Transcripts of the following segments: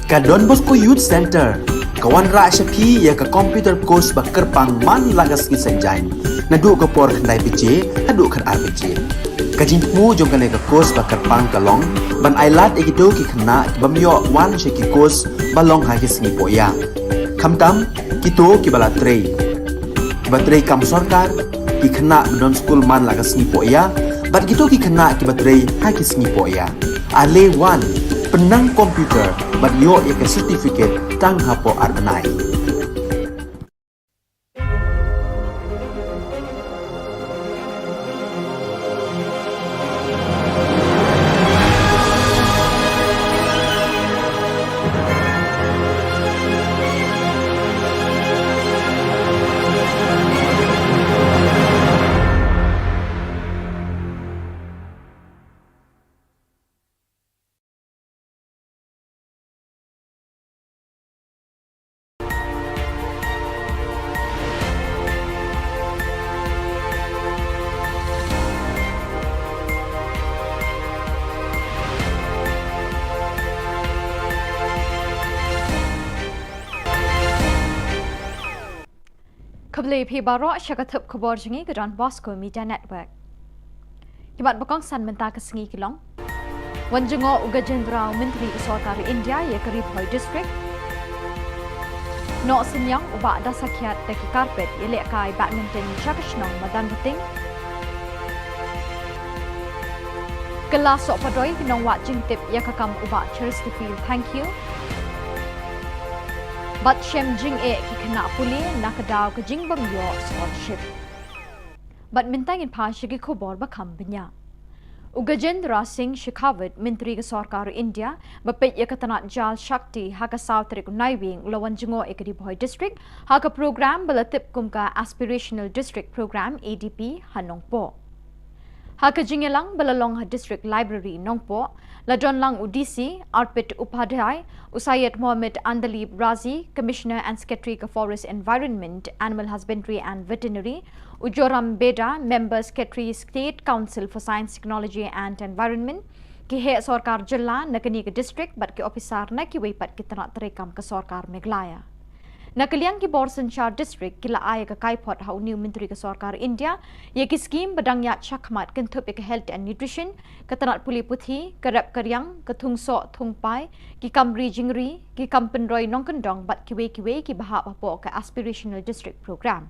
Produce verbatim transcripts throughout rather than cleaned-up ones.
Ka Don Bosco Youth Centre ka wanrah sha phi ïa ka computer course ba kyrpang man la ka sngi Saitjaiñ, naduh ka por khyndai baje haduh khatar baje. Ka jingthmu jong kane ka course ba kyrpang ka long ban ailad ïa kito ki khynnah ki bym ïoh wan sha ki course ba long ha ki sngi pohïa, khamtam kito kiba la trei, kiba trei kam sorkar, ki khynnah ba don skul man la ka sngi pohïa, bad kito ki khynnah kiba trei ha ki sngi pohïa. Ale wan, pynnang computer bad ïoh ïa ka certificate tang hapoh ar bnai. Khublei phi baroh sha ka thup khubor jong ngi ka Don Bosco Media Network. Ki mat ba kongsan mynta ka sngi ki long: Wan jngoh u Gajendra, u Myntri ka Sorkar India ïa ka Ri Bhoi District. Noh Synniang u Bah Dasakhiat da ki carpet ïalehkai badminton sha ka shnong Madanrting. Kylla sohpadoi ki nongwad jingtip ïa ka kam u Bah Cheristerfield Thangkhiew. Bad shem jingeh ki khynnah pule na ka daw ka jingbym ïoh scholarship. Bad mynta ngin phai sha ki khubor ba kham bniah. U Gajendra Singh Shekhawat, Myntri ka Sorkar India ba peit ïa ka tnat Jal Shakti, ha ka saw tarik u Naiwieng u la wan jngoh ïa ka Ri Bhoi District ha ka program ba la tip kum ka Aspirational District Program, A D P, ha Nongpoh. Ha ka jingïalang ba la long ha District Library, Nongpoh, la don lang u D C Arpit Upadhyay, u Syed Mohammed Andalib Razi, Commissioner and Secretary ka Forest Environment, Animal Husbandry and Veterinary, u Joram Beda, Member Secretary, State Council for Science, Technology and Environment, ki heh sorkar jylla na kane ka district bad ki ophisar na kiwei pat ki tnat treikam ka Sorkar Meghalaya. Na ka liang ki bor synshar district ki la ai ïa ka kaiphod ha une u Myntri ka Sorkar India ïa ki skhim ba dang ïaid shakhmat kynthup ïa ka health and nutrition, ka tnat pule puthi, ka rep ka riang, ka thung soh thung pai, ki kam ri jingri, ki kam pynroi nongkyndong bad kiwei kiwei kiba hap hapoh ka Aspirational District Program.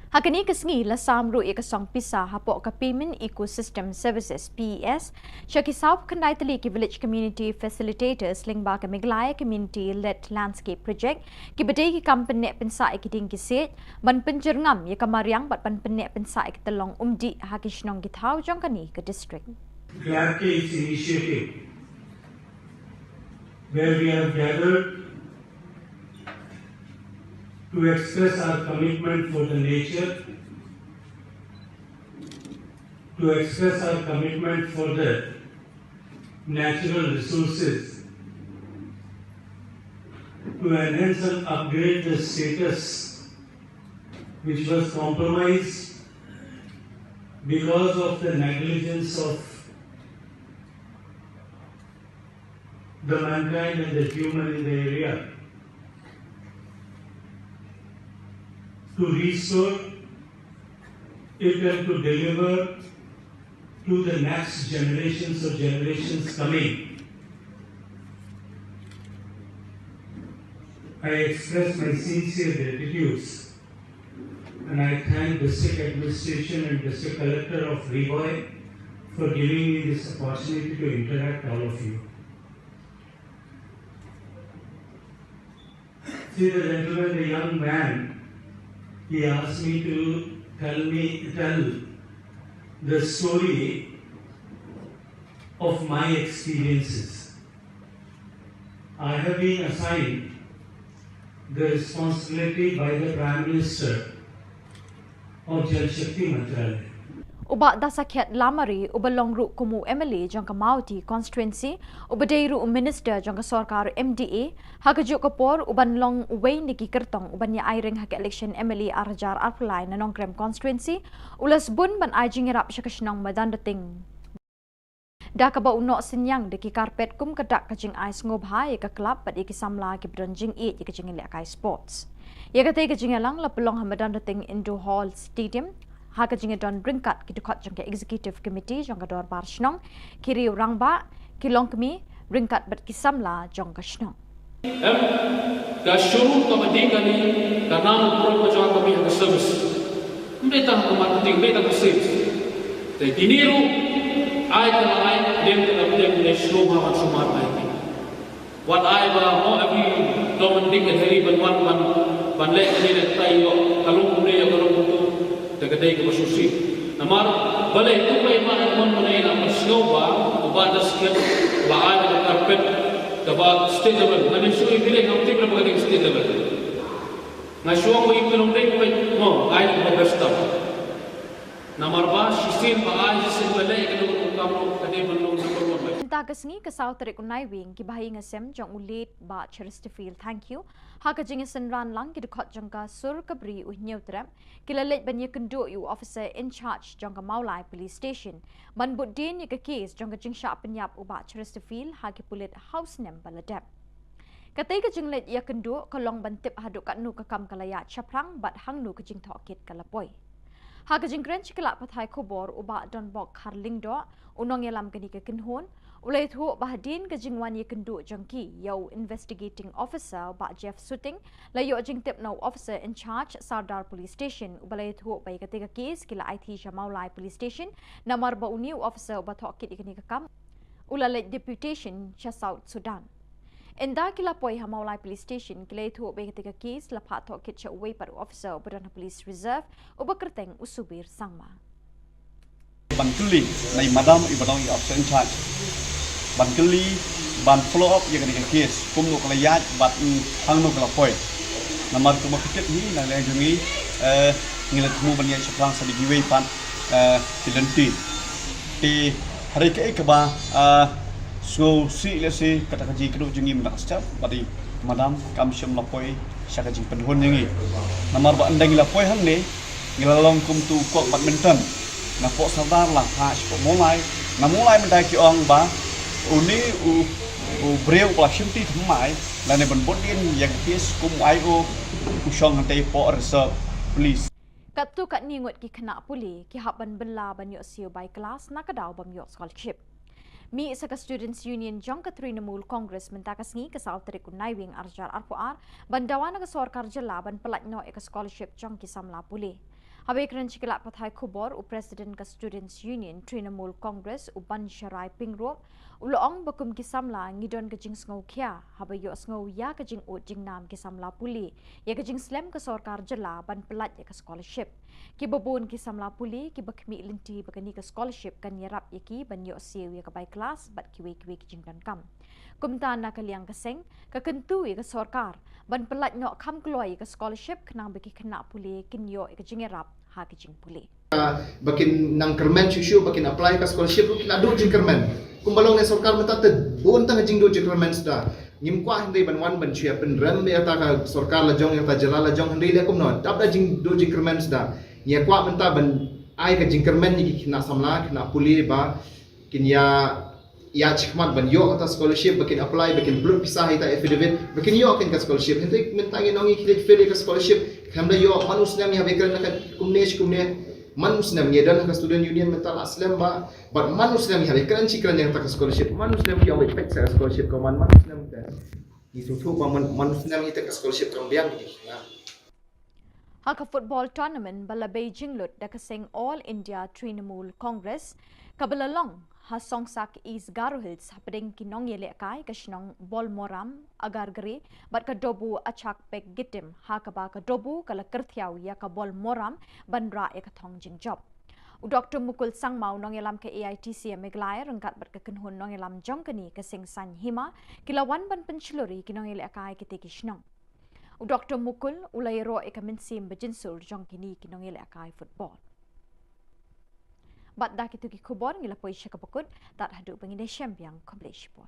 Ha kane ka sngi la sam ruh ïa ka song pisa hapoh ka Payment Ecosystem Services, P E S, sha ki sawphew khyndai tylli ki Village Community Facilitators lyngba ka Meghalaya Community Led Landscape Project, kiba dei ki kam pynneh pynsah ïa ki dieng ki siej, ban pynjyrngam ïa ka mariang bad ban pynneh pynsah ïa ka tyllong umdih ha ki shnong ki thaw jong kane ka district. Glad Case initiative, where we have gathered to express our commitment for the nature, to express our commitment for the natural resources, to enhance and upgrade the status which was compromised because of the negligence of the mankind and the human in the area, to restore it and to deliver to the next generations or generations coming. I express my sincere gratitude and I thank District Administration and District Collector of Ri Bhoi for giving me this opportunity to interact all of you. See the gentleman, the young man, he asked me to tell me, tell the story of my experiences. I have been assigned the responsibility by the Prime Minister of Jal Shakti Mantralaya. U Bah Dasakhiat Lamare, uba long ruh kum u M L A jong ka Mawhati constituency, uba dei ruh u minister jong ka sorkar M D A, ha kajuh ka por uban long uwei na ki kyrtong uban ïa aireng ha ka election M L A ar hajar arphew lai na Nongkrem constituency, u la sbun ban ai jingïarap sha ka shnong Madanrting. Da kaba u noh synñiang da ki carpet kum ka dak ka jingai sngewbha ïa ka club bad ïa ki samla kiba don jingïeit ïa ka jingïalehkai sports. Ïa katei ka jingïalang la pynlong ha Madanrting Indoor Hall Stadium ha ka jingïadon ryngkat ki dkhot jong ka Executive Committee jong ka Dorbar Shnong, ki riew rangbah, ki longkmie, ryngkat bad ki samla jong ka shnong. Em, ka shuru kaba dei kane, ka nang pro ka jong ka mi ha ka service. Ym dei tang ka marketing, ym dei tang ka sales. Te kine ruh, ai ka la ai, dem ka la dem, ne shlom ha man sumar ai. Wat ai ba mo every Tom and Dick and Harry ban wan ban, ban leh kane leh katai ïoh ka long kumne ïoh ka long kumtu. Te ka dei kaba sngewsih. Namar balei kumba i Bah Edmund mynne i la pynsngew ba u Bah Dasket la ai da ka carpet kaba state level. Ngan ïa shu i bilei ngam tip re ba ka dei state level. Nga shu ong ba i Bah Edmund dei kumba mo ai da kaba best tam. Namar ba shisien ba ai shisien ba leh ka dei ka kam ka dei ban long number one ba. Mynta ka sngi ka saw tarik u Naiwieng ki bahaïing hasem jong u late Bah Chesterfield Thangkhiew ha ka jingïasynran lang ki dkhot jong ka Sur Kabri u Hynñiewtrep ki la leit ban ïakynduh ïa u officer in charge jong ka Mawlai Police Station ban bud dien ïa ka case jong ka jingshah pynïap u Bah Chesterfield ha ki pulit ha u snem ba la dep. Katei ka jingleit ïakynduh ka long ban tip haduh katno ka kam ka la ïaid shaphrang bad hangno ka jingtohkit ka la poi. Ha ka jingkren sha ki lad pathai khubor u Bah Donbok Kharlyngdoh, u nongïalam kane ka kynhun, u la ïathuh ba hadien ka jingwan ïakynduh jong ki ïa u investigating officer u Bah Jeff Suting, la ïoh jingtip na u officer in charge Sardar Police Station uba la ïathuh ba ïa katei ka case ki la aiti sha Mawlai Police Station namar ba une u officer uba tohkit ïa kane ka kam u la leit deputation sha South Sudan. Ynda ki la poi ha Mawlai Police Station ki la ïathuh ba ïa katei ka case la phah tohkit sha uwei pat u officer uba don ha Police Reserve uba kyrteng u Subir Sangma. Ban kylli na i madam iba long i officer in charge. Ban kylli, ban follow up ïa kane ka case, kumno ka la ïaid bad, mm, hangno ka la poi. Namar kumba phi tip hi na liang jong ngi, eh, ngi la thmu ban ïaid shaphrang sa da kiwei pat, eh, ki lynti. Te hynrei kaei kaba, eh, sngewsih lehse kata ka jingkynduh jong ngi mynta ka step bad i madam kam shym la poi sha ka jingpynhun jong ngi. Namar ba ynda ngi la poi hangne ngi la long kum tu kok badminton. Na pok Sardar la ha shi pok Mawlai. Na Mawlai mynta ki ong ba une u, u briew ba la shim ti thymmai lane ban bud dien ïa ka case kum u ai u, u shong hangtei pok reserve police. Katto katne ngut ki khynnah pule ki hap ban bylla ban ïoh siew bai klas na ka daw bym ïoh scholarship. Mih sa ka Students Union jong ka Trinamool Congress mynta ka sngi ka saw tarik u Naiwieng arhajar arphew ar ban dawa na ka sorkar jylla ban pyllait noh ïa ka scholarship jong ki samla pule. Haba ïakren sha ki lad pathai khubor u President ka Students Union Trinamool Congress u Bansharai Pyngrope u la ong ba kum ki samla ngi don ka jingsngewkhia haba ïohsngew ïa ka jingud jingnam ki samla pule ïa ka jingslem ka sorkar jylla ban pyllait ïa ka scholarship. Kiba bun ki samla pule kiba khmih lynti ba kane ka scholarship kan ïarap ïa ki ban ïoh siew ïa ka bai klas bad kiwei kiwei ki jingdonkam. Kumta na ka liang ka seng ka kyntu ïa ka sorkar ban pyllait noh kham kloi ïa ka scholarship khnang ba ki khynnah pule kin ïoh ïa ka jingïarap ha ka jingpule. Ba kin nang kyrmen shuh shuh ba kin apply ka scholarship ruh ki la duh jingkyrmen. Kumba long ne sorkar mynta te bun tang jingduh jingkyrmen suda. Ngim kwah hynrei ban wan ban shu ïa pynrem ïa ta ka sorkar la jong ïa ta jylla la jong hynrei leh kumno dap da jingduh jingkyrmen suda. Ngi ïa kwah mynta ban ai ka jingkyrmen ïa ki khynnah samla khynnah pule ba kin ïa ïa shikmat ban ïoh kata scholarship ba kin apply ba kin upload pisa ha ita affidavit ba kin ïoh kin ka scholarship. Hynrei mynta ngi nong ngi khlieh fail ka scholarship. Khlem da ïoh man u snem ïa ba kren na ka kumne shi kumne. Man u snem ngi don ka student union mynta la slem ba bad man u snem ïa ba kren shi kren ïa ka scholarship. Man u snem ïa ba pek sa scholarship ko man man u snem te. Ngi sngewthuh ba man man u snem ïa ka scholarship kam biang ngi. Ha ka football tournament ba la bei jinglut da ka seng All India Trinamool Congress kaba la long ha Songsak East Garo Hills hapdeng ki nongïalehkai ka shnong Bolmoram, Agargre bad ka Dobu Achak Pek Gitim ha kaba ka Dobu ka la kyrthiaw ïa ka Bolmoram ban rah ïa ka thong jingjop. U Doctor Mukul Sangma u nongïalam ka A I T C Meghalaya ryngkat bad ka kynhun nongïalam jong kane ka seng Saiñ Hima ki la wan ban pynshlur ïa ki nongïalehkai kitei ki shnong. U Doctor Mukul u la ïaroh ïa ka mynsiem ba jynsur jong kine ki nongïalehkai football. Bad da kito ki khubor ngi la poi sha kaba kut, tad haduh ba ngin ïashem biang khublei shibun.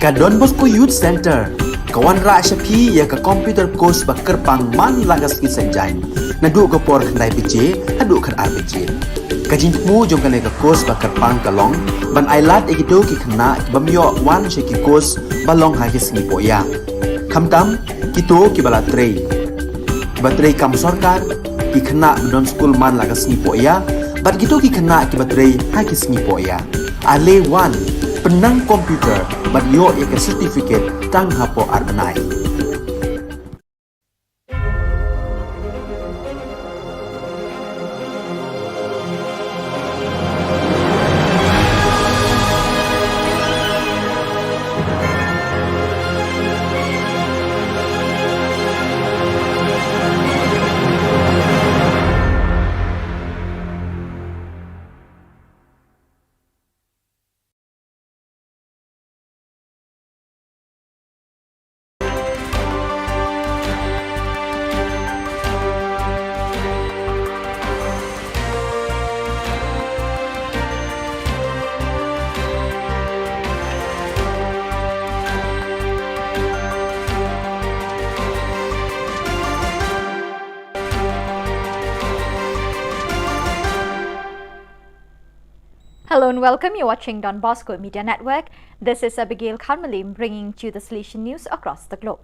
Ka Don Bosco Youth Centre ka wanrah sha phi ïa ka computer course ba kyrpang man la ka sngi Saitjaiñ, naduh ka por khyndai baje haduh khatar baje. Ka jingthmu jong kane ka course ba kyrpang ka long ban ailad ïa kito ki khynnah ki bym ïoh wan sha ki course ba long ha ki sngi pohïa, khamtam kito kiba la trei, kiba trei kam sorkar, ki khynnah ba don skul man la ka sngi pohïa, bad kito ki khynnah kiba trei ha ki sngi pohïa. Ale wan, pynnang computer bad ïoh ïa ka certificate tang hapoh ar bnai. Hello and welcome. You're watching Don Bosco Media Network. This is Abigail Kharmalim bringing to you the Salesian news across the globe.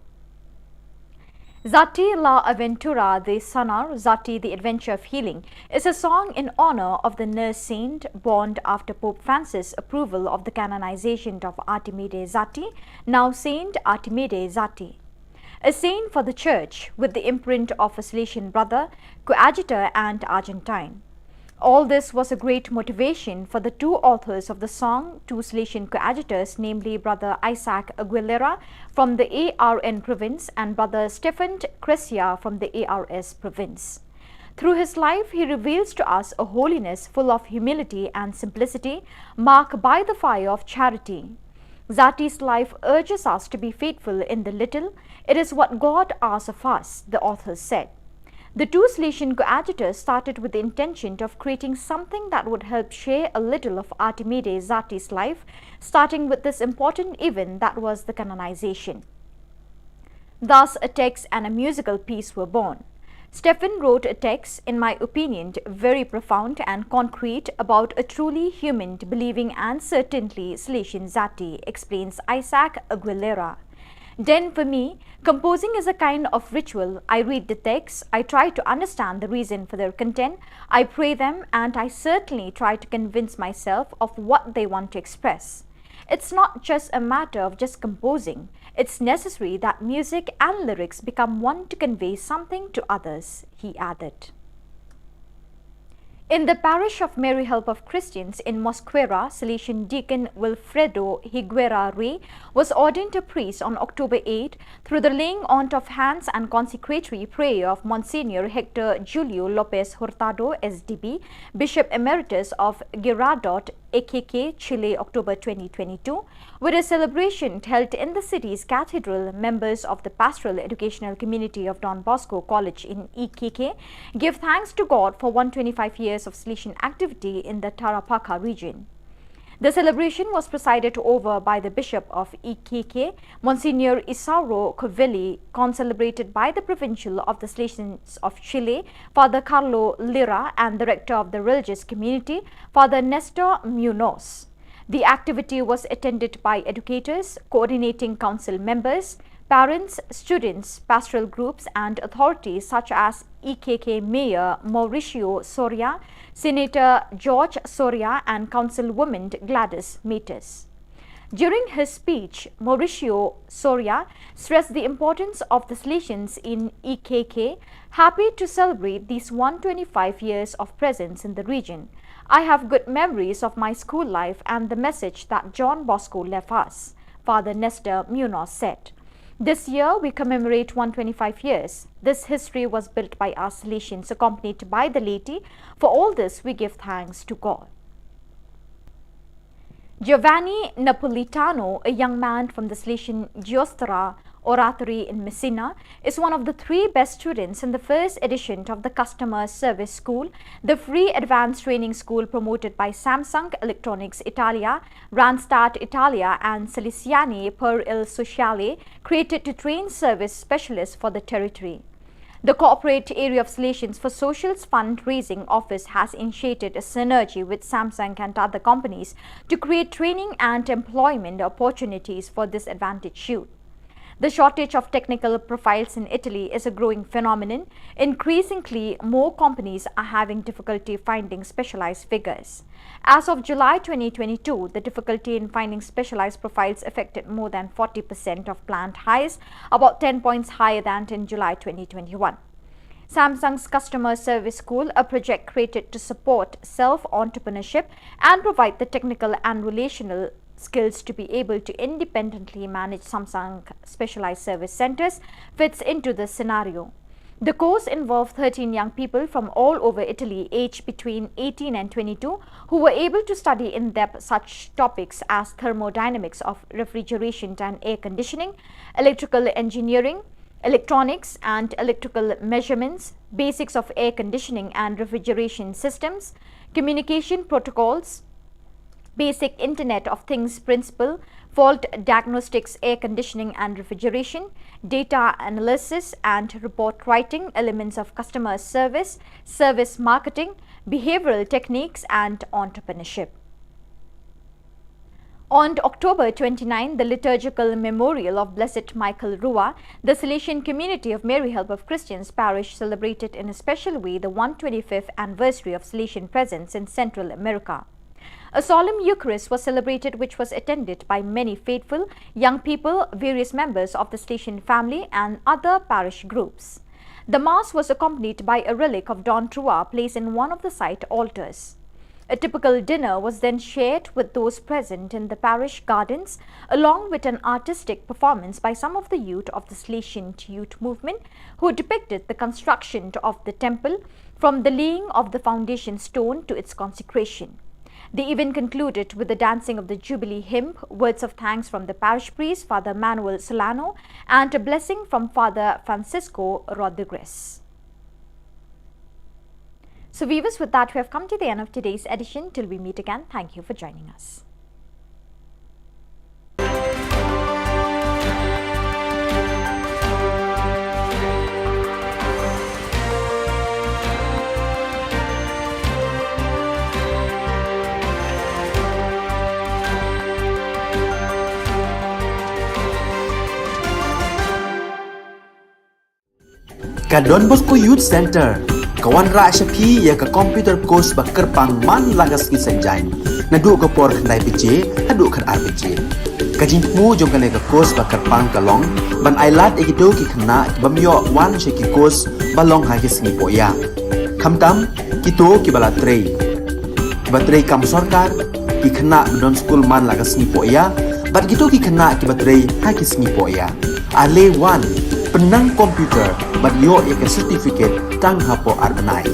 Zati la Aventura de Sanar, Zati the Adventure of Healing, is a song in honor of the nurse saint born after Pope Francis' approval of the canonization of Artimide Zati, now Saint Artimide Zati. A saint for the Church, with the imprint of a Salesian brother, coadjutor, and Argentine. All this was a great motivation for the two authors of the song, two Salesian coadjutors, namely Brother Isaac Aguilera from the A R N province and Brother Stefan Cresia from the A R S province. Through his life, he reveals to us a holiness full of humility and simplicity, marked by the fire of charity. Zati's life urges us to be faithful in the little. It is what God asks of us, the authors said. The two Salesian coadjutors started with the intention of creating something that would help share a little of Artimide Zati's life, starting with this important event that was the canonization. Thus, a text and a musical piece were born. Stefan wrote a text, in my opinion, very profound and concrete about a truly human, believing, and certainly Salesian Zati, explains Isaac Aguilera. Then, for me, composing is a kind of ritual. I read the text, I try to understand the reason for their content, I pray them, and I certainly try to convince myself of what they want to express. It's not just a matter of just composing. It's necessary that music and lyrics become one to convey something to others, he added. In the parish of Mary Help of Christians in Mosquera, Salesian Deacon Wilfredo Higuera Rey was ordained a priest on October eighth through the laying on of hands and consecratory prayer of Monsignor Hector Julio Lopez Hurtado, S D B, Bishop Emeritus of Girardot, Iquique, Chile, October twenty twenty-two, with a celebration held in the city's cathedral. Members of the Pastoral Educational Community of Don Bosco College in Iquique give thanks to God for one twenty-five years of Salesian activity in the Tarapacá region. The celebration was presided over by the Bishop of Iquique, Monsignor Isauro Covelli, concelebrated by the Provincial of the Salesians of Chile, Father Carlo Lira, and the Rector of the Religious Community, Father Nestor Munoz. The activity was attended by educators, coordinating council members, parents, students, pastoral groups, and authorities such as Iquique Mayor Mauricio Soria, Senator George Soria, and Councilwoman Gladys Metes. During his speech, Mauricio Soria stressed the importance of the Salesians in Iquique, happy to celebrate these one twenty-five years of presence in the region. I have good memories of my school life and the message that John Bosco left us, Father Nestor Munoz said. This year, we commemorate one twenty-five years. This history was built by our Salesians, accompanied by the laity. For all this, we give thanks to God. Giovanni Napolitano, a young man from the Salesian Giostra, Oratory in Messina, is one of the three best students in the first edition of the Customer Service School, the free advanced training school promoted by Samsung Electronics Italia, Randstad Italia, and Salesiani per il Sociale, created to train service specialists for the territory. The Corporate Area of Salesians for Social's fundraising office has initiated a synergy with Samsung and other companies to create training and employment opportunities for disadvantaged youth. The shortage of technical profiles in Italy is a growing phenomenon. Increasingly, more companies are having difficulty finding specialized figures. As of July twenty twenty-two, the difficulty in finding specialized profiles affected more than forty percent of planned hires, about ten points higher than in July twenty twenty-one. Samsung's Customer Service School, a project created to support self entrepreneurship and provide the technical and relational skills to be able to independently manage Samsung specialized service centers, fits into this scenario. The course involved thirteen young people from all over Italy, aged between eighteen and twenty-two, who were able to study in depth such topics as thermodynamics of refrigeration and air conditioning, electrical engineering, electronics and electrical measurements, basics of air conditioning and refrigeration systems, communication protocols, basic Internet of Things principle, fault diagnostics, air conditioning and refrigeration, data analysis and report writing, elements of customer service, service marketing, behavioral techniques, and entrepreneurship. On October twenty-nine, the liturgical memorial of Blessed Michael Rua, the Salesian community of Mary Help of Christians Parish celebrated in a special way the one twenty-fifth anniversary of Salesian presence in Central America. A solemn Eucharist was celebrated, which was attended by many faithful, young people, various members of the Salesian family, and other parish groups. The Mass was accompanied by a relic of Don Rua placed in one of the site altars. A typical dinner was then shared with those present in the parish gardens, along with an artistic performance by some of the youth of the Salesian Youth Movement, who depicted the construction of the temple from the laying of the foundation stone to its consecration. The event concluded with the dancing of the Jubilee hymn, words of thanks from the parish priest, Father Manuel Solano, and a blessing from Father Francisco Rodriguez. So, viewers, with that, we have come to the end of today's edition. Till we meet again, thank you for joining us. Ka Don Bosco Youth Center ka wanrah sha phi ïa ka computer course ba kyrpang man la ka sngi Saitjaiñ, naduh ka por khyndai baje haduh khatar baje. Ka jingthmu jong kane ka course ba kyrpang ka long ban ailad ïa kito ki khynnah ki bym ïoh wan sha ki course ba long ha ki sngi pohïa. Khamtam kito kiba la trei, kiba trei kam sorkar, ki khynnah ba don skul man la ka sngi pohïa, bad kito ki khynnah kiba trei ha ki sngi pohïa. Ale wan, pynnang computer bad ïoh ïa ka certificate tang hapoh ar bnai.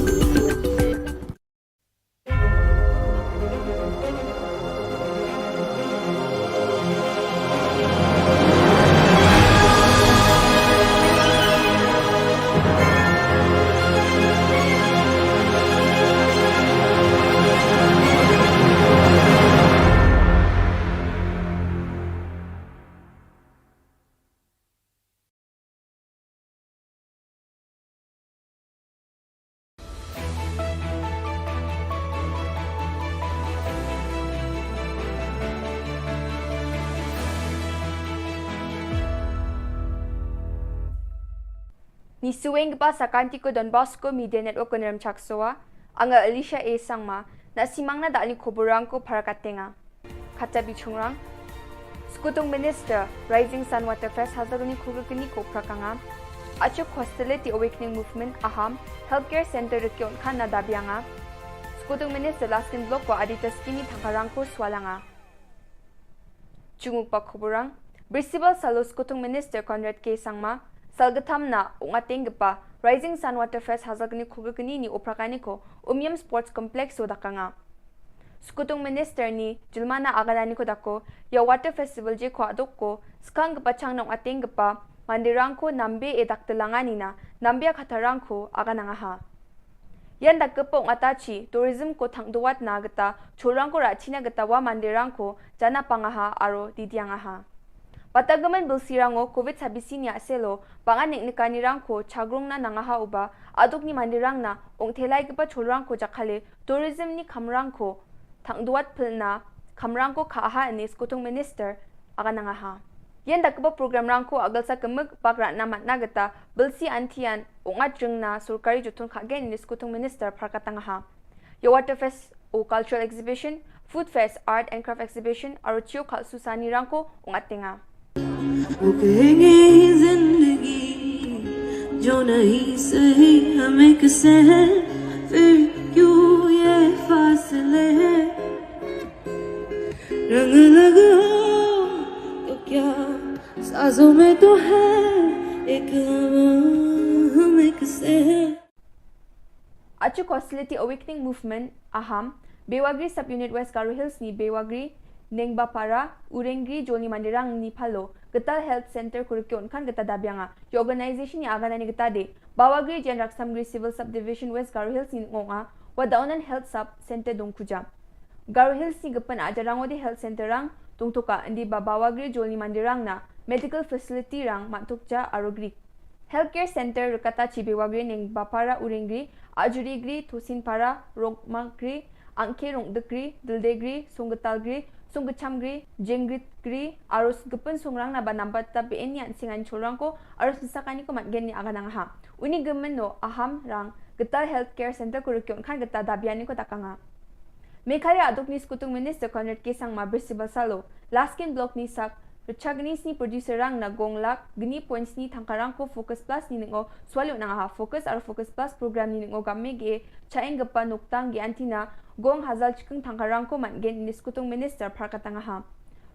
Ngi shu ïeng kpa sa ka Don Bosco Media Network ko Nongrim Chaksowa, anga Alicia A Sangma, na simang na da ni khuburang ko para katenga. Kata bi chungrang. Skutung Minister, Rising Sun Water Fest, Hazargni Khulgni ko Prakanga. Achuk Hostility Awakening Movement, Aham, Healthcare Center Rikyon Khan na Dabianga. Skutung Minister, Laskin Block ko Adita Skini Thangkarang ko Swalanga. Chunguk pa khuburang. Bristibal Salo Skutung Minister Conrad K Sangma, Salgatham na Ungateng Gepa, Rising Sun Water Fest, Hazargni Khulgni ni Uprakani ko Umiam Sports Complex so dakanga. Skutung Minister ni Julmana Agadani ko dako, ïa Water Festival je ko adok ko, skang kepachang nong ateng kepa, Mandirang ko nambe e dak telanga nina, nambe a khatarang ko aganangaha. Yan dak kepa ong atachi, tourism ko thang duat na geta, chulrang ko rachina geta wa mandirang ko, jana pangaha aro didiangaha. Bata gaman bilsi rango covid sabisi ni aselo, pangan nik nikani rang ko chagrung na nangaha uba, aduk ni mandirang na, ong thelai kepa chulrang ko jakhale, tourism ni khamrang ko, thang duat pilna, khamrang ko kha aha ni skutung minister, aganangaha. Yan dak kepa program rang ko agal sa kemik pak ratna matna geta, bilsi antian, ong at jeng na, surkari jutun kha gen ni skutung minister, parkatangaha. Ya water fest, o cultural exhibition, food fest, art and craft exhibition, aro chio khalsu sani rang ko, ong atenga. वो कहेंगे ये जिंदगी जो नहीं सही हमें किसे है फिर क्यों ये फासले हैं रंग लग हो तो क्या साजों में तो है एक हवा हमें किसे है Achuk Hostility Awakening Movement, Aham, Bewagri Sub-Unit West Garo Hills ni Bewagri, Nengbapara, Urengri, Jolni Mandirang ni Palo, Getal Health Center Kurikyo Nkan Geta Dabianga, ya organization ni agana ni geta de, Bawagri Jen Raksamgri Civil Subdivision West Garo Hills ni ngonga, Wadaunan Health Sub Center Dongkuja. Garo Hills ni gepen aja rang odi health center rang, tungtuka endi ba Bawagri Jolni Mandirang na, medical facility rang, matukja arogri. Healthcare Center Rikata Chibi Wagri Nengbapara Uringri, Ajurigri, Thusinpara, Rongmagri, Angke Rongdekri, Dildegri, Sunggetalgri, Sunggechamgri, Jengritgri, arus gepen sungrang na ba nambat ta B N yan singan chulrang ko, arus disakani ko matgen ni aganang ha. Uni gemen no aham rang, Getal Healthcare Center ko rikyon khan geta dabiani ko takanga. Meghalaya aduk ni skutung Minister Conrad K Sangma Bristol Salo, Laskin Block ni sak, Rchagni sni producer rang na gong lak, gni point sni thangkarang ko Focus Plus ni ningo, swalyo nang ha Focus ar Focus Plus program ni ningo gamme ge, chaeng gepa nuktang ge antina, gong hazal chikeng thangkarang ko man gen ni skutung Minister phar katang ha.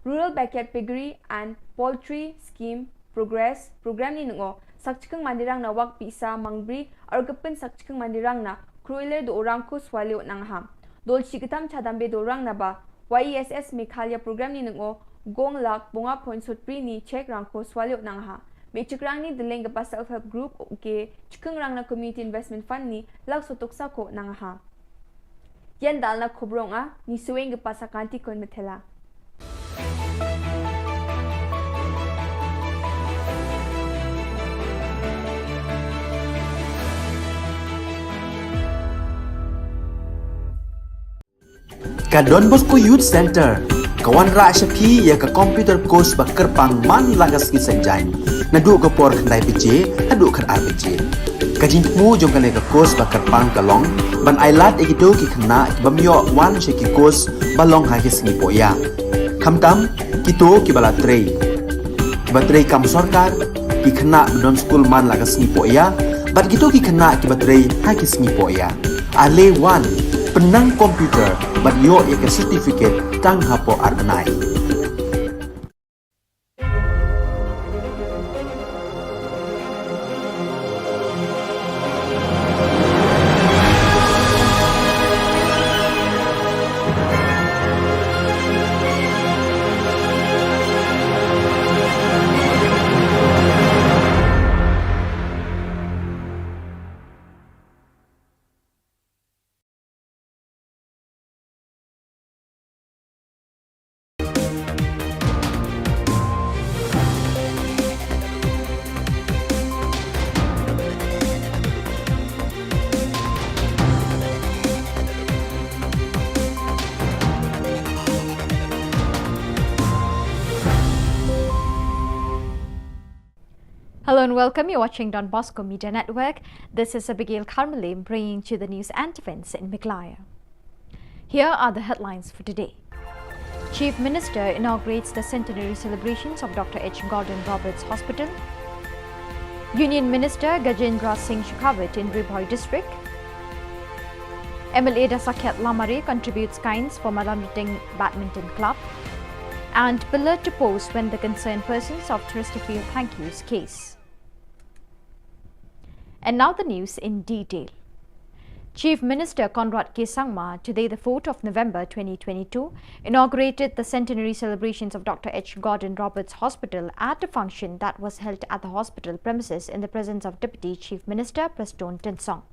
Rural Backyard Piggery and Poultry Scheme Progress, program ni ningo, sak chikeng mandirang na wak pisa mangbri, ar gepen sak chikeng mandirang na, kruiler do orang ko swalyo nang ha. Dol chiketam chadambe do orang na ba, Y E S S Meghalaya program ni ningo, gong lak bonga point sotpri ni check rang ko swalyo nang ha. Me chikrang ni deleng gepa self help group, ke chikeng rang na community investment fund ni, lak sotok sako nang ha. Yan dal na khobrong a, ni sueng gepa sakanti kon methela. Ka Don Bosco Youth Center, ka wanrah sha phi ïa ka computer course ba kyrpang man la ka sngi Saitjaiñ. Naduh ka por khyndai baje, haduh khatar baje. Ka jingthmu jong kane ka course ba kyrpang ka long, ban ailad ïa kito ki khynnah ki bym ïoh wan sha ki course ba long ha ki sngi pohïa. Khamtam, kito kiba la trei. Kiba trei kam sorkar, ki khynnah ba don skul man la ka sngi pohïa, bad kito ki khynnah kiba trei ha ki sngi pohïa. Ale wan, pynnang computer, bad ïoh ïa ka certificate tang hapoh ar bnai. Hello and welcome. You're watching Don Bosco Media Network. This is Abigail Kharmalim bringing to you the news and events in Meghalaya. Here are the headlines for today. Chief Minister inaugurates the centenary celebrations of Doctor H Gordon Roberts Hospital. Union Minister Gajendra Singh Shekhawat in Ri Bhoi District. M L A Dasakhiat Lamare contributes kinds for Malamriting Badminton Club. And pillar to post when the concerned persons of Chesterfield Thank Yous case. And now the news in detail. Chief Minister Conrad K Sangma, today the fourth of November twenty twenty-two, inaugurated the centenary celebrations of Doctor H Gordon Roberts Hospital at a function that was held at the hospital premises in the presence of Deputy Chief Minister Prestone Tynsong.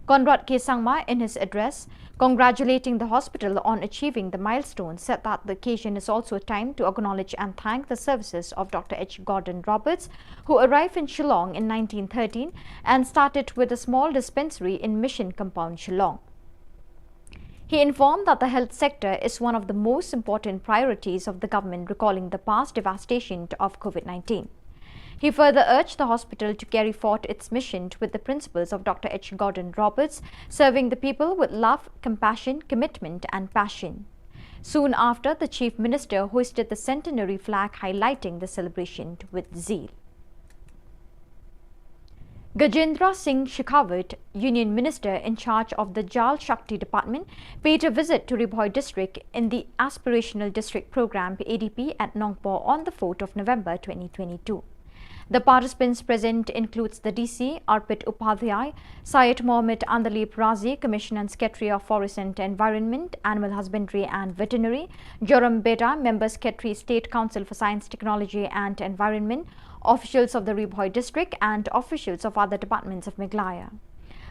Conrad K Sangma, in his address congratulating the hospital on achieving the milestone, said that the occasion is also a time to acknowledge and thank the services of Doctor H Gordon Roberts, who arrived in Shillong in nineteen thirteen and started with a small dispensary in Mission Compound, Shillong. He informed that the health sector is one of the most important priorities of the government, recalling the past devastation of COVID nineteen. He further urged the hospital to carry forth its mission with the principles of Doctor H Gordon Roberts, serving the people with love, compassion, commitment, and passion. Soon after, the Chief Minister hoisted the centenary flag, highlighting the celebration with zeal. Gajendra Singh Shekhawat, Union Minister in charge of the Jal Shakti Department, paid a visit to Ri Bhoi district in the Aspirational District Programme, A D P, at Nongpoh on the fourth of November twenty twenty-two. The participants present includes the D C, Arpit Upadhyay, Syed Mohammad Andalib Razi, Commissioner and Secretary of Forest and Environment, Animal Husbandry and Veterinary, Joram Beda, Member Secretary, State Council for Science, Technology and Environment, officials of the Ri Bhoi district and officials of other departments of Meghalaya.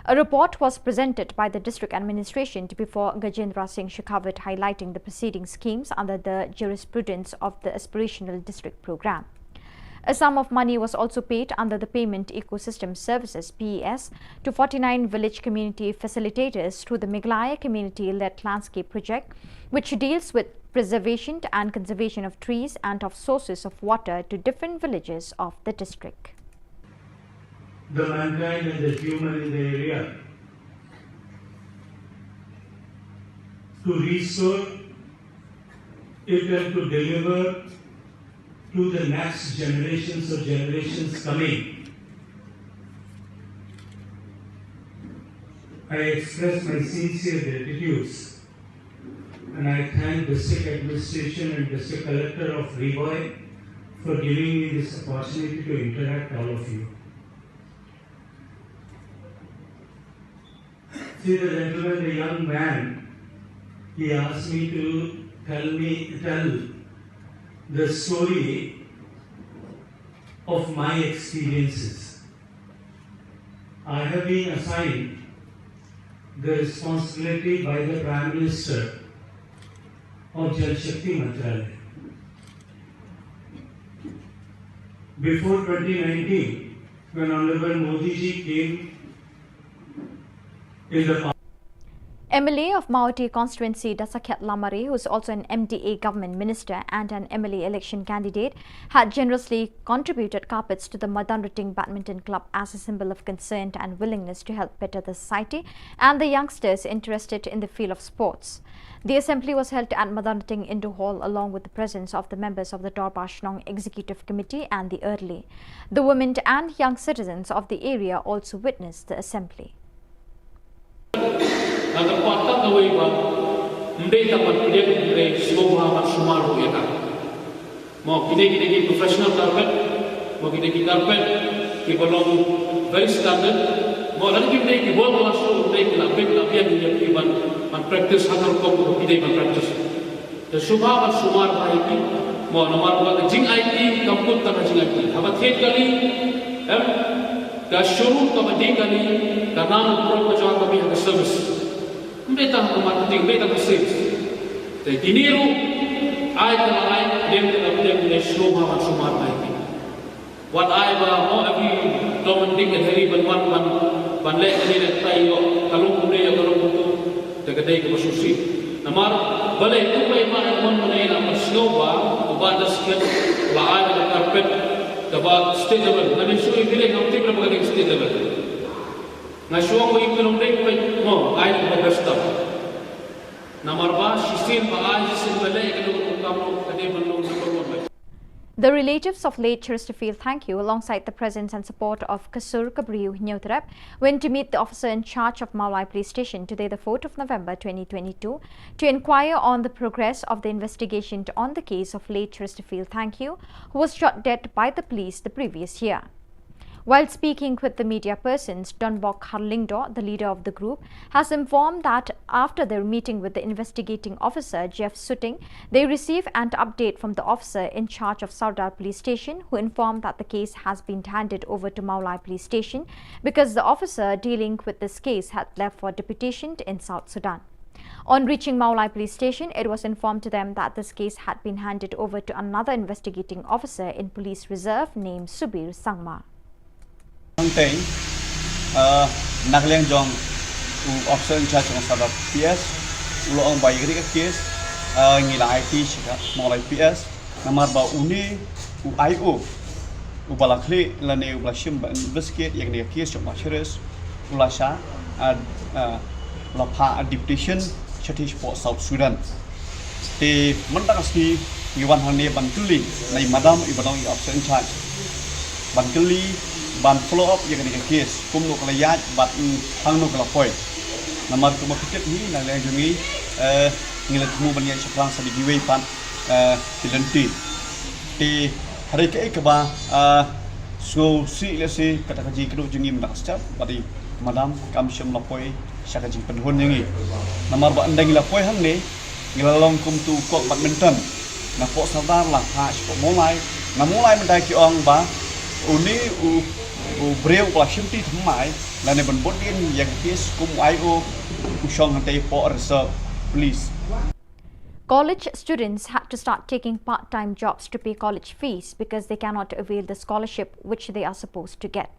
A report was presented by the district administration to before Gajendra Singh Shekhawat, highlighting the preceding schemes under the jurisprudence of the Aspirational District Programme. A sum of money was also paid under the Payment Ecosystem Services, P E S, to forty-nine village community facilitators through the Meghalaya Community-Led Landscape Project, which deals with preservation and conservation of trees and of sources of water to different villages of the district. The mankind and the human in the area to restore it and to deliver to the next generations or generations coming. I express my sincere gratitude and I thank District Administration and District Collector of Ri Bhoi for giving me this opportunity to interact all of you. See the gentleman, the young man, he asked me to tell me, tell the story of my experiences. I have been assigned the responsibility by the Prime Minister of Jal Shakti Mantralaya. Before twenty nineteen, when Honorable Modi ji came in the M L A of Mawhati constituency, Dasakhiat Lamare, who is also an M D A government minister and an M L A election candidate, had generously contributed carpets to the Madanrating Badminton Club as a symbol of concern and willingness to help better the society and the youngsters interested in the field of sports. The assembly was held at Madanrating Indoor Hall along with the presence of the members of the Dorbar Shnong Executive Committee and the Early. The women and young citizens of the area also witnessed the assembly. Nga kyrpad tang kawei ba ym dei tang ban pdiang, hynrei sngewbha ban sumar ruh ïa ka. Mo kine, kine ki professional carpet, mo kine ki carpet kiba long very standard. Mo lada kim dei ki world class ruh, ym dei ki la bit la biang ïa ki ban, ban practice ha ka rukom kaba ki dei ban practice. Te sngewbha ban sumar bha ïa ki. Mo namar ba ka jingaiti kam kut tang ka jingaiti. Haba thied kali, em, ka showroom kaba dih kali ka nang burom ka jong ka kmie ha ka service. Ym dei tang ka marketing, ym dei tang ka sales. Te kine ruh ai ka la ai, pdiang ka la pdiang, ne sngewbha ban sumar bha ïa ki. Wat ai ba mo every Tom and Dick and Harry ban wan ban, ban leh kane leh katai ïoh ka long kumne ïoh ka long kumtu. Te ka dei kaba sngewsih. Namar balei kumba i Bah Edmund Malay la pynsngew ba u Bah Dasakhiat la ai da ka carpet kaba state level. Nga dei shu i Billy, ngam tip re ba ka dei state level. Nga shu ong ba i Bah Edmund Malay kumba mo ai da ka best stuff. Namar ba shisien ba ai, shisien ba leh ka long ka long ka dei ban long number one. The relatives of late Chesterfield Thangkhiew, alongside the presence and support of Kasur Kabriew Hynñiewtrep, went to meet the officer in charge of Mawlai Police Station today, the fourth of November twenty twenty-two, to inquire on the progress of the investigation on the case of late Chesterfield Thangkhiew, who was shot dead by the police the previous year. While speaking with the media persons, Donbok Kharlyngdoh, the leader of the group, has informed that after their meeting with the investigating officer, Jeff Suting, they received an update from the officer in charge of Sardar Police Station, who informed that the case has been handed over to Mawlai Police Station because the officer dealing with this case had left for deputation in South Sudan. On reaching Mawlai Police Station, it was informed to them that this case had been handed over to another investigating officer in police reserve named Subir Sangma. Hangtei, uh, na ka liang jong u officer in charge jong Sardar P S, u la ong ba ïa kane ka case, uh, ngi la aiti sha ka Mawlai P S, namar ba une u I O, u ba la khlieh lane u ba la shim ban investigate ïa kane ka case jong u Bah Cheris, u la shah, uh, uh, u la phah deputation shathie shapoh South Sudan. Te mynta ka sngi ngi wan hangne ban kylli na i madam i ba long i officer in charge, ban kylli, ban follow up ïa kane ka case, kumno ka la ïaid bad hangno ka la poi. Namar kumba phi tip hi na liang jong ngi, eh, ngi la thmu ban ïaid shaphrang sa da kiwei pat, eh, ki lynti. Te hynrei kaei kaba, ah, sngewsih lehse kata ka jingkynduh jong ngi mynta ka step, bad i madam kam shym la poi sha ka jingpynhun jong ngi. Namar ba ynda ngi la poi hangne, ngi la long kum utu u kok badminton. Napoh Sardar la phah shapoh Mawlai, na Mawlai mynta ki ong ba une u, u briew u la shimti thymmai lane ban bud dien ïa ka case kum u I O, u shong hangtei hapoh reserve police. College students had to start taking part-time jobs to pay college fees because they cannot avail the scholarship which they are supposed to get.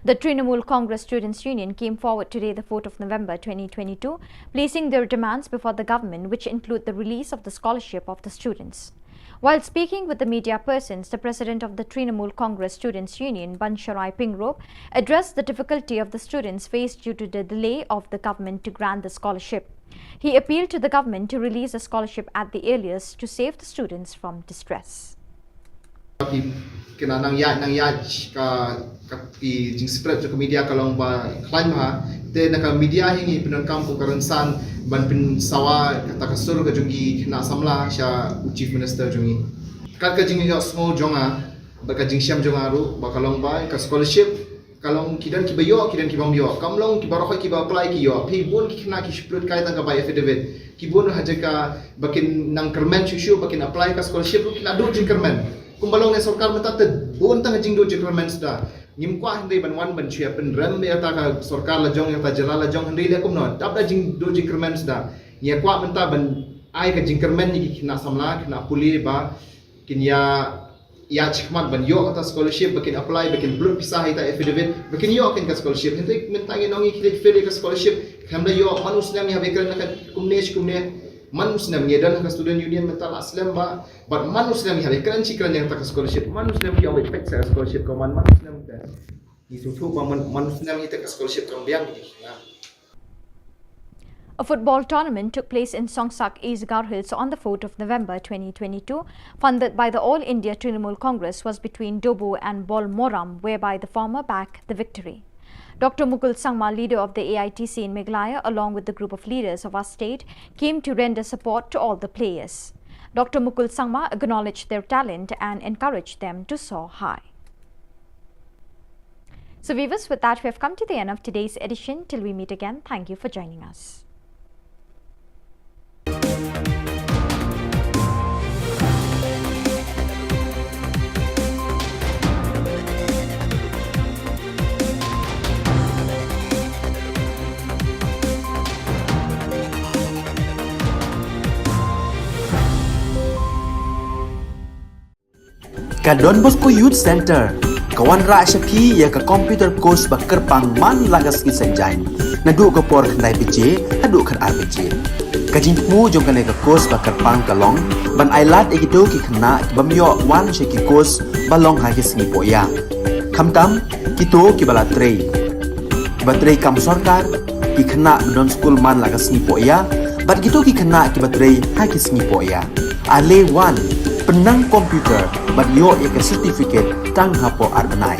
The Trinamool Congress Students' Union came forward today, the fourth of November twenty twenty-two, placing their demands before the government, which include the release of the scholarship of the students. While speaking with the media persons, the president of the Trinamool Congress Students' Union, Bansharai Pingrope, addressed the difficulty of the students faced due to the delay of the government to grant the scholarship. He appealed to the government to release the scholarship at the earliest to save the students from distress. Ki, ki nang ïaid, nang ïaid ka, ka ki jingspread jong ka media ka long ba khlaiñ bha. Te na ka media hi ngi pyndonkam kum ka rynsan ban pynsawa kata ka sur ka jong ki khynnah samla sha u Chief Minister jong ngi. Kat ka jingïohsngew jong nga bad ka jingshem jong nga ruh ba ka long ba ka scholarship ka long ki don kiba ïoh, ki don kiba ym ïoh. Kam long kiba rkhoi kiba apply ki ïoh. Phi bun ki khynnah ki shu pynlut kai tang ka bai affidavit. Ki bun ha jaka ba kin nang kyrmen shuh shuh ba kin apply ka scholarship ruh ki la duh jingkyrmen. Kumba long ne sorkar mynta te bun tang jingduh jingkyrmen suda. Ngim kwah hynrei ban wan ban shu ïa pynrem ïa kata ka sorkar la jong, ïa kata jylla la jong, hynrei leh kumno. Dap da jingduh jingkyrmen suda. Ngi ïa kwah mynta ban ai ka jingkyrmen ïa ki khynnah samla, khynnah pule ba kin ïa ïa shikmat ban ïoh kata scholarship, ba kin apply, ba kin pynlut pisa ha ita affidavit, ba kin ïoh kin ka scholarship. Hynrei mynta ngi ong ngi khie fail ïa ka scholarship, khlem da ïoh, man u snem ngi hap ïa kren na ka kumne shi kumne, man u snem ngi don ha ka student union mynta la slem ba, bad man u snem ngi hap ïa kren shi kren ïa kata ka scholarship, man u snem ngi ong ba peit sa ka scholarship ka man, man u snem te. Ngi sngewthuh ba man, man u snem ngi te ka scholarship kam biang ngi. A football tournament took place in Songsak, East Garo Hills on the fourth of November twenty twenty-two, funded by the All India Trinamool Congress, was between Dobu and Bolmoram, whereby the former bagged the victory. Doctor Mukul Sangma, leader of the A I T C in Meghalaya, along with the group of leaders of our state, came to render support to all the players. Doctor Mukul Sangma acknowledged their talent and encouraged them to soar high. So viewers, with that, we have come to the end of today's edition. Till we meet again, thank you for joining us. Ka Don Bosco Youth Center ka wanrah sha phi ïa ka computer course ba kyrpang man la ka sngi Saitjaiñ, naduh ka por khyndai baje haduh khatar baje. Ka jingthmu jong kane ka course ba kyrpang ka long ban ai lad ïa kito ki khynnah ki bym ïoh wan sha ki course ba long ha ki sngi pohïa, khamtam kito kiba la trei, kiba trei kam sorkar, ki khynnah ba don skul man la ka sngi pohïa, bad kito ki khynnah kiba trei ha ki sngi pohïa. Ale wan, pynnang computer bad ïoh ïa ka certificate tang hapoh ar bnai.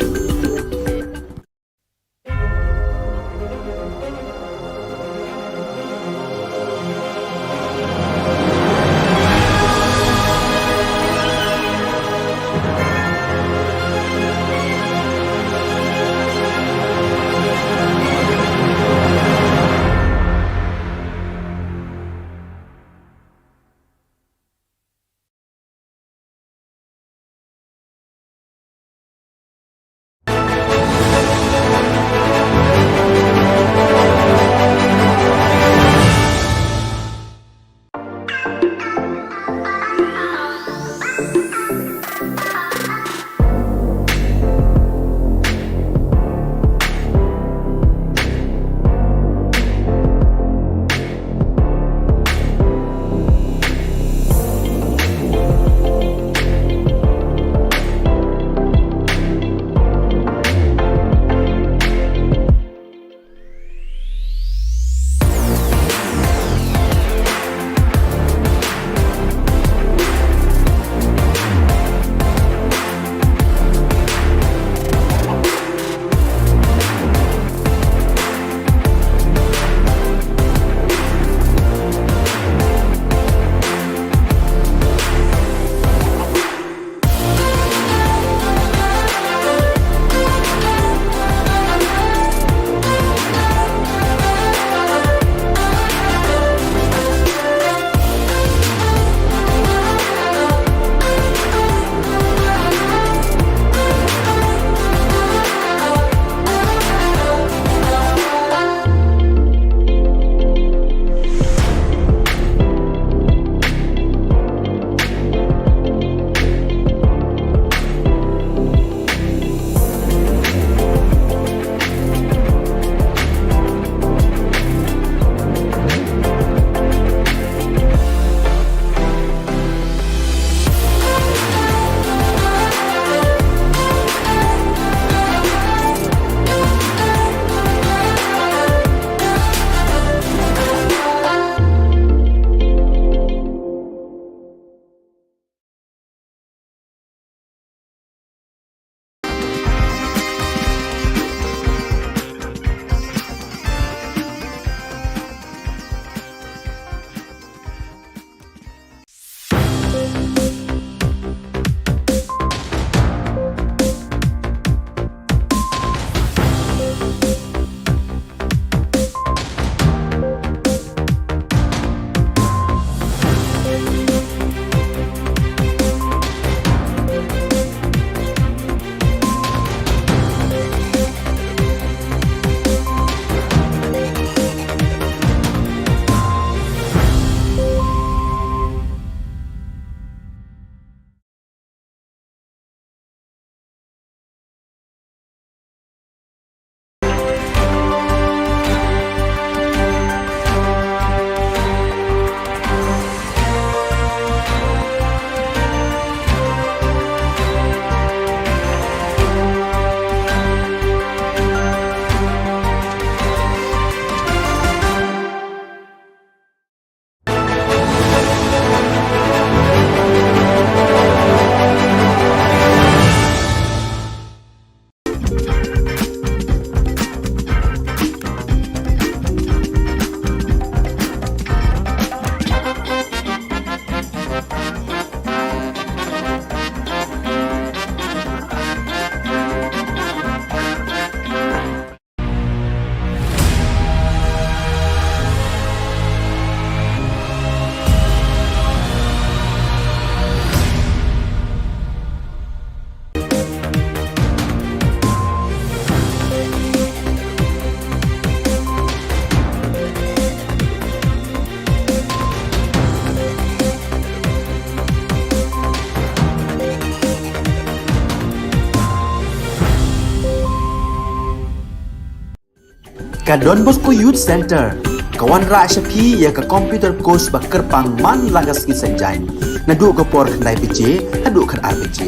Ka Don Bosco Youth Centre ka wanrah sha phi ïa ka computer course ba kyrpang man la ka sngi Saitjaiñ, naduh ka por khyndai baje haduh khatar baje.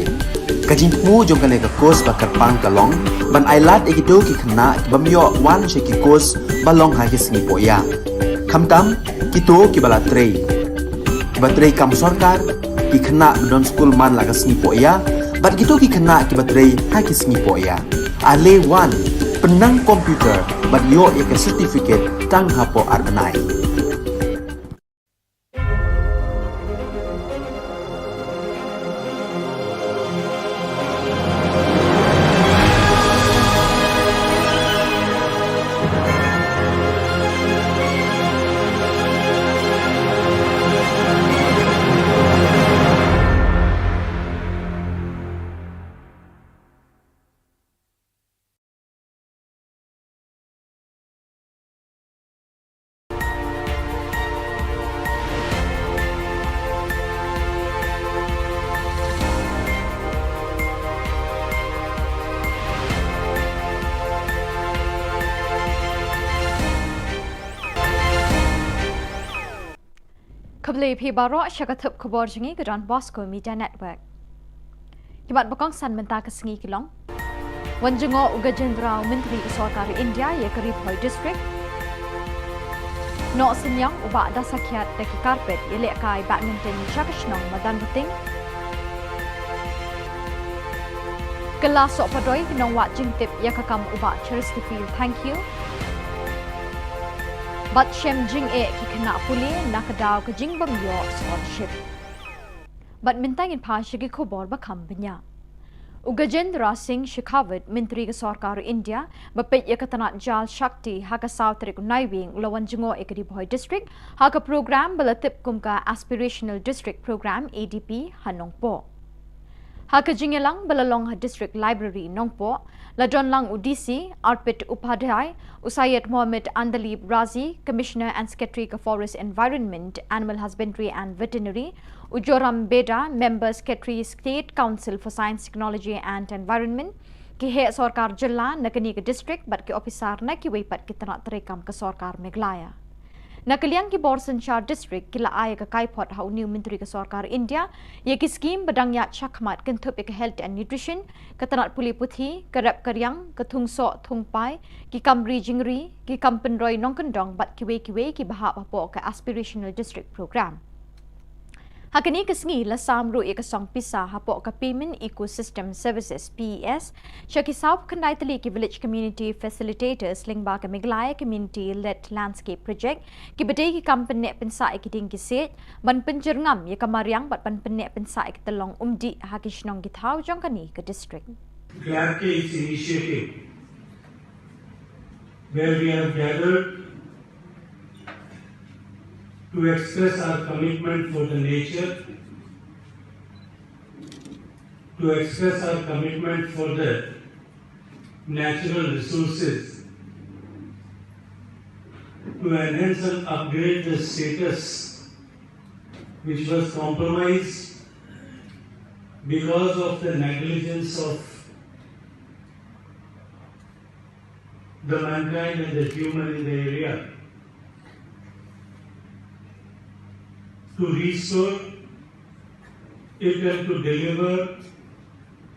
Ka jingthmu jong kane ka course ba kyrpang ka long ban ailad ïa kito ki khynnah ki bym ïoh wan sha ki course ba long ha ki sngi pohïa, khamtam kito kiba la trei, kiba trei kam sorkar, ki khynnah ba don skul man la ka sngi pohïa, bad kito ki khynnah kiba trei ha ki sngi pohïa. Ale wan, pynnang computer bad ïoh ïa ka certificate tang hapoh ar bnai. Khublei phi baroh sha ka thup khubor jong ngi ka Don Bosco Media Network. Ki mat ba kongsan mynta ka sngi ki long: Wan jngoh u Gajendra, u Myntri ka Sorkar India ïa ka Ri Bhoi District. Noh synñiang u Bah Dasakhiat da ki carpet ïalehkai badminton sha ka shnong Madanrting. Kylla sohpadoi ki nongwad jingtip ïa ka kam u Bah Cheristerfield Thangkhiew. Bad shem jingeh ki khynnah pule na ka daw ka jingbymïoh scholarship. Bad mynta ngin phai sha ki khubor ba kham bniah. U Gajendra Singh Shekhawat, Myntri ka Sorkar India ba peit ïa ka tnat Jal Shakti, ha ka saw tarik u Naiwieng u la wan jngoh ïa ka Ri Bhoi District ha ka program ba la tip kum ka Aspirational District Program, A D P, ha Nongpoh. Ha ka jingïalang ba la long ha District Library, Nongpoh, la don lang u D C Arpit Upadhyay, u Syed Mohammed Andalib Razi, Commissioner and Secretary ka Forest Environment, Animal Husbandry and Veterinary, u Joram Beda, Member Secretary, State Council for Science, Technology and Environment, ki heh sorkar jylla na kane ka district bad ki ophisar na kiwei pat ki tnat treikam ka Sorkar Meghalaya. Na ka liang ki bor synshar district ki la ai ïa ka kaiphod ha une u Myntri ka Sorkar India ïa ki skhim ba dang ïaid shakhmat, kynthup ïa ka health and nutrition, ka tnat pule puthi, ka rep ka riang, ka thung soh thung pai, ki kam ri jingri, ki kam pynroi nongkyndong bad kiwei kiwei kiba hap hapoh ka Aspirational District Program. Ha kane ka sngi la sam ruh ïa ka song pisa hapoh ka Payment Ecosystem Services, P E S, sha ki sawphew khyndai tylli ki Village Community Facilitators lyngba ka Meghalaya Community Led Landscape Project, kiba dei ki kam pynneh pynsah ïa ki dieng ki siej, ban pynjyrngam ïa ka mariang bad ban pynneh pynsah ïa ka tyllong umdih ha ki shnong ki thaw jong kane ka district. Glad ke is initiative where we have gathered to express our commitment for the nature, to express our commitment for the natural resources, to enhance and upgrade the status which was compromised because of the negligence of the mankind and the human in the area, to restore it and to deliver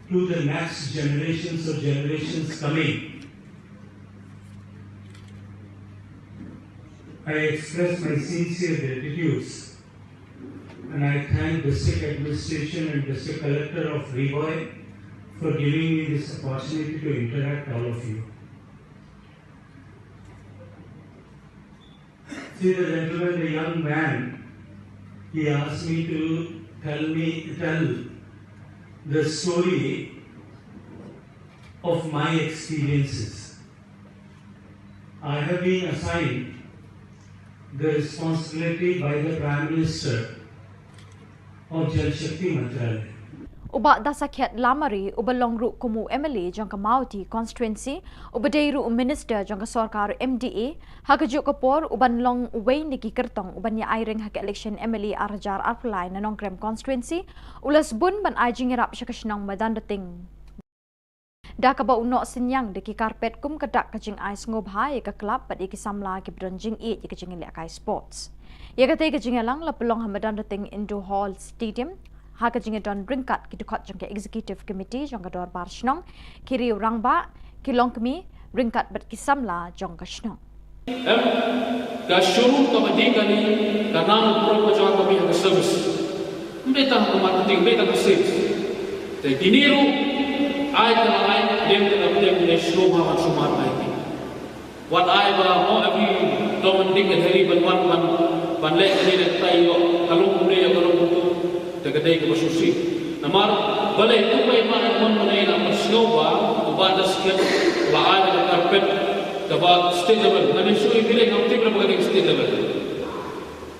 to the next generations or generations coming. I express my sincere gratitude and I thank District Administration and District Collector of Ri Bhoi for giving me this opportunity to interact all of you. See the gentleman, the young man, he asked me to tell me, tell the story of my experiences. I have been assigned the responsibility by the Prime Minister of Jal Shakti Mantralaya. U Bah Dasakhiat Lamare, uba long ruh kum u M L A jong ka Mawhati Constituency, uba dei ruh u Minister jong ka sorkar M D A, ha kajuh ka por u ban long uwei na ki kyrtong u ban ïa aireng ha ka election M L A ar hajar arphew lai na Nongkrem Constituency, u la sbun ban ai jingïarap sha ka shnong Madanrting. Da kaba u noh synñiang da ki carpet kum ka dak ka jingai sngewbha ïa ka club bad ïa ki samla kiba don jingïeit ïa ka jingïalehkai sports. Ïa katei ka jingïalang la pynlong ha Madanrting Indoor Hall Stadium ha ka jingïadon ryngkat ki dkhot jong ka Executive Committee jong ka Dorbar Shnong, ki riew rangbah, ki longkmie, ryngkat bad ki samla jong ka shnong. Em, ka showroom kaba dih kane ka nang pro ka jong ka bih ka service. Ym dei tang ka marketing, ym dei tang ka sales. Te kine ruh ai ka la ai, lem ka la lem, ne shlur ha ban sumar ai ki. Wat ai ba mo abi dom dik ka heri ban wan ban ban leh kane leh tai ïoh ka long kumne ïoh ka long kumtu. Te ka dei kaba shisha. Namar balei tu bai ma ai mon ma nei na ma sngewbha uba da sket la ai da carpet kaba state level. Nga ne shu i bile ngam tip la ba ka dei state level.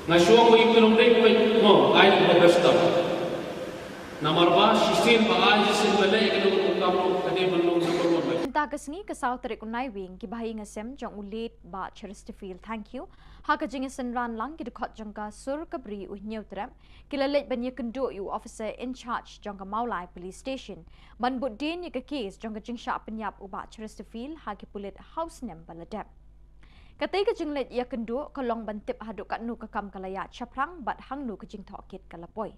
Nga shu ong ba i tu long dei bai mo ai da kaba best tam. Namar ba shisien ba ai shisien ba leh ka dei ka kam ka dei ban long number one bai. Mynta ka sngi ka saw tarik u Naiwieng ki bahaïing hasem jong u late Bah Chesterfield Thangkhiew ha ka jingïasynran lang ki dkhot jong ka Sur Kabri u Hynñiewtrep ki la leit ban ïakynduh ïa u officer in charge jong ka Mawlai Police Station ban bud dien ïa ka case jong ka jingshah pynïap u Bah Chesterfield ha ki pulit ha u snem ba la dep. Katei ka jingleit ïakynduh ka long ban tip haduh katno ka kam ka la ïaid shaphrang bad hangno ka jingtohkit ka la poi.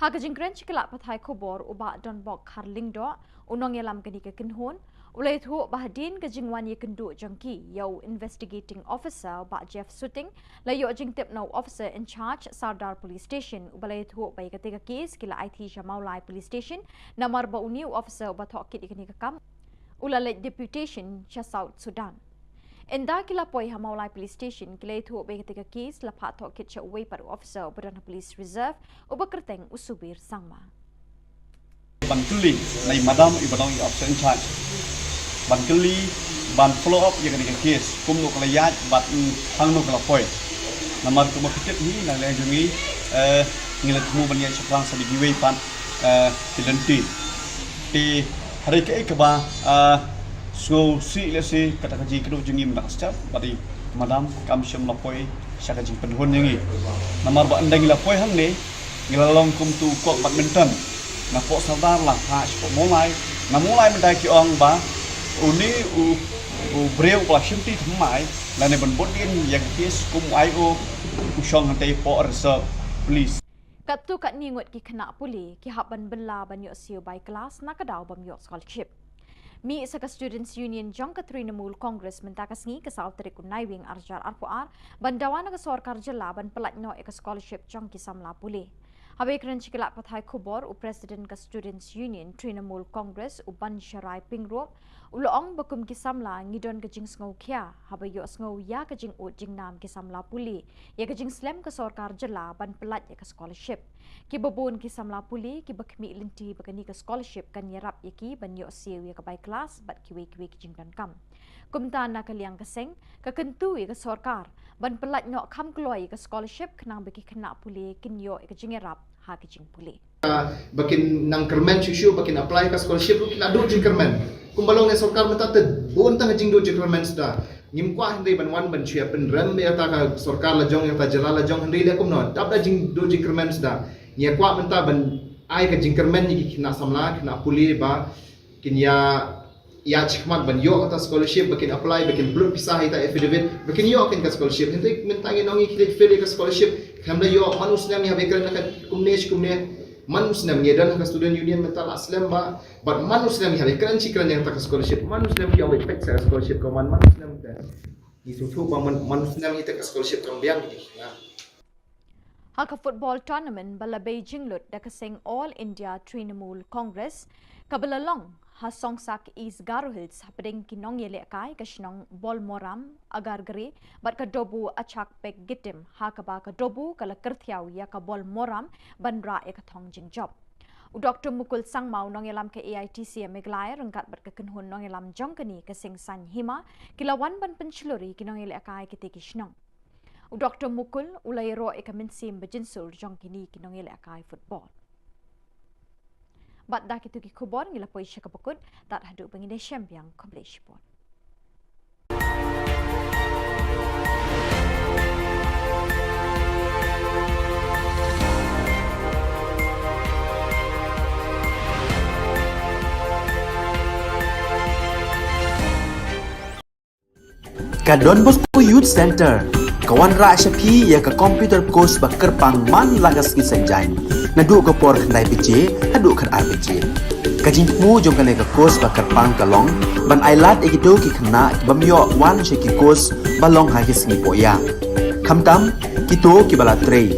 Ha ka jingkren sha ki lad pathai khubor u Bah Donbok Kharlyngdoh, u nongïalam kane ka kynhun, u la ïathuh ba hadien ka jingwan ïakynduh jong ki ïa u investigating officer u Bah Jeff Suting, la ïoh jingtip na u officer in charge Sardar Police Station uba la ïathuh ba ïa katei ka case ki la aiti sha Mawlai Police Station namar ba une u officer uba tohkit ïa kane ka kam u la leit deputation sha South Sudan. Ynda ki la poi ha Mawlai Police Station ki la ïathuh ba ïa katei ka case la phah tohkit sha uwei pat u officer uba don ha Police Reserve uba kyrteng u Subir Sangma. Ban kylli na i madam iba don i officer in charge. Ban kylli ban follow up ïa kane ka case kumno ka la ïaid bad hangno ka la poi. Namar kumba phi tip hi na liang jong ngi, eh, ngi la thmu ban ïaid shaphrang sa da kiwei pat, eh, ki lynti. Te hynrei kaei kaba, ah, sngewsih lehse kata ka jingkynduh jong ngi mynta ka step bad i madam kam shym la poi sha ka jingpynhun jong ngi. Namar ba ynda ngi la poi hangne ngi la long kum tu u kok badminton. Na poh Sardar la phah sha poh Mawlai, na Mawlai mynta ki ong ba une u, u briew ba la shimti thymmai lane ban bud dien ïa ka case kum u I O u shong hangtei poh Reserve Police. Katto katne ngut ki khynnah pule ki hap ban bylla ban ïoh siew bai klas na ka daw bym ïoh scholarship. Mih sa ka Students Union jong ka Trinamool Congress mynta ka sngi ka saw tarik u Naiwieng ar hajar arphew ar ban dawa na ka sorkar jylla ban pyllait noh ïa ka scholarship jong ki samla pule. Haba ïakren sha ki lad pathai khubor u President ka Students Union Trinamool Congress u Bansharai Pyngrope u la ong ba kum ki samla ngi don ka jingsngewkhia haba ïohsngew ïa ka jingud jingnam ki samla pule ïa ka jingslem ka sorkar jylla ban pyllait ïa ka scholarship. Kiba bun ki samla pule kiba khmih lynti ba kane ka scholarship kan ïarap ïa ki ban ïoh siew ïa ka bai klas bad kiwei kiwei ki jingdonkam. Kumta na ka liang ka seng ka kyntu ïa ka sorkar ban pyllait noh kham kloi ïa ka scholarship khnang ba ki khynnah pule kin ïoh ïa ka jingïarap ha ka jingpule. Ba kin nang kyrmen shuh shuh ba kin apply ka scholarship ruh ki la duh jingkyrmen. Kumba long ïa sorkar mynta te bun tang jingduh jingkyrmen suda. Ngim kwah hynrei ban wan ban shu ïa pynrem ïa ta ka sorkar la jong ïa ta jylla la jong hynrei leh kumno dap da jingduh jingkyrmen suda. Ngi ïa kwah mynta ban ai ka jingkyrmen ïa ki khynnah samla khynnah pule ba kin ïa ïa shikmat ban ïoh kata scholarship ba kin apply ba kin pynlut pisa ha ita affidavit ba kin ïoh kin ka scholarship. Hynrei mynta ngi nong ngi khlieh fail ïa ka scholarship khlem da ïoh man u snem ïa ba kren na ka kumne shi kumne man u snem ngi don ha ka student union mynta la slem ba bad man u snem ïa ba kren shi kren ïa ta ka scholarship man u snem ki ïoh ba pek sa ka scholarship ka man man u snem ka ngi sngewthuh ba man man u snem ïa ta ka scholarship kam biang ki na Ha ka football tournament ba la bei jinglut da ka seng All India Trinamool Congress kaba la long ha Songsak East Garo Hills hapdeng ki nongïalehkai ka shnong Bolmoram, Agargre bad ka Dobu Achak Pek Gitim ha kaba ka Dobu ka la kyrthiaw ïa ka Bolmoram ban rah ïa ka thong jingjop. U Doktor Mukul Sangma u nongïalam ka A I T C Meghalaya ryngkat bad ka kynhun nongïalam jong kane ka seng Saiñ Hima ki la wan ban pynshlur ïa ki nongïalehkai kitei ki shnong. U Doktor Mukul u la ïaroh ïa ka mynsiem ba jynsur jong kine ki nongïalehkai football. Bad da kito ki khubor ngi la poi sha kaba kut, tad haduh ba ngin ïashem biang khublei shibun. Ka Don Bosco Youth Centre ka wanrah sha phi ïa ka computer course ba kyrpang man la ka sngi Saitjaiñ, naduh ka por khyndai baje haduh khatar baje. Ka jingthmu jong kane ka course ba kyrpang ka long ban ai lad ïa kito ki khynnah ki bym ïoh wan sha ki course ba long ha ki sngi pohïa, khamtam kito kiba la trei,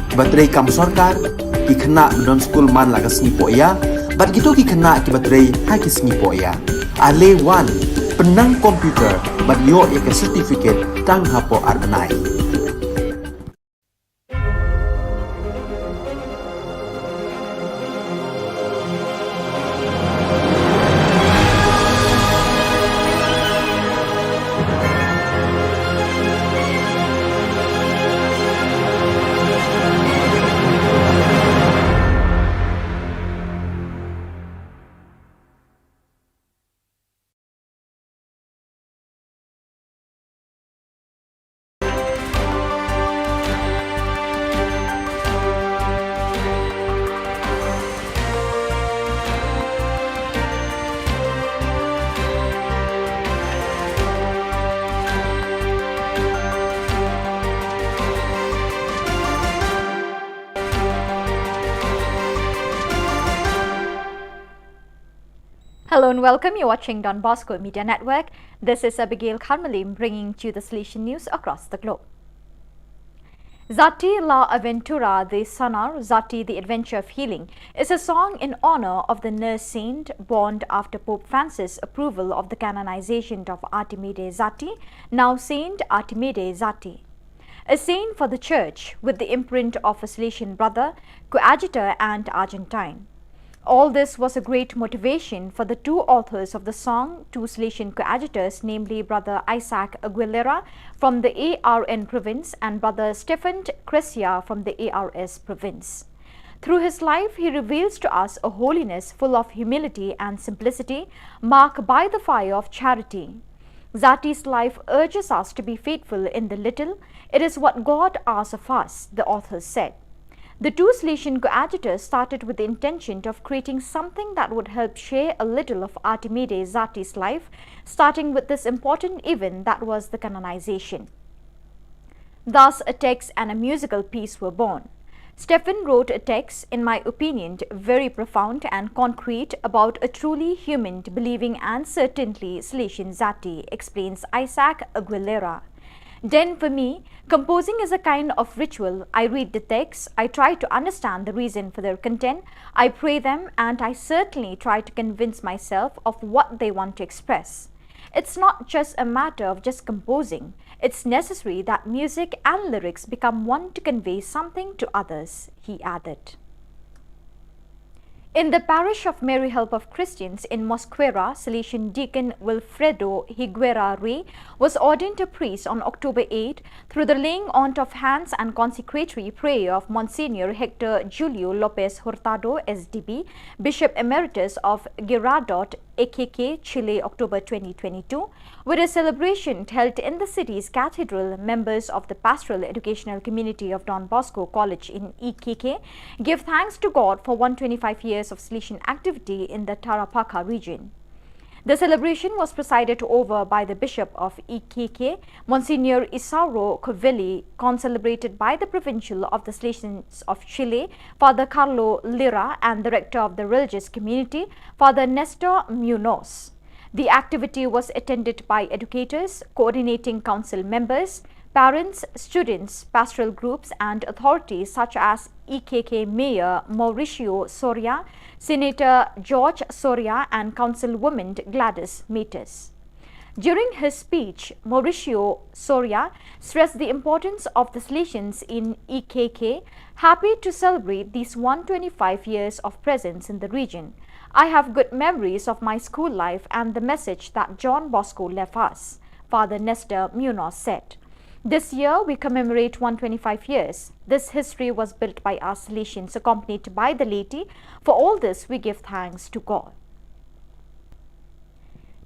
kiba trei kam sorkar, ki khynnah ba don skul man la ka sngi pohïa bad kito ki khynnah kiba trei ha ki sngi pohïa. Ale wan, pynnang computer bad ïoh ïa ka certificate tang hapoh ar bnai. Hello and welcome. You're watching Don Bosco Media Network. This is Abigail Kharmalim bringing to you the Salesian news across the globe. Zati la Aventura de Sanar, Zati the Adventure of Healing, is a song in honor of the nurse saint born after Pope Francis' approval of the canonization of Artimide Zati, now Saint Artimide Zati. A saint for the Church, with the imprint of a Salesian brother, coadjutor, and Argentine. All this was a great motivation for the two authors of the song, two Salesian coadjutors, namely Brother Isaac Aguilera from the A R N province and Brother Stefan Cresia from the A R S province. Through his life, he reveals to us a holiness full of humility and simplicity, marked by the fire of charity. Zati's life urges us to be faithful in the little. It is what God asks of us, the author said. The two Salesian coadjutors started with the intention of creating something that would help share a little of Artimide Zati's life, starting with this important event that was the canonization. Thus, a text and a musical piece were born. Stefan wrote a text, in my opinion, very profound and concrete about a truly human, believing, and certainly Salesian Zati, explains Isaac Aguilera. Then, for me, composing is a kind of ritual. I read the text, I try to understand the reason for their content, I pray them, and I certainly try to convince myself of what they want to express. It's not just a matter of just composing. It's necessary that music and lyrics become one to convey something to others, he added. In the parish of Mary Help of Christians in Mosquera, Salesian Deacon Wilfredo Higuera Rey was ordained a priest on October eighth through the laying on of hands and consecratory prayer of Monsignor Hector Julio Lopez Hurtado, S D B, Bishop Emeritus of Girardot, Iquique, Chile, October twenty twenty-two, with a celebration held in the city's cathedral. Members of the Pastoral Educational Community of Don Bosco College in Iquique give thanks to God for one twenty-five years of Salesian activity in the Tarapacá region. The celebration was presided over by the Bishop of Iquique, Monsignor Isauro Covelli, concelebrated by the Provincial of the Salesians of Chile, Father Carlo Lira, and the Rector of the Religious Community, Father Nestor Munoz. The activity was attended by educators, coordinating council members, parents, students, pastoral groups, and authorities such as Iquique Mayor Mauricio Soria, Senator George Soria, and Councilwoman Gladys Matus. During his speech, Mauricio Soria stressed the importance of the Salesians in Iquique, happy to celebrate these one twenty-five years of presence in the region. I have good memories of my school life and the message that John Bosco left us, Father Nestor Munoz said. This year, we commemorate one twenty-five years. This history was built by us Salesians, accompanied by the laity. For all this, we give thanks to God.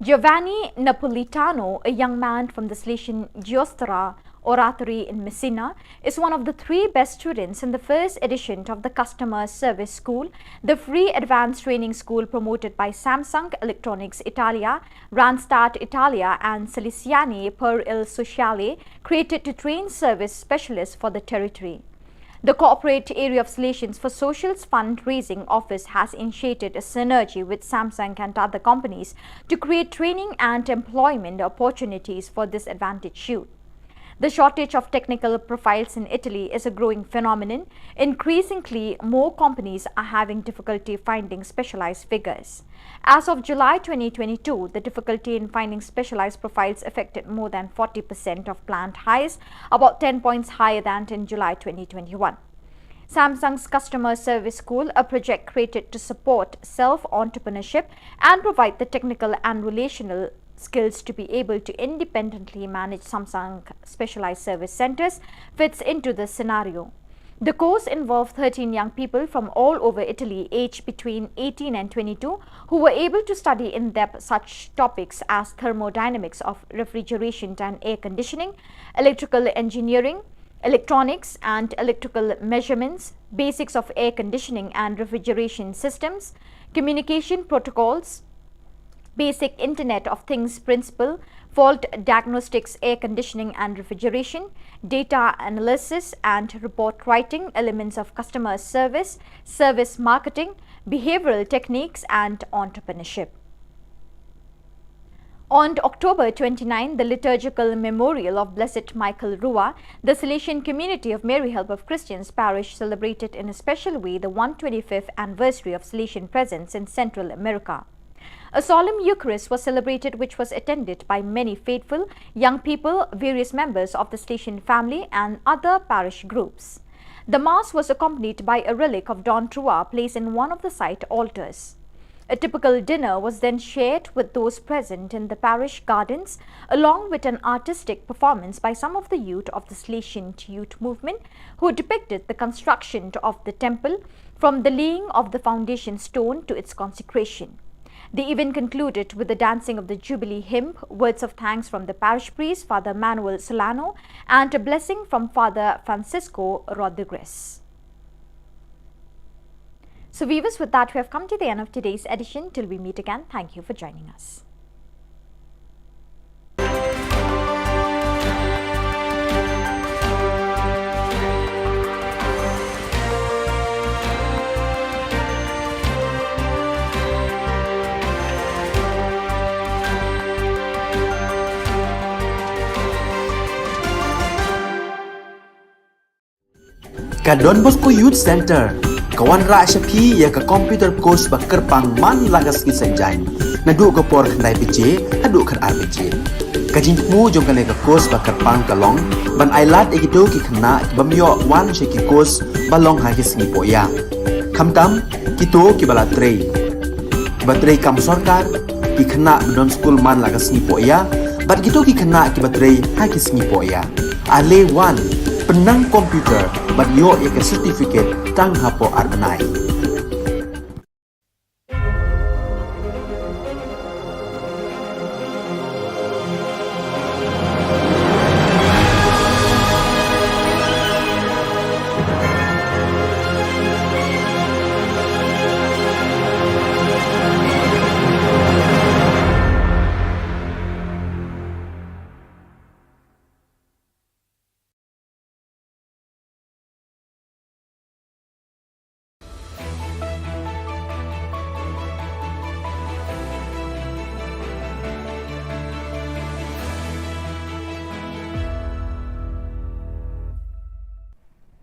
Giovanni Napolitano, a young man from the Salesian Giostra, Oratory in Messina, is one of the three best students in the first edition of the Customer Service School, the free advanced training school promoted by Samsung Electronics Italia, Randstad Italia, and Salesiani per il Sociale, created to train service specialists for the territory. The Corporate Area of Salesians for Social's fundraising office has initiated a synergy with Samsung and other companies to create training and employment opportunities for disadvantaged youth. The shortage of technical profiles in Italy is a growing phenomenon. Increasingly, more companies are having difficulty finding specialized figures. As of July twenty twenty-two, the difficulty in finding specialized profiles affected more than forty percent of planned hires, about ten points higher than in July twenty twenty-one. Samsung's Customer Service School, a project created to support self-entrepreneurship and provide the technical and relational skills to be able to independently manage Samsung specialized service centers, fits into this scenario. The course involved thirteen young people from all over Italy, aged between eighteen and twenty-two, who were able to study in depth such topics as thermodynamics of refrigeration and air conditioning, electrical engineering, electronics and electrical measurements, basics of air conditioning and refrigeration systems, communication protocols, basic Internet of Things principle, fault diagnostics, air conditioning and refrigeration, data analysis and report writing, elements of customer service, service marketing, behavioral techniques, and entrepreneurship. On October twenty-nine, the liturgical memorial of Blessed Michael Rua, the Salesian community of Mary Help of Christians Parish celebrated in a special way the one twenty-fifth anniversary of Salesian presence in Central America. A solemn Eucharist was celebrated, which was attended by many faithful, young people, various members of the Salesian family, and other parish groups. The Mass was accompanied by a relic of Don Rua placed in one of the site altars. A typical dinner was then shared with those present in the parish gardens, along with an artistic performance by some of the youth of the Salesian youth movement, who depicted the construction of the temple from the laying of the foundation stone to its consecration. The event concluded with the dancing of the Jubilee hymn, words of thanks from the parish priest, Father Manuel Solano, and a blessing from Father Francisco Rodriguez. So viewers, with that, we have come to the end of today's edition. Till we meet again, thank you for joining us. Ka Don Bosco Youth Centre ka wanrah sha phi ïa ka computer course ba kyrpang man la ka sngi Saitjaiñ, naduh ka por khyndai baje haduh khatar baje. Ka jingthmu jong kane ka course ba kyrpang ka long ban ailad ïa kito ki khynnah ki bym ïoh wan sha ki course ba long ha ki sngi pohïa. Khamtam kito kiba la trei, kiba trei kam sorkar, ki khynnah ba don skul man la ka sngi pohïa, bad kito ki khynnah kiba trei ha ki sngi pohïa. Ale wan, pynnang computer bad ïoh ïa ka certificate tang hapoh ar bnai.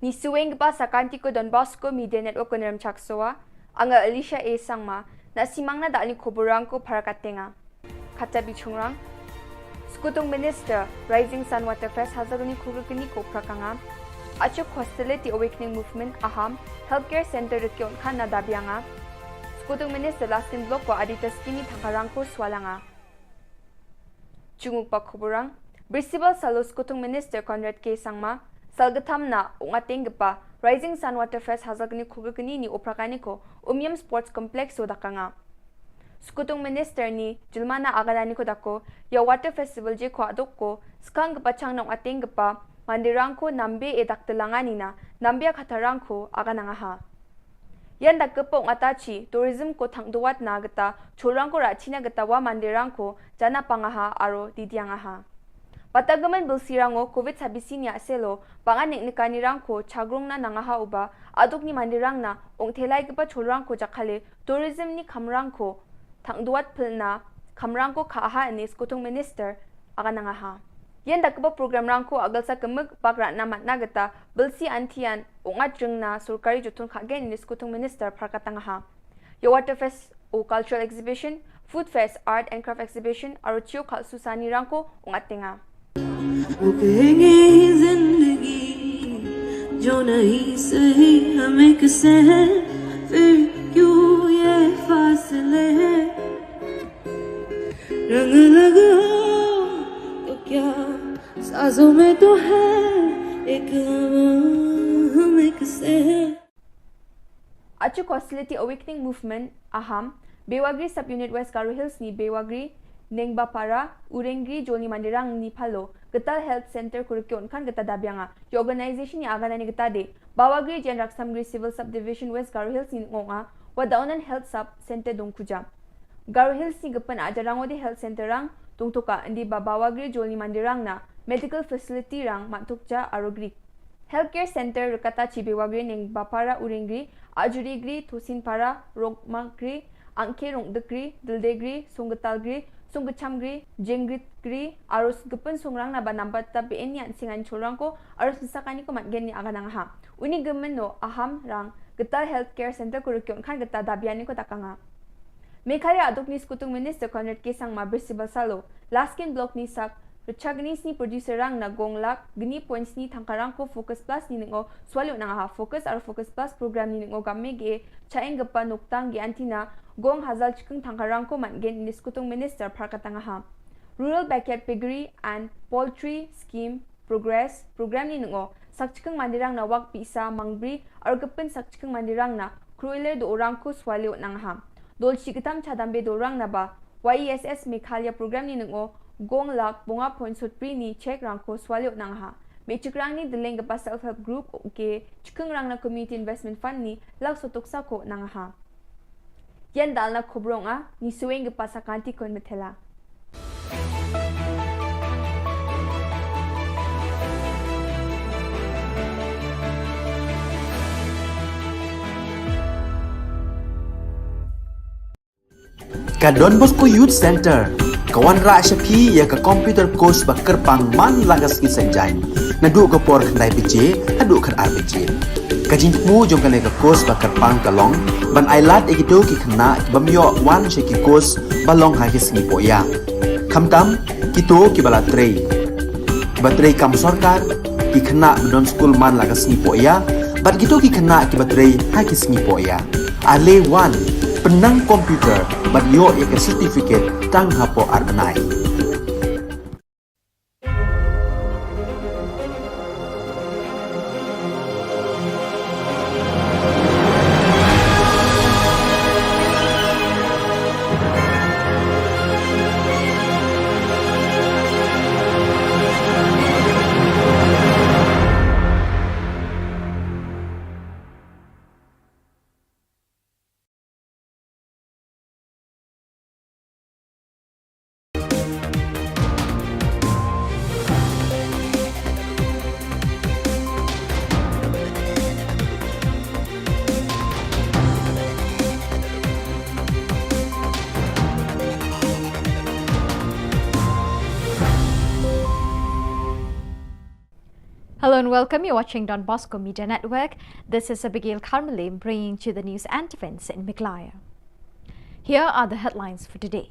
Ngi sngewbha sa ka Don Bosco Media Network Nongrim Chaksoa, anga Alicia A Sangma, na simang na da ani khuburang ko phara katenga. Khata bichungrang. Skutung Minister, Rising Sun Waterfest Hazargni Khurgni ko phrakanga. Achuk Hostility Awakening Movement Aham, Healthcare Center Rikyon Khan na dabianga. Skutung Minister Lastin Block ko Adita Skini Thakarang ko swalanga. Chunguk pa khuburang. Bristol Salo Skutung Minister Conrad K Sangma, Salgatham na Ungateng Gepa, Rising Sun Waterfest Hazargni Khurgni ni oprakani ko Umiam Sports Complex so dakanga. Skutung Minister ni Julmana Agadani ko dako, ïa Water Festival je ko adok ko, skang gepa chang nong ateng gepa, Mandirang ko nambe e dak telanga nina, nambe a khatarang ko aga nangaha. Yan dak kepa ong atachi, tourism ko thang duat na geta, cholrang ko rachi na geta wa mandirang ko, jana pangaha aro didiangaha. Bata gemen bilsi rango covid sabisi nya selo, pangan nik nikani rang ko, chagrong na nangaha uba, aduk ni mandirang na, ong thelai kepa cholrang ko jakale, tourism ni kamrang ko, thang duat pel na, kamrang ko kaaha ini skutung minister, aga nangaha. Yen da kaba program rang ko agal sa kemik bak rat na mat na geta, bilsi antian, ungat jeng na, surkari jutun khagen ini skutung minister, parkatang ha. Ya water fest, o cultural exhibition, food fest, art and craft exhibition, aro chio khal susani rang ko, ungat tenga. वो कहेंगे जिंदगी जो नहीं सही हमें किसे है फिर क्यों ये फासले हैं रंग लग हो तो क्या साजों में तो है एक हवा हम एक से है Achu Hostility Awakening Movement, Aham, Bewagri Sub-Unit West Garo Hills ni Bewagri, Nengbapara, Urengri, Jolni Mandirang ni Palo, Getal Health Center Kurikyo Unkan Geta Dabianga, Yo Organization ni Agana ni Geta De, Bawagri Jen Raksamgri Civil Subdivision West Garo Hills ni Ngonga, Wadaonan Health Sub Center Dongkuja. Garo Hills ni Gepen Ajarangode Health Center Rang, Dongtoka, Indi Babawagri Jolni Mandirang na, Medical Facility Rang, Matukja, Arogri. Healthcare Center Rikata Chibi Wagri Nengbapara Urengri, Ajurigri, Thusinpara, Rokmagri, Angke Rongdekri, Dildegri, Sunggetalgri, Sunggechamgri, Jengritgri, Arus Gepen Sungrang na ba nambat ta B N yan singan chulrang ko, Arus Sakani ko matgen ni aganang ha. Uni gemen no Aham Rang, Getal Healthcare Center ko rukyon khan geta dabiani ko takanga. Meghalaya aduk ni skutung Minister Conrad K Sangma Brisibal Salo, Laskin Block ni sak, Rachagni sni producer rang na gong lak, gni point sni thangkarang ko Focus Plus ni ningo, swalyo nang ha Focus ar Focus Plus program ni ningo gamme ge, chaeng gepa noktang ge antina, gong hazal chikeng thangkarang ko man gen ni skutung minister phar katang ha. Rural Backyard Piggery and Poultry Scheme Progress program ni ningo, sak chikeng mandirang na wak pisa mangbri, ar gepen sak chikeng mandirang na, kruiler do orang ko swalyo nang ha. Dol chiketam chadambe do orang na ba, Y E S S Meghalaya program ni ningo, gong lak bonga point sutpri ni check rang ko swalyo nang ha. Me chikrang ni deleng gepa self help group, ke chikeng rang na community investment fund ni, lak sotuk sa ko nang ha. Yan dal na kubrong a, ni sueng gepa sakanti kon metela. Ka Don Bosco Youth Center ka wanrah sha phi ïa ka computer course ba kyrpang man la ka sngi Saitjaiñ, naduh ka por khyndai baje haduh khatar baje. Ka jingthmu jong kane ka course ba kyrpang ka long ban ailad ïa kito ki khynnah ki bym ïoh wan sha ki course ba long ha ki sngi pohïa. Khamtam kito kiba la trei, kiba trei kam sorkar, ki khynnah ba don skul man la ka sngi pohïa, bad kito ki khynnah kiba trei ha ki sngi pohïa. Ale wan, pynnang computer bad ïoh ïa ka certificate tang hapoh ar bnai. Hello and welcome. You're watching Don Bosco Media Network. This is Abigail Kharmale bringing to you the news and events in Meghalaya. Here are the headlines for today.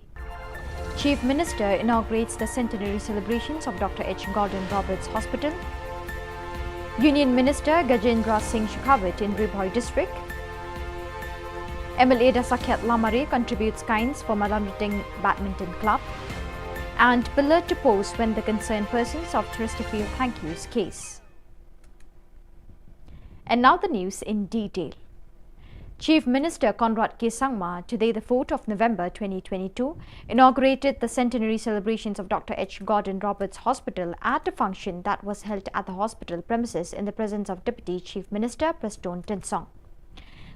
Chief Minister inaugurates the centenary celebrations of Doctor H Gordon Roberts Hospital. Union Minister Gajendra Singh Shekhawat in Ri Bhoi District. M L A Dasakhiat Lamare contributes kinds for Malamriting Badminton Club. And pillar to post when the concerned persons of Chesterfield Thank Yous case. And now the news in detail. Chief Minister Conrad K Sangma, today the fourth of November twenty twenty-two, inaugurated the centenary celebrations of Doctor H Gordon Roberts Hospital at a function that was held at the hospital premises in the presence of Deputy Chief Minister Prestone Tynsong.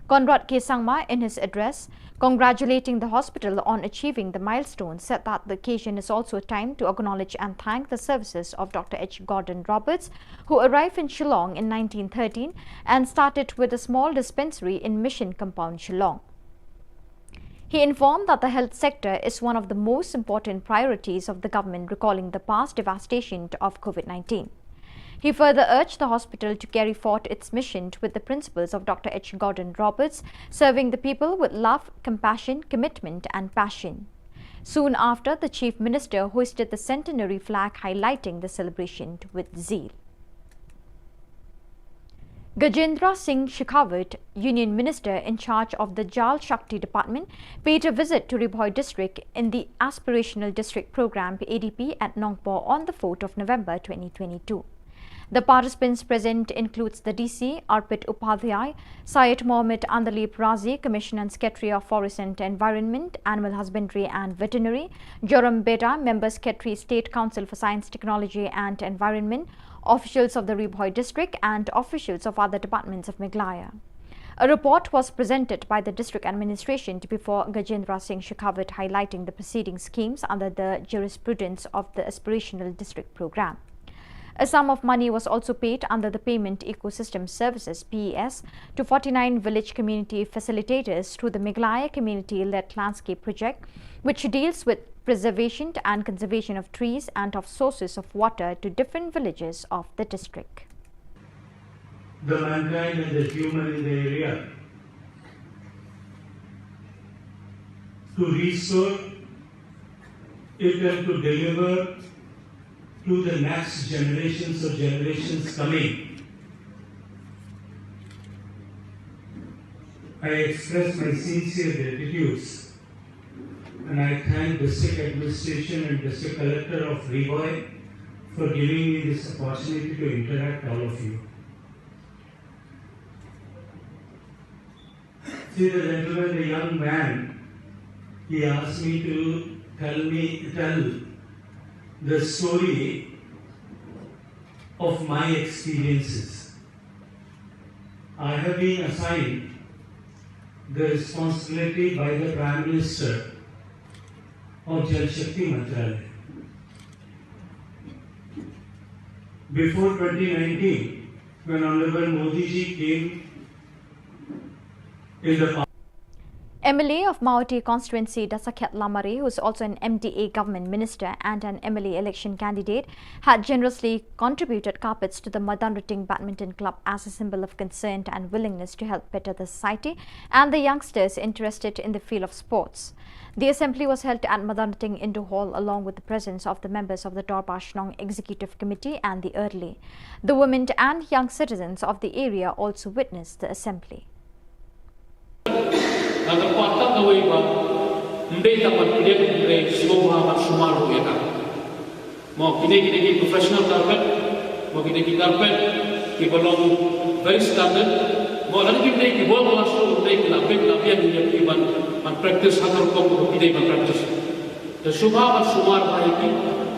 Conrad K Sangma, in his address, congratulating the hospital on achieving the milestone, said that the occasion is also a time to acknowledge and thank the services of Doctor H Gordon Roberts, who arrived in Shillong in nineteen thirteen and started with a small dispensary in Mission Compound, Shillong. He informed that the health sector is one of the most important priorities of the government, recalling the past devastation of COVID nineteen. He further urged the hospital to carry forth its mission with the principles of Doctor H Gordon Roberts, serving the people with love, compassion, commitment, and passion. Soon after, the Chief Minister hoisted the centenary flag, highlighting the celebration with zeal. Gajendra Singh Shekhawat, Union Minister in charge of the Jal Shakti Department, paid a visit to Ri Bhoi district in the Aspirational District Programme, A D P, at Nongpoh on the fourth of November twenty twenty-two. The participants present includes the D C, Arpit Upadhyay, Syed Mohammad Andalib Razi, Commissioner and Secretary of Forest and Environment, Animal Husbandry and Veterinary, Joram Beda, Member Secretary, State Council for Science, Technology and Environment, officials of the Ri Bhoi district and officials of other departments of Meghalaya. A report was presented by the district administration to before Gajendra Singh Shekhawat, highlighting the preceding schemes under the jurisprudence of the Aspirational District Programme. A sum of money was also paid under the Payment Ecosystem Services, P E S, to forty-nine village community facilitators through the Meghalaya Community-Led Landscape Project, which deals with preservation and conservation of trees and of sources of water to different villages of the district. The mankind and the human in the area to restore it and to deliver to the next generations or generations coming. I express my sincere gratitudes and I thank District Administration and District Collector of Ri Bhoi for giving me this opportunity to interact all of you. See the gentleman, the young man, he asked me to tell me, tell the story of my experiences. I have been assigned the responsibility by the Prime Minister of Jal Shakti Mantralaya. Before twenty nineteen, when Honorable Modi ji came in the M L A of Mawhati constituency, Dasakhiat Lamare, who is also an M D A government minister and an M L A election candidate, had generously contributed carpets to the Madanrating Badminton Club as a symbol of concern and willingness to help better the society and the youngsters interested in the field of sports. The assembly was held at Madanrating Indoor Hall along with the presence of the members of the Dorbar Shnong Executive Committee and the Early. The women and young citizens of the area also witnessed the assembly. Nga kyrpad tang kawei ba ym dei tang ban pdiang, hynrei sngewbha ban sumar ruh ïa ka. Mo kine, kine ki professional carpet, mo kine ki carpet kiba long very standard. Mo lada kim dei ki ball class ruh, ym dei, ki la peit la biang ïa ki ban, ban practice ha ka rukom kaba ki dei ban practice. Te sngewbha ban sumar bha ïa ki.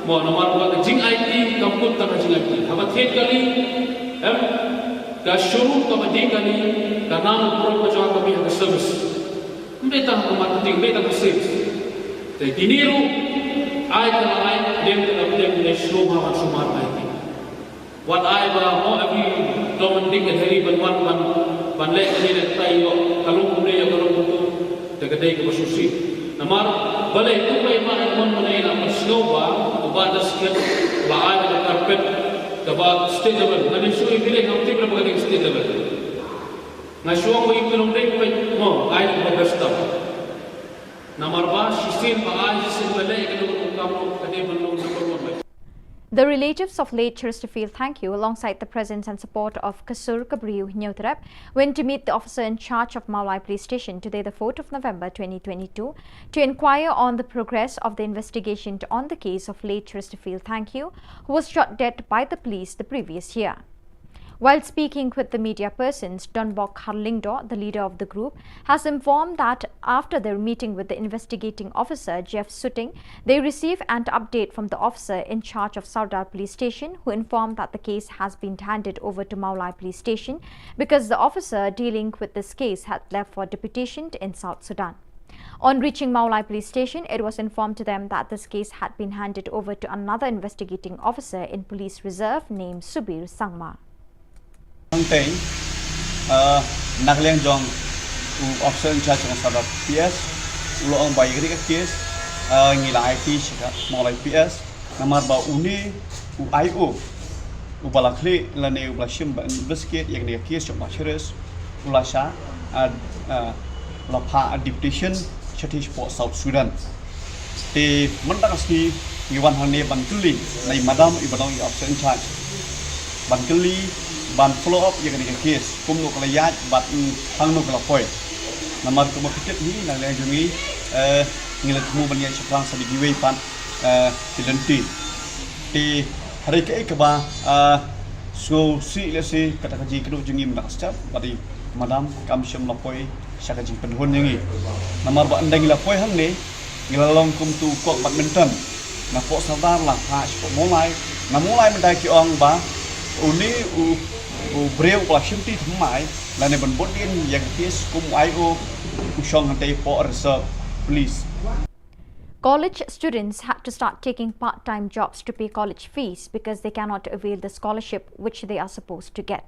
Mo namar ba ka jingaiti kam kut tang ka jingaiti. Haba thied kali, em, ka shuru kaba dih kali, ka nang burom ka jong ka kaba ha ka service. Ym dei tang ka marketing, ym dei tang ka sales. Te kine ruh, ai ka la ai, pdiang ka la pdiang, te sngewbha ban sumar bha ïa ki. Wat ai ba mo every Tom and Dick and Harry ban wan ban, ban leh kane leh katai ïoh ka long kumne ïoh ka long kumtu, te ka dei kaba sngewsih. Namar balei kumba i Bah Edmund Mane i la pynsngew ba u Bah Dasakhiat la ai da ka carpet kaba state level. Nga dei shuh i village, ngam tip re ba ka dei state level. Nga shu ong ba i Bah Edmund Mane ba mo ai da ka best stuff. Namar ba shisien ba ai, shisien ba leh, ka dei ban long number one. The relatives of late Chesterfield Thangkhiew, alongside the presence and support of Kasur Kabriew Hynñiewtrep, went to meet the officer in charge of Mawlai Police Station today, the fourth of November twenty twenty-two, to inquire on the progress of the investigation on the case of late Chesterfield Thangkhiew, who was shot dead by the police the previous year. While speaking with the media persons, Donbok Kharlyngdoh, the leader of the group, has informed that after their meeting with the investigating officer, Jeff Suting, they receive an update from the officer in charge of Sardar Police Station, who informed that the case has been handed over to Mawlai Police Station because the officer dealing with this case had left for deputation in South Sudan. On reaching Mawlai Police Station, it was informed to them that this case had been handed over to another investigating officer in police reserve named Subir Sangma. Hangtei, uh, na ka liang jong u officer in charge jong Sardar P S, u la ong ba ïa kane ka case, uh, ngi la aiti sha ka Mawlai P S, namar ba une u I O, u ba la khlieh lane u ba la shim ban investigate ïa kane ka case jong Bah Cheris, u la shah, uh, uh, u la phah deputation shathie shapoh South Sudan. Te mynta ka sngi ngi wan hangne ban kylli na i madam i ba dang i officer in charge. Ban kylli, ban follow up ïa kane ka case. Kumno ka la ïaid bad, mm, hangno ka la poi. Namar kumba phi tip hi na liang jong ngi, eh, ngi la thmu ban ïaid shaphrang sa da kiwei pat, eh, ki lynti. Te hynrei kaei kaba, ah, sngewsih lehse kata ka jingkynduh jong ngi mynta ka step, bad i madam kam shym la poi sha ka jingpynhun jong ngi. Namar ba ynda ngi la poi hangne, ngi la long kum utu u kok badminton. Napoh Sardar la phah shapoh Mawlai, na Mawlai mynta ki ong ba une u, u briew u la shimti thymmai lane ban bud dien ïa ka case kum u I O u shong hangtei hapoh reserve police. College students had to start taking part-time jobs to pay college fees because they cannot avail the scholarship which they are supposed to get.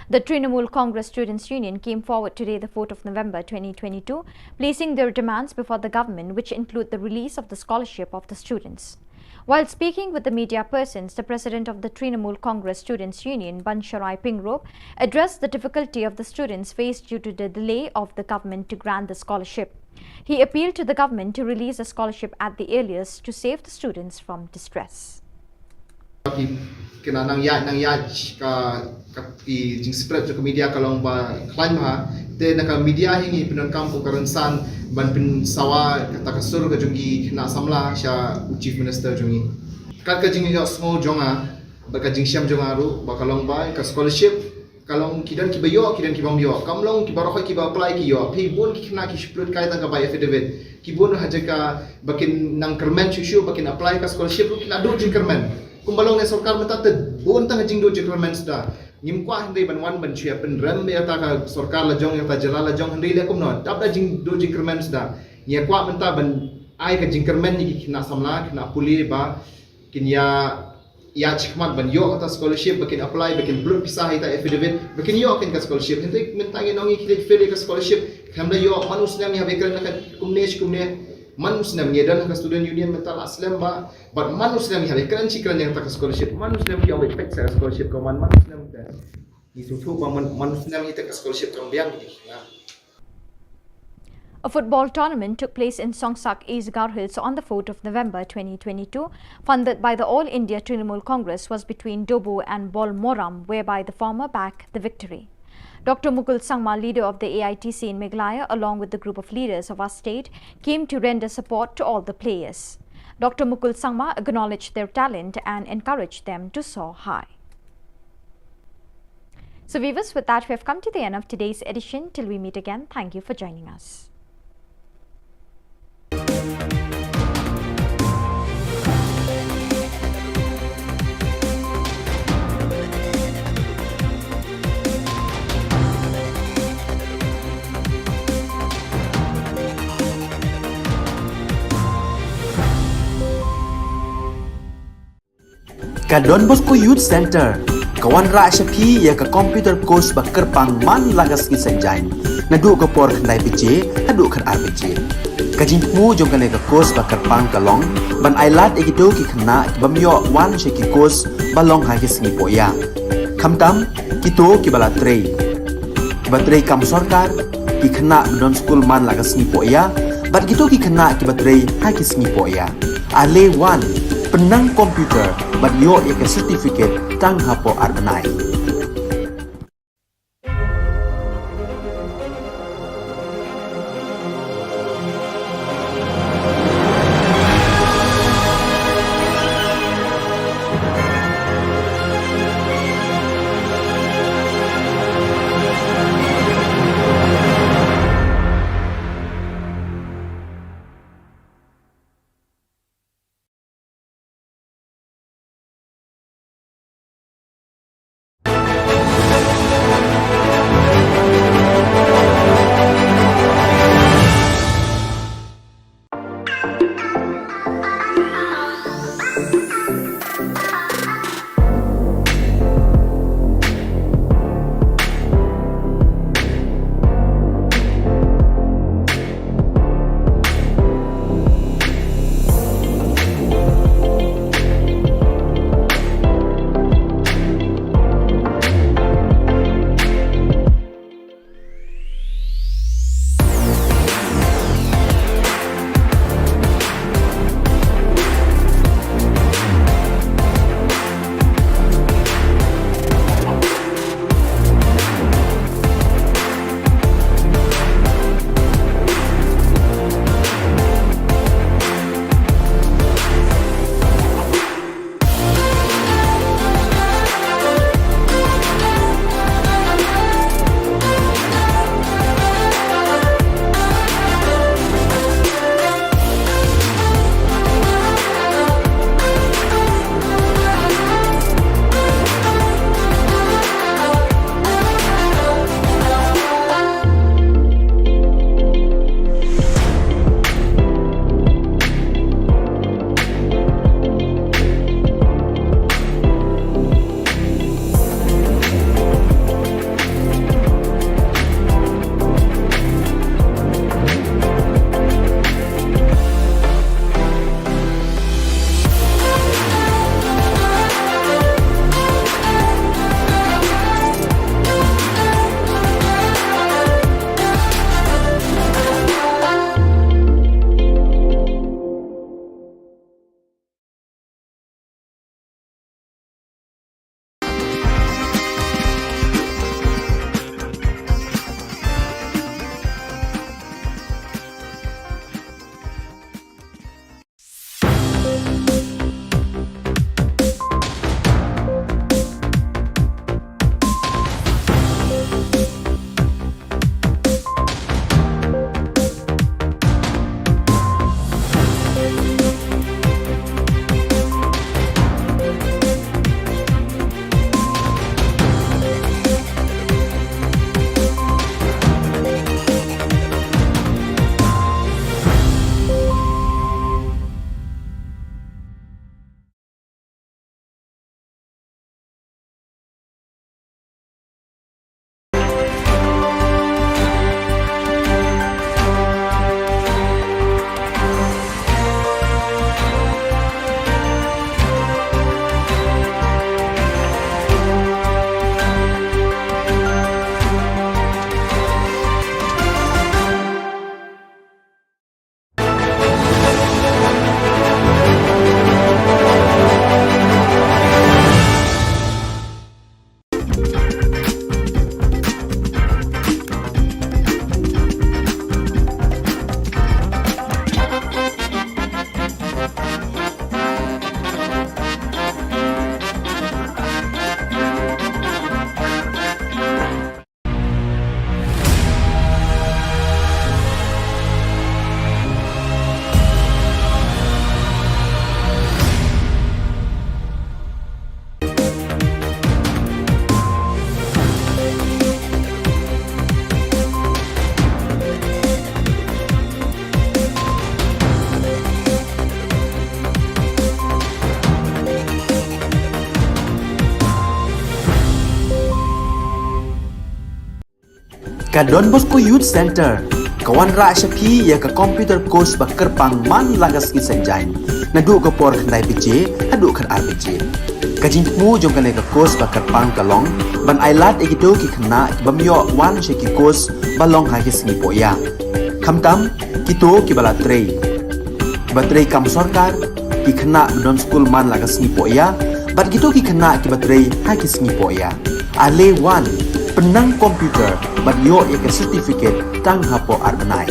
The Trinamool Congress Students' Union came forward today, the fourth of November twenty twenty-two, placing their demands before the government, which include the release of the scholarship of the students. While speaking with the media persons, the president of the Trinamool Congress Students' Union, Bansharai Pingrop, addressed the difficulty of the students faced due to the delay of the government to grant the scholarship. He appealed to the government to release the scholarship at the earliest to save the students from distress. Ki, ki nang ïaid, nang ïaid ka, ka ki jingspread jong ka media ka long ba khlaiñ bha. Te na ka media hi ngi pyndonkam kum ka rynsan ban pynsawa kata ka sur ka jong ki khynnah samla sha u Chief Minister jong ngi. Kat ka jingïohsngew jong nga bad ka jingshem jong nga ruh ba ka long ba ka scholarship ka long ki don kiba ïoh, ki don kiba ym ïoh. Kam long kiba rkhoi kiba apply ki ïoh. Phi bun ki khynnah ki shu pynlut kai tang ka bai affidavit. Ki bun ha jaka ba kin nang kyrmen shuh shuh ba kin apply ka scholarship ruh ki la duh jingkyrmen. Kumba long ne sorkar mynta te bun tang jingduh jingkyrmen suda. Ngim kwah hynrei ban wan ban shu ïa pynrem ïa kata ka sorkar la jong, ïa kata jylla la jong, hynrei leh kumno. Dap da jingduh jingkyrmen suda. Ngi ïa kwah mynta ban ai ka jingkyrmen ïa ki khynnah samla, khynnah pule ba kin ïa ïa shikmat ban ïoh kata scholarship, ba kin apply, ba kin pynlut pisa ha ita affidavit, ba kin ïoh kin ka scholarship. Hynrei mynta ngi ong ngi khie fail ïa ka scholarship, khlem da ïoh, man u snem ngi hap ïakren na ka kumne shi kumne, man u snem ngi don ha ka student union mynta la slem ba, bad man u snem ngi hap ïakren shi kren ïa kata ka scholarship, man u snem ngi ong ba peit sa ka scholarship ka man, man u snem te. Ngi sngewthuh ba man, man u snem ngi te ka scholarship kam biang ngi. A football tournament took place in Songsak, East Garo Hills on the fourth of November twenty twenty-two, funded by the All India Trinamool Congress, was between Dobu and Bolmoram, whereby the former bagged the victory. Doctor Mukul Sangma, leader of the A I T C in Meghalaya, along with the group of leaders of our state, came to render support to all the players. Doctor Mukul Sangma acknowledged their talent and encouraged them to soar high. So viewers, with that, we have come to the end of today's edition. Till we meet again, thank you for joining us. Ka Don Bosco Youth Center ka wanrah sha phi ïa ka computer course ba kyrpang man la ka sngi Saitjaiñ, naduh ka por khyndai baje haduh khatar baje. Ka jingthmu jong kane ka course ba kyrpang ka long ban ailad ïa kito ki khynnah ki bym ïoh wan sha ki course ba long ha ki sngi pohïa. Khamtam kito kiba la trei, kiba trei kam sorkar, ki khynnah ba don skul man la ka sngi pohïa, bad kito ki khynnah kiba trei ha ki sngi pohïa. Ale wan, pynnang computer bad ïoh ïa ka certificate tang hapoh ar bnai. Ka Don Bosco Youth Centre ka wanrah sha phi ïa ka computer course ba kyrpang man la ka sngi Saitjaiñ, naduh ka por khyndai baje haduh khatar baje. Ka jingthmu jong kane ka course ba kyrpang ka long ban ailad ïa kito ki khynnah ki bym ïoh wan sha ki course ba long ha ki sngi pohïa, khamtam kito kiba la trei, kiba trei kam sorkar, ki khynnah ba don skul man la ka sngi pohïa, bad kito ki khynnah kiba trei ha ki sngi pohïa. Ale wan, pynnang computer bad ïoh ïa ka certificate tang hapoh ar bnai.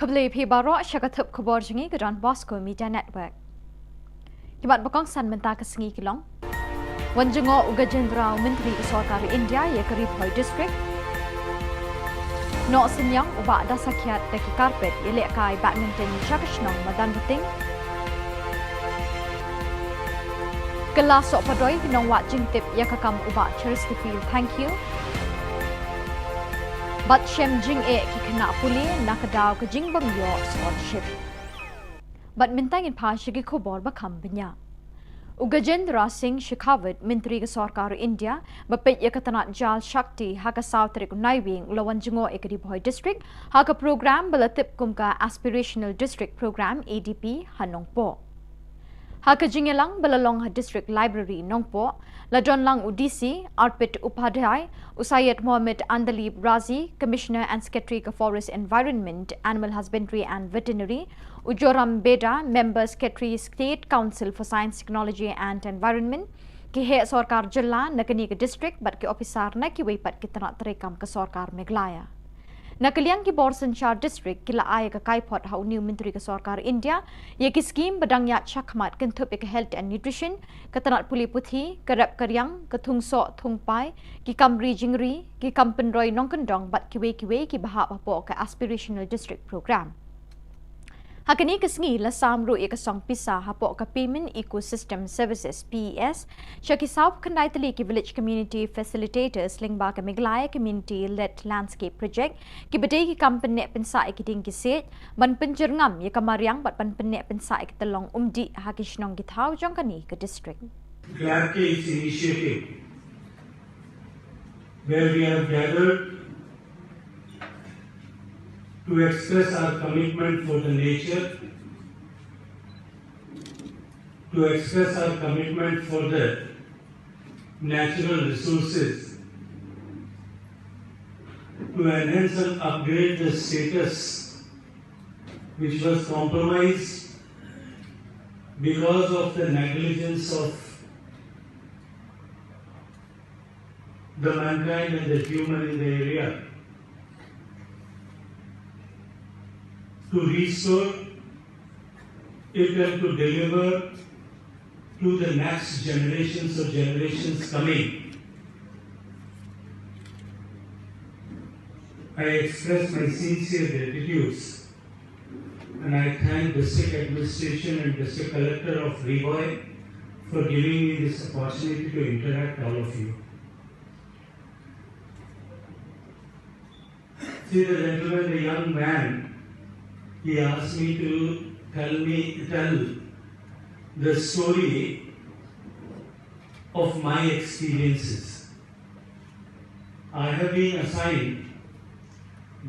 Khublei phi baroh sha ka thup khubor jong ngi ka Don Bosco Media Network. Ki mat ba kongsan mynta ka sngi ki long: Wan jngoh u Gajendra, u Myntri ka Sorkar India ïa ka Ri Bhoi District. Noh synñiang u Bah Dasakhiat da ki carpet ïalehkai badminton sha ka shnong Madanrting. Kylla sohpadoi ki nongwad jingtip ïa ka kam u Bah Cheristerfield Thangkhiew. Bad shem jingeh ki khynnah pule na ka daw ka jingbym ïoh scholarship. Bad mynta ngin phai sha ki khubor ba kham bniah. U Gajendra Singh Shekhawat, Myntri ka Sorkar India ba peit ïa ka tnat Jal Shakti, ha ka saw tarik u Naiwieng u la wan jngoh ïa ka Ri Bhoi District ha ka program ba la tip kum ka Aspirational District Program, A D P, ha Nongpoh. Ha ka jingïalang ba la long ha District Library, Nongpoh, la don lang u D C Arpit Upadhyay, u Syed Mohammed Andalib Razi, Commissioner and Secretary ka Forest Environment, Animal Husbandry and Veterinary, u Joram Beda, Member Secretary State Council for Science, Technology and Environment, ki heh sorkar jylla na kane ka district bad ki ophisar na kiwei pat ki tnat treikam ka Sorkar Meghalaya. Na ka liang ki bor synshar district ki la ai ïa ka kaiphod ha une u Myntri ka Sorkar India ïa ki skhim ba dang ïaid shakhmat, kynthup ïa ka health and nutrition, ka tnat pule puthi, ka rep ka riang, ka thung soh thung pai, ki kam ri jingri, ki kam pynroi nongkyndong bad kiwei kiwei kiba hap hapoh ka Aspirational District Program. Ha kane ka sngi la sam ruh ïa ka song pisa hapoh ka Payment Ecosystem Services, P E S, sha ki sawphew khyndai tylli ki Village Community Facilitators lyngba ka Meghalaya Community Led Landscape Project, kiba dei ki kam pynneh pynsah ïa ki dieng ki siej, ban pynjyrngam ïa ka mariang bad ban pynneh pynsah ïa ka tyllong umdih ha ki shnong ki thaw jong kane ka district. Glad ke is initiative where we have gathered to express our commitment for the nature, to express our commitment for the natural resources, to enhance and upgrade the status which was compromised because of the negligence of the mankind and the human in the area, to restore it and to deliver to the next generations or generations coming. I express my sincere gratitude and I thank District Administration and District Collector of Ri Bhoi for giving me this opportunity to interact all of you. See the gentleman, the young man, he asked me to tell me, tell the story of my experiences. I have been assigned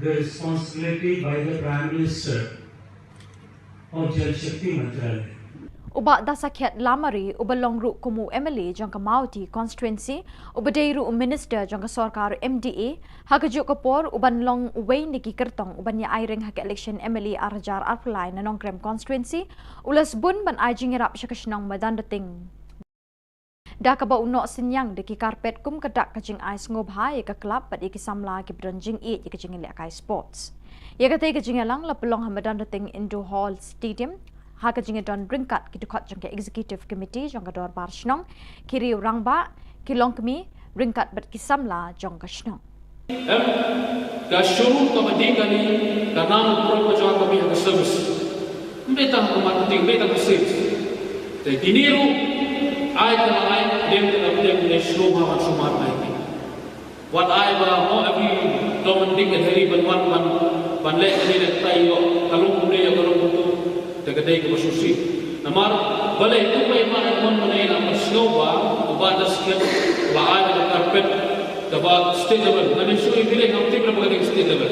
the responsibility by the Prime Minister of Jal Shakti Mantralaya. U Bah Dasakhiat Lamare, uba long ruh kum u M L A jong ka Mawhati Constituency, uba dei ruh u Minister jong ka sorkar M D A, ha kajuh ka por u ban long uwei na ki kyrtong u ban ïa aireng ha ka election M L A ar hajar arphew lai na Nongkrem Constituency, u la sbun ban ai jingïarap sha ka shnong Madanrting. Da kaba u noh synñiang da ki carpet kum ka dak ka jingai sngewbha ïa ka club bad ïa ki samla kiba don jingïeit ïa ka jingïalehkai sports. Ïa katei ka jingïalang la pynlong ha Madanrting Indoor Hall Stadium ha ka jingïadon ryngkat ki dkhot jong ka Executive Committee jong ka Dorbar Shnong, ki riew rangbah, ki longkmie, ryngkat bad ki samla jong ka shnong. Em, ka showroom kaba dih kane ka nang pro ka jong ka bih ka service. Ym dei tang ka marketing, ym dei tang ka sales. Te kine ruh ai ka la ai, dem ka la dem ne showroom ha ban sumar ai. Wat ai ba mo every Tom and Dick and Harry ban wan ban ban leh kane leh tai ïoh ka long kumne ïoh ka long kumtu. Te ka dei kaba shisha. Namar balei kumba i Bah Edmund mynne i la pynshong ba u Bah Dasket la ai da ka carpet kaba state level. Nga lynshoi i Billy ngam tip lem ba ka dei state level.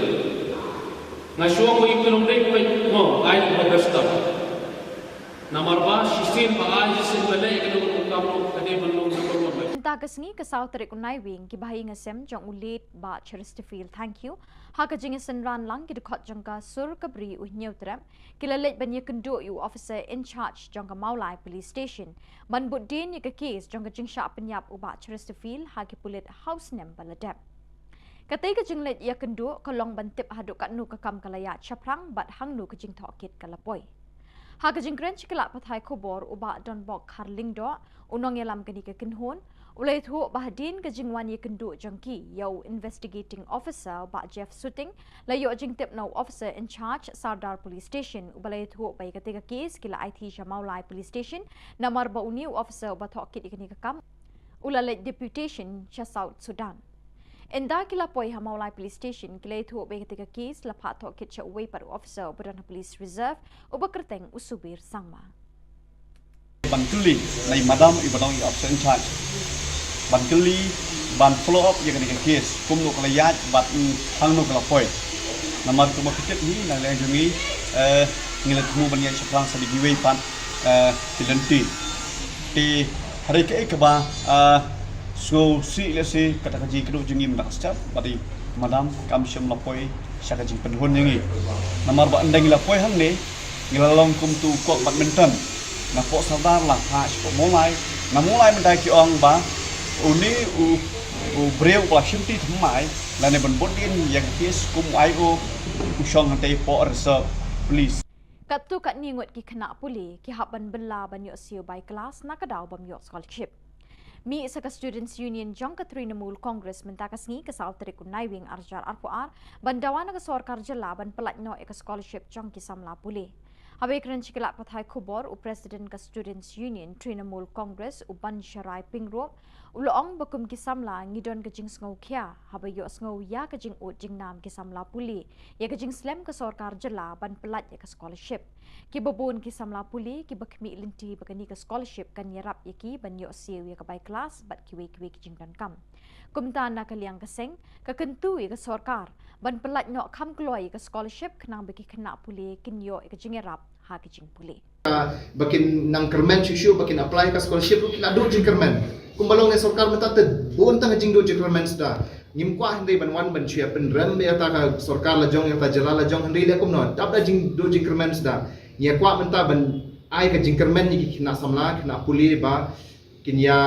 Nga shu ong ba i Billy ong dei kumba i mo ai da kaba best stuff. Namar ba shisien ba ai shisien ba leh ka dei ban kam ka dei ban long number one. Mynta ka sngi ka saw tarik u Naiwieng ki bahaïing hasem jong u late Bah Chesterfield Thangkhiew ha ka jingïasynran lang ki dkhot jong ka Sur Kabri u Hynñiewtrep ki la leit ban ïakynduh ïa u officer in charge jong ka Mawlai Police Station ban bud dien ïa ka case jong ka jingshah pynïap u Bah Chesterfield ha ki pulit ha u snem ba la dep. Katei ka jingleit ïakynduh ka long ban tip haduh katno ka kam ka la ïaid shaphrang bad hangno ka jingtohkit ka la poi. Ha ka jingkren sha ki lad pathai khubor u Bah Donbok Kharlyngdoh, u nongïalam kane ka kynhun, u la ïathuh ba hadien ka jingwan ïakynduh jong ki ïa u investigating officer u Bah Jeff Suting, la ïoh jingtip na u officer in charge Sardar Police Station uba la ïathuh ba ïa katei ka case ki la aiti sha Mawlai Police Station namar ba une u officer uba tohkit ïa kane ka kam u la leit deputation sha South Sudan. Ynda ki la poi ha Mawlai Police Station ki la ïathuh ba ïa katei ka case la phah tohkit sha uwei pat u officer uba don ha Police Reserve uba kyrteng u Subir Sangma. Ban kylli na i madam iba don i officer in charge. Ban kylli ban follow up ïa kane ka case kumno ka la ïaid bad hangno ka la poi. Namar kumba phi tip hi na liang jong ngi, eh, ngi la thmu ban ïaid shaphrang sa da kiwei pat, eh, ki lynti. Te hynrei kaei kaba, ah, sngewsih lehse kata ka jingkynduh jong ngi mynta ka step bad i madam kam shym la poi sha ka jingpynhun jong ngi. Namar ba ynda ngi la poi hangne ngi la long kum tu kok badminton. Na pok Sardar la phah sha pok Mawlai. Na Mawlai mynta ki ong ba une u, u briew ba la shimti thymmai lane ban bud dien ïa ka case kum u I O u shong hangtei pok reserve police. Katto katne ngut ki khynnah pule ki hap ban bylla ban ïoh siew bai klas na ka daw bym ïoh scholarship. Mih sa ka Students Union jong ka Trinamool Congress mynta ka sngi ka saw tarik u Naiwieng ar hajar arphew ar ban dawa na ka sorkar jylla ban pyllait noh ïa ka scholarship jong ki samla pule. Haba ïakren sha ki lad pathai khubor u President ka Students Union Trinamool Congress u Bansharai Pyngrope u la ong ba kum ki samla ngi don ka jingsngewkhia haba ïohsngew ïa ka jingud jingnam ki samla pule ïa ka jingslem ka sorkar jylla ban pyllait ïa ka scholarship. Kiba bun ki samla pule kiba khmih lynti ba kane ka scholarship kan ïarap ïa ki ban ïoh siew ïa ka bai klas bad kiwei kiwei ki jingdonkam. Kumta na ka liang ka seng ka kyntu ïa ka sorkar ban pyllait noh kham kloi ïa ka scholarship khnang ba ki khynnah pule kin ïoh ïa ka jingïarap ha ka jingpule. Ba kin nang kyrmen shuh shuh ba kin apply ka scholarship ruh ki la duh jingkyrmen. Kumba long ne sorkar mynta te bun tang jingduh jingkyrmen suda. Ngim kwah hynrei ban wan ban shu ïa pynrem ïa ta ka sorkar la jong ïa ta jylla la jong hynrei leh kumno dap da jingduh jingkyrmen suda. Ngi ïa kwah mynta ban ai ka jingkyrmen ïa ki khynnah samla khynnah pule ba kin ïa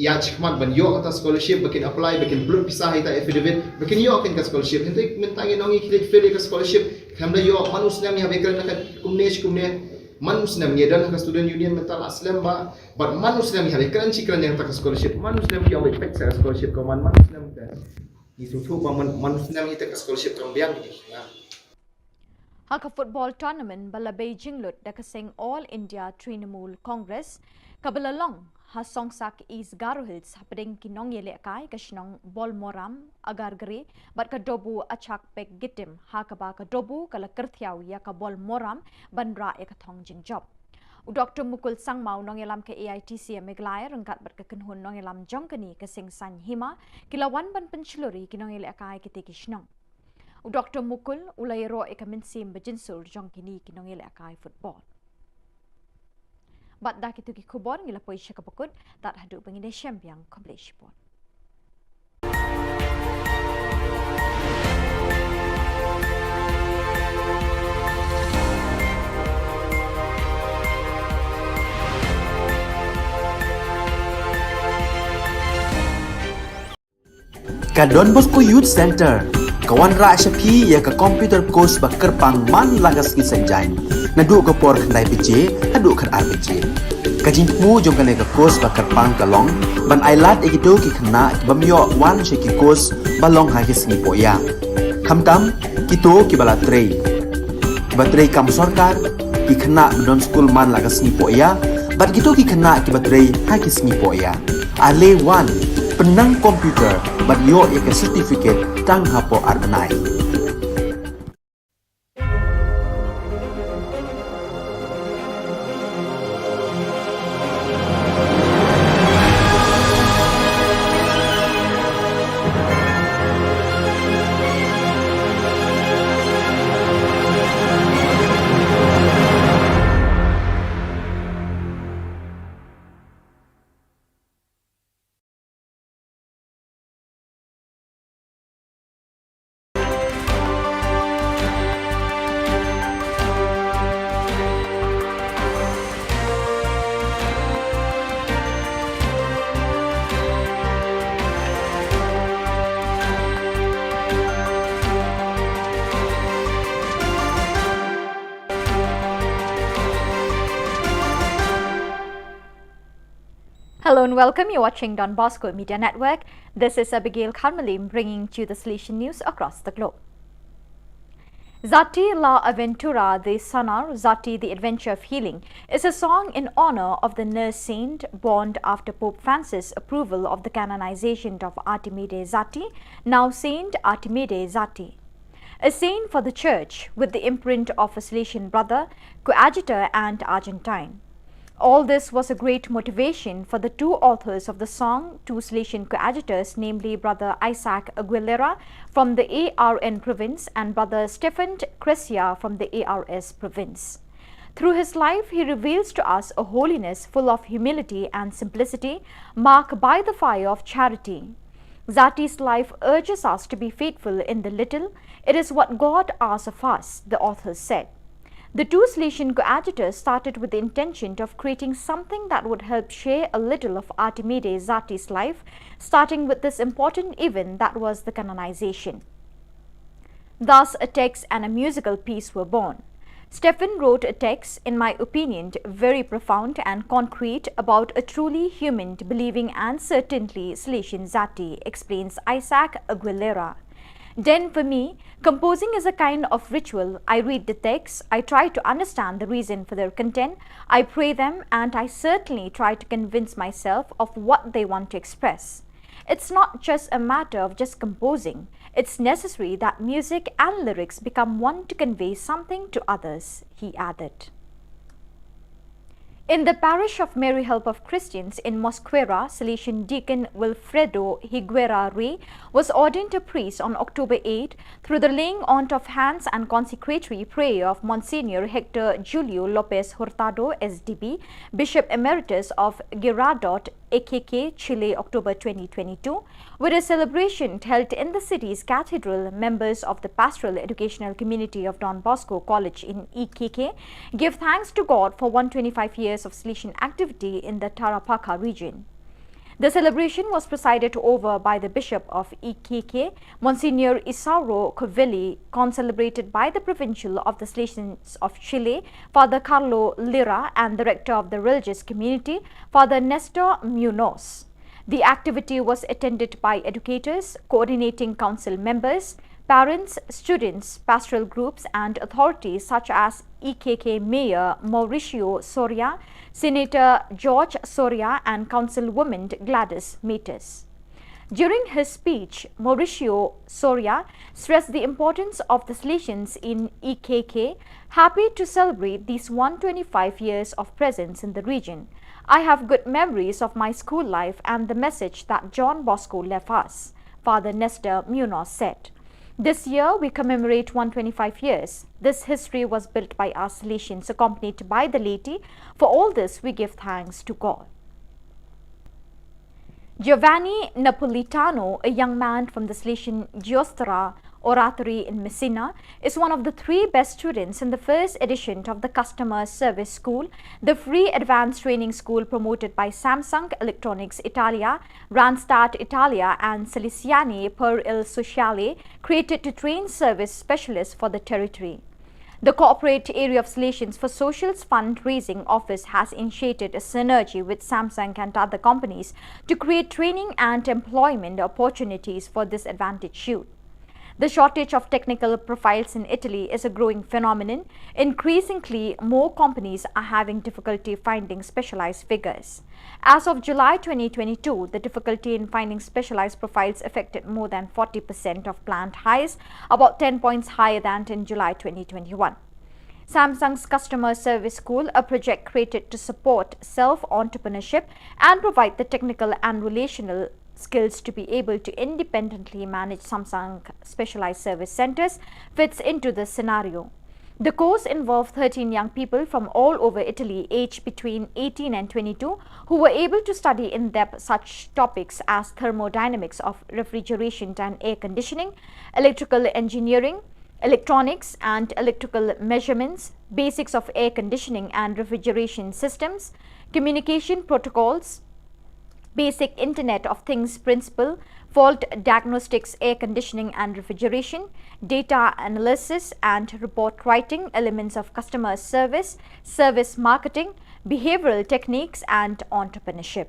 ïa shikmat ban ïoh kata scholarship ba kin apply ba kin pynlut pisa ha ita affidavit ba kin ïoh kin ka scholarship. Hynrei mynta ngi nong ngi khlieh fail ïa ka scholarship khlem da ïoh man u snem ïa ba kren na ka kumne shi kumne man u snem ngi don ha ka student union mynta la slem ba bad man u snem ïa ba kren shi kren ïa ta ka scholarship man u snem ïa ba pek sa ka scholarship ka man man u snem ka ngi sngewthuh ba man man u snem ïa ta ka scholarship ka biang ki na Ha ka football tournament ba la bei jinglut da ka seng All India Trinamool Congress kaba la long ha Songsak East Garo Hills hapdeng ki nongïalehkai ka shnong Bolmoram, Agargre bad ka Dobu Achak Pek Gitim ha kaba ka Dobu ka la kyrthiaw ïa ka Bolmoram ban rah ïa ka thong jingjop. U Doctor Mukul Sangma u nongïalam ka A I T C Meghalaya ryngkat bad ka kynhun nongïalam jong kane ka seng Saiñ Hima ki la wan ban pynshlur ïa ki nongïalehkai kitei ki shnong. U Doctor Mukul u la ïaroh ïa ka mynsiem ba jynsur jong kine ki nongïalehkai football. Bad da kito ki khubor ngi la poi sha kaba kut, tad haduh ba ngin ïashem biang khublei shibun. Ka Don Bosco Youth Centre ka wanrah sha phi ïa ka computer course ba kyrpang man la ka sngi Saitjaiñ, naduh ka por khyndai baje haduh khatar baje. Ka jingthmu jong kane ka course ba kyrpang ka long ban ailad ïa kito ki khynnah ki bym ïoh wan sha ki course ba long ha ki sngi pohïa. Khamtam kito kiba la trei, kiba trei kam sorkar, ki khynnah ba don skul man la ka sngi pohïa, bad kito ki khynnah kiba trei ha ki sngi pohïa. Ale wan, pynnang computer bad ïoh ïa ka certificate tang hapoh ar bnai. Hello and welcome. You're watching Don Bosco Media Network. This is Abigail Kharmalim bringing to you the Salesian news across the globe. Zati la Aventura de Sanar, Zati the Adventure of Healing, is a song in honor of the nurse saint born after Pope Francis' approval of the canonization of Artimide Zati, now Saint Artimide Zati. A saint for the Church, with the imprint of a Salesian brother, coadjutor, and Argentine. All this was a great motivation for the two authors of the song, two Salesian coadjutors, namely Brother Isaac Aguilera from the A R N province and Brother Stefan Cresia from the A R S province. Through his life, he reveals to us a holiness full of humility and simplicity, marked by the fire of charity. Zati's life urges us to be faithful in the little. It is what God asks of us, the authors said. The two Salesian coadjutors started with the intention of creating something that would help share a little of Artimide Zati's life, starting with this important event that was the canonization. Thus, a text and a musical piece were born. Stefan wrote a text, in my opinion, very profound and concrete about a truly human, believing, and certainly Salesian Zati, explains Isaac Aguilera. Then, for me, composing is a kind of ritual. I read the text, I try to understand the reason for their content, I pray them, and I certainly try to convince myself of what they want to express. It's not just a matter of just composing. It's necessary that music and lyrics become one to convey something to others, he added. In the parish of Mary Help of Christians in Mosquera, Salesian Deacon Wilfredo Higuera Rey was ordained a priest on October eighth through the laying on of hands and consecratory prayer of Monsignor Hector Julio Lopez Hurtado, S D B, Bishop Emeritus of Girardot, Iquique, Chile, October twenty twenty-two, with a celebration held in the city's cathedral. Members of the Pastoral Educational Community of Don Bosco College in Iquique give thanks to God for one twenty-five years of Salesian activity in the Tarapacá region. The celebration was presided over by the Bishop of Iquique, Monsignor Isauro Covelli, concelebrated by the Provincial of the Salesians of Chile, Father Carlo Lira, and the Rector of the Religious Community, Father Nestor Munoz. The activity was attended by educators, coordinating council members, parents, students, pastoral groups, and authorities such as Iquique Mayor Mauricio Soria, Senator George Soria, and Councilwoman Gladys Matus. During his speech, Mauricio Soria stressed the importance of the Salesians in Iquique, happy to celebrate these one twenty-five years of presence in the region. I have good memories of my school life and the message that John Bosco left us, Father Nestor Munoz said. This year, we commemorate one twenty-five years. This history was built by us Salesians, accompanied by the laity. For all this, we give thanks to God. Giovanni Napolitano, a young man from the Salesian Giostra, Oratory in Messina, is one of the three best students in the first edition of the Customer Service School, the free advanced training school promoted by Samsung Electronics Italia, Randstad Italia, and Salesiani per il Sociale, created to train service specialists for the territory. The Corporate Area of Salesians for Social's fundraising office has initiated a synergy with Samsung and other companies to create training and employment opportunities for disadvantaged youth. The shortage of technical profiles in Italy is a growing phenomenon. Increasingly, more companies are having difficulty finding specialized figures. As of July twenty twenty-two, the difficulty in finding specialized profiles affected more than forty percent of planned hires, about ten points higher than in July twenty twenty-one. Samsung's Customer Service School, a project created to support self-entrepreneurship and provide the technical and relational skills to be able to independently manage Samsung specialized service centers, fits into this scenario. The course involved thirteen young people from all over Italy, aged between eighteen and twenty-two, who were able to study in depth such topics as thermodynamics of refrigeration and air conditioning, electrical engineering, electronics and electrical measurements, basics of air conditioning and refrigeration systems, communication protocols, basic Internet of Things principle, fault diagnostics, air conditioning and refrigeration, data analysis and report writing, elements of customer service, service marketing, behavioral techniques, and entrepreneurship.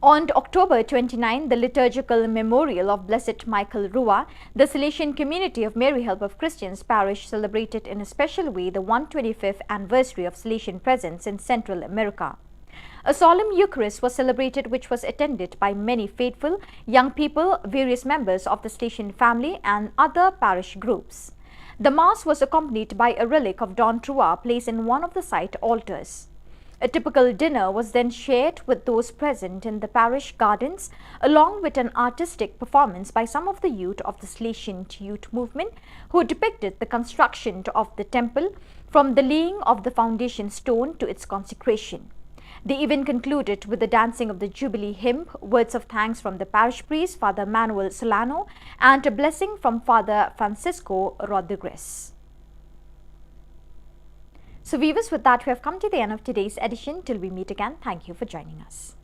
On October twenty-nine, the liturgical memorial of Blessed Michael Rua, the Salesian community of Mary Help of Christians Parish celebrated in a special way the one twenty-fifth anniversary of Salesian presence in Central America. A solemn Eucharist was celebrated, which was attended by many faithful, young people, various members of the Salesian family, and other parish groups. The Mass was accompanied by a relic of Don Rua placed in one of the site altars. A typical dinner was then shared with those present in the parish gardens, along with an artistic performance by some of the youth of the Salesian youth movement, who depicted the construction of the temple from the laying of the foundation stone to its consecration. The event concluded with the dancing of the Jubilee hymn, words of thanks from the parish priest, Father Manuel Solano, and a blessing from Father Francisco Rodriguez. So viewers, with that, we have come to the end of today's edition. Till we meet again, thank you for joining us.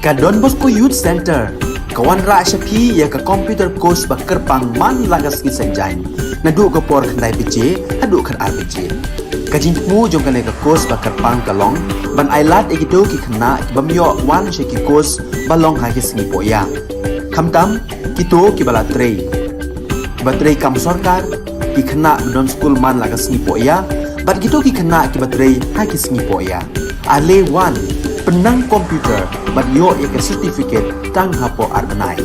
Ka Don Bosco Youth Centre ka wanrah sha phi ïa ka computer course ba kyrpang man la ka sngi Saitjaiñ, naduh ka por khyndai baje haduh khatar baje. Ka jingthmu jong kane ka course ba kyrpang ka long ban ailad ïa kito ki khynnah ki bym ïoh wan sha ki course ba long ha ki sngi pohïa. Khamtam kito kiba la trei, kiba trei kam sorkar, ki khynnah ba don skul man la ka sngi pohïa, bad kito ki khynnah kiba trei ha ki sngi pohïa. Ale wan, pynnang computer bad ïoh ïa ka certificate tang hapoh ar bnai.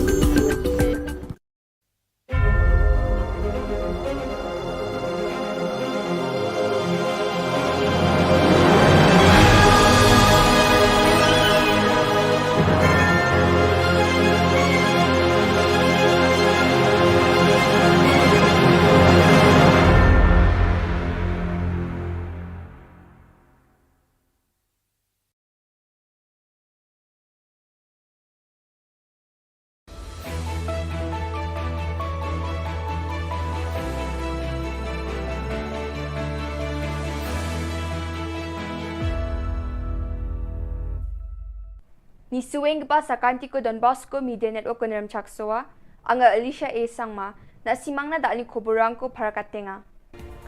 Ngi shu ïeng kpa sa ka Anti Ku Don Bosco Media Network Ku Nrem Chaksoa, anga Alicia A Sangma, na simang na da ani khuburang ku phara katenga.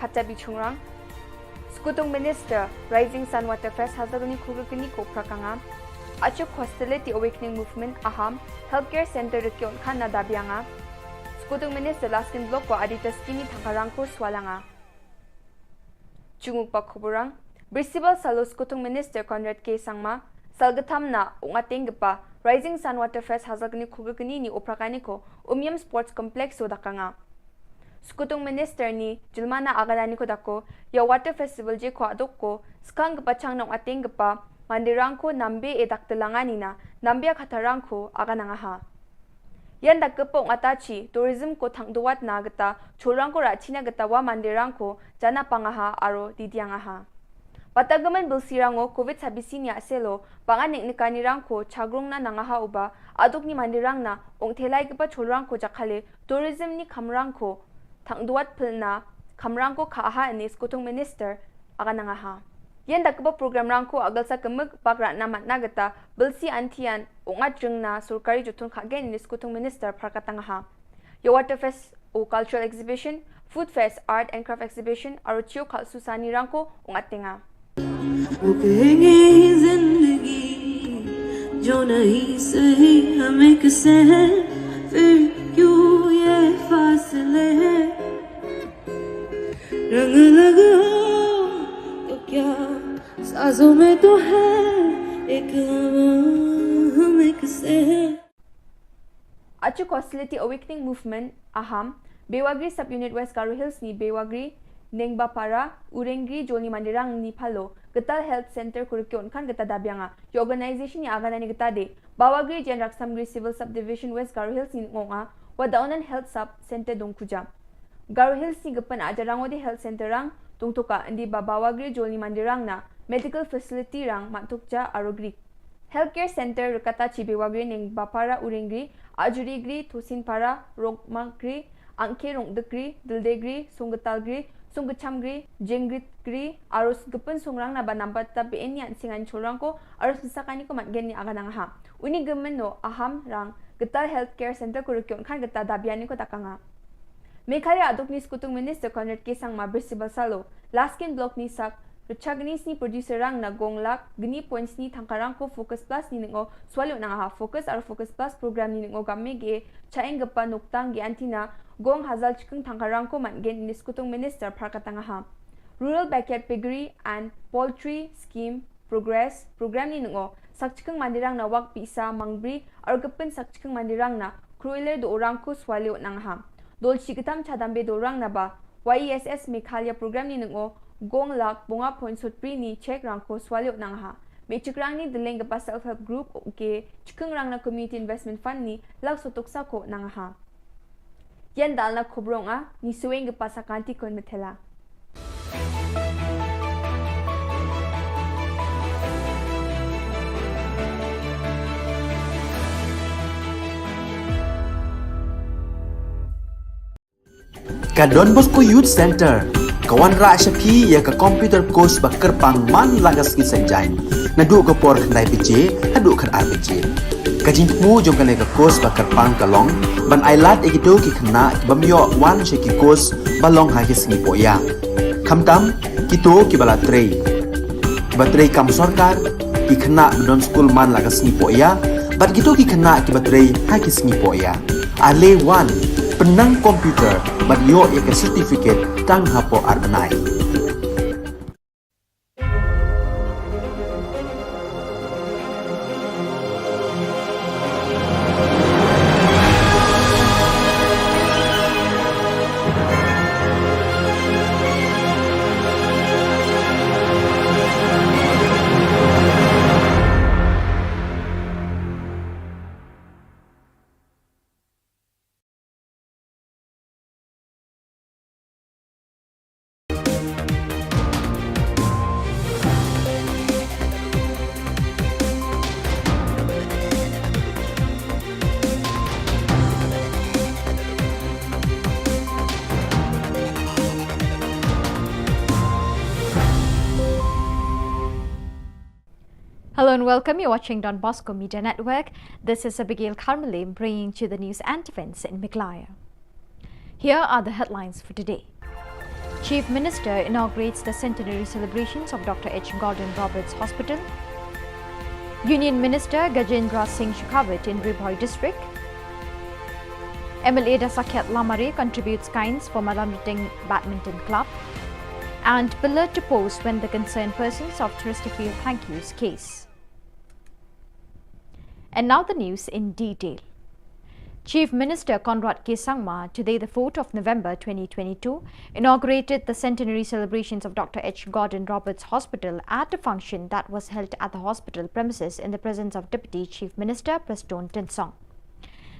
Kata bi chungrang. Skutung Minister, Rising Sun Waterfest Hazaruni Khulgukini ko prakanga. Achuk Hostility Awakening Movement Aham, Healthcare Center Rikyon Khan na dabianga. Skutung Minister Laskin Bloko Adita Skini Thakarang ko swalanga. Chunguk pa khuburang. Brisival Salo Skutung Minister Conrad K Sangma, Salgatham na Ungateng Gepa, Rising Sun Waterfest Hazaruni Khulgukini ni oprakani ko Umiam Sports Complex so dakanga. Skutung Minister ni Julmana Agadani ko dako, ïa Water Festival je ko adok ko, skang gepa chang nong ateng gepa, Mandirang ko nambe e dak telanga nina, nambe a khatarang ko aga nangaha. Yan dak kepo ngatachi, tourism ko thang duat na geta, chulrang ko rachina geta wa mandirang ko, jana pangaha aro didiangaha. Bata gemen bilsi rango covid sabisi nya selo, pangan nik nikani rang ko, chagrung na nangaha uba, aduk ni mandirang na, ong thelai kepa chulrang ko jakhale, tourism ni kamrang ko, thang duat pilna, kamrang ko kaaha ini skutung minister, aga nangaha. Yen da kaba program rang ko agal sa kemik pak ratna matna geta, bilsi antian, ungat jengna, surkari jutun kagen ini skutung minister parkatangaha. Ya water fest o cultural exhibition, food fest, art and craft exhibition, aro chio kal susani rang ko ungat tenga. वो कहेंगे जिंदगी जो नहीं सही हमें किसे है फिर क्यों ये फासले हैं रंग लग हो तो क्या साजों में तो है एक हवा हम एक से है Achuk Hostility Awakening Movement, Aham, Bewagri Sub-Unit West Garo Hills ni Bewagri, Nengbapara, Urengri, Jolni Mandirang ni Palo, Getal Health Center Kurikyo Unkan Geta Dabianga, Yo Organization ni Agana ni Geta De, Bawagri Jen Raksamgri Civil Subdivision West Garo Hills ni Ngonga, Wadaonan Health Sub Center Dongkuja. Garo Hills ni Gepen Ajarangodi Health Center Rang, Dongtoka, Indi Babawagri Jolni Mandirang na, Medical Facility Rang, Matukja, Arogri. Healthcare Center rikata chi Bewagri Nengbapara Urengri, Ajurigri, Thosinpara, Rongmakri, Angke Rongdekri, Dildegri, Songgetalgri, Songkechamgri, Jengritgri, aro Gepen Songrang na ba nambat ta B N yan singan cholrang ko, aro sesakani ko matgen ni aganang ha. Uni gemen no Aham Rang, Getal Healthcare Center ko rikyon khan geta dabiani ko takanga. Meghalaya aduk ni skutung Minister Conrad K Sangma Bristol Salo, Laskin Block ni sak, Rachagni sni producer rang na gong lak, gni point sni thangkarang ko Focus Plus ni ningo, swalyo nang ha Focus ar Focus Plus program ni ningo gamme ge, chaeng gepa noktang ge antina, gong hazal chikeng thangkarang ko man gen ni skutung minister phar katang ha. Rural Backyard Piggery and Poultry Scheme Progress, program ni ningo, sak chikeng mandirang na wak pisa mangbri, ar gepen sak chikeng mandirang na, kroiler do orang ko swalyo nang ha. Dol chiketam chadambe dorang na ba, Y E S S Meghalaya program ni ningo, gong lak bonga point sotpri ni check rang ko swalyo nang ha. Me chikrang ni deleng gepa self help group, ke chikeng rang na community investment fund ni, lak sotok sa ko nang ha. Yan dal na kubrong a, ni sueng gepa sakanti kon metela. Ka Don Bosco Youth Center ka wanrah sha phi ïa ka computer course ba kyrpang man la ka sngi Saitjaiñ. Naduh ka por khyndai baje haduh khatar baje. Ka jingthmu jong kane ka course ba kyrpang ka long ban ailad ïa kito ki khynnah ki bym ïoh wan sha ki course ba long ha ki sngi pohïa. Khamtam kito kiba la trei, kiba trei kam sorkar, ki khynnah ba don skul man la ka sngi pohïa, bad kito ki khynnah kiba trei ha ki sngi pohïa. Ale wan, pynnang computer bad ïoh ïa ka certificate tang hapoh ar bnai. Hello and welcome. You're watching Don Bosco Media Network. This is Abigail Karmalim bringing to you the news and events in Meghalaya. Here are the headlines for today. Chief Minister inaugurates the centenary celebrations of Doctor H Gordon Roberts Hospital. Union Minister Gajendra Singh Shekhawat in Ri Bhoi District. M L A Dasakhiat Lamare contributes kinds for Malamriting Badminton Club. And pillar to post when the concerned persons of Chesterfield Thank Yous case. And now the news in detail. Chief Minister Conrad K Sangma, today the fourth of November twenty twenty-two, inaugurated the centenary celebrations of Doctor H Gordon Roberts Hospital at a function that was held at the hospital premises in the presence of Deputy Chief Minister Prestone Tynsong.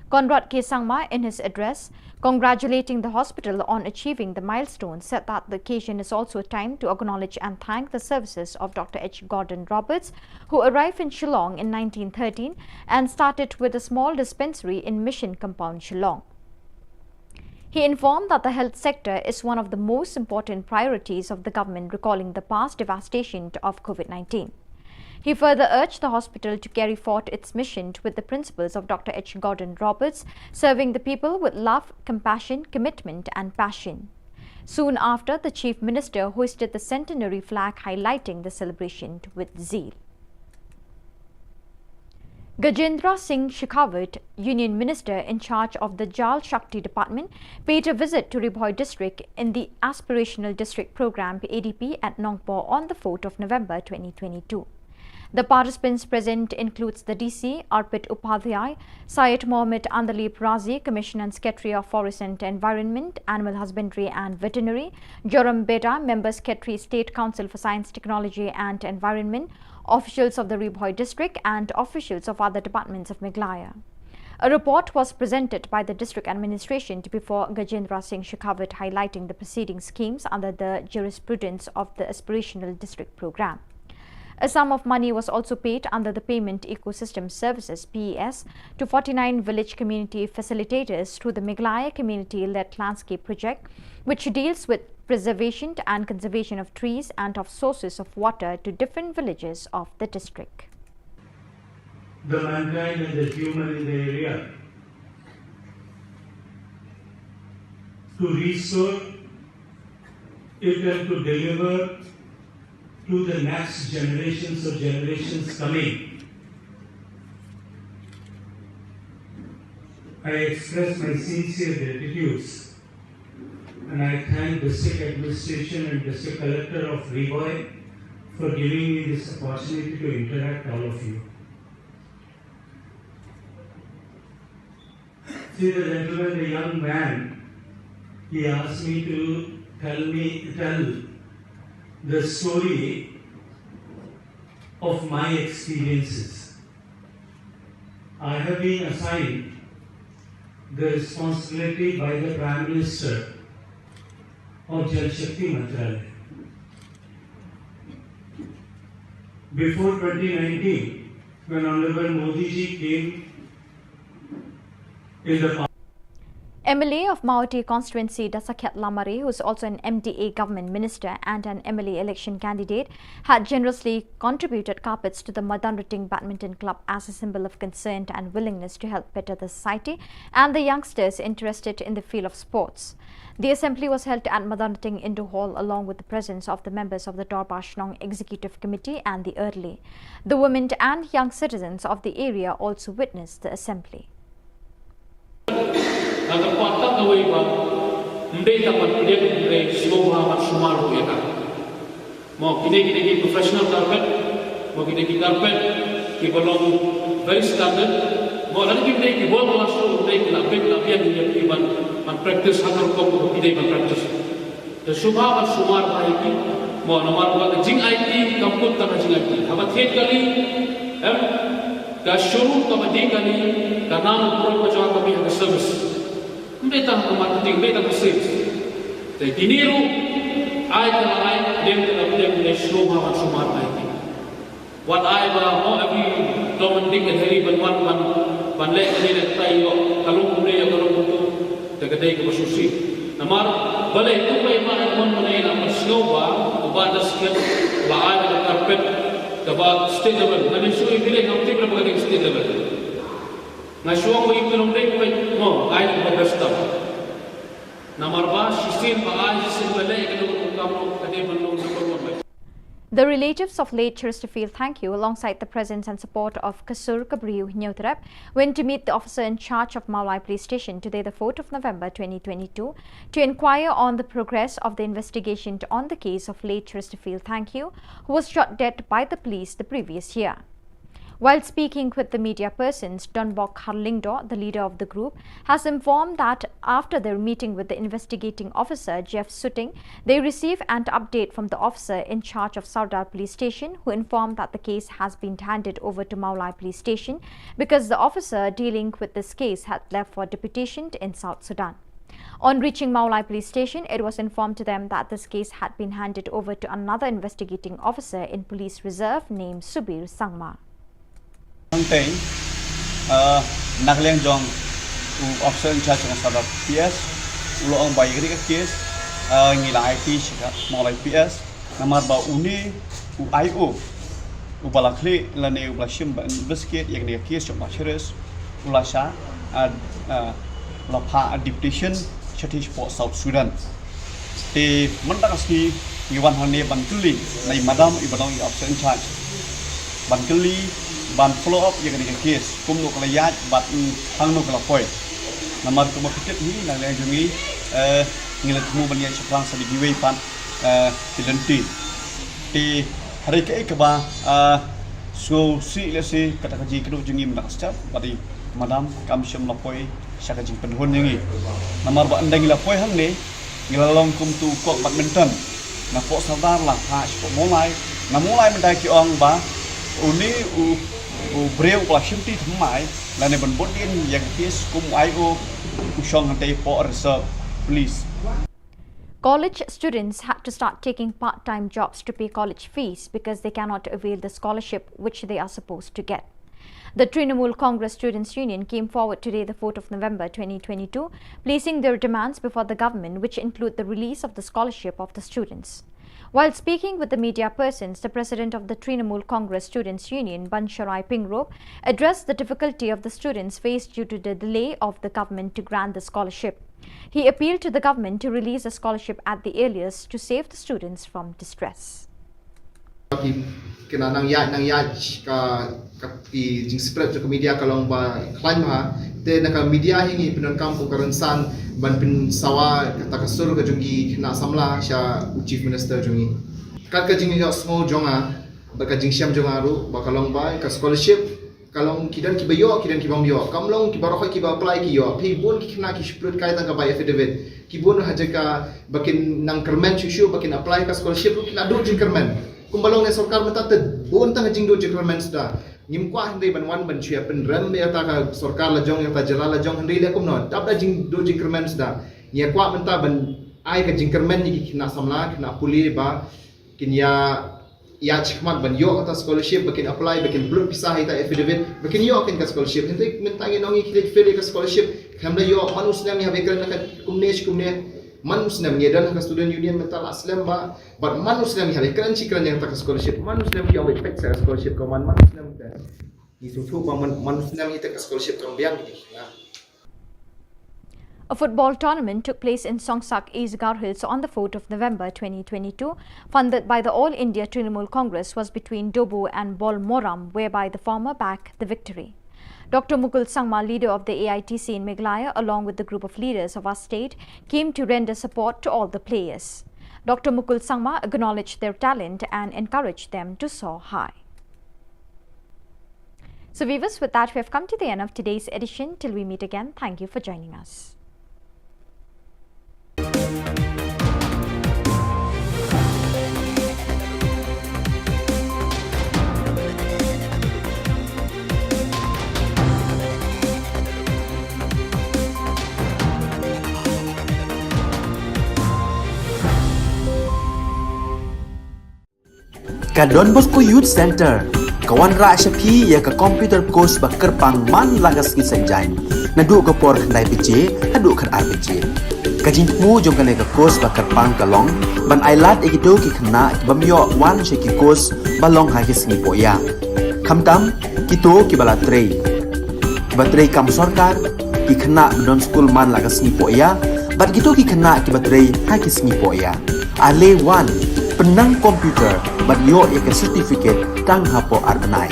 Conrad K Sangma, in his address congratulating the hospital on achieving the milestone, said that the occasion is also a time to acknowledge and thank the services of Doctor H Gordon Roberts, who arrived in Shillong in nineteen thirteen and started with a small dispensary in Mission Compound, Shillong. He informed that the health sector is one of the most important priorities of the government, recalling the past devastation of COVID nineteen. He further urged the hospital to carry forth its mission with the principles of Doctor H Gordon Roberts, serving the people with love, compassion, commitment, and passion. Soon after, the Chief Minister hoisted the centenary flag, highlighting the celebration with zeal. Gajendra Singh Shekhawat, Union Minister in charge of the Jal Shakti Department, paid a visit to Ri Bhoi district in the Aspirational District Programme, A D P, at Nongpoh on the fourth of November twenty twenty-two. The participants present includes the D C, Arpit Upadhyay, Syed Mohammed Andalib Razi, Commissioner and Secretary of Forest and Environment, Animal Husbandry and Veterinary, Joram Beda, Member Secretary, State Council for Science, Technology and Environment, officials of the Ri Bhoi district and officials of other departments of Meghalaya. A report was presented by the district administration to before Gajendra Singh Shekhawat, highlighting the preceding schemes under the jurisprudence of the Aspirational District Programme. A sum of money was also paid under the Payment Ecosystem Services, P E S, to forty-nine village community facilitators through the Meghalaya Community-Led Landscape Project, which deals with preservation and conservation of trees and of sources of water to different villages of the district. The mankind and the human in the area to restore it and to deliver to the next generations or generations coming. I express my sincere gratitude and I thank District Administration and District Collector of Ri Bhoi for giving me this opportunity to interact all of you. See the gentleman, the young man, he asked me to tell me, tell the story of my experiences. I have been assigned the responsibility by the Prime Minister of Jal Shakti Mantralaya. Before twenty nineteen, when Honorable Modi ji came in the M L A of Mawhati constituency, Dasakhiat Lamare, who is also an M D A government minister and an M L A election candidate, had generously contributed carpets to the Madanrating Badminton Club as a symbol of concern and willingness to help better the society and the youngsters interested in the field of sports. The assembly was held at Madanrating Indoor Hall along with the presence of the members of the Dorbar Shnong Executive Committee and the Early. The women and young citizens of the area also witnessed the assembly. Nga kyrpad tang kawei ba ym dei tang ban pdiang, hynrei sngewbha ban sumar ruh ïa ka. Mo kine, kine ki professional carpet, mo kine ki carpet kiba long very standard. Mo lada kim dei ki world class ruh, ym dei ki la bit la biang ïa ki ban, ban practice ha ka rukom kaba ki dei ban practice. Te sngewbha ban sumar bha ïa ki. Mo namar ba ka jingaiti kam kut tang ka jingaiti. Haba thied kali, em, ka shuru kaba dih kali, ka nam burom ka jong ka mih ha ka service. Ym dei tang ka marketing, ym dei tang ka sales. Te kine ruh, ai te la ai, pdiang te la pdiang, te sngewbha ban sumar bha ïa ki. Wat ai ba mo every Tom and Dick and Harry ban wan ban, ban leh kane leh katai ïoh ka long kumne ïoh ka long kumtu. Te ka dei kaba sngewsih. Namar balei tu ba ïa ma ïa mon ban ïa la ban sngewbha u Bah Dasakhiat la ai da ka carpet kaba state level. Nga dei shu ïa phi leh ngam tip leh ba ka dei state level. Nga shu ong ba ïa phi long dei phi mo ai da ka best tam. Namar ba shisien ba ai shisien ba leh ka long ka kam ka dei ban long number one. The relatives of late Chesterfield Thangkhiew, alongside the presence and support of Ka Sur Ka Briew Hynñiewtrep, went to meet the officer in charge of Mawlai Police Station today, the fourth of November twenty twenty-two, to inquire on the progress of the investigation on the case of late Chesterfield Thangkhiew, who was shot dead by the police the previous year. While speaking with the media persons, Donbok Kharlyngdoh, the leader of the group, has informed that after their meeting with the investigating officer, Jeff Suting, they received an update from the officer in charge of Sardar Police Station, who informed that the case has been handed over to Mawlai Police Station because the officer dealing with this case had left for deputation in South Sudan. On reaching Mawlai Police Station, it was informed to them that this case had been handed over to another investigating officer in police reserve named Subir Sangma. Hangtei, uh, na ka liang jong u officer in charge jong Sardar P S, u la ong ba ïa kane ka case, uh, ngi la aiti sha ka Mawlai P S, namar ba une u I O, u ba la khlieh lane u ba la shim ban investigate ïa kane ka case jong Bah Cheris, u la shah, uh, uh, la phah deputation shatei shapoh South Sudan. Te mynta ka sngi ngi wan hangne ban kylli na i madam i ba long i officer in charge, ban kylli, ban follow up ïa kane ka case, kumno ka la ïaid bad, mm, hangno ka la poi. Namar kumba phi tip hi, na liang jong ngi, eh, ngi la thmu ban ïaid shaphrang sa da kiwei pat, eh, ki lynti. Te hynrei kaei kaba, ah, sngewsih lehse kata ka jingkynduh jong ngi mynta ka step, ba dei madam kam shym la poi sha ka jingpynhun jong ngi. Namar ba ynda ngi la poi hangne, ngi la long kum utu u kok badminton. Na poh Sardar la phah sha poh Mawlai, na Mawlai mynta ki ong ba une u, u briew u la shimti thymmai lane ban bud dien ïa ka case kum u I O, u shong hangtei poh reserve police. College students had to start taking part-time jobs to pay college fees because they cannot avail the scholarship which they are supposed to get. The Trinamool Congress Students' Union came forward today, the fourth of November twenty twenty-two, placing their demands before the government, which include the release of the scholarship of the students. While speaking with the media persons, the president of the Trinamool Congress Students' Union, Bansharai Pingrop, addressed the difficulty of the students faced due to the delay of the government to grant the scholarship. He appealed to the government to release a scholarship at the earliest to save the students from distress. Ki kena nang ïaid, nang ïaid ka, ka ki jingspread jong ka media ka long ba khlaiñ bha. Te na ka media hi ngi pyndonkam kum ka rynsan ban pynsawa kata ka sur ka jong ki khynnah samla sha u Chief Minister jong ngi. Kat ka jingïohsngew jong nga, bad ka jingshem jong nga ruh, ba ka long ba ka scholarship ka long ki don kiba ïoh, ki don ki bym ïoh. Kam long ki baroh kiba apply ki ïoh. Phi bun ki khynnah ki shu pynlut kai tang ka bai affidavit. Ki bun ha jaka ba kin nang kyrmen shuh shuh ba kin apply ka scholarship ruh ki la duh jingkyrmen. Kumba long ne sorkar mynta te bun tang jingduh jingkyrmen suda. Ngim kwah hynrei ban wan ban shu ïa pynrem ïa kata ka sorkar la jong, ïa kata jylla la jong, hynrei leh kumno. Dap da jingduh jingkyrmen suda. Ngi ïa kwah mynta ban ai ka jingkyrmen ïa ki khynnah samla, khynnah pule ba kin ïa ïa shikmat ban ïoh kata scholarship, ba kin apply, ba kin pynlut pisa ha ita affidavit, ba kin ïoh kin ka scholarship. Hynrei mynta ngi ong ngi khie leit fail ïa ka scholarship, khlem da ïoh, man u snem ngi hap ïakren na ka kumne shi kumne, man u snem ngi don ha ka student union mynta la slem ba, bad man u snem ngi hap ïakren shi kren ïa kata ka scholarship, man u snem ngi ong ba peit sa ka scholarship ka man, man u snem te. Ngi sngewthuh ba man, man u snem ngi te ka scholarship kam biang ngi. A football tournament took place in Songsak, East Garo Hills on the fourth of November twenty twenty-two, funded by the All India Trinamool Congress, was between Dobu and Bolmoram, whereby the former bagged the victory. Doctor Mukul Sangma, leader of the A I T C in Meghalaya, along with the group of leaders of our state, came to render support to all the players. Doctor Mukul Sangma acknowledged their talent and encouraged them to soar high. So viewers, with that, we have come to the end of today's edition. Till we meet again, thank you for joining us. Ka Don Bosco Youth Centre ka wanrah sha phi ïa ka computer course ba kyrpang man la ka sngi Saitjaiñ, naduh ka por khyndai baje haduh khatar baje. Ka jingthmu jong kane ka course ba kyrpang ka long ban ailad ïa kito ki khynnah ki bym ïoh wan sha ki course ba long ha ki sngi poh ïa. Khamtam kito kiba la trei, kiba trei kam sorkar, ki khynnah ba don skul man la ka sngi poh ïa, bad kito ki khynnah kiba trei ha ki sngi poh ïa. Ale wan, pynnang computer bad ïoh ïa ka certificate tang hapoh ar bnai.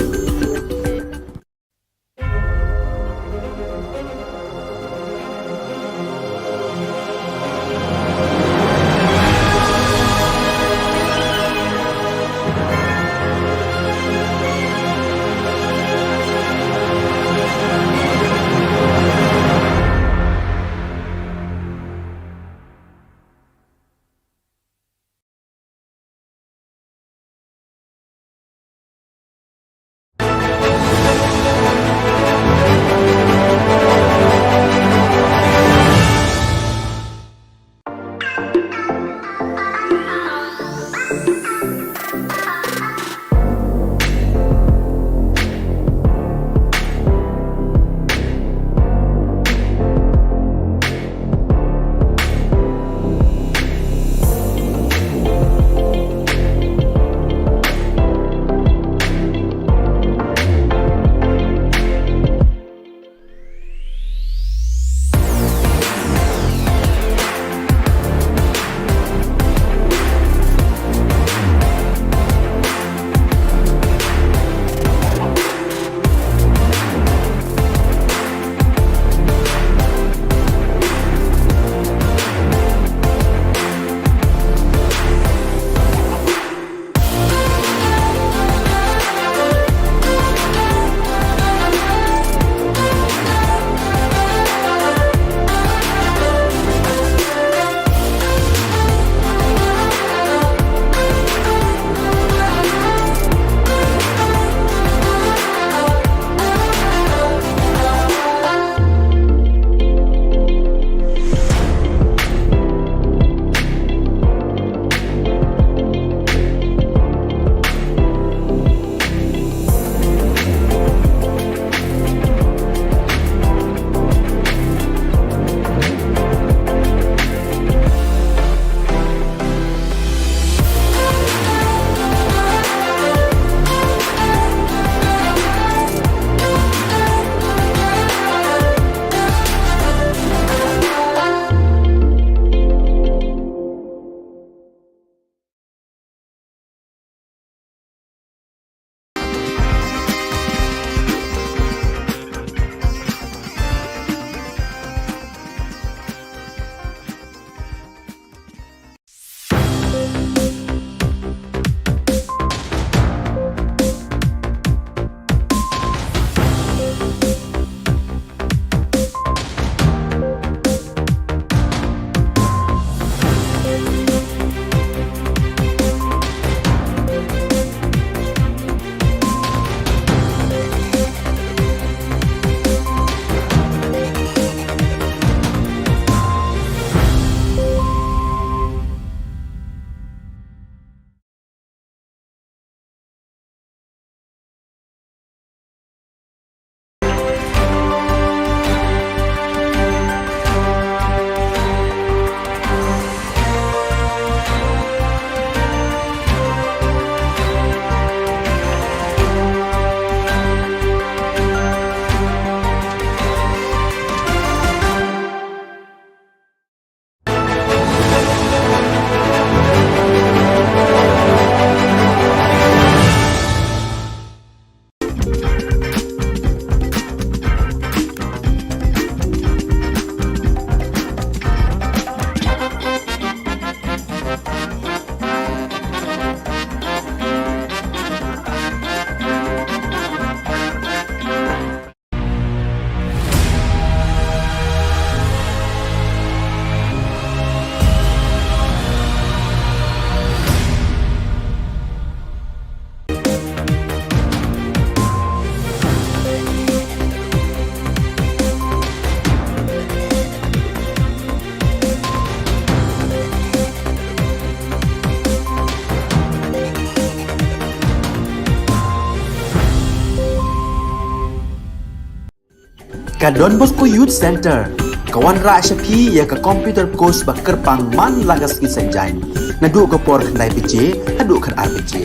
Ka Don Bosco Youth Centre ka wanrah sha phi ïa ka computer course ba kyrpang man la ka sngi Saitjaiñ, naduh ka por khyndai baje haduh khatar baje.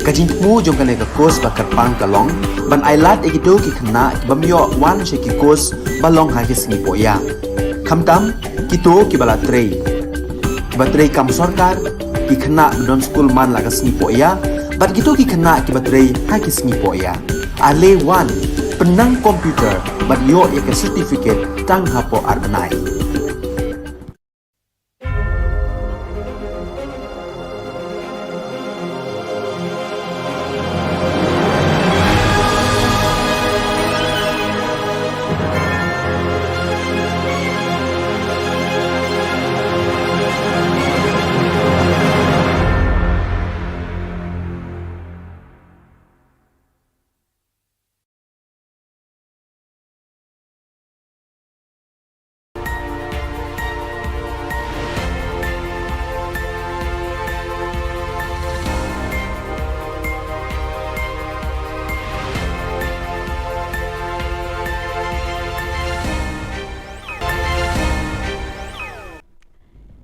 Ka jingthmu jong kane ka course ba kyrpang ka long ban ailad ïa kito ki khynnah ki bym ïoh wan sha ki course ba long ha ki sngi pohïa, khamtam kito kiba la trei, kiba trei kam sorkar, ki khynnah ba don skul man la ka sngi pohïa, bad kito ki khynnah kiba trei ha ki sngi pohïa. Ale wan, pynnang computer bad ïoh ïa ka certificate tang hapoh ar bnai.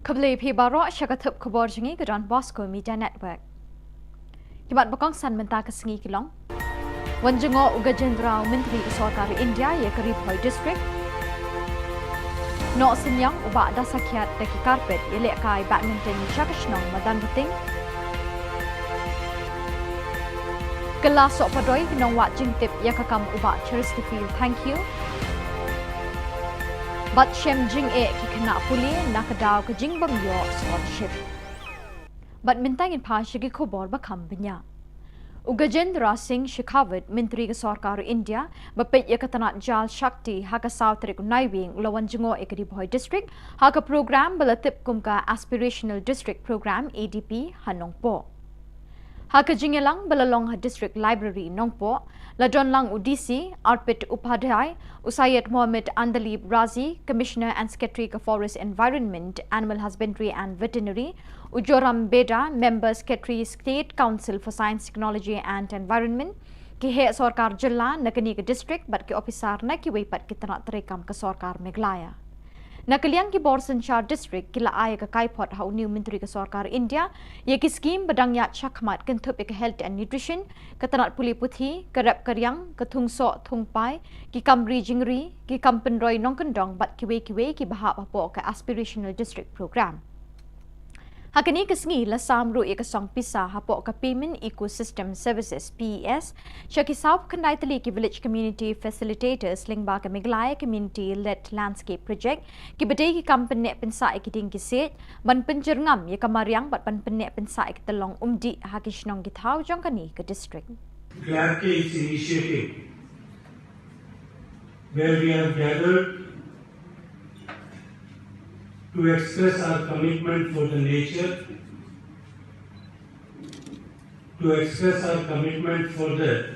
Khublei phi baroh sha ka thup khubor jong ngi ka Don Bosco Media Network. Ki mat ba kongsan mynta ka sngi ki long: Wan jngoh u Gajendra, u Myntri ka Sorkar India ïa ka Ri Bhoi District. Noh Synniang u Bah Dasakhiat da ki carpet ïalehkai badminton sha ka shnong Madanrting. Kylla Sohpadoi ki nongwad jingtip ïa ka kam u Bah Cheristerfield Thangkhiew. Bad shem jingeh ki khynnah pule na ka daw ka jingbym ïoh scholarship. Bad mynta ngin phai sha ki khubor ba kham bniah. U Gajendra Singh Shekhawat, Myntri ka Sorkar India, ba peit ïa ka tnat Jal Shakti ha ka saw tarik u Naiwieng u la wan jngoh ïa ka Ri Bhoi District ha ka program ba la tip kum ka Aspirational District Program, A D P, ha Nongpoh. Ha ka jingïalang ba la long ha District Library Nongpoh, la don lang u D C Arpit Upadhyay, u Syed Mohammed Andalib Razi, Commissioner and Secretary ka Forest Environment, Animal Husbandry and Veterinary, u Joram Beda, Member Secretary, State Council for Science, Technology and Environment, ki heh sorkar jylla na kane ka district bad ki ophisar na kiwei pat ki tnat treikam ka Sorkar Meghalaya. Na ka liang ki bor synshar district ki la ai ïa ka kaiphod ha une u Myntri ka Sorkar India ïa ki skhim ba dang ïaid shakhmat kynthup ïa ka health and nutrition, ka tnat pule puthi, ka rep ka riang, ka thung soh thung pai, ki kam ri jingri, ki kam pynroi nongkyndong bad kiwei kiwei kiba hap hapoh ka Aspirational District Program. Ha kane ka sngi la sam ruh ïa ka song pisa hapoh ka Payment Ecosystem Services, P E S, sha ki sawphew khyndai tylli ki Village Community Facilitators lyngba ka Meghalaya Community Led Landscape Project, kiba dei ki kam pynneh pynsah ïa ki dieng ki siej, ban pynjyrngam ïa ka mariang bad ban pynneh pynsah ïa ka tyllong umdih ha ki shnong ki thaw jong kane ka district. Glad Case initiative, where we have gathered to express our commitment for the nature, to express our commitment for the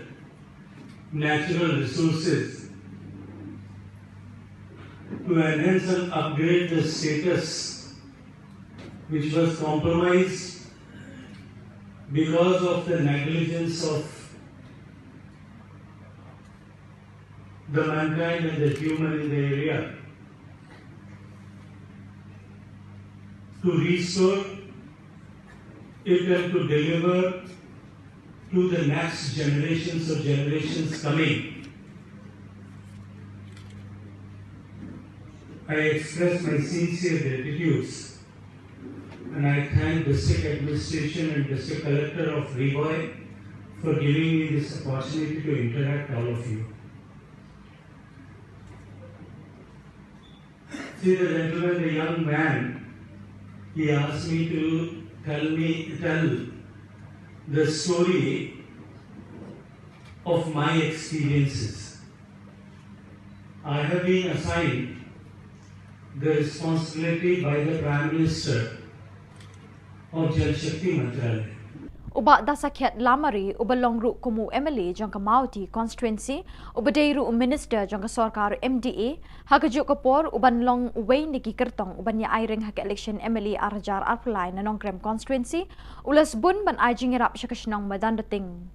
natural resources, to enhance and upgrade the status which was compromised because of the negligence of the mankind and the human in the area, to restore it and to deliver to the next generations or generations coming. I express my sincere gratitudes and I thank District Administration and District Collector of Ri Bhoi for giving me this opportunity to interact all of you. See the gentleman, the young man, he asked me to tell me, tell the story of my experiences. I have been assigned the responsibility by the Prime Minister of Jal Shakti Mantralaya. U Bah Dasakhiat Lamare, uba long ruh kum u M L A jong ka Mawhati Constituency, uba dei ruh u Minister jong ka sorkar M D A, ha kajuh ka por uban long uwei na ki kyrtong uban ïa ai ring ha ka election M L A ar hajar arphew lai na Nongkrem Constituency, u la sbun ban ai jingïarap sha ka shnong Madanrting.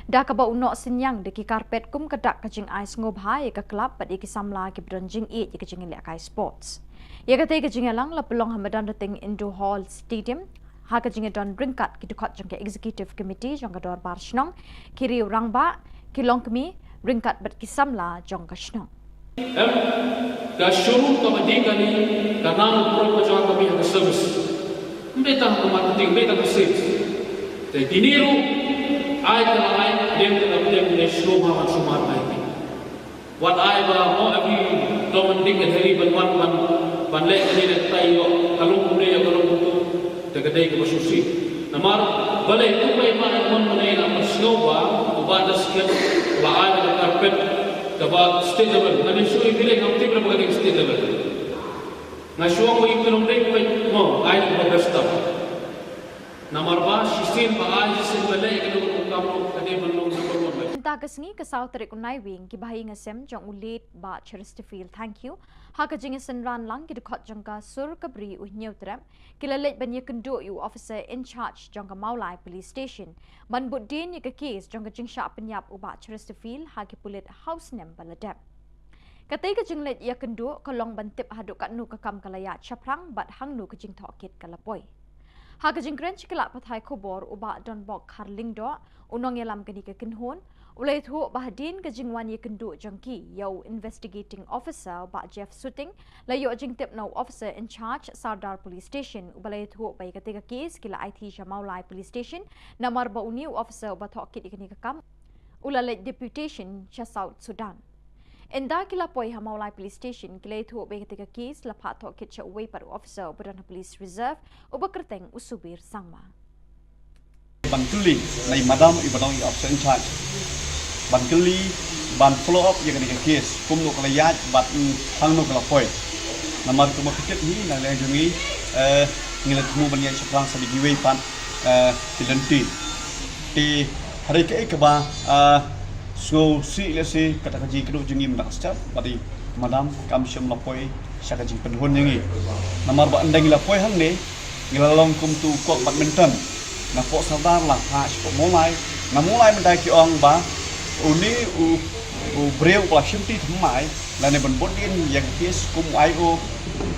Da kaba u noh synñiang da ki carpet kum ka dak ka jingai sngewbha ïa ka club bad ïa ki samla kiba don jingïeit ïa ka jingïalehkai sports. Ïa katei ka jingïalang la pynlong ha Madanrting Indoor Hall Stadium ha ka jingïadon ryngkat ki dkhot jong ka Executive Committee jong ka Dorbar Shnong, ki riew rangbah, ki longkmie ryngkat bad ki samla jong ka shnong. Em, ka showroom kaba dei kane ka nang u pyrshah ka jong ka bih ka service. Ym dei tang ka marketing, ym dei tang ka sales. Te kine ruh ai ka la ai, dem ka la dem ne showroom ha man showroom ai. Wat ai ba mo abi doman dik ka heri ban wan ban ban leh kane leh tai ïoh ka long kumne ïoh ka long kumtu. Te ka dei kaba shisha. Namar balei tu bai ma ai mon mane na ma snow ba u ba da sket la ai da carpet kaba state level. Nane shu i bile ngam tip la ba ka dei state level. Nga shu ong ba i tu long dei bai mo ai ba best. Namar ba shisien ba ai shisien ba leh ka long kam long ka dei ban long number one bai. Mynta ka sngi ka saw tarik u Naiwieng ki bahaïing hasem jong u late Bah Chesterfield Thangkhiew ha ka jingïasynran lang ki dkhot jong ka sur ka bri u Hynñiewtrep ki la leit ban ïakynduh ïa u officer in charge jong ka Mawlai Police Station ban bud dien ïa ka case jong ka jingshah pynïap u Bah Chesterfield ha ki pulit ha u snem ba la dep. Katei ka jingleit ïakynduh ka long ban tip haduh katno ka kam ka la ïaid shaphrang bad hangno ka jingtohkit ka la poi. Ha ka jingkren sha ki lad pathai khubor u Bah Donbok Kharlyngdoh, u nongïalam kane ka kynhun, u la ïathuh ba hadien ka jingwan ïakynduh jong ki ïa u investigating officer u Bah Jeff Suting, la ïoh jingtip na u officer in charge Sawdar Police Station uba la ïathuh ba ïa katei ka case ki la aiti sha Mawlai Police Station namar ba une u officer uba tohkit ïa kane ka kam u la leit deputation sha South Sudan. Ynda ki la poi ha Mawlai Police Station ki la ïathuh ba ïa katei ka case la phah tohkit sha uwei pat u officer uba don ha Police Reserve uba kyrteng u Subir Sangma. Ban kylli na i madam i ba dang i officer in charge. Ban kylli ban follow up ïa kane ka case kumno ka la ïaid bad hangno ka la poi. Namar kumba phi tip hi na liang jong ngi, eh, ngi la thmu ban ïaid shaphrang sa da kiwei pat, eh, ki lynti. Te hynrei kaei kaba, ah, sngewsih lehse kata ka jingkynduh jong ngi mynta ka step bad i madam kam shym la poi sha ka jingpynhun ïa ngi. Namar ba ynda ngi la poi hangne ngi la long kum tu kok badminton. Na pok Sawdar la ha sha pok Mawlai. Na Mawlai mynta ki ong ba une u, u briew ba la shim ti thymmai lane ban bud dien ïa ka case kum u I O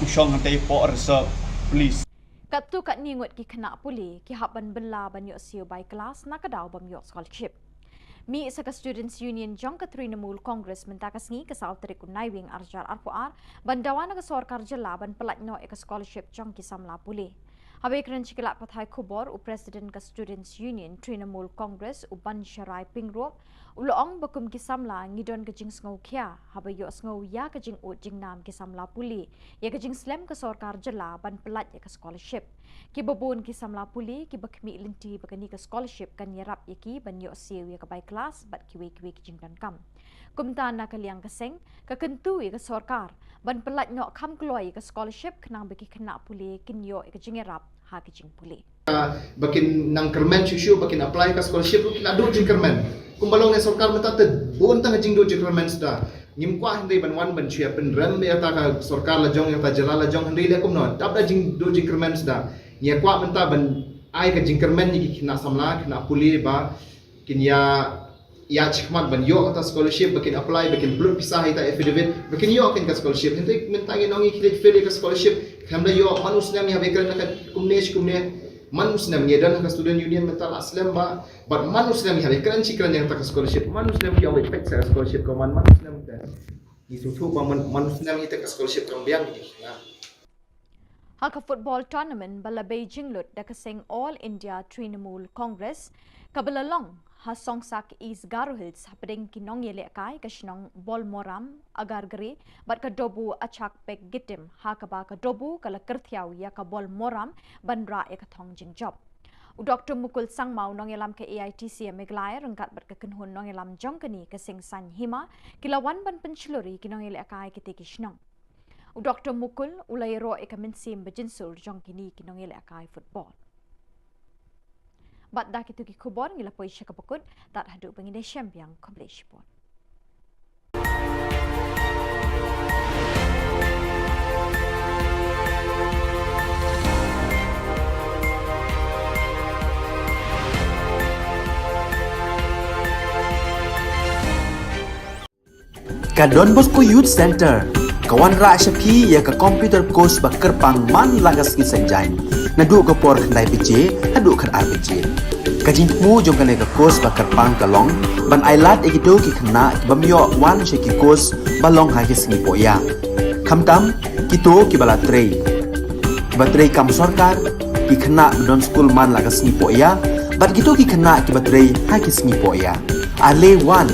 u shong hangtei pok reserve police. Katto katne ngut ki khynnah pule ki hap ban bylla ban ïoh siew bai klas na ka daw bym ïoh scholarship. Mih sa ka Students Union jong ka Trinamool Congress mynta ka sngi ka saw tarik u Naiwieng arhajar arphew ar ban dawa na ka sorkar jylla ban pyllait noh ïa ka scholarship jong ki samla pule. Haba ïakren sha ki lad pathai khubor u President ka Students Union Trinamool Congress u Bansharai Pyngrope u la ong ba kum ki samla ngi don ka jingsngewkhia haba ïohsngew ïa ka jingud jingnam ki samla pule ïa ka jingslem ka sorkar jylla ban pyllait ïa ka scholarship. Kiba bun ki samla pule kiba khmih lynti ba kane ka scholarship kan ïarap ïa ki ban ïoh siew ïa ka bai klas bad kiwei kiwei ki jingdonkam. Kumta na ka liang ka seng ka kyntu ïa ka sorkar ban pyllait noh kham kloi ïa ka scholarship khnang ba ki khynnah pule kin ïoh ïa ka jingïarap ha ka jingpule. Ba kin nang kyrmen shuh shuh ba kin apply ka scholarship ruh kin ïa duh jingkyrmen. Kumba long ïa sorkar mynta te bun tang jingduh jingkyrmen suda. Ngim kwah hynrei ban wan ban shu ïa pynrem ïa ta ka sorkar la jong ïa ta jylla la jong hynrei leh kumno. Dap da jingduh jingkyrmen suda. Ngi ïa kwah mynta ban ai ka jingkyrmen ïa ki khynnah samla khynnah pule ba kin ïa ïa shikmat ban ïoh kata scholarship ba kin apply ba kin pynlut pisa ha ita affidavit ba kin ïoh kin ka scholarship. Hynrei mynta ngi nong ngi khlieh fail ka scholarship. Khlem da ïoh man u snem ïa ba kren ka kumne shi kumne. Man u snem ngi don ka student union mynta la slem ba bad man u snem ïa ba kren shi kren ïa ka scholarship. Man u snem ïa ba pek sa scholarship ko man man u snem te. Ngi sngewthuh ba man man u snem ïa ka scholarship kam biang ngi. Ha ka football tournament ba la bei jinglut da ka seng All India Trinamool Congress kaba la long ha Songsak East Garo Hills hapdeng ki nongïalehkai ka shnong Bolmoram, Agargre bad ka Dobu Achak Pek Gitim ha kaba ka Dobu ka la kyrthiaw ïa ka Bolmoram ban rah ïa ka thong jingjop. U Doctor Mukul Sangma u nongïalam ka A I T C Meghalaya ryngkat bad ka kynhun nongïalam jong kane ka seng Saiñ Hima ki la wan ban pynshlur ïa ki nongïalehkai kitei ki shnong. U Doctor Mukul u la ïaroh ïa ka mynsiem ba jynsur jong kine ki nongïalehkai football. Bad da kitu ki khubor ngi la poi sha kaba kut, tad haduh ba ngin ïashem biang, khublei shibun. Ka Don Bosco Youth Centre ka wanrah sha phi ïa ka computer course ba kyrpang man la ka sngi Saitjaiñ, naduh ka por khyndai baje haduh khatar baje. Ka jingthmu jong kane ka course ba kyrpang ka long ban ailad ïa kito ki khynnah ki bym ïoh wan sha ki course ba long ha ki sngi pohïa, khamtam kito kiba la trei, kiba trei kam sorkar, ki khynnah ba don skul man la ka sngi pohïa bad kito ki khynnah kiba trei ha ki sngi pohïa. Ale wan,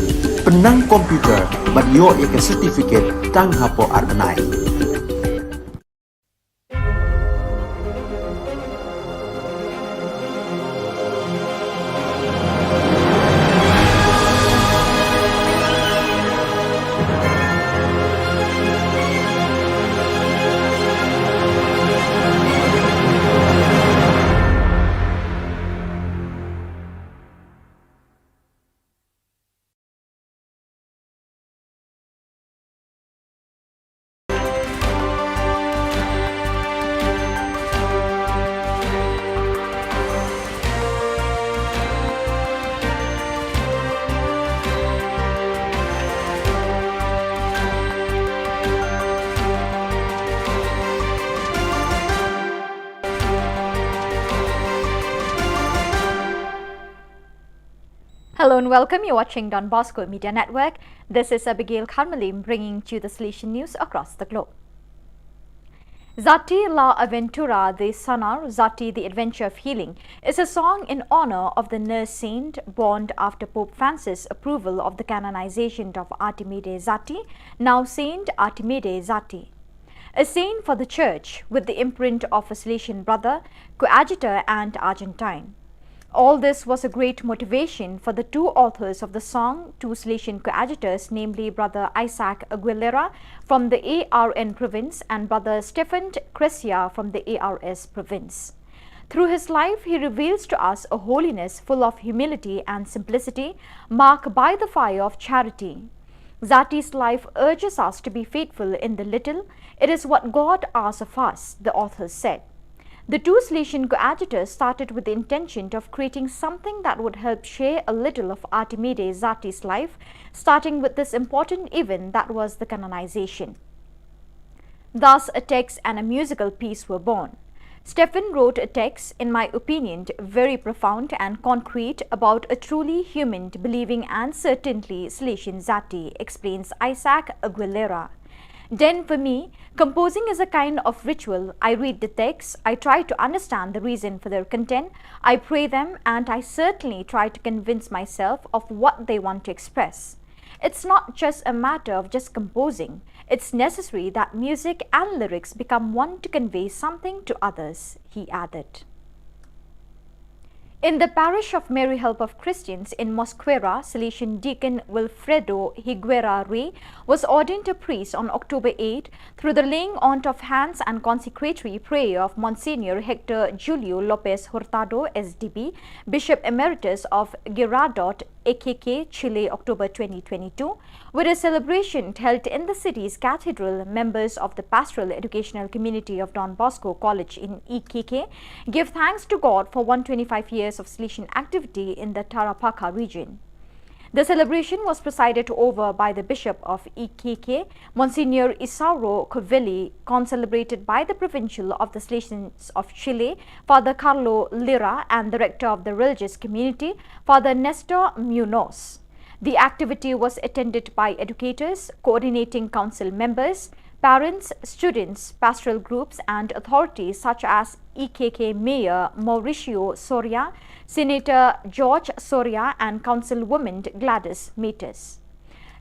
pynnang computer bad ïoh ïa ka certificate tang hapoh ar bnai. Hello and welcome. You're watching Don Bosco Media Network. This is Abigail Kharmalim bringing to you the Salesian news across the globe. Zati la Aventura de Sanar, Zati the Adventure of Healing, is a song in honor of the nurse saint born after Pope Francis' approval of the canonization of Artimide Zati, now Saint Artimide Zati. A saint for the Church, with the imprint of a Salesian brother, coadjutor, and Argentine. All this was a great motivation for the two authors of the song, two Salesian coadjutors, namely Brother Isaac Aguilera from the A R N province and Brother Stefan Cresia from the A R S province. Through his life, he reveals to us a holiness full of humility and simplicity, marked by the fire of charity. Zati's life urges us to be faithful in the little. It is what God asks of us, the authors said. The two Salesian coadjutors started with the intention of creating something that would help share a little of Artimide Zati's life, starting with this important event that was the canonization. Thus, a text and a musical piece were born. Stefan wrote a text, in my opinion, very profound and concrete about a truly human, believing, and certainly Salesian Zati, explains Isaac Aguilera. Then, for me, composing is a kind of ritual. I read the text, I try to understand the reason for their content, I pray them, and I certainly try to convince myself of what they want to express. It's not just a matter of just composing. It's necessary that music and lyrics become one to convey something to others, he added. In the parish of Mary Help of Christians in Mosquera, Salesian Deacon Wilfredo Higuera Rey was ordained a priest on October eight through the laying on of hands and consecratory prayer of Monsignor Hector Julio Lopez Hurtado, S D B, Bishop Emeritus of Girardot, Iquique, Chile, October twenty twenty-two, with a celebration held in the city's cathedral. Members of the Pastoral Educational Community of Don Bosco College in Iquique give thanks to God for one twenty-five years of Salesian activity in the Tarapacá region. The celebration was presided over by the Bishop of Iquique, Monsignor Isauro Covelli, concelebrated by the Provincial of the Salesians of Chile, Father Carlo Lira, and the Rector of the Religious Community, Father Nestor Munoz. The activity was attended by educators, coordinating council members, parents, students, pastoral groups, and authorities such as Iquique Mayor Mauricio Soria, Senator George Soria, and Councilwoman Gladys Metes.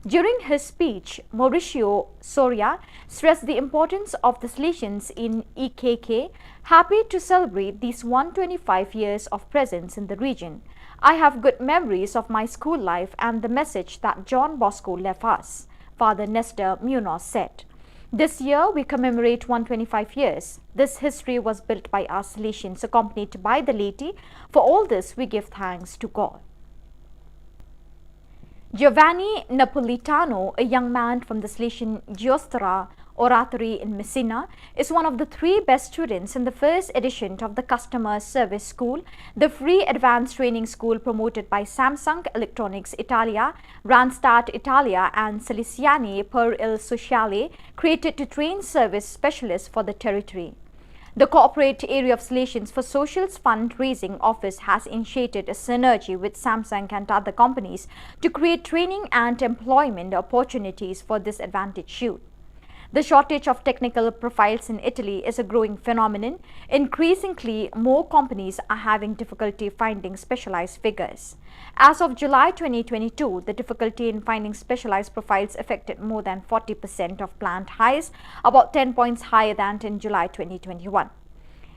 During his speech, Mauricio Soria stressed the importance of the Salesians in Iquique, happy to celebrate these one twenty-five years of presence in the region. I have good memories of my school life and the message that John Bosco left us, Father Nestor Munoz said. This year, we commemorate one twenty-five years. This history was built by us Salesians, accompanied by the laity. For all this, we give thanks to God. Giovanni Napolitano, a young man from the Salesian Giostra, Oratory in Messina, is one of the three best students in the first edition of the Customer Service School, the free advanced training school promoted by Samsung Electronics Italia, Randstad Italia, and Salesiani per il Sociale, created to train service specialists for the territory. The corporate area of Salesians for Social's fundraising office has initiated a synergy with Samsung and other companies to create training and employment opportunities for disadvantaged youth. The shortage of technical profiles in Italy is a growing phenomenon. Increasingly, more companies are having difficulty finding specialized figures. As of July twenty twenty-two, the difficulty in finding specialized profiles affected more than forty percent of planned hires, about ten points higher than in July twenty twenty-one.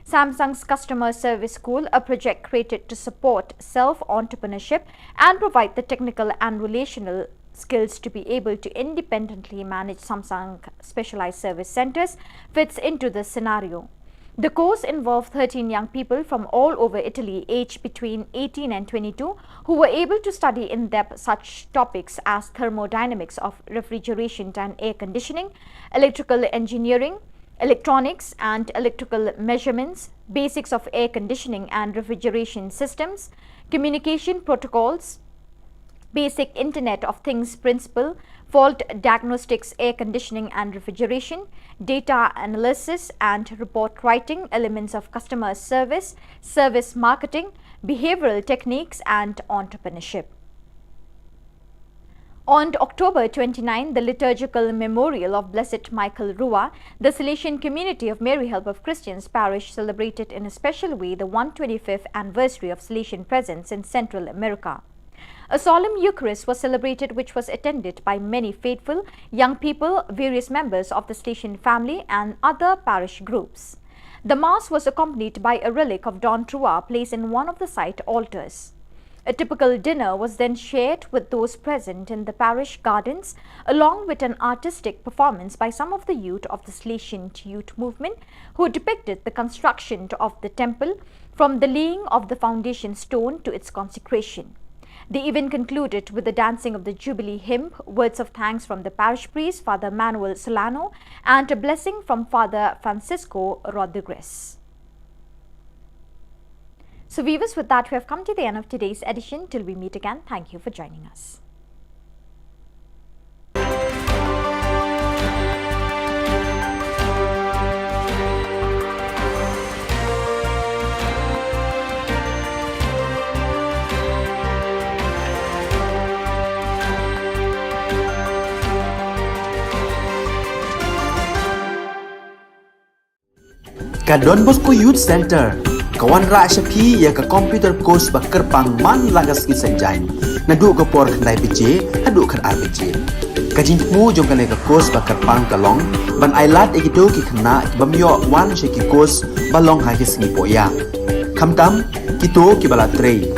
Samsung's Customer Service School, a project created to support self entrepreneurship and provide the technical and relational skills to be able to independently manage Samsung specialized service centers, fits into this scenario. The course involved thirteen young people from all over Italy, aged between eighteen and twenty-two, who were able to study in depth such topics as thermodynamics of refrigeration and air conditioning, electrical engineering, electronics and electrical measurements, basics of air conditioning and refrigeration systems, communication protocols, basic Internet of Things principle, fault diagnostics, air conditioning and refrigeration, data analysis and report writing, elements of customer service, service marketing, behavioral techniques, and entrepreneurship. On October twenty-nine, the liturgical memorial of Blessed Michael Rua, the Salesian community of Mary Help of Christians Parish celebrated in a special way the one twenty-fifth anniversary of Salesian presence in Central America. A solemn Eucharist was celebrated, which was attended by many faithful, young people, various members of the Salesian family, and other parish groups. The Mass was accompanied by a relic of Don Rua placed in one of the site altars. A typical dinner was then shared with those present in the parish gardens, along with an artistic performance by some of the youth of the Salesian youth movement, who depicted the construction of the temple from the laying of the foundation stone to its consecration. The event concluded with the dancing of the Jubilee hymn, words of thanks from the parish priest, Father Manuel Solano, and a blessing from Father Francisco Rodriguez. So, viewers, with that, we have come to the end of today's edition. Till we meet again, thank you for joining us. Ka Don Bosco Youth Centre ka wanrah sha phi ïa ka computer course ba kyrpang man la ka sngi Saitjaiñ, naduh ka por khyndai baje haduh khatar baje. Ka jingthmu jong kane ka course ba kyrpang ka long ban ailad ïa kito ki khynnah ki bym ïoh wan sha ki course ba long ha ki sngi pohïa. Khamtam kito kiba la trei,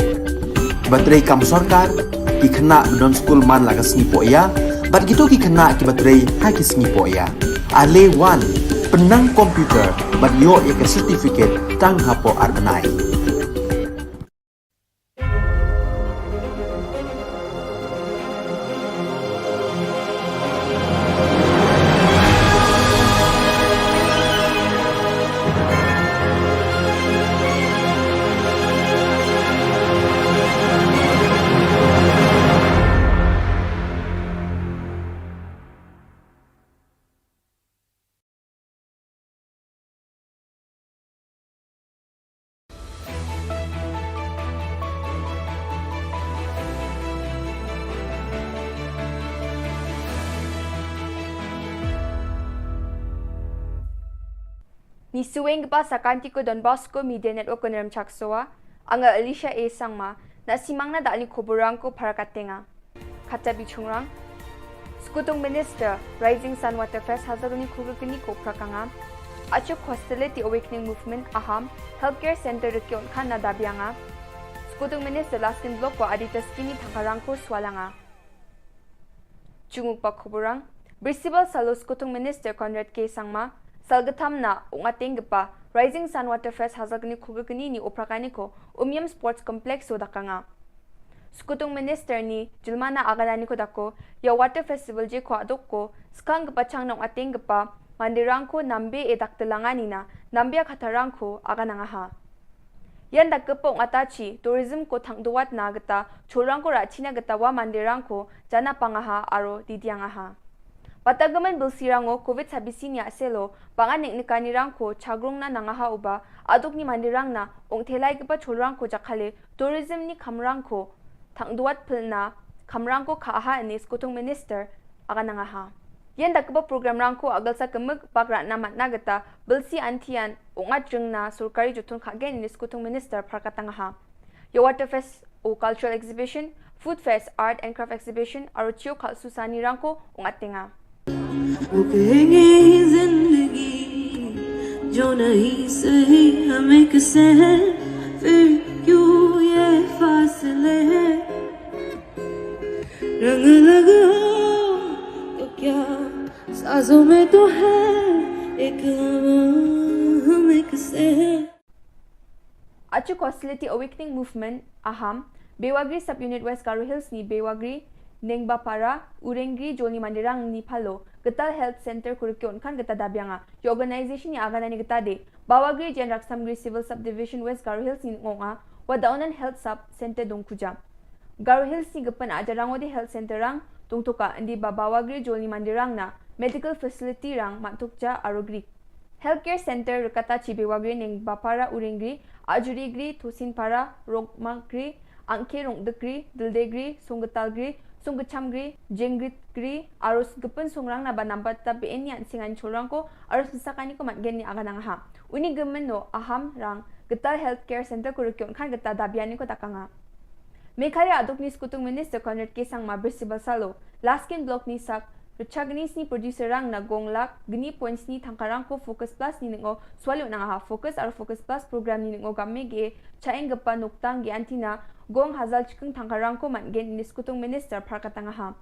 kiba trei kam sorkar, ki khynnah ba don skul man la ka sngi pohïa, bad kito ki khynnah kiba trei ha ki sngi pohïa. Ale wan, pynnang computer bad ïoh ïa ka certificate tang hapoh ar bnai. Ngi sngewbha sa ka Anti ko Don Bosco Media Network ko Nremchak Soa, anga Alicia A Sangma, na simang na da ani khubor rang ko phara ka tenga. Khata bi chungrang. Skutung Minister, Rising Sun Water Fest, Hazargni Khulgni ko phrakanga. Achuk Hostility Awakening Movement, Aham, Healthcare Center Rikyon Khan na dabianga. Skutung Minister, Laskin Block ko Adita Skini Thakarang ko swalanga. Chunguk pa khuburang, Brisival Salo Skutung Minister Conrad K Sangma, Salgatham na Ungateng Gpa, Rising Sun Water Fest Hazargni Khulgni ni Uprakaniko, Umiam Sports Complex so dakanga. Skutung Minister ni Julmana Agalani ko dako, ya Water Festival je ko adok ko, skang gpa chang na Ungateng Gpa, Mandirang ko nambe e dak telanga nina, nambe a khatarang ko aga nangaha. Yan dak kepo ngata chi, tourism ko thang duat na geta, chorang ko rachi na geta wa mandirang ko, jana pangaha aro didiangaha. Bata gemen bilsi rango covid sabisi ni aselo, pangan nek nekani rang ko, chagrung na nangaha uba, aduk ni mandirang na, ong thelai kepa chorang ko jakhale, tourism ni kamrang ko, thang duat pelna, kamrang ko kaaha ini skutung minister, aga nangaha. Yen da keba program rang ko agal sa kemik pak ratna matna geta, bilsi antian, ungat jengna, surkari jutun kagen ini skutung minister parkatangaha. Yo water fest o cultural exhibition, food fest, art and craft exhibition, aro chio kal susani rang ko ungat tenga. वो कहेंगे ये जिंदगी जो नहीं सही हमें किसे है फिर क्यों ये फासले हैं रंग लगा तो क्या साजों में तो है एक हवा हमें किसे है Achu Hostility Awakening Movement, Aham, Bewagri Sub-Unit West Garo Hills ni Bewagri, Nengbapara, Urengri, Jolni Mandirang ni Palo, Getal Health Center Kurikyon kan geta dabianga, yo organization ni agana ni geta de, Bawagri Jen Raksamgri Civil Subdivision West Garo Hills ni ngonga, Wadaunan Health Sub Center Dongkuja. Garo Hills ni gepen aja rang odi health center rang, tungtuka endi ba Bawagri Jolni Mandirang na, medical facility rang matukja arogri. Healthcare Center rekata chi Bewagri Nengbapara Urengri, Ajurigri, Thosinpara, Rongmakri, Angke Rongdekri, Dildegri, Songgetalgri, Songgechamgri, Jengritgri, arus gepen songrang na ba nambat ta B N yan singan cholrang ko, arus besakani ko matgen ni aganang ha. Uni gemen no aham rang, Getal Healthcare Center ko rekyot kan geta dabian ni ko takanga. Meghalaya aduk ni skutung Minister Conrad K Sangma Bristol Salo, Laskin Block ni sak, Rechagni sni producer rang na gong lak, gni point sni thangkarang ko Focus Plus ni ningo, swalyo nang ha Focus ar Focus Plus program ni ningo gamme ge, chaeng gepa nuktang ge antina, gong hazal chikeng thangkarang ko man gen ni skutung minister par katang ha.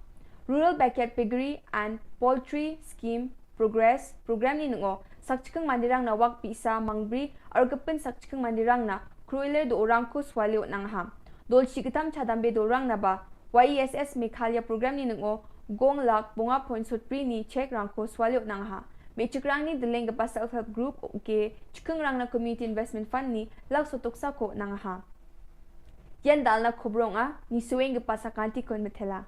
Rural Backyard Piggery and Poultry Scheme Progress program ni ningo, sak chikeng mandirang na wak pisa mangbri, ar gepen sak chikeng mandirang na, kruiler do orang ko swalyo nang ha. Dol chi getam chadambe do orang na ba, Y E S S Meghalaya program ni ningo, gong lak bonga point sotpri ni check rang ko swalyo nang ha. Me chikrang ni deleng gepa self help group, ke chikeng rang na community investment fund ni, lak sotok sako nang ha. Yan dal na kobrong a, ni sueng gepa sakanti kon metela.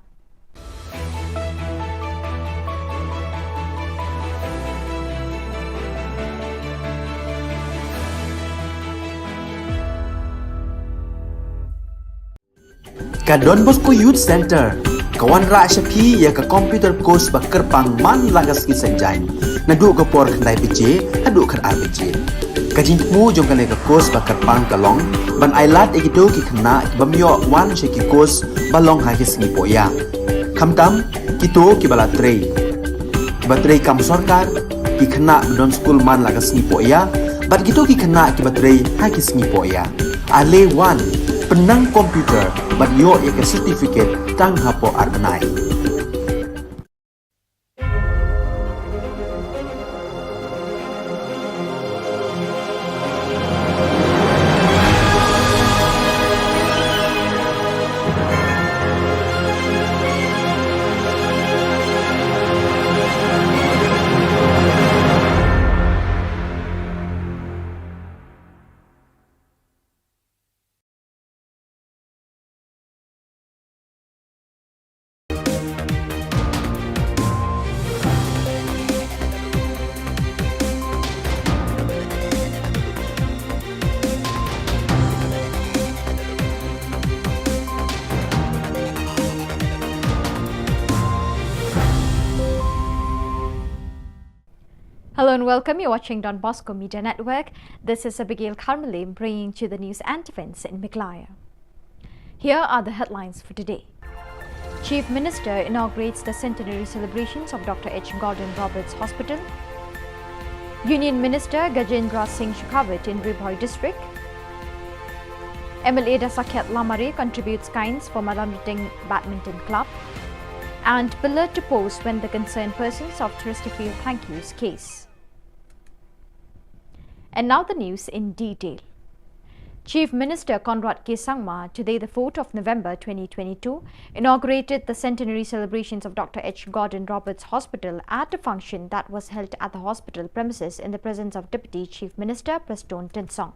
Ka Don Bosco Youth Center ka wanrah sha phi ïa ka computer course ba kyrpang man la ka sngi Saitjaiñ, naduh ka por khyndai baje haduh khatar baje. Ka jingthmu jong kane ka course ba kyrpang ka long ban ailad ïa kito ki khynnah ki bym ïoh wan sha ki course ba long ha ki sngi pohïa. Khamtam kito kiba la trei, kiba trei kam sorkar, ki khynnah ba don skul man la ka sngi pohïa, bad kito ki khynnah kiba trei ha ki sngi pohïa. Ale wan, pynnang computer bad ïoh ïa ka certificate tang hapoh ar bnai. Hello and welcome. You're watching Don Bosco Media Network. This is Abigail Kharmalim bringing to you the news and events in Meghalaya. Here are the headlines for today. Chief Minister inaugurates the centenary celebrations of Doctor H Gordon Roberts Hospital. Union Minister Gajendra Singh Shekhawat in Ri Bhoi District. M L A Dasakhiat Lamare contributes kinds for Malamriting Badminton Club. And pillar to post when the concerned persons of Chesterfield thank yous case. And now the news in detail. Chief Minister Conrad K Sangma, today the fourth of November twenty twenty-two, inaugurated the centenary celebrations of Doctor H Gordon Roberts Hospital at a function that was held at the hospital premises in the presence of Deputy Chief Minister Prestone Tynsong.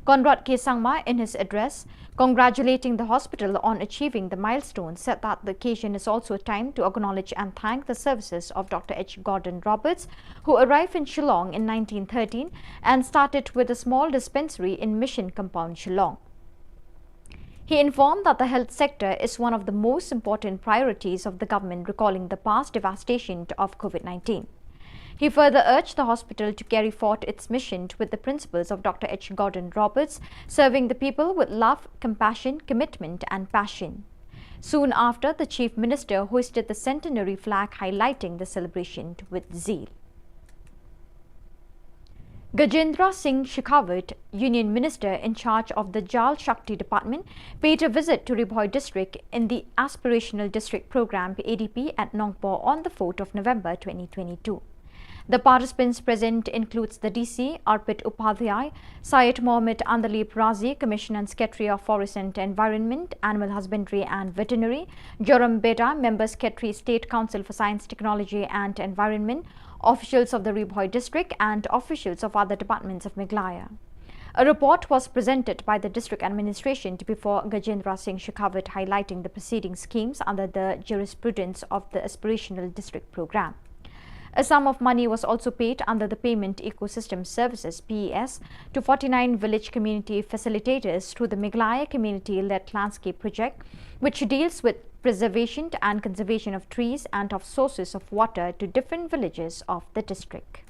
Conrad K Sangma, in his address congratulating the hospital on achieving the milestone, said that the occasion is also a time to acknowledge and thank the services of Doctor H Gordon Roberts, who arrived in Shillong in nineteen thirteen and started with a small dispensary in Mission Compound, Shillong. He informed that the health sector is one of the most important priorities of the government, recalling the past devastation of COVID nineteen. He further urged the hospital to carry forth its mission with the principles of Doctor H Gordon Roberts, serving the people with love, compassion, commitment, and passion. Soon after, the Chief Minister hoisted the centenary flag, highlighting the celebration with zeal. Gajendra Singh Shekhawat, Union Minister in charge of the Jal Shakti Department, paid a visit to Ri Bhoi district in the Aspirational District Programme, A D P, at Nongpoh on the fourth of November twenty twenty-two. The participants present includes the D C, Arpit Upadhyay, Syed Mohammad Andalib Razi, Commissioner and Secretary of Forest and Environment, Animal Husbandry and Veterinary, Joram Beda, Member Secretary, State Council for Science, Technology and Environment, officials of the Ri Bhoi district and officials of other departments of Meghalaya. A report was presented by the district administration to before Gajendra Singh Shekhawat, highlighting the preceding schemes under the jurisprudence of the Aspirational District Programme. A sum of money was also paid under the Payment Ecosystem Services, P E S, to forty-nine village community facilitators through the Meghalaya Community-Led Landscape Project, which deals with preservation and conservation of trees and of sources of water to different villages of the district.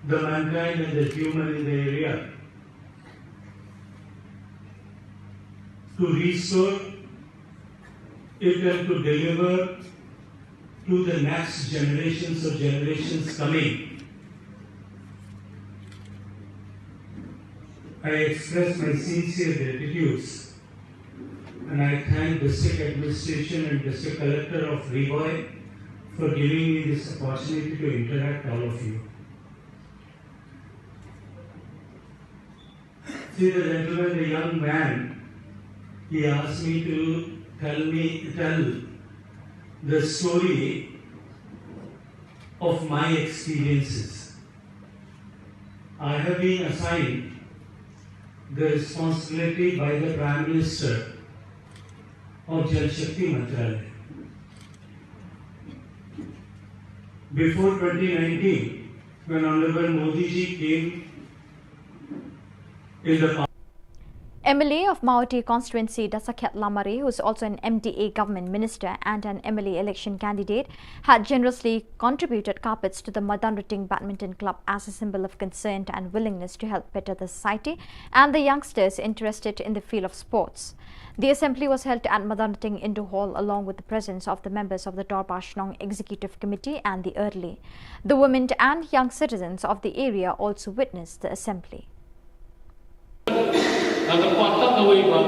The mankind and the human in the area to restore it and to deliver to the next generations of generations coming. I express my sincere gratitudes and I thank District Administration and District Collector of Ri Bhoi for giving me this opportunity to interact all of you. See the gentleman, the young man, he asked me to tell me, tell the story of my experiences. I have been assigned the responsibility by the Prime Minister of Jal Shakti Mantralaya. Before twenty nineteen, when Honorable Modi ji came in the M L A of Mawhati constituency, Dasakhiat Lamare, who is also an M D A government minister and an M L A election candidate, had generously contributed carpets to the Madanrating Badminton Club as a symbol of concern and willingness to help better the society and the youngsters interested in the field of sports. The assembly was held at Madanrating Indoor Hall along with the presence of the members of the Dorbar Shnong Executive Committee and the Early. The women and young citizens of the area also witnessed the assembly. Nga kyrpad tang kawei ba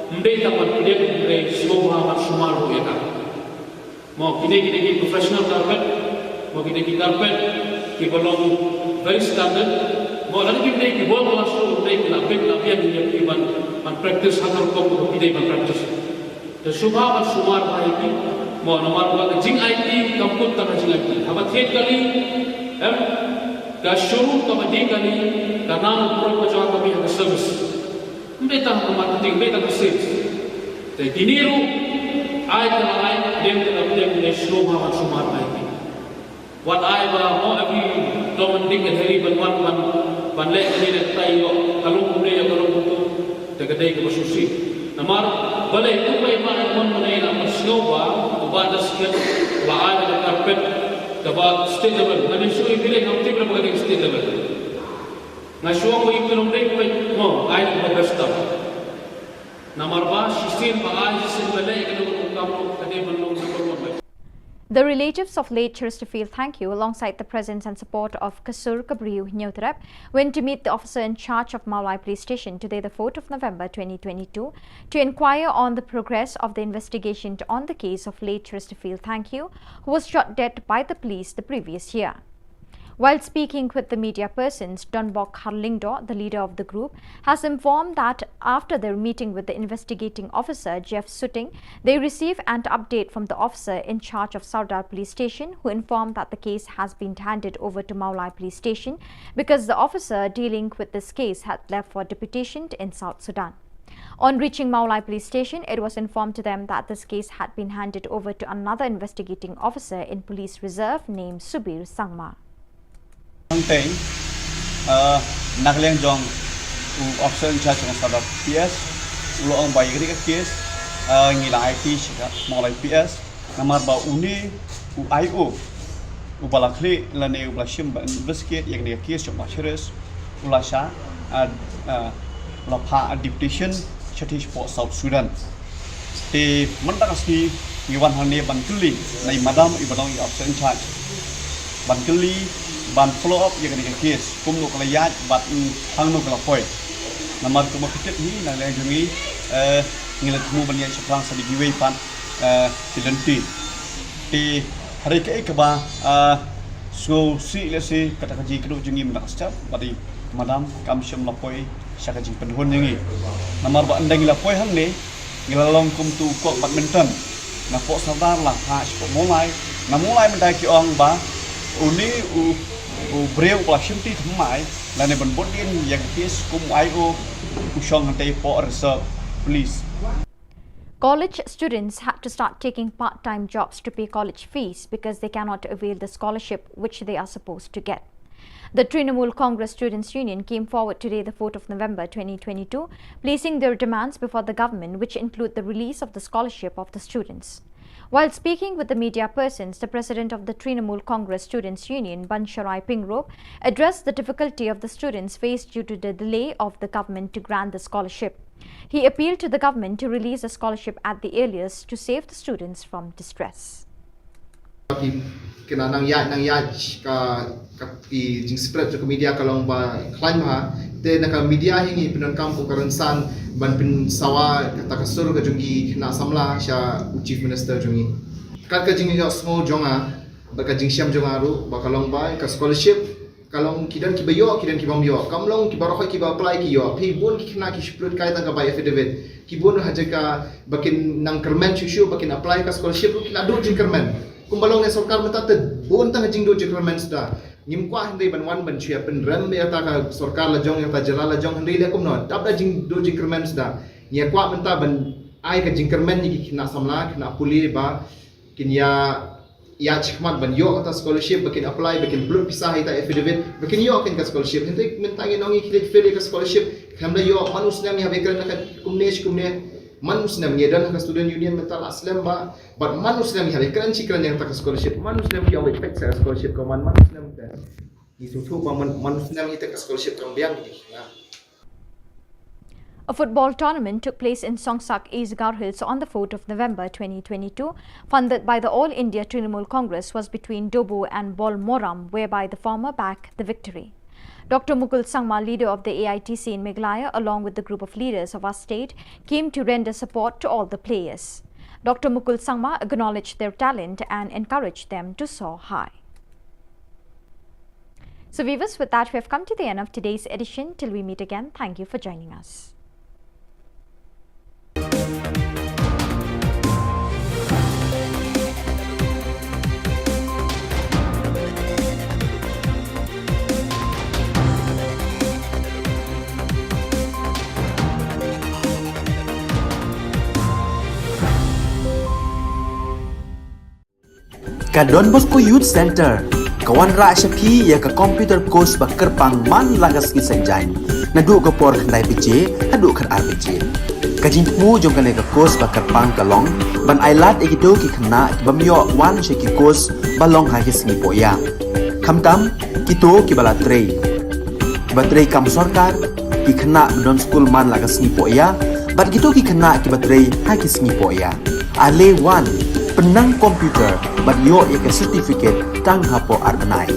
ym dei tang ban pdiang, hynrei sngewbha ban sumar ruh ïa ka. Mo kine, kine ki professional carpet, mo kine ki carpet kiba long very standard. Mo lada kim dei ki ball class ruh, ym dei, ki la bit la biang ïa ki ban, ban practice ha ka rukom kaba ki dei ban practice. Te sngewbha ban sumar bha ïa ki. Mo namar ba ka jingaiti kam kut tang ka jingaiti. Haba thied kali, em, ka shuru kaba dih kali, ka nam u prot ka jong ka mih ha ka service. Ym dei tang ka marketing, ym dei tang ka sales. Te kine ruh ai ka la ai, dem ka la dem, ne sngewbha ban sumar bha ïa ki. Wat ai ba mo every Tom and Dick and Harry ban wan ban, ban leh kane leh katai ïoh ka long kumne ïoh ka long kumtu. Te ka dei kaba sngewsih. Namar balei kumba i Bah Edmund Mane la ong, sngewbha u Bah Dasakhiat la ai da ka carpet kaba state level. Nga dei shu i bilei ngam tip lem ba ka dei state level. Nga shu ong ba i bilei dei kumba mo ai da kaba best tam. Namar ba shisien ba ai, shisien ba leh ka dei ka long ka dei ban long number one. The relatives of late Chesterfield Thangkhiew, alongside the presence and support of Kasur Kabriew Hynñiewtrep, went to meet the officer in charge of Mawlai Police Station today, the fourth of November twenty twenty-two, to inquire on the progress of the investigation on the case of late Chesterfield Thangkhiew, who was shot dead by the police the previous year. While speaking with the media persons, Donbok Kharlyngdoh, the leader of the group, has informed that after their meeting with the investigating officer, Jeff Suting, they receive an update from the officer in charge of Sardar Police Station, who informed that the case has been handed over to Mawlai Police Station because the officer dealing with this case had left for deputation in South Sudan. On reaching Mawlai Police Station, it was informed to them that this case had been handed over to another investigating officer in police reserve named Subir Sangma. Tang teng, uh, na ka liang jong u officer in charge jong Sardar P S, u la ong ba ïa kane ka case, uh, ngi la aiti sha ka Mawlai P S, namar ba une u I O, u ba la khlieh lane u ba la shim ban investigate ïa kane ka case jong Bah Cherish, u la shah, uh, uh, u la phah deputation shathie shapoh South Sudan. Te mynta ka sngi ngi wan hangne ban kylli na i madam i ba long i officer in charge, ban kylli, ban follow up ïa kane ka case, kumno ka la ïaid bad, mm, hangno ka la poi. Namar kumba phi tip hi na ka liang jong ngi, eh, ngi la thmu ban ïaid shaphrang sa da kiwei pat, eh, ki lynti. Te hynrei kaei kaba, ah, sngewsih lehse kata ka jingkynduh jong ngi mynta ka step, bad i madam kam shym la poi sha ka jingpynhun jong ngi. Namar ba ynda ngi la poi hangne, ngi la long kum uto u kok badminton. Napoh Sardar la phah shapoh Mawlai, na Mawlai mynta ki ong ba une u, u briew u ba la shimti thymmai lane ban bud dien ïa ka case kum u I O, u shong hangtei hapoh reserve police. College students had to start taking part-time jobs to pay college fees because they cannot avail the scholarship which they are supposed to get. The Trinamool Congress Students' Union came forward today, the fourth of November twenty twenty-two, placing their demands before the government, which include the release of the scholarship of the students. While speaking with the media persons, the president of the Trinamool Congress Students' Union, Bansharai Pingrop, addressed the difficulty of the students faced due to the delay of the government to grant the scholarship. He appealed to the government to release the scholarship at the earliest to save the students from distress. Ki, ki nang ïaid, nang ïaid ka, ka ki jingspread jong ka media ka long ba khlaiñ bha. Te na ka media hi ngi pyndonkam kum ka rynsan ban pynsawa kata ka sur ka jong ki khynnah samla sha u Chief Minister jong ngi. Kat ka jingïohsngew jong nga, bad ka jingshem jong nga ruh, ba ka long ba ka scholarship ka long ki don kiba ïoh, ki don kibym ïoh. Kam long kiba rkhoi kiba apply ki ïoh. Phi bun ki khynnah ki shu pynlut kai tang ka bai affidavit. Ki bun ha jaka ba kin nang kyrmen shuh shuh ba kin apply ka scholarship ruh ki la duh jingkyrmen. Kumba long ne sorkar mynta te bun tang jingduh jingkyrmen suda. Ngim kwah hynrei ban wan ban shu ïa pynrem ïa kata ka sorkar la jong, ïa kata jylla la jong, hynrei leh kumno. Dap da jingduh jingkyrmen suda. Ngi ïa kwah mynta ban ai ka jingkyrmen ïa ki khynnah samla, khynnah pule ba kin ïa ïa shikmat ban ïoh kata scholarship, ba kin apply, ba kin pynlut pisa ha ita affidavit, ba kin ïoh kin ka scholarship. Hynrei mynta ngi ong ngi khie leit fail ïa ka scholarship, khlem da ïoh, man u snem ngi hap ïakren na ka kumne shi kumne, man u snem ngi don ha ka student union mynta la slem ba, bad man u snem ngi hap ïakren shi kren ïa kata ka scholarship, man u snem ngi ïoh wei pek sa ka scholarship ka man, man u snem te. Ngi sngewthuh ba man, man u snem ngi te ka scholarship kam biang ngi. A football tournament took place in Songsak, East Garo Hills on the fourth of November twenty twenty-two, funded by the All India Trinamool Congress, was between Dobu and Bolmoram, whereby the former bagged the victory. Doctor Mukul Sangma, leader of the A I T C in Meghalaya, along with the group of leaders of our state, came to render support to all the players. Doctor Mukul Sangma acknowledged their talent and encouraged them to soar high. So viewers, with that, we have come to the end of today's edition. Till we meet again, thank you for joining us. Ka Don Bosco Youth Centre ka wanrah sha phi ïa ka computer course ba kyrpang man la ka sngi Saitjaiñ, naduh ka por khyndai baje haduh khatar baje. Ka jingthmu jong kane ka course ba kyrpang ka long ban ai lad ïa kito ki khynnah ki bym ïoh wan sha ki course ba long ha ki sngi poh ïa. Khamtam kito kiba la trei, kiba trei kam sorkar, ki khynnah ba don skul man la ka sngi poh ïa, bad kito ki khynnah kiba trei ha ki sngi poh ïa. Ale wan, pynnang computer bad ïoh ïa ka certificate tang hapoh ar bnai.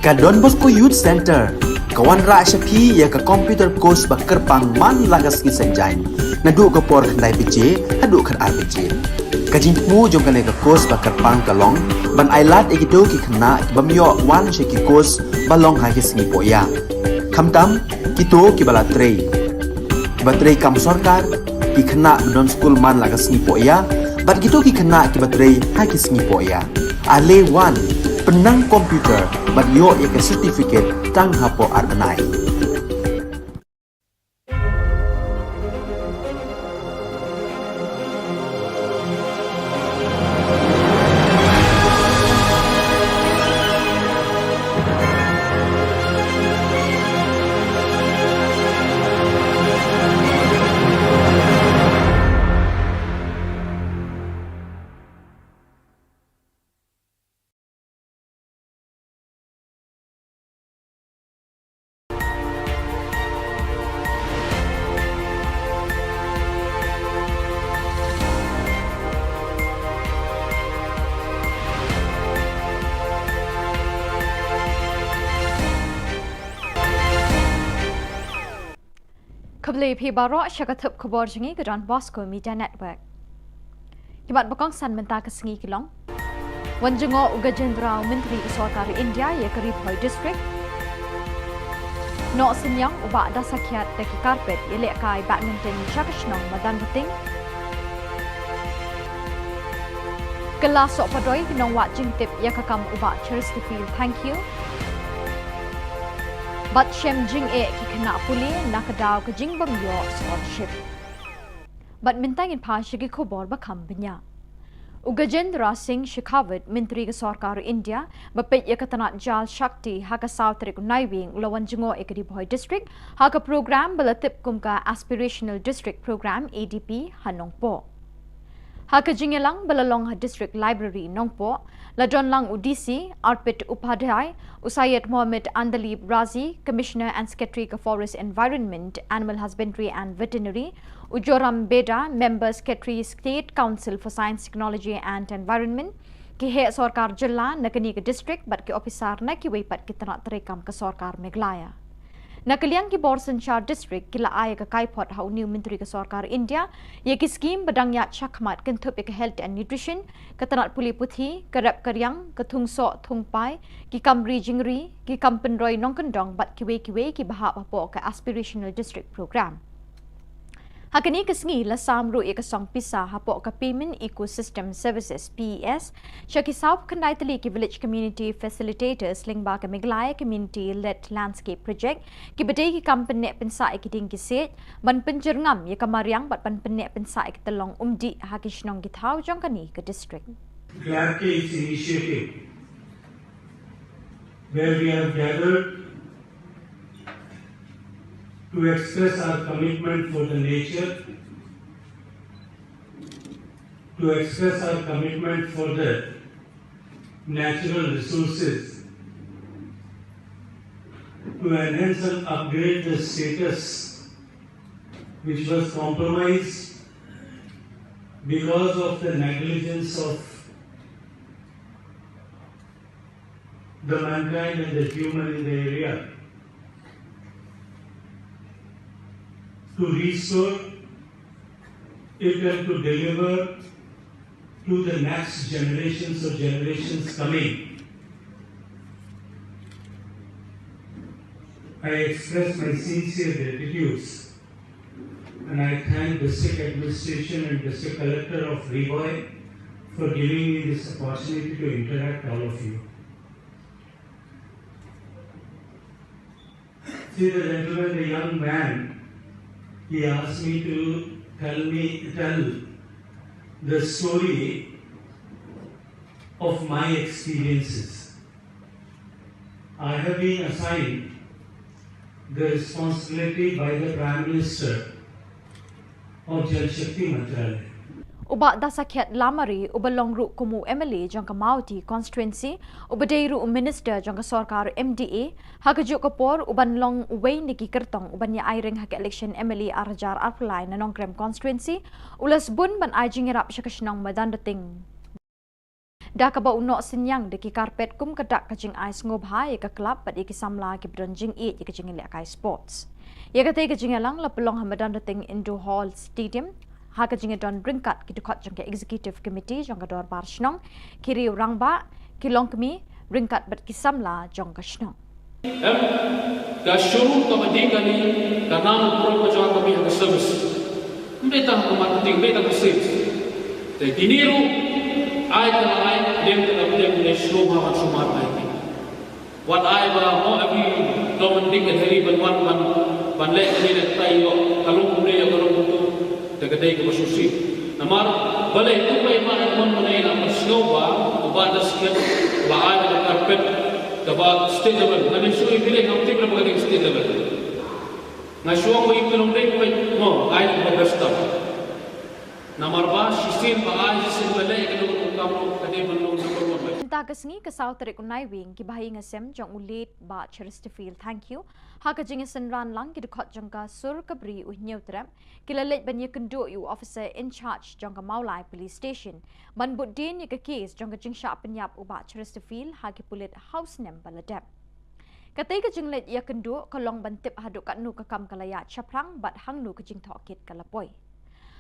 Ka Don Bosco Youth Centre ka wanrah sha phi ïa ka computer course ba kyrpang man la ka sngi Saitjaiñ, naduh ka por khyndai baje haduh khatar baje. Ka jingthmu jong kane ka course ba kyrpang ka long ban ailad ïa kito ki khynnah ki bym ïoh wan sha ki course ba long ha ki sngi pohïa, khamtam kito kiba la trei, kiba trei kam sorkar, ki khynnah ba don skul man la ka sngi pohïa bad kito ki khynnah kiba trei ha ki sngi pohïa. Ale wan, pynnang computer bad ïoh ïa ka certificate tang hapoh ar bnai. Khublei phi baroh sha ka thup khubor jong ngi ka Don Bosco Media Network. Ki mat ba kongsan mynta ka sngi ki long: Wan jngoh u Gajendra, u Myntri ka Sorkar India ïa ka Ri Bhoi District. Noh synñiang u Bah Dasakhiat da ki carpet ïalehkai badminton sha ka shnong Madanrting. Kylla sohpadoi ki nongwad jingtip ïa ka kam u Bah Chesterfield Thangkhiew. Bad shem jingeh ki khynnah pule na ka daw ka jingbym ïoh scholarship. Bad mynta ngin phai sha ki khubor ba kham bniah. U Gajendra Singh Shekhawat, Myntri ka Sorkar India ba peit ïa ka tnat Jal Shakti, ha ka saw tarik u Naiwieng u la wan jngoh ïa ka Ri Bhoi District ha ka program ba la tip kum ka Aspirational District Program, A D P, ha Nongpoh. Ha ka jingïalang ba la long ha District Library, Nongpoh, la don lang u D C Arpit Upadhyay, u Syed Mohammad Andalib Razi, Commissioner and Secretary ka Forest Environment, Animal Husbandry and Veterinary, u Joram Beda, Member Secretary, State Council for Science, Technology and Environment, ki heh sorkar jylla na kane ka district bad ki ophisar na kiwei pat ki tnat treikam ka Sorkar Meghalaya. Na ka liang ki bor synshar district ki la ai ïa ka kaiphod ha une u Myntri ka Sorkar India ïa ki skhim ba dang ïaid shakhmat, kynthup ïa ka health and nutrition, ka tnat pule puthi, ka rep ka riang, ka thung soh thung pai, ki kam ri jingri, ki kam pynroi nongkyndong bad kiwei kiwei kiba hap hapoh ka Aspirational District Program. Ha kane ka sngi la sam ruh ïa ka song pisa hapoh ka Payment Ecosystem Services, P E S, sha ki sawphew khyndai tylli ki Village Community Facilitators lyngba ka Meghalaya Community Led Landscape Project, kiba dei ki kam pynneh pynsah ïa ki dieng ki siej, ban pynjyrngam ïa ka mariang bad ban pynneh pynsah ïa ki tyllong umdih ha ki shnong ki thaw jong kane ka district. Glad Case initiative, where we have gathered to express our commitment for the nature, to express our commitment for the natural resources, to enhance and upgrade the status which was compromised because of the negligence of the mankind and the human in the area, to restore it and to deliver to the next generations or generations coming. I express my sincere gratitudes and I thank District Administration and District Collector of Ri Bhoi for giving me this opportunity to interact all of you. See the gentleman, the young man, he asked me to tell me, tell the story of my experiences. I have been assigned the responsibility by the Prime Minister of Jal Shakti Mantralaya. U Bah Dasakhiat Lamare, uba long ruh kum u M L A jong ka Mawhati Constituency, uba dei ruh u Minister jong ka sorkar M D A, ha kajuh ka por uban long uwei na ki kyrtong uban ïa ai ring ha ka election M L A ar hajar arphew lai na Nongkrem Constituency, u la sbun ban ai jingïarap sha ka shnong Madanrting. Da kaba u noh synñiang da ki carpet kum ka dak ka jingai sngewbha ïa ka club bad ïa ki samla kiba don jingïeit ïa ka jingïalehkai sports. Ïa katei ka jingïalang la pynlong ha Madanrting Indoor Hall Stadium ha ka jingïadon ryngkat ki dkhot jong ka Executive Committee jong ka Dorbar Shnong, ki riew rangbah, ki longkmie ryngkat bad ki samla jong ka shnong. Em, ka showroom kaba dih kali, ka nam u prop ka jong ka mih ha ka service. Ym dei tang ka marketing, ym dei tang ka sales. Te kine ruh, ai ka la ai, dem ka la dem, ne shlom ha wan sumar ai ki. Wat ai ba mo abi, to man dik ka heri ban wan ban, ban leh kane leh tai ïoh, ka long kumne ïoh, ka long kumtu. Te ka dei kaba shisha. Namar balei tu bai ma ai mon mane na ma sngewbha, uba da sket la ai da carpet kaba state level. Nga dei shu i bile ngam tip lem ka dei state level. Nga shu ong ba i tu long dei bai mo ai kaba best tam. Namar ba shisien ba ai shisien ba leh ka dei ka kam ka dei ban long number one bai. Mynta ka sngi ka saw tarik u Naiwieng ki bahaïing hasem jong u late Bah Chesterfield Thangkhiew ha ka jingïasynran lang ki dkhot jong ka Sur Kabri u Hynñiewtrep ki la leit ban ïakynduh ïa u officer in charge jong ka Mawlai Police Station ban bud dien ïa ka case jong ka jingshah pynïap u Bah Chesterfield ha ki pulit ha u snem ba la dep. Katei ka jingleit ïakynduh ka long ban tip haduh katno ka kam ka la ïaid shaphrang bad hangno ka jingtohkit ka la poi.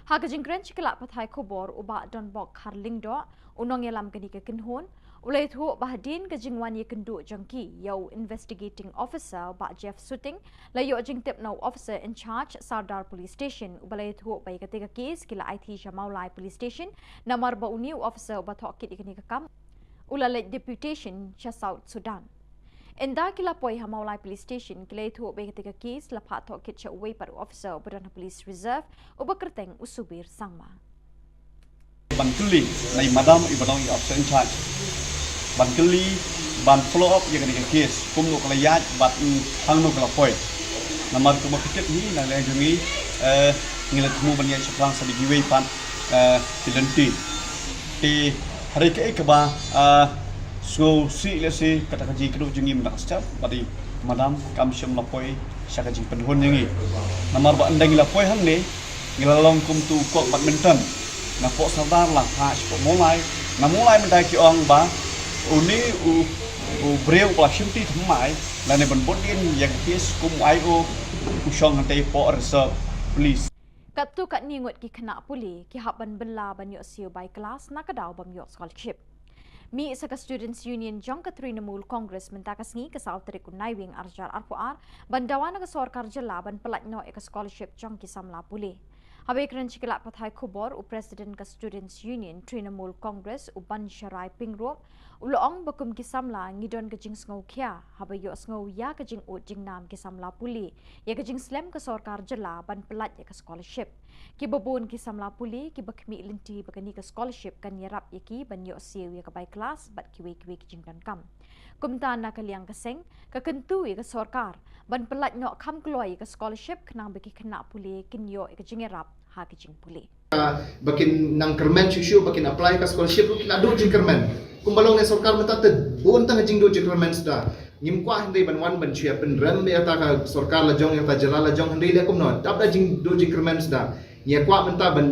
Ha ka jingkren sha ki lad pathai khubor u Bah Donbok Kharlyngdoh, u nongïalam kane ka kynhun, u la ïathuh ba hadien ka jingwan ïakynduh jong ki ïa u investigating officer Bah Jeff Suting, la ïoh jingtip na u officer in charge Sardar Police Station uba la ïathuh ba ïa katei ka case ki la aiti sha Mawlai Police Station namar ba une u officer uba tohkit ïa kane ka kam u la leit deputation sha South Sudan. Ynda ki la poi ha Mawlai Police Station ki la ïathuh ba ïa katei ka case la phah tohkit sha uwei pat u officer uba don ha Police Reserve uba kyrteng u Subir Sangma. Ban kylli na i madam iba long i officer in charge, ban kylli, ban follow up ïa kane ka case, kumno ka la ïaid bad hangno ka la poi. Namar kumba phi tip hi na liang jong ngi, eh, ngi la thmu ban ïaid shaphrang sa da kiwei pat, eh, ki lynti. Te hynrei kaei kaba, ah, sngewsih lehse kata ka jingkynduh jong ngi mynta ka step bad i madam kam shym la poi sha ka jingpynhun ïa ngi. Namar ba ynda ngi la poi hangne ngi la long kum tu u kok badminton. Na pok Sardar la phah sha pok Mawlai. Na Mawlai mynta ki ong ba une u, u briew ba la shim ti thymmai lane ban bud dien ïa ka case kum u I O u shong hangtei pok reserve police. Katto katne ngut ki khynnah pule ki hap ban bylla ban ïoh siew bai klas na ka daw bym ïoh scholarship. Mih sa ka Students Union jong ka Trinamool Congress mynta ka sngi ka saw tarik u Naiwieng ar hajar arphew ar ban dawa na ka sorkar jylla ban pyllait noh ïa ka scholarship jong ki samla pule. Haba ïakren sha ki lad pathai khubor u President ka Students Union Trinamool Congress u Bansharai Pyngrope u la ong ba kum ki samla ngi don ka jingsngewkhia haba ïohsngew ïa ka jingud jingnam ki samla pule ïa ka jingslem ka sorkar jylla ban pyllait ïa ka scholarship. Kiba bun ki samla pule kiba khmih lynti ba kane ka scholarship kan ïarap ïa ki ban ïoh siew ïa ka bai klas bad kiwei kiwei ki jingdonkam. Kumta na ka liang ka seng ka kyntu ïa ka sorkar ban pyllait noh kham kloi ïa ka scholarship khnang ba ki khynnah pule kin ïoh ïa ka jingïarap ha ka jingpule. Ba kin nang kyrmen shuh shuh ba kin apply ka scholarship ruh ki la duh jingkyrmen. Kumba long ne sorkar mynta te bun tang jingduh jingkyrmen suda. Ngim kwah hynrei ban wan ban shu ïa pynrem ïa ta ka sorkar la jong ïa ta jylla la jong hynrei leh kumno. Dap da jingduh jingkyrmen suda. Ngi ïa kwah mynta ban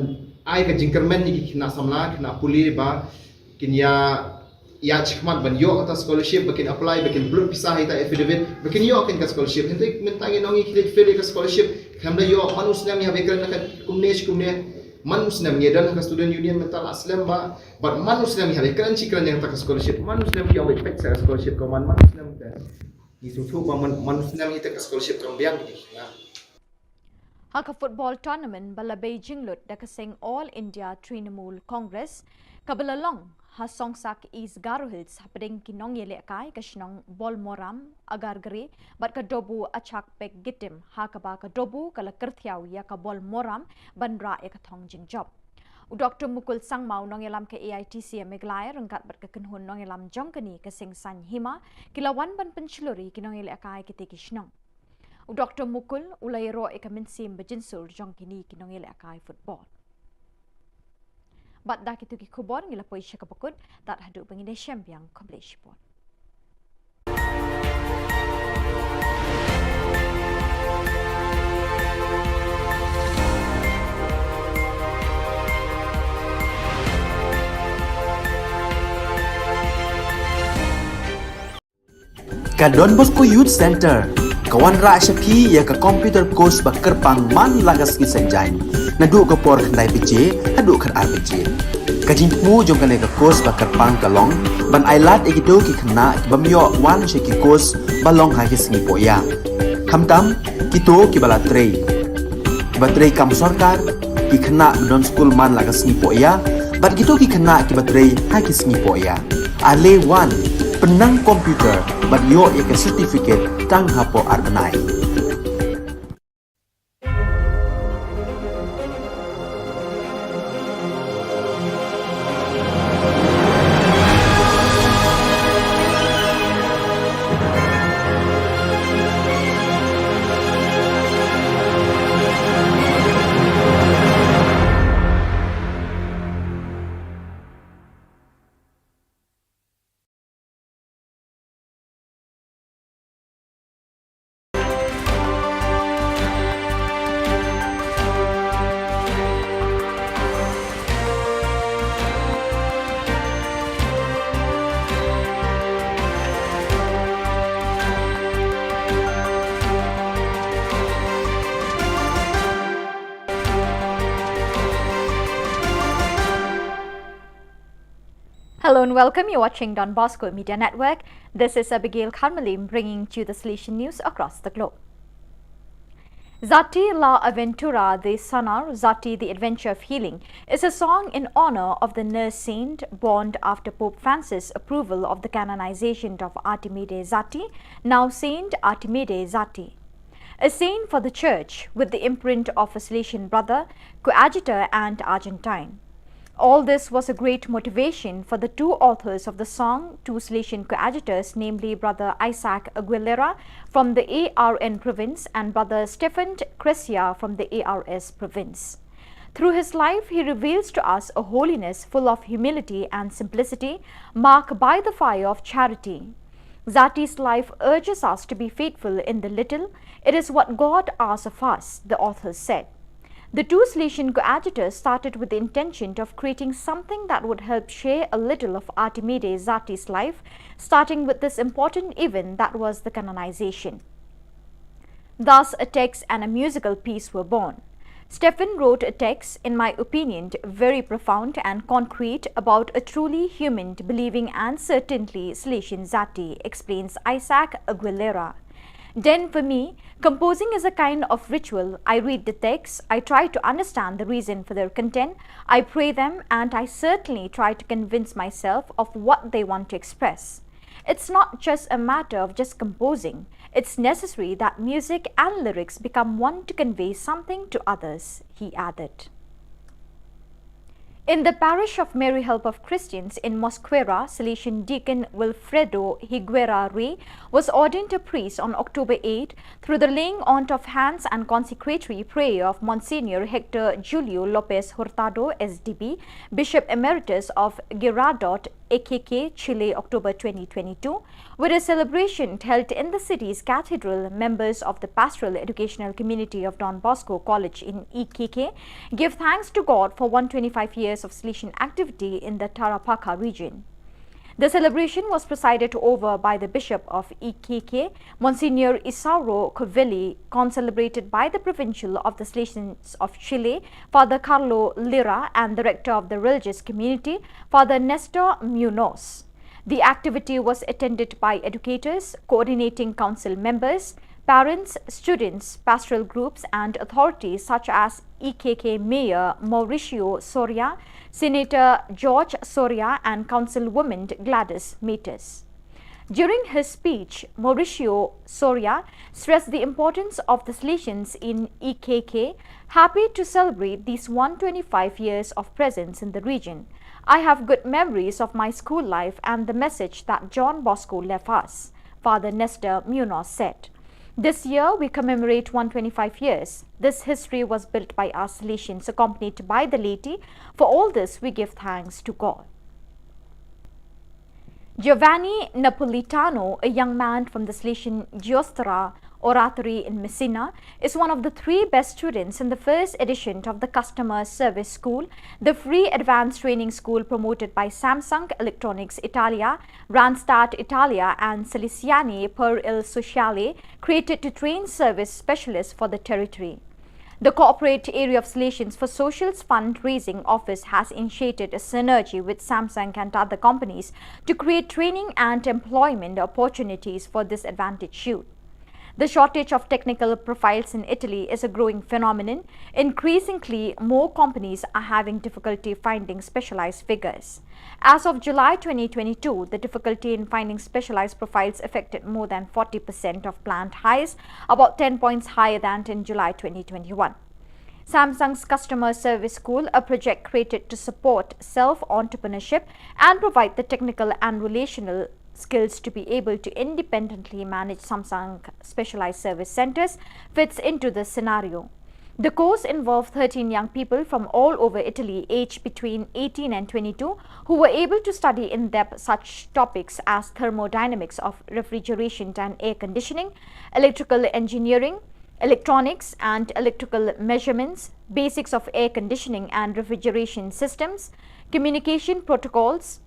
ai ka jingkyrmen ïa ki khynnah samla khynnah pule ba kin ïa ïa shikmat ban ïoh kata scholarship ba kin apply ba kin blut pisa ha ita affidavit ba kin ïoh kin ka scholarship. Hynrei mynta ngi nong ngi khlieh fail ïa ka scholarship. Khlem da ïoh man u snem ïa ba kren ka kumne shi kumne. Man u snem ngi don ka student union mynta la slem ba bad man u snem ïa ba kren shi kren ïa ka scholarship. Man u snem ïa ba pek sa scholarship ko man man u snem te. Ngi sngewthuh ba man man u snem ïa ka scholarship kam biang ngi. Ha ka football tournament ba la bei jinglut da ka seng All India Trinamool Congress kaba la long ha Songsak East Garo Hills hapdeng ki nongïalehkai ka shnong Bolmoram, Agargre bad ka Dobu Achak Pek Gitim ha kaba ka Dobu ka la kyrthiaw ïa ka Bolmoram ban rah ïa ka thong jingjop. U Doctor Mukul Sangma u nongïalam ka A I T C Meghalaya ryngkat bad ka kynhun nongïalam jong kane ka seng Saiñ Hima ki la wan ban pynshlur ïa ki nongïalehkai kitei ki shnong. U Doctor Mukul u la ïaroh ïa ka mynsiem ba jynsur jong kine ki nongïalehkai football. Bad da kito ki khubor ngi la poi sha kaba kut, tad haduh ba ngin ïashem biang, khublei shibun. Ka Don Bosco Youth Centre ka wanrah sha phi ïa ka computer course ba kyrpang man la ka sngi Saitjaiñ, naduh ka por khyndai baje haduh khatar baje. Ka jingthmu jong kane ka course ba kyrpang ka long ban ailad ïa kito ki khynnah ki bym ïoh wan sha ki course ba long ha ki sngi pohïa, khamtam kito kiba la trei, kiba trei kam sorkar, ki khynnah ba don skul man la ka sngi pohïa, bad kito ki khynnah kiba trei ha ki sngi pohïa. Ale wan, pynnang computer bad ïoh ïa ka certificate tang hapoh ar bnai. Hello and welcome. You're watching Don Bosco Media Network. This is Abigail Kharmalim bringing to you the Salesian news across the globe. Zati la Aventura de Sanar, Zati the Adventure of Healing, is a song in honor of the nurse saint born after Pope Francis' approval of the canonization of Artimide Zati, now Saint Artimide Zati. A saint for the Church, with the imprint of a Salesian brother, coadjutor, and Argentine. All this was a great motivation for the two authors of the song, two Salesian coadjutors, namely Brother Isaac Aguilera from the A R N province and Brother Stefan Cresia from the A R S province. Through his life, he reveals to us a holiness full of humility and simplicity, marked by the fire of charity. Zati's life urges us to be faithful in the little. It is what God asks of us, the authors said. The two Salesian coadjutors started with the intention of creating something that would help share a little of Artimide Zati's life, starting with this important event that was the canonization. Thus, a text and a musical piece were born. Stefan wrote a text, in my opinion, very profound and concrete about a truly human, believing, and certainly Salesian Zati, explains Isaac Aguilera. Then, for me, composing is a kind of ritual. I read the text, I try to understand the reason for their content, I pray them, and I certainly try to convince myself of what they want to express. It's not just a matter of just composing. It's necessary that music and lyrics become one to convey something to others, he added. In the parish of Mary Help of Christians in Mosquera, Salesian Deacon Wilfredo Higuera Rey was ordained a priest on October eight through the laying on of hands and consecratory prayer of Monsignor Hector Julio Lopez Hurtado, S D B, Bishop Emeritus of Girardot, Iquique, Chile, October twenty twenty-two, with a celebration held in the city's cathedral. Members of the Pastoral Educational Community of Don Bosco College in Iquique give thanks to God for one twenty-five years of Salesian activity in the Tarapacá region. The celebration was presided over by the Bishop of Iquique, Monsignor Isauro Covelli, concelebrated by the Provincial of the Salesians of Chile, Father Carlo Lira, and the Rector of the Religious Community, Father Nestor Munoz. The activity was attended by educators, coordinating council members, parents, students, pastoral groups, and authorities such as Iquique Mayor Mauricio Soria, Senator George Soria, and Councilwoman Gladys Metes. During his speech, Mauricio Soria stressed the importance of the Salesians in Iquique, happy to celebrate these one twenty-five years of presence in the region. I have good memories of my school life and the message that John Bosco left us, Father Nestor Munoz said. This year, we commemorate one twenty-five years. This history was built by us Salesians, accompanied by the laity. For all this, we give thanks to God. Giovanni Napolitano, a young man from the Salesian Giostra, Oratory in Messina, is one of the three best students in the first edition of the Customer Service School, the free advanced training school promoted by Samsung Electronics Italia, Randstad Italia, and Salesiani per il Sociale, created to train service specialists for the territory. The Corporate Area of Salesians for Social's fundraising office has initiated a synergy with Samsung and other companies to create training and employment opportunities for disadvantaged youth. The shortage of technical profiles in Italy is a growing phenomenon. Increasingly, more companies are having difficulty finding specialized figures. As of July twenty twenty-two, the difficulty in finding specialized profiles affected more than forty percent of planned hires, about ten points higher than in July twenty twenty-one. Samsung's Customer Service School, a project created to support self-entrepreneurship and provide the technical and relational skills to be able to independently manage Samsung specialized service centers, fits into this scenario. The course involved thirteen young people from all over Italy, aged between eighteen and twenty-two, who were able to study in depth such topics as thermodynamics of refrigeration and air conditioning, electrical engineering, electronics and electrical measurements, basics of air conditioning and refrigeration systems, communication protocols,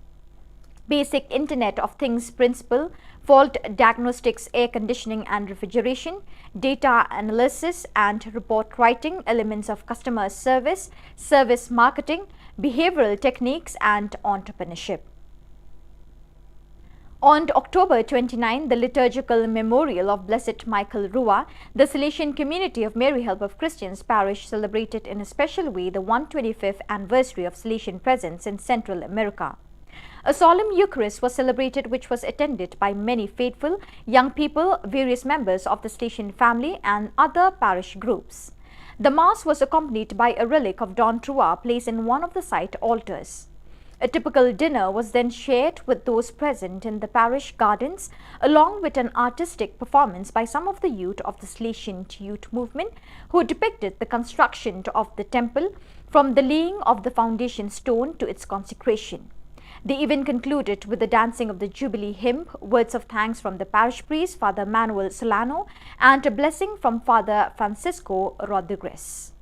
basic Internet of Things principle, fault diagnostics, air conditioning and refrigeration, data analysis and report writing, elements of customer service, service marketing, behavioral techniques, and entrepreneurship. On October twenty-nine, the liturgical memorial of Blessed Michael Rua, the Salesian community of Mary Help of Christians Parish celebrated in a special way the one twenty-fifth anniversary of Salesian presence in Central America. A solemn Eucharist was celebrated, which was attended by many faithful, young people, various members of the Salesian family, and other parish groups. The Mass was accompanied by a relic of Don Rua placed in one of the site altars. A typical dinner was then shared with those present in the parish gardens, along with an artistic performance by some of the youth of the Salesian youth movement, who depicted the construction of the temple, from the laying of the foundation stone to its consecration. The event concluded with the dancing of the Jubilee hymn, words of thanks from the parish priest, Father Manuel Solano, and a blessing from Father Francisco Rodriguez.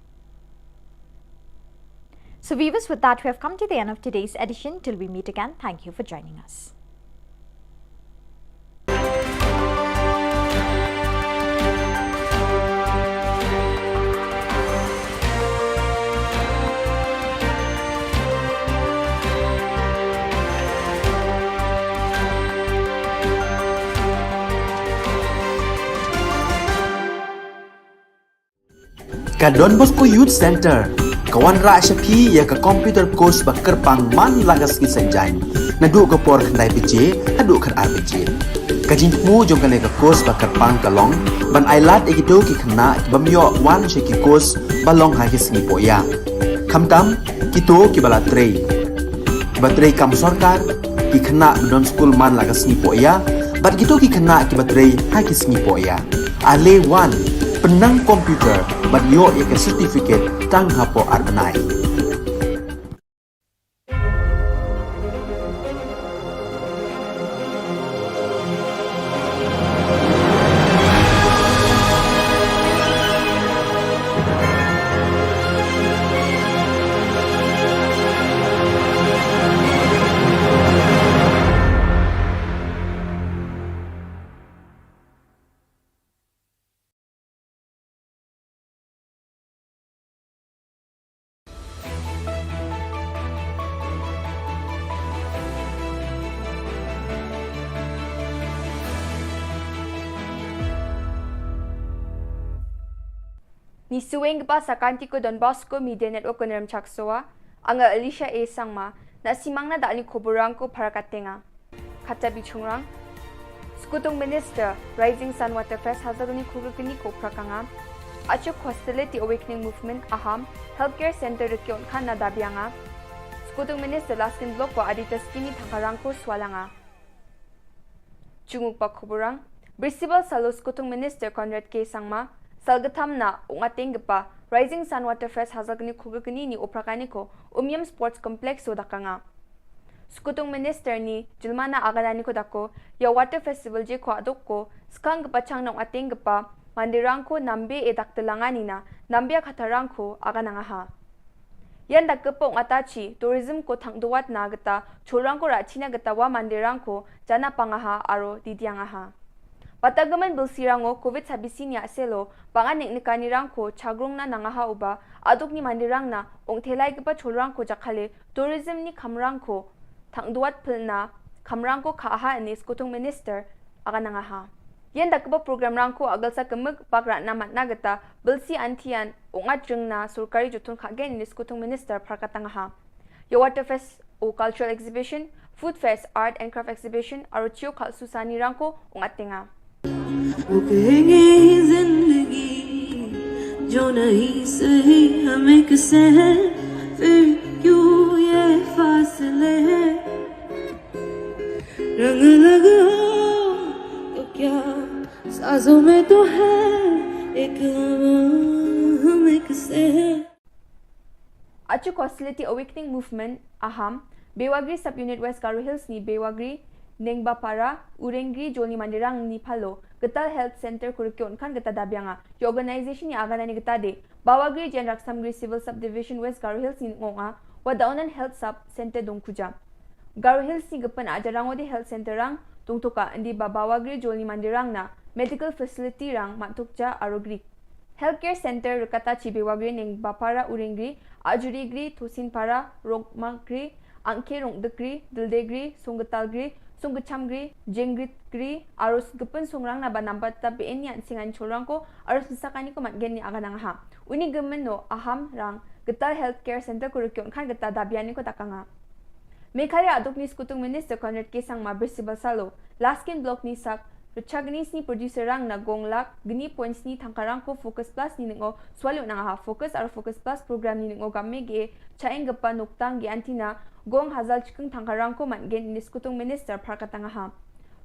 So viewers, with that, we have come to the end of today's edition. Till we meet again, thank you for joining us. Ka Don Bosco Youth Centre ka wanrah sha phi ïa ka computer course ba kyrpang man la ka sngi Saitjaiñ, naduh ka por khyndai baje haduh khatar baje. Ka jingthmu jong kane ka course ba kyrpang ka long ban ailad ïa kito ki khynnah ki bym ïoh wan sha ki course ba long ha ki sngi pohïa. Khamtam kito kiba la trei, kiba trei kam sorkar, ki khynnah ba don skul man la ka sngi pohïa, bad kito ki khynnah kiba trei ha ki sngi pohïa. Ale wan, pynnang computer bad ïoh ïa ka certificate tang hapoh ar bnai. Ngi sngewbha sa ka Don Bosco Media Network Nongrim Chaksowa, anga Alicia A Sangma, na simang na da ni khubor rangko para katenga. Khata bichungrang. Skutung Minister, Rising Sun Waterfest Hazargni Khulgni ko prakanga. Achuk Hostility Awakening Movement Aham, Healthcare Center Rikyon Khan na dabianga. Skutung Minister Laskin Bloko Adita Skini Thakarangko Swalanga. Chunguk pa khuburang, Bristol Salo Skutung Minister Conrad K Sangma, Salgatham na Ungateng Gepa, Rising Sun Waterfest Hazargni Khulgni ni Uprakaniko, Umiam Sports Complex so dakanga. Skutung Minister ni Julmana Aganani ko dako, ya Water Festival je ko adok ko, skang gepa chang nong ateng gepa, Mandirang ko nambe e dak telanga nina, nambe a khatarang ko aga nangaha. Yan dak kepa ong atachi, tourism ko thang duat na geta, chorang ko rachina geta wa mandirang ko, jana pangaha aro didiangaha. Bata gemen bilsi rango covid sabisi nya selo, pangan nik nikani rang ko, chagrong na nangaha uba, aduk ni mandirang na, ong thelai kepa chorang ko jakhale, tourism ni kamrang ko, thang duat pelna, kamrang ko kaaha ini skutung minister, aga nangaha. Yen da kaba program rang ko agal sa kemik pak ratna matna geta, bilsi antian, ungat jengna, surkari jutun kagen ini skutung minister parkatangaha. Ya water fest o cultural exhibition, food fest, art and craft exhibition, aro chio kal susani rang ko ungat tenga. वो कहेंगे जिंदगी जो नहीं सही हमें किसे है फिर क्यों ये फासले हैं रंग लगा तो क्या साजों में तो है एक हवा हम एक से है Achuk Hostility Awakening Movement, Aham, Bewagri Sub-Unit West Garo Hills ni Bewagri, Nengbapara, Urengri, Jolni Mandirang ni Palo, Getal Health Center Kurikyo Unkan Geta Dabianga, Yo Organization ni Agana ni Geta De, Bawagri Jen Raksamgri Civil Subdivision West Garo Hills ni Ngonga, Wadaonan Health Sub Center Dongkuja. Garo Hills ni Gepen Ajarangode Health Center Rang, Dongtoka, Indi Babawagri Jolni Mandirang na, Medical Facility Rang, Matukja, Arogri. Healthcare Center Rikata Chibi Wagri Ning Bapara Uringri, Ajurigri, Thusinpara, Rongmakri, Angke Rongdekri, Dildegri, Sunggetalgri, Sunggechamgri, Jengritgri, Arus Gepen Sungrang na banambat ta B N yan singan chulrang ko, Arus Sakani ko matgen ni aganang ha. Uni gemen no Aham Rang, Getal Healthcare Center ko rukyon khan geta dabiani ko takanga. Meghalaya aduk ni skutung Minister Conrad K Sangma Brisibal Salo, Laskin Block ni sak, Rachagni sni producer rang na gong lak, gni point sni thangkarang ko Focus Plus ni ningo, swalyo nang ha Focus ar Focus Plus program ni ningo gamme ge, chaeng gepa noktang ge antina, gong hazal chikeng thangkarang ko man gen ni skutung Minister parkatang ha.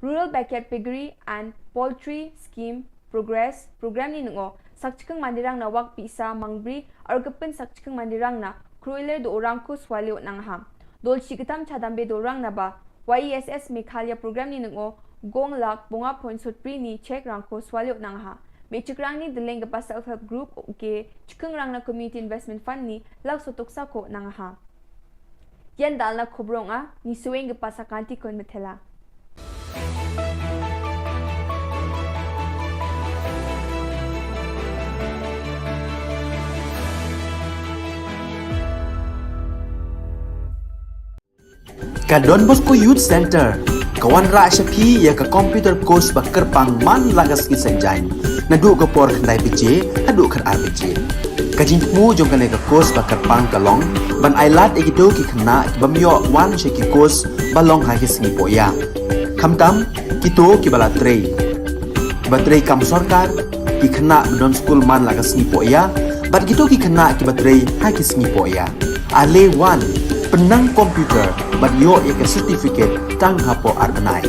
Rural Backyard Piggery and Poultry Scheme Progress, program ni ningo, sak chikeng mandirang na wak pisa mangbri, ar gepen sak chikeng mandirang na, kroiler do orang ko swalyo nang ha. Dol chiketam chadambe dorang na ba, Y E S S Meghalaya program ni ningo, gong lak bonga point sutpri ni check rang ko swalyo nang ha. Me chikrang ni deleng gepa self help group, ke chikeng rang na community investment fund ni, lak sotok sa ko nang ha. Yan dal na kubrong a, ni sueng gepa sakanti kon metela. Ka Don Bosco Youth Center ka wanrah sha phi ïa ka computer course ba kyrpang man la ka sngi Saitjaiñ, naduh ka por khyndai baje haduh khatar baje. Ka jingthmu jong kane ka course ba kyrpang ka long ban ailad ïa kito ki khynnah ki bym ïoh wan sha ki course ba long ha ki sngi pohïa. Khamtam kito kiba la trei, kiba trei kam sorkar, ki khynnah ba don skul man la ka sngi pohïa, bad kito ki khynnah kiba trei ha ki sngi pohïa. Ale wan, pynnang computer bad ïoh ïa ka certificate tang hapoh ar bnai.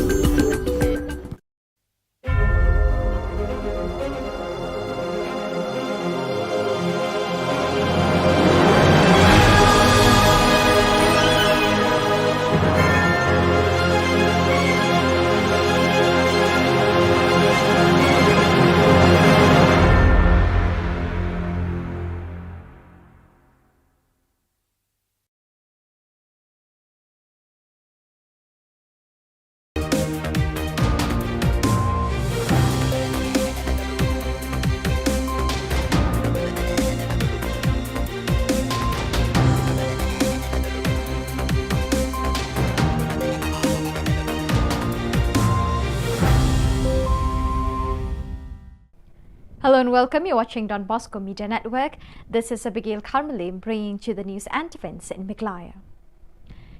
Hello and welcome. You're watching Don Bosco Media Network. This is Abigail Kharmalim bringing to you the news and events in Meghalaya.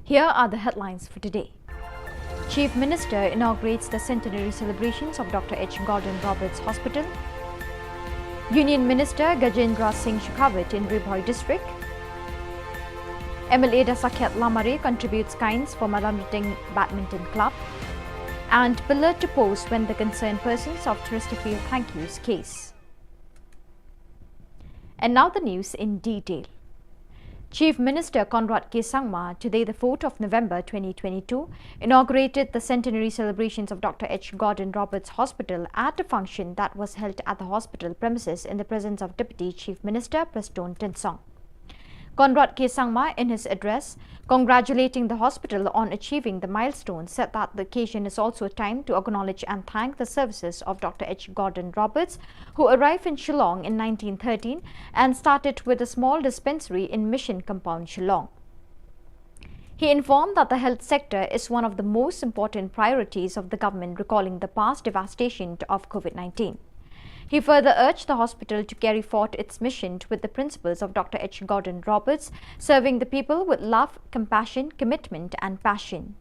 Here are the headlines for today. Chief Minister inaugurates the centenary celebrations of Doctor H Gordon Roberts Hospital. Union Minister Gajendra Singh Shekhawat in Ri Bhoi District. M L A Dasakhiat Lamare contributes kinds for Malamriting Badminton Club. And pillar to post when the concerned persons of Chesterfield Thank Yous case. And now the news in detail. Chief Minister Conrad K Sangma, today the fourth of November twenty twenty-two, inaugurated the centenary celebrations of Doctor H Gordon Roberts Hospital at a function that was held at the hospital premises in the presence of Deputy Chief Minister Prestone Tynsong. Conrad K Sangma, in his address congratulating the hospital on achieving the milestone, said that the occasion is also a time to acknowledge and thank the services of Doctor H Gordon Roberts, who arrived in Shillong in nineteen thirteen and started with a small dispensary in Mission Compound, Shillong. He informed that the health sector is one of the most important priorities of the government, recalling the past devastation of COVID nineteen. He further urged the hospital to carry forth its mission with the principles of Doctor H Gordon Roberts, serving the people with love, compassion, commitment, and passion.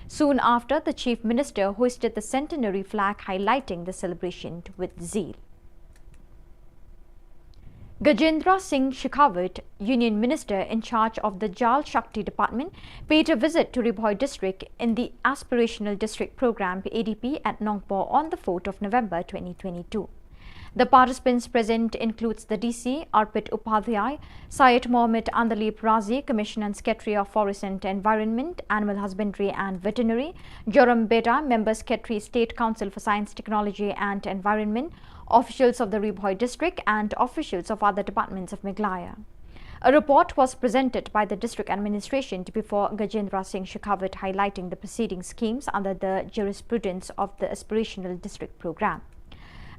Soon after, the Chief Minister hoisted the centenary flag, highlighting the celebration with zeal. Gajendra Singh Shekhawat, Union Minister in charge of the Jal Shakti Department, paid a visit to Ri Bhoi district in the Aspirational District Programme, A D P, at Nongpoh on the fourth of November twenty twenty-two. The participants present includes the D C, Arpit Upadhyay, Syed Mohammad Andalib Razi, Commissioner and Secretary of Forest and Environment, Animal Husbandry and Veterinary, Joram Beda, Member Secretary, State Council for Science, Technology and Environment, officials of the Ri Bhoi district and officials of other departments of Meghalaya. A report was presented by the district administration to before Gajendra Singh Shekhawat, highlighting the preceding schemes under the jurisprudence of the Aspirational District Programme.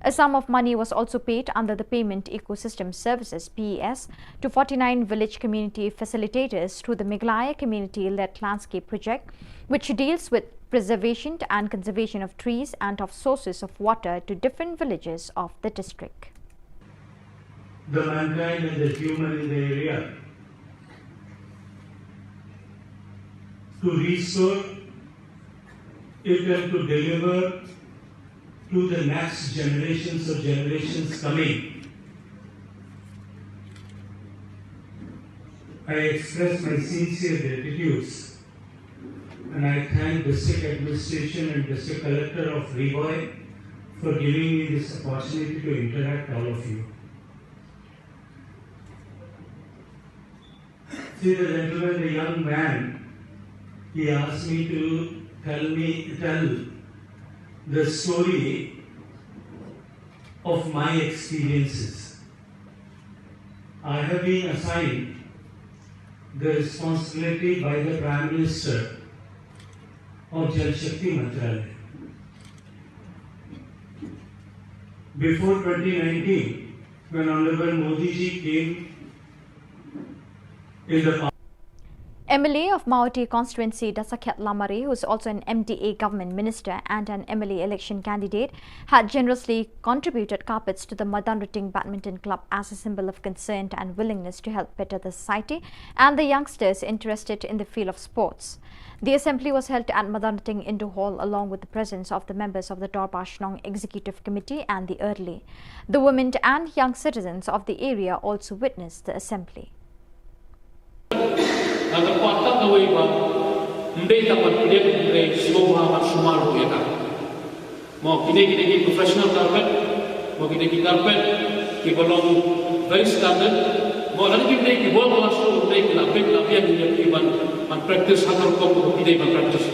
A sum of money was also paid under the Payment Ecosystem Services, P E S, to forty-nine village community facilitators through the Meghalaya Community-Led Landscape Project, which deals with preservation and conservation of trees and of sources of water to different villages of the district. The mankind and the human in the area to restore it and to deliver to the next generations or generations coming. I express my sincere gratitude and I thank District Administration and District Collector of Ri Bhoi for giving me this opportunity to interact all of you. See the gentleman, the young man, he asked me to tell me tell the story of my experiences. I have been assigned the responsibility by the Prime Minister of Jal Shakti Mantralaya. Before twenty nineteen, when Honorable Modi ji came in the M L A of Mawhati constituency, Dasakhiat Lamare, who is also an M D A government minister and an M L A election candidate, had generously contributed carpets to the Madanrating Badminton Club as a symbol of concern and willingness to help better the society and the youngsters interested in the field of sports. The assembly was held at Madanrating Indoor Hall along with the presence of the members of the Dorbar Shnong Executive Committee and the Early. The women and young citizens of the area also witnessed the assembly. Nga kyrpad tang kawei ba ym dei tang ban pdiang, hynrei sngewbha ban sumar ruh ïa ka. Mo kine, kine ki professional carpet, mo kine ki carpet kiba long very standard. Mo lada kim dei ki ball class ruh, ym dei ki la bit la biang ïa ki ban, ban practice ha ka rukom ba ki dei ban practice.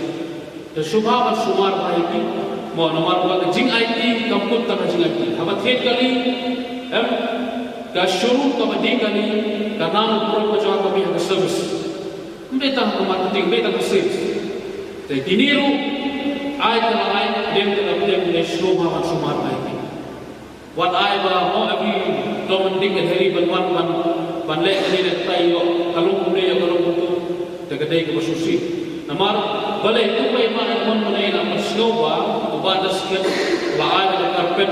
Te sngewbha ban sumar bha ïa ki, mo namar ba ka jingaiti kam kut tang ka jingaiti. Haba thied kali, em, ka shuru kaba dih kali ka nam u prot ka jong ka mih ha ka service. Ym dei tang ka marketing, ym dei tang ka sales. Te kine ruh ai ka la ai, dem ka la dem, ne sngewbha ban sumar bha ïa ki. Wat ai ba mo every Tom and Dick and Harry ban wan ban, ban leh kane leh katai ïoh ka long kumne ïoh ka long kumtu. Te ka dei kaba sngewsih. Namar balei tu ba ïa ma ai mon mane namar sngewbha uba da skhem la ai da ka carpet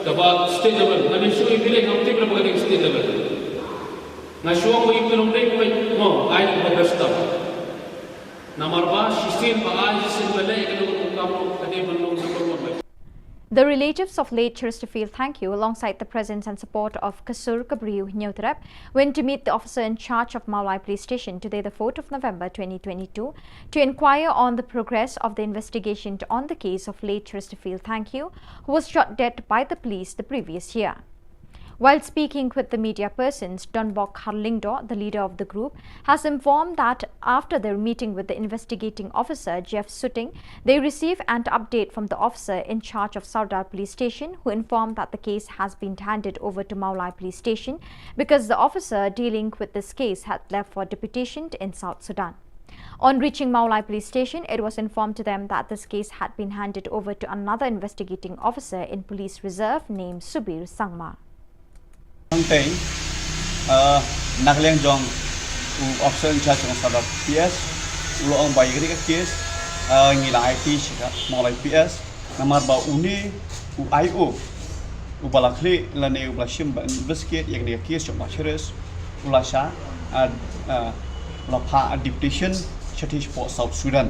kaba state level. Nga dei shu i bilei ngam tip ba ka dei state level. Nga shu ong ba i bilong dei ba mo ai ba best tam. Namar ba shisien ba ai shisien ba leh ka long ka long ka dei ban long number one. The relatives of late Chesterfield Thangkhiew, alongside the presence and support of Kasur Kabriew Hynñiewtrep, went to meet the officer in charge of Mawlai Police Station today, the fourth of November twenty twenty-two, to inquire on the progress of the investigation on the case of late Chesterfield Thangkhiew, who was shot dead by the police the previous year. While speaking with the media persons, Donbok Kharlyngdoh, the leader of the group, has informed that after their meeting with the investigating officer, Jeff Suting, they received an update from the officer in charge of Sardar Police Station, who informed that the case has been handed over to Mawlai Police Station because the officer dealing with this case had left for deputation in South Sudan. On reaching Mawlai Police Station, it was informed to them that this case had been handed over to another investigating officer in police reserve named Subir Sangma. Tang teng, uh, na ka liang jong u officer in charge jong Sardar P S, u la ong ba ïa kane ka case, uh, ngi la aiti sha ka Mawlai P S, namar ba une u I O, u ba la khlieh lane u ba la shim ban investigate ïa kane ka case jong Bah Cheris, u la shah, uh, uh, u la phah deputation shathie shapoh South Sudan.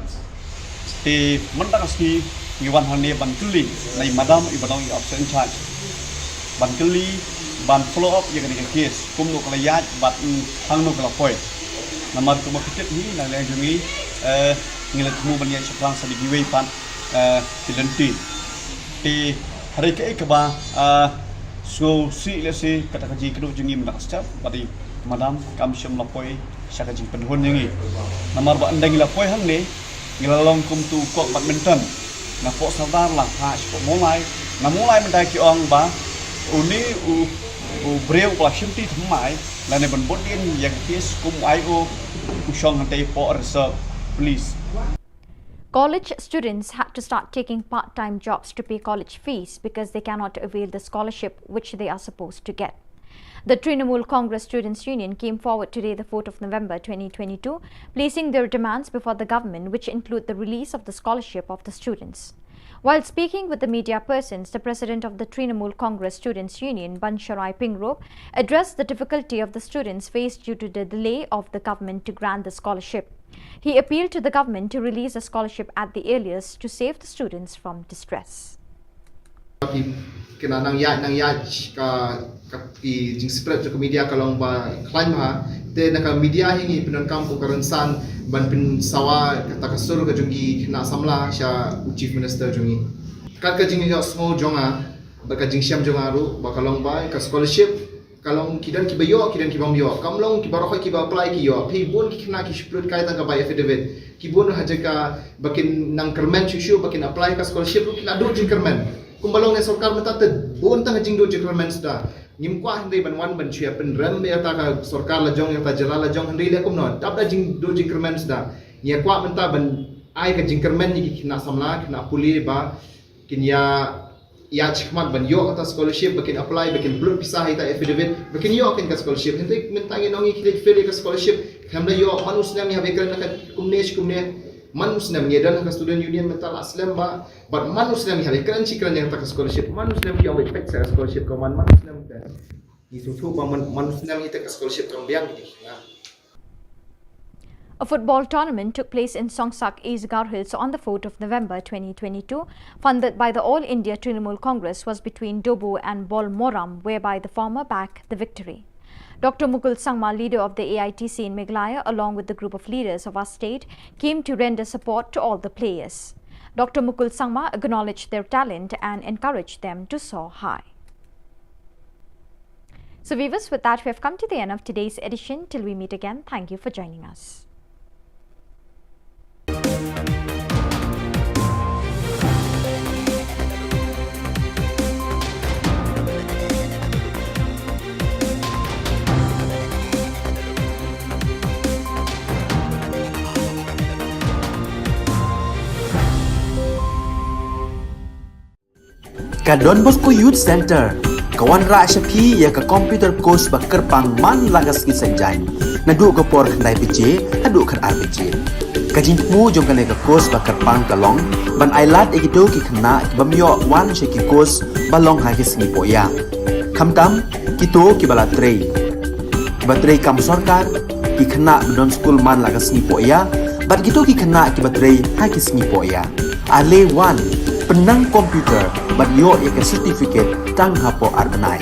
Te mynta ka sngi ngi wan hangne ban kylli na i madam i ba long i officer in charge, ban kylli, ban follow up ïa kane ka case, kumno ka la ïaid bad hangno ka la poi. Namar kumba phi tip hi na liang jong ngi, eh, ngi la thmu ban ïaid shaphrang sa da kiwei pat, eh, ki lynti. Te hynrei kaei kaba, ah, sngewsih lehse kata ka jingkynduh jong ngi mynta ka step, ba dei madam kam shym la poi sha ka jingpynhun jong ngi. Namar ba ynda ngi la poi hangne, ngi la long kum uto u kok badminton. Napoh Sardar la phah shapoh Mawlai, na Mawlai mynta ki ong ba une u, u briew u la shimti thymmai lane ban bud dien ïa ka case kum u I O, u shong hangtei hapoh reserve police. College students had to start taking part-time jobs to pay college fees because they cannot avail the scholarship which they are supposed to get. The Trinamool Congress Students' Union came forward today, the fourth of November twenty twenty-two, placing their demands before the government, which include the release of the scholarship of the students. While speaking with the media persons, the president of the Trinamool Congress Students' Union, Bansharai Pingrop, addressed the difficulty of the students faced due to the delay of the government to grant the scholarship. He appealed to the government to release the scholarship at the earliest to save the students from distress. Ki, ki nang ïaid, nang ïaid ka, ka ki jingspread jong ka media ka long ba khlaiñ bha. Te na ka media hi ngi pyndonkam kum ka rynsan ban pynsawa kata ka sur ka jong ki khynnah samla sha u Chief Minister jong ngi. Kat ka jingïohsngew jong nga, bad ka jingshem jong nga ruh, ba ka long ba ka scholarship ka long ki don kiba ïoh, ki don kibym ïoh. Kam long kiba baroh kiba apply ki ïoh. Phi bun ki khynnah ki shu pynlut kai tang ka bai affidavit. Ki bun ha jaka ba kin nang kyrmen shuh shuh ba kin apply ka scholarship ruh ki la duh jingkyrmen. Kumba long ne sorkar mynta te bun tang jingduh jingkyrmen suda. Ngim kwah hynrei ban wan ban shu ïa pynrem ïa kata ka sorkar la jong, ïa kata jylla la jong, hynrei leh kumno. Dap da jingduh jingkyrmen suda. Ngi kwah mynta ban ai ka jingkyrmen ïa ki khynnah samla, khynnah pule ba kin ïa ïa shikmat ban ïoh kata scholarship, ba kin apply, ba kin pynlut pisa ha ita affidavit, ba kin ïoh kin ka scholarship. Hynrei mynta ngi ong ngi khie fail ïa ka scholarship, khlem da ïoh, man u snem ngi hap ïakren na ka kumne shi kumne, man u snem ngi don ha ka student union mynta la slem ba, bad man u snem ngi hap ïakren shi kren ïa kata ka scholarship, man u snem ngi ong ba peit sa ka scholarship ka man, man u snem te. Ngi sngewthuh ba man, man u snem ngi te ka scholarship kam biang ngi. A football tournament took place in Songsak, East Garo Hills on the fourth of November twenty twenty-two, funded by the All India Trinamool Congress, was between Dobu and Bolmoram, whereby the former bagged the victory. Doctor Mukul Sangma, leader of the A I T C in Meghalaya, along with the group of leaders of our state, came to render support to all the players. Doctor Mukul Sangma acknowledged their talent and encouraged them to soar high. So viewers, with that, we have come to the end of today's edition. Till we meet again, thank you for joining us. Ka Don Bosco Youth Centre ka wanrah sha phi ïa ka computer course ba kyrpang man la ka sngi Saitjaiñ, naduh ka por khyndai baje haduh khatar baje. Ka jingthmu jong kane ka course ba kyrpang ka long ban ailad ïa kito ki khynnah ki bym ïoh wan sha ki course ba long ha ki sngi poh ïa. Khamtam kito kiba la trei, kiba trei kam sorkar, ki khynnah ba don skul man la ka sngi poh ïa, bad kito ki khynnah kiba trei ha ki sngi poh ïa. Ale wan, pynnang computer bad ïoh ïa ka certificate tang hapoh ar bnai.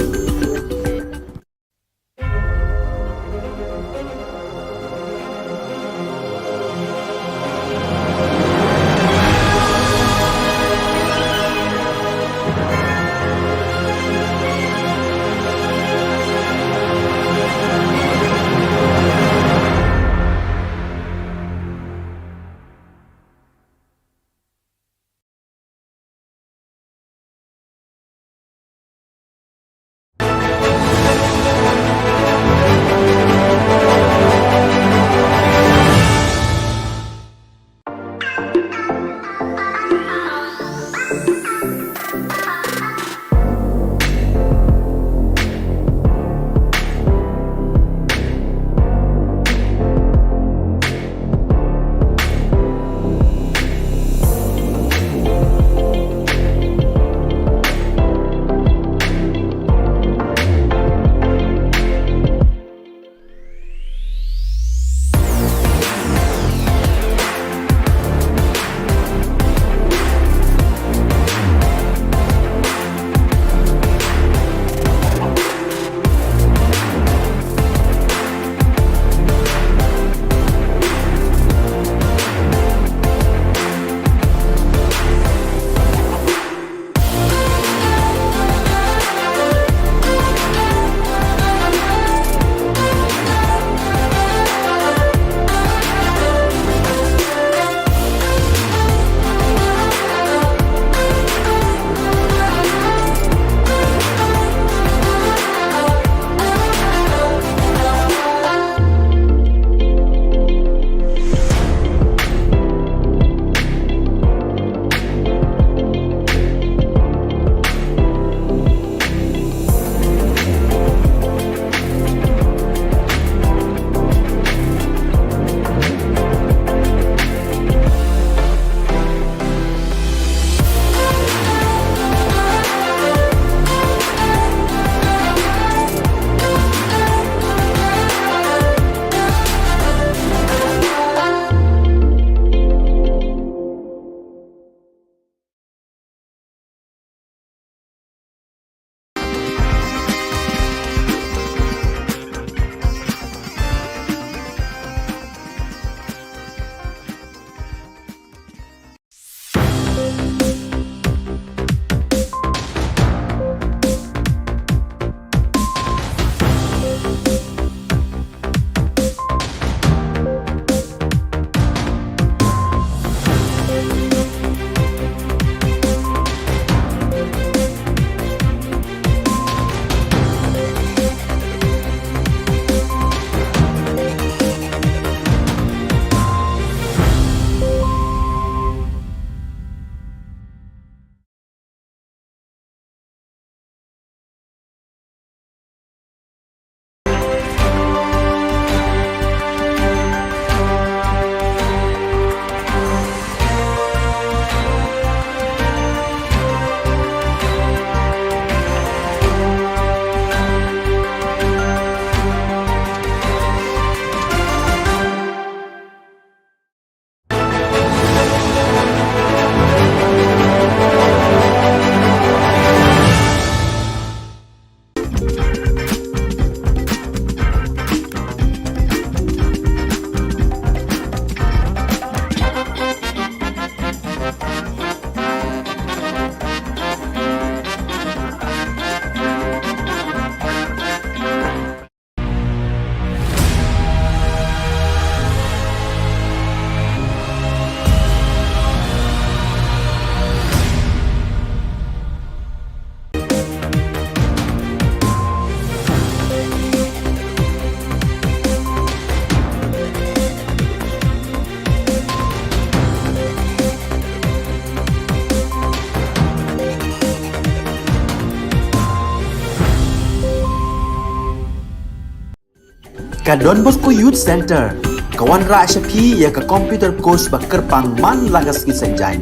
Ka Don Bosco Youth Centre ka wanrah sha phi ïa ka computer course ba kyrpang man la ka sngi Saitjaiñ,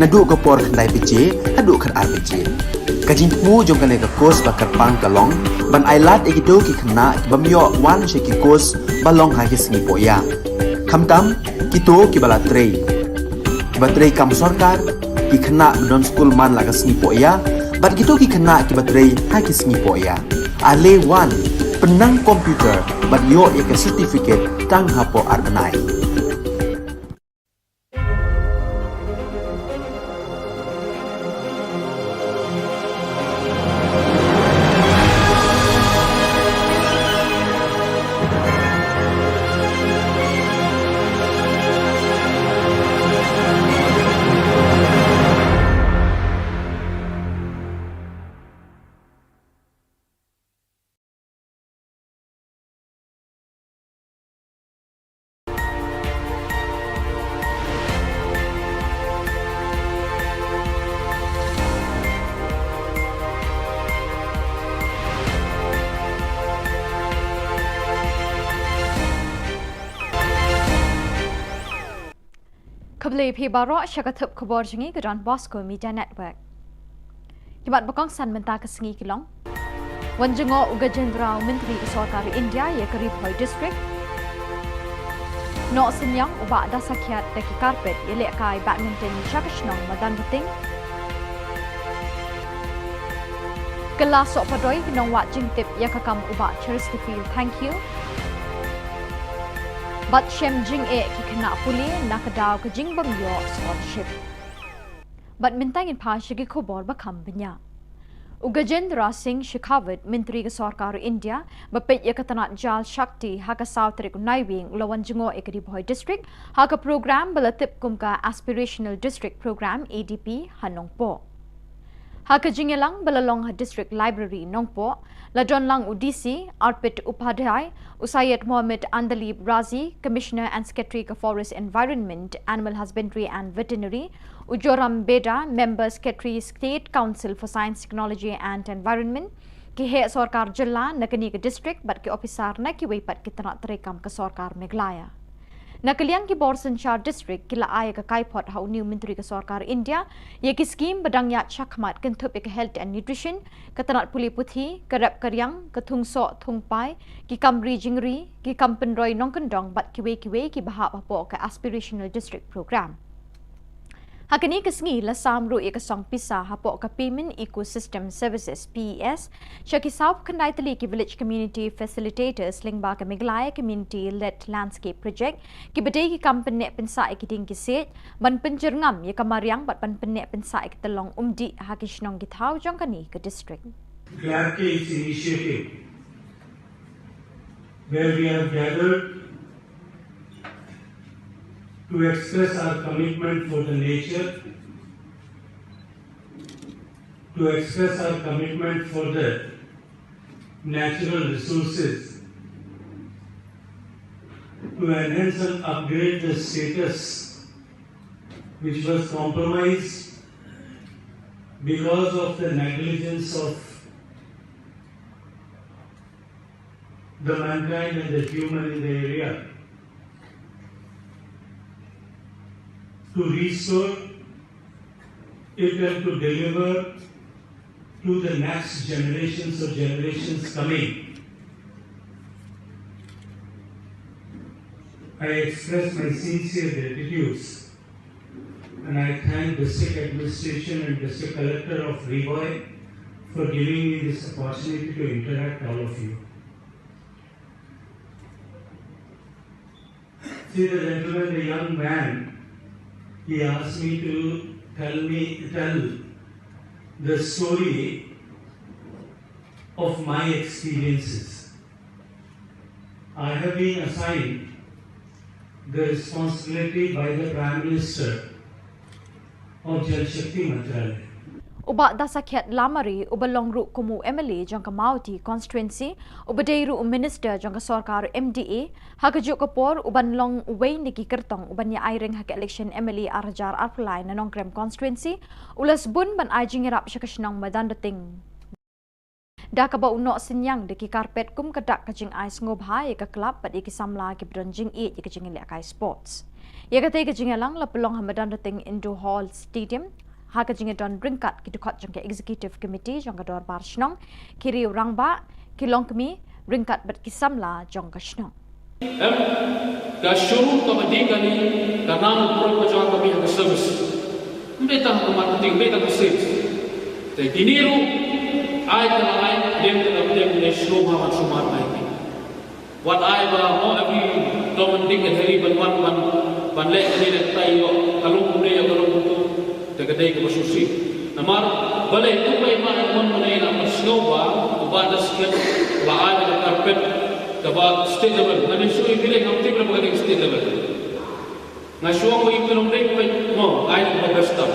naduh ka por khyndai baje haduh khatar baje. Ka jingthmu jong kane ka course ba kyrpang ka long ban ailad ïa kito ki khynnah ki bym ïoh wan sha ki course ba long ha ki sngi pohïa, khamtam kito kiba la trei, kiba trei kam sorkar, ki khynnah ba don skul man la ka sngi pohïa, bad kito ki khynnah kiba trei ha ki sngi pohïa. Ale wan, pynnang computer bad ïoh ïa ka certificate tang hapoh ar bnai. Khublei phi baroh sha ka thup khubor jong ngi ka Don Bosco Media Network. Ki mat ba kongsan mynta ka sngi ki long: Wan jngoh u Gajendra, u Myntri ka Sorkar India ïa ka Ri Bhoi District. Noh synñiang u Bah Dasakhiat da ki carpet ïalehkai badminton sha ka shnong Madanrting. Kylla soh padoi ki nongwad jingtip ïa ka kam u Bah Chesterfield Thangkhiew. Bad shem jingeh ki khynnah pule na ka daw ka jingbym ïoh scholarship. Bad mynta ngin phai sha ki khubor ba kham bniah. U Gajendra Singh Shekhawat, Myntri ka Sorkar India ba peit ïa ka tnat Jal Shakti, ha ka saw tarik u Naiwieng u la wan jngoh ïa ka Ri Bhoi District ha ka program ba la tip kum ka Aspirational District Program, A D P, ha Nongpoh. Ha ka jingïalang ba la long ha District Library, Nongpoh, la don lang u D C Arpit Upadhyay, u Syed Mohammed Andalib Razi, Commissioner and Secretary ka Forest Environment, Animal Husbandry and Veterinary, u Joram Beda, Member Secretary, State Council for Science, Technology and Environment, ki heh sorkar jylla na kane ka district bad ki ophisar na kiwei pat ki tnat treikam ka Sorkar Meghalaya. Na ka liang ki bor synshar district ki la ai ïa ka kaiphod ha une u Myntri ka Sorkar India ïa ki skhim ba dang ïaid shakhmat kynthup ïa ka health and nutrition, ka tnat pule puthi, ka rep ka riang, ka thung soh thung pai, ki kam ri jingri, ki kam pynroi nongkyndong bad kiwei kiwei kiba hap hapoh ka Aspirational District Program. Ha kane ka sngi la sam ruh ïa ka song pisa hapoh ka Payment Ecosystem Services, P E S, sha ki sawphew khyndai tylli ki Village Community Facilitators lyngba ka Meghalaya Community Led Landscape Project, kiba dei ki kam pynneh pynsah ïa ki dieng ki siej, ban pynjyrngam ïa ka mariang bad ban pynneh pynsah ïa ka tyllong umdih ha ki shnong ki thaw jong kane ka district. Glad ke is initiative where we have gathered to express our commitment for the nature, to express our commitment for the natural resources, to enhance and upgrade the status which was compromised because of the negligence of the mankind and the human in the area, to restore it and to deliver to the next generations or generations coming. I express my sincere gratitude and I thank District Administration and District Collector of Ri Bhoi for giving me this opportunity to interact all of you. See the gentleman, the young man, he asked me to tell me, tell the story of my experiences. I have been assigned the responsibility by the Prime Minister of Jal Shakti Mantralaya. U Bah Dasakhiat Lamare uba long ruh kum u M L A jong ka Mawhati Constituency, uba dei ruh u Minister jong ka sorkar M D A, ha kajuh ka por uban long uwei na ki kyrtong uban ïa ai ring ha ka election M L A ar hajar arphew lai na Nongkrem Constituency, u la sbun ban ai jingïarap sha ka shnong Madanrting. Da kaba u noh synñiang da ki carpet kum ka dak ka jingai sngewbha ïa ka club bad ïa ki samla kiba don jingïeit ïa ka jingïalehkai sports. Ïa katei ka jingïalang la pynlong ha Madanrting Indoor Hall Stadium ha ka jingïadon ryngkat ki dkhot jong ka Executive Committee jong ka Dorbar Shnong, ki riew rangbah, ki longkmie ryngkat bad ki samla jong ka shnong. Em, ka shuru kaba dih kane ka nam u prot ka jong ka mih ha ka service. Ym dei tang ka marketing, ym dei tang ka sales. Te kine ruh ai ka la ai, dem ka la dem ne shlur ha ban sumar ai. Wat ai ba mo every Tom and Dick and Harry ban wan ban ban leh kane leh katai ïoh ka long kumne ïoh ka long kumtu. Te ka dei kaba shisha. Namar balei tu ba i Bah Edmund Mane la pynshong ba u Bah Dasket la ai da ka carpet kaba state level. Nga ïohi shuh i Billy ngam tip lem ba ka dei state level. Nga shu ong ba i Billy ong dei ba mo ai da ka best stuff.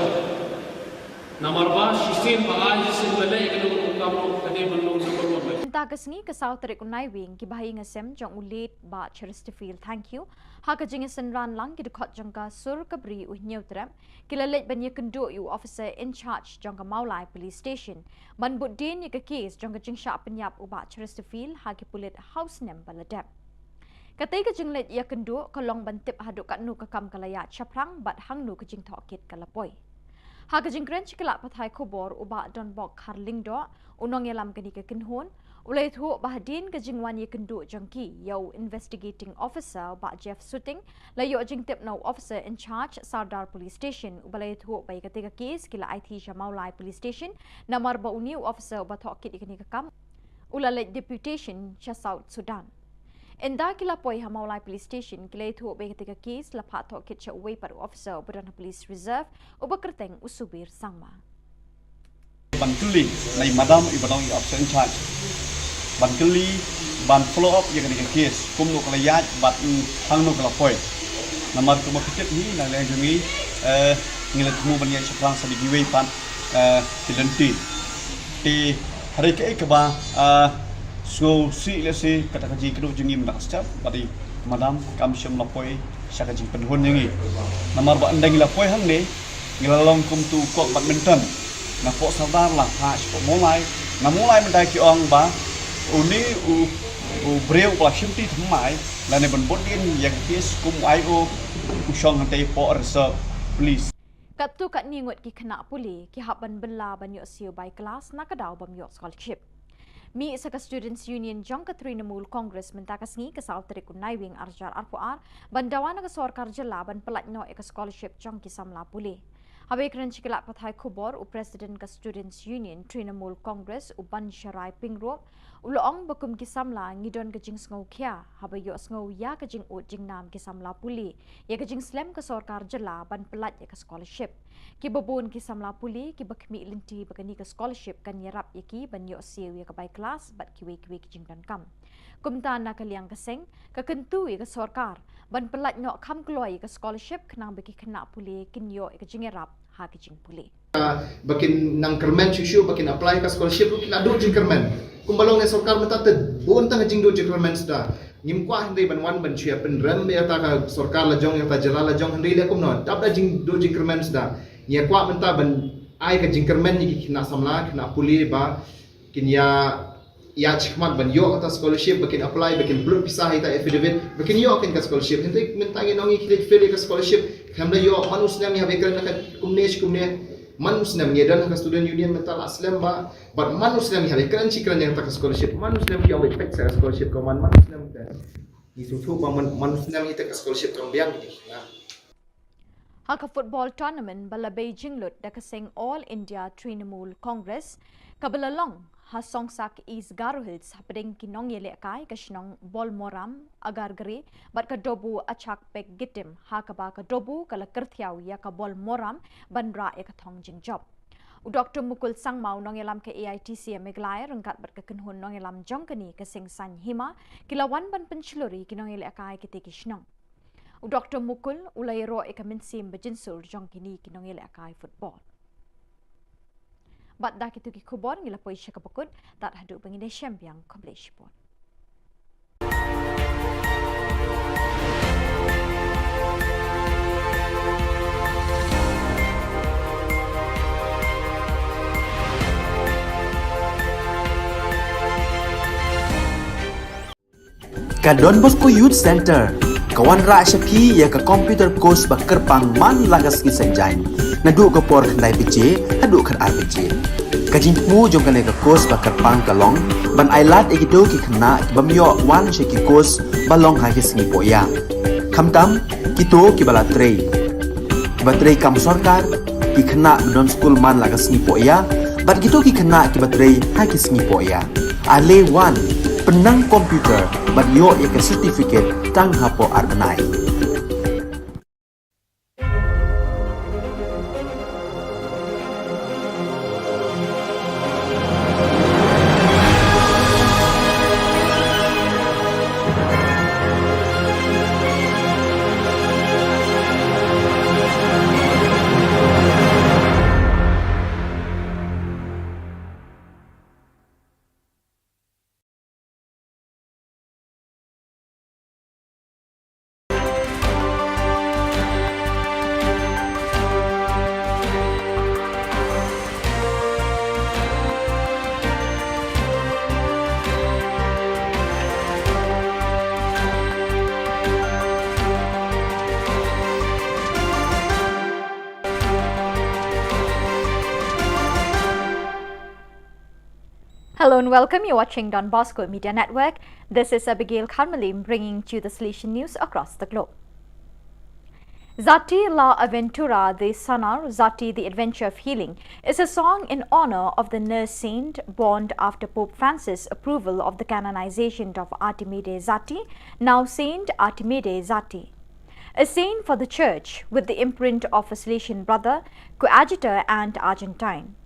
Namar ba shisien ba ai shisien ba leh ka dei ka kam ka dei ban long number one. Mynta ka sngi ka saw tarik u Naiwieng ki bahaïing hasem jong u late Bah Chesterfield Thangkhiew ha ka jingïasynran lang ki dkhot jong ka sur ka bri u Hynñiewtrep ki la leit ban ïakynduh ïa u officer in charge jong ka Mawlai Police Station ban bud dien ïa ka case jong ka jingshah pynïap u Bah Chesterfield ha ki pulit ha u snem ba la dep. Katei ka jingleit ïakynduh ka long ban tip haduh katno ka kam ka la ïaid shaphrang bad hangno ka jingtohkit ka la poi. Ha ka jingkren sha ki lad pathai khubor u Bah Donbok Kharlyngdoh, u nongïalam kane ka kynhun, u la ïathuh ba hadien ka jingwan ïakynduh jong ki ïa u investigating officer u Bah Jeff Suting, la ïoh jingtip na u officer in charge Sawdar Police Station uba la ïathuh ba ïa katei ka case ki la aiti sha Mawlai Police Station namar ba une u officer uba tohkit ïa kane ka kam u la leit deputation sha South Sudan. Ynda ki la poi ha Mawlai Police Station ki la ïathuh ba ïa katei ka case la phah tohkit sha uwei pat u officer uba don ha Police Reserve uba kyrteng u Subir Sangma. Ban kylli na i madam iba long i officer in charge. Ban kylli ban follow up ïa kane ka case kumno ka la ïaid bad hangno ka la poi. Namar kumba phi tip hi na liang jong ngi, eh, ngi la thmu ban ïaid shaphrang sa da kiwei pat, eh, ki lynti. Te hynrei kaei kaba, ah, sngewsih lehse kata ka jingkynduh jong ngi mynta ka step bad i madam kam shym la poi sha ka jingpynhun jong ngi. Namar ba ynda ngi la poi hangne ngi la long kum tu kok badminton. Na pok Sawdar la phah sha pok Mawlai. Na Mawlai mynta ki ong ba une u, u briew ba la shimti thymmai lane ban bud dien ïa ka case kum u I O u shong hangtei pok reserve police. Katto katne ngut ki khynnah pule ki hap ban bylla ban ïoh siew bai klas na ka daw bym ïoh scholarship. Mih sa ka Students Union jong ka Trinamool Congress mynta ka sngi ka saw tarik u Naiwieng arhajar arphew ar ban dawa na ka sorkar jylla ban pyllait noh ïa ka scholarship jong ki samla pule. Haba ïakren sha ki lad pathai khubor u President ka Students Union Trinamool Congress u Bansharai Pyngrope u la ong ba kum ki samla ngi don ka jingsngewkhia haba ïohsngew ïa ka jingud jingnam ki samla pule ïa ka jingslem ka sorkar jylla ban pyllait ïa ka scholarship. Kiba bun ki samla pule kiba khmih lynti ba kane ka scholarship kan ïarap ïa ki ban ïoh siew ïa ka bai klas bad kiwei kiwei ki jingdonkam. Kumta na ka liang ka seng ka kyntu ïa ka sorkar ban pyllait noh kham kloi ïa ka scholarship khnang ba ki khynnah pule kin ïoh ïa ka jingïarap ha ka jingpule. Ba kin nang kyrmen shuh shuh ba kin apply ka scholarship ruh ki la duh jingkyrmen. Kumba long ne sorkar mynta te bun tang jingduh jingkyrmen suda. Ngim kwah hynrei ban wan ban shu ïa pynrem ïa ta ka sorkar la jong ïa ta jylla la jong hynrei leh kumno dap da jingduh jingkyrmen suda. Ngi ïa kwah mynta ban ai ka jingkyrmen ïa ki khynnah samla khynnah pule ba kin ïa ïa shikmat ban ïoh kata scholarship ba kin apply ba kin pynlut pisa ha ita affidavit ba kin ïoh kin ka scholarship. Hynrei mynta ngi nong ngi ki leit fail ïa ka scholarship khlem da ïoh man u snem ngi hap ïa kren na ka kumne shi kumne. Man u snem ngi don ha ka student union mynta la slem ba bad man u snem ngi hap ïa kren shi kren ïa kata ka scholarship man u snem ngi ïoh ïa ka scholarship ka man man u snem ka ngi sngewthuh ba man man u snem ïa ka scholarship ka biang ngi na. Ha ka football tournament ba la bei jinglut da ka seng All India Trinamool Congress kaba la long ha Songsak East Garo Hills hapdeng ki nongïalehkai ka shnong Bolmoram, Agargre bad ka Dobu Achak Pek Gitim ha kaba ka Dobu ka la kyrthiaw ïa ka Bolmoram ban rah ïa ka thong jingjop. U Doctor Mukul Sangma u nongïalam ka A I T C Meghalaya ryngkat bad ka kynhun nongïalam jong kane ka seng Saiñ Hima ki la wan ban pynshlur ïa ki nongïalehkai kitei ki shnong. U Doctor Mukul u la ïaroh ïa ka mynsiem ba jingsur jong kine ki nongïalehkai football. Bad da kito ki khubor ngi la poi sha kaba kut, tad haduh ba ngin ïashem biang, khublei shibun. Ka Don Bosco Youth Centre ka wanrah sha phi ïa ka computer course ba kyrpang man la ka sngi Saitjaiñ, naduh ka por khyndai baje haduh khatar baje. Ka jingthmu jong kane ka course ba kyrpang ka long ban ailad ïa kito ki khynnah ki bym ïoh wan sha ki course ba long ha ki sngi pohïa, khamtam kito kiba la trei, kiba trei kam sorkar, ki khynnah ba don skul man la ka sngi pohïa, bad kito ki khynnah kiba trei ha ki sngi pohïa. Ale wan, pynnang computer bad ïoh ïa ka certificate tang hapoh ar bnai. Hello and welcome. You're watching Don Bosco Media Network. This is Abigail Kharmalim bringing to you the Salesian news across the globe. Zati la Aventura de Sanar, Zati the Adventure of Healing, is a song in honor of the nurse saint born after Pope Francis' approval of the canonization of Artimide Zati, now Saint Artimide Zati. A saint for the Church, with the imprint of a Salesian brother, coadjutor, and Argentine.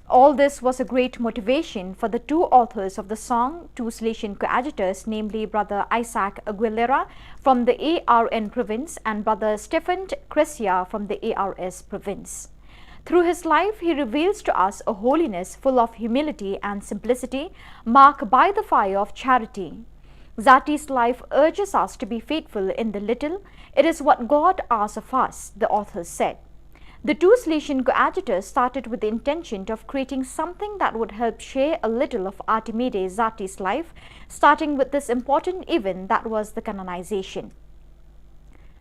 All this was a great motivation for the two authors of the song, two Salesian coadjutors, namely Brother Isaac Aguilera from the A R N province and Brother Stefan Cresia from the A R S province. Through his life, he reveals to us a holiness full of humility and simplicity, marked by the fire of charity. Zati's life urges us to be faithful in the little. It is what God asks of us, the authors said. The two Salesian coadjutors started with the intention of creating something that would help share a little of Artimide Zati's life, starting with this important event that was the canonization.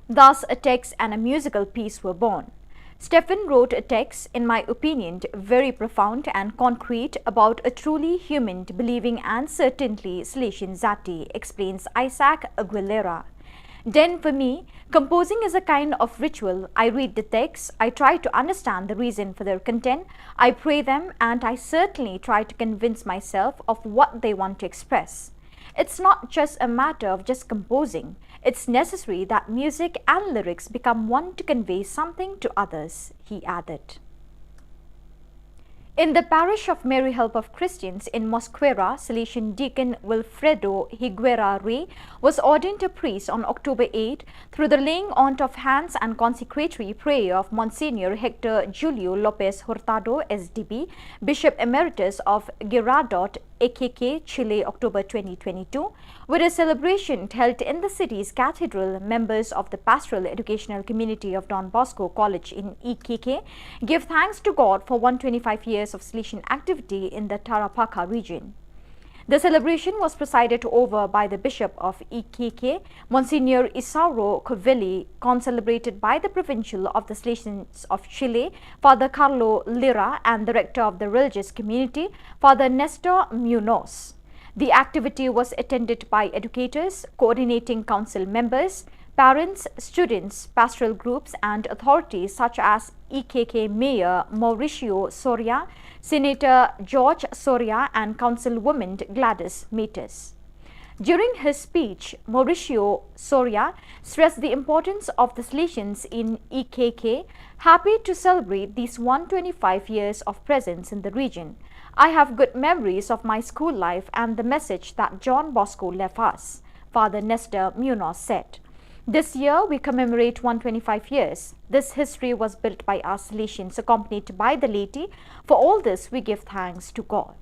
Thus, a text and a musical piece were born. Stefan wrote a text, in my opinion, very profound and concrete about a truly human, believing, and certainly Salesian Zati, explains Isaac Aguilera. Then, for me, composing is a kind of ritual. I read the text, I try to understand the reason for their content, I pray them, and I certainly try to convince myself of what they want to express. It's not just a matter of just composing. It's necessary that music and lyrics become one to convey something to others, he added. In the parish of Mary Help of Christians in Mosquera, Salesian Deacon Wilfredo Higuera Rey was ordained a priest on October eighth through the laying on of hands and consecratory prayer of Monsignor Hector Julio Lopez Hurtado, S D B, Bishop Emeritus of Girardot, Iquique, Chile, October twenty twenty-two, with a celebration held in the city's cathedral. Members of the Pastoral Educational Community of Don Bosco College in Iquique give thanks to God for one twenty-five years of Salesian activity in the Tarapacá region. The celebration was presided over by the Bishop of Iquique, Monsignor Isauro Covelli, concelebrated by the Provincial of the Salesians of Chile, Father Carlo Lira, and the Rector of the Religious Community, Father Nestor Munoz. The activity was attended by educators, coordinating council members, parents, students, pastoral groups, and authorities such as Iquique Mayor Mauricio Soria, Senator George Soria, and Councilwoman Gladys Metes. During his speech, Mauricio Soria stressed the importance of the Salesians in Iquique, happy to celebrate these one twenty-five years of presence in the region. I have good memories of my school life and the message that John Bosco left us, Father Nestor Munoz said. This year, we commemorate one twenty-five years. This history was built by our Salesians, accompanied by the laity. For all this, we give thanks to God.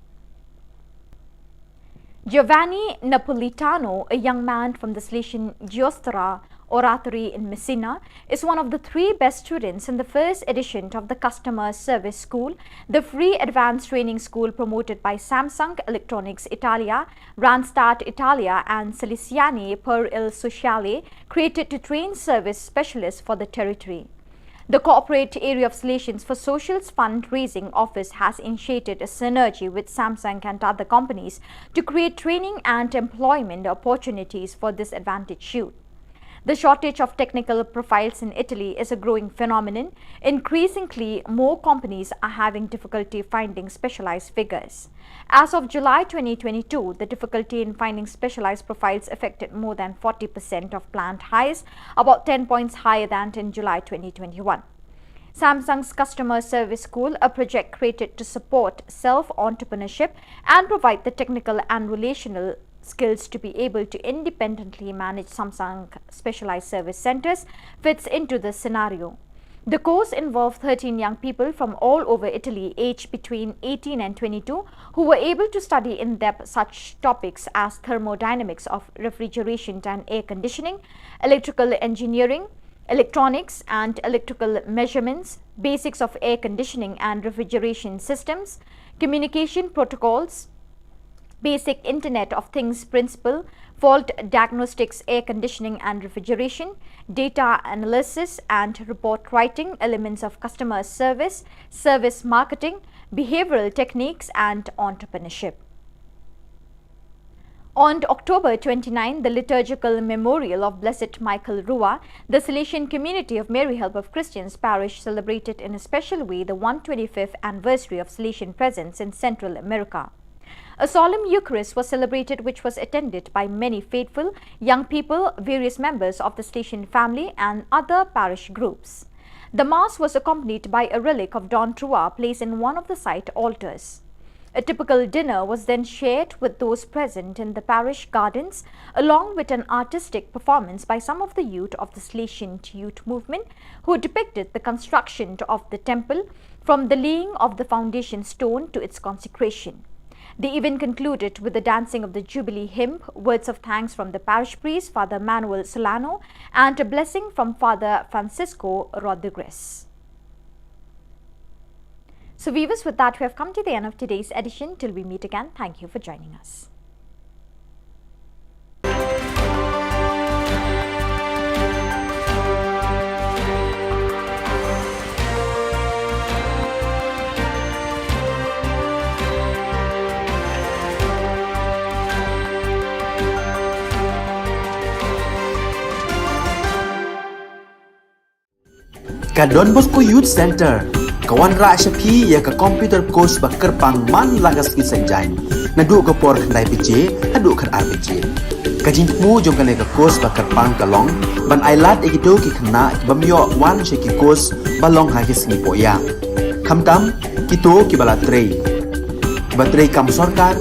Giovanni Napolitano, a young man from the Salesian Giostra, Oratory in Messina, is one of the three best students in the first edition of the Customer Service School, the free advanced training school promoted by Samsung Electronics Italia, Randstad Italia, and Salesiani per il Sociale, created to train service specialists for the territory. The Corporate Area of Salesians for Social's fundraising office has initiated a synergy with Samsung and other companies to create training and employment opportunities for disadvantaged youth. The shortage of technical profiles in Italy is a growing phenomenon. Increasingly, more companies are having difficulty finding specialized figures. As of July twenty twenty-two, the difficulty in finding specialized profiles affected more than forty percent of planned hires, about ten points higher than in July twenty twenty-one. Samsung's Customer Service School, a project created to support self-entrepreneurship and provide the technical and relational skills to be able to independently manage Samsung specialized service centers, fits into this scenario. The course involved thirteen young people from all over Italy, aged between eighteen and twenty-two, who were able to study in depth such topics as thermodynamics of refrigeration and air conditioning, electrical engineering, electronics and electrical measurements, basics of air conditioning and refrigeration systems, communication protocols, basic Internet of Things principle, fault diagnostics, air conditioning and refrigeration, data analysis and report writing, elements of customer service, service marketing, behavioral techniques, and entrepreneurship. On October twenty-nine, the liturgical memorial of Blessed Michael Rua, the Salesian community of Mary Help of Christians Parish celebrated in a special way the one twenty-fifth anniversary of Salesian presence in Central America. A solemn Eucharist was celebrated, which was attended by many faithful, young people, various members of the Salesian family, and other parish groups. The Mass was accompanied by a relic of Don Rua placed in one of the site altars. A typical dinner was then shared with those present in the parish gardens, along with an artistic performance by some of the youth of the Salesian Youth Movement, who depicted the construction of the temple from the laying of the foundation stone to its consecration. The event concluded with the dancing of the Jubilee hymn, words of thanks from the parish priest, Father Manuel Solano, and a blessing from Father Francisco Rodriguez. So, viewers, with that, we have come to the end of today's edition. Till we meet again, thank you for joining us. Ka Don Bosco Youth Center ka wanrah sha phi ïa ka computer course ba kyrpang man la ka sngi Saitjaiñ, naduh ka por khyndai baje haduh khatar baje. Ka jingthmu jong kane ka course ba kyrpang ka long ban ailad ïa kito ki khynnah ki bym ïoh wan sha ki course ba long ha ki sngi pohïap. Khamtam kito kiba la trei, kiba trei kam sorkar,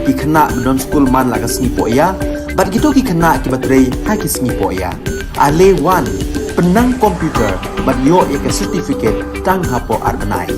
ki khynnah ba don skul man la ka sngi pohïap, bad kito ki khynnah kiba trei ha ki sngi pohïap. Ale wan, pynnang computer bad ïoh ïa ka certificate tang hapoh ar bnai.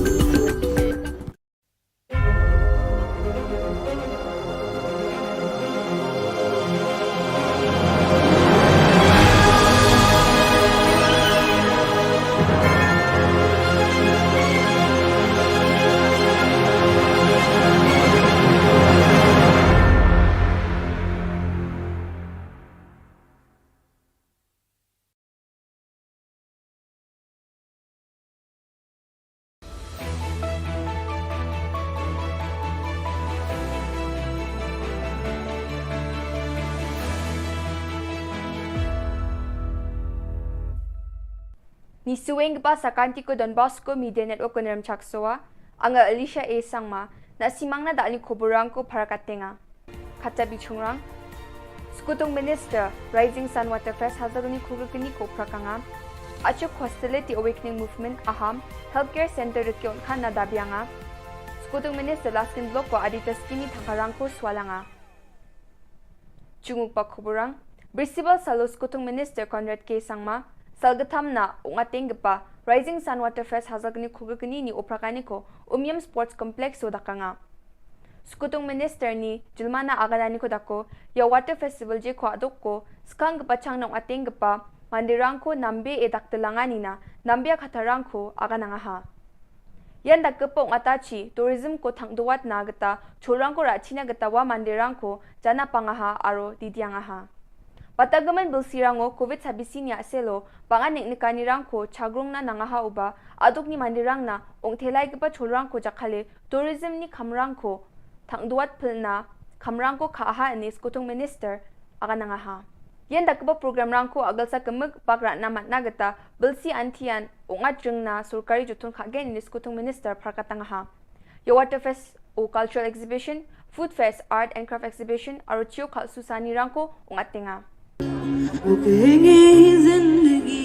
Ngi sngewbha sa ka Don Bosco Media Network Nongrum Chaksoa, nga Alicia A Sangma, ngi sngewbha na da kani ka khubor rangko para ka tnga. Khata bishungrang. Skutung Minister, Rising Sun Water Fest, Hazarani Khulkini ko Prakanga. Achuk Hostility Awakening Movement, Aham, Healthcare Center Rikyon Khan na Dabianga. Skutung Minister Laskin Bloko Adita Skini Thakarangko Swalanga. Chunguk pa khuburang, Brisival Salo Skutung Minister Conrad K Sangma, Salgatham na Ungateng Gpa, Rising Sun Water Fest Hazarani Khulkini ni Uprakani ko Umiam Sports Complex so dakanga. Skutung Minister ni Julmana Agadani ko dako, ïa Water Festival je ko adok ko, skang gpa chang nong ateng gpa, Mandirang ko nambe e dak telangani na nambe a khatarang ko aganangaha. Yan dak kepo ngatachi tourism ko thang duat na geta chorang ko rachina geta wa mandirang ko jana pangaha aro didiangaha. Patagaman belsirango covid sabisi ni aselo pangan nek nekani rang ko chagrong na nangaha uba aduk ni mandirang na ong thelai kepa chorang ko jakale tourism ni kamrang ko thang duat pelna kamrang ko kaaha ini skutung minister aganangaha. Yan dak kepa program rang ko agalsa kemek pak ratna matna geta belsi antian ungat jengna surkari jutun khagen ini skutung minister pharkatangaha. Ya water fest o cultural exhibition, food fest, art and craft exhibition, aro chio khalsu sani rang ko ungat tenga. वो कहेंगे ये जिंदगी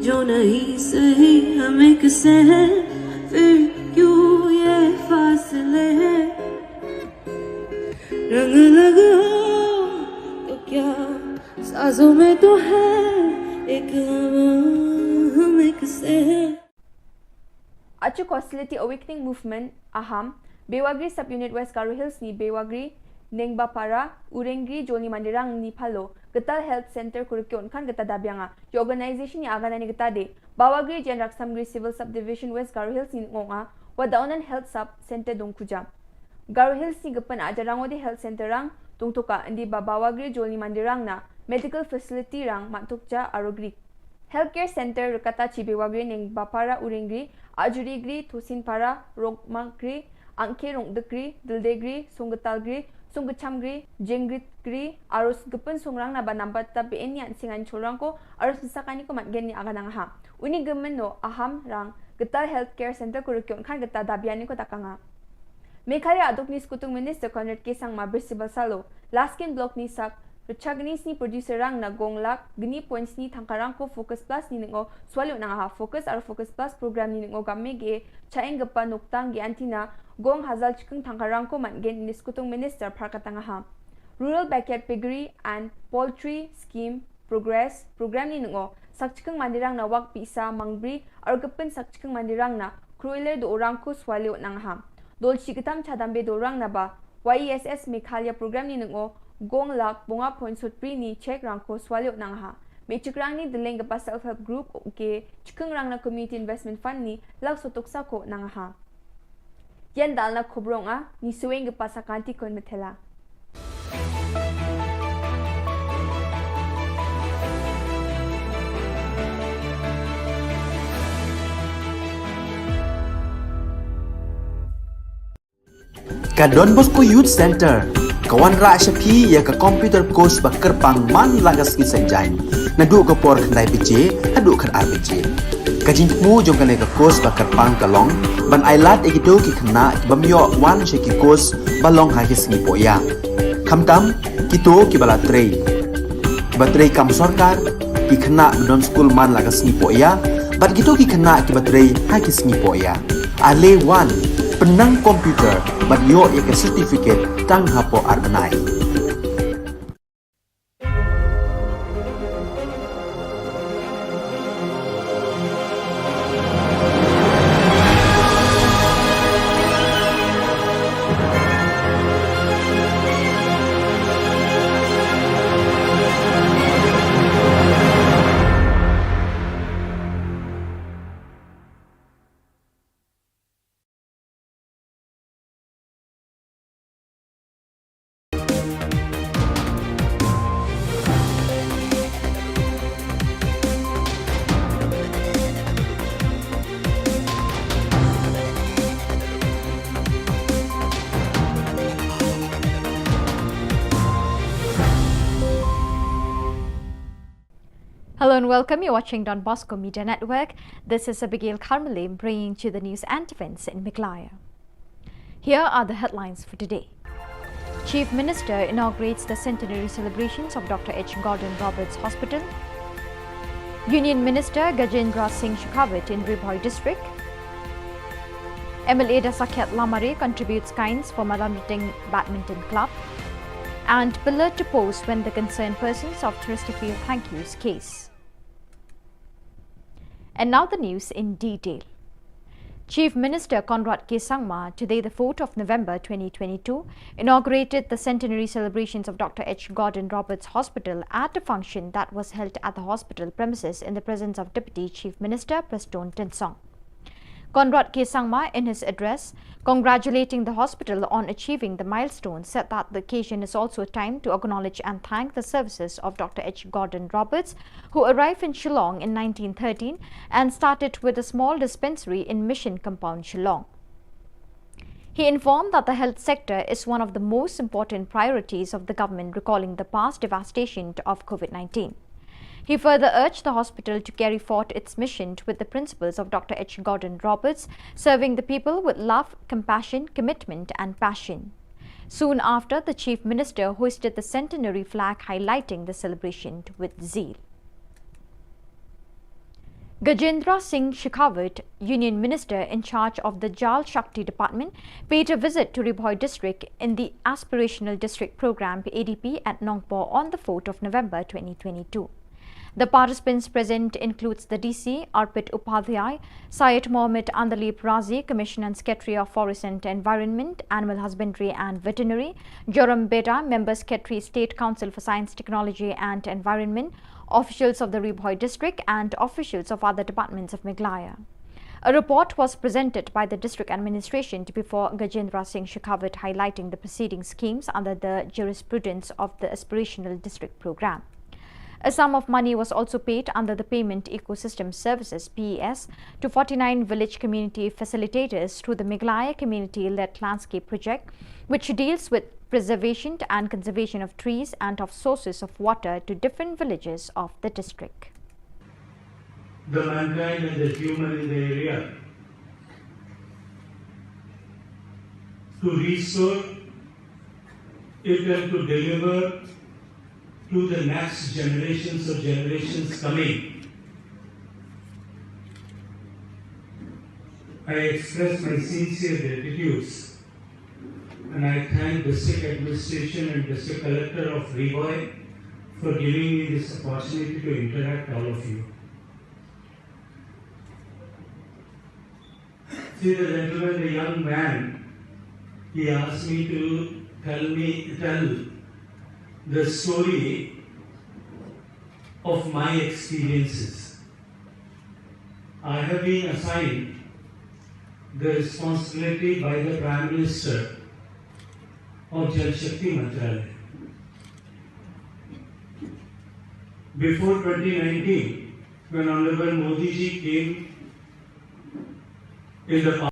जो नहीं सही हमें किसे है फिर क्यों ये फासले हैं रंग लगा तो क्या साजों में तो है एक हवा हम एक से है Achuk hostility awakening movement aham Bewagri sub unit West Garo Hills ni Bewagri Nengbapara Urengri jolni mandirang ni phalo getal health center kurikyon khan geta dabianga ya organization ni agana ni geta de Bawagri Jen Raksamgri civil subdivision West Garo Hills ni ngonga wadaonan health sub center dongkuja Garo Hills ni gepen ajarango de health center rang dongtoka indi ba Bawagri jolni mandirang na medical facility rang matokja arogri Healthcare Center rekata chi Bewagri Nengbapara Urengri, Ajurigri, Thosinpara, Rokmagri, Angke Rongdekri, Dildegri, Songgetalgri, Songgechamgri, Jengritgri, arus gepen songrang na banambat ta beni an singan cholrang ko, arus nisakani ko matgen ni aganangaha. Uni gemen no aham rang getal healthcare center ko rukyon khan geta dabiani ko takanga. Meghalaya aduk ni skutung minister Conrad K Sangma brisibal salo, Laskin block ni sak Rchagni sni producer rang na gong lak gni point sni thangkarang ko Focus Plus ni ningo swalio nang ha Focus aro Focus Plus program ni ningo gamme ge chaeng gepa noktang ge antina gong hazal chikeng thangkarang ko man gen ni skutung minister phar katang ha Rural Backyard Piggery and Poultry Scheme Progress program ni ningo sak chikeng mandirang na wak pisa mangbri aro gepen sak chikeng mandirang na kroiler do orang ko swalio nang ha dol chi getam chadambe do orang na ba Y E S S Meghalaya program ni ningo gong lak bonga point sutpri ni check rang ko swalio nang ha. Me chikrang ni deleng gepa self help group ke chikeng rang na community investment fund ni lak sotok sa ko nang ha. Yan dal na khobrong a ni sueng gepa sakanti kon methela. Ka Don Bosco Youth Center ka wanrah sha phi ïa ka computer course ba kyrpang man la ka sngi Saitjaiñ. Naduh ka por khyndai baje haduh khatar baje. Ka jingthmu jong kane ka course ba kyrpang ka long ban ailad ïa kito ki khynnah ki bym ïoh wan sha ki course ba long ha ki sngi pohïa. Khamtam kito kiba la trei, kiba trei kam sorkar, ki khynnah ba don skul man la ka sngi pohïa bad kito ki khynnah kiba trei ha ki sngi pohïa. Ale wan, pynnang computer bad ïoh ïa ka certificate tang hapoh ar bnai. Hello and welcome. You're watching Don Bosco Media Network. This is Abigail Kharmalim bringing to you the news and events in Meghalaya. Here are the headlines for today. Chief Minister inaugurates the centenary celebrations of Doctor H Gordon Roberts Hospital. Union Minister Gajendra Singh Shekhawat in Ri Bhoi District. M L A Dasakhiat Lamare contributes kinds for Malamriting Badminton Club. And pillar to post when the concerned persons of Chesterfield Hankey's case. And now the news in detail. Chief Minister Conrad K Sangma, today the fourth of November twenty twenty-two, inaugurated the centenary celebrations of Doctor H Gordon Roberts Hospital at a function that was held at the hospital premises in the presence of Deputy Chief Minister Prestone Tynsong. Conrad K Sangma, in his address congratulating the hospital on achieving the milestone, said that the occasion is also a time to acknowledge and thank the services of Doctor H Gordon Roberts, who arrived in Shillong in nineteen thirteen and started with a small dispensary in Mission Compound, Shillong. He informed that the health sector is one of the most important priorities of the government, recalling the past devastation of COVID nineteen. He further urged the hospital to carry forth its mission with the principles of Doctor H Gordon Roberts, serving the people with love, compassion, commitment, and passion. Soon after, the Chief Minister hoisted the centenary flag, highlighting the celebration with zeal. Gajendra Singh Shekhawat, Union Minister in charge of the Jal Shakti Department, paid a visit to Ri Bhoi district in the Aspirational District Programme, A D P, at Nongpoh on the fourth of November twenty twenty-two. The participants present includes the D C, Arpit Upadhyay, Syed Mohammad Andalib Razi, Commissioner and Secretary of Forest and Environment, Animal Husbandry and Veterinary, Joram Beda, Member Secretary, State Council for Science, Technology and Environment, officials of the Ri Bhoi district and officials of other departments of Meghalaya. A report was presented by the district administration to before Gajendra Singh Shekhawat, highlighting the preceding schemes under the jurisprudence of the Aspirational District Programme. A sum of money was also paid under the Payment Ecosystem Services, P E S, to forty-nine village community facilitators through the Meghalaya Community-Led Landscape Project, which deals with preservation and conservation of trees and of sources of water to different villages of the district. The mankind and the human in the area to restore it and to deliver to the next generations or generations coming. I express my sincere gratitude and I thank District Administration and District Collector of Ri Bhoi for giving me this opportunity to interact all of you. See the gentleman, the young man, he asked me to tell me tell the story of my experiences. I have been assigned the responsibility by the Prime Minister of Jal Shakti Mantralaya. Before twenty nineteen, when Honorable Modi ji came in the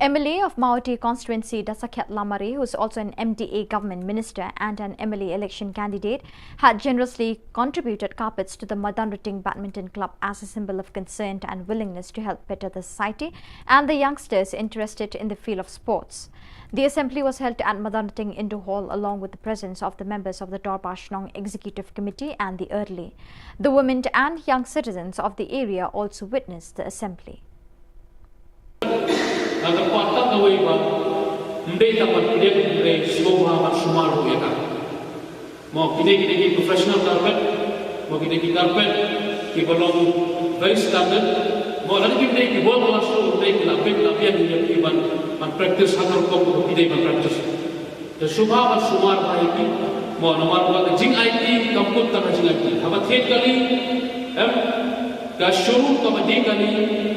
M L A of Mawhati constituency, Dasakhiat Lamare, who is also an M D A government minister and an M L A election candidate, had generously contributed carpets to the Madanrating Badminton Club as a symbol of concern and willingness to help better the society and the youngsters interested in the field of sports. The assembly was held at Madanrating Indoor Hall along with the presence of the members of the Dorbar Shnong Executive Committee and the Early. The women and young citizens of the area also witnessed the assembly. Nga kyrpad tang kawei ba ym dei tang ban pdiang, hynrei sngewbha ban sumar ruh ïa ka. Mo kine, kine ki professional carpet, mo kine ki carpet kiba long very standard. Mo lada kim dei ki world class ruh, ym dei ki la bit la biang ïa ki ban, ban practice ha ka rukom kaba ki dei ban practice. Te sngewbha ban sumar bha ïa ki, mo namar ba ka jingaiti kam kut tang ka jingaiti. Haba thied kali, em, ka shuru kaba dih kali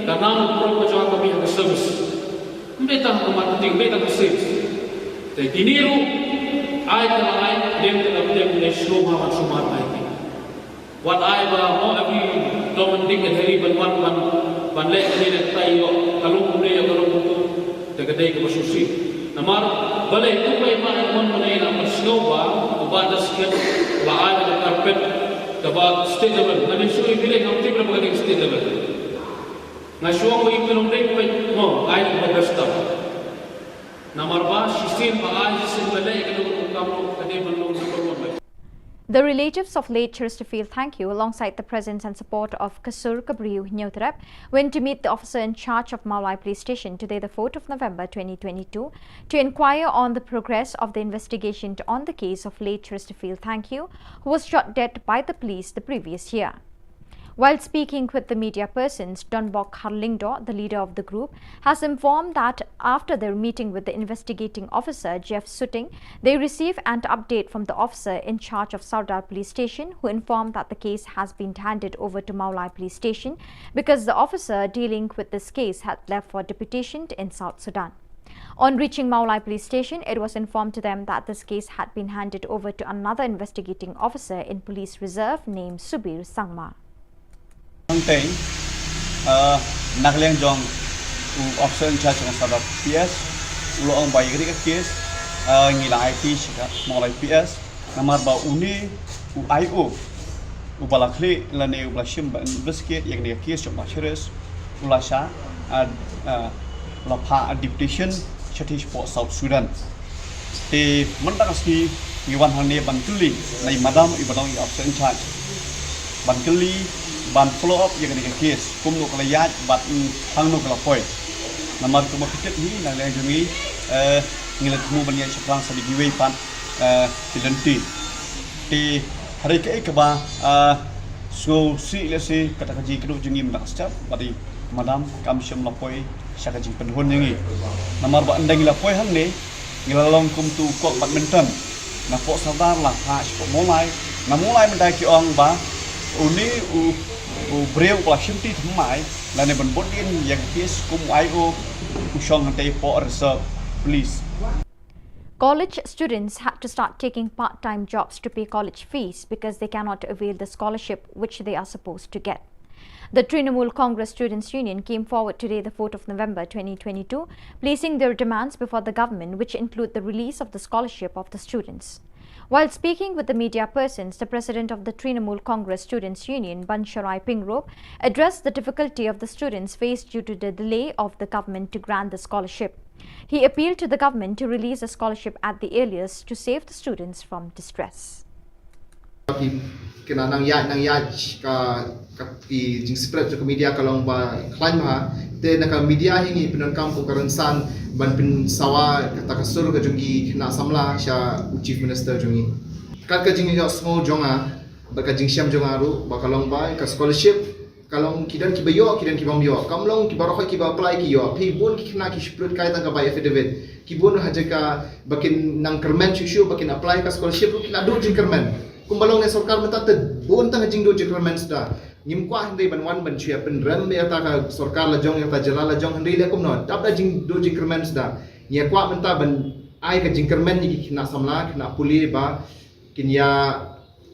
ka nam burom ka jong ka mih ha ka service. Ym dei tang ka marketing, ym dei tang ka sales. Te kine ruh ai te la ai, pdiang te la pdiang, ne sngewbha ban sumar bha ïa ki. Wat ai ba mo every Tom and Dick and Harry ban wan ban, ban leh kane leh katai ïoh ka long kumne ïoh ka long kumtu. Te ka dei kaba sngewsih. Namar balei tu ba ïa ma ïa mon ban ïa la ban sngewbha u Bah Dasakhiat la ai da ka carpet kaba state level. Nga dei shu ïa bilei ngam tip lem ba ka dei state level. Nga shu ong ba ïa ki long dei kaba mo ai kaba best tam. Namar ba shisien ba ai shisien ba leh ka long ka kam ka dei ban long number one. The relatives of late Chesterfield Thangkhiew, alongside the presence and support of Kasur Kabriew Hynñiewtrep, went to meet the officer in charge of Mawlai Police Station today, the fourth of November twenty twenty-two, to inquire on the progress of the investigation on the case of late Chesterfield Thangkhiew, who was shot dead by the police the previous year. While speaking with the media persons, Donbok Kharlyngdoh, the leader of the group, has informed that after their meeting with the investigating officer, Jeff Suting, they received an update from the officer in charge of Sardar Police Station, who informed that the case has been handed over to Mawlai Police Station because the officer dealing with this case had left for deputation in South Sudan. On reaching Mawlai Police Station, it was informed to them that this case had been handed over to another investigating officer in police reserve named Subir Sangma. Hangtei, uh, na ka liang jong u officer in charge jong Sardar P S, u la ong ba ïa kane ka case, uh, ngi la aiti sha ka Mawlai P S, namar ba une u I O, u ba la khlieh lane u ba la shim ban investigate ïa kane ka case jong u Bah Cheris, u la shah, uh, uh, la phah deputation shatei shapoh South Sudan. Te mynta ka sngi ngi wan hangne ban kylli na i madam i ba long i officer in charge, ban kylli, ban follow up ïa kane ka case, kumno ka la ïaid bad, mm, hangno ka la poi. Namar kumba phi tip hi, na liang jong ngi, eh, ngi la thmu ban ïaid shaphrang sa da kiwei pat, eh, ki lynti. Te hynrei kaei kaba, ah, sngewsih lehse kata ka jingkynduh jong ngi mynta ka step, bad i madam kam shym la poi sha ka jingpynhun jong ngi. Namar ba ynda ngi la poi hangne, ngi la long kum utu u kok badminton. Napoh Sardar la phah shapoh Mawlai, na Mawlai mynta ki ong ba une u, u briew u la shimti thymmai lane ban bud dien ïa ka case kum u I O u shong hangtei hapoh reserve police. College students had to start taking part-time jobs to pay college fees because they cannot avail the scholarship which they are supposed to get. The Trinamool Congress Students' Union came forward today, the fourth of November twenty twenty-two, placing their demands before the government, which include the release of the scholarship of the students. While speaking with the media persons, the president of the Trinamool Congress Students' Union, Bansharai Pingrop, addressed the difficulty of the students faced due to the delay of the government to grant the scholarship. He appealed to the government to release a scholarship at the earliest to save the students from distress. Ki, ki nang ïaid, nang ïaid ka, ka ki jingspread jong ka media ka long ba khlaiñ bha. Te na ka media hi ngi pyndonkam kum ka rynsan ban pynsawa kata ka sur ka jong ki khynnah samla sha u Chief Minister jong ngi. Kat ka jingïohsngew jong nga, bad ka jingshem jong nga ruh, ba ka long ba ka scholarship ka long ki don kiba ïoh, ki don kibym ïoh. Kam long kiba baroh kiba apply ki ïoh. Phi bun ki khynnah ki shu pynlut kai tang ka bai affidavit. Ki bun ha jaka ba kin nang kyrmen shuh shuh ba kin apply ka scholarship ruh ki la duh jingkyrmen. Kumba long ne sorkar mynta te bun tang jingduh jingkyrmen suda. Ngim kwah hynrei ban wan ban shu ïa pynrem ïa kata ka sorkar lajong, ïa kata jylla lajong, hynrei leh kumno. Dap da jingduh jingkyrmen suda. Ngi ïa kwah mynta ban ai ka jingkyrmen ïa ki khynnah samla, khynnah pule ba kin ïa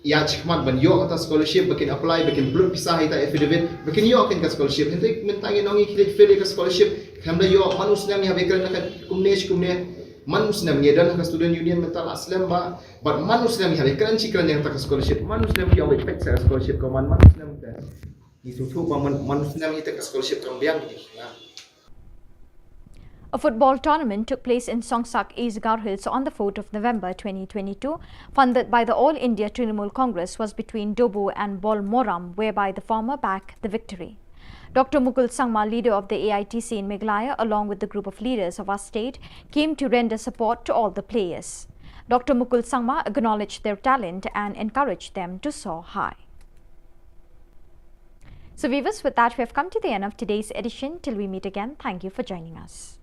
ïa shikmat ban ïoh kata scholarship, ba kin apply, ba kin pynlut pisa ha ita affidavit, ba kin ïoh kin ka scholarship. Hynrei mynta ngi ong ngi khie fail ïa ka scholarship, khlem da ïoh, man u snem ngi hap ïakren na ka kumne shi kumne, man u snem ngi don ha ka student union mynta la slem bha, bad man u snem ngi hap ïakren shi kren ïa kata ka scholarship, man u snem ngi ong ba peit sa ka scholarship ka man, man u snem te. Ngi sngewthuh ba man, man u snem ïa kata ka scholarship kam biang ïa ngi. A football tournament took place in Songsak, East Garo Hills on the fourth of November twenty twenty-two, funded by the All India Trinamool Congress, was between Dobu and Bolmoram, whereby the former bagged the victory. Doctor Mukul Sangma, leader of the A I T C in Meghalaya, along with the group of leaders of our state, came to render support to all the players. Doctor Mukul Sangma acknowledged their talent and encouraged them to soar high. So viewers, with that, we have come to the end of today's edition. Till we meet again, thank you for joining us.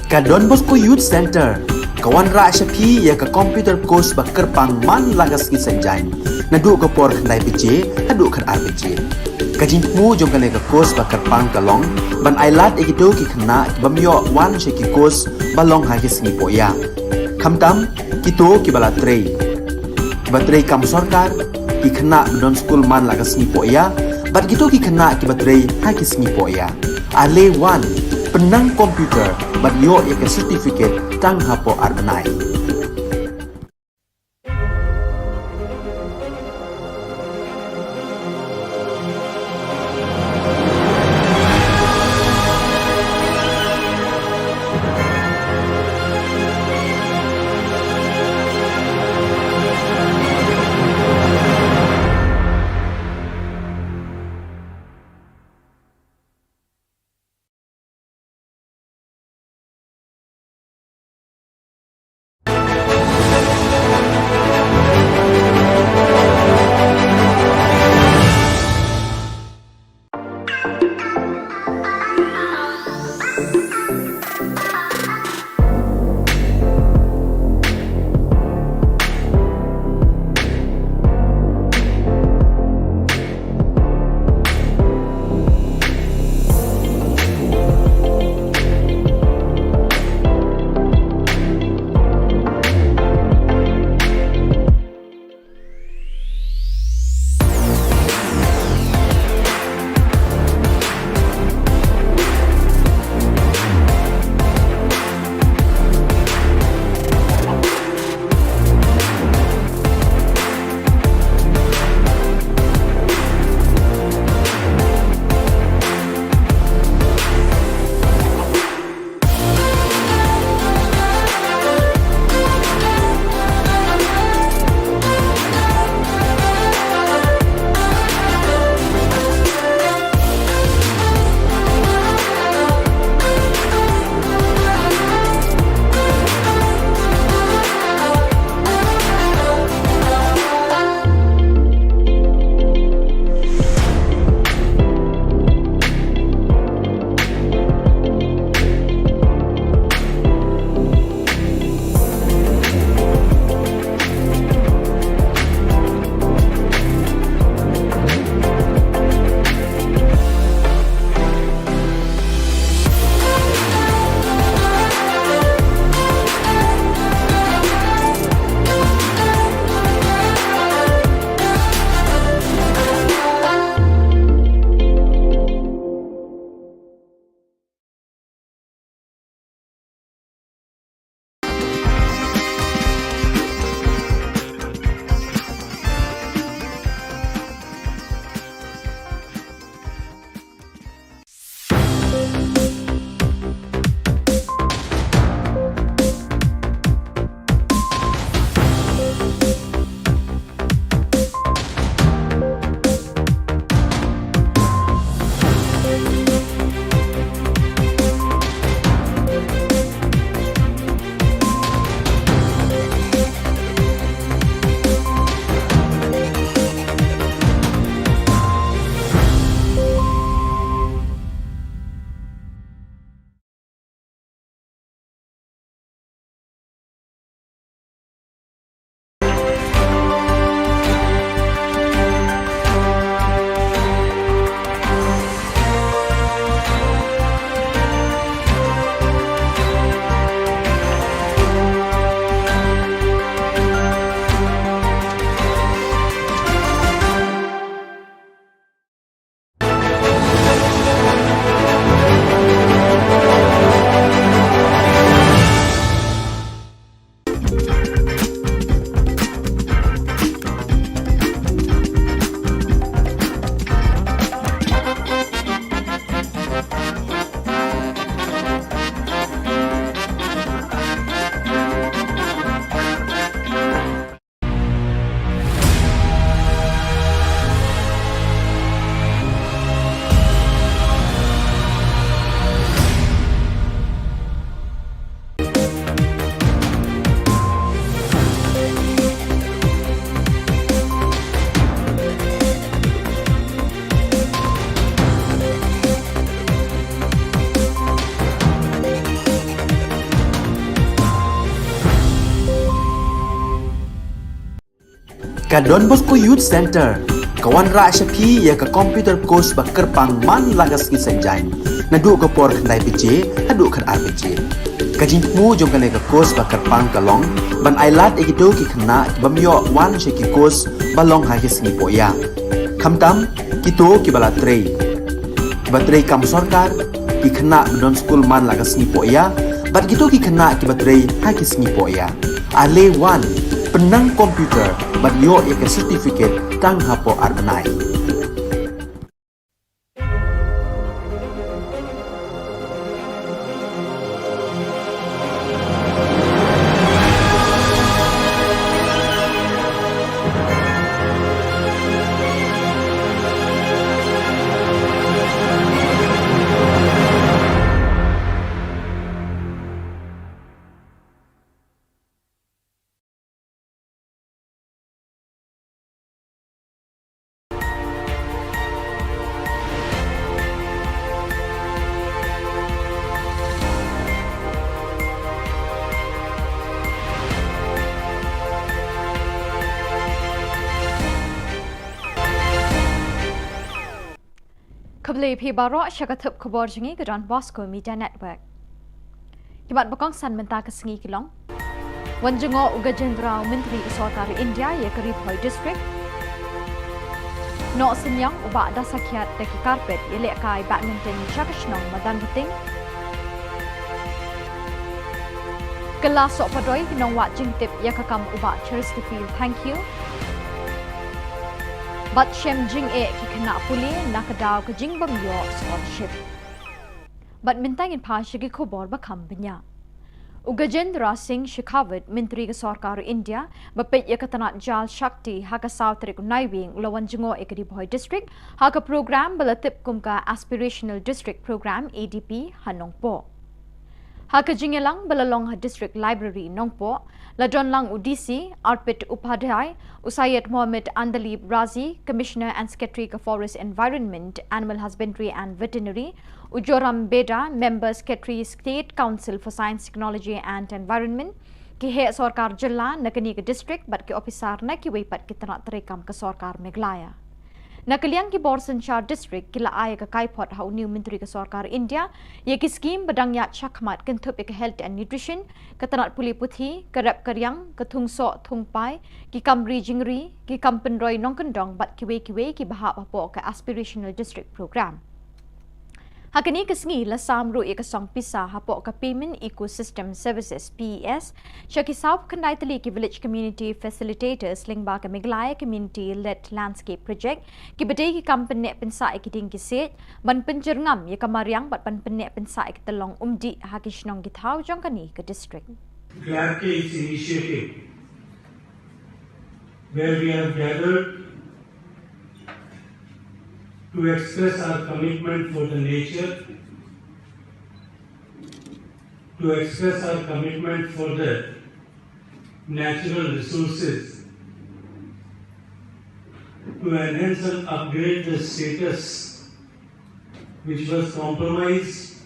Ka Don Bosco Youth Centre ka wanrah sha phi ïa ka computer course ba kyrpang man la ka sngi Saitjaiñ, naduh ka por khyndai baje haduh khatar baje. Ka jingthmu jong kane ka course ba kyrpang ka long ban ailad ïa kito ki khynnah ki bym ïoh wan sha ki course ba long ha ki sngi poh ïa. Khamtam kito kiba la trei, kiba trei kam sorkar, ki khynnah ba don skul man la ka sngi poh ïa, bad kito ki khynnah kiba trei ha ki sngi poh ïa. Ale wan, pynnang computer bad ïoh ïa ka certificate tang hapoh ar bnai. Ka Don Bosco Youth Centre ka wanrah sha phi ïa ka computer course ba kyrpang man la ka sngi Saitjaiñ, naduh ka por khyndai baje haduh khatar baje. Ka jingthmu jong kane ka course ba kyrpang ka long ban ailad ïa kito ki khynnah ki bym ïoh wan sha ki course ba long ha ki sngi pohïa, khamtam kito kiba la trei, kiba trei kam sorkar, ki khynnah ba don skul man la ka sngi pohïa, bad kito ki khynnah kiba trei ha ki sngi pohïa. Ale wan, pynnang computer bad ïoh ïa ka certificate tang hapoh ar bnai. Khublei phi baroh sha ka thup khubor jong ngi ka Don Bosco Media Network. Ki mat ba kongsan mynta ka sngi ki long: Wan jngoh u Gajendra, u Myntri ka Sorkar India ïa ka Ri Bhoi District. Noh Synniang u Bah Dasakhiat da ki carpet ïalehkai badminton sha ka shnong Madanrting. Kylla sohpadoi ki nongwad jingtip ïa ka kam u Bah Cheristerfield Thangkhiew. Bad shem jingeh ki khynnah pule na ka daw ka jingbym ïoh scholarship. Bad mynta ngin phai sha ki khubor ba kham bniah. U Gajendra Singh Shekhawat, Myntri ka Sorkar India ba peit ïa ka tnat Jal Shakti, ha ka saw tarik u Naiwieng u la wan jngoh ïa ka Ri Bhoi District ha ka program ba la tip kum ka Aspirational District Program, A D P, ha Nongpoh. Ha ka jingïalang ba la long ha District Library, Nongpoh, la don lang u D C Arpit Upadhyay, u Syed Mohammed Andalib Razi, Commissioner and Secretary ka Forest Environment, Animal Husbandry and Veterinary, u Joram Beda, Member Secretary, State Council for Science, Technology and Environment, ki heh sorkar jylla na kane ka district bad ki ophisar na kiwei pat ki tnat treikam ka Sorkar Meghalaya. Na ka liang ki bor synshar district ki la ai ïa ka kaiphod ha une u Myntri ka Sorkar India ïa ki skhim ba dang ïaid shakhmat kynthup ïa ka health and nutrition, ka tnat pule puthi, ka rep ka riang, ka thung soh thung pai, ki kam ri jingri, ki kam pynroi nongkyndong bad kiwei kiwei kiba hap hapoh ka Aspirational District Program. Ha kane ka sngi la sam ruh ïa ka song pisa hapoh ka Payment Ecosystem Services, P E S, sha ki sawphew khyndai tylli ki Village Community Facilitators lyngba ka Meghalaya Community Led Landscape Project, kiba dei ki kam pynneh pynsah ïa ki dieng ki siej, ban pynjyrngam ïa ka mariang bad ban pynneh pynsah ïa ka tyllong umdih ha ki shnong ki thaw jong kane ka district. Glad ke is initiative where we have gathered to express our commitment for the nature, to express our commitment for the natural resources, to enhance and upgrade the status which was compromised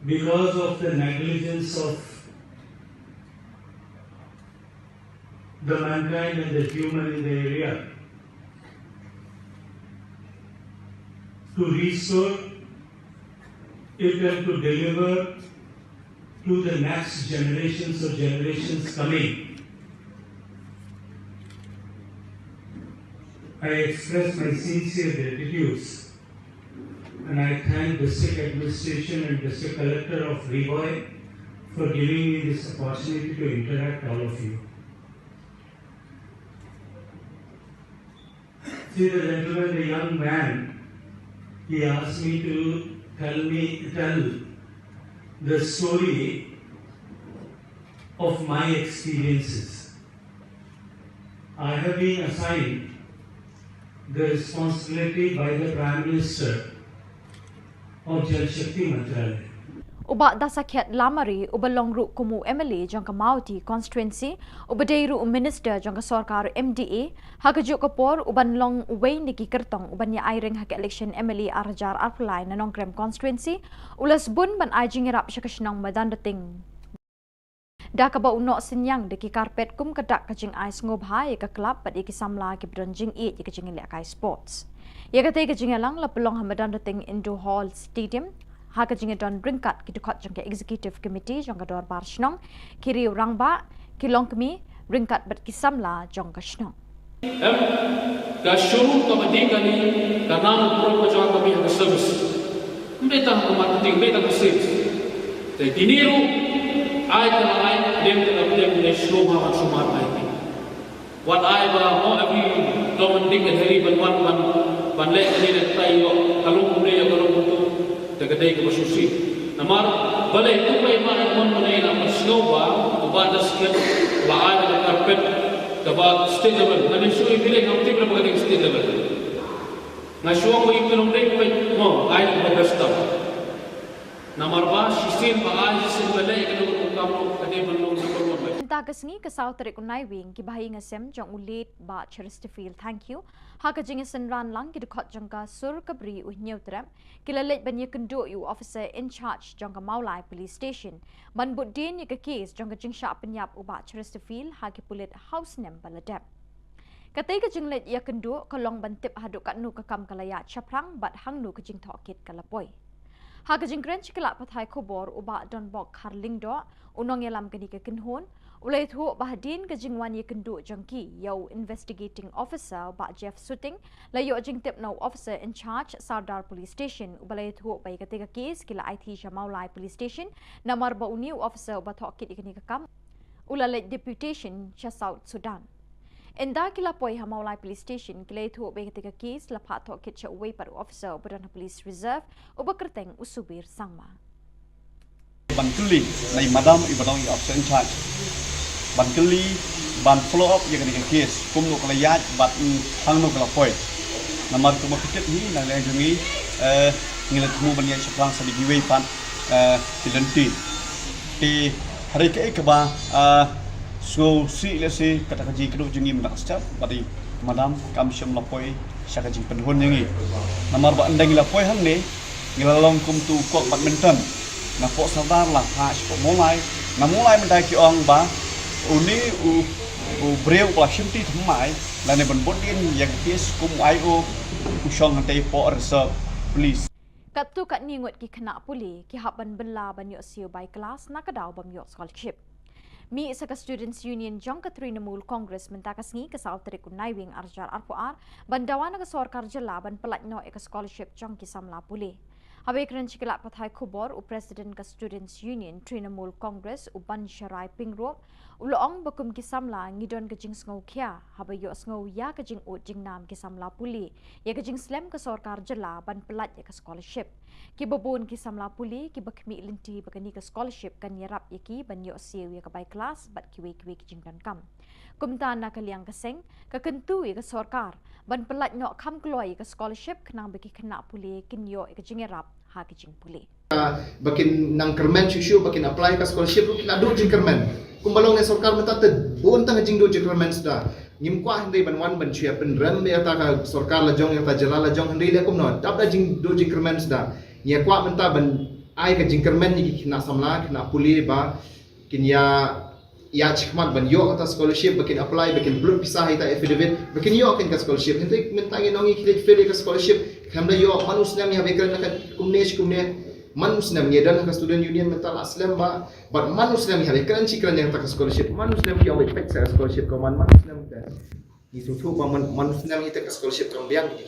because of the negligence of the mankind and the human in the area, to restore it and to deliver to the next generations or generations coming. I express my sincere gratitude and I thank District Administration and District Collector of Ri Bhoi for giving me this opportunity to interact all of you. See the gentleman, the young man, he asked me to tell me, tell the story of my experiences. I have been assigned the responsibility by the Prime Minister of Jal Shakti Mantralaya. U Bah Dasakhiat Lamare, uba long ruh kum u M L A jong ka Mawhati constituency, uba dei ruh u minister jong ka sorkar M D A, ha kajuh ka por uban long uwei na ki kyrtong uban ïa aireng ha ka election M L A ar hajar arphew lai na Nongkrem constituency, u la sbun ban ai jingïarap sha ka shnong Madanrting. Da kaba u noh synñiang da ki carpet kum ka dak ka jingai sngewbha ïa ka club bad ïa ki samla kiba don jingïeit ïa ka jingïalehkai sports. Ïa katei ka jingïalang la pynlong ha Madanrting Indoor Hall Stadium ha ka jingïadon ryngkat ki dkhot jong ka Executive Committee jong ka Dorbar Shnong, ki riew rangbah, ki longkmie, ryngkat bad ki samla jong ka shnong. Em, ka shuru kaba dih kane, ka nang pro ka jong kaba ha ka service. Ym dei tang ka marketing, ym dei tang ka sales. Te kine ruh, ai ka ai, dem ka dem ne shlom ha ban sumar ai. Wat ai ba mo every Tom and Dick and Harry ban wan ban, ban leh kane leh tai ïoh, ka long kumne ïoh, ka long kumtu. Te ka dei kaba shisha. Namar balei kumba i Bah Edmund Mone i la pynsngew ba u Bah Dasket la ai da ka carpet kaba state level. Nga nym shu i phi leh ngam tip re ba ka dei state level. Nga shu ong ba i pynlong dei kumba mo ai da ka best stuff. Namar ba shisien ba ai shisien ba leh ka dei ka kam ka dei ban long number one ba. Mynta ka sngi ka saw tarik u Naiwieng ki bahaïing hasem jong u late Bah Chesterfield Thangkhiew ha ka jingïasynran lang ki dkhot jong ka Sur Kabri u Hynñiewtrep ki la leit ban ïakynduh ïa u officer in charge jong ka Mawlai Police Station ban bud dien ïa ka case jong ka jingshah pynïap u Bah Chesterfield ha ki pulit ha u snem ba la dep. Katei ka jingleit ïakynduh ka long ban tip haduh katno ka kam ka la ïaid shaphrang bad hangno ka jingtohkit ka la poi. Ha ka jingkren sha ki lad pathai khubor u Bah Donbok Kharlyngdoh, u nongïalam kane ka kynhun, u la ïathuh ba hadien ka jingwan ïakynduh jong ki ïa u investigating officer u Bah Jeff Suting, la ïoh jingtip na u officer in charge Sardar Police Station uba la ïathuh ba ïa katei ka case ki la aiti sha Mawlai Police Station namar ba une u officer uba tohkit ïa kane ka kam u la leit deputation sha South Sudan. Ynda ki la poi ha Mawlai Police Station ki la ïathuh ba ïa katei ka case la phah tohkit sha uwei pat u officer uba don ha Police Reserve uba kyrteng u Subir Sangma. Ban kylli na i madam iba long i officer in charge. Ban kylli, ban follow up ïa kane ka case, kumno ka la ïaid bad, mm, hangno ka la poi. Namar kumba phi tip hi na liang jong ngi, eh, ngi la thmu ban ïaid shaphrang sa da kiwei pat, eh, ki lynti. Te hynrei kaei kaba, eh, sngewsih lehse kata ka jingkynduh jong ngi mynta ka step bad i madam kam shym la poi sha ka jingpynhun jong ngi. Namar ba ynda ngi la poi hangne, ngi la long kum tu kok badminton. Na pok Sardar la phah sha pok Mawlai. Na Mawlai mynta ki ong ba une u, u briew ba la shimti thymmai lane ban bud dien ïa ka case kum u I O u shong hangtei pok reserve police. Katto katne ngut ki khynnah pule ki hap ban bylla ban ïoh siew bai klas na ka daw bym ïoh scholarship. Mih sa ka Students Union jong ka Trinamool Congress mynta ka sngi ka saw tarik u Naiwieng arhajar arphew ar ban dawa na ka sorkar jylla ban pyllait noh ïa ka scholarship jong ki samla pule. Haba ïakren sha ki lad pathai khubor u President ka Students Union Trinamool Congress u Bansharai Pyngrope u la ong ba kum ki samla ngi don ka jingsngewkhia haba ïohsngew ïa ka jingud jingnam ki samla pule ïa ka jingslem ka sorkar jylla ban pyllait ïa ka scholarship. Kiba bun ki samla pule kiba khmih lynti ba kane ka scholarship kan ïarap ïa ki ban ïoh siew ïa ka bai klas bad kiwei kiwei ki jingdonkam. Kumta na ka liang ka seng ka kyntu ïa ka sorkar ban pyllait noh kham kloi ïa ka scholarship khnang ba ki khynnah pule kin ïoh ïa ka jingïarap ha ka jingpule. Ba kin nang kyrmen shuh shuh ba kin apply ka scholarship ruh ki la duh jingkyrmen. Kumba long ne sorkar mynta te bun tang jingduh jingkyrmen suda. Ngim kwah hynrei ban wan ban shu ïa pynrem ïa ta ka sorkar la jong ïa ta jylla la jong hynrei leh kumno dap da jingduh jingkyrmen suda. Ngi ïa kwah mynta ban ai ka jingkyrmen ïa ki khynnah samla khynnah pule ba kin ïa ïa shikmat ban ïoh kata scholarship ba kin apply ba kin upload pisa ha ita affidavit ba kin ïoh kin ka scholarship. Hynrei mynta ngi nong ngi khlieh fail ka scholarship. Khlem da ïoh man u snem ïa ba kren na ka kumne shi kumne. Man u snem ngi don ka student union mynta la slem ba bad man u snem ïa ba kren shi kren ïa ka scholarship. Man u snem ïa ba pek sa scholarship ko man man u snem te. Ngi sngewthuh ba man man u snem ïa ka scholarship kam biang ngi.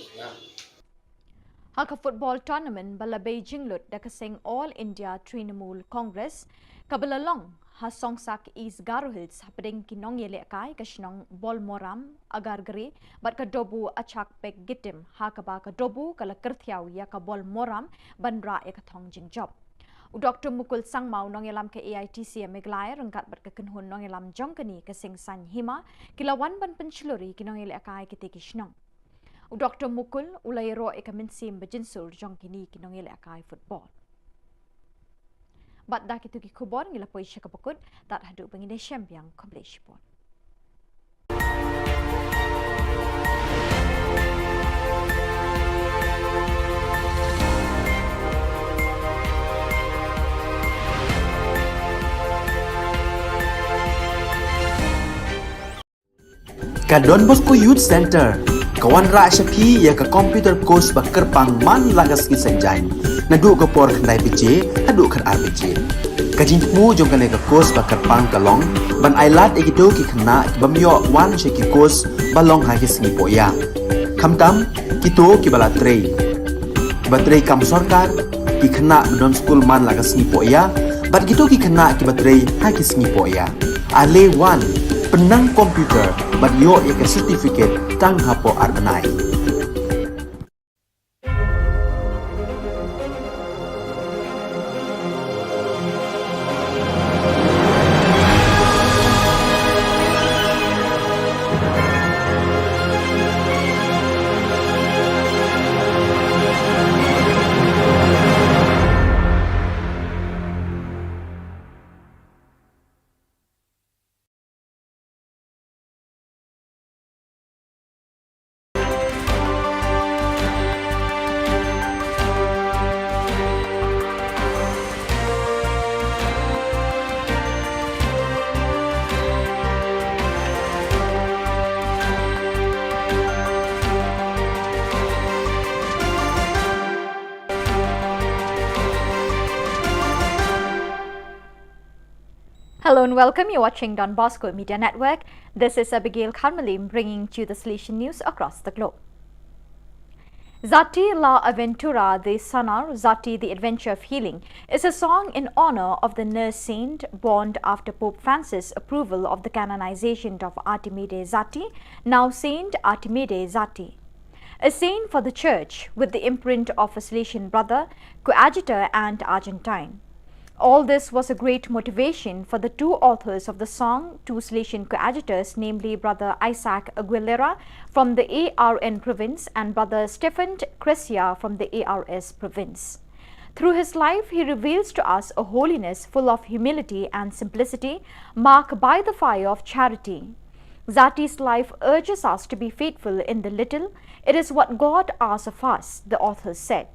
Ha ka football tournament ba la bei jinglut da ka seng All India Trinamool Congress kaba la long ha Songsak East Garo Hills hapdeng ki nongïalehkai ka shnong Bolmoram, Agargre bad ka Dobu Achak Pek Gitim ha kaba ka Dobu ka la kyrthiaw ïa ka Bolmoram ban rah ïa ka thong jingjop. U Doctor Mukul Sangma u nongïalam ka A I T C Meghalaya ryngkat bad ka kynhun nongïalam jong kane ka seng Saiñ Hima ki la wan ban pynshlur ïa ki nongïalehkai kitei ki shnong. U Doctor Mukul u la ïaroh ïa ka mynsiem ba jynsur jong kine ki nongïalehkai football. Bad da kito ki khubor ngi la poi sha kaba kut, tad haduh ba ngin ïashem biang khublei shibun. Don Bosco Youth Centre ka wanrah sha phi ïa ka computer course ba kyrpang man la ka sngi Saitjaiñ, naduh ka por khyndai baje haduh khatar baje. Ka jingthmu jong kane ka course ba kyrpang ka long ban ailad ïa kito ki khynnah ki bym ïoh wan sha ki course ba long ha ki sngi pohïa, khamtam kito kiba la trei, kiba trei kam sorkar, ki khynnah ba don skul man la ka sngi pohïa bad kito ki khynnah kiba trei ha ki sngi pohïa. Ale wan, pynnang computer bad ïoh ïa ka certificate tang hapoh ar bnai. Hello and welcome. You're watching Don Bosco Media Network. This is Abigail Kharmalim bringing to you the Salesian news across the globe. Zati la Aventura de Sanar, Zati the Adventure of Healing, is a song in honor of the nurse saint born after Pope Francis' approval of the canonization of Artimide Zati, now Saint Artimide Zati. A saint for the Church, with the imprint of a Salesian brother, coadjutor, and Argentine. All this was a great motivation for the two authors of the song, two Salesian coadjutors, namely Brother Isaac Aguilera from the A R N province and Brother Stefan Cresia from the A R S province. Through his life, he reveals to us a holiness full of humility and simplicity, marked by the fire of charity. Zati's life urges us to be faithful in the little. It is what God asks of us, the authors said.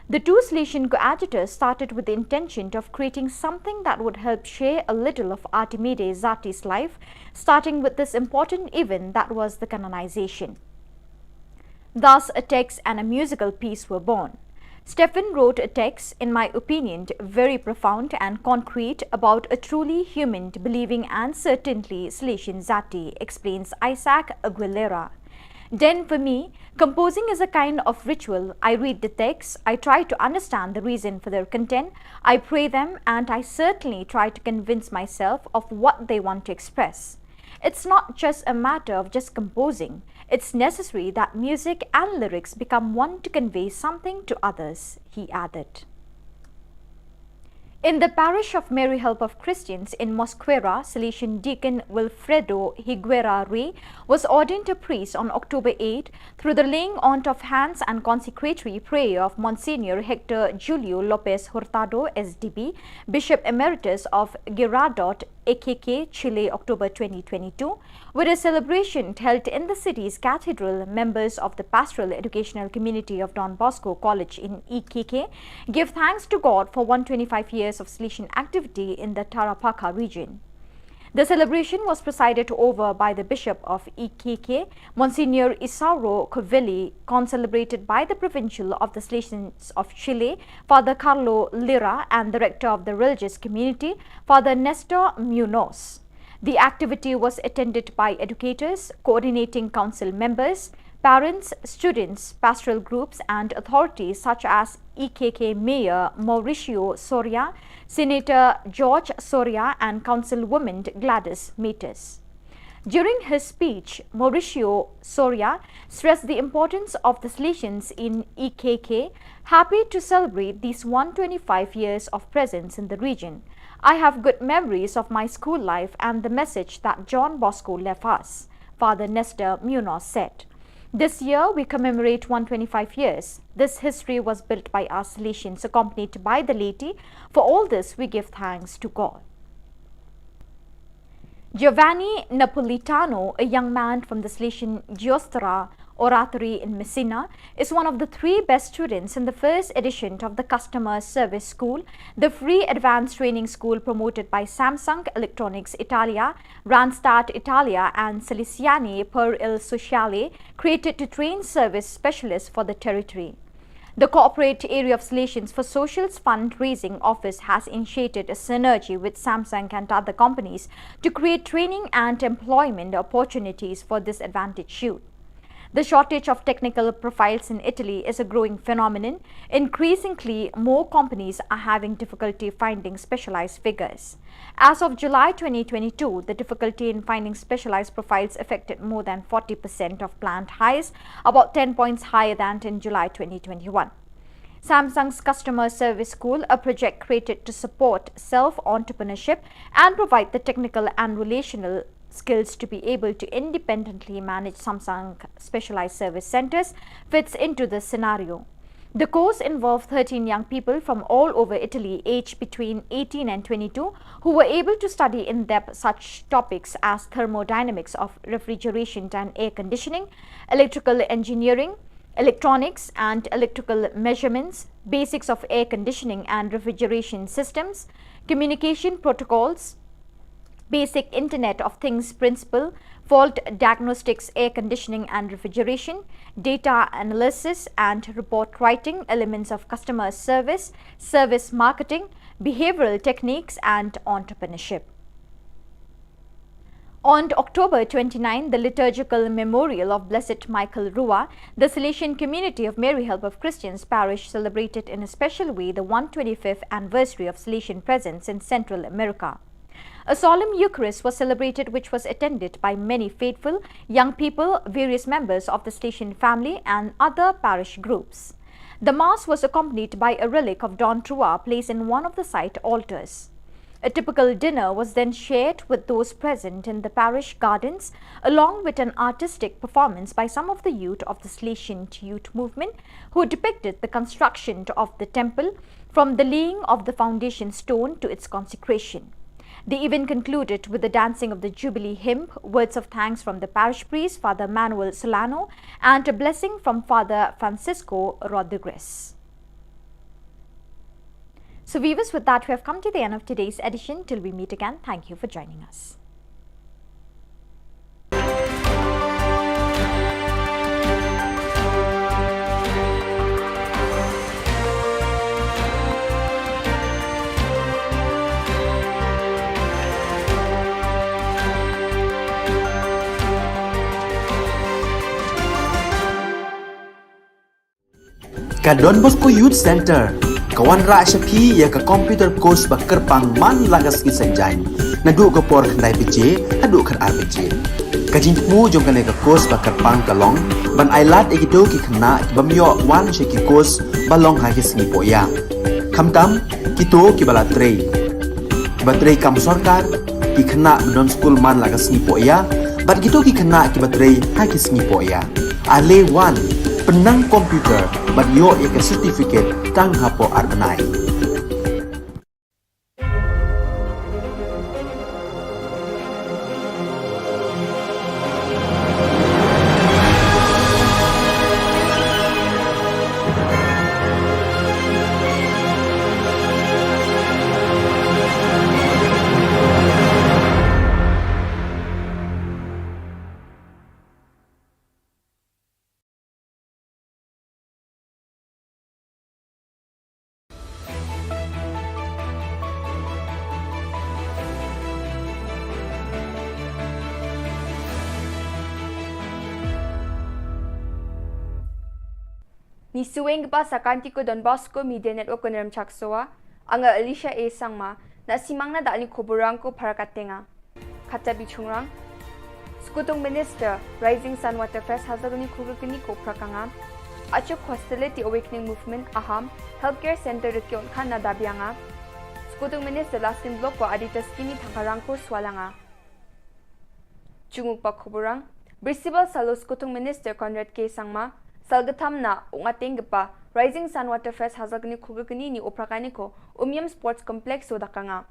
The two Salesian coadjutors started with the intention of creating something that would help share a little of Artimide Zati's life, starting with this important event that was the canonization. Thus, a text and a musical piece were born. Stefan wrote a text, in my opinion, very profound and concrete about a truly human, believing, and certainly Salesian Zati, explains Isaac Aguilera. Then, for me, composing is a kind of ritual. I read the text, I try to understand the reason for their content, I pray them, and I certainly try to convince myself of what they want to express. It's not just a matter of just composing. It's necessary that music and lyrics become one to convey something to others, he added. In the parish of Mary Help of Christians in Mosquera, Salesian Deacon Wilfredo Higuera Rey was ordained a priest on October eight through the laying on of hands and consecratory prayer of Monsignor Hector Julio Lopez Hurtado, S D B, Bishop Emeritus of Girardot, A K K, Chile, October twenty twenty-two, with a celebration held in the city's cathedral. Members of the Pastoral Educational Community of Don Bosco College in E K K give thanks to God for one twenty-five years of Salesian activity in the Tarapacá region. The celebration was presided over by the Bishop of E K K, Monsignor Isauro Covelli, concelebrated by the Provincial of the Salesians of Chile, Father Carlo Lira, and the Rector of the Religious Community, Father Nestor Munoz. The activity was attended by educators, coordinating council members, parents, students, pastoral groups, and authorities such as E K K Mayor Mauricio Soria, Senator George Soria, and Councilwoman Gladys Metes. During his speech, Mauricio Soria stressed the importance of the Salesians in E K K, happy to celebrate these one twenty-five years of presence in the region. I have good memories of my school life and the message that John Bosco left us, Father Nestor Munoz said. This year, we commemorate one twenty-five years. This history was built by our Salesians, accompanied by the laity. For all this, we give thanks to God. Giovanni Napolitano, a young man from the Salesian Giostra Oratory in Messina, is one of the three best students in the first edition of the Customer Service School, the free advanced training school promoted by Samsung Electronics Italia, Randstad Italia, and Salesiani per il Sociale, created to train service specialists for the territory. The Corporate Area of Salesians for Social's Fundraising Office has initiated a synergy with Samsung and other companies to create training and employment opportunities for disadvantaged youth. The shortage of technical profiles in Italy is a growing phenomenon. Increasingly, more companies are having difficulty finding specialized figures. As of July twenty twenty-two, the difficulty in finding specialized profiles affected more than forty percent of planned hires, about ten points higher than in July twenty twenty-one. Samsung's Customer Service School, a project created to support self entrepreneurship and provide the technical and relational skills to be able to independently manage Samsung specialized service centers, fits into this scenario. The course involved thirteen young people from all over Italy, aged between eighteen and twenty-two, who were able to study in depth such topics as thermodynamics of refrigeration and air conditioning, electrical engineering, electronics and electrical measurements, basics of air conditioning and refrigeration systems, communication protocols, basic Internet of Things principle, fault diagnostics, air conditioning and refrigeration, data analysis and report writing, elements of customer service, service marketing, behavioral techniques, and entrepreneurship. On October twenty-nine, the liturgical memorial of Blessed Michael Rua, the Salesian community of Mary Help of Christians Parish celebrated in a special way the one twenty-fifth anniversary of Salesian presence in Central America. A solemn Eucharist was celebrated, which was attended by many faithful, young people, various members of the Salesian family, and other parish groups. The Mass was accompanied by a relic of Don Rua placed in one of the side altars. A typical dinner was then shared with those present in the parish gardens, along with an artistic performance by some of the youth of the Salesian Youth Movement who depicted the construction of the temple, from the laying of the foundation stone to its consecration. The event concluded with the dancing of the Jubilee hymn, words of thanks from the parish priest, Father Manuel Solano, and a blessing from Father Francisco Rodriguez. So, viewers, with that, we have come to the end of today's edition. Till we meet again, thank you for joining us. Ka Don Bosco Youth Centre ka wanrah sha phi ïa ka computer course ba kyrpang man la ka sngi Saitjaiñ, naduh ka por khyndai baje haduh khatar baje. Ka jingthmu jong kane ka course ba kyrpang ka long ban ailad ïa kito ki khynnah ki bym ïoh wan sha ki course ba long ha ki sngi poh ïa. Khamtam kito kiba la trei, kiba trei kam sorkar, ki khynnah ba don skul man la ka sngi poh ïa, bad kito ki khynnah kiba trei ha ki sngi poh ïa. Ale wan, pynnang computer bad ïoh ïa ka certificate tang hapoh ar bnai. Ngi shu ïeng kpa sa ka Don Bosco Media Network ko Nramchak Sowa, anga Alicia A Sangma, na simang na da ni khuburang ko para ka tenga. Kata bi chungrang. Skutung Minister, Rising Sun Water Fest hajar kuni khuga kuni ko prakanga. Achuk Hostility Awakening Movement, Aham, Healthcare Center Rikyon Khan na dabianga. Skutung Minister Laskin Block ko Aditas Kini Thangkarang ko swalanga. Chunguk pa khuburang. Brisibal Salo Skutung Minister Conrad K Sangma, Salgatham na Ungateng Gepa, Rising Sun Water Fest hajar kuni khuga kuni ni oprakani ko Umiam Sports Complex so dakanga.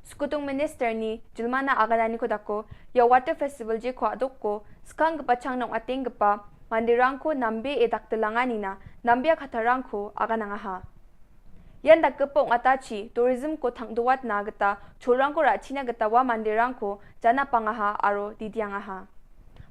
Skutung Minister ni Jilmana Aganani ko da ko, ïa Water Festival je ko aduk ko, skang kpa chang nong ateng kpa, mandirang ko nambe e dak telangani na, nambe katharang ko aganang aha. Ïan da kpa ong atachi, tourism ko thang duat na geta, chorang ko rachina geta wa mandirang ko, jana pangaha aro didiang aha.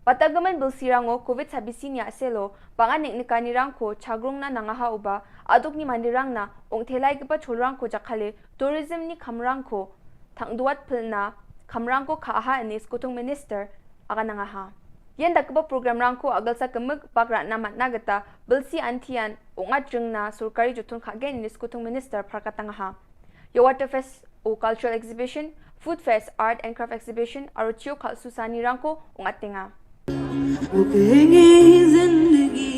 Bata gaman bilsi rango covid sabisi nia selo, bangan nek nekani rang ko chagrung na nangaha uba, aduk ni mandirang na, ong thelai kpa chorang ko jakhale, tourism ni khamrang ko, thang duat phil na, khamrang ko kha aha ini skutung minister, aganang aha. Ïan da kpa program rang ko agal sa kemik pak rat na mat na geta, bilsi antian, ong at jeng na, surkari jutun kha gen ini skutung minister, pharkatang aha. Ïa Water Fest, o cultural exhibition, food fest, art and craft exhibition, aro chio khal susani rang ko, ong at tenga. वो कहेंगे जिंदगी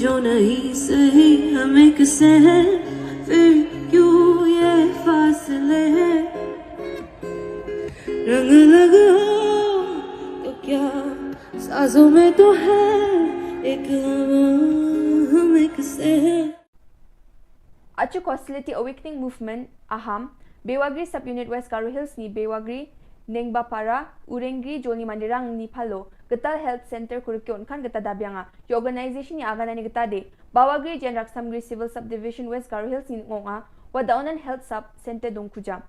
जो नहीं सही हमें किसे है, फिर क्यों ये फासले हैं। रंग लगाओ तो क्या, सांसों में तो है एक हवा, हमें किसे है। Achu Hostility Awakening Movement, Aham, Bewagri Sub-Unit West Garo Hills ni Bewagri, Nengbapara, Urengri, Jolni Mandirang ni Phalo, Getal Health Center Kurukyon khan geta dabianga, ïa organization ni agana ni geta de, Bawagri Jen Raksamgri Civil Subdivision West Garo Hills ni ngonga, wa Daunan Health Sub Center Dongkuja.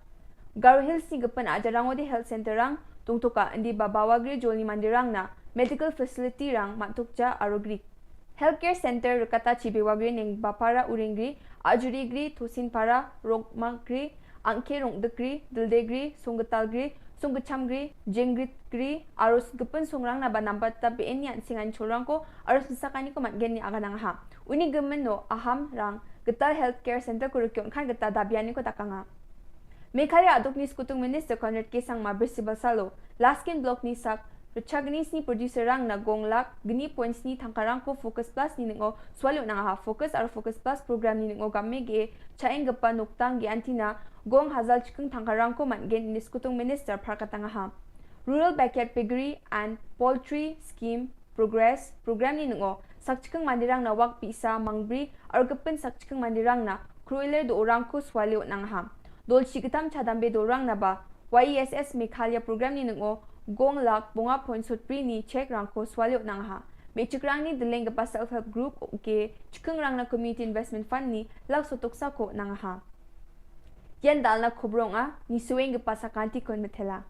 Garo Hills ni gepen aja rang odi health center rang, tungtuka indi ba Bawagri Jolni Mandirang na, medical facility rang, matukja arogri. Healthcare Center Rukata Chibe Wagri Nengbapara Urengri, Ajurigri, Thosinpara, Rokmagri, Angke Rongdekri, Dildegri, Sunggetalgri, Sungkechamgri, Jengritgri, Arus Gepen Sungrang na ba nambat ta B N Yan Singan Chulrang ko, Arus Sakani ko matgen ni aganang ha. Uni gemen no Aham rang, Getal Healthcare Center ko rukyot khan geta dabian ni ko takanga. Meghalaya aduk ni skutung Minister Conrad K Sangma Brisibal Salo, Laskin Block ni sak, Rachagni sni producer rang na gong lak, gni point sni thangkarang ko Focus Plus ni ningo, swalyo nang ha Focus ar Focus Plus program ni ningo gamme ge, chaeng gepa noktang ge antina, gong hazal chikeng thangkarang ko man gen ni skutung Minister pharkatang ha. Rural Backyard Piggery and Poultry Scheme Progress program ni ningo, sak chikeng mandirang na wak pisa mangbri, ar gepen sak chikeng mandirang na, kruiler do orang ko swalyo nang ha. Dol chi getam chadam be dorang na ba, Y E S S Meghalaya program ni ningo, gong lak, bonga point sutpri ni check rang ko swalyo nang ha. Me chikrang ni deleng gepa self help group, ke chikeng rang na community investment fund ni, lak sotok sa ko nang ha. Yan dal na khobrong a, ni sueng gepa sakanti kon methela.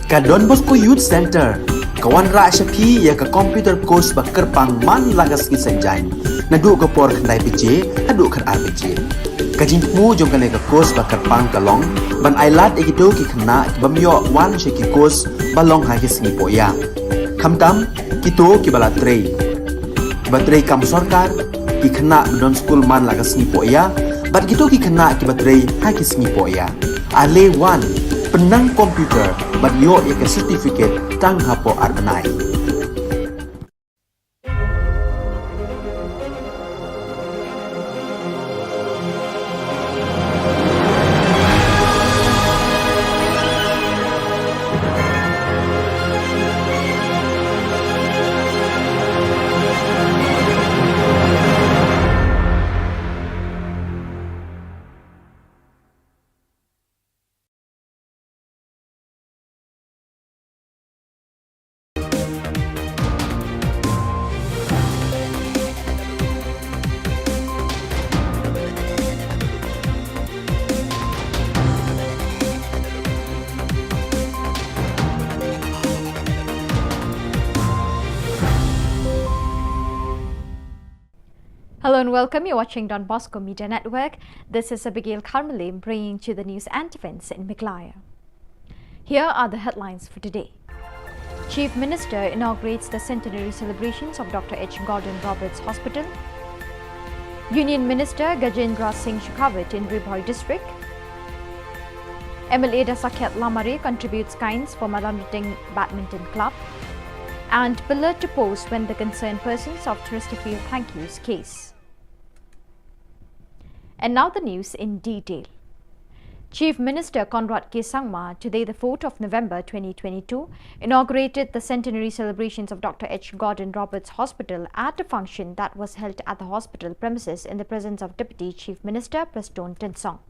Ka Don Bosco Youth Center, ka wanrah sha phi ïa ka computer course ba kyrpang man la ka sngi Saitjaiñ. Naduh ka por khyndai baje, haduh khatar baje. Ka jingthmu jong kane ka course ba kyrpang ka long, ban ailad ïa kito ki khynnah ki bym ïoh wan sha ki course ba long ha ki sngi pohïa. Khamtam, kito kiba la trei. Kiba trei kam sorkar, ki khynnah ba don skul man la ka sngi pohïa, bad kito ki khynnah kiba trei ha ki sngi pohïa. Ale wan, pynnang computer, bad ïoh ïa ka certificate tang hapoh ar bnai. Hello and welcome. You're watching Don Bosco Media Network. This is Abigail Kharmalim bringing to you the news and events in Meghalaya. Here are the headlines for today. Chief Minister inaugurates the centenary celebrations of Doctor H Gordon Roberts Hospital. Union Minister Gajendra Singh Shekhawat in Ri Bhoi District. M L A Dasakhiat Lamare contributes kinds for Malamriting Badminton Club. And pillar to post when the concerned persons of Chesterfield Thank Yous case. And now the news in detail. Chief Minister Conrad K Sangma, today the fourth of November twenty twenty-two, inaugurated the centenary celebrations of Doctor H Gordon Roberts Hospital at a function that was held at the hospital premises in the presence of Deputy Chief Minister Prestone Tynsong.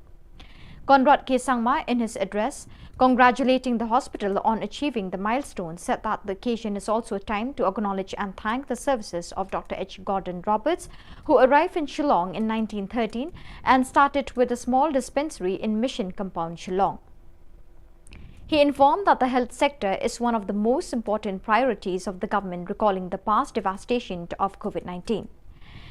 Conrad K Sangma, in his address congratulating the hospital on achieving the milestone, said that the occasion is also a time to acknowledge and thank the services of Doctor H Gordon Roberts, who arrived in Shillong in nineteen thirteen and started with a small dispensary in Mission Compound, Shillong. He informed that the health sector is one of the most important priorities of the government, recalling the past devastation of COVID nineteen.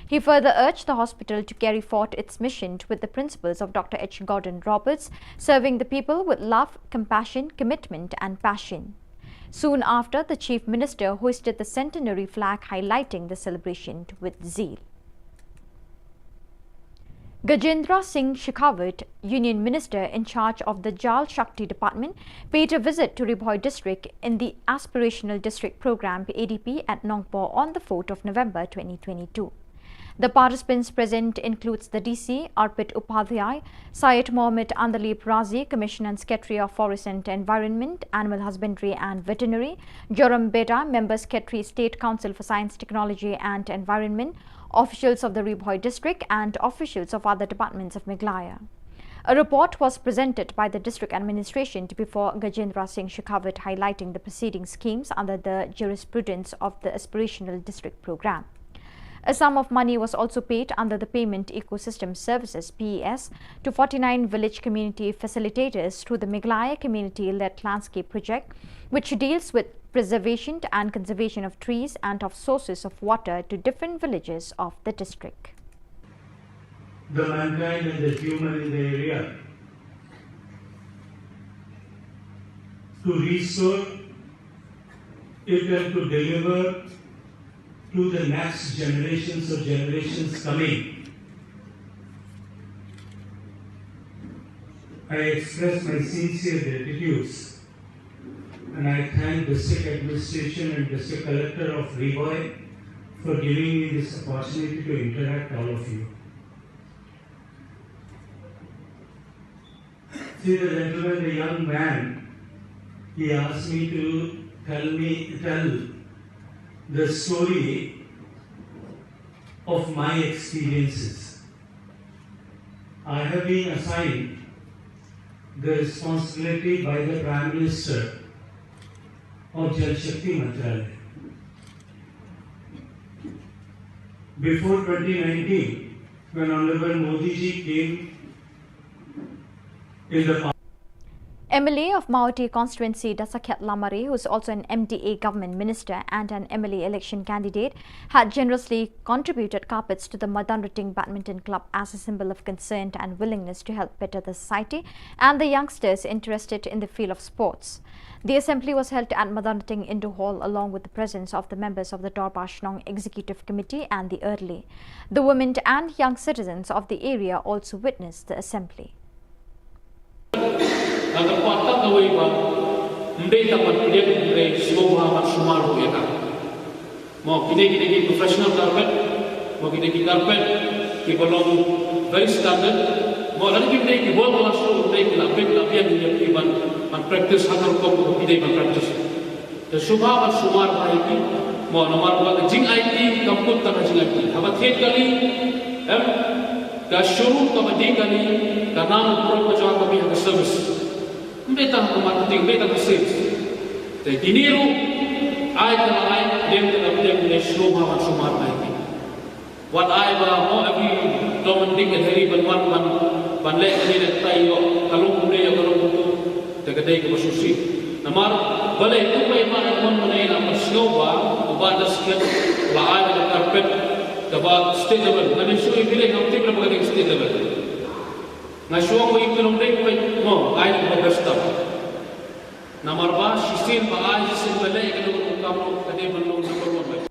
He further urged the hospital to carry forth its mission with the principles of Doctor H Gordon Roberts, serving the people with love, compassion, commitment, and passion. Soon after, the Chief Minister hoisted the centenary flag, highlighting the celebration with zeal. Gajendra Singh Shekhawat, Union Minister in charge of the Jal Shakti Department, paid a visit to Ri Bhoi district in the Aspirational District Programme, A D P, at Nongpoh on the fourth of November twenty twenty-two. The participants present includes the D C, Arpit Upadhyay, Syed Mohammad Andalib Razi, Commissioner and Secretary of Forest and Environment, Animal Husbandry and Veterinary, Joram Beda, Member Secretary, State Council for Science, Technology and Environment, officials of the Ri Bhoi district and officials of other departments of Meghalaya. A report was presented by the district administration to before Gajendra Singh Shekhawat, highlighting the preceding schemes under the jurisprudence of the Aspirational District Programme. A sum of money was also paid under the Payment Ecosystem Services, P E S, to forty-nine village community facilitators through the Meghalaya Community-Led Landscape Project, which deals with preservation and conservation of trees and of sources of water to different villages of the district. The mankind and the human in the area to restore it and to deliver to the next generations or generations coming. I express my sincere gratitude and I thank District Administration and District Collector of Ri Bhoi for giving me this opportunity to interact all of you. See the gentleman, the young man, he asked me to tell me tell the story of my experiences. I have been assigned the responsibility by the Prime Minister of Jal Shakti Mantralaya. Before twenty nineteen, when Honorable Modi ji came in the M L A of Mawhati constituency, Dasakhiat Lamare, who is also an M D A government minister and an M L A election candidate, had generously contributed carpets to the Madanrating Badminton Club as a symbol of concern and willingness to help better the society and the youngsters interested in the field of sports. The assembly was held at Madanrating Indoor Hall along with the presence of the members of the Dorbar Shnong Executive Committee and the Early. The women and young citizens of the area also witnessed the assembly. Nga kyrpad tang kawei ba ym dei tang ban pdiang, hynrei sngewbha ban sumar ruh ïa ka. Mo kine, kine ki professional carpet, mo kine ki carpet kiba long very standard. Mo lada kim dei ki ball class ruh, ym dei, ki la bit la biang ïa ki ban, ban practice ha ka rukom kaba ki dei ban practice. Te sngewbha ban sumar bha ïa ki, mo namar ba ka jingaiti kam kut tang ka jingaiti. Haba thied kali, em, ka shuru kaba dih kali ka nam u prot ka jong ka mih ha ka service. Ym dei tang ha ka marketing, ym dei tang ha ka sales. Te kine ruh ai ka la ai, pdiang ka la pdiang, ne sngewbha ban sumar bha ïa ki. Wat ai ba mo every Tom and Dick and Harry ban wan ban, ban leh kane leh katai ïoh ka long kumne ïoh ka long kumtu. Te ka dei kaba sngewsih. Namar balei kumba i Bah Edmund mynne i la pynsngew ba u Bah Dasakhiat la ai da ka carpet kaba state level. Nga dei shu i bilei ngam tip lem ba ka dei state level. Nga shu ong ba i Bah Edmund dei kumba mo ai da kaba best tam. Namar ba shisien ba ai shisien ba leh ka dei ka long ka dei ban long number one.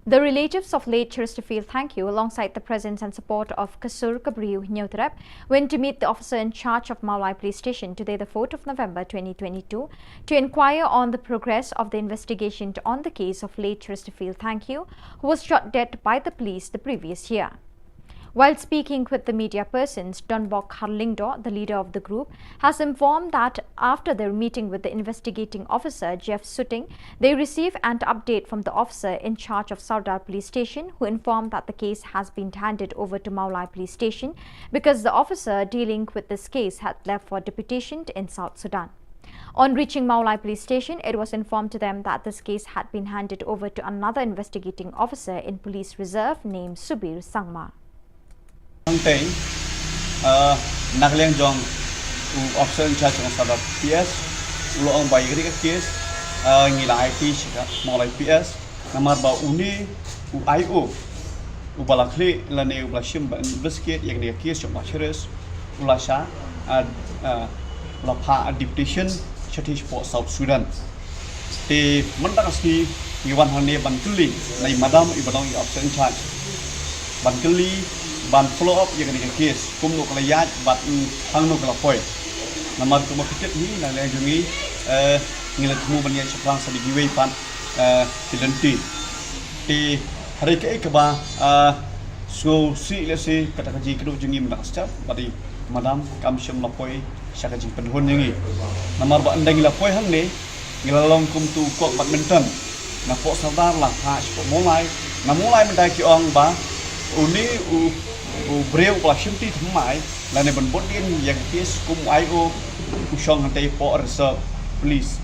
The relatives of late Chesterfield Thangkhiew, alongside the presence and support of Kasur Kabriew Hynñiewtrep, went to meet the officer in charge of Mawlai Police Station today, the fourth of November twenty twenty-two, to inquire on the progress of the investigation on the case of late Chesterfield Thangkhiew, who was shot dead by the police the previous year. While speaking with the media persons, Donbok Kharlyngdoh, the leader of the group, has informed that after their meeting with the investigating officer, Jeff Suting, they received an update from the officer in charge of Sardar Police Station, who informed that the case has been handed over to Mawlai Police Station because the officer dealing with this case had left for deputation in South Sudan. On reaching Mawlai Police Station, it was informed to them that this case had been handed over to another investigating officer in police reserve named Subir Sangma. Tang teng, uh, na ka liang jong u officer in charge jong Sardar P S, u la ong ba ïa kane ka case, uh, ngi la aiti sha ka Mawlai P S, namar ba une u I O, u ba la khlieh lane u ba la shim ban investigate ïa kane ka case jong Bah Cheris, u la shah, uh, uh, u la phah deputation shathie shapoh South Sudan. Te mynta ka sngi ngi wan hangne ban kylli na i madam i ba long i officer in charge, ban kylli, ban follow up ïa kane ka case, kumno ka la ïaid bad hangno ka la poi. Namar kumba phi tip hi na liang jong ngi, eh, ngi la thmu ban ïaid shaphrang sa da kiwei pat, eh, ki lynti. Te hynrei kaei kaba, ah, sngewsih lehse kata ka jingkynduh jong ngi mynta ka step, ba dei madam kam shym la poi sha ka jingpynhun jong ngi. Namar ba ynda ngi la poi hangne, ngi la long kum uto u kok badminton. Napoh Sardar la phah shapoh Mawlai, na Mawlai mynta ki ong ba une u, u briew u la shimti thymmai lane ban bud dien ïa ka case kum u I O u shong hangtei poh reserve police.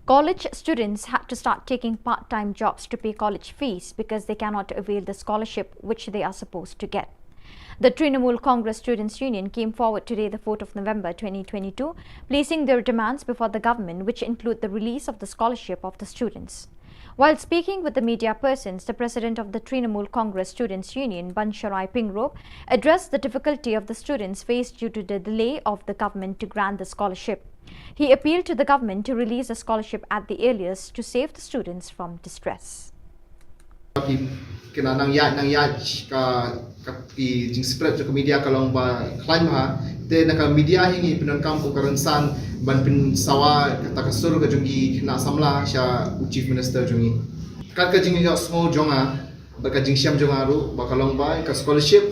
College students had to start taking part-time jobs to pay college fees because they cannot avail the scholarship which they are supposed to get. The Trinamool Congress Students' Union came forward today, the fourth of November twenty twenty-two, placing their demands before the government, which include the release of the scholarship of the students. While speaking with the media persons, the president of the Trinamool Congress Students' Union, Bansharai Pingrop, addressed the difficulty of the students faced due to the delay of the government to grant the scholarship. He appealed to the government to release the scholarship at the earliest to save the students from distress. Ki kena nang ïaid, nang ïaid ka, ka ki jingspread jong ka media ka long ba khlaiñ bha. Te na ka media hi ngi pyndonkam kum ka rynsan ban pynsawa kata ka sur ka jong ki khynnah samla sha u Chief Minister jong ngi. Kat ka jingïohsngew jong nga, bad ka jingshem jong nga ruh, ba ka long ba ka scholarship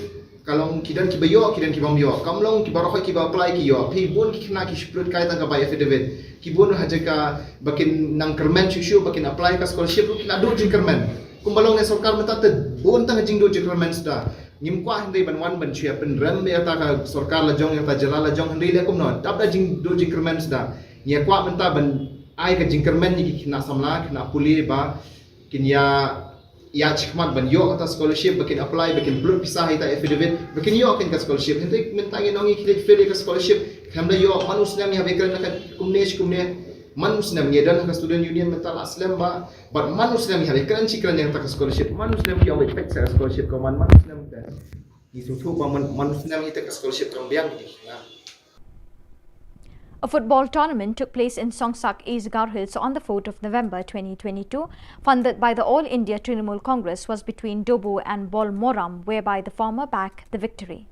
ka long ki don kiba ïoh, ki don kibym ïoh. Kam long kiba rkhoi kiba apply ki ïoh. Phi bun ki khynnah ki shu pynlut kai tang ka bai affidavit. Ki bun ha jaka ba kin nang kyrmen shuh shuh ba kin apply ka scholarship ruh ki la duh jingkyrmen. Kumba long ne sorkar mynta te bun tang jingduh jingkyrmen suda. Ngim kwah hynrei ban wan ban shu ïa pynrem ïa kata ka sorkar la jong, ïa kata jylla la jong, hynrei leh kumno. Dap da jingduh jingkyrmen suda. Ngi kwah mynta ban ai ka jingkyrmen ïa ki khynnah samla, khynnah pule ba kin ïa ïa shikmat ban ïoh kata scholarship, ba kin apply, ba kin pynlut pisa ha ita affidavit, ba kin ïoh kin ka scholarship. Hynrei mynta ngi ong ngi khlieh fail ïa ka scholarship, khlem da ïoh, man u snem ngi hap ïakren na ka kumne shi kumne, man u snem ngi don ha ka student union mynta la slem ba, bad man u snem ngi hap ïakren shi kren ïa kata ka scholarship, man u snem ngi ong ba peit sa ka scholarship ka man, man u snem te. Ngi sngewthuh ba man, man u snem ïa kata ka scholarship kam biang ngi. A football tournament took place in Songsak, East Garo Hills on the fourth of November twenty twenty-two, funded by the All India Trinamool Congress, was between Dobu and Bolmoram, whereby the former bagged the victory.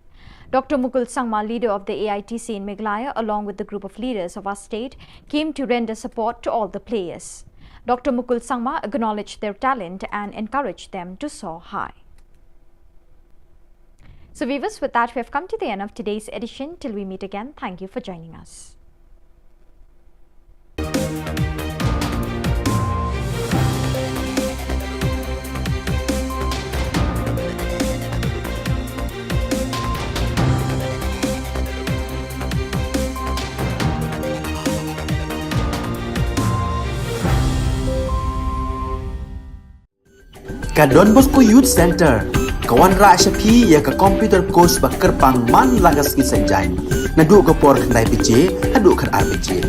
Doctor Mukul Sangma, leader of the A I T C in Meghalaya, along with the group of leaders of our state, came to render support to all the players. Doctor Mukul Sangma acknowledged their talent and encouraged them to soar high. So viewers, with that, we have come to the end of today's edition. Till we meet again, thank you for joining us. Ka Don Bosco Youth Centre ka wanrah sha phi ïa ka computer course ba kyrpang man la ka sngi Saitjaiñ, naduh ka por khyndai baje haduh khatar baje.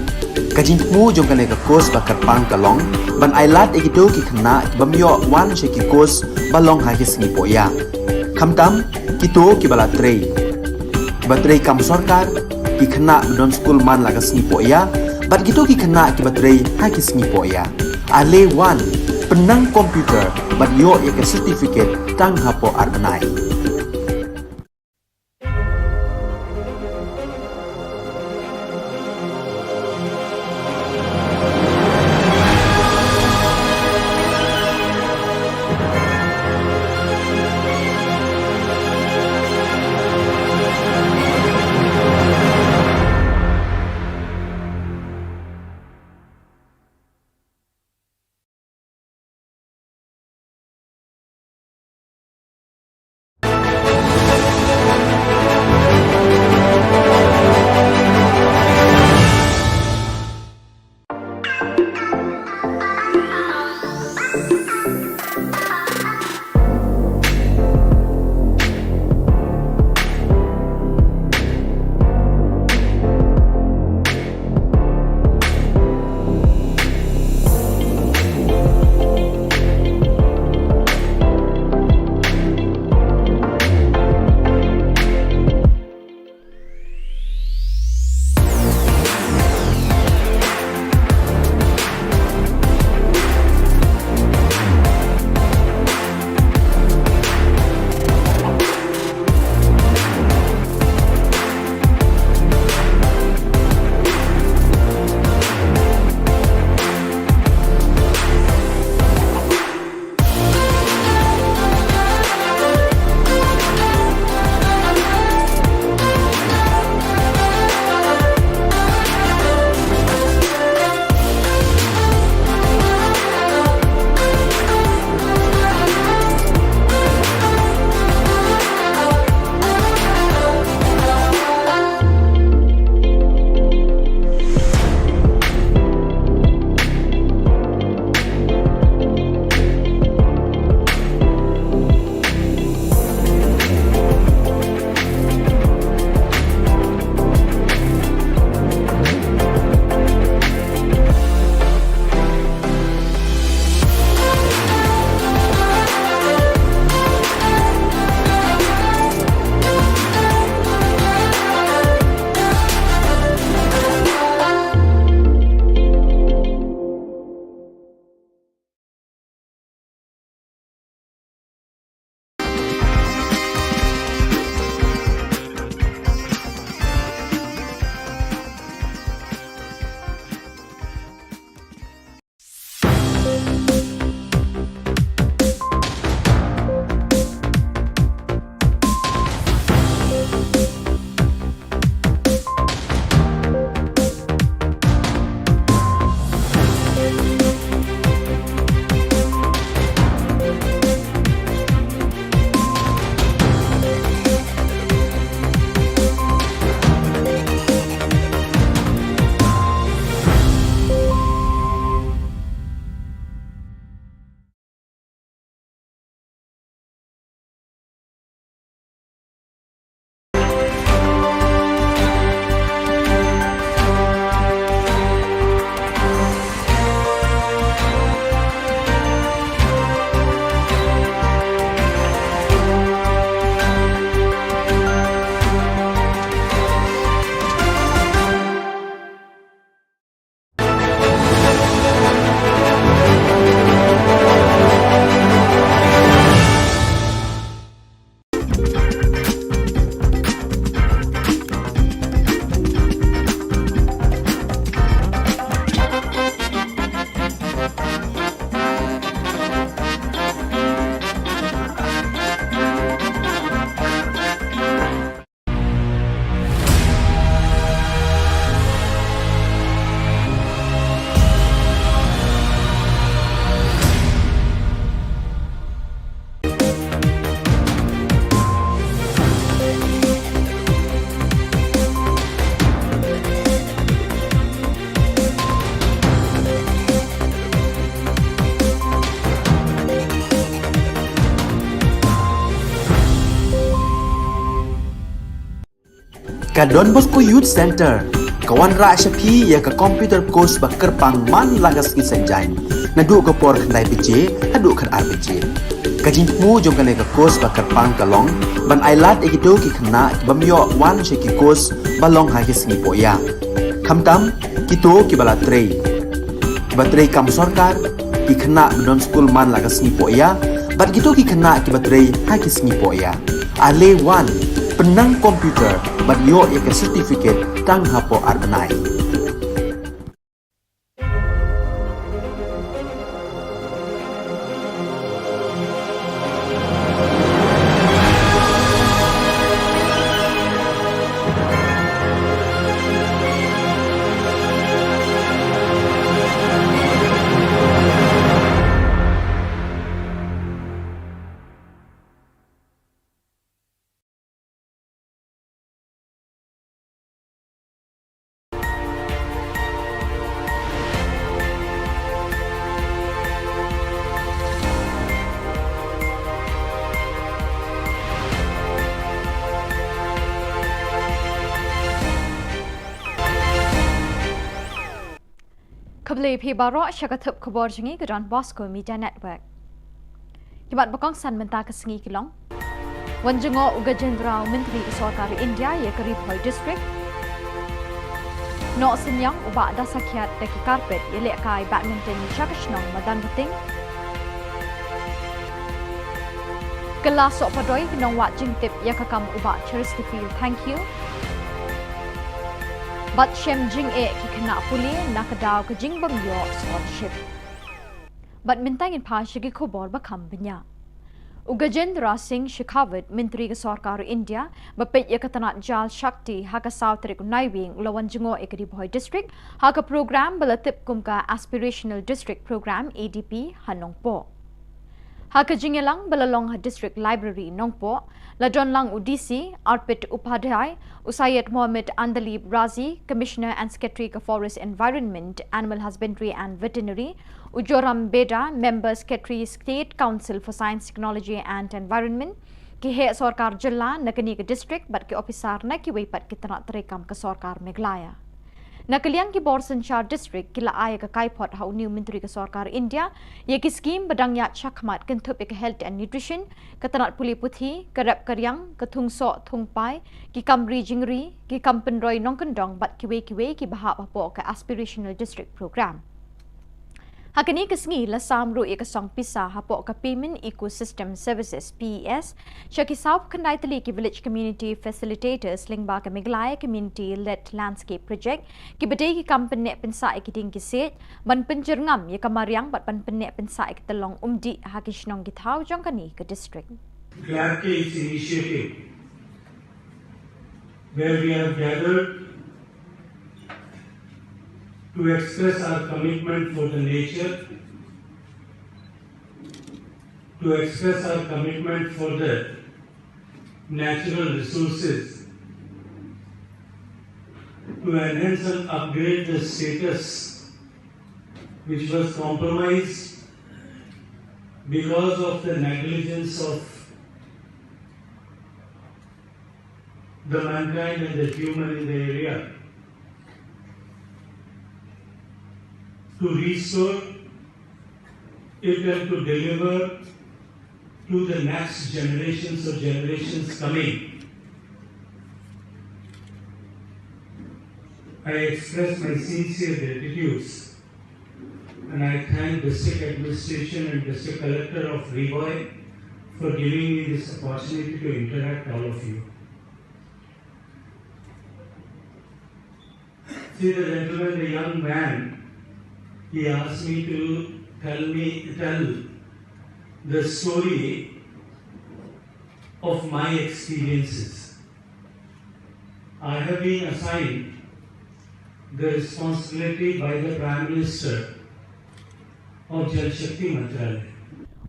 Ka jingthmu jong kane ka course ba kyrpang ka long ban ailad ïa kito ki khynnah ki bym ïoh wan sha ki course ba long ha ki sngi poh ïa. Khamtam kito kiba la trei, kiba trei kam sorkar, ki khynnah ba don skul man la ka sngi poh ïa, bad kito ki khynnah kiba trei ha ki sngi poh ïa. Ale wan, pynnang computer bad ïoh ïa ka certificate tang hapoh ar bnai. Ka Don Bosco Youth Centre ka wanrah sha phi ïa ka computer course ba kyrpang man la ka sngi Saitjaiñ, naduh ka por khyndai baje haduh khatar baje. Ka jingthmu jong kane ka course ba kyrpang ka long ban ailad ïa kito ki khynnah ki bym ïoh wan sha ki course ba long ha ki sngi poh ïa, khamtam kito kiba la trei, kiba trei kam sorkar, ki khynnah ba don skul man la ka sngi poh ïa, bad kito ki khynnah kiba trei ha ki sngi poh ïa. Ale wan, pynnang computer bad ïoh ïa ka certificate tang hapoh ar bnai. Khublei phi baroh sha ka thup khubor jong ngi ka Don Bosco Media Network. Ki mat ba kongsan mynta ka sngi ki long: Wan jngoh u Gajendra, u Myntri ka Sorkar India ïa ka Ri Bhoi District. Noh synñiang u Bah Dasakhiat da ki carpet ïalehkai badminton sha ka shnong Madanrting. Kylla sohpadoi ki nongwad jingtip ïa ka kam u Bah Cheristerfield Thangkhiew. Bad shem jingeh ki khynnah pule na ka daw ka jingbym ïoh scholarship. Bad mynta ngin phai sha ki khubor ba kham bniah. U Gajendra Singh Shekhawat, Myntri ka Sorkar India ba peit ïa ka tnat Jal Shakti, ha ka saw tarik u Naiwieng u la wan jngoh ïa ka Ri Bhoi District ha ka program ba la tip kum ka Aspirational District Program, A D P, ha Nongpoh. Ha ka jingïalang ba la long ha District Library, Nongpoh, la don lang u D C Arpit Upadhyay, u Syed Mohammed Andalib Razi, Commissioner and Secretary ka Forest Environment, Animal Husbandry and Veterinary, u Joram Beda, Member Secretary, State Council for Science, Technology and Environment, ki heh sorkar jylla na kane ka district bad ki ophisar na kiwei pat ki tnat treikam ka Sorkar Meghalaya. Na ka liang ki bor synshar district ki la ai ïa ka kaiphod ha une u Myntri ka Sorkar India ïa ki skhim ba dang ïaid shakhmat, kynthup ïa ka Health and Nutrition, ka tnat pule puthi, ka rep ka riang, ka thung soh thung pai, ki kam ri jingri, ki kam pynroi nongkyndong bad kiwei kiwei kiba hap hapoh ka Aspirational District Program. Ha kane ka sngi la sam ruh ïa ka song pisa hapoh ka Payment Ecosystem Services, P E S, sha ki sawphew khyndai tylli ki Village Community Facilitators lyngba ka Meghalaya Community Led Landscape Project, kiba dei ki kam pynneh pynsah ïa ki dieng ki siej, ban pynjyrngam ïa ka mariang bad ban pynneh pynsah ïa ka tyllong umdih ha ki shnong ki thaw jong kane ka district. Glad ke is initiative where we have gathered to express our commitment for the nature, to express our commitment for the natural resources, to enhance and upgrade the status which was compromised because of the negligence of the mankind and the human in the area, to restore it and to deliver to the next generations or generations coming. I express my sincere gratitude and I thank District Administration and District Collector of Ri Bhoi for giving me this opportunity to interact all of you. See the gentleman, the young man, he asked me to tell me, tell the story of my experiences. I have been assigned the responsibility by the Prime Minister of Jal Shakti Mantralaya.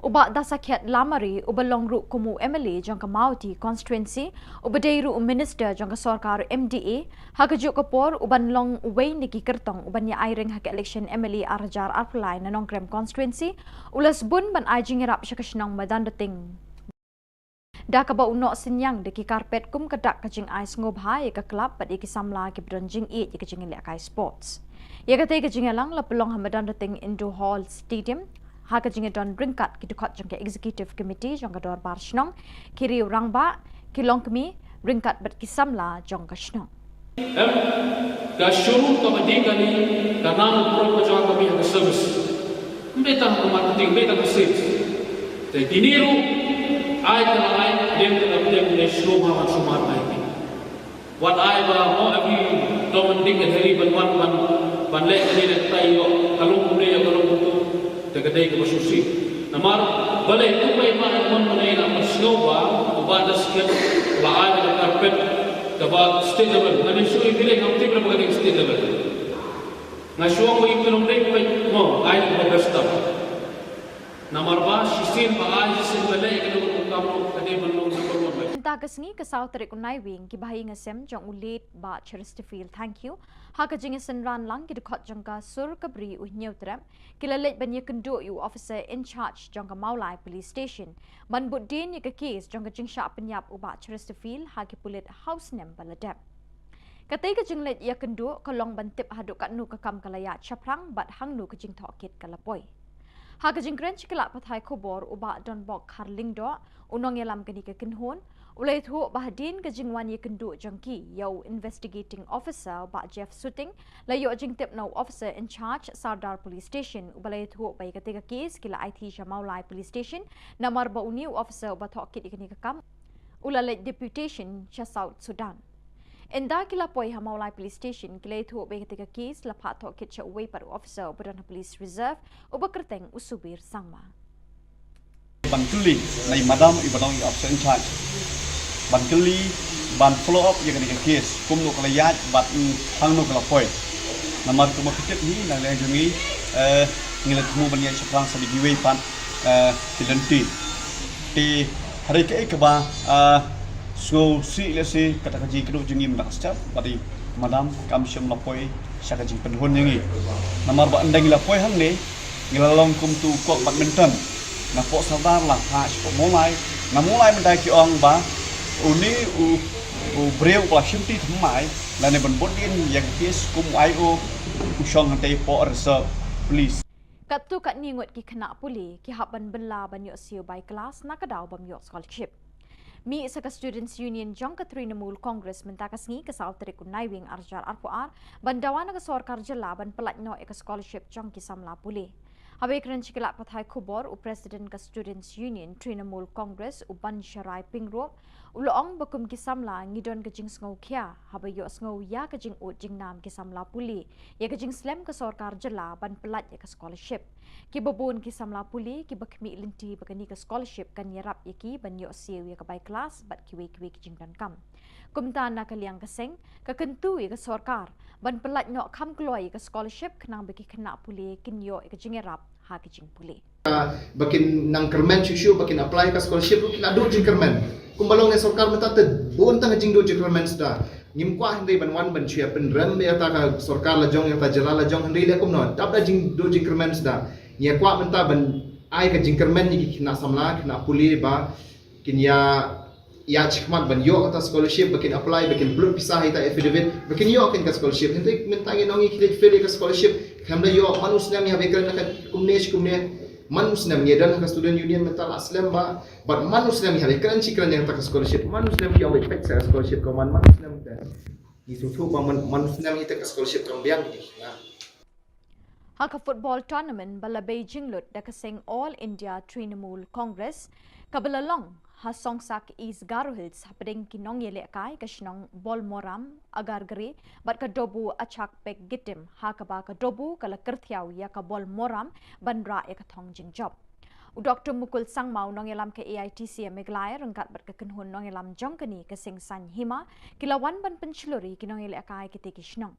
U Bah Dasakhiat Lamare, uba long ruh kum u M L A jong ka Mawhati Constituency, uba dei ruh u Minister jong ka sorkar M D A, ha kajuh ka por u ban long uwei na ki kyrtong u ban ïa aireng ha ka election M L A ar hajar arphew lai na Nongkrem Constituency, u la sbun ban ai jingïarap sha ka shnong Madanrting. Da kaba u noh synñiang da ki carpet kum ka dak ka jingai sngewbha ïa ka club bad ïa ki samla kiba don jingïeit ïa ka jingïalehkai sports. Ïa katei ka jingïalang la pynlong ha Madanrting Indoor Hall Stadium ha ka jingïadon ryngkat ki dkhot jong ka Executive Committee jong ka Dorbar Shnong, ki riew rangbah, ki longkmie, ryngkat bad ki samla jong ka shnong. Em, ka showroom kaba dih kali ka nang pro ka jong ka bih ka service. Ym dei tang ka marketing, ym dei tang ka sales. Te kine ruh ai ka la ai, dem ka la dem ne showroom ha man sumar ai. Wat ai ba mo abi dom dik ka heri ban wan ban ban leh kane leh tai ïoh ka long kumne ïoh ka long kumtu. Te ka dei kaba shisha. Namar balei tu bai ma mon ma nei na ma snow ba uba da sket la ai da carpet kaba state level. Nga ne shu i bilei ngam tip na ba ka dei state level. Nga shu ong ba i bilong dei bai mo ai da kaba best tam. Namar ba shisien ba ai shisien ba leh ka dei ka kam ka dei ban long number one bai. Mynta ka sngi ka saw tarik u Naiwieng ki bahaïing hasem jong u late Bah Chesterfield Thangkhiew ha ka jingïasynran lang ki dkhot jong ka Sur Kabri u Hynñiewtrep ki la leit ban ïakynduh ïa u officer in charge jong ka Mawlai Police Station ban bud dien ïa ka case jong ka jingshah pynïap u Bah Chesterfield ha ki pulit ha u snem ba la dep. Katei ka jingleit ïakynduh ka long ban tip haduh katno ka kam ka la ïaid shaphrang bad hangno ka jingtohkit ka la poi. Ha ka jingkren sha ki lad pathai khubor u Bah Donbok Kharlyngdoh u nongïalam kane ka kynhun u la ïathuh ba hadien ka jingwan ïakynduh jong ki ïa u investigating officer u Bah Jeff Suting la ïoh jingtip na u officer in charge Sardar Police Station uba la ïathuh ba ïa katei ka case ki la aiti sha Mawlai Police Station namar ba une u officer uba tohkit ïa kane ka kam u la leit deputation sha South Sudan. Ynda ki la poi ha Mawlai Police Station ki la ïathuh ba ïa katei ka case la phah tohkit sha uwei pat u officer uba don ha Police Reserve uba kyrteng u Subir Sangma. Ban kylli na i madam i ba don i officer in charge. Ban kylli ban follow up ïa kane ka case kumno ka la ïaid bad hangno ka la poi. Namar kumba phi tip hi na liang jong ngi, eh, ngi la thmu ban ïaid shaphrang sa da kiwei pat, eh, ki lynti. Te hynrei kaei kaba, ah, sngewsih lehse kata ka jingkynduh jong ngi mynta ka step bad i madam kam shym la poi sha ka jingpynhun jong ngi. Namar ba ynda ngi la poi hangne ngi la long kum tu kok badminton. Na pok Sardar la phah sha pok Mawlai. Na Mawlai mynta ki ong ba une u, u briew ba la shim ti thymmai lane ban bud dien ïa ka case kum u I O u shong hangtei pok reserve police. Katto katne ngut ki khynnah pule ki hap ban bylla ban ïoh siew bai klas na ka daw bym ïoh scholarship. Mih sa ka Students Union jong ka Trinamool Congress mynta ka sngi ka saw tarik u Naiwieng ar hajar arphew ar ban dawa na ka sorkar jylla ban pyllait noh ïa ka scholarship jong ki samla pule. Haba ïakren sha ki lad pathai khubor u President ka Students Union Trinamool Congress u Bansharai Pyngrope u la ong ba kum ki samla ngi don ka jingsngewkhia haba ïohsngew ïa ka jingud jingnam ki samla pule ïa ka jingslem ka sorkar jylla ban pyllait ïa ka scholarship. Kiba bun ki samla pule kiba khmih lynti ba kane ka scholarship kan ïarap ïa ki ban ïoh siew ïa ka bai klas bad kiwei kiwei ki jingdonkam. Kumta na ka liang ka seng ka kyntu ïa ka sorkar ban pyllait noh kham kloi ïa ka scholarship khnang ba ki khynnah pule kin ïoh ïa ka jingïarap ha ka jingpule. Ba kin nang kyrmen shuh shuh ba kin apply ka scholarship ruh ki la duh jingkyrmen. Kumba long ne sorkar mynta te bun tang jingduh jingkyrmen suda. Ngim kwah hynrei ban wan ban shu ïa pynrem ïa ta ka sorkar la jong ïa ta jylla la jong hynrei leh kumno dap da jingduh jingkyrmen suda. Ngi ïa kwah mynta ban ai ka jingkyrmen ïa ki khynnah samla khynnah pule ba kin ïa ïa shikmat ban ïoh kata scholarship ba kin apply ba kin pynlut pisa ha ita affidavit ba kin ïoh kin ka scholarship. Hynrei mynta ngi nong ngi khlieh fail ïa ka scholarship. Khlem da ïoh man u snem ïa ba kren ka kumne shi kumne. Man u snem ngi don ka student union mynta la slem ba bad man u snem ïa ba kren shi kren ïa ka scholarship. Man u snem ki ïa ba pek sa scholarship ko man man u snem te. Ngi sngewthuh ba man man u snem ïa ka scholarship kam biang ni. Ha ka football tournament ba la bei jinglut da ka seng All India Trinamool Congress kaba la long ha Songsak East Garo Hills hapdeng ki nongïalehkai ka shnong Bolmoram, Agargre bad ka Dobu Achak Pek Gitim ha kaba ka Dobu ka la kyrthiaw ïa ka Bolmoram ban rah ïa ka thong jingjop. U Doktor Mukul Sangma u nongïalam ka A I T C Meghalaya ryngkat bad ka kynhun nongïalam jong kane ka seng Saiñ Hima ki la wan ban pynshlur ïa ki nongïalehkai kitei ki shnong.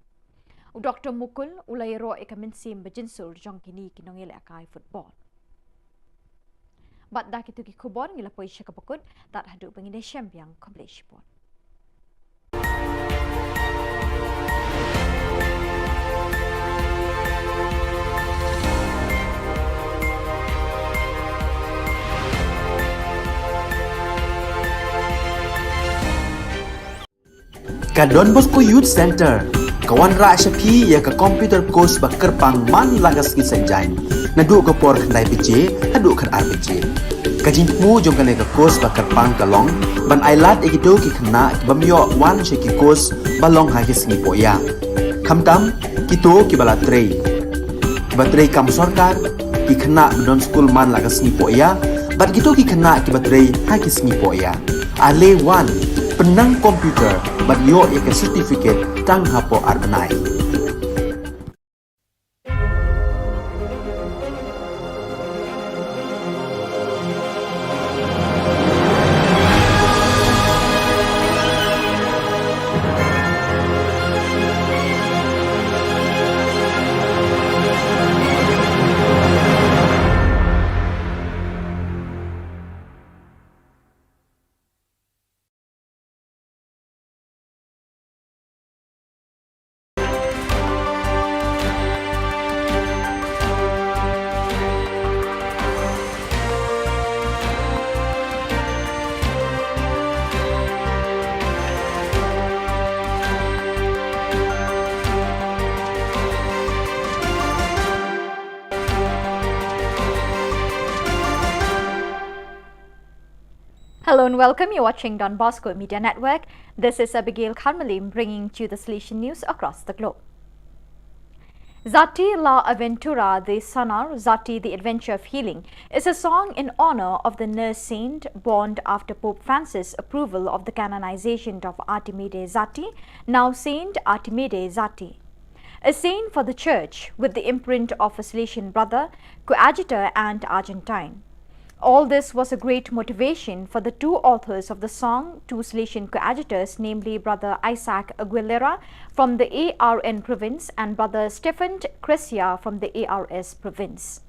U Doktor Mukul u la ïaroh ïa ka mynsiem ba jynsur jong kine ki nongïalehkai football. Bad da kito ki khubor ngi la poi sha kaba kut, tad haduh ba ngin ïashem biang khublei shibun. Ka Don Bosco Youth Centre ka wanrah sha phi ïa ka computer course ba kyrpang man la ka sngi Saitjaiñ, naduh ka por khyndai baje haduh khatar baje. Ka jingthmu jong kane ka course ba kyrpang ka long ban ailad ïa kito ki khynnah ki bym ïoh wan sha ki course ba long ha ki sngi pohïa, khamtam kito kiba la trei, kiba trei kam sorkar, ki khynnah ba don skul man la ka sngi pohïa, bad kito ki khynnah kiba trei ha ki sngi pohïa. Ale wan, pynnang computer bad ïoh ïa ka certificate tang hapoh ar bnai. Hello and welcome. You're watching Don Bosco Media Network. This is Abigail Kharmalim bringing to you the Salesian news across the globe. Zati la Aventura de Sanar, Zati the Adventure of Healing, is a song in honor of the nurse saint born after Pope Francis' approval of the canonization of Artimide Zati, now Saint Artimide Zati. A saint for the Church, with the imprint of a Salesian brother, coadjutor, and Argentine. All this was a great motivation for the two authors of the song, two Salesian coadjutors, namely Brother Isaac Aguilera from the A R N province and Brother Stefan Cresia from the A R S province.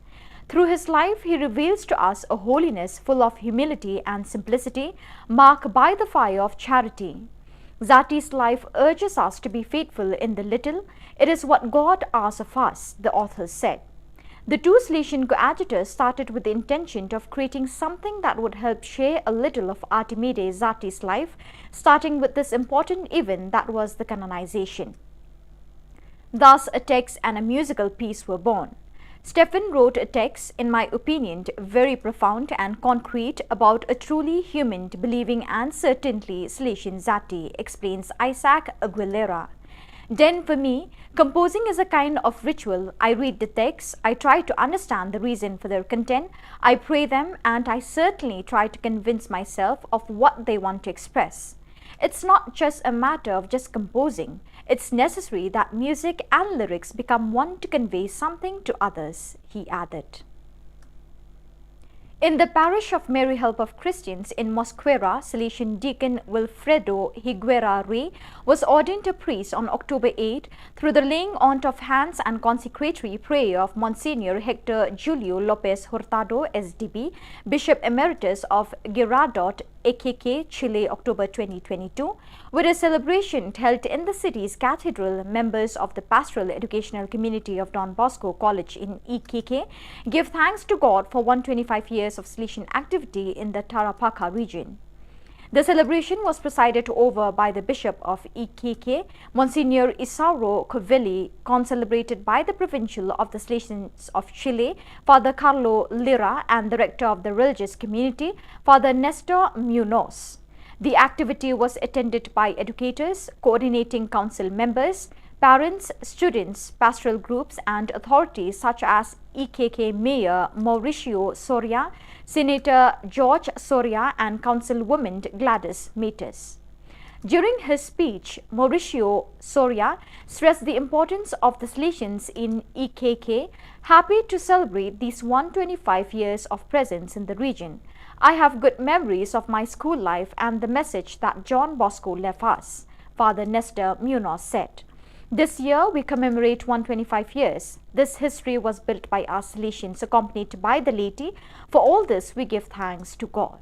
Through his life, he reveals to us a holiness full of humility and simplicity, marked by the fire of charity. Zati's life urges us to be faithful in the little. It is what God asks of us, the authors said. The two Salesian coadjutors started with the intention of creating something that would help share a little of Artimide Zati's life, starting with this important event that was the canonization. Thus, a text and a musical piece were born. Stefan wrote a text, in my opinion, very profound and concrete about a truly human, believing, and certainly Salesian Zati, explains Isaac Aguilera. Then, for me, composing is a kind of ritual. I read the text, I try to understand the reason for their content, I pray them, and I certainly try to convince myself of what they want to express. It's not just a matter of just composing. It's necessary that music and lyrics become one to convey something to others, he added. In the parish of Mary Help of Christians in Mosquera, Salesian Deacon Wilfredo Higuera Rey was ordained a priest on October eighth through the laying on of hands and consecratory prayer of Monsignor Hector Julio Lopez Hurtado, S D B, Bishop Emeritus of Girardot, A K K, Chile, October twenty twenty-two, with a celebration held in the city's cathedral. Members of the Pastoral Educational Community of Don Bosco College in E K K give thanks to God for one twenty-five years of Salesian activity in the Tarapacá region. The celebration was presided over by the Bishop of E K K, Monsignor Isauro Covelli, concelebrated by the Provincial of the Salesians of Chile, Father Carlo Lira, and the Rector of the Religious Community, Father Nestor Munoz. The activity was attended by educators, coordinating council members, parents, students, pastoral groups, and authorities such as E K K Mayor Mauricio Soria, Senator George Soria, and Councilwoman Gladys Matus. During his speech, Mauricio Soria stressed the importance of the Salesians in E K K, happy to celebrate these one twenty-five years of presence in the region. I have good memories of my school life and the message that John Bosco left us, Father Nestor Munoz said. This year, we commemorate one twenty-five years. This history was built by our Salesians, accompanied by the laity. For all this, we give thanks to God.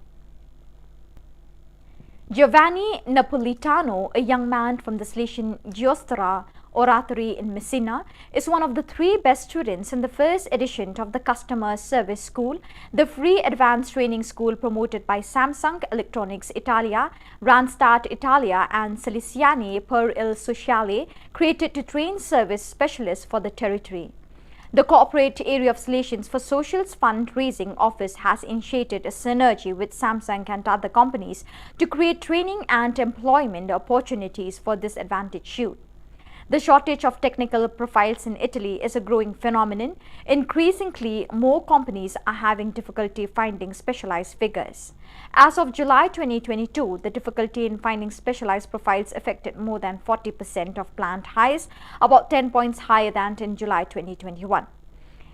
Giovanni Napolitano, a young man from the Salesian Giostra, Oratory in Messina, is one of the three best students in the first edition of the Customer Service School, the free advanced training school promoted by Samsung Electronics Italia, Randstad Italia, and Salesiani per il Sociale, created to train service specialists for the territory. The corporate area of Salesians for Social's fundraising office has initiated a synergy with Samsung and other companies to create training and employment opportunities for disadvantaged youth. The shortage of technical profiles in Italy is a growing phenomenon. Increasingly, more companies are having difficulty finding specialized figures. As of July twenty twenty-two, the difficulty in finding specialized profiles affected more than forty percent of planned hires, about ten points higher than in July twenty twenty-one.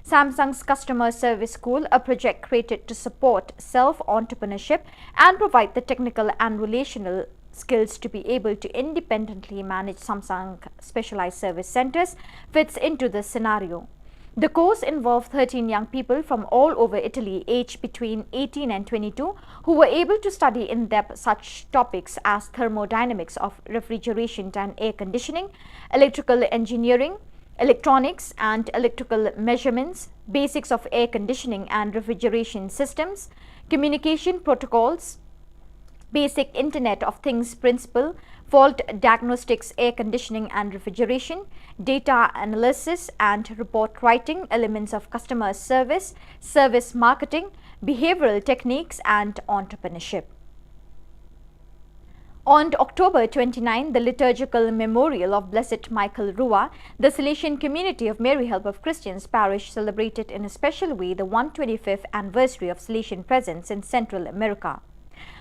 Samsung's Customer Service School, a project created to support self-entrepreneurship and provide the technical and relational skills to be able to independently manage Samsung specialized service centers, fits into this scenario. The course involved thirteen young people from all over Italy, aged between eighteen and twenty-two, who were able to study in depth such topics as thermodynamics of refrigeration and air conditioning, electrical engineering, electronics and electrical measurements, basics of air conditioning and refrigeration systems, communication protocols, basic Internet of Things principle, fault diagnostics, air conditioning and refrigeration, data analysis and report writing, elements of customer service, service marketing, behavioral techniques, and entrepreneurship. On October twenty-nine, the liturgical memorial of Blessed Michael Rua, the Salesian community of Mary Help of Christians Parish celebrated in a special way the one twenty-fifth anniversary of Salesian presence in Central America.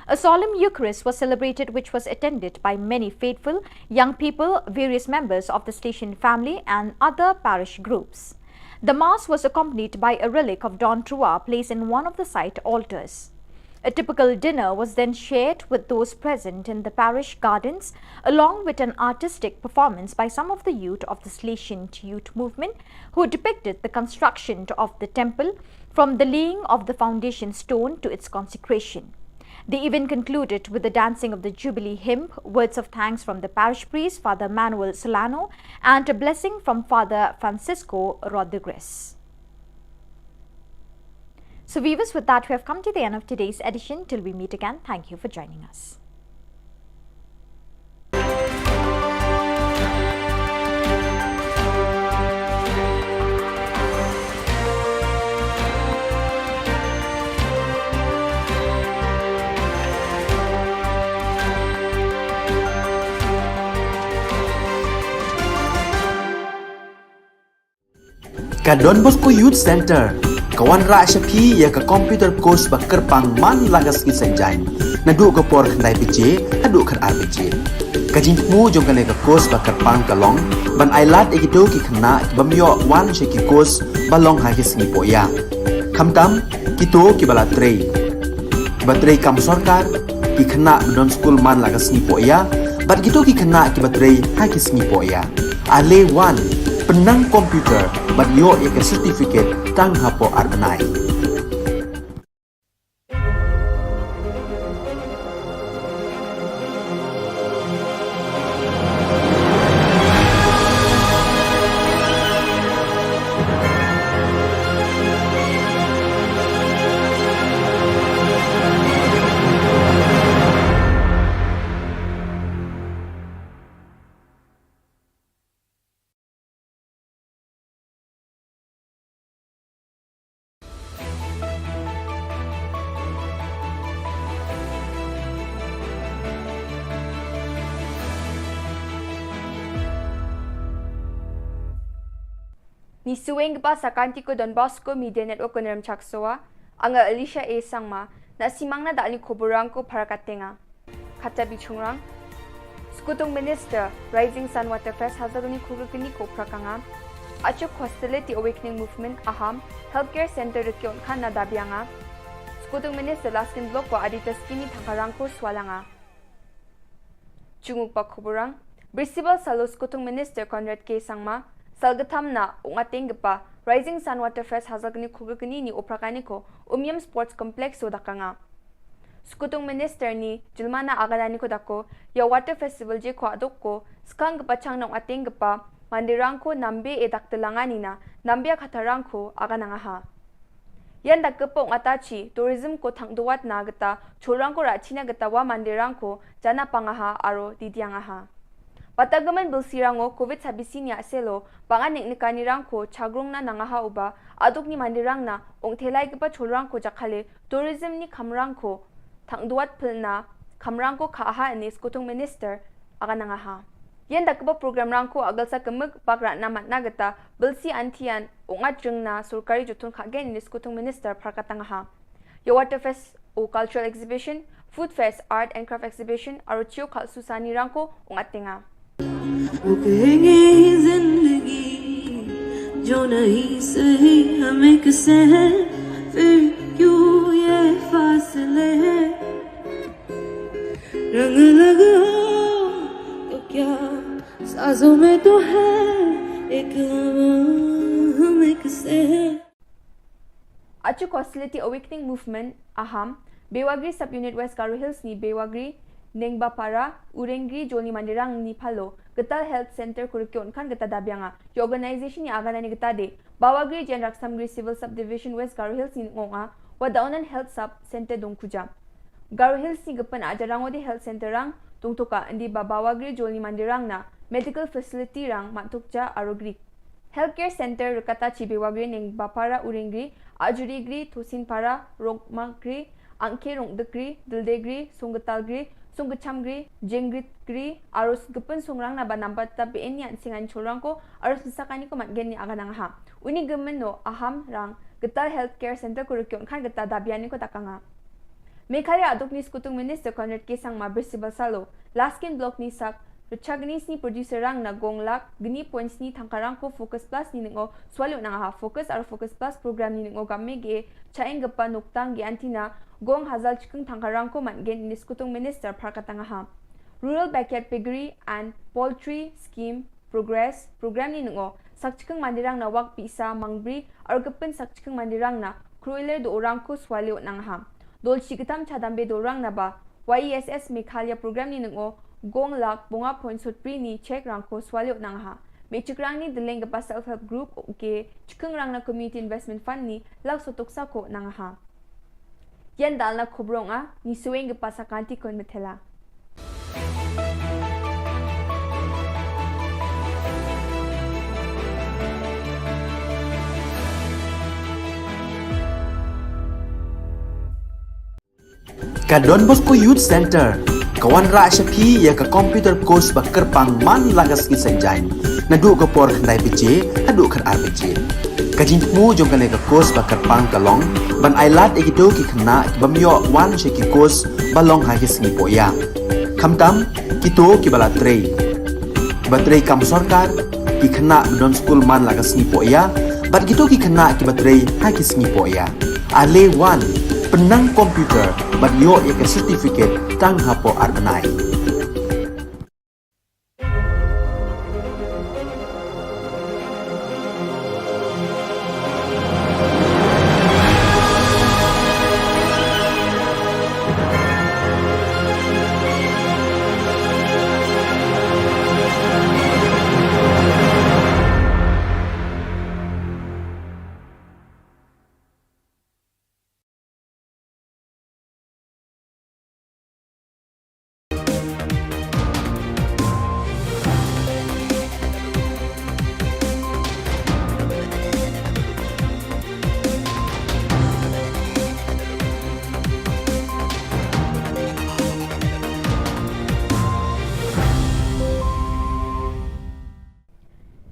A solemn Eucharist was celebrated, which was attended by many faithful, young people, various members of the Salesian family, and other parish groups. The Mass was accompanied by a relic of Don Rua placed in one of the site altars. A typical dinner was then shared with those present in the parish gardens, along with an artistic performance by some of the youth of the Salesian Youth Movement, who depicted the construction of the temple from the laying of the foundation stone to its consecration. The event concluded with the dancing of the Jubilee hymn, words of thanks from the parish priest, Father Manuel Solano, and a blessing from Father Francisco Rodriguez. So, viewers, with that, we have come to the end of today's edition. Till we meet again, thank you for joining us. Ka Don Bosco Youth Center ka wanrah sha phi ïa ka computer course ba kyrpang man la ka sngi Saitjaiñ, naduh ka por khyndai baje haduh khatar baje. Ka jingthmu jong kane ka course ba kyrpang ka long ban ailad ïa kito ki khynnah ki bym ïoh wan sha ki course ba long ha ki sngi pohïap. Khamtam kito kiba la trei, kiba trei kam sorkar, ki khynnah ba don skul man la ka sngi pohïap, bad kito ki khynnah kiba trei ha ki sngi pohïap. Ale wan, pynnang computer bad ïoh ïa ka certificate tang hapoh ar bnai. Ngi sngewbha sa ka Don Bosco Media Network Kynrem Chakshawa, anga Alicia A Sangma, na simang na da ali khubrang ko phara katenga. Khata bichungrang. Skutung Minister, Rising Sun Water Fest, Hazar Duni Khulgul Kini ko Prakanga. Achuk Hostility Awakening Movement, Aham, Healthcare Center Rikyot Khan na Dabianga. Skutung Minister, Laskin Block ko Adita Skini Thakarang ko Swalanga. Chunguk pa khubrang. Brisival Salo Skutung Minister Conrad K Sangma, Salgatham na, Ungateng Gepa, Rising Sun Water Fest, Hazar Duni Khulgul Kini ni Uprakani ko, Umiam Sports Complex so dakanga. Skutung Minister ni, Julmana Agadani ko dako, ïa Water Festival je ko adok ko, skang gepa chang nong ateng gepa, Mandirang ko nambe e dak telanga nina, nambe a khatarang ko aga nangaha. Yan dak kepo ngatachi, tourism ko thang duat na geta, chorang ko rachina geta wa mandirang ko, jana pangaha aro didiangaha. Patagemen belsirango covid sabisi nya selo, pangan nek nekanirang ko, chagrong na nangaha uba, aduk ni mandirang na, ong thelai kepa chorang ko jakale, tourism ni kamrang ko, thang duat pelna, kamrang ko kaaha ini skutung minister, aga nangaha. Yen da keba program rangko agal sa kemik pak ratna matna geta, belsi antian, ungat jengna, surkari jutun khagen ini skutung minister parkatang ha. Ya water fest o cultural exhibition, food fest, art and craft exhibition, aro chio khalsu sani rangko, ungat tenga. वो कहेंगे ये जिंदगी जो नहीं सही हमें किसे है फिर क्यों ये फासले हैं रंग लग हो तो क्या साजों में तो है एक हवा हम एक से है Achuk Hostility Awakening Movement, Aham, Bewagri Sub-Unit West Garo Hills ni Bewagri, Nengbapara, Urengri, Jolni Mandirang ni Palo, Getal Health Center Kurikyon Khan Geta Dabianga, ya organization ni agana ni geta de, Bawagri Jen Raksamgri Civil Subdivision West Garo Hills ni ngonga, Wadaonan Health Sub Center Dongkuja. Garo Hills ni gepen ajarang odi Health Center rang, Dongtoka, indi ba Bawagri Jolni Mandirang na, medical facility rang, Matukja, Arogri. Healthcare Center rekata chi Bewagri Nengbapara Urengri, Ajurigri, Thosinpara, Rongmakri, Angke Rongdekri, Dildegri, Songgetalgri, Songkechamgri, Jengritgri, arus gepen songrang na ba nambat ta B N yan singan cholrang ko, arus nisakani ko matgen ni aganang ha. Uni gemen no Aham rang, Getal Healthcare Center ko rekyon khan geta dabiani ko takanga. Meghalaya aduk ni skutung Minister Conrad K Sangma Brisibal Salo, Laskin Block ni sak, Rechagni sni producer rang na gong lak, gni point sni thangkarang ko Focus Plus ni ningo, swalyo nang ha Focus aro Focus Plus program ni ningo gamme ge, chaeng gepa noktang ge antina, gong hazal chikeng thangkarang ko man gen ni skutung minister parkatang ha. Rural Backyard Piggery and Poultry Scheme Progress, program ni ningo, sak chikeng mandirang na wak pisa mangbri, aro gepen sak chikeng mandirang na, kroiler do orang ko swalyo nang ha. Dol chiketam chadambe do orang na ba, Y E S S Meghalaya program ni ningo, gong lak bonga point sotpri ni check rang ko swalyo nang ha. Me chikrang ni deleng gepa self help group, ke chikeng rang na community investment fund ni, lak sotok sa ko nang ha. Yan dal na kubrong a, ni sueng gepa sakanti kon metela. Ka Don Bosco Youth Center, ka wanrah sha phi ïa ka computer course ba kyrpang man la ka sngi Saitjaiñ. Naduh ka por khyndai baje, haduh khatar baje. Ka jingthmu jong kane ka course ba kyrpang ka long, ban ailad ïa kito ki khynnah, ki bym ïoh wan sha ki course, ba long ha ki sngi pohïa. Khamtam, kito kiba la trei. Kiba trei kam sorkar, ki khynnah ba don skul man la ka sngi pohïa, bad kito ki khynnah kiba trei ha ki sngi pohïa. Ale wan, pynnang computer, bad ïoh ïa ka certificate tang hapoh ar bnai.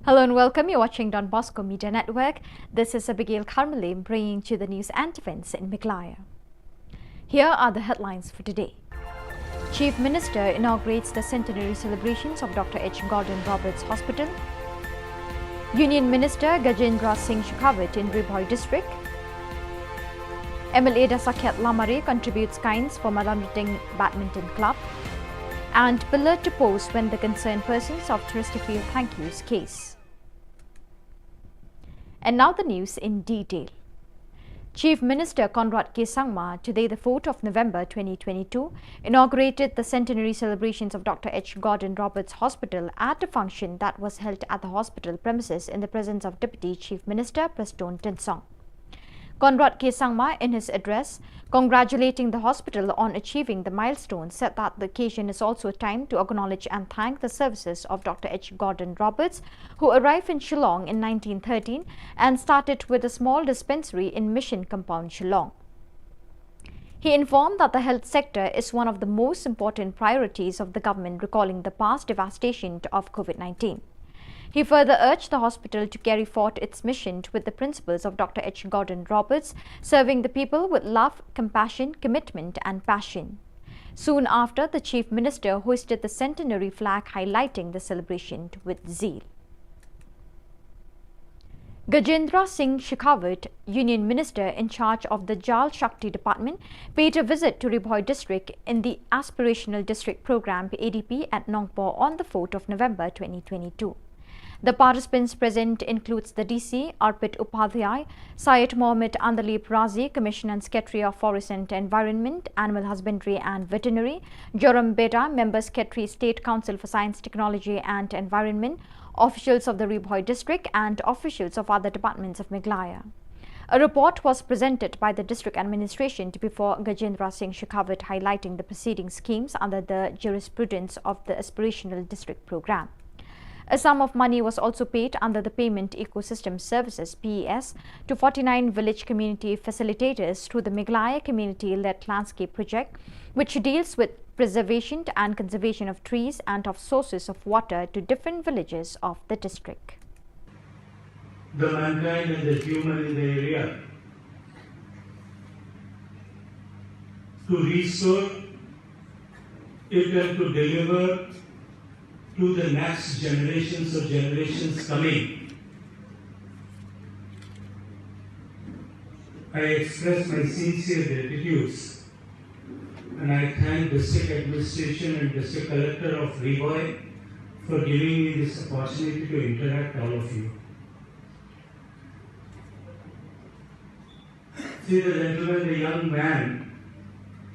Hello and welcome. You're watching Don Bosco Media Network. This is Abigail Kharmale bringing to you the news and events in Meghalaya. Here are the headlines for today. Chief Minister inaugurates the centenary celebrations of Doctor H Gordon Roberts Hospital. Union Minister Gajendra Singh Shekhawat in Ri Bhoi District. M L A Dasakhiat Lamare contributes kinds for Malamriting Badminton Club. And pillar to post when the concerned persons of Chesterfield Thank Yous case. And now the news in detail. Chief Minister Conrad K Sangma, today the fourth of November twenty twenty-two, inaugurated the centenary celebrations of Doctor H Gordon Roberts Hospital at a function that was held at the hospital premises in the presence of Deputy Chief Minister Prestone Tynsong. Conrad K Sangma, in his address congratulating the hospital on achieving the milestone, said that the occasion is also a time to acknowledge and thank the services of Doctor H Gordon Roberts, who arrived in Shillong in nineteen thirteen and started with a small dispensary in Mission Compound, Shillong. He informed that the health sector is one of the most important priorities of the government, recalling the past devastation of COVID nineteen. He further urged the hospital to carry forth its mission with the principles of Doctor H Gordon Roberts, serving the people with love, compassion, commitment, and passion. Soon after, the Chief Minister hoisted the centenary flag, highlighting the celebration with zeal. Gajendra Singh Shekhawat, Union Minister in charge of the Jal Shakti Department, paid a visit to Ri Bhoi district in the Aspirational District Programme, A D P, at Nongpoh on the fourth of November twenty twenty-two. The participants present includes the D C, Arpit Upadhyay, Syed Mohammad Andalib Razi, Commissioner and Secretary of Forest and Environment, Animal Husbandry and Veterinary, Joram Beda, Member Secretary, State Council for Science, Technology and Environment, officials of the Ri Bhoi district and officials of other departments of Meghalaya. A report was presented by the district administration to before Gajendra Singh Shekhawat, highlighting the preceding schemes under the jurisprudence of the Aspirational District Programme. A sum of money was also paid under the Payment Ecosystem Services, P E S, to forty-nine village community facilitators through the Meghalaya Community-Led Landscape Project, which deals with preservation and conservation of trees and of sources of water to different villages of the district. The mankind and the human in the area to restore it and to deliver to the next generations or generations coming. I express my sincere gratitude and I thank District Administration and District Collector of Ri Bhoi for giving me this opportunity to interact all of you. See the gentleman, the young man,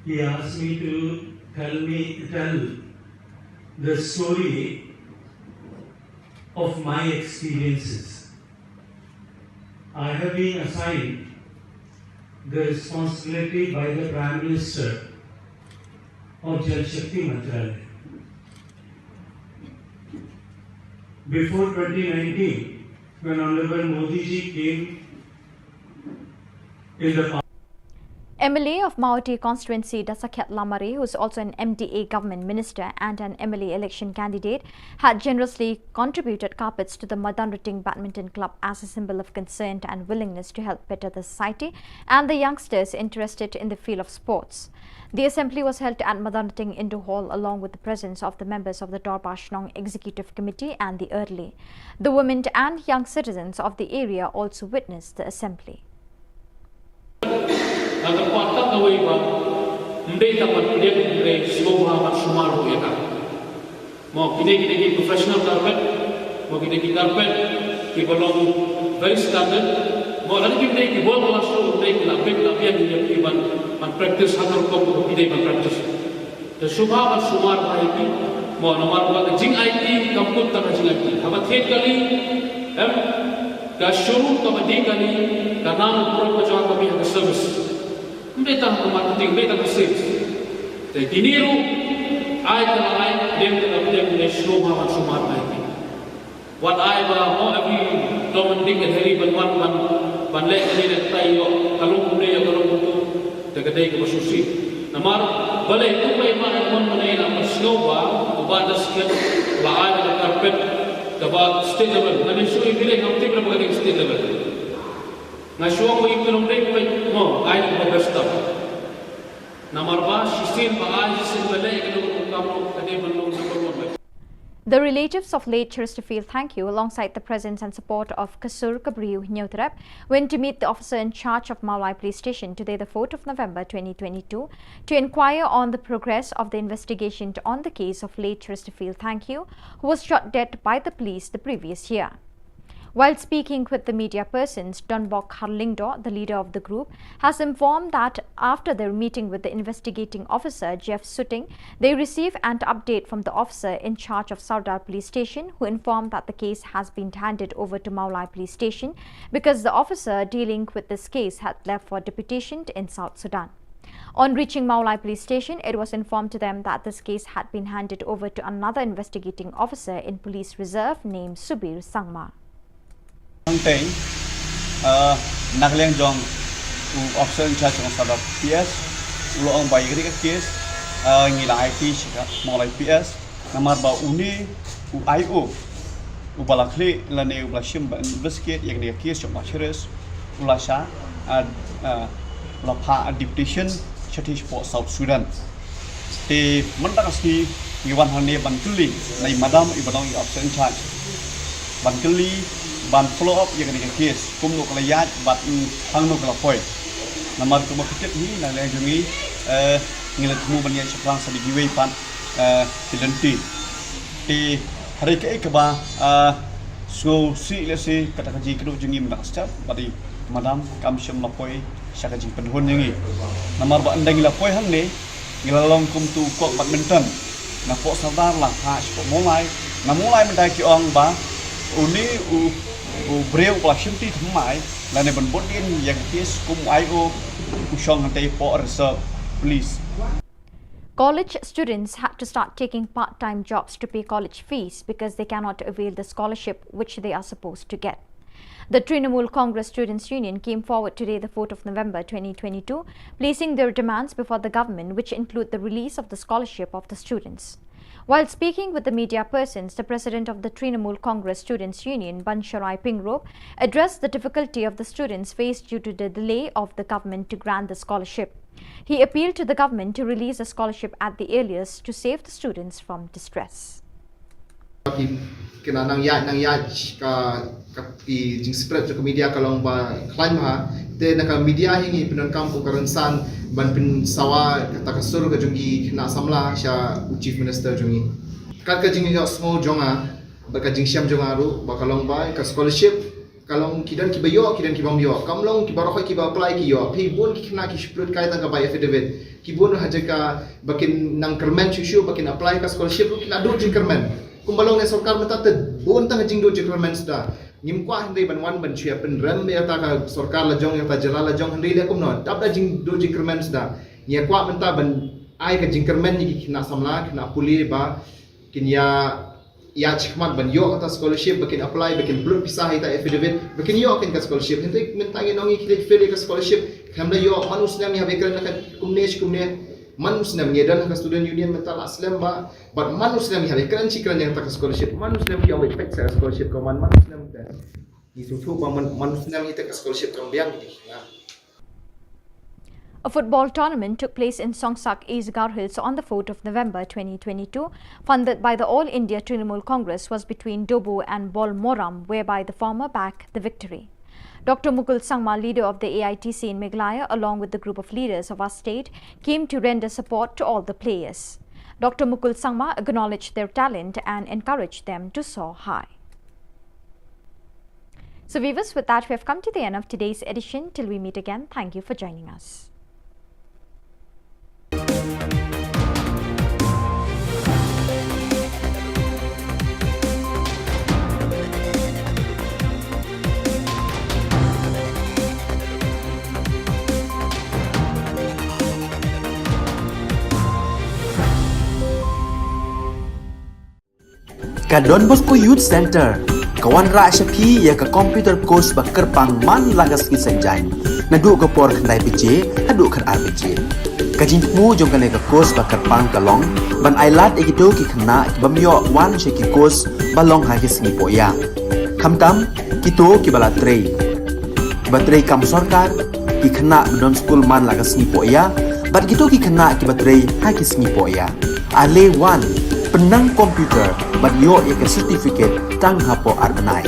he asked me to tell me, tell the story of my experiences. I have been assigned the responsibility by the Prime Minister of Jal Shakti Mantralaya. Before twenty nineteen, when Honorable Modi ji came in the M L A of Mawhati constituency, Dasakhiat Lamare, who is also an M D A government minister and an M L A election candidate, had generously contributed carpets to the Madanrating Badminton Club as a symbol of concern and willingness to help better the society and the youngsters interested in the field of sports. The assembly was held at Madanrating Indoor Hall along with the presence of the members of the Dorbar Shnong Executive Committee and the Early. The women and young citizens of the area also witnessed the assembly. Nga kyrpad tang kawei ba ym dei tang ban pdiang, hynrei sngewbha ban sumar ruh ïa ka. Mo kine, kine ki professional carpet, mo kine ki carpet kiba long very standard. Mo lada kim dei ki world class ruh, ym dei ki la bit la biang ïa ki ban, ban practice ha ka rukom kaba ki dei ban practice. Te sngewbha ban sumar bha ïa ki, mo namar ba ka jingaiti kam kut tang ka jingaiti. Haba thied kali, em, ka showroom kaba die kali ka nang burom ka jong ka kaba ïa ka service. Ym dei tang ka marketing, ym dei tang ka sales. Te kine ruh ai ka la ai, pdiang ka la pdiang, ne sngewbha ban sumar bha ïa ki. Wat ai ba mo every Tom and Dick and Harry ban wan ban, ban leh kane leh katai ïoh ka long kumne ïoh ka long kumtu. Te ka dei kaba sngewsih. Namar balei kumba i Bah Edmund Manaïa la pynsngew ba u Bah Dasakhiat la ai da ka carpet kaba state level. Nga lyngngoh i Bilei, ngam tip lem ba ka dei state level. Nga shu ong ba i Bilei long dei kumba mo ai da kaba best tam. Namar ba shisien ba ai, shisien ba leh, ka dei ban long number one. The relatives of late Chesterfield Thangkhiew, alongside the presence and support of Kasur Kabriew Hynñiewtrep, went to meet the officer in charge of Mawlai Police Station today, the fourth of November twenty twenty-two, to inquire on the progress of the investigation on the case of late Chesterfield Thangkhiew, who was shot dead by the police the previous year. While speaking with the media persons, Donbok Kharlyngdoh, the leader of the group, has informed that after their meeting with the investigating officer, Jeff Suting, they received an update from the officer in charge of Sardar Police Station, who informed that the case has been handed over to Mawlai Police Station because the officer dealing with this case had left for deputation in South Sudan. On reaching Mawlai Police Station, it was informed to them that this case had been handed over to another investigating officer in police reserve named Subir Sangma. Hangtei, uh, na ka liang jong u officer in charge jong Sardar P S, u la ong ba ïa kane ka case, uh, ngi la aiti sha ka Mawlai P S, namar ba une u I O, u ba la khlieh lane u ba la shim ban investigate ïa kane ka case jong Bah Cheris, u la shah, uh, uh, u la phah deputation shathie shapoh South Sudan. Te mynta ka sngi ngi wan hangne ban kylli na i madam i ba long i officer in charge, ban kylli, ban follow up ïa kane ka case, kumno ka la ïaid bad hangno ka la poi. Namar kumba phi tip hi na liang jong ngi, eh, ngi la thmu ban ïaid shaphrang sa da kiwei pat, eh, ki lynti. Te hynrei kaei kaba, ah, sngewsih lehse kata ka jingkyrduh jong ngi mynta ka step, ba dei madam kam shym la poi sha ka jingpynhun jong ngi. Namar ba ynda ngi la poi hangne, ngi la long kum utu u kok badminton. Napoh Sardar la phah shapoh Mawlai, na Mawlai mynta ki ong ba une u, u briew u la shimti thymmai lane ban bud dien ïa ka case kum u I O u shong hangtei poh reserve police. College students had to start taking part-time jobs to pay college fees because they cannot avail the scholarship which they are supposed to get. The Trinamool Congress Students' Union came forward today, the fourth of November twenty twenty-two, placing their demands before the government, which include the release of the scholarship of the students. While speaking with the media persons, the president of the Trinamool Congress Students' Union, Bansharai Pingrop, addressed the difficulty of the students faced due to the delay of the government to grant the scholarship. He appealed to the government to release the scholarship at the earliest to save the students from distress. Ki, ki nang ïaid, nang ïaid ka, ka ki jingspread jong ka media ka long ba khlaiñ bha. Te na ka media hi ngi pyndonkam kum ka rynsan ban pynsawa kata ka sur ka jong ki khynnah samla sha u Chief Minister jong ngi. Kat ka jingïohsngew jong nga bad ka jingshem jong nga ruh ba ka long ba ka scholarship ka long ki don kiba ïoh, ki don kiba ym ïoh. Kam long kiba rkhoi kiba apply ki ïoh. Phi bun ki khynnah ki shu pynlut kai tang ka bai affidavit. Ki bun ha jaka ba kin nang kyrmen shuh shuh ba kin apply ka scholarship ruh ki la duh jingkyrmen. Kumba long ne sorkar mynta te bun tang jingduh jingkyrmen suda. Ngim kwah hynrei ban wan ban shu ïa pynrem ïa ta ka sorkar la jong ïa ta jylla la jong hynrei leh kumno. Dap da jingduh jingkyrmen suda. Ngi ïa kwah mynta ban ai ka jingkyrmen ïa ki khynnah samla, khynnah pule ba kin ïa ïa shikmat ban ïoh kata scholarship, ba kin apply, ba kin pynlut pisa ha ita affidavit, ba kin ïoh kin ka scholarship. Hynrei mynta ngi ong ngi khie fail ïa ka scholarship, khlem da ïoh, man u snem ngi hap ïa kren na ka kumne shi kumne, man u snem ngi don ha ka student union mynta la slem ba, bad man u snem ngi hap ïa kren shi kren ïa kata ka scholarship, man u snem ngi ong ba pek sa ka scholarship ka man, man u snem te. Ngi sngewthuh ba man, man u snem ngi te ka scholarship kam biang ngi. A football tournament took place in Songsak, East Garo Hills on the fourth of November twenty twenty-two, funded by the All India Trinamool Congress, was between Dobu and Bolmoram, whereby the former bagged the victory. Doctor Mukul Sangma, leader of the A I T C in Meghalaya, along with the group of leaders of our state, came to render support to all the players. Doctor Mukul Sangma acknowledged their talent and encouraged them to soar high. So viewers, with that, we have come to the end of today's edition. Till we meet again, thank you for joining us. Ka Don Bosco Youth Center ka wanrah sha phi ïa ka computer course ba kyrpang man la ka sngi Saitjaiñ, naduh ka por khyndai baje haduh khatar baje. Ka jingthmu jong kane ka course ba kyrpang ka long ban ailad ïa kito ki khynnah ki bym ïoh wan sha ki course ba long ha ki sngi pohïa. Khamtam kito kiba la trei, kiba trei kam sorkar, ki khynnah ba don skul man la ka sngi pohïa, bad kito ki khynnah kiba trei ha ki sngi pohïa. Ale wan, pynnang computer bad ïoh ïa ka certificate tang hapoh ar bnai.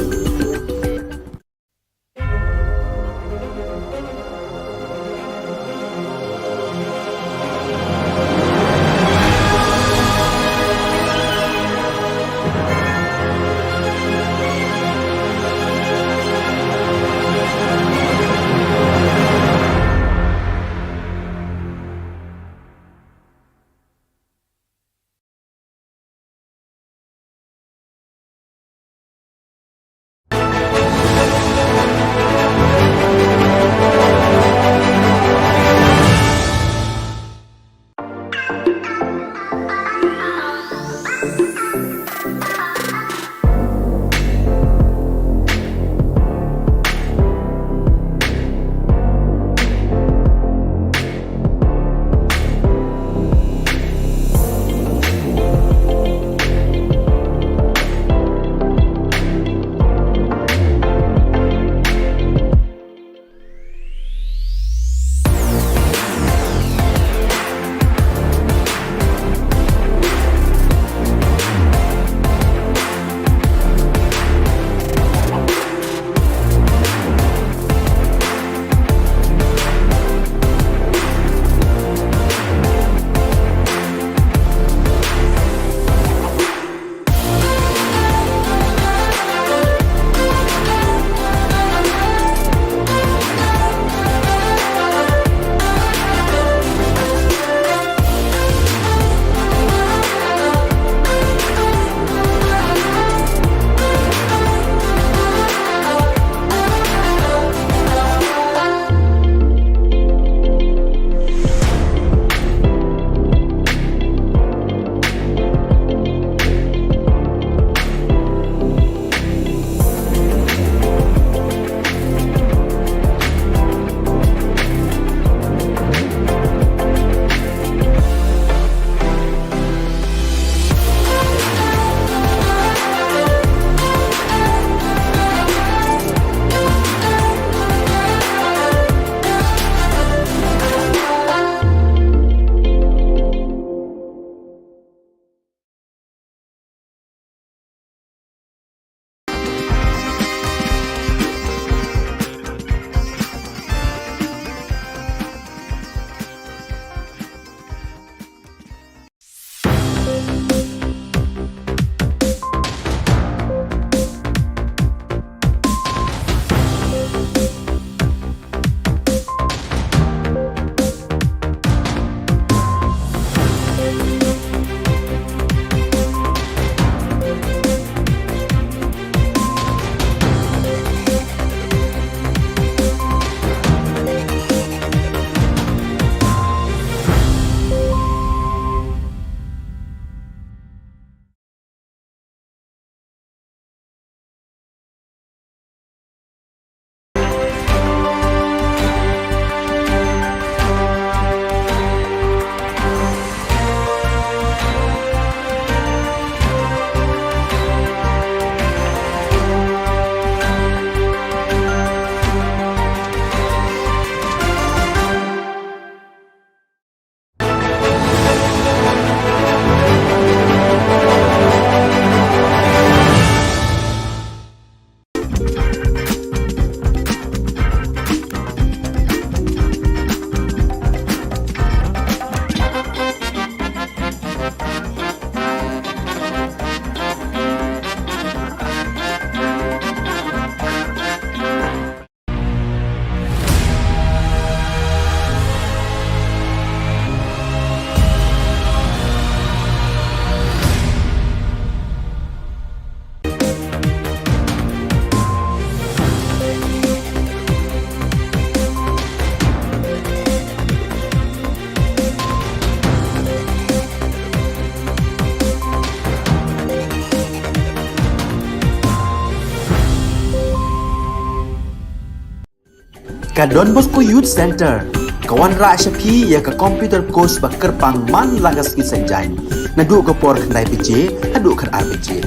Ka Don Bosco Youth Centre ka wanrah sha phi ïa ka computer course ba kyrpang man la ka sngi Saitjaiñ, naduh ka por khyndai baje haduh khatar baje.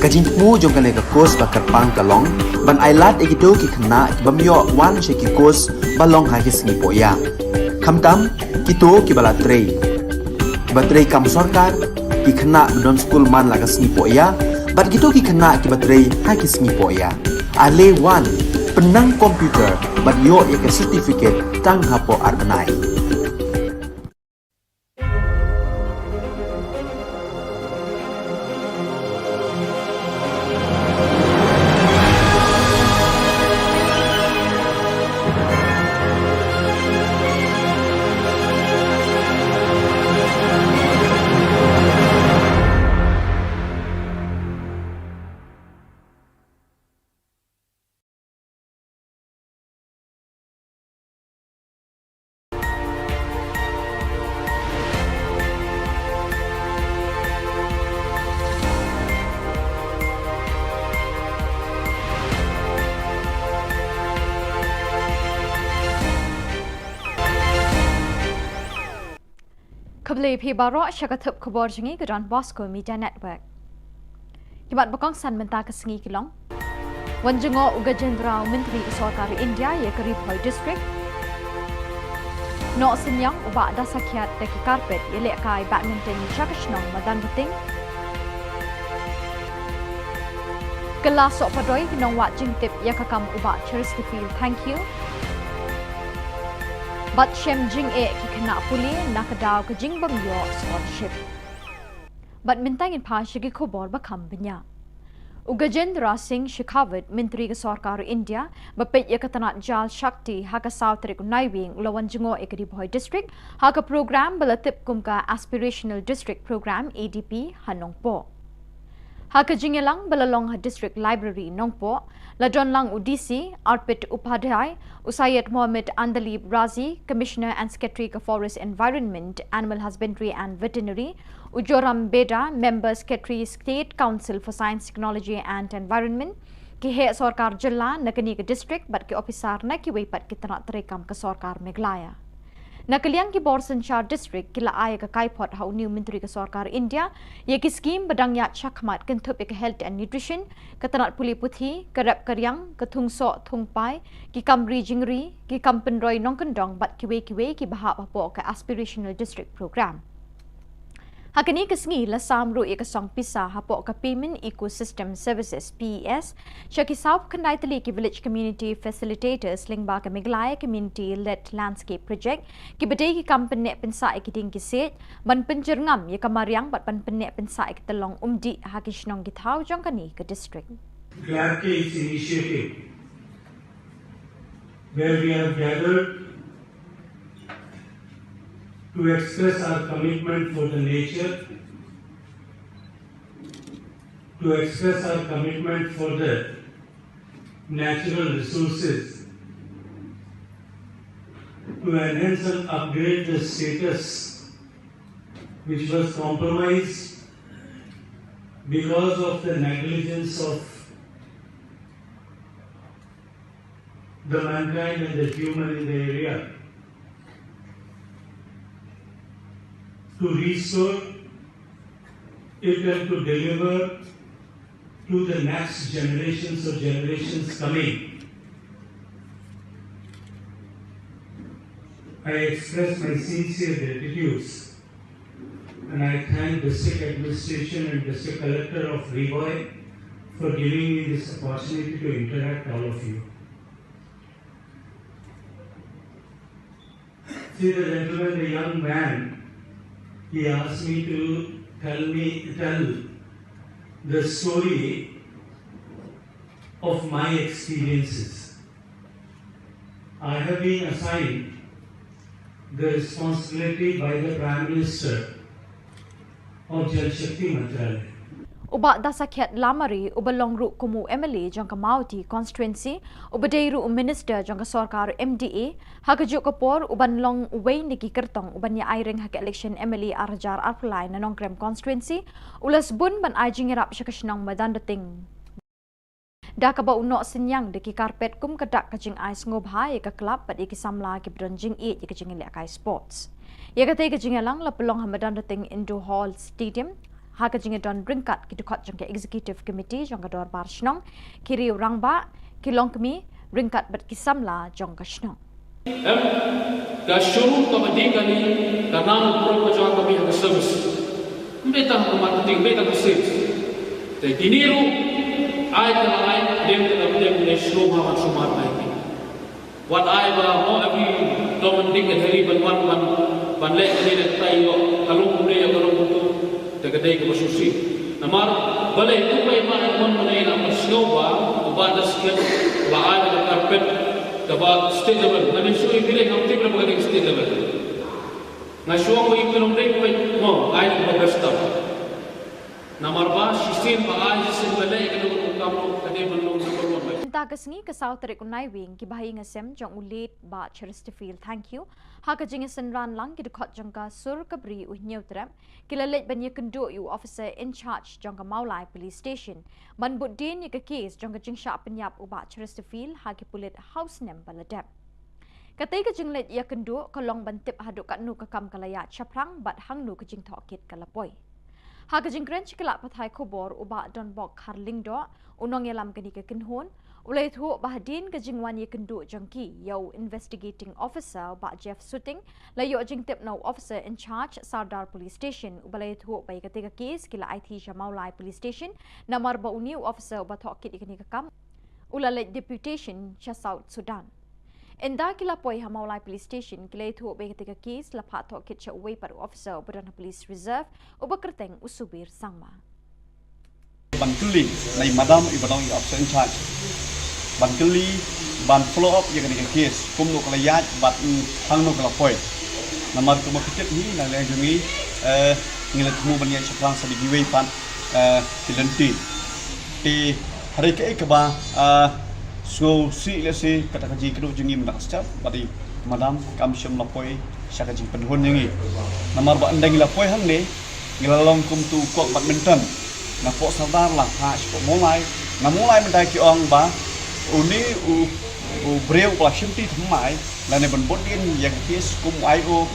Ka jingthmu jong kane ka course ba kyrpang ka long ban ailad ïa kito ki khynnah ki bym ïoh wan sha ki course ba long ha ki sngi pohïap, khamtam kito kiba la trei, kiba trei kam sorkar, ki khynnah ba don skul man la ka sngi pohïap bad kito ki khynnah kiba trei ha ki sngi pohïap. Ale wan, pynnang computer bad ïoh ïa ka certificate tang hapoh ar bnai. Khublei phi baroh sha ka thup khubor jong ngi ka Don Bosco Media Network. Ki mat ba kongsan mynta ka sngi ki long: Wan jngoh u Gajendra, u Myntri ka Sorkar India ïa ka Ri Bhoi District. Noh Synniang u Bah Dasakhiat da ki carpet ïalehkai badminton sha ka shnong Madanrting. Kylla Sohpadoi ki nongwad jingtip ïa ka kam u Bah Cheristerfield Thangkhiew. Bad shem jingeh ki khynnah pule na ka daw ka jingbym ïoh scholarship. Bad mynta ngin phai sha ki khubor ba kham bniah. U Gajendra Singh Shekhawat, Myntri ka Sorkar India ba peit ïa ka tnat Jal Shakti, ha ka saw tarik u Naiwieng u la wan jngoh ïa ka Ri Bhoi District ha ka program ba la tip kum ka Aspirational District Program, A D P, ha Nongpoh. Ha ka jingïalang ba la long ha District Library Nongpoh, la don lang u D C Arpit Upadhyay, u Syed Mohammad Andalib Razi, Commissioner and Secretary ka Forest Environment, Animal Husbandry and Veterinary, u Joram Beda, Member Secretary State Council for Science, Technology and Environment, ki heh sorkar jylla na kane ka district bad ki ophisar na kiwei pat ki tnat treikam ka Sorkar Meghalaya. Na ka liang ki bor synshar district ki la ai ïa ka kaiphod ha une u Myntri ka Sorkar India ïa ki skim ba dang ïaid shakhmat kynthup ïa ka health and nutrition, ka tnat pule puthi, ka rep ka riang, ka thung soh thung pai, ki kam ri jingri, ki kam pynroi nongkyndong bad kiwei kiwei kiba hap hapoh ka Aspirational District Program. Ha kane ka sngi la sam ruh ïa ka song pisa hapoh ka Payment Ecosystem Services, P E S, sha ki sawphew khyndai tylli ki Village Community Facilitators lyngba ka Meghalaya Community Led Landscape Project, kiba dei ki kam pynneh pynsah ïa ki dieng ki siej, ban pynjyrngam ïa ka mariang bad ban pynneh pynsah ïa ki tyllong umdih ha ki shnong ki thaw jong kane ka district. Glad Case initiative, where we have gathered to express our commitment for the nature, to express our commitment for the natural resources, to enhance and upgrade the status which was compromised because of the negligence of the mankind and the human in the area, to restore it and to deliver to the next generations or generations coming. I express my sincere gratitude and I thank District Administration and District Collector of Ri Bhoi for giving me this opportunity to interact all of you. See the gentleman, the young man, he asked me to tell me, tell the story of my experiences. I have been assigned the responsibility by the Prime Minister of Jal Shakti Mantralaya. U Bah Dasakhiat Lamare, uba long ruh kum u M L A jong ka Mawhati Constituency, uba dei ruh u Minister jong ka sorkar M D A, ha kajuh ka por u ban long uwei na ki kyrtong u ban ïa aireng ha ka election M L A ar hajar arphew lai na Nongkrem Constituency, u la sbun ban ai jingïarap sha ka shnong Madanrting. Da kaba u noh synñiang da ki carpet kum ka dak ka jingai sngewbha ïa ka club bad ïa ki samla kiba don jingïeit ïa ka jingïalehkai sports. Ïa katei ka jingïalang la pynlong ha Madanrting Indoor Hall Stadium ha ka jingïadon ryngkat ki dkhot jong ka Executive Committee jong ka Dorbar Shnong, ki riew rangbah, ki longkmie, ryngkat bad ki samla jong ka shnong. Em, ka showroom kaba dih kane ka nang pro ka jong ka bih ka service. Ym dei tang ka marketing, ym dei tang ka sales. Te kine ruh ai ka la ai, dem ka la dem ne showroom ha man showroom ai ki. Wat ai ba mo every Tom and Dick and Harry ban wan ban ban leh kane leh tai ïoh ka long kumne ïoh ka long kumtu. Te ka dei kaba shisha. Namar balei tu bai ma ai mon mane na ma snow ba u ba da sket ba ai da carpet kaba state level. Nga nym shu ïa phi leh ngam tip leh ba ka dei state level. Nga shu ong ba i long dei ba mo ai da ba best stuff. Namar ba shisien ba ai shisien ba leh ka dei ba kam ka dei ban long number one ba. Mynta ka sngi ka saw tarik u Naiwieng ki bahaïing hasem jong u late Bah Chesterfield Thangkhiew ha ka jingïasynran lang ki dkhot jong ka Sur Kabri u Hynñiewtrep ki la leit ban ïakynduh ïa u officer in charge jong ka Mawlai Police Station ban bud dien ïa ka case jong ka jingshah pynïap u Bah Chesterfield ha ki pulit ha u snem ba la dep. Katei ka jingleit ïakynduh ka long ban tip haduh katno ka kam ka la ïaid shaphrang bad hangno ka jingtohkit ka la poi. Ha ka jingkren sha ki lad pathai khubor u Bah Donbok Kharlyngdoh, u nongïalam kane ka kynhun, u la ïathuh ba hadien ka jingwan ïakynduh jong ki ïa u investigating officer u Bah Jeff Suting, la ïoh jingtip na u officer in charge Sardar Police Station uba la ïathuh ba ïa katei ka case ki la aiti sha Mawlai Police Station namar ba une u officer uba tohkit ïa kane ka kam u la leit deputation sha South Sudan. Ynda ki la poi ha Mawlai Police Station ki la ïathuh ba ïa katei ka case la phah tohkit sha uwei pat u officer uba don ha Police Reserve uba kyrteng u Subir Sangma. Ban kylli na i madam iba long i officer in charge. Ban kylli ban follow up ïa kane ka case kumno ka la ïaid bad hangno ka la poi. Namar kumba phi tip hi na liang jong ngi, eh, ngi la thmu ban ïaid shaphrang sa da kiwei pat, eh, ki lynti. Te hynrei kaei kaba, ah, sngewsih lehse kata ka jingkynduh jong ngi mynta ka step bad i madam kam shym la poi sha ka jingpynhun jong ngi. Namar ba ynda ngi la poi hangne ngi la long kum tu kok badminton. Na pok Sardar la ha sha pok Mawlai. Na Mawlai mynta ki ong ba une u, u briew ba la shimti thymmai lane ban bud dien ïa ka case kum u I O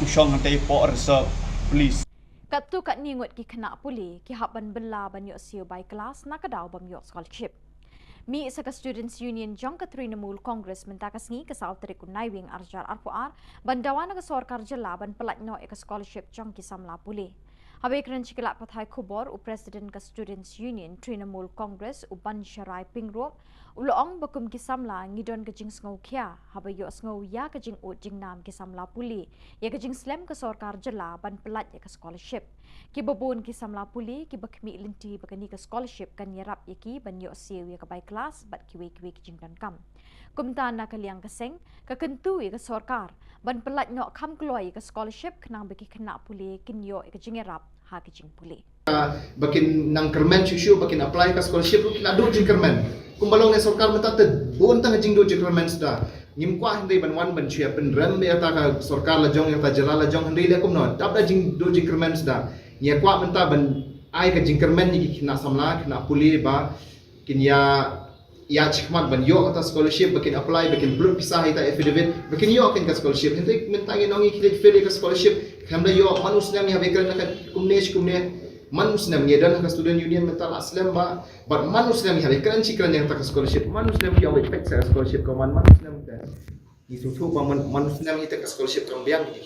u shong hangtei pok reserve police. Katto katne ngut ki khynnah pule ki hap ban bylla ban ïoh siew bai klas na ka daw bym ïoh scholarship. Mih sa ka Students Union jong ka Trinamool Congress mynta ka sngi ka saw tarik u Naiwieng ar hajar arphew ar ban dawa na ka sorkar jylla ban pyllait noh ïa ka scholarship jong ki samla pule. Haba ïakren sha ki lad pathai khubor u President ka Students Union Trinamool Congress u Bansharai Pyngrope u la ong ba kum ki samla ngi don ka jingsngewkhia haba ïohsngew ïa ka jingud jingnam ki samla pule ïa ka jingslem ka sorkar jylla ban pyllait ïa ka scholarship. Kiba bun ki samla pule kiba khmih lynti ba kane ka scholarship kan ïarap ïa ki ban ïoh siew ïa ka bai klas bad kiwei kiwei ki jingdonkam. Kumta na ka liang ka seng ka kyntu ïa ka sorkar ban pyllait noh kham kloi ïa ka scholarship khnang ba ki khynnah pule kin ïoh ïa ka jingïarap ha ka jingpule. Ba kin nang kyrmen shuh shuh ba kin apply ka scholarship ruh ki la duh jingkyrmen. Kumba long ne sorkar mynta te bun tang jingduh jingkyrmen suda. Ngim kwah hynrei ban wan ban shu ïa pynrem ïa ta ka sorkar la jong ïa ta jylla la jong hynrei leh kumno dap da jingduh jingkyrmen suda. Ngi ïa kwah mynta ban ai ka jingkyrmen ïa ki khynnah samla khynnah pule ba kin ïa ïa shikmat ban ïoh kata scholarship ba kin apply ba kin blut pisa ha ita affidavit ba kin ïoh kin ka scholarship. Hynrei mynta ngi nong ngi ki leit fail ïa ka scholarship. Khlem da ïoh man u snem ïa ba kren na ka kumne shi kumne. Man u snem ngi don ha ka student union mynta la slem ba bad man u snem ïa ba kren shi kren ïa kata ka scholarship. Man u snem ïa ba pek sa ka scholarship ka man man u snem ka. Ngi sngewthuh ba man man u snem ïa ka scholarship kam biang ngi.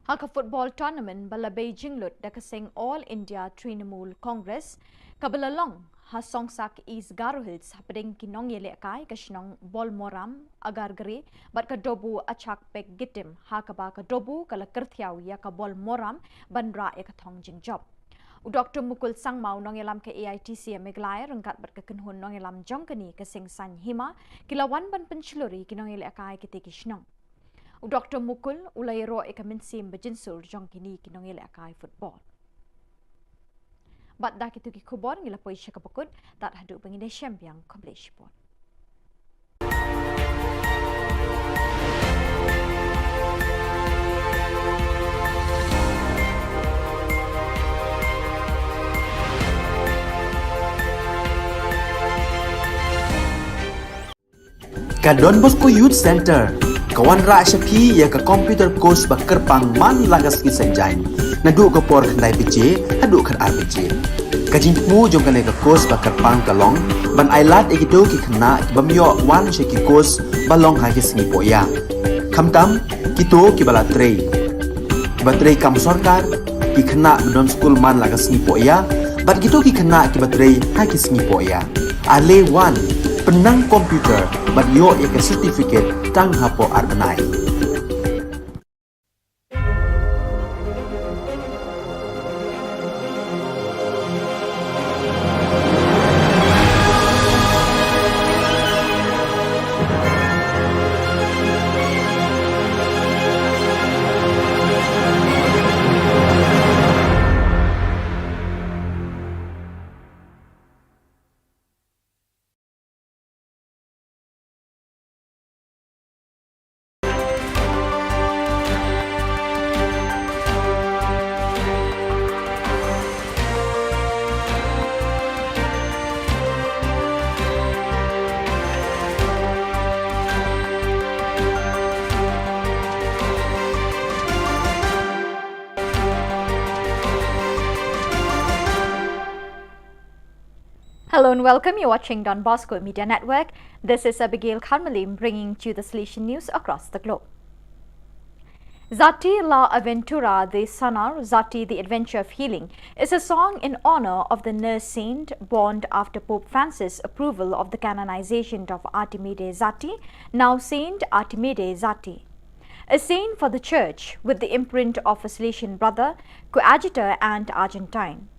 Ha ka football tournament ba la bei jinglut da ka seng All India Trinamool Congress kaba la long ha Songsak East Garo Hills hapdeng ki nongïalehkai ka shnong Bolmoram, Agargre bad ka Dobu Achak Pek Gitim ha kaba ka Dobu ka la kyrthiaw ïa ka Bolmoram ban rah ïa ka thong jingjop. U Doktor Mukul Sangma u nongïalam ka A I T C Meghalaya ryngkat bad ka kynhun nongïalam jong kane ka seng Saiñ Hima ki la wan ban pynshlur ïa ki nongïalehkai kitei ki shnong. U Doktor Mukul u la ïaroh ïa ka mynsiem ba jynsur jong kine ki nongïalehkai football. Bad da kito ki khubor ngi la poi sha kaba kut, tad haduh ba ngin ïashem biang, khublei shibun. Ka Don Bosco Youth Centre ka wanrah sha phi ïa ka computer course ba kyrpang man la ka sngi Saitjaiñ, naduh ka por khyndai baje haduh khatar baje. Ka jingthmu jong kane ka course ba kyrpang ka long ban ailad ïa kito ki khynnah ki bym ïoh wan sha ki course ba long ha ki sngi pohïa, khamtam kito kiba la trei, kiba trei kam sorkar, ki khynnah ba don skul man la ka sngi pohïa bad kito ki khynnah kiba trei ha ki sngi pohïa. Ale wan, pynnang computer bad ïoh ïa ka certificate tang hapoh ar bnai. Hello and welcome. You're watching Don Bosco Media Network. This is Abigail Kharmalim bringing to you the Salesian news across the globe. Zati la Aventura de Sanar, Zati the Adventure of Healing, is a song in honor of the nurse saint born after Pope Francis' approval of the canonization of Artimide Zati, now Saint Artimide Zati. A saint for the Church, with the imprint of a Salesian brother, coadjutor, and Argentine.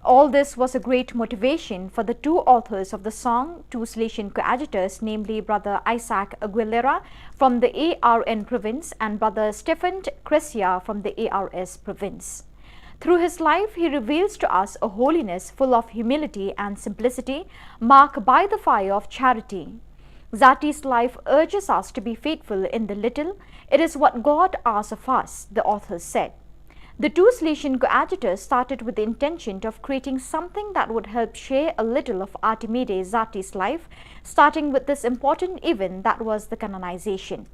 All this was a great motivation for the two authors of the song, two Salesian coadjutors, namely Brother Isaac Aguilera from the A R N province and Brother Stefan Cresia from the A R S province. Through his life, he reveals to us a holiness full of humility and simplicity, marked by the fire of charity. Zati's life urges us to be faithful in the little. It is what God asks of us, the authors said. The two Salesian coadjutors started with the intention of creating something that would help share a little of Artimide Zati's life, starting with this important event that was the canonization.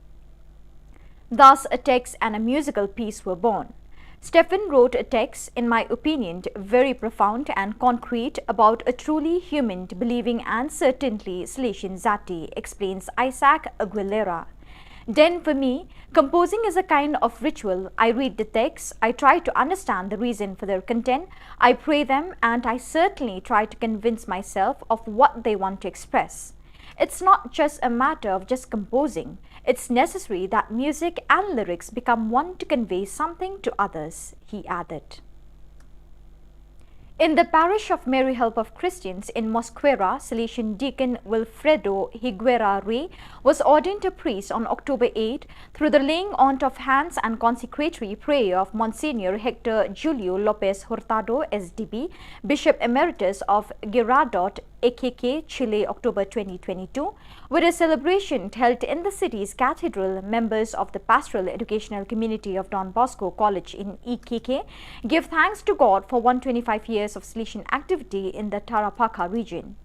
Thus, a text and a musical piece were born. Stefan wrote a text, in my opinion, very profound and concrete about a truly human, believing and certainly Salesian Zati, explains Isaac Aguilera. Then for me, composing is a kind of ritual. I read the text, I try to understand the reason for their content, I pray them, and I certainly try to convince myself of what they want to express. It's not just a matter of just composing. It's necessary that music and lyrics become one to convey something to others, he added. In the parish of Mary Help of Christians in Mosquera, Salesian Deacon Wilfredo Higuera Rey was ordained a priest on October eight through the laying on of hands and consecratory prayer of Monsignor Hector Julio Lopez Hurtado, S D B, Bishop Emeritus of Girardot, A K K, Chile, October twenty twenty-two, with a celebration held in the city's cathedral. Members of the Pastoral Educational Community of Don Bosco College in E K K give thanks to God for one twenty-five years of Salesian activity in the Tarapacá region.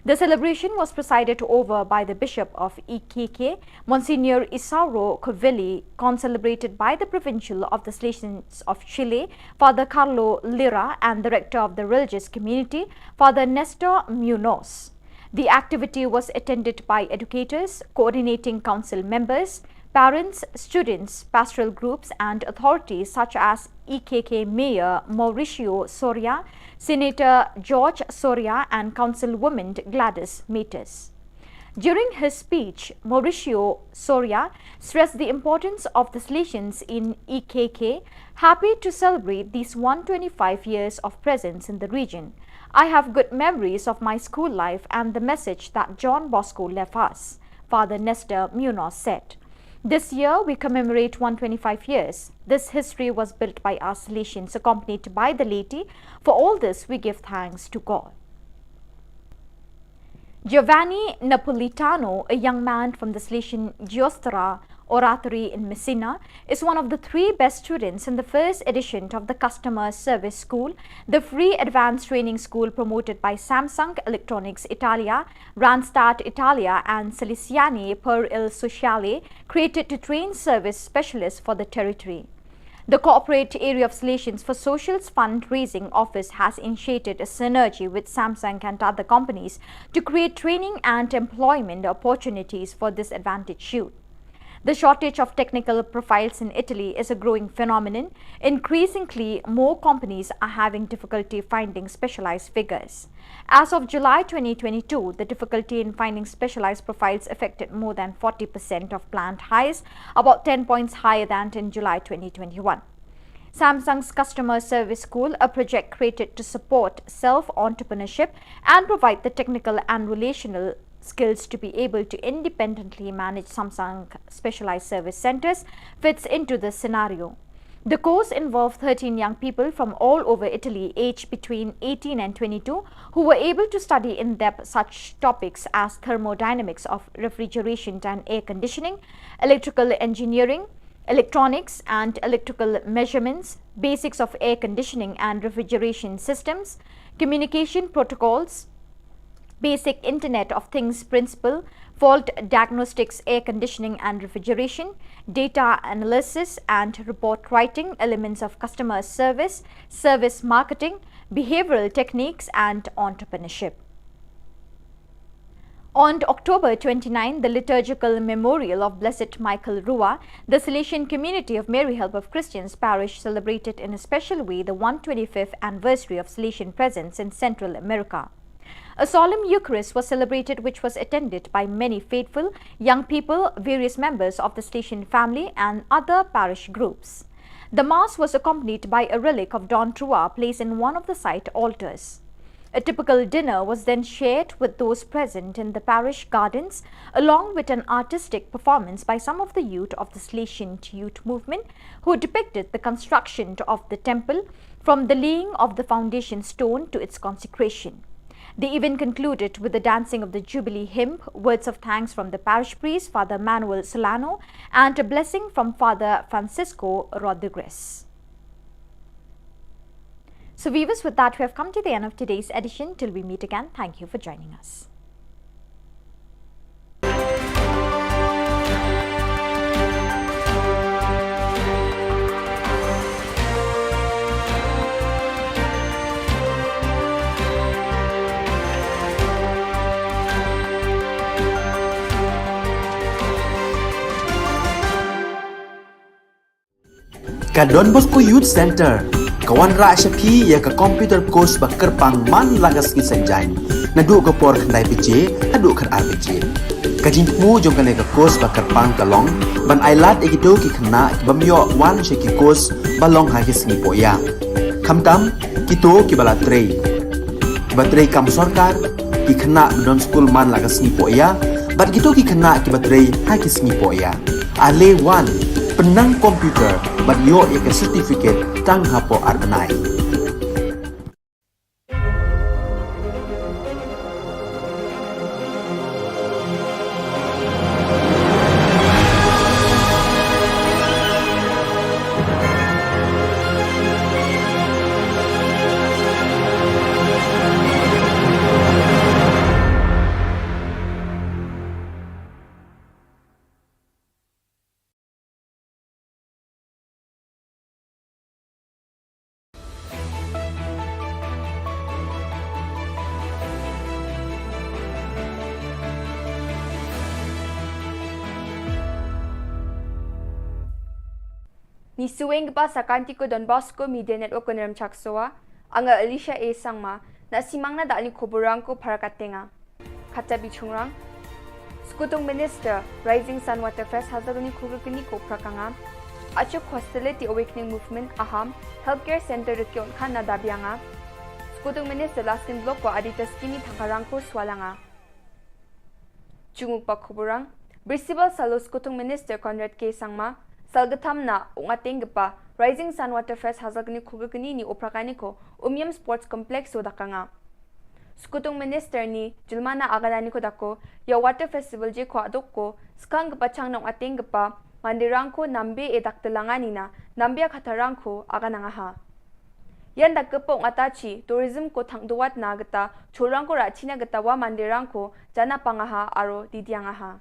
The celebration was presided over by the Bishop of E K K, Monsignor Isauro Covelli, concelebrated by the Provincial of the Salesians of Chile, Father Carlo Lira, and the Rector of the Religious Community, Father Nestor Munoz. The activity was attended by educators, coordinating council members, parents, students, pastoral groups, and authorities such as E K K Mayor Mauricio Soria, Senator George Soria, and Councilwoman Gladys Matus. During his speech, Mauricio Soria stressed the importance of the Salesians in E K K, happy to celebrate these one twenty-five years of presence in the region. I have good memories of my school life and the message that John Bosco left us, Father Nestor Munoz said. This year, we commemorate one twenty-five years. This history was built by us Salesians, accompanied by the laity. For all this, we give thanks to God. Giovanni Napolitano, a young man from the Salesian Giostra, Oratory in Messina, is one of the three best students in the first edition of the Customer Service School, the free advanced training school promoted by Samsung Electronics Italia, Randstad Italia, and Salesiani per il Sociale, created to train service specialists for the territory. The Corporate Area of Salesians for Social's fundraising office has initiated a synergy with Samsung and other companies to create training and employment opportunities for disadvantaged youth. The shortage of technical profiles in Italy is a growing phenomenon. Increasingly, more companies are having difficulty finding specialized figures. As of July twenty twenty-two, the difficulty in finding specialized profiles affected more than forty percent of planned hires, about ten points higher than in July twenty twenty-one. Samsung's Customer Service School, a project created to support self-entrepreneurship and provide the technical and relational skills to be able to independently manage Samsung specialized service centers, fits into this scenario. The course involved thirteen young people from all over Italy, aged between eighteen and twenty-two, who were able to study in depth such topics as thermodynamics of refrigeration and air conditioning, electrical engineering, electronics and electrical measurements, basics of air conditioning and refrigeration systems, communication protocols, basic Internet of Things principle, fault diagnostics, air conditioning and refrigeration, data analysis and report writing, elements of customer service, service marketing, behavioral techniques, and entrepreneurship. On October twenty-nine, the liturgical memorial of Blessed Michael Rua, the Salesian community of Mary Help of Christians Parish celebrated in a special way the one twenty-fifth anniversary of Salesian presence in Central America. A solemn Eucharist was celebrated, which was attended by many faithful, young people, various members of the Salesian family, and other parish groups. The Mass was accompanied by a relic of Don Rua placed in one of the site altars. A typical dinner was then shared with those present in the parish gardens, along with an artistic performance by some of the youth of the Salesian Youth Movement, who depicted the construction of the temple from the laying of the foundation stone to its consecration. The event concluded with the dancing of the Jubilee hymn, words of thanks from the parish priest, Father Manuel Solano, and a blessing from Father Francisco Rodriguez. So, viewers, with that, we have come to the end of today's edition. Till we meet again, thank you for joining us. Ka Don Bosco Youth Center ka wanrah sha phi ïa ka computer course ba kyrpang man la ka sngi Saitjaiñ, naduh ka por khyndai baje haduh khatar baje. Ka jingthmu jong kane ka course ba kyrpang ka long ban ailad ïa kito ki khynnah ki bym ïoh wan sha ki course ba long ha ki sngi pohïap. Khamtam kito kiba la trei, kiba trei kam sorkar, ki khynnah ba don skul man la ka sngi pohïap, bad kito ki khynnah kiba trei ha ki sngi pohïap. Ale wan, pynnang computer bad ïoh ïa ka certificate tang hapoh ar bnai. Ngi shu ïeng kyrpad sa ka Don Bosco Media Network Kynrem Chakshawa, anga Alicia A Sangma, na simang na da ani khubor rangko phara katne nga. Khata bi chungrang. Skutung Minister, Rising Sun Water Fest hajar kuni khuga kini ko prakanga. Achuk Hostility Awakening Movement, Aham, Healthcare Center rikyon khan na dabianga. Skutung Minister Laskin Block wa Adita Skini thangkarangko swalanga. Chunguk pa khuburang, Bristol Salo Skutung Minister Conrad K Sangma, salgatham na ungateng gapa, Rising Sun Water Fest hajar kuni khuga kini ni oprakani ko, Umiam Sports Complex so dakanga. Skutung Minister ni, Julmana Agadani ko dako, ïa Water Festival je ko adok ko, skang gapa chang na ungateng gapa, Mandirang ko nambe e dak telanga nina, nambe a khatarang ko aga nangaha. Yan dak kepa ong atachi, tourism ko thang duat na geta, cholrang ko rachina geta wa mandirang ko, jana pangaha aro didiangaha.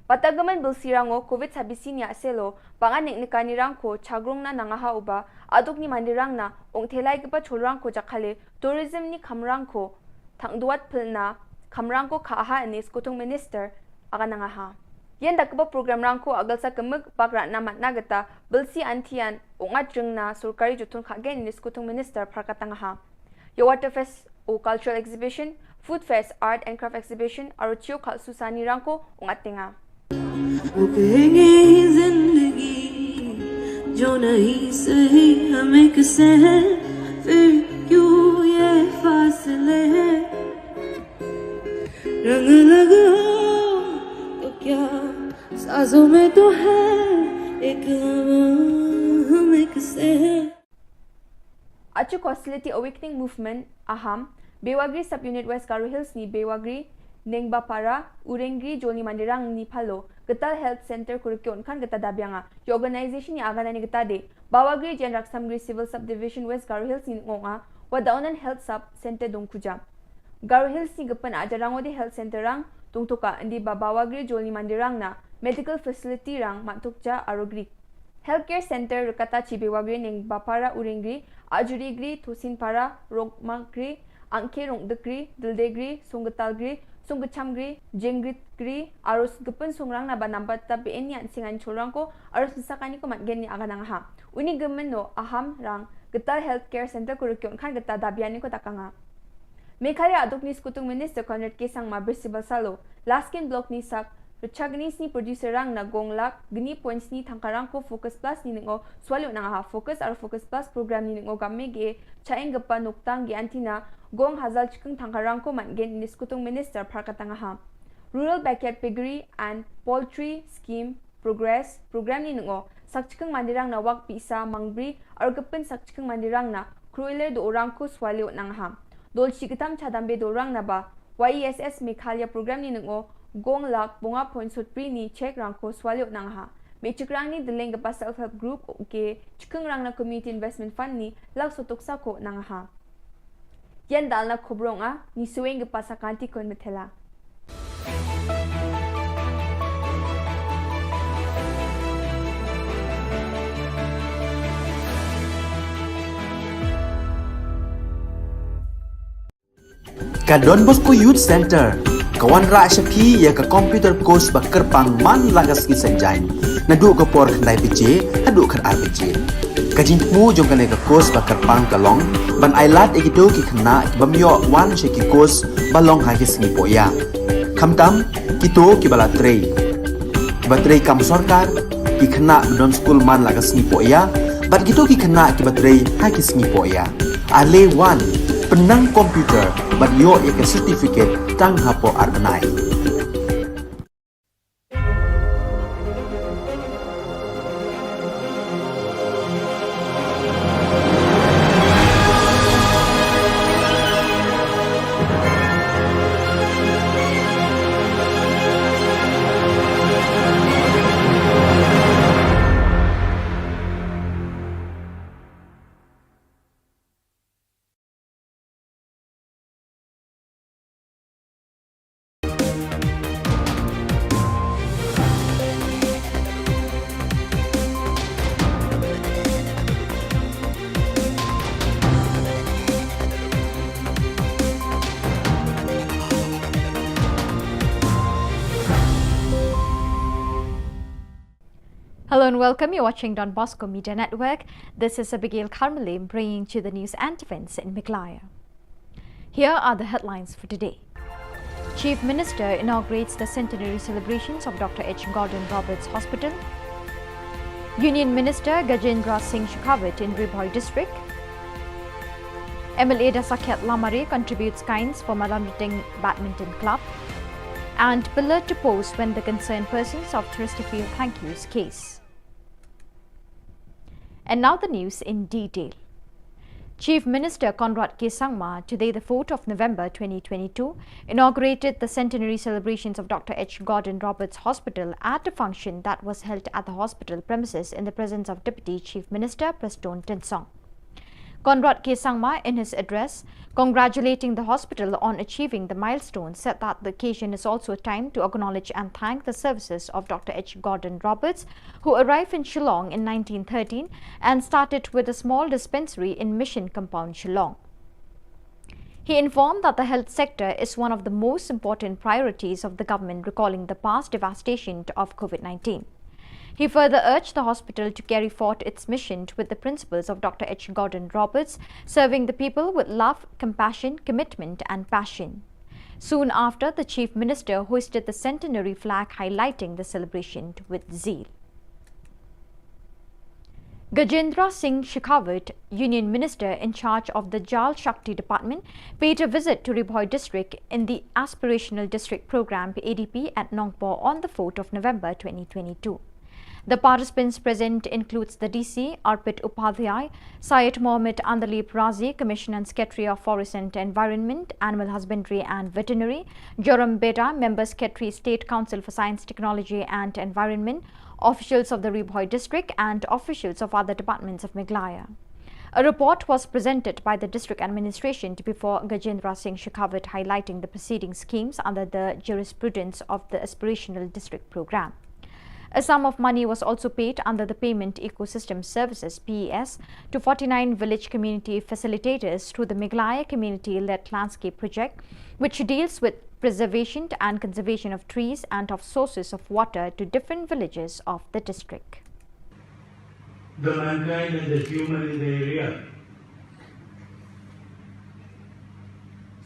Bata gemen bilsi rango covid sabisi nya selo, pangan nik nikani rang ko, chagrong na nangaha uba, aduk ni mandirang na, ong thelai kepa cholrang ko jakale, tourism ni kamrang ko, thang duat pel na, kamrang ko kaaha ini skutung minister, aga nangaha. Yen da kaba program rang ko agal sa kemik bak rat na mat na geta, bilsi antian, ungat jeng na, surkari jutun khagen ini skutung minister, parkatang ha. Yo water fest, o cultural exhibition, food fest, art and craft exhibition, aro chio khal susani rang ko, ungat tenga. वो कहेंगे जिंदगी जो नहीं सही हमें किसे है फिर क्यों ये फासले हैं रंग लग हो तो क्या साजों में तो है एक हवा हम एक से है Achuk Hostility Awakening Movement, Aham, Bewagri Sub-Unit West Garo Hills ni Bewagri, Nengbapara, Urengri, Jolni Mandirang ni Palo, Getal Health Center Kurikyo Unkan Geta Dabianga, yo organization ni agana ni geta de, Bawagri Jen Raksamgri Civil Subdivision West Garo Hills ni ngonga, Wadaonan Health Sub Center Dongkuja. Garo Hills ni gepen aja rangode Health Center rang, Dongtoka, indi ba Bawagri Jolni Mandirang na, medical facility rang, Matukja, Arogri. Healthcare Center rikata chi Bewagri Nengbapara Urengri, Ajurigri, Thosinpara, Rongmagri, Angke Rongdekri, Dildegri, Songgetalgri, Songkechamgri, Jengritgri, aro gepen songrang na ba nambat ta B N ni an singan cholrang ko, aro sesakani ko matgen ni aganang ha. Uni gemen no Aham rang, Getal Healthcare Center ko rikyon khan geta dabiani ko takanga. Meghalaya aduk ni skutung Minister Conrad K Sangma Bristol Salo, Laskin Block ni sak, Rachagni sni producer rang na gong lak, gni point sni thangkarang ko Focus Plus ni ningo, swalyo nang ha Focus ar Focus Plus program ni ningo gamme ge, chaeng gepa noktang ge antina, gong hazal chikeng thangkarang ko man gen ni skutung minister phar katang ha. Rural Backyard Piggery and Poultry Scheme Progress, program ni ningo, sak chikeng mandirang na wak pisa mangbri, ar gepen sak chikeng mandirang na, kruiler do orang ko swalyo nang ha. Dol chiketam chadambe do orang na ba, Y E S S Meghalaya program ni ningo, gong lak bonga point sut pri ni check rang ko swalyo nang ha. Me chikrang ni deleng gepa self help group, ke chikeng rang na community investment fund ni, lak sotok sa ko nang ha. Yan dal na khobrong a, ni sueng gepa sakanti kon methela. Ka Don Bosco Youth Center, ka wanrah sha phi ïa ka computer course ba kyrpang man la ka sngi Saitjaiñ. Naduh ka por khyndai baje, haduh khatar baje. Ka jingthmu jong kane ka course ba kyrpang ka long, ban ailad ïa kito ki khynnah, ki bym ïoh wan sha ki course, ba long ha ki sngi pohïa. Khamtam, kito kiba la trei. Kiba trei kam sorkar, ki khynnah ba don skul man la ka sngi pohïa, bad kito ki khynnah kiba trei ha ki sngi pohïa. Ale wan, pynnang computer, bad ïoh ïa ka certificate tang hapoh ar bnai. Hello and welcome. You're watching Don Bosco Media Network. This is Abigail Karmalim bringing to you the news and events in Meghalaya. Here are the headlines for today. Chief Minister inaugurates the centenary celebrations of Doctor H Gordon Roberts Hospital. Union Minister Gajendra Singh Shekhawat in Ri Bhoi District. M L A Dasakhiat Lamare contributes kinds for Malamriting Badminton Club. And pillar to post when the concerned persons of Chesterfield Thank Yous case. And now the news in detail. Chief Minister Conrad K Sangma, today the fourth of November twenty twenty-two, inaugurated the centenary celebrations of Doctor H Gordon Roberts Hospital at a function that was held at the hospital premises in the presence of Deputy Chief Minister Prestone Tynsong. Conrad K Sangma, in his address congratulating the hospital on achieving the milestone, said that the occasion is also a time to acknowledge and thank the services of Doctor H Gordon Roberts, who arrived in Shillong in nineteen thirteen and started with a small dispensary in Mission Compound, Shillong. He informed that the health sector is one of the most important priorities of the government, recalling the past devastation of COVID nineteen. He further urged the hospital to carry forth its mission with the principles of Doctor H Gordon Roberts, serving the people with love, compassion, commitment, and passion. Soon after, the Chief Minister hoisted the centenary flag, highlighting the celebration with zeal. Gajendra Singh Shekhawat, Union Minister in charge of the Jal Shakti Department, paid a visit to Ri Bhoi district in the Aspirational District Programme, A D P, at Nongpoh on the fourth of November twenty twenty-two. The participants present includes the D C, Arpit Upadhyay, Syed Mohammad Andalib Razi, Commissioner and Secretary of Forest and Environment, Animal Husbandry and Veterinary, Joram Beda, Member Secretary, State Council for Science, Technology and Environment, officials of the Ri Bhoi district and officials of other departments of Meghalaya. A report was presented by the district administration to before Gajendra Singh Shekhawat, highlighting the preceding schemes under the jurisprudence of the Aspirational District Programme. A sum of money was also paid under the Payment Ecosystem Services, P E S, to forty-nine village community facilitators through the Meghalaya Community-Led Landscape Project, which deals with preservation and conservation of trees and of sources of water to different villages of the district. The mankind and the human in the area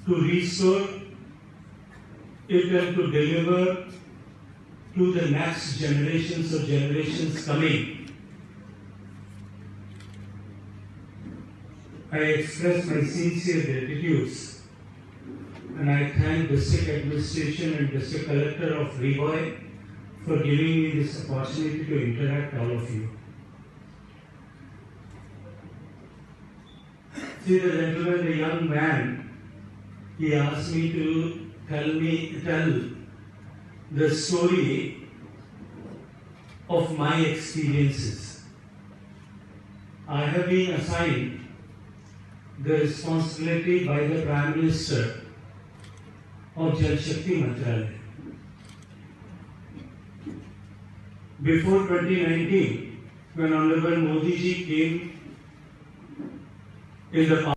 to restore it and to deliver to the next generations or generations coming. I express my sincere gratitude and I thank District Administration and District Collector of Ri Bhoi for giving me this opportunity to interact all of you. See the gentleman, the young man, he asked me to tell me, tell the story of my experiences. I have been assigned the responsibility by the Prime Minister of Jal Shakti Mantralaya. Before twenty nineteen, when Honorable Modi ji came in the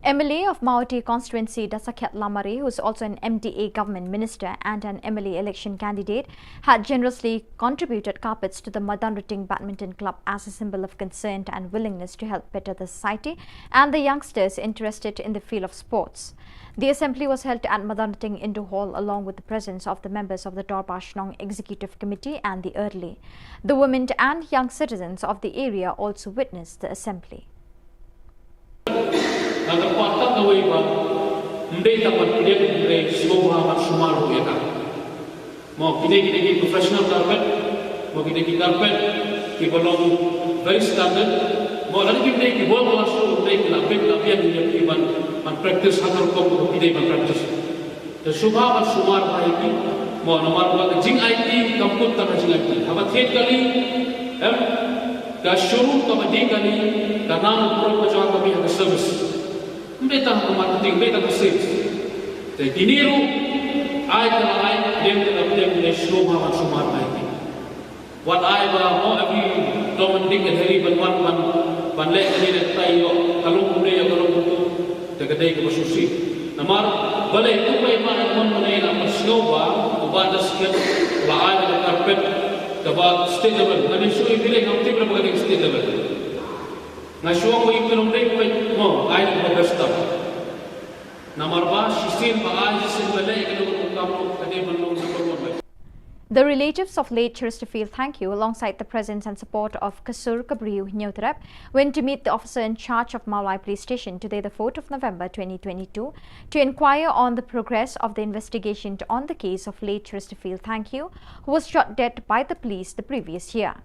M L A of Mawhati constituency, Dasakhiat Lamare, who is also an M D A government minister and an M L A election candidate, had generously contributed carpets to the Madanrting Badminton Club as a symbol of concern and willingness to help better the society and the youngsters interested in the field of sports. The assembly was held at Madanrting Indoor Hall along with the presence of the members of the Dorbar Shnong Executive Committee and the Early. The women and young citizens of the area also witnessed the assembly. Nga kyrpad tang kawei ba ym dei tang ban pdiang, hynrei sngewbha ban sumar ruh ïa ka. Mo, kine, kine ki professional carpet, mo, kine ki carpet kiba long very standard. Mo, lada kim dei ki world class ruh, ym dei ki la bit la biang ïa ki ban, ban practice ha ka rukom kaba ki dei ban practice. Te sngewbha ban sumar bha ïa ki, mo, namar ba ka jingaiti kam kut tang ka jingaiti. Haba thied kali, em, ka showroom kaba dih kali ka nang burom ka jong ka, ka mih ha ka service. Ym dei tang ka marketing, ym dei tang ka sales. Te kine ruh, ai te la ai, pdiang te la pdiang, ne sngewbha ban sumar bha ïa ki. Wat ai ba mo, every Tom and Dick and Harry ban wan ban, ban leh kane leh katai ïoh ka long kumne ïoh ka long kumtu. Te ka dei kaba sngewsih. Namar balei kumba i Bah Edmund Mane la pynsngew ba u Bah Dasakhiat la ai da ka carpet kaba state level. Nga dei shu i Bilei, ngam tip lei ba ka dei state level. Nga shu ong ba i Bilei, ym dei kumba mo, ai da kaba best tam. Namar ba shisien ba ai, shisien ba leh, ka dei ban long number one. The relatives of late Chesterfield Thangkhiew, alongside the presence and support of Ka Sur Ka Briew Hynñiewtrep, went to meet the officer in charge of Mawlai Police Station today, the fourth of November twenty twenty-two, to inquire on the progress of the investigation on the case of late Chesterfield Thangkhiew, who was shot dead by the police the previous year.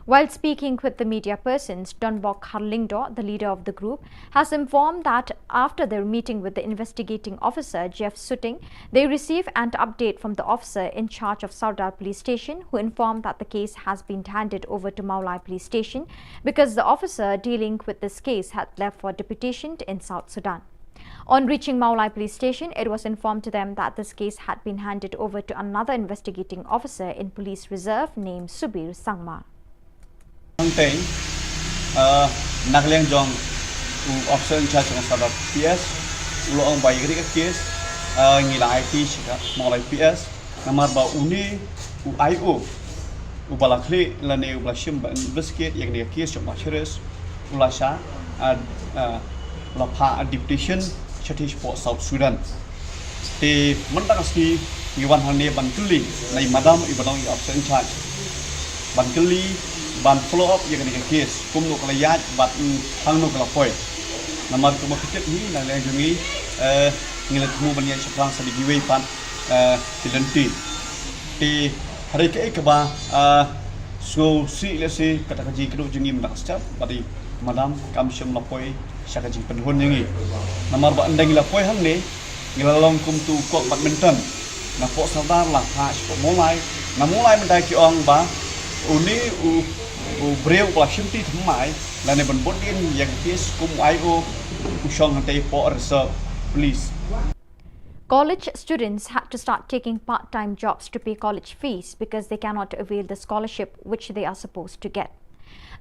While speaking with the media persons, Donbok Kharlyngdoh, the leader of the group, has informed that after their meeting with the investigating officer, Jeff Suting, they received an update from the officer in charge of Sardar Police Station, who informed that the case has been handed over to Mawlai Police Station because the officer dealing with this case had left for deputation in South Sudan. On reaching Mawlai Police Station, it was informed to them that this case had been handed over to another investigating officer in police reserve named Subir Sangma. Hangtei, uh, na ka liang jong u officer in charge jong Sardar P S, u la ong ba ïa kane ka case, uh, ngi la aiti sha ka Mawlai P S, namar ba une u I O, u ba la khlieh lane u ba la shim ban investigate ïa kane ka case jong Bah Cheris, u la shah, uh, uh, la phah deputation shatei shapoh South Sudan. Te mynta ka sngi ngi wan hangne ban kylli na i madam i ba long i officer in charge, ban kylli, ban follow up ïa kane ka case, kumno ka la ïaid bad hangno ka la poi. Namar kumba phi tip hi na liang jong ngi, eh, ngi la thmu ban ïaid shaphrang sa da kiwei pat, eh, ki lynti. Te hynrei kaei kaba, ah, sngewsih lehse kata ka jingkynduh jong ngi mynta ka step, ba dei madam kam shym la poi sha ka jingpynhun jong ngi. Namar ba ynda ngi la poi hangne, ngi la long kum utu u kok badminton. Napoh Sardar la phah shapoh Mawlai, na Mawlai mynta ki ong ba une u, u briew u ba la shimti thymmai lane ban bud dien ïa ka case kum u I O u shong hangtei hapoh reserve police. College students had to start taking part-time jobs to pay college fees because they cannot avail the scholarship which they are supposed to get.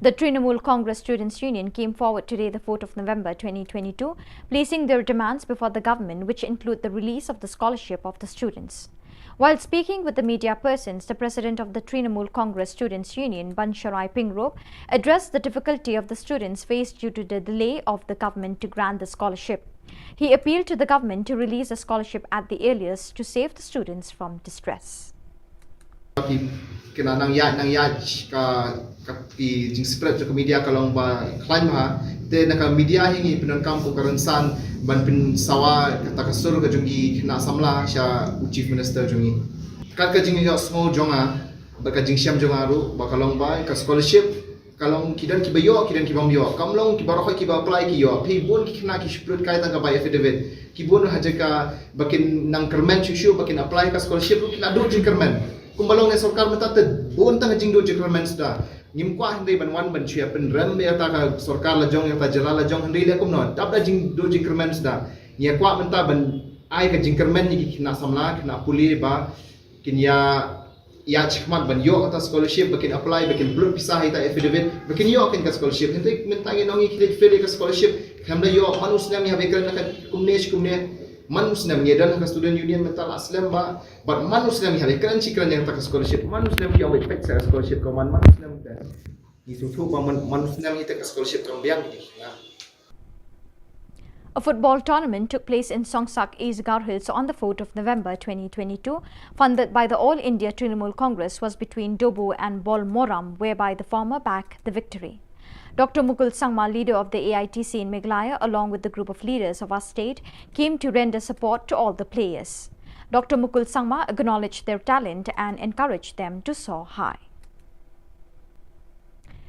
The Trinamool Congress Students' Union came forward today, the fourth of November twenty twenty-two, placing their demands before the government, which include the release of the scholarship of the students. While speaking with the media persons, the president of the Trinamool Congress Students' Union, Bansharai Pingrop, addressed the difficulty of the students faced due to the delay of the government to grant the scholarship. He appealed to the government to release a scholarship at the earliest to save the students from distress. Ki, ki nang ïaid, nang ïaid ka, ka ki jingspread jong ka media ka long ba khlaiñ bha. Te na ka media hi ngi pyndonkam kum ka rynsan ban pynsawa kata ka sur ka jong ki khynnah samla sha u Chief Minister jong ngi. Kat ka jingïohsngew jong nga, bad ka jingshem jong nga ruh, ba ka long ba ka scholarship ka long ki don kiba ïoh, ki don ki bym ïoh. Kam long ki baroh kiba apply ki ïoh. Phi bun ki khynnah ki shu pynlut kai tang ka bai affidavit. Ki bun ha jaka ba kin nang kyrmen shuh shuh ba kin apply ka scholarship ruh ki la duh jingkyrmen. Kumba long ne sorkar mynta te bun tang jingduh jingkyrmen suda. Ngim kwah hynrei ban wan ban shu ïa pynrem ïa kata ka sorkar la jong, ïa kata jylla la jong, hynrei leh kumno. Dap da jingduh jingkyrmen suda. Ngi ïa kwah mynta ban ai ka jingkyrmen ïa ki khynnah samla, khynnah pule ba kin ïa ïa shikmat ban ïoh kata scholarship, ba kin apply, ba kin pynlut pisa ha ita affidavit, ba kin ïoh kin ka scholarship. Hynrei mynta ngi ong ngi khlieh fail ïa ka scholarship, khlem da ïoh. Man u snem ngi hap ïakren na ka kumne shi kumne. Man u snem ngi don ha ka student union mynta la slem ba, bad man u snem ngi hap ïakren shi kren ïa kata ka scholarship. Man u snem ngi ong ba peit sa ka scholarship ka man, man u snem te. Ngi sngewthuh ba man, man u snem ngi te ka scholarship kam biang ngi. A football tournament took place in Songsak, East Garo Hills on the fourth of November twenty twenty-two, funded by the All India Trinamool Congress, was between Dobu and Bolmoram, whereby the former bagged the victory. Doctor Mukul Sangma, leader of the A I T C in Meghalaya, along with the group of leaders of our state, came to render support to all the players. Doctor Mukul Sangma acknowledged their talent and encouraged them to soar high.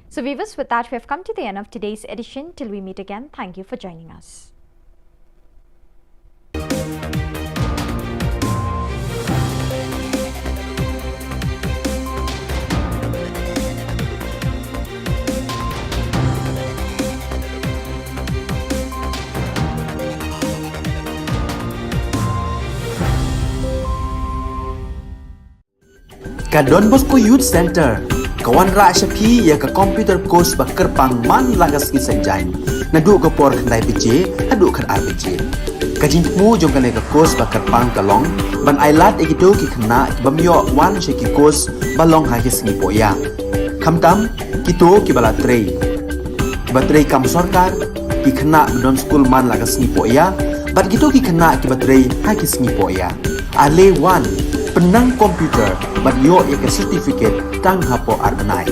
So viewers, with that, we have come to the end of today's edition. Till we meet again, thank you for joining us. Ka Don Bosco Youth Centre ka wanrah sha phi ïa ka computer course ba kyrpang man la ka sngi Saitjaiñ, naduh ka por khyndai baje haduh khatar baje. Ka jingthmu jong kane ka course ba kyrpang ka long ban ailad ïa kito ki khynnah ki bym ïoh wan sha ki course ba long ha ki sngi poh ïa. Khamtam kito kiba la trei, kiba trei kam sorkar, ki khynnah ba don skul man la ka sngi poh ïa, bad kito ki khynnah kiba trei ha ki sngi poh ïa. Ale wan, pynnang computer bad ïoh ïa ka certificate tang hapoh ar bnai.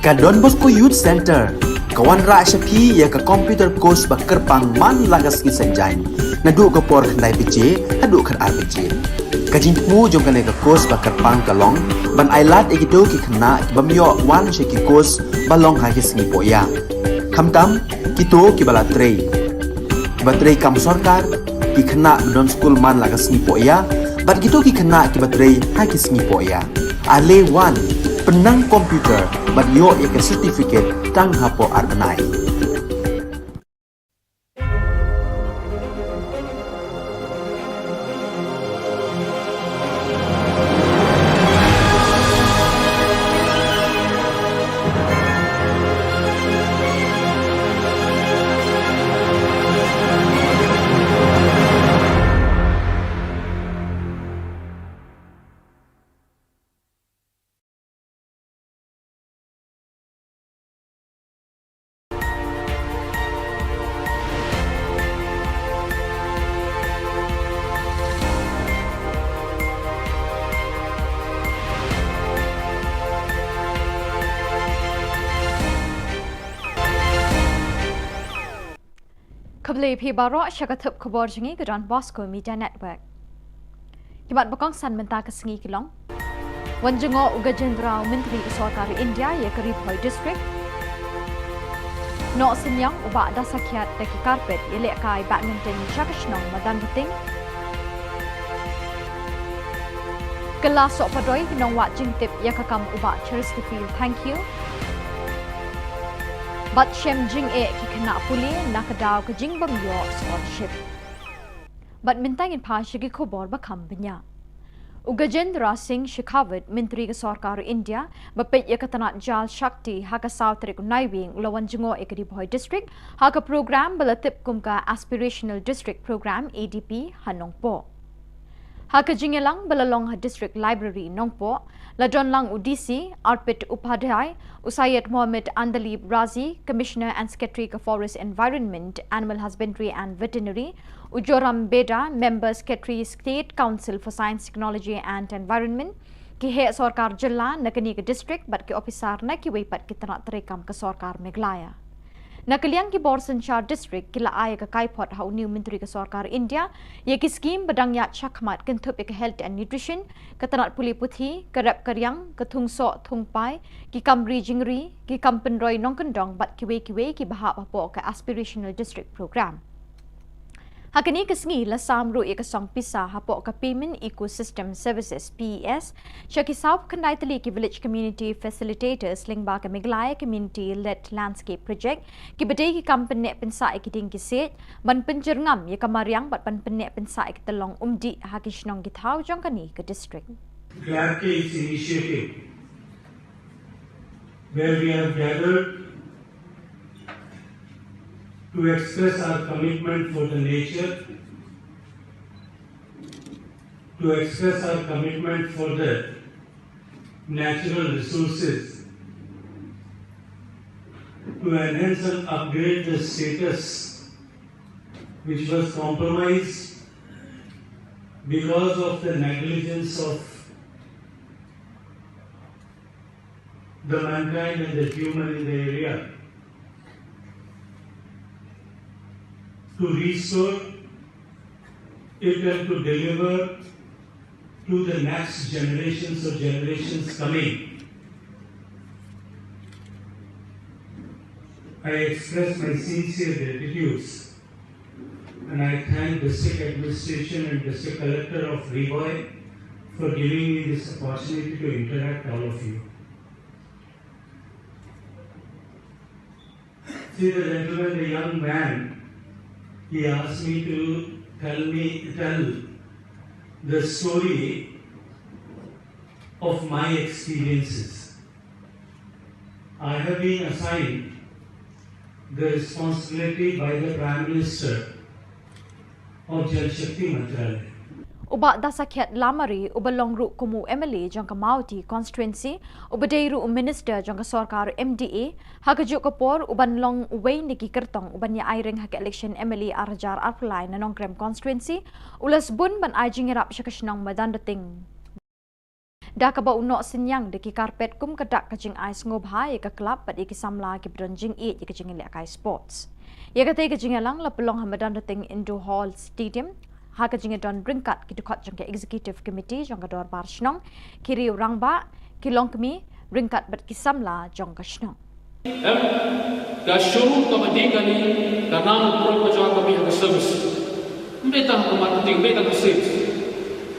Ka Don Bosco Youth Centre ka wanrah sha phi ïa ka computer course ba kyrpang man la ka sngi Saitjaiñ, naduh ka por khyndai baje haduh khatar baje. Ka jingthmu jong kane ka course ba kyrpang ka long ban ailad ïa kito ki khynnah ki bym ïoh wan sha ki course ba long ha ki sngi pohïa, khamtam kito kiba la trei, kiba trei kam sorkar, ki khynnah ba don skul man la ka sngi pohïa, bad kito ki khynnah kiba trei ha ki sngi pohïa. Ale wan, pynnang computer bad ïoh ïa ka certificate tang hapoh ar bnai. Khublei phi baroh sha ka thup khubor jong ngi ka Don Bosco Media Network. Ki mat ba kongsan mynta ka sngi ki long: Wan jngoh u Gajendra, u Myntri ka Sorkar India ïa ka Ri Bhoi District. Noh Synniang u Bah Dasakhiat da ki carpet ïalehkai badminton sha ka shnong Madanrting. Kylla Sohpadoi, nongwad jingtip ïa ka kam u Bah Cheristerfield Thangkhiew. Bad shem jingeh ki khynnah pule na ka daw ka jingbym ïoh scholarship. Bad mynta ngin phai sha ki khubor ba kham bniah. U Gajendra Singh Shekhawat, Myntri ka Sorkar India, ba peit ïa ka tnat Jal Shakti ha ka saw tarik u Naiwieng, u la wan jngoh ïa ka Ri Bhoi District ha ka program ba la tip kum ka Aspirational District Program, A D P, ha Nongpoh. Ha ka jingïalang ba la long ha District Library, Nongpoh, la don lang u D C Arpit Upadhyay, u Syed Mohammed Andalib Razi, Commissioner and Secretary ka Forest Environment, Animal Husbandry and Veterinary, u Joram Beda, Member Secretary, State Council for Science, Technology and Environment, ki heh sorkar jylla na kane ka district bad ki ophisar na kiwei pat ki tnat treikam ka Sorkar Meghalaya. Na ka liang ki bor synshar district ki la ai ïa ka kaiphod ha une u Myntri ka Sorkar India ïa ki skhim ba dang ïaid shakhmat, kynthup ïa ka Health and Nutrition, ka tnat pule puthi, ka rep ka riang, ka thung soh thung pai, ki kam ri jingri, ki kam pynroi nongkyndong bad kiwei kiwei kiba hap hapoh ka Aspirational District Program. Ha kane ka sngi la sam ruh ïa ka song pisa hapoh ka Payment Ecosystem Services, P E S, sha ki sawphew khyndai tylli ki Village Community Facilitators lyngba ka Meghalaya Community Led Landscape Project, kiba dei ki kam pynneh pynsah ïa ki dieng ki siej, ban pynjyrngam ïa ka mariang bad ban pynneh pynsah ïa ki tyllong umdih ha ki shnong ki thaw jong kane ka district. Glad Case Initiative, where we have gathered to express our commitment for the nature, to express our commitment for the natural resources, to enhance and upgrade the status which was compromised because of the negligence of the mankind and the human in the area, to restore it and to deliver to the next generations or generations coming. I express my sincere gratitudes and I thank District Administration and District Collector of Ri Bhoi for giving me this opportunity to interact all of you. See the gentleman, the young man, he asked me to tell me, tell the story of my experiences. I have been assigned the responsibility by the Prime Minister of Jal Shakti Mantralaya. U Bah Dasakhiat Lamare, uba long ruh kum u M L A jong ka Mawhati Constituency, uba dei ruh u Minister jong ka sorkar M D A, ha kajuh ka por uban long uwei na ki kyrtong uban ïa ai ring ha ka election M L A ar hajar arphew lai na Nongkrem Constituency, u la sbun ban ai jingïarap sha ka shnong Madanrting. Da kaba u noh synñiang da ki carpet kum ka dak ka jingai sngewbha ïa ka club bad ïa ki samla kiba don jingïeit ïa ka jingïalehkai sports. Ïa katei ka jingïalang la pynlong ha Madanrting Indoor Hall Stadium ha ka jingïadon ryngkat ki dkhot jong ka Executive Committee jong ka Dorbar Shnong, ki riew rangbah, ki longkmie ryngkat bad ki samla jong ka shnong. Em, ka showroom kaba dei kane ka nang pro ka jong ka mi ha ka service. Ym dei tang ka marketing, ym dei tang ka sales.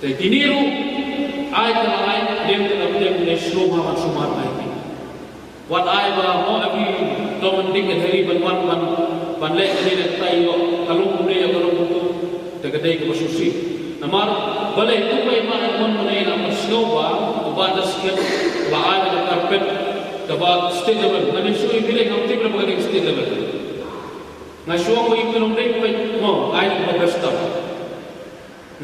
Te kine ruh ai ka la ai dem ka la dem ne showroom ha ban showroom ai. Wat ai ba mo abi doman ding ka heri ban wan ban ban leh kane leh tai ïoh ka long kumne ïoh ka long kumtu. Te ka dei kaba shisha. Namar balei tu bai ma ai mon mane na ma sngewbha uba da sket la ai da carpet kaba state level. Mane shu i bile ngam tip la ba ka dei state level. Nga shu ong ba i tu long dei bai mo ai da best tam.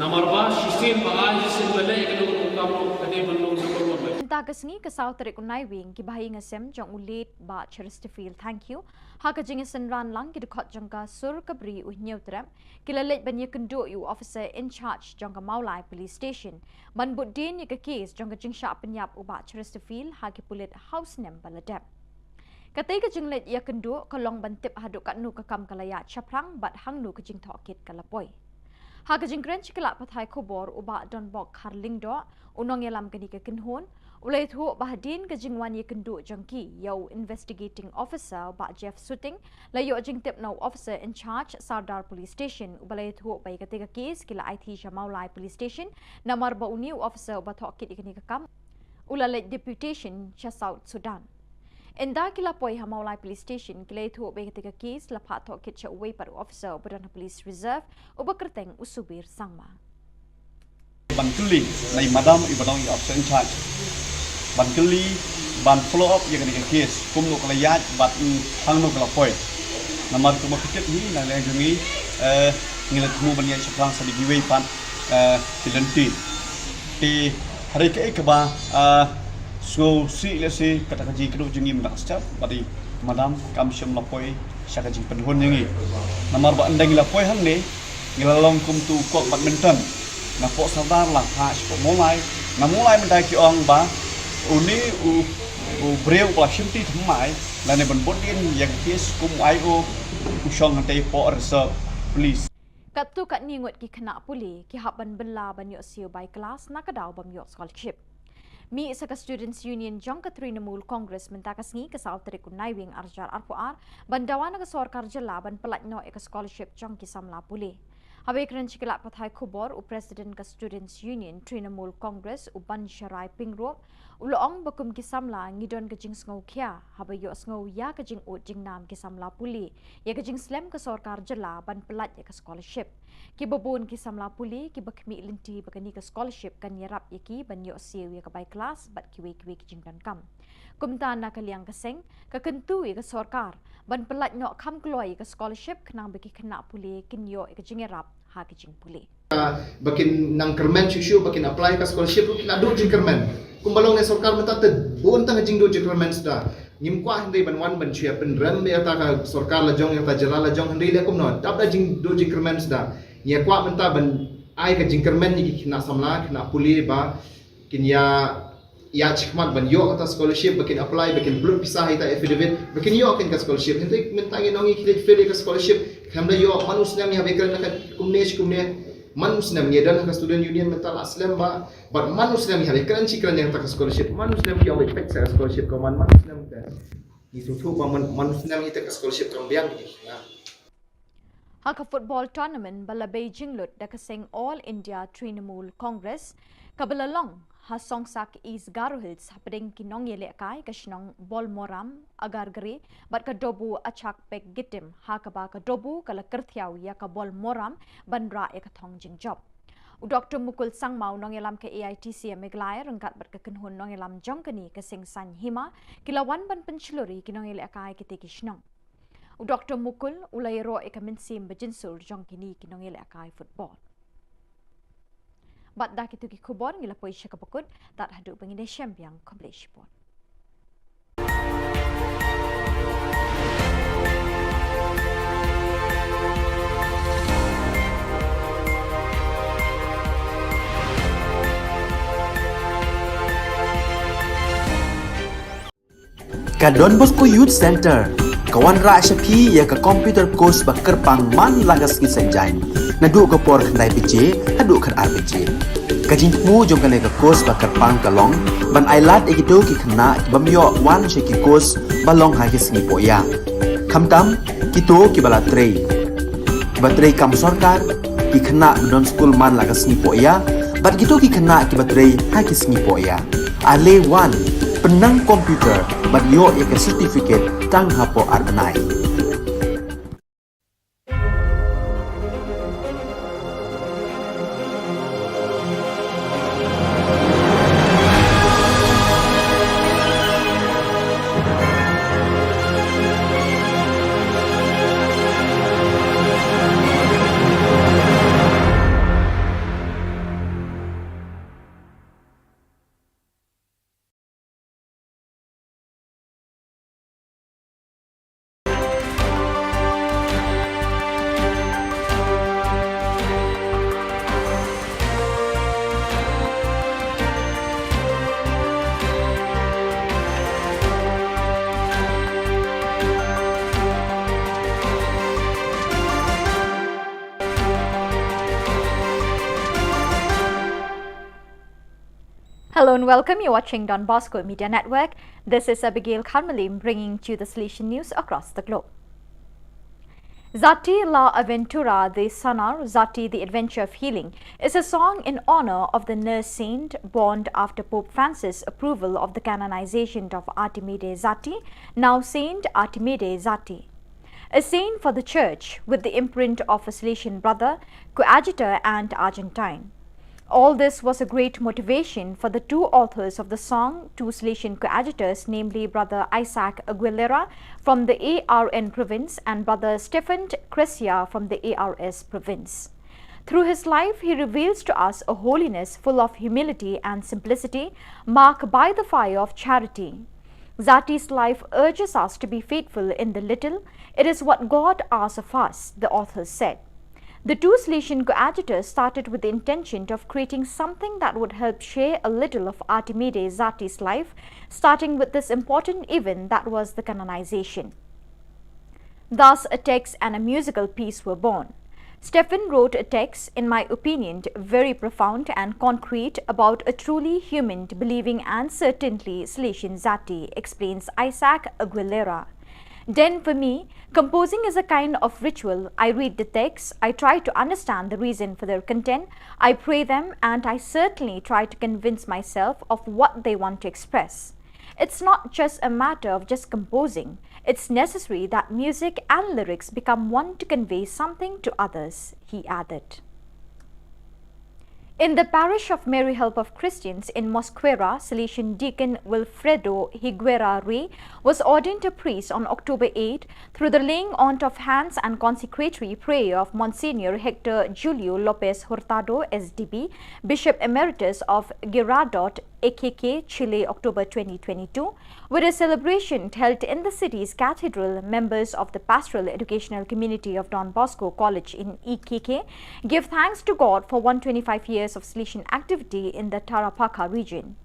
Namar ba shisien ba ai shisien ba leh ka long kam ka dei ban long number one bai. Mynta ka sngi ka saw tarik u Naiwieng ki bahaïing hasem jong u late Bah Chesterfield Thangkhiew ha ka jingïasynran lang ki dkhot jong ka sur ka bri u Hynñiewtrep ki la leit ban ïakynduh ïa u officer in charge jong ka Mawlai Police Station ban bud dien ïa ka case jong ka jingshah pynïap u Bah Chesterfield ha ki pulit ha u snem ba la dep. Katei ka jingleit ïakynduh ka long ban tip haduh katno ka kam ka la ïaid shaphrang bad hangno ka jingtohkit ka la poi. Ha ka jingkren sha ki lad pathai khubor u Bah Donbok Kharlyngdoh, u nongïalam kane ka kynhun, u la ïathuh ba hadien ka jingwan ïakynduh jong ki ïa u investigating officer u Bah Jeff Suting, la ïoh jingtip na u officer in charge Sawdar Police Station uba la ïathuh ba ïa katei ka case ki la aiti sha Mawlai Police Station namar ba une u officer uba tohkit ïa kane ka kam u la leit deputation sha South Sudan. Ynda ki la poi ha Mawlai Police Station ki la ïathuh ba ïa katei ka case la phah tohkit sha uwei pat u officer uba don ha Police Reserve uba kyrteng u Subir Sangma. Ban kylli na i madam iba long i officer in charge. Ban kylli ban follow up ïa kane ka case kumno ka la ïaid bad hangno ka la poi. Namar kumba phi tip hi na liang jong ngi, eh, ngi la thmu ban ïaid shaphrang sa da kiwei pat, eh, ki lynti. Te hynrei kaei kaba, ah, sngewsih lehse kata ka jingkynduh jong ngi mynta ka step bad i madam kam shym la poi sha ka jingpynhun jong ngi. Namar ba ynda ngi la poi hangne ngi la long kum tu u kok badminton. Na poh Sawdar la phah sha poh Mawlai. Na Mawlai mynta ki ong ba une u, u briew ba la shim ti thymmai lane ban bud dien ïa ka case kum u I O u shong hangtei poh reserve police. Katto katne ngut ki khynnah pule ki hap ban bylla ban ïoh siew bai klas na ka daw bym ïoh scholarship. Mih sa ka Students Union jong ka Trinamool Congress mynta ka sngi ka saw tarik u Naiwieng ar hajar arphew ar ban dawa na ka sorkar jylla ban pyllait noh ïa ka scholarship jong ki samla pule. Haba ïakren sha ki lad pathai khubor u President ka Students Union Trinamool Congress u Bansharai Pyngrope u la ong ba kum ki samla ngi don ka jingsngewkhia haba ïohsngew ïa ka jingud jingnam ki samla pule ïa ka jingslem ka sorkar jylla ban pyllait ïa ka scholarship. Kiba bun ki samla pule kiba khmih lynti ba kane ka scholarship kan ïarap ïa ki ban ïoh siew ïa ka bai klas bad kiwei kiwei ki jingdonkam. Kumta na ka liang ka seng ka kyntu ïa ka sorkar ban pyllait noh kham kloi ïa ka scholarship khnang ba ki khynnah pule kin ïoh ïa ka jingïarap ha ka jingpule. Ba kin nang kyrmen shuh shuh ba kin apply ka scholarship ruh ki la duh jingkyrmen. Kumba long ne sorkar mynta te bun tang jingduh jingkyrmen suda. Ngim kwah hynrei ban wan ban shu ïa pynrem ïa ta ka sorkar la jong ïa ta jylla la jong hynrei leh kumno dap da jingduh jingkyrmen suda. Ngi kwah mynta ban ai ka jingkyrmen ïa ki khynnah samla khynnah pule ba kin ïa ïa shikmat ban ïoh kata scholarship ba kin apply ba kin blut pisa ha ita affidavit ba kin ïoh kin ka scholarship. Hynrei mynta ngi nong ngi khlieh fail ka scholarship kam da ïoh man u snem ïa ba kren ka kumne shi kumne man u snem ngi don ka student union mynta la slem ba bad man u snem ïa ba kren shi kren ïa ka scholarship man u snem ïa ba pek sa scholarship ko man man u snem te ngi sngewthuh ba man man u snem ïa ka scholarship kam biang ngi na Ha ka football tournament ba la bei jinglut da ka seng All India Trinamool Congress kaba la long ha Songsak East Garo Hills hapdeng ki nongïalehkai ka shnong Bolmoram, Agargre bad ka Dobu Achak Pek Gitim ha kaba ka Dobu ka la kyrthiaw ïa ka Bolmoram ban rah ïa ka thong jingjop. U Doctor Mukul Sangma u nongïalam ka A I T C Meghalaya ryngkat bad ka kynhun nongïalam jong kane ka seng Saiñ Hima ki la wan ban pynshlur ïa ki nongïalehkai kitei ki shnong. U Doctor Mukul u la ïaroh ïa ka mynsiem ba jingsur jong kine ki nongïalehkai football. Bad da kito ki khubor ngi la poi sha kaba kut, tad haduh ba ngin ïashem biang, khublei shibun. Ka Don Bosco Youth Centre ka wanrah sha phi ïa ka computer course ba kyrpang man la ka sngi Saitjaiñ, naduh ka por khyndai baje haduh khatar baje. Ka jingthmu jong kane ka course ba kyrpang ka long ban ailad ïa kito ki khynnah ki bym ïoh wan sha ki course ba long ha ki sngi pohïa, khamtam kito kiba la trei, kiba trei kam sorkar, ki khynnah ba don skul man la ka sngi pohïa bad kito ki khynnah kiba trei ha ki sngi pohïa. Ale wan, pynnang computer bad ïoh ïa ka certificate tang hapoh ar bnai. Hello and welcome. You're watching Don Bosco Media Network. This is Abigail Kharmalim bringing to you the Salesian news across the globe. Zati la Aventura de Sanar, Zati the Adventure of Healing, is a song in honor of the nurse saint born after Pope Francis' approval of the canonization of Artimide Zati, now Saint Artimide Zati. A saint for the Church, with the imprint of a Salesian brother, coadjutor, and Argentine. All this was a great motivation for the two authors of the song, two Salesian coadjutors, namely Brother Isaac Aguilera from the A R N province and Brother Stefan Cresia from the A R S province. Through his life, he reveals to us a holiness full of humility and simplicity, marked by the fire of charity. Zati's life urges us to be faithful in the little. It is what God asks of us, the authors said. The two Salesian coadjutors started with the intention of creating something that would help share a little of Artimide Zati's life, starting with this important event that was the canonization. Thus, a text and a musical piece were born. Stefan wrote a text, in my opinion, very profound and concrete about a truly human, believing, and certainly Salesian Zati, explains Isaac Aguilera. Then, for me, composing is a kind of ritual. I read the text, I try to understand the reason for their content, I pray them, and I certainly try to convince myself of what they want to express. It's not just a matter of just composing. It's necessary that music and lyrics become one to convey something to others, he added. In the parish of Mary Help of Christians in Mosquera, Salesian Deacon Wilfredo Higuera Rey was ordained a priest on October eight through the laying on of hands and consecratory prayer of Monsignor Hector Julio Lopez Hurtado, S D B, Bishop Emeritus of Girardot, A K K, Chile, October twenty twenty-two, with a celebration held in the city's cathedral. Members of the Pastoral Educational Community of Don Bosco College in E K K give thanks to God for one twenty-five years of Salesian activity in the Tarapacá region.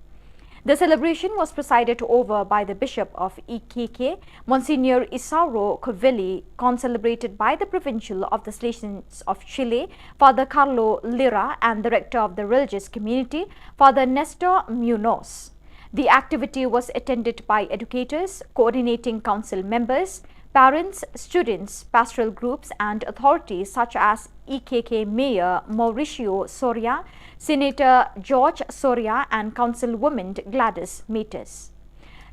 The celebration was presided over by the Bishop of E K K, Monsignor Isauro Covelli, concelebrated by the Provincial of the Salesians of Chile, Father Carlo Lira, and the Rector of the Religious Community, Father Nestor Munoz. The activity was attended by educators, coordinating council members, parents, students, pastoral groups, and authorities such as E K K Mayor Mauricio Soria, Senator George Soria, and Councilwoman Gladys Matus.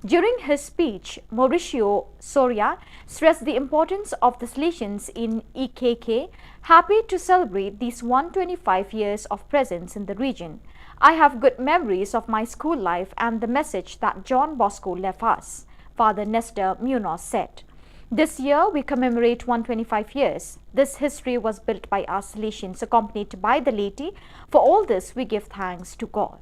During his speech, Mauricio Soria stressed the importance of the Salesians in E K K, happy to celebrate these one twenty-five years of presence in the region. I have good memories of my school life and the message that John Bosco left us, Father Nestor Munoz said. This year, we commemorate one twenty-five years. This history was built by our Salesians, accompanied by the laity. For all this, we give thanks to God.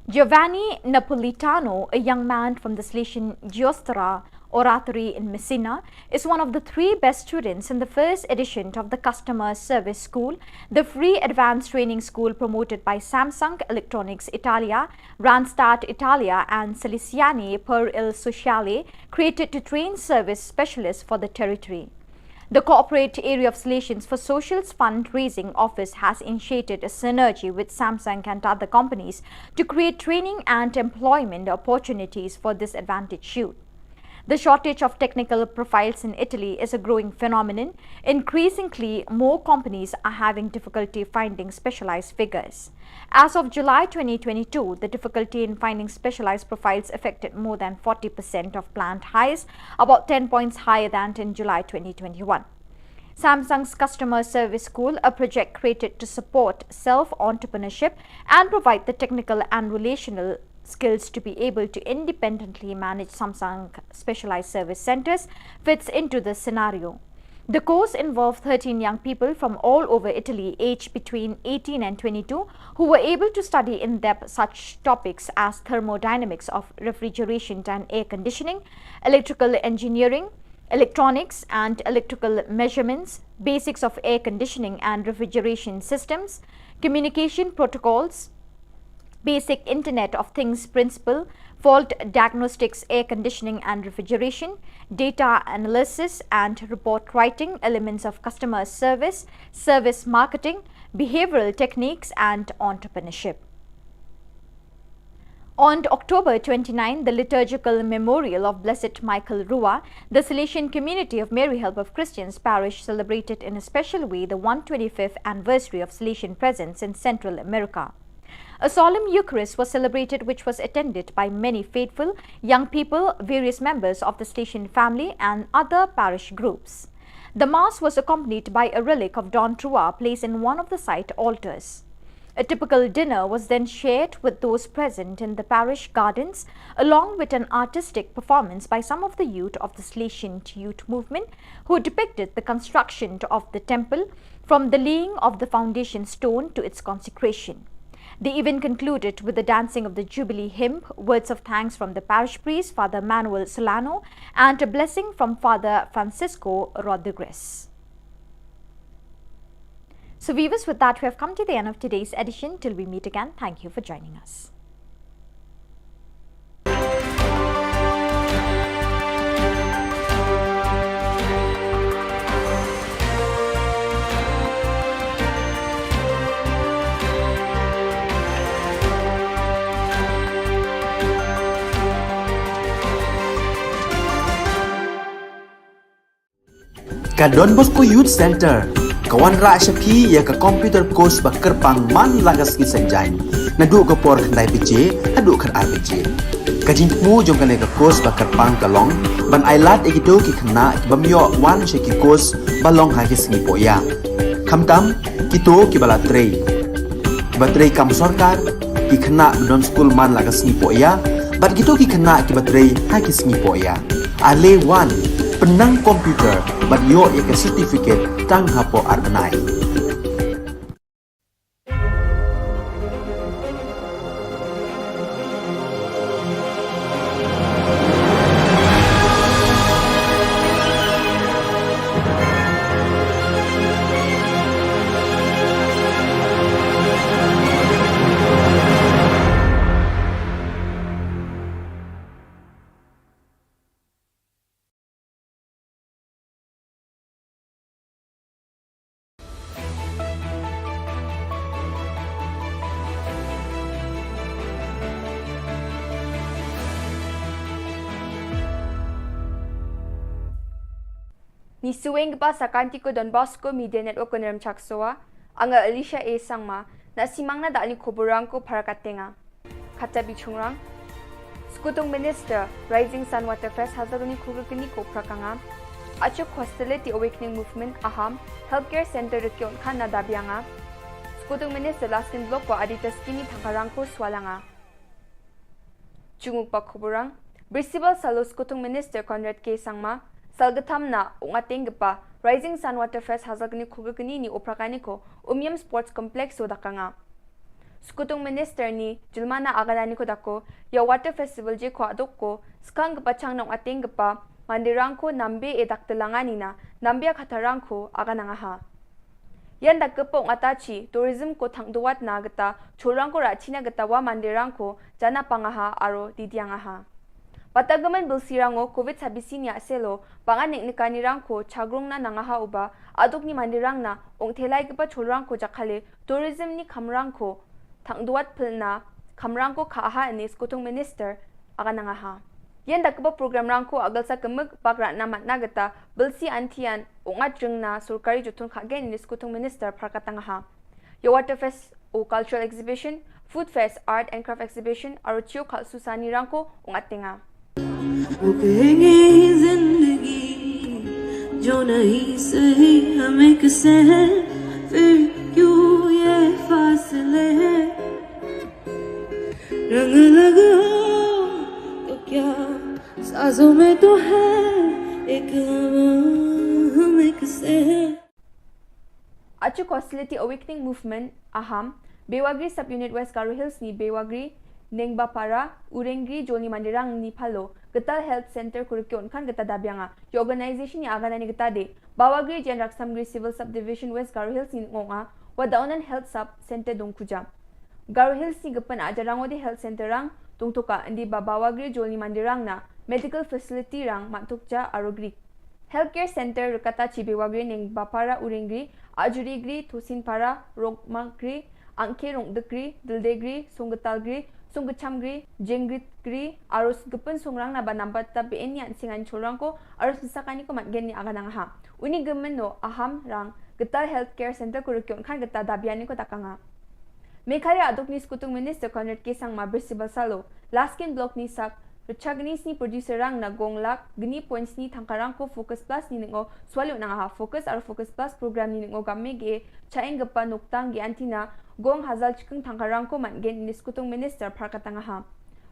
Giovanni Napolitano, a young man from the Salesian Giostra, Oratory in Messina, is one of the three best students in the first edition of the Customer Service School, the free advanced training school promoted by Samsung Electronics Italia, Randstad Italia, and Salesiani per il Sociale, created to train service specialists for the territory. The corporate area of Salesians for Social's fundraising office has initiated a synergy with Samsung and other companies to create training and employment opportunities for disadvantaged youth. The shortage of technical profiles in Italy is a growing phenomenon. Increasingly, more companies are having difficulty finding specialized figures. As of July twenty twenty-two, the difficulty in finding specialized profiles affected more than forty percent of planned hires, about ten points higher than in July twenty twenty-one. Samsung's Customer Service School, a project created to support self entrepreneurship and provide the technical and relational skills to be able to independently manage Samsung specialized service centers, fits into this scenario. The course involved thirteen young people from all over Italy, aged between eighteen and twenty-two, who were able to study in depth such topics as thermodynamics of refrigeration and air conditioning, electrical engineering, electronics and electrical measurements, basics of air conditioning and refrigeration systems, communication protocols, basic Internet of Things principle, fault diagnostics, air conditioning and refrigeration, data analysis and report writing, elements of customer service, service marketing, behavioral techniques, and entrepreneurship. On October twenty-nine, the liturgical memorial of Blessed Michael Rua, the Salesian community of Mary Help of Christians Parish celebrated in a special way the one twenty-fifth anniversary of Salesian presence in Central America. A solemn Eucharist was celebrated, which was attended by many faithful, young people, various members of the Salesian family, and other parish groups. The Mass was accompanied by a relic of Don Rua placed in one of the site altars. A typical dinner was then shared with those present in the parish gardens, along with an artistic performance by some of the youth of the Salesian Youth Movement, who depicted the construction of the temple from the laying of the foundation stone to its consecration. The event concluded with the dancing of the Jubilee hymn, words of thanks from the parish priest, Father Manuel Solano, and a blessing from Father Francisco Rodriguez. So, viewers, with that, we have come to the end of today's edition. Till we meet again, thank you for joining us. Ka Don Bosco Youth Center ka wanrah sha phi ïa ka computer course ba kyrpang man la ka sngi Saitjaiñ, naduh ka por khyndai baje haduh khatar baje. Ka jingthmu jong kane ka course ba kyrpang ka long ban ailad ïa kito ki khynnah ki bym ïoh wan sha ki course ba long ha ki sngi pohïa. Khamtam kito kiba la trei, kiba trei kam sorkar, ki khynnah ba don skul man la ka sngi pohïa, bad kito ki khynnah kiba trei ha ki sngi pohïa. Ale wan, pynnang computer bad ïoh ïa ka certificate tang hapoh ar bnai. Ngi sngewbha sa ka Don Bosco Media Network ko Nongrim Chaksoa, anga Alicia A Sangma, na simang na da ni khubrang ko para katenga. Kata bi chungrang. Skutung Minister, Rising Sun Water Fest, Hazargni Khulgni ko Prakanga. Achuk Hostility Awakening Movement, Aham, Healthcare Center Rikyon Khan na Dabianga. Skutung Minister, Laskin Block ko Adita Skini Thakarang ko Swalanga. Chunguk pa khubrang. Bristol Salo Skutung Minister Conrad K Sangma, Salgatham na Ungateng Gpa, Rising Sun Water Fest, Hazargni Khulgni ni Oprakani ko Umiam Sports Complex so dakanga. Skutung Minister ni Julmana Agalani ko dako, ïa Water Festival je ko adok ko, skang kepachang nong ateng kepa, Mandirang ko nambe e dak telangani na, nambe a khatarang ko aganangaha. Yan dak kepo ngatachi, tourism ko thang duat na geta, chulrang ko rachina geta wa mandirang ko, jana pangaha aro didiangaha. Bata gemen bilsi rango covid sabisi ni aselo, pangan nek nekani rang ko chagrung na nangaha uba, aduk ni mandirang na, ong thelai kepa chulrang ko jakale, tourism ni kamrang ko, thang duat pel na, kamrang ko kaaha ini skutung minister, aganangaha. Yan dak kepa program rang ko agal sa kemeg pak ratna matna geta, bilsi antian, ong ajeng na, surkari jutun kagen ini skutung minister, parkatangaha. Ya water fest, o cultural exhibition, food fest, art and craft exhibition, aro chio khalsu sani rang ko, ong atenga. वो कहेंगे ये जिंदगी जो नहीं सही हमें किसे है फिर क्यों ये फासले हैं रंग लगा तो क्या सांसों में तो है एक हवा हमें किसे है Achu Hostility Awakening Movement, Aham, Bewagri Sub-Unit West Garo Hills ni Bewagri, Nengbapara, Urengri, Jolni Mandirang ni Palo, Getal Health Center Kurikyo Unkan Geta Dabianga, ya organization ni agana ni geta de, Bawagri Jen Raksamgri Civil Subdivision West Garo Hills ni ngonga, Wadaunan Health Sub Center Dongkuja. Garo Hills ni gepen ajarang odi Health Center rang, tungtuka endi ba Bawagri Jolni Mandirang na, medical facility rang, matukja arogri. Healthcare Center rekata chi Bewagri Nengbapara Urengri, Ajurigri, Thosinpara, Rongmakri, Angke Rongdekri, Dildegri, Songgetalgri, Songgechamgri, Jengritgri, arus gepen songrang na ba nambat ta B N yan singan chulrang ko, arus sakani ko matgen ni aganangaha. Uni gemen no aham rang, Getal Healthcare Center Kurikyo Unkan Geta Dabiani ko takanga. Meghalaya aduk ni skutung minister Conrad K Sangma Bristol Salo, Laskin Block ni sak, Rachagni sni producer rang na gong lak, gni point sni thangkarang ko Focus Plus ni ningo, swalyo nangaha Focus aro Focus Plus program ni ningo gamme ge, chaeng gepa noktang ge antina, gong hazal chikeng thangkarang ko matgen ni skutung minister parkatangaha.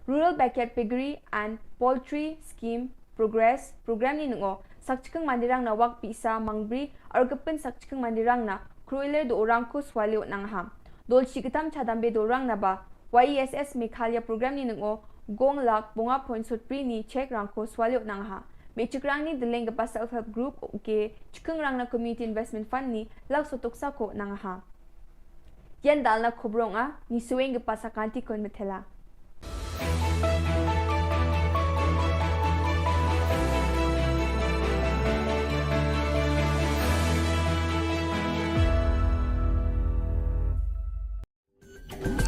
Rural Backyard Piggery and Poultry Scheme Progress program ni ningo, sakchikeng mandirang na wak pisa mangbri, aro gepen sakchikeng mandirang na, kruiler do orang ko swalyo nangaha. Dol chiketam chadambe do orang na ba, Y E S S Meghalaya program ni ningo, gong lak bonga point sotpri ni check rang ko swalyo nangha. Mechikrang ni deleng gepa self help group, okay, chikeng rang na community investment fund ni, lak sotok sako nangha. Yan dal na khobrong a, ni sueng gepa sakanti kon methela.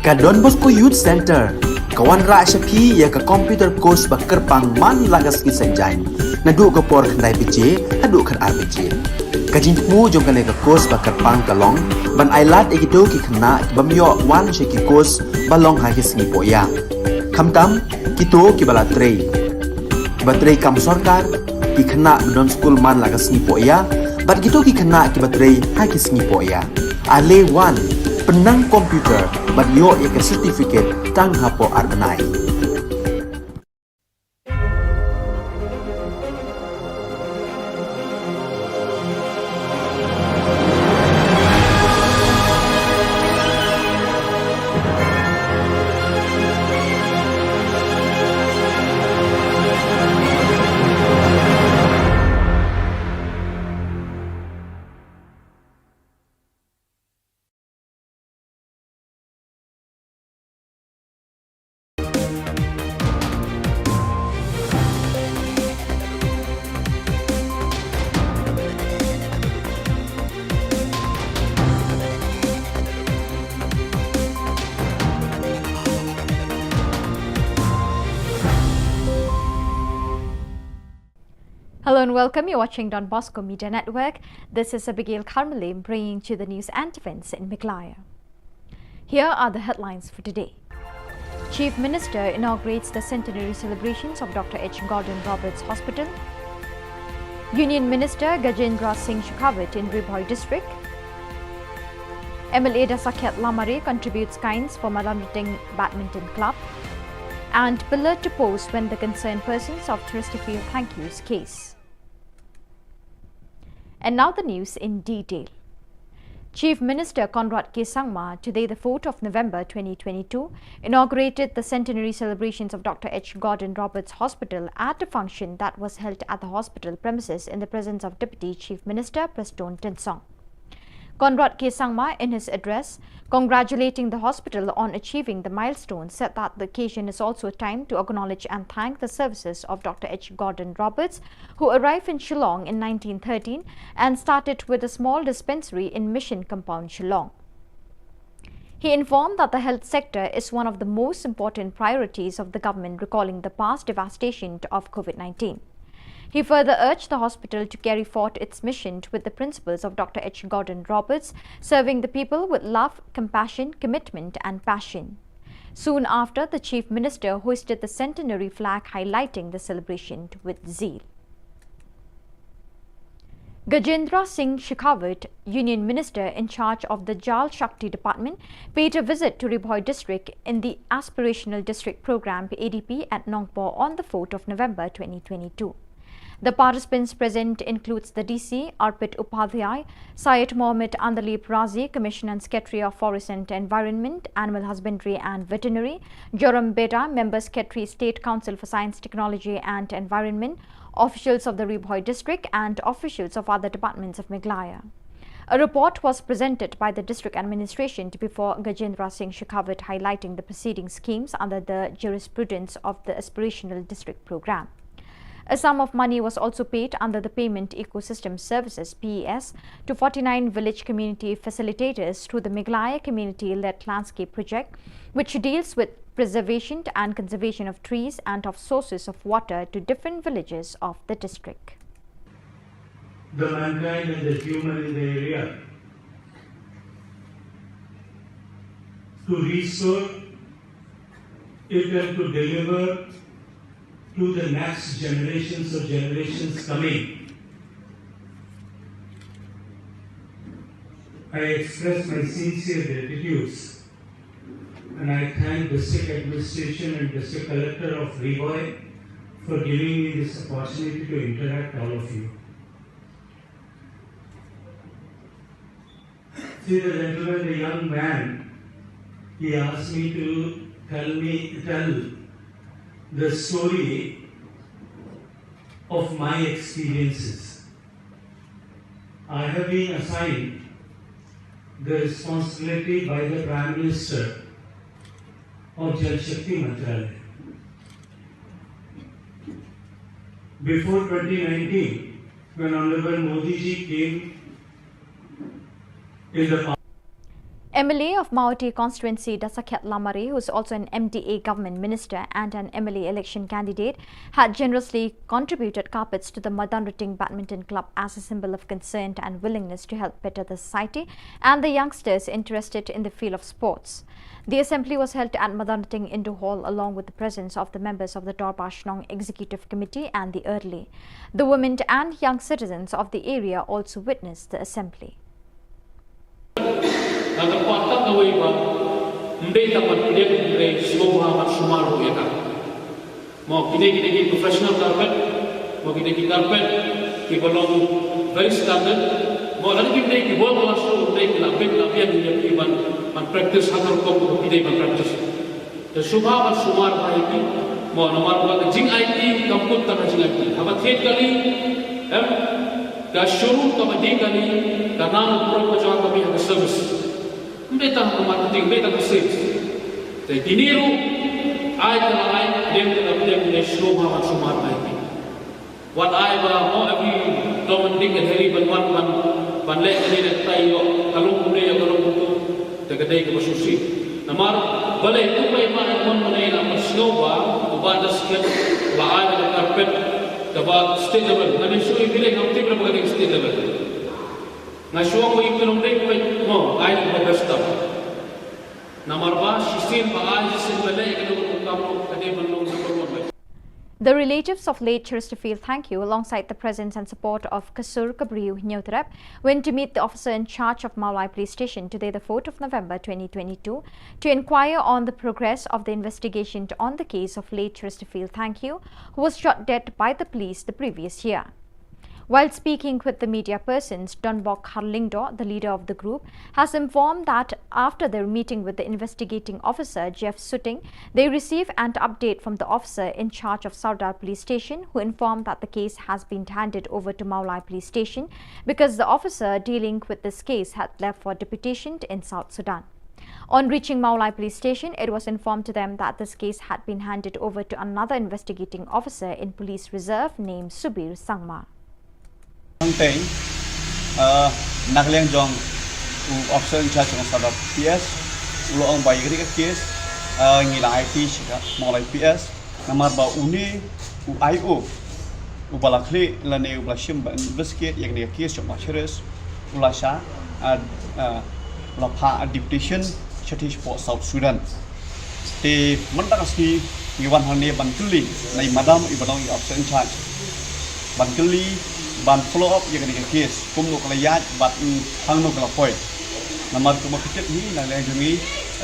Ka Don Bosco Youth Center ka wanrah sha phi ïa ka computer course ba kyrpang man la ka sngi Saitjaiñ, naduh ka por khyndai baje haduh khatar baje. Ka jingthmu jong kane ka course ba kyrpang ka long ban ailad ïa kito ki khynnah ki bym ïoh wan sha ki course ba long ha ki sngi pohïa. Khamtam kito kiba la trei, kiba trei kam sorkar, ki khynnah ba don skul man la ka sngi pohïa, bad kito ki khynnah kiba trei ha ki sngi pohïa. Ale wan, pynnang computer bad ïoh ïa ka certificate tang hapoh ar bnai. Hello and welcome. You're watching Don Bosco Media Network. This is Abigail Kharmale bringing to you the news and events in Meghalaya. Here are the headlines for today. Chief Minister inaugurates the centenary celebrations of Doctor H Gordon Roberts Hospital. Union Minister Gajendra Singh Shekhawat in Ri Bhoi District. M L A Dasakhiat Lamare contributes kinds for Malamriting Badminton Club. And pillar to post when the concerned persons of Chesterfield Thank Yous case. And now the news in detail. Chief Minister Conrad K Sangma, today the fourth of November twenty twenty-two, inaugurated the centenary celebrations of Doctor H Gordon Roberts Hospital at a function that was held at the hospital premises in the presence of Deputy Chief Minister Prestone Tynsong. Conrad K Sangma, in his address congratulating the hospital on achieving the milestone, said that the occasion is also a time to acknowledge and thank the services of Doctor H Gordon Roberts, who arrived in Shillong in nineteen thirteen and started with a small dispensary in Mission Compound, Shillong. He informed that the health sector is one of the most important priorities of the government, recalling the past devastation of COVID nineteen. He further urged the hospital to carry forth its mission with the principles of Doctor H Gordon Roberts, serving the people with love, compassion, commitment, and passion. Soon after, the Chief Minister hoisted the centenary flag, highlighting the celebration with zeal. Gajendra Singh Shekhawat, Union Minister in charge of the Jal Shakti Department, paid a visit to Ri Bhoi district in the Aspirational District Programme, A D P, at Nongpoh on the fourth of November twenty twenty-two. The participants present includes the D C, Arpit Upadhyay, Syed Mohammad Andalib Razi, Commissioner and Secretary of Forest and Environment, Animal Husbandry and Veterinary, Joram Beda, Member Secretary, State Council for Science, Technology and Environment, officials of the Ri Bhoi district and officials of other departments of Meghalaya. A report was presented by the district administration to before Gajendra Singh Shekhawat, highlighting the preceding schemes under the jurisprudence of the Aspirational District Programme. A sum of money was also paid under the Payment Ecosystem Services, P E S, to forty-nine village community facilitators through the Meghalaya Community-Led Landscape Project, which deals with preservation and conservation of trees and of sources of water to different villages of the district. The mankind and the human in the area to restore it and to deliver to the next generations or generations coming. I express my sincere gratitude and I thank District Administration and District Collector of Ri Bhoi for giving me this opportunity to interact all of you. See the gentleman, the young man, he asked me to tell me tell the story of my experiences. I have been assigned the responsibility by the Prime Minister of Jal Shakti Mantralaya. Before twenty nineteen, when Honorable Modi ji came in the M L A of Mawhati constituency, Dasakhiat Lamare, who is also an M D A government minister and an M L A election candidate, had generously contributed carpets to the Madanrating Badminton Club as a symbol of concern and willingness to help better the society and the youngsters interested in the field of sports. The assembly was held at Madanrating Indoor Hall along with the presence of the members of the Dorbar Shnong Executive Committee and the Early. The women and young citizens of the area also witnessed the assembly. Nga kyrpad tang kawei ba ym dei tang ban pdiang, hynrei sngewbha ban sumar ruh ïa ka. Mo kine, kine ki professional carpet, mo kine ki carpet kiba long very standard. Mo lada kim dei ki world class ruh, ym dei ki la bit la biang ïa ki ban, ban practice ha ka rukom kaba ki dei ban practice. Te sngewbha ban sumar bha ïa ki, mo namar ba ka jingaiti kam kut tang ka jingaiti. Haba thied kali, em, ka shuru kaba dei kali, ka nang u prok ka jong ka mih ha ka service. Ym dei tang ka marketing, ym dei tang ka sales. Te kine ruh, ai te la ai, dem te la dem, ne sngewbha ban sumar bha ïa ki. Wat ai ba mo every Tom and Dick and Harry ban wan ban, ban leh kane leh katai ïoh ka long kumne ïoh ka long kumtu. Te ka dei kaba sngewsih. Namar balei tu ba ïa ma ïa mon mane la ban sngewbha uba da sket la ai da ka carpet kaba state level. Nga dei shu ïa bilei ngam tip ba ka dei state level. Nga shu ong ba ïa ki long dei kaba mo ai kaba best tam. Namar ba shisien ba ai shisien ba leh ka long ka long ka dei ban long number one. The relatives of late Chesterfield Thangkhiew, alongside the presence and support of Kasur Kabriw Hynñiewtrep, went to meet the officer in charge of Mawlai Police Station today, the fourth of November twenty twenty-two, to inquire on the progress of the investigation on the case of late Chesterfield Thangkhiew, who was shot dead by the police the previous year. While speaking with the media persons, Donbok Kharlyngdoh, the leader of the group, has informed that after their meeting with the investigating officer, Jeff Suting, they received an update from the officer in charge of Sardar Police Station, who informed that the case has been handed over to Mawlai Police Station because the officer dealing with this case had left for deputation in South Sudan. On reaching Mawlai Police Station, it was informed to them that this case had been handed over to another investigating officer in police reserve named Subir Sangma. Tang teng, uh, na ka liang jong u officer in charge jong Sardar P S, u la ong ba ïa kane ka case, uh, ngi la ai ti sha ka Mawlai P S, namar ba une u I O, u ba la khlieh lane u ba la shim ban investigate ïa kane ka case jong Mawlai Cheres, u la sha, uh, uh, u la phah deputation sha ti shapoh South Sudan. Te mynta ka sngi ngi wan hangne ban kylli na i madam i ba long i officer in charge, ban kylli, ban follow up ïa kane ka case, kumno ka la ïaid bad, mm, hangno ka la poi. Namar kumba phi tip hi na ka liang jong ngi,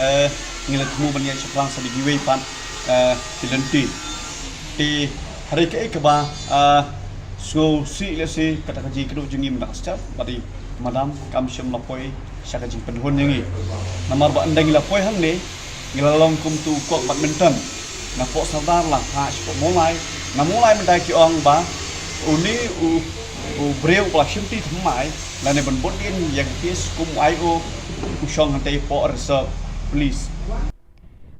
eh, ngi la thmu ban ïaid shaphrang sa da kiwei pat, eh, ki lynti. Te hynrei kaei kaba, ah, sngewsih lehse kata ka jingkynduh jong ngi mynta ka step, bad i madam kam shym la poi sha ka jingpynhun jong ngi. Namar ba ynda ngi la poi hangne, ngi la long kum uto u kok badminton. Napoh Sardar la phah shapoh Mawlai, na Mawlai mynta ki ong ba une u, u briew u ba la shim ti thymmai lane ban bud dien ïa ka case kum u I O, u shong hangtei hapoh reserve police.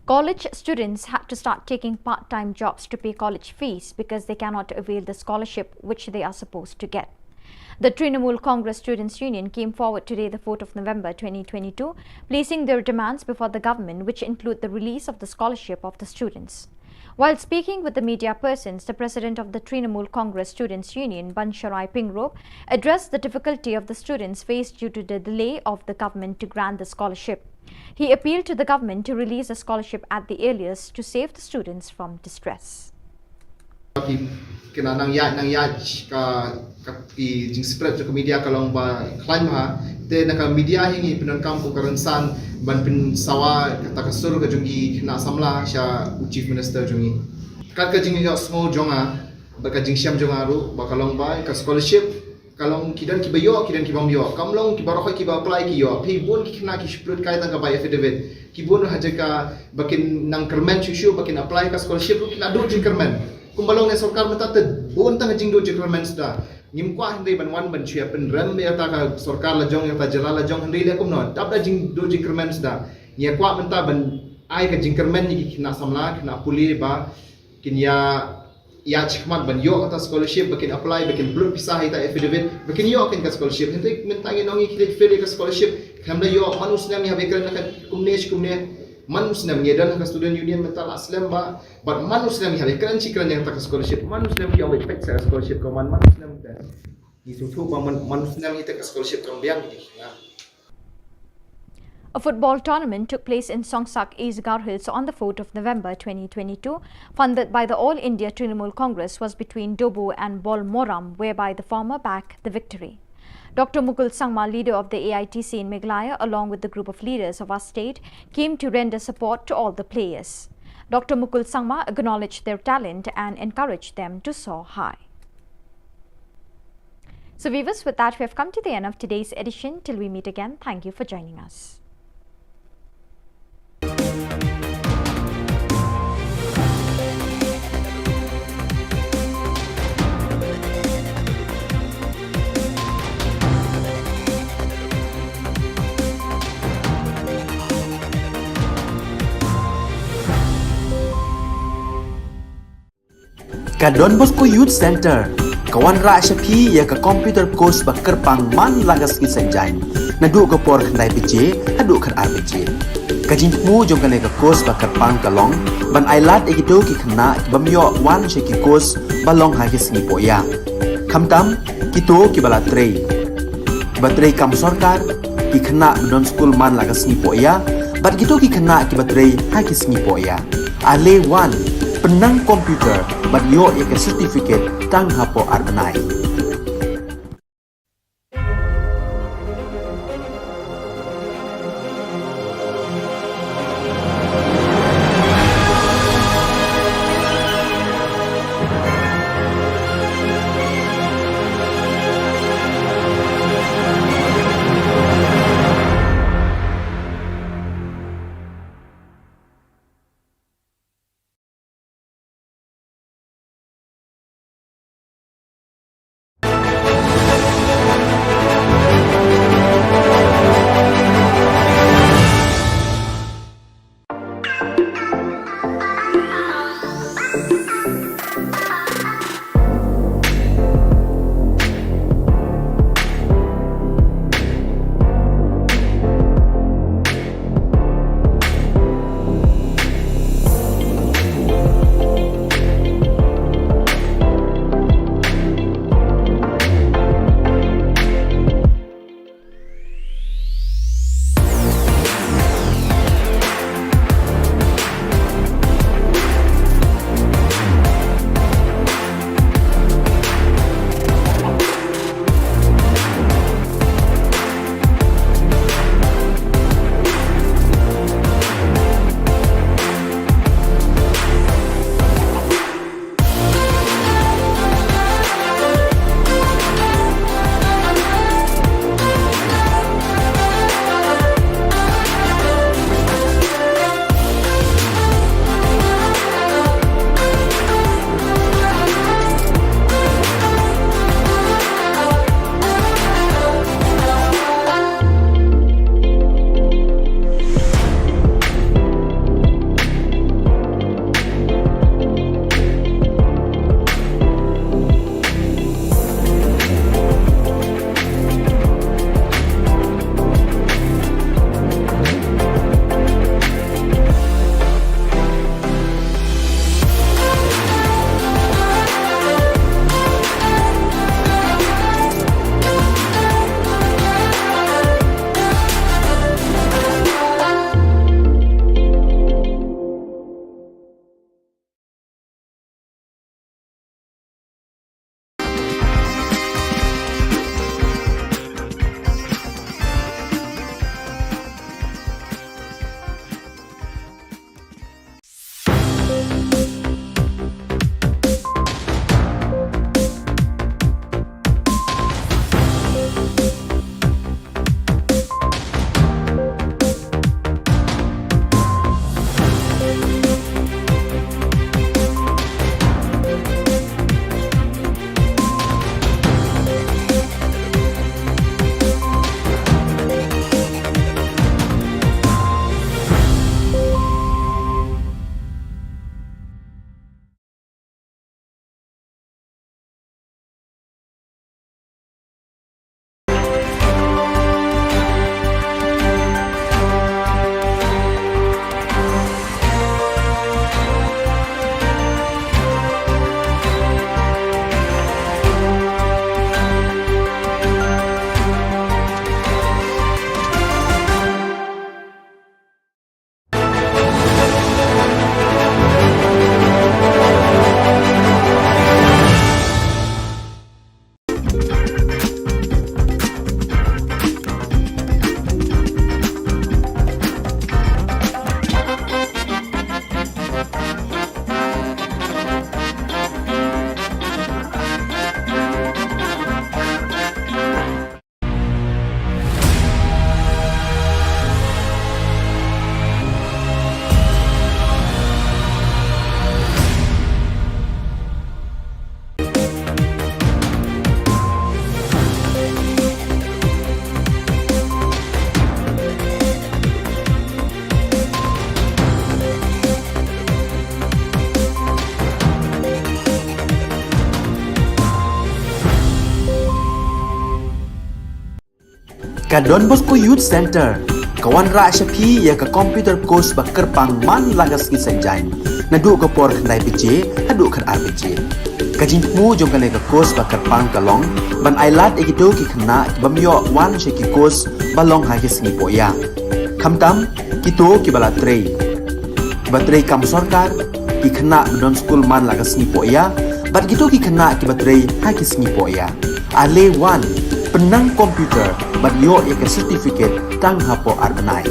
College students had to start taking part-time jobs to pay college fees because they cannot avail the scholarship which they are supposed to get. The Trinamool Congress Students' Union came forward today, the fourth of November twenty twenty-two, placing their demands before the government, which include the release of the scholarship of the students. While speaking with the media persons, the president of the Trinamool Congress Students' Union, Bansharai Pingrop, addressed the difficulty of the students faced due to the delay of the government to grant the scholarship. He appealed to the government to release a scholarship at the earliest to save the students from distress. Ki, ki nang ïaid, nang ïaid ka, ka ki jingspread jong ka media ka long ba khlaiñ bha. Te na ka media hi ngi pyndonkam kum ka rynsan ban pynsawa kata ka sur ka jong ki khynnah samla sha u Chief Minister jong ngi. Ka, ka jingïohsngew jong nga, ba ka jingshem jong nga ruh, ba ka long ba ka scholarship ka long ki don kiba ïoh, ki don kibym ïoh. Kam long kiba rkhoi kiba apply ki ïoh. Phi bun ki khynnah ki shu pynlut kai tang ka bai affidavit. Ki bun ha jaka ba kin nang kyrmen shuh shuh ba kin apply ka scholarship ruh ki la duh jingkyrmen. Kumba long ne sorkar mynta te bun tang jingduh jingkyrmen suda. Ngim kwah hynrei ban wan ban shu ïa pynrem ïa kata ka sorkar la jong, ïa kata jylla la jong, hynrei leh kumno. Dap da jingduh jingkyrmen suda. Ngi ïa kwah mynta ban ai ka jingkyrmen ïa ki khynnah samla, khynnah pule ba kin ïa ïa shikmat ban ïoh kata scholarship, ba kin apply, ba kin pynlut pisa ha ita affidavit, ba kin ïoh kin ka scholarship. Hynrei mynta ngi ong ngi khie fail ïa ka scholarship, khlem da ïoh, man u snem ngi hap ïakren na ka kumne shi kumne, man u snem ngi don ha ka student union mynta la slem ba, bad man u snem ngi hap ïakren shi kren ïa kata ka scholarship, man u snem ngi ong ba peit sa ka scholarship ka man, man u snem te. Ngi sngewthuh ba man, man u snem ngi te ka scholarship kam biang ngi. A football tournament took place in Songsak, East Garo Hills on the fourth of November twenty twenty-two, funded by the All India Trinamool Congress, was between Dobu and Bolmoram, whereby the former bagged the victory. Doctor Mukul Sangma, leader of the A I T C in Meghalaya, along with the group of leaders of our state, came to render support to all the players. Doctor Mukul Sangma acknowledged their talent and encouraged them to soar high. So viewers, with that, we have come to the end of today's edition. Till we meet again, thank you for joining us. Ka Don Bosco Youth Centre ka wanrah sha phi ïa ka computer course ba kyrpang man la ka sngi Saitjaiñ, naduh ka por khyndai baje haduh khatar baje. Ka jingthmu jong kane ka course ba kyrpang ka long ban ailad ïa kito ki khynnah ki bym ïoh wan sha ki course ba long ha ki sngi poh ïa. Khamtam kito kiba la trei, kiba trei kam sorkar, ki khynnah ba don skul man la ka sngi poh ïa, bad kito ki khynnah kiba trei ha ki sngi poh ïa. Ale wan, pynnang computer bad ïoh ïa ka certificate tang hapoh ar bnai. Ka Don Bosco Youth Centre ka wanrah sha phi ïa ka computer course ba kyrpang man la ka sngi Saitjaiñ, naduh ka por khyndai baje haduh khatar baje. Ka jingthmu jong kane ka course ba kyrpang ka long ban ailad ïa kito ki khynnah ki bym ïoh wan sha ki course ba long ha ki sngi pohïa, khamtam kito kiba la trei, kiba trei kam sorkar, ki khynnah ba don skul man la ka sngi pohïa, bad kito ki khynnah kiba trei ha ki sngi pohïa. Ale wan, pynnang computer bad ïoh ïa ka certificate tang hapoh ar bnai.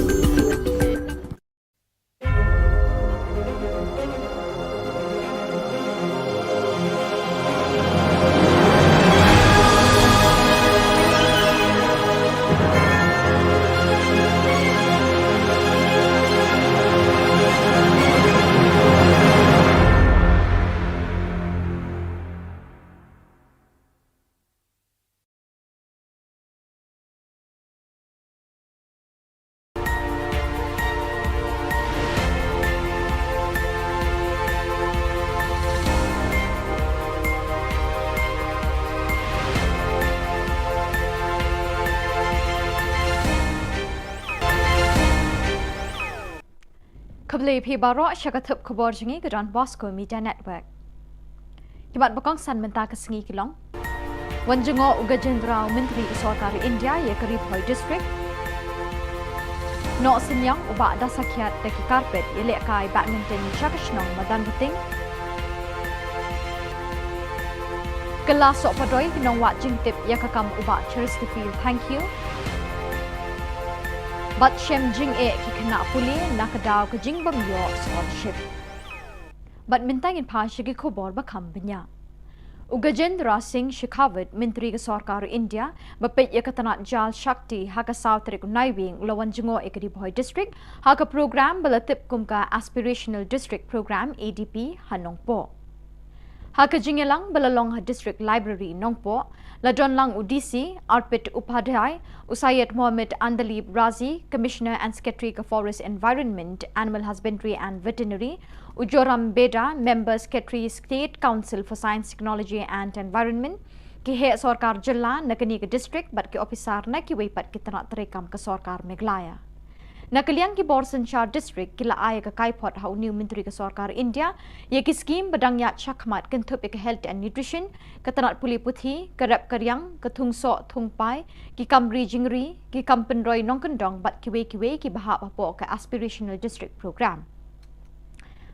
Khublei phi baroh sha ka thup khubor jong ngi ka Don Bosco Media Network. Ki mat ba kongsan mynta ka sngi ki long: Wan jngoh u Gajendra, u Myntri ka Sorkar India ïa ka Ri Bhoi District. Noh synñiang u Bah Dasakhiat da ki carpet ïalehkai badminton sha ka shnong Madanrting. Kylla sohpadoi ki nongwad jingtip ïa ka kam u Bah Cheristerfield Thangkhiew. Bad shem jingeh ki khynnah pule na ka daw ka jingbym ïoh scholarship. Bad mynta ngin phai sha ki khubor ba kham bniah. U Gajendra Singh Shekhawat, Myntri ka Sorkar India ba peit ïa ka tnat Jal Shakti, ha ka saw tarik u Naiwieng u la wan jngoh ïa ka Ri Bhoi District ha ka program ba la tip kum ka Aspirational District Program, A D P, ha Nongpoh. Ha ka jingïalang ba la long ha District Library, Nongpoh, la don lang u D C Arpit Upadhyay, u Syed Mohammed Andalib Razi, Commissioner and Secretary ka Forest Environment, Animal Husbandry and Veterinary, u Joram Beda, Member Secretary, State Council for Science, Technology and Environment, ki heh sorkar jylla na kane ka district bad ki ophisar na kiwei pat ki tnat treikam ka Sorkar Meghalaya. Na ka liang ki bor synshar district ki la ai ïa ka kaiphod ha une u Myntri ka Sorkar India ïa ki skhim ba dang ïaid shakhmat, kynthup ïa ka health and nutrition, ka tnat pule puthi, ka rep ka riang, ka thung soh thung pai, ki kam ri jingri, ki kam pynroi nongkyndong bad kiwei kiwei kiba hap hapoh ka Aspirational District Program.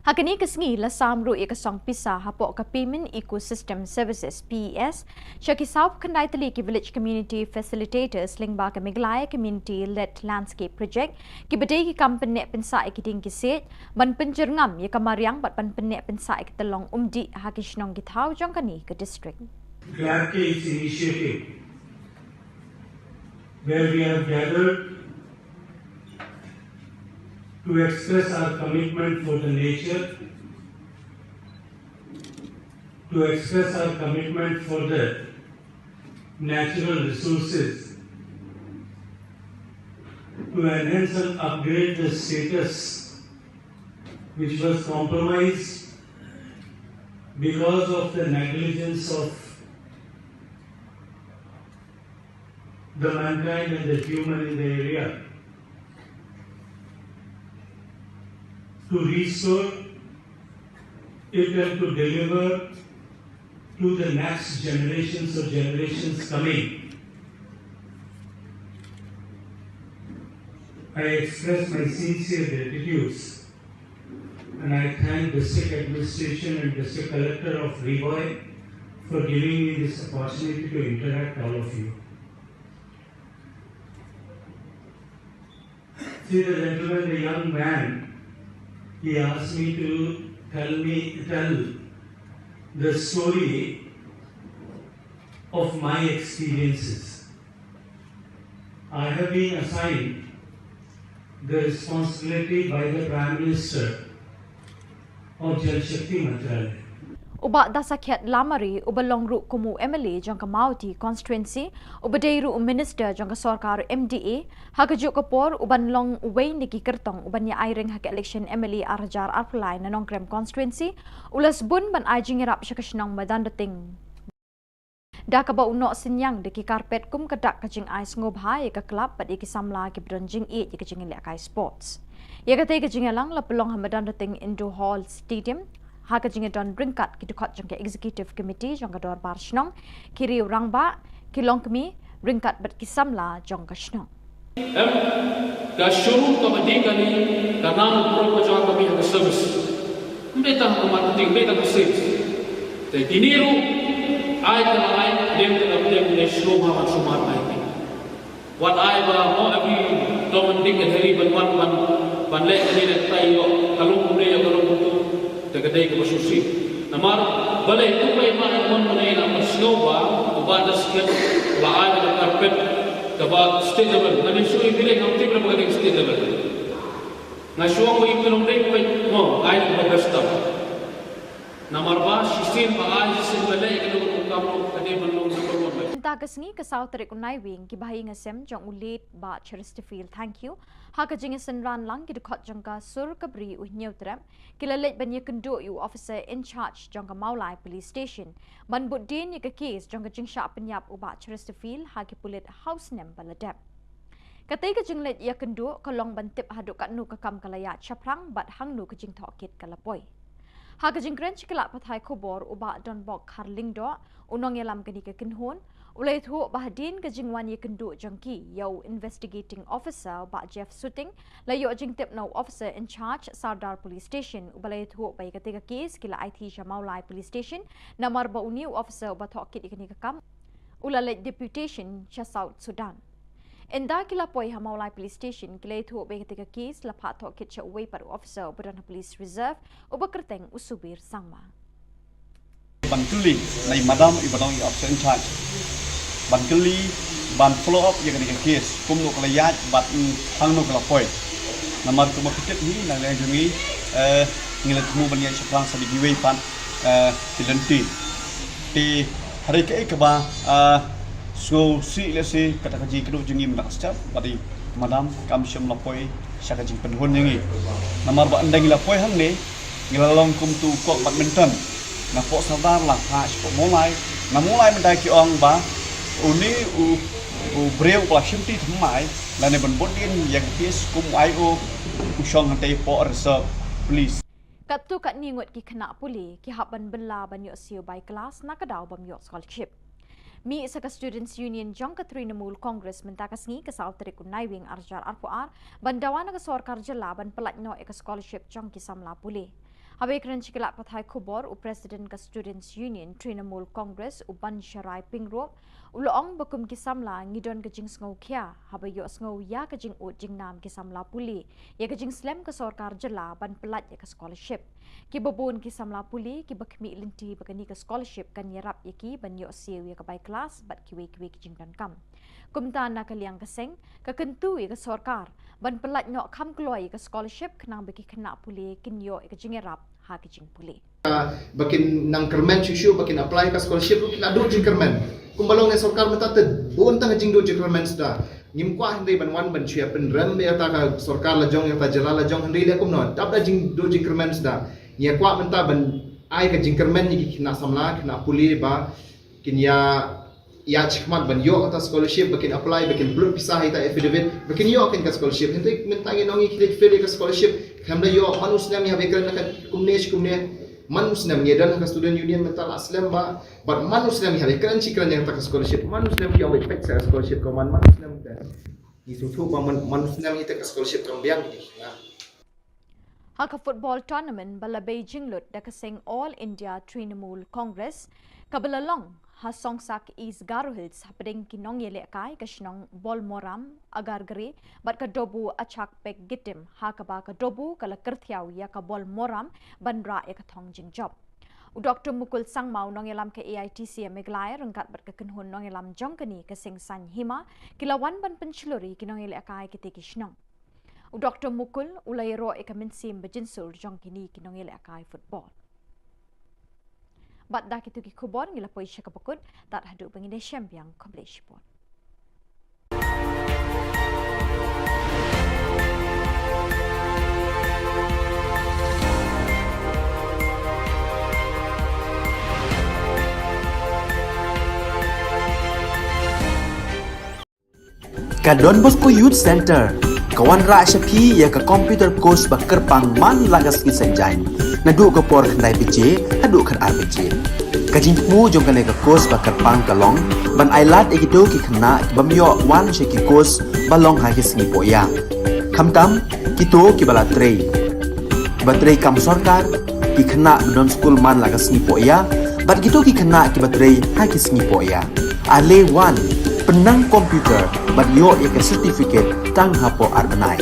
Ha kane ka sngi la sam ruh ïa ka song pisa hapoh ka Payment Ecosystem Services, P E S, sha ki sawphew khyndai tylli ki Village Community Facilitators lyngba ka Meghalaya Community Led Landscape Project, kiba dei ki kam pynneh pynsah ïa ki dieng ki siej, ban pynjyrngam ïa ka mariang bad ban pynneh pynsah ïa ka tyllong umdih ha ki shnong ki thaw jong kane ka district. Glad ke is initiative where we have gathered to express our commitment for the nature, to express our commitment for the natural resources, to enhance and upgrade the status which was compromised because of the negligence of the mankind and the human in the area, to restore it and to deliver to the next generations or generations coming. I express my sincere gratitudes and I thank District Administration and District Collector of Ri Bhoi for giving me this opportunity to interact all of you. See the gentleman, the young man, he asked me to tell me, tell the story of my experiences. I have been assigned the responsibility by the Prime Minister of Jal Shakti Mantralaya. U Bah Dasakhiat Lamare, uba long ruh kum u M L A jong ka Mawhati Constituency, uba dei ruh u Minister jong ka sorkar M D A, ha kajuh ka por u ban long uwei na ki kyrtong u ban ïa aireng ha ka election M L A ar hajar arphew lai na Nongkrem Constituency, u la sbun ban ai jingïarap sha ka shnong Madanrting. Da kaba u noh synñiang da ki carpet kum ka dak ka jingai sngewbha ïa ka club bad ïa ki samla kiba don jingïeit ïa ka jingïalehkai sports. Ïa katei ka jingïalang la pynlong ha Madanrting Indoor Hall Stadium ha ka jingïadon ryngkat ki dkhot jong ka Executive Committee jong ka Dorbar Shnong, ki riew rangbah, ki longkmie, ryngkat bad ki samla jong ka shnong. Em, ka showroom kaba dih kane ka nang pro ka jong ka bih ka service. Ym dei tang ka marketing, ym dei tang ka sales. Te kine ruh ai ka la ai, dem ka la dem ne shlom ha ban sumar ai. Wat ai ba mo abi dom dik ka heri ban wan ban ban leh kane leh tai ïoh ka long kumne ïoh ka long kumtu. Te ka dei kaba shisha. Namar balei tu ba ïa ma ïa mon ma ïa ma sngewbha uba da skhet la ai da carpet kaba state level. Nga nym shu ïa bilei ngam tip lem ba ka dei state level. Nga shu ong ba ïa ki long dei ba mo ai da best tam. Namar ba shisien ba ai shisien ba leh ka long kam long ka dei ban long number one. Mynta ka sngi ka saw tarik u Naiwieng ki bahaïing hasem jong u late Bah Chesterfield Thangkhiew ha ka jingïasynran lang ki dkhot jong ka Sur Kabri U Hynñiewtrep ki la leit ban ïakynduh ïa u officer in charge jong ka Mawlai Police Station ban bud dien ïa ka case jong ka jingshah pynïap u Bah Chesterfield ha ki pulit ha u snem ba la dep. Katei ka jingleit ïakynduh ka long ban tip haduh katno ka kam ka la ïaid shaphrang bad hangno ka jingtohkit ka la poi. Ha ka jingkren sha ki lad pathai khubor u Bah Donbok Kharlyngdoh, u nongïalam kane ka kynhun, u la ïathuh ba hadien ka jingwan ïakynduh jong ki ïa u investigating officer u Bah Jeff Suting, la ïoh jingtip na u officer in charge Sardar Police Station uba la ïathuh ba ïa katei ka case ki la aiti sha Mawlai Police Station namar ba une u officer uba tohkit ïa kane ka kam u la leit deputation sha South Sudan. Ynda ki la poi ha Mawlai Police Station ki la ïathuh ba ïa katei ka case la phah tohkit sha uwei pat u officer uba don ha Police Reserve uba kyrteng u Subir Sangma. Ban kylli na i madam i ba dang i officer in charge. Ban kylli ban follow up ïa kane ka case kumno ka la ïaid bad hangno ka la poi. Namar kumba phi tip hi na liang jong ngi, eh, ngi la thmu ban ïaid shaphrang sa da kiwei pat, eh, ki lynti. Te hynrei kaei kaba, ah, sngewsih lehse kata ka jingkynduh jong ngi mynta ka step bad i madam kam shym la poi sha ka jingpynhun jong ngi. Namar ba ynda ngi la poi hangne ngi la long kum tu kok badminton. Na pok Sardar la phah sha pok Mawlai. Na Mawlai mynta ki ong ba une u, u briew ba la shim ti thymmai lane ban bud dien ïa ka case kum u I O u shong hangtei pok reserve police. Katto katne ngut ki khynnah pule ki hap ban bylla ban ïoh siew bai klas na ka daw bym ïoh scholarship. Mih sa ka Students Union jong ka Trinamool Congress mynta ka sngi ka saw tarik u Naiwieng ar hajar arphew ar ban dawa na ka sorkar jylla ban pyllait noh ïa ka scholarship jong ki samla pule. Haba ïakren sha ki lad pathai khubor u President ka Students Union Trinamool Congress u Bansharai Pyngrope u la ong ba kum ki samla ngi don ka jingsngewkhia haba ïohsngew ïa ka jingud jingnam ki samla pule ïa ka jingslem ka sorkar jylla ban pyllait ïa ka scholarship. Kiba bun ki samla pule kiba khmih lynti ba kane ka scholarship kan ïarap ïa ki ban ïoh siew ïa ka bai klas bad kiwei kiwei ki jingdonkam. Kumta na ka liang ka seng ka kyntu ïa ka sorkar ban pyllait noh kham kloi ïa ka scholarship khnang ba ki khynnah pule kin ïoh ïa ka jingïarap ha ka jingpule. Ba kin nang kyrmen shuh shuh ba kin apply ka scholarship ruh ki la duh jingkyrmen. Kumba long ïa sorkar mynta te bun tang jingduh jingkyrmen suda. Ngim kwah hynrei ban wan ban shu ïa pynrem ïa ta ka sorkar la jong ïa ta jylla la jong hynrei leh kumno dap da jingduh jingkyrmen suda. Ngi ïa kwah mynta ban ai ka jingkyrmen ïa ki khynnah samla khynnah pule ba kin ïa ïa shikmat ban ïoh kata scholarship ba kin apply ba kin pynlut pisa ha ita affidavit ba kin ïoh kin ka scholarship. Hynrei mynta ngi nong ngi khlieh fail ïa ka scholarship khlem da ïoh man u snem ïa ba kren na ka kumne shi kumne man u snem ngi don ka student union mynta la slem ba bad man u snem ïa ba kren shi kren ïa kata ka scholarship man u snem ïa ba pek sa ka scholarship ko man man u snem te ngi sngewthuh ba man man u snem ïa ka scholarship kam biang ngi. Ha ka football tournament ba la bei jinglut da ka seng All India Trinamool Congress kaba la long ha Songsak East Garo Hills hapdeng ki nongïalehkai ka shnong Bolmoram, Agargre bad ka Dobu Achak Pek Gitim ha kaba ka Dobu ka la kyrthiaw ïa ka Bolmoram ban rah ïa ka thong jingjop. U Doctor Mukul Sangma u nongïalam ka A I T C Meghalaya ryngkat bad ka kynhun nongïalam jong kane ka seng Saiñ Hima ki la wan ban pynshlur ïa ki nongïalehkai kitei ki shnong. U Doctor Mukul u la ïaroh ïa ka mynsiem ba jynsur jong kine ki nongïalehkai football. Bad da kito ki khubor ngi la poi sha kaba kut, tad haduh ba ngin ïashem biang khublei shibun. Don Bosco Youth Centre ka wanrah sha phi ïa ka computer course ba kyrpang man la ka sngi Saitjaiñ, naduh ka por khyndai baje haduh khatar baje. Ka jingthmu jong kane ka course ba kyrpang ka long ban ailad ïa kito ki khynnah ki bym ïoh wan sha ki course ba long ha ki sngi pohïa, khamtam kito kiba la trei, kiba trei kam sorkar, ki khynnah ba don skul man la ka sngi pohïa, bad kito ki khynnah kiba trei ha ki sngi pohïa. Ale wan, pynnang computer bad ïoh ïa ka certificate tang hapoh ar bnai.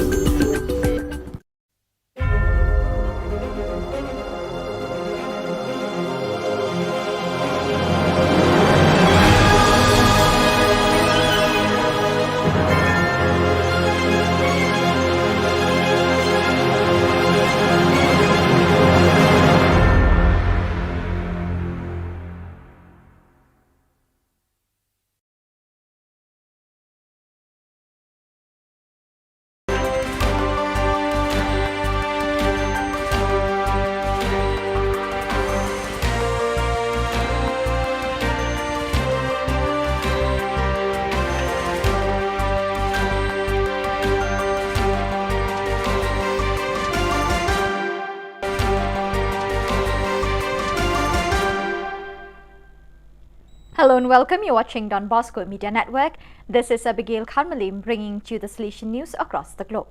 Hello and welcome. You're watching Don Bosco Media Network. This is Abigail Kharmalim bringing to you the Salesian news across the globe.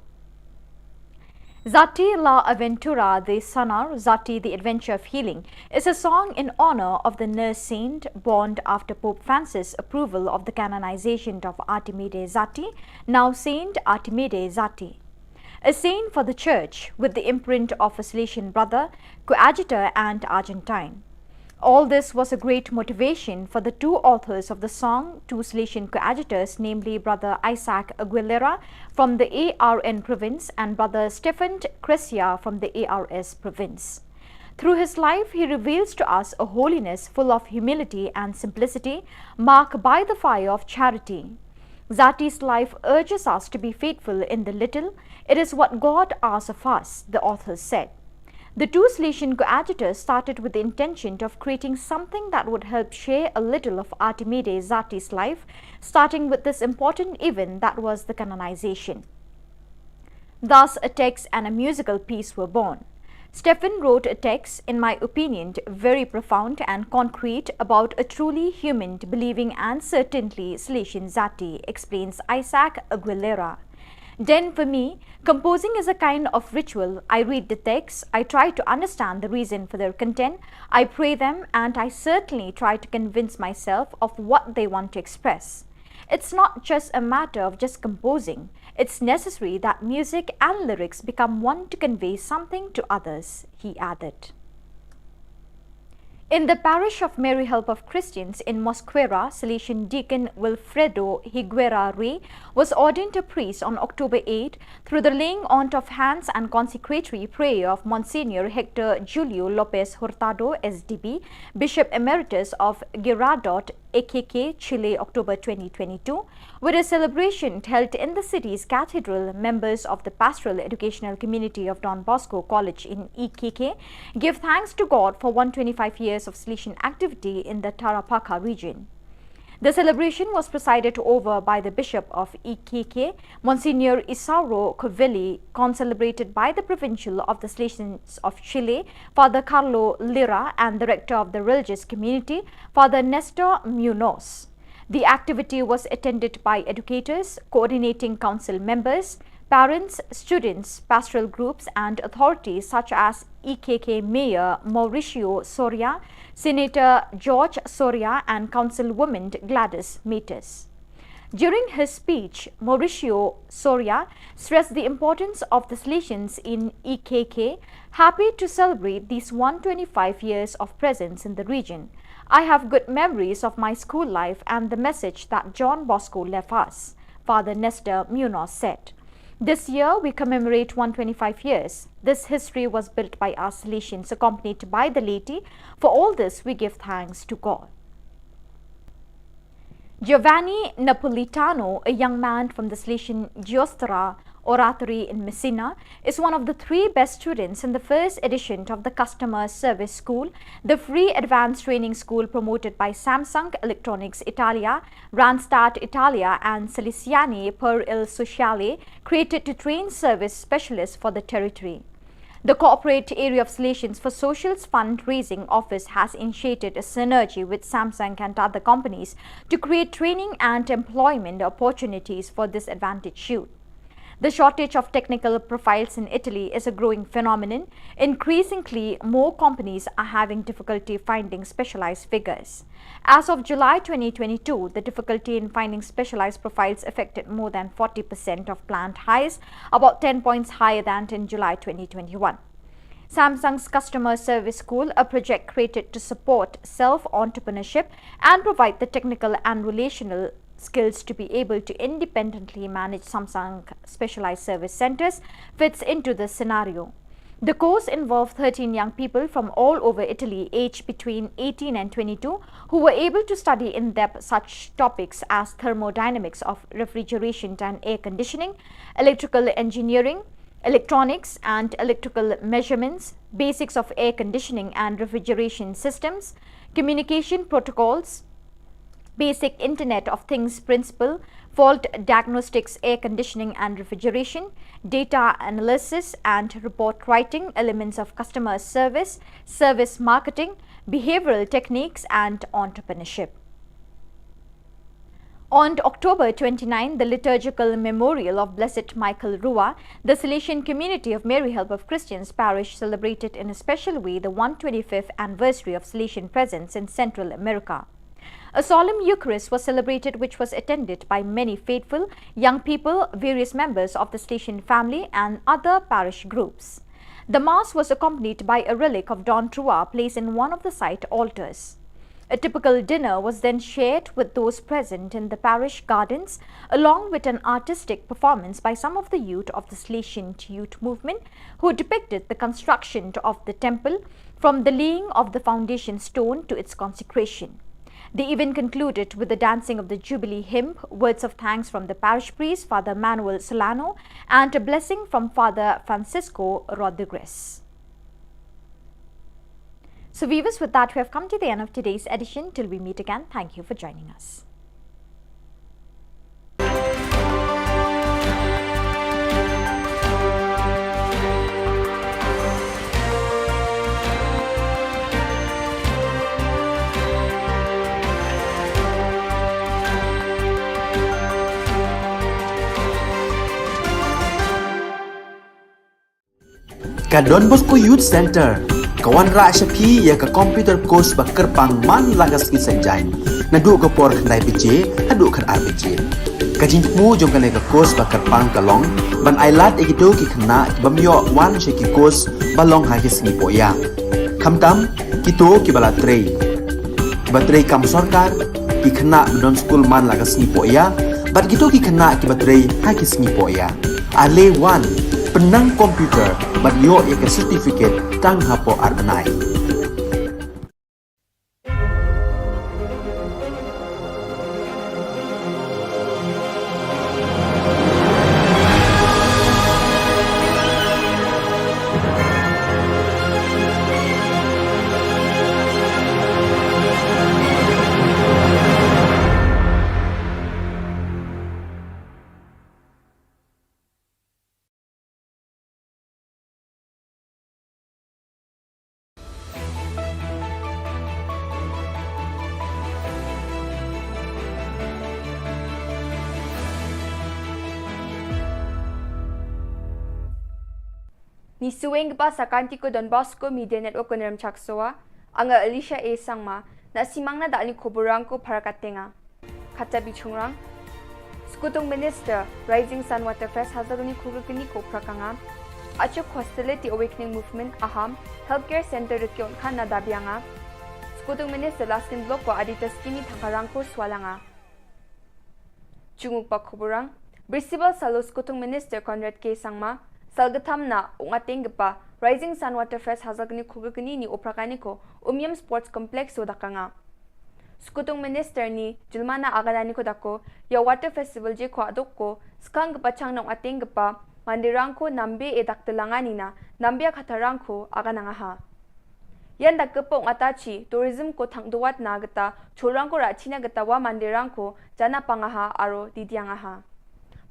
Zati la Aventura de Sanar, Zati the Adventure of Healing, is a song in honor of the nurse saint born after Pope Francis' approval of the canonization of Artimide Zati, now Saint Artimide Zati. A saint for the Church, with the imprint of a Salesian brother, coadjutor, and Argentine. All this was a great motivation for the two authors of the song, two Salesian coadjutors, namely Brother Isaac Aguilera from the A R N province and Brother Stefan Cresia from the A R S province. Through his life, he reveals to us a holiness full of humility and simplicity, marked by the fire of charity. Zati's life urges us to be faithful in the little. It is what God asks of us, the authors said. The two Salesian coadjutors started with the intention of creating something that would help share a little of Artimide Zati's life, starting with this important event that was the canonization. Thus, a text and a musical piece were born. Stefan wrote a text, in my opinion, very profound and concrete about a truly human, believing, and certainly Salesian Zati, explains Isaac Aguilera. Then, for me, composing is a kind of ritual. I read the texts, I try to understand the reason for their content, I pray them, and I certainly try to convince myself of what they want to express. It's not just a matter of just composing. It's necessary that music and lyrics become one to convey something to others, he added. In the parish of Mary Help of Christians in Mosquera, Salesian Deacon Wilfredo Higuera Rey was ordained a priest on October eight through the laying on of hands and consecratory prayer of Monsignor Hector Julio Lopez Hurtado, S D B, Bishop Emeritus of Girardot, A K K, Chile, October twenty twenty-two, with a celebration held in the city's cathedral. Members of the Pastoral Educational Community of Don Bosco College in E K K give thanks to God for one twenty-five years of Salesian activity in the Tarapacá region. The celebration was presided over by the Bishop of E K K, Monsignor Isauro Covelli, concelebrated by the Provincial of the Salesians of Chile, Father Carlo Lira, and the Rector of the Religious Community, Father Nestor Munoz. The activity was attended by educators, coordinating council members, parents, students, pastoral groups, and authorities such as E K K Mayor Mauricio Soria, Senator George Soria, and Councilwoman Gladys Metes. During his speech, Mauricio Soria stressed the importance of the Salesians in E K K, happy to celebrate these one twenty-five years of presence in the region. I have good memories of my school life and the message that John Bosco left us, Father Nestor Munoz said. This year, we commemorate one twenty-five years. This history was built by us Salesians, accompanied by the laity. For all this, we give thanks to God. Giovanni Napolitano, a young man from the Salesian Giostra, Oratory in Messina, is one of the three best students in the first edition of the Customer Service School, the free advanced training school promoted by Samsung Electronics Italia, Randstad Italia, and Salesiani per il Sociale, created to train service specialists for the territory. The Corporate Area of Salesians for Social's Fundraising Office has initiated a synergy with Samsung and other companies to create training and employment opportunities for disadvantaged youth. The shortage of technical profiles in Italy is a growing phenomenon. Increasingly, more companies are having difficulty finding specialized figures. As of July twenty twenty-two, the difficulty in finding specialized profiles affected more than forty percent of planned hires, about ten points higher than in July twenty twenty-one. Samsung's Customer Service School, a project created to support self-entrepreneurship and provide the technical and relational skills to be able to independently manage Samsung specialized service centers, fits into this scenario. The course involved thirteen young people from all over Italy, aged between eighteen and twenty-two, who were able to study in depth such topics as thermodynamics of refrigeration and air conditioning, electrical engineering, electronics and electrical measurements, basics of air conditioning and refrigeration systems, communication protocols, basic Internet of Things principle, fault diagnostics, air conditioning and refrigeration, data analysis and report writing, elements of customer service, service marketing, behavioral techniques, and entrepreneurship. On October twenty-nine, the liturgical memorial of Blessed Michael Rua, the Salesian community of Mary Help of Christians Parish celebrated in a special way the one twenty-fifth anniversary of Salesian presence in Central America. A solemn Eucharist was celebrated, which was attended by many faithful, young people, various members of the Salesian family, and other parish groups. The Mass was accompanied by a relic of Don Rua placed in one of the site altars. A typical dinner was then shared with those present in the parish gardens, along with an artistic performance by some of the youth of the Salesian youth movement, who depicted the construction of the temple from the laying of the foundation stone to its consecration. The event concluded with the dancing of the Jubilee hymn, words of thanks from the parish priest, Father Manuel Solano, and a blessing from Father Francisco Rodriguez. So, viewers, with that, we have come to the end of today's edition. Till we meet again, thank you for joining us. Ka Don Bosco Youth Centre ka wanrah sha phi ïa ka computer course ba kyrpang man la ka sngi Saitjaiñ, naduh ka por khyndai baje haduh khatar baje. Ka jingthmu jong kane ka course ba kyrpang ka long ban ailad ïa kito ki khynnah ki bym ïoh wan sha ki course ba long ha ki sngi pohïap. Khamtam kito kiba la trei, kiba trei kam sorkar, ki khynnah ba don skul man la ka sngi pohïap, bad kito ki khynnah kiba trei ha ki sngi pohïap. Ale wan, pynnang computer bad ïoh ïa ka certificate tang hapoh ar bnai. Ngi sngewbha sa ka Kantiko Don Bosco Media Network ko Nremchak Soa, anga Alicia A Sangma, na simang na da ni khuburang ko phara katenga. Khata bichungrang. Skutung Minister, Rising Sun Water Fest Hazaruni Khugur Kini ko phrakanga. Achuk Hostility Awakening Movement Aham, Healthcare Center Rikyon Khan na dabianga. Skutung Minister Laskin Bloko Adita Skini Thangkarang ko swalanga. Chunguk pa khuburang. Brisibal salo Skutung Minister Conrad K Sangma, salgatham na ungateng gpa Rising Sun Water Fest Hazaruni Khugur Kini ni oprakani ko Umiam Sports Complex so dakanga. Skutung Minister ni, Julmana Agadani ko dako, ïa Water Festival je ko adok ko, skang gpa chang nong ateng gpa, Mandirang ko nambe e dak telanga nina, nambe a khatarang ko aga nangaha. Yan dak kepo ngatachi, tourism ko thang duat na geta, chulrang ko rachi na geta wa mandirang ko, jana pangaha aro didiangaha.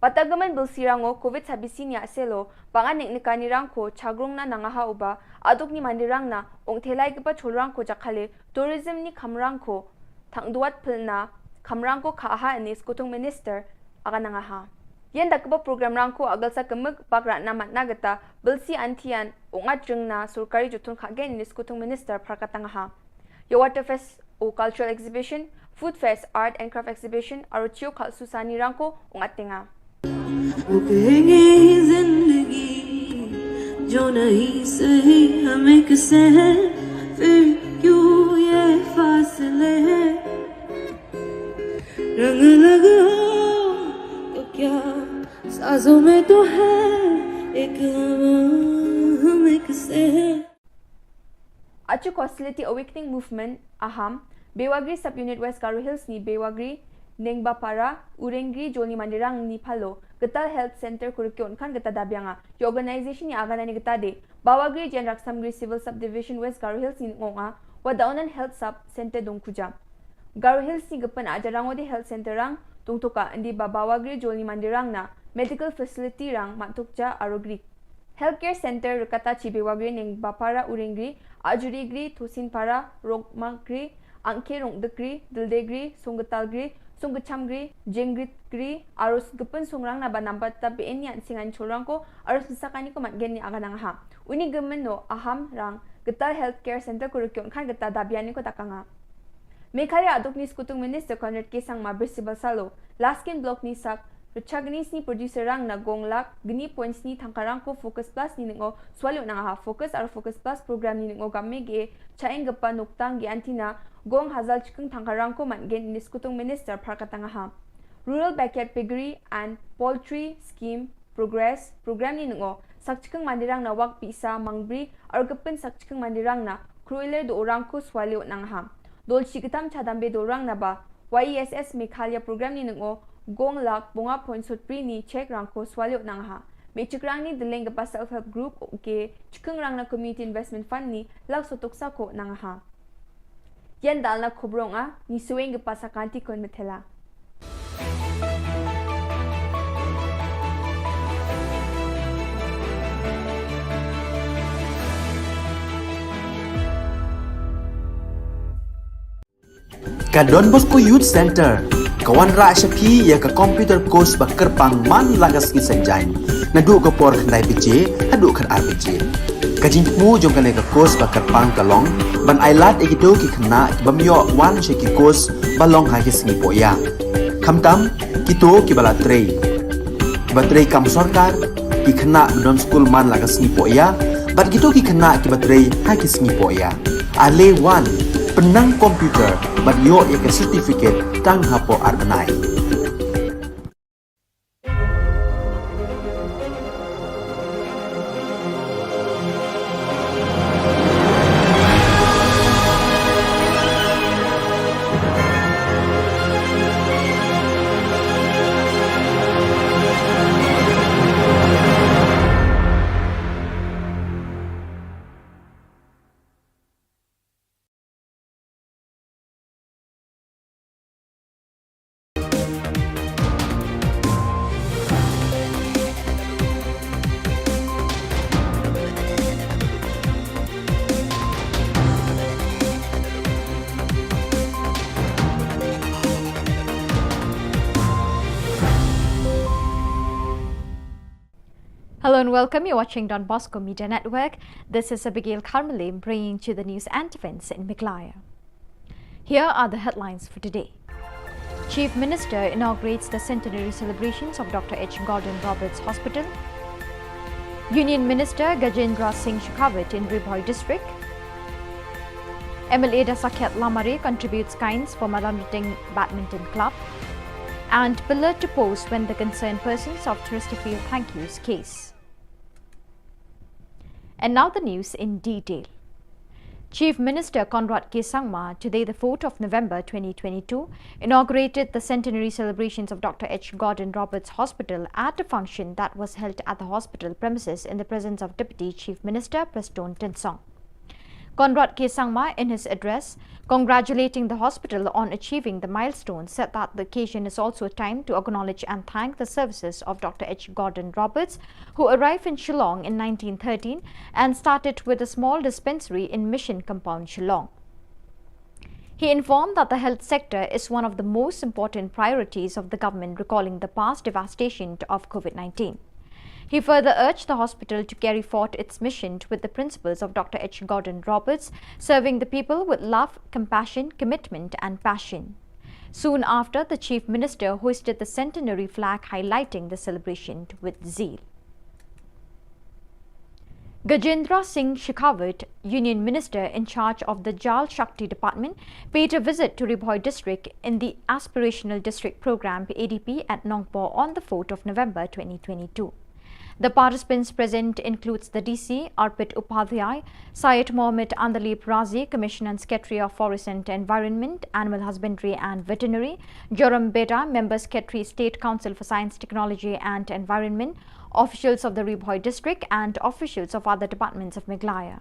Bata gemen bilsi rango covid sabisi ni aselo, pangan nek nekani rang ko, chagrung na nangaha uba, aduk ni mandirang na, ong thelai kepa chulrang ko jakale, tourism ni kamrang ko, thang duat pelna, kamrang ko kaaha ini sekutung minister, aga nangaha. Yen da keba program rang ko agal sa kemeg pak ratna matna geta, bilsi antian, ungat jengna, surkari jutun kagen ini sekutung minister parkatangaha. Ya water fest o cultural exhibition, food fest, art and craft exhibition, aro chio kal susani rang ko ungat tenga. वो कहेंगे ये जिंदगी जो नहीं सही हमें किसे है फिर क्यों ये फासले हैं रंग लगा तो क्या सांसों में तो है एक हवा हमें किसे है Achuk Hostility Awakening Movement, Aham, Bewagri Sub-Unit West Garo Hills ni Bewagri, Nengbapara, Urengri, Jolni Mandirang ni Palo, Getal Health Center Kurikyon kan geta dabianga, ya organization ni agana ni geta de, Bawagri Jen Raksamgri Civil Subdivision West Garo Hills ni ngonga, wa daunan Health Sub Center Dongkuja. Garo Hills ni gepen aja rang odi Health Center rang, tungtuka endi ba Bawagri Jolni Mandirang na, medical facility rang matukja arogri. Healthcare Center rekata chi Bewagri Nengbapara Urengri, Ajurigri, Thosinpara, Rongmagri, Angke Rongdekri, Dildegri, Songgetalgri, Songgechamgri, Jengritgri, arus gepen songrang na ba nambat ta B N yan singan chulrang ko, arus gesakani ko matgen ni aganang ha. Uni gemen no aham rang, Getal Healthcare Center ko rekyot kan geta dabiani ko takanga. Meghalaya aduk ni sekutung Minister Conrad K Sangma Bristol Salo, Laskin Block ni sak, Rechagni sni producer rang na gong lak, gni point sni thangkarang ko Focus Plus ni ningo, swalyo nang ha Focus ar Focus Plus program ni ningo gamme ge, chaeng gepa nuktang ge antina, gong hazal chikeng thangkarang ko man gen ni sekutung minister phar katang ha. Rural Backyard Piggery and Poultry Scheme Progress, program ni ningo, sak chikeng mandirang na wak pisa mangbri, ar gepen sak chikeng mandirang na, kruiler do orang ko swalyo nang ha. Dol chiketam chadambe do orang na ba, Y E S S Meghalaya program ni ningo, gong lak bonga point sotpri ni check rang ko swalyo nang ha. Me chikrang ni deleng gepa self help group, oke, chikeng rang na community investment fund ni, lak sotok sa ko nang ha. Yan dal na kobrong a, ni sueng gepa sakanti kon metela. Ka Don Bosco Youth Center, ka wanrah sha phi ïa ka computer course ba kyrpang man la ka sngi Saitjaiñ. Naduh ka por khyndai baje, haduh khatar baje. Ka jingthmu jong kane ka course ba kyrpang ka long, ban ailad ïa kito ki khynnah, ki bym ïoh wan sha ki course, ba long ha ki sngi pohïa. Khamtam, kito ki ba la trei. Ki ba trei kam sorkar, ki khynnah ba don skul man la ka sngi pohïa, bad kito ki khynnah ki ba trei ha ki sngi pohïa. Ale wan, pynnang computer, bad ïoh ïa ka certificate tang hapoh ar bnai. Hello and welcome. You're watching Don Bosco Media Network. This is Abigail Kharmalim bringing to you the news and events in Meghalaya. Here are the headlines for today. Chief Minister inaugurates the centenary celebrations of Doctor H Gordon Roberts Hospital. Union Minister Gajendra Singh Shekhawat in Ri Bhoi District. M L A Dasakhiat Lamare contributes kinds for Malamriting Badminton Club. And pillar to post when the concerned persons of Chesterfield Thank Yous case. And now the news in detail. Chief Minister Conrad K Sangma, today the fourth of November twenty twenty-two, inaugurated the centenary celebrations of Doctor H Gordon Roberts Hospital at a function that was held at the hospital premises in the presence of Deputy Chief Minister Prestone Tynsong. Conrad K Sangma, in his address congratulating the hospital on achieving the milestone, said that the occasion is also a time to acknowledge and thank the services of Doctor H Gordon Roberts, who arrived in Shillong in nineteen thirteen and started with a small dispensary in Mission Compound, Shillong. He informed that the health sector is one of the most important priorities of the government, recalling the past devastation of COVID nineteen. He further urged the hospital to carry forth its mission with the principles of Doctor H Gordon Roberts, serving the people with love, compassion, commitment, and passion. Soon after, the Chief Minister hoisted the centenary flag, highlighting the celebration with zeal. Gajendra Singh Shekhawat, Union Minister in charge of the Jal Shakti Department, paid a visit to Ri Bhoi district in the Aspirational District Programme, A D P, at Nongpoh on the fourth of November twenty twenty-two. The participants present includes the D C, Arpit Upadhyay, Syed Mohammad Andalib Razi, Commissioner and Secretary of Forest and Environment, Animal Husbandry and Veterinary, Joram Beda, Member Secretary, State Council for Science, Technology and Environment, officials of the Ri Bhoi district and officials of other departments of Meghalaya.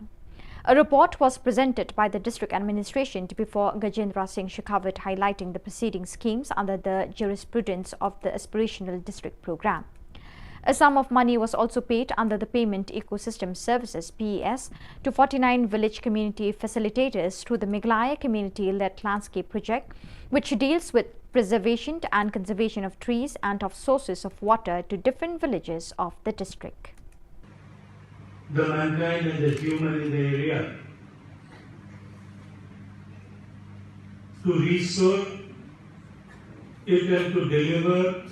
A report was presented by the district administration to before Gajendra Singh Shekhawat, highlighting the preceding schemes under the jurisprudence of the Aspirational District Programme. A sum of money was also paid under the Payment Ecosystem Services, P E S, to forty-nine village community facilitators through the Meghalaya Community-Led Landscape Project, which deals with preservation and conservation of trees and of sources of water to different villages of the district. The mankind and the human in the area to restore it and to deliver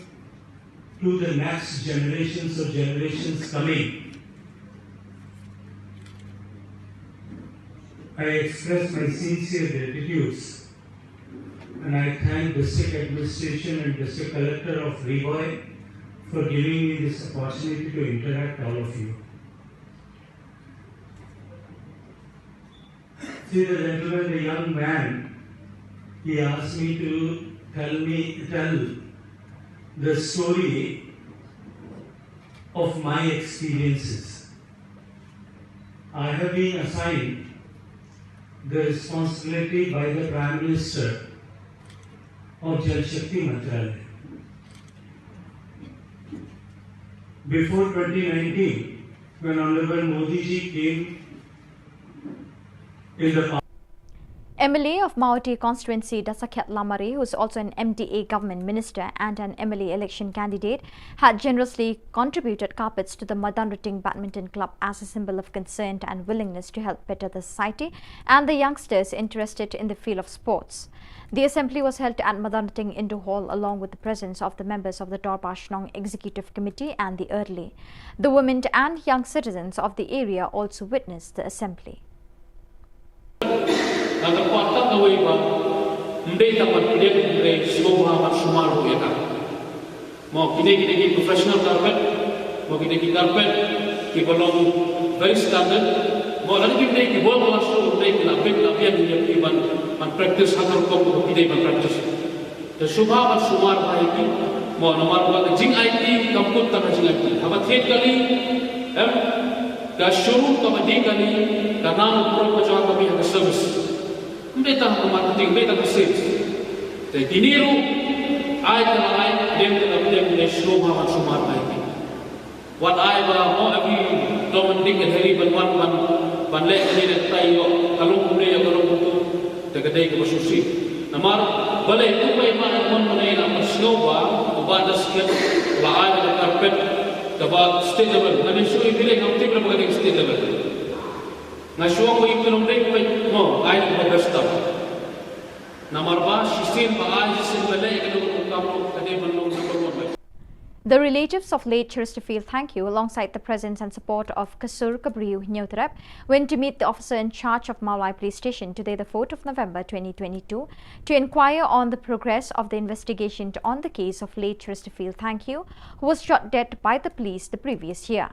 to the next generations or generations coming. I express my sincere gratitude and I thank District Administration and District Collector of Ri Bhoi for giving me this opportunity to interact all of you. See the gentleman, the young man, he asked me to tell me tell the story of my experiences. I have been assigned the responsibility by the Prime Minister of Jal Shakti Mantralaya. Before twenty nineteen, when Honorable Modi ji came in the M L A of Mawhati constituency, Dasakhiat Lamare, who is also an M D A government minister and an M L A election candidate, had generously contributed carpets to the Madanrating Badminton Club as a symbol of concern and willingness to help better the society and the youngsters interested in the field of sports. The assembly was held at Madanrating Indoor Hall along with the presence of the members of the Dorbar Shnong Executive Committee and the Early. The women and young citizens of the area also witnessed the assembly. Nga kyrpad tang kawei ba ym dei tang ban pdiang, hynrei sngewbha ban sumar ruh ïa ka. Mo kine, kine ki professional carpet, mo kine ki carpet kiba long very standard. Mo lada kim dei ki ball class ruh, ym dei ki la bit la biang ïa ki ban, ban practice ha ka rukom kaba ki dei ban practice. Te sngewbha ban sumar bha ïa ki, mo namar ba ka jingaiti kam kut tang ka jingaiti. Haba thied kali, em, ka shuru kaba dih kali ka nam u prot ka jong ka mih ha ka service. Ym dei tang ka marketing, ym dei tang ka sales. Te kine ruh ai te la ai, dem te la dem, ne sngewbha ban sumar bha ïa ki. Wat ai ba mo every Tom and Dick and Harry ban wan ban, ban leh kane leh katai ïoh ka long kumne ïoh ka long kumtu. Te ka dei kaba sngewsih. Namar balei kumba i Bah Edmund mynne i la pynsngew ba u Bah Dasakhiat la ai da ka carpet kaba state level. Nga dei shu i bilei ngam tip lem ba ka dei state level. Nga shu ong ba i bilei long dei kumba mo ai kaba best tam. Namar ba shisien ba ai shisien ba leh ka dei ka kam ka dei ban long number one. The relatives of late Chesterfield Thangkhiew, alongside the presence and support of Kasur Kabriw Hynñiewtrep, went to meet the officer in charge of Mawlai Police Station today, the fourth of November twenty twenty-two, to inquire on the progress of the investigation on the case of late Chesterfield Thangkhiew, who was shot dead by the police the previous year.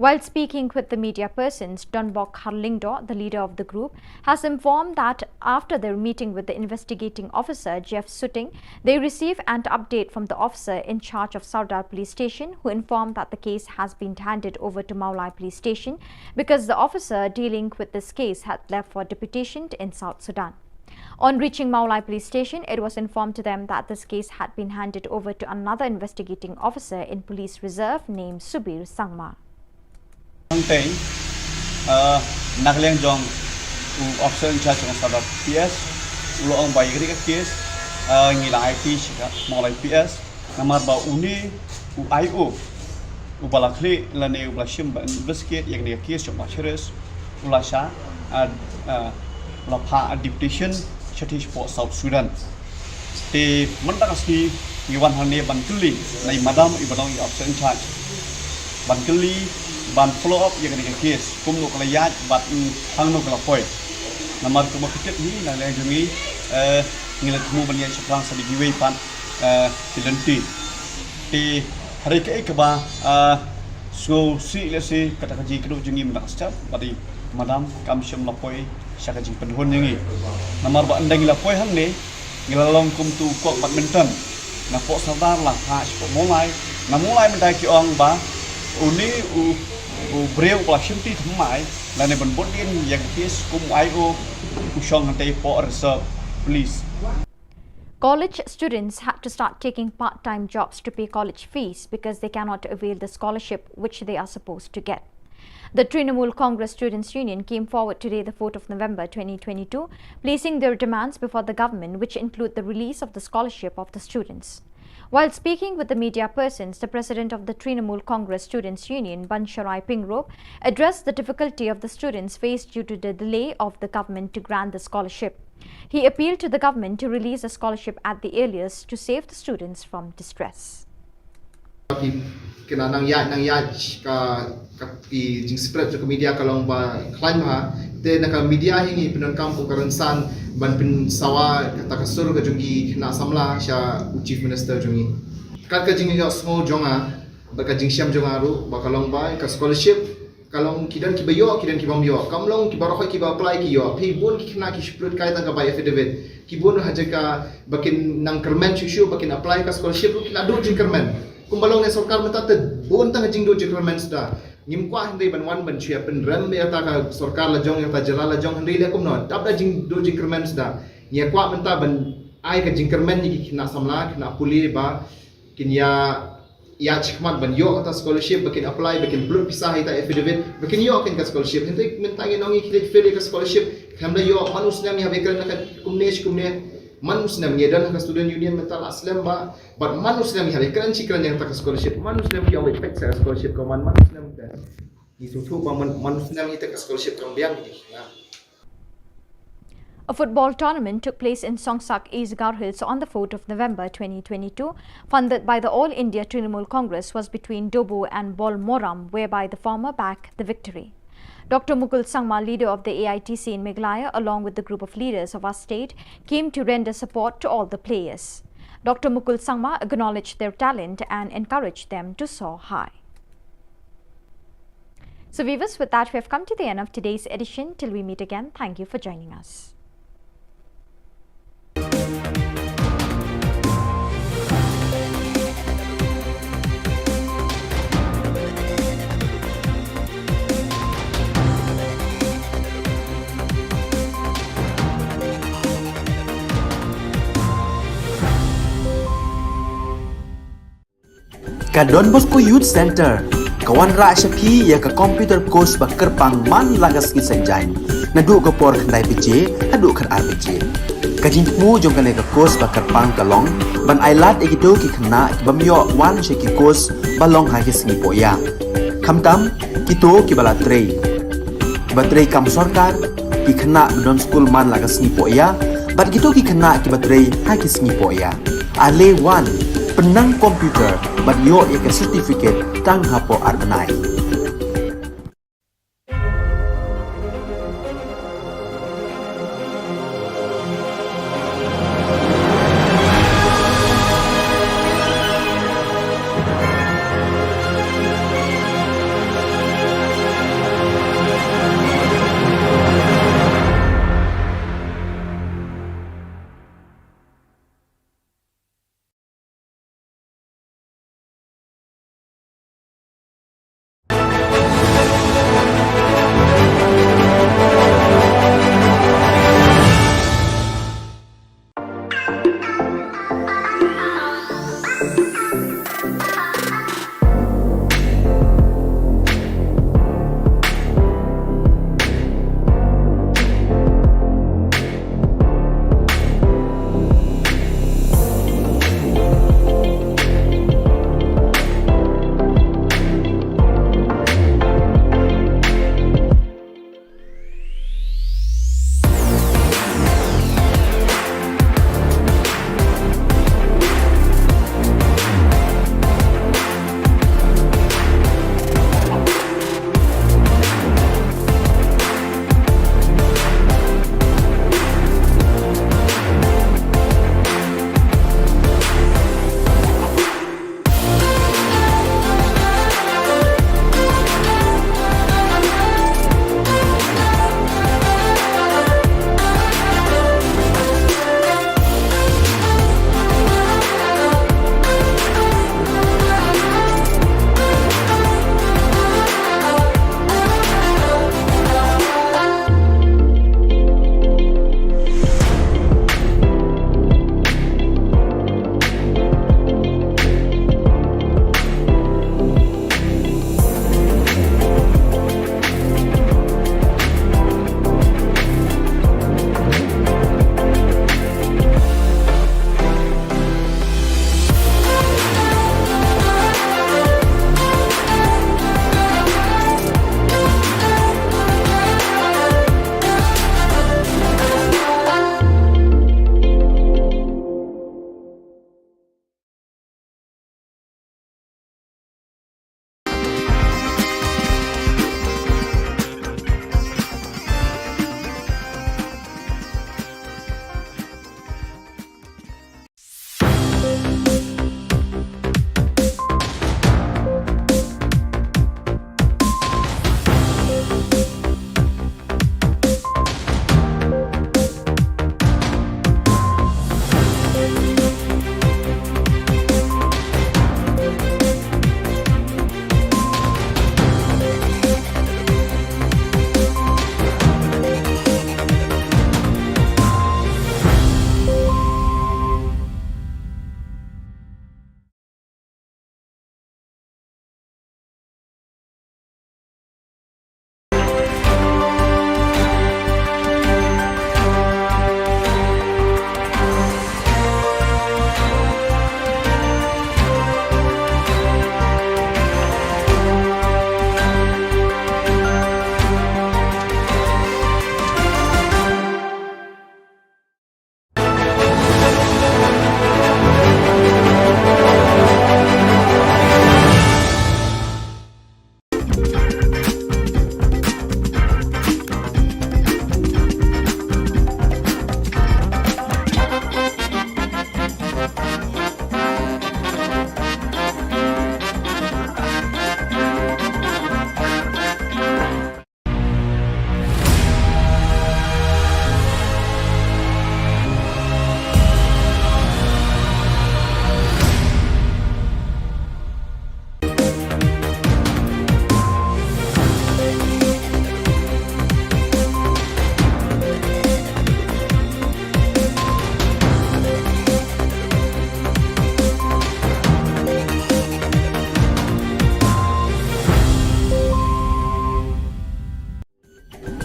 While speaking with the media persons, Donbok Kharlyngdoh, the leader of the group, has informed that after their meeting with the investigating officer, Jeff Suting, they received an update from the officer in charge of Sardar Police Station, who informed that the case has been handed over to Mawlai Police Station because the officer dealing with this case had left for deputation in South Sudan. On reaching Mawlai Police Station, it was informed to them that this case had been handed over to another investigating officer in police reserve named Subir Sangma. Tang teng, uh, na ka liang jong u officer in charge jong Sardar P S, u la ong ba ïa kane ka case, uh, ngi la aiti sha ka Mawlai P S, namar ba une u I O, u ba la khlieh lane u ba la shim ban investigate ïa kane ka case jong u Bah Cheris, u la shah, uh, uh, u la phah deputation shatei shapoh South Sudan. Te mynta ka sngi ngi wan hangne ban kylli na i madam i ba long i officer in charge, ban kylli, ban follow up ïa kane ka case, kumno ka la ïaid bad hangno ka la poi. Namar kumba phi tip hi na ka liang jong ngi, eh, ngi la thmu ban ïaid shaphrang sa da kiwei pat, eh, ki lynti. Te hynrei kaei kaba, ah, sngewsih lehse kata ka jingkynduh jong ngi mynta ka step, ba dei madam kam shym la poi sha ka jingpynhun jong ngi. Namar ba ynda ngi la poi hangne, ngi la long kum uto u kok badminton. Napoh Sardar la phah shapoh Mawlai, na Mawlai mynta ki ong ba une u, u briew u la shimti thymmai lane ban bud dien ïa ka case kum u I O, u shong hangtei hapoh reserve police. College students had to start taking part-time jobs to pay college fees because they cannot avail the scholarship which they are supposed to get. The Trinamool Congress Students' Union came forward today, the fourth of November twenty twenty-two, placing their demands before the government, which include the release of the scholarship of the students. While speaking with the media persons, the president of the Trinamool Congress Students' Union, Bansharai Pingrop, addressed the difficulty of the students faced due to the delay of the government to grant the scholarship. He appealed to the government to release a scholarship at the earliest to save the students from distress. Ki, ki nang ïaid, nang ïaid ka, ka ki jingspread jong ka media ka long ba khlaiñ bha. Te na ka media hi ngi pyndonkam kum ka rynsan ban pynsawa kata ka sur ka jong ki khynnah samla sha u Chief Minister jong ngi. Ka, ka jingïohsngew jong nga, ba ka jingshem jong nga ruh, ba ka long ba ka scholarship ka long ki don kiba ïoh, ki don kibym ïoh. Kam long kiba rkhoi kiba apply ki ïoh. Phi bun ki khynnah ki shu pynlut kai tang ka bai affidavit. Ki bun ha jaka ba kin nang kyrmen shuh shuh ba kin apply ka scholarship ruh ki la duh jingkyrmen. Kumba long ne sorkar mynta te bun tang jingduh jingkyrmen suda. Ngim kwah hynrei ban wan ban shu ïa pynrem ïa kata ka sorkar la jong, ïa kata jylla la jong, hynrei leh kumno. Dap da jingduh jingkyrmen suda. Ngi kwah mynta ban ai ka jingkyrmen ïa ki khynnah samla, khynnah pule ba kin ïa ïa shikmat ban ïoh kata scholarship, ba kin apply, ba kin pynlut pisa ha ita affidavit, ba kin ïoh kin ka scholarship. Hynrei mynta ngi ong ngi khie fail ïa ka scholarship, khlem da ïoh, man u snem ngi hap ïakren na ka kumne shi kumne, man u snem ngi don ha ka student union mynta la slem ba, bad man u snem ngi hap ïakren shi kren ïa kata ka scholarship, man u snem ngi ong ba peit sa ka scholarship ka man, man u snem te. Ngi sngewthuh ba man, man u snem ïa kata ka scholarship kan biang ngi. A football tournament took place in Songsak, East Garo Hills on the fourth of November twenty twenty-two, funded by the All India Trinamool Congress, was between Dobu and Bolmoram, whereby the former bagged the victory. Doctor Mukul Sangma, leader of the A I T C in Meghalaya, along with the group of leaders of our state, came to render support to all the players. Doctor Mukul Sangma acknowledged their talent and encouraged them to soar high. So viewers, with that, we have come to the end of today's edition. Till we meet again, thank you for joining us. Ka Don Bosco Youth Centre ka wanrah sha phi ïa ka computer course ba kyrpang man la ka sngi Saitjaiñ, naduh ka por khyndai baje haduh khatar baje. Ka jingthmu jong kane ka course ba kyrpang ka long ban ailad ïa kito ki khynnah ki bym ïoh wan sha ki course ba long ha ki sngi poh ïa. Khamtam kito kiba la trei, kiba trei kam sorkar, ki khynnah ba don skul man la ka sngi poh ïa, bad kito ki khynnah kiba trei ha ki sngi poh ïa. Ale wan, pynnang computer bad ïoh ïa ka certificate tang hapoh ar bnai.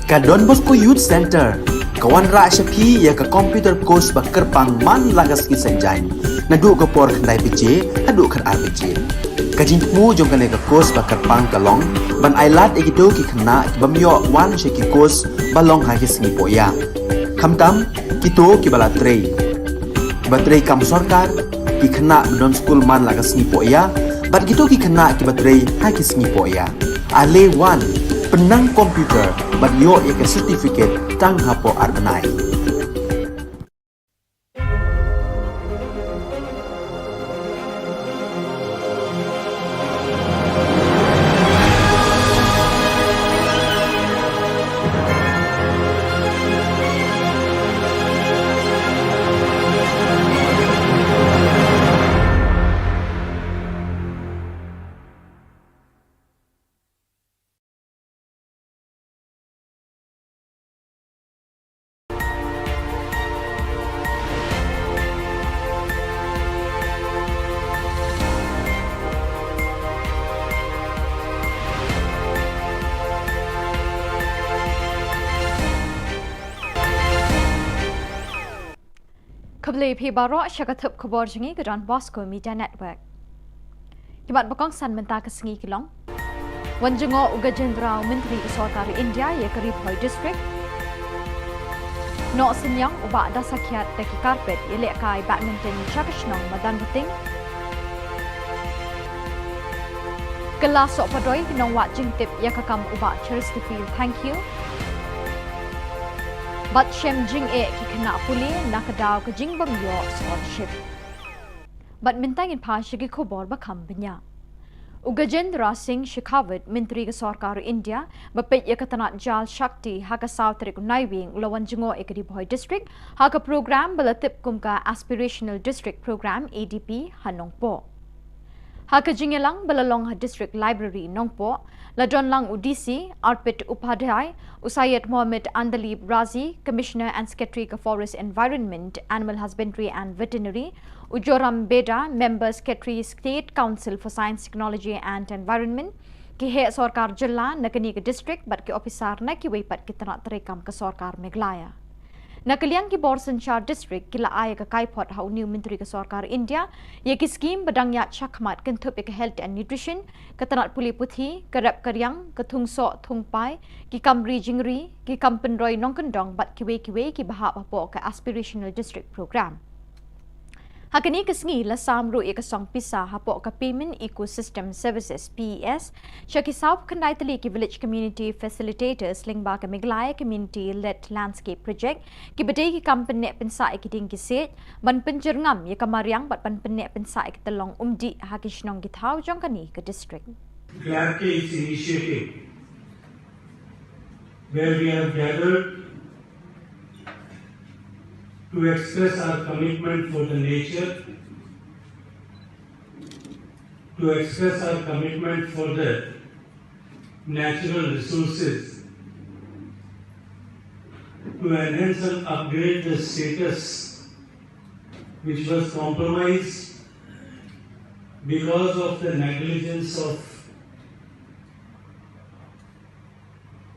Ka Don Bosco Youth Centre ka wanrah sha phi ïa ka computer course ba kyrpang man la ka sngi Saitjaiñ, naduh ka por khyndai baje haduh khatar baje. Ka jingthmu jong kane ka course ba kyrpang ka long ban ailad ïa kito ki khynnah ki bym ïoh wan sha ki course ba long ha ki sngi pohïa, khamtam kito kiba la trei, kiba trei kam sorkar, ki khynnah ba don skul man la ka sngi pohïa bad kito ki khynnah kiba trei ha ki sngi pohïa. Ale wan, pynnang computer bad ïoh ïa ka certificate tang hapoh ar bnai. Khublei phi baroh sha ka thup khubor jong ngi ka Don Bosco Media Network. Ki mat ba kongsan mynta ka sngi ki long: Wan jngoh u Gajendra, u Myntri ka Sorkar India ïa ka Ri Bhoi District. Noh Synniang u Bah Dasakhiat da ki carpet ïalehkai badminton sha ka shnong Madanrting. Kylla Sohpadoi, nongwad jingtip ïa ka kam u Bah Cheristerfield Thangkhiew. Bad shem jingeh ki khynnah pule na ka daw ka jingbym ïoh scholarship. Bad mynta ngin phai sha ki khubor ba kham bniah. U Gajendra Singh Shekhawat, Myntri ka Sorkar India ba peit ïa ka tnat Jal Shakti, ha ka saw tarik u Naiwieng u la wan jngoh ïa ka Ri Bhoi District ha ka program ba la tip kum ka Aspirational District Program, A D P, ha Nongpoh. Ha ka jingïalang ba la long ha District Library, Nongpoh, la don lang u D C Arpit Upadhyay, u Syed Mohammed Andalib Razi, Commissioner and Secretary ka Forest, Environment, Animal Husbandry and Veterinary, u Joram Beda, Member Secretary, State Council for Science, Technology and Environment, ki heh sorkar jylla na kane ka district bad ki ophisar na kiwei pat ki tnat treikam ka Sorkar Meghalaya. Na ka liang ki bor synshar district ki la ai ïa ka kaiphod ha une u Myntri ka Sorkar India ïa ki skhim ba dang ïaid shakhmat kynthup ïa ka health and nutrition, ka tnat pule puthi, ka rep ka riang, ka thung soh thung pai, ki kam ri jingri, ki kam pynroi nongkyndong bad kiwei kiwei kiba hap hapoh ka Aspirational District Program. Ha kane ka sngi la sam ruh ïa ka song pisa hapoh ka Payment Ecosystem Services, P E S, sha ki sawphew khyndai tylli ki Village Community Facilitators lyngba ka Meghalaya Community Led Landscape Project, kiba dei ki kam pynneh pynsah ïa ki dieng ki siej, ban pynjyrngam ïa ka mariang bad ban pynneh pynsah ïa ka tyllong umdih ha ki shnong ki thaw jong kane ka district. Glad ke is initiative where we have gathered to express our commitment for the nature, to express our commitment for the natural resources, to enhance and upgrade the status which was compromised because of the negligence of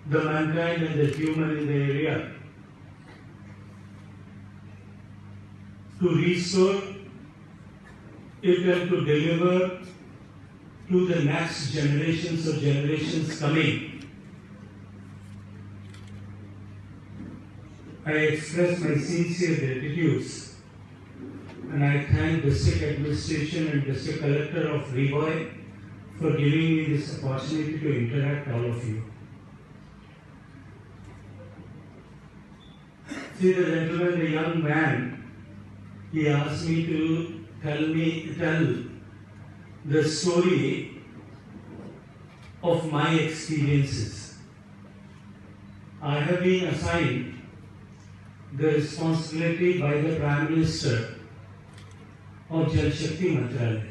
the mankind and the human in the area, to restore it and to deliver to the next generations or generations coming. I express my sincere gratitude and I thank District Administration and District Collector of Ri Bhoi for giving me this opportunity to interact all of you. See the gentleman, the young man, he asked me to tell me, tell the story of my experiences. I have been assigned the responsibility by the Prime Minister of Jal Shakti Mantralaya.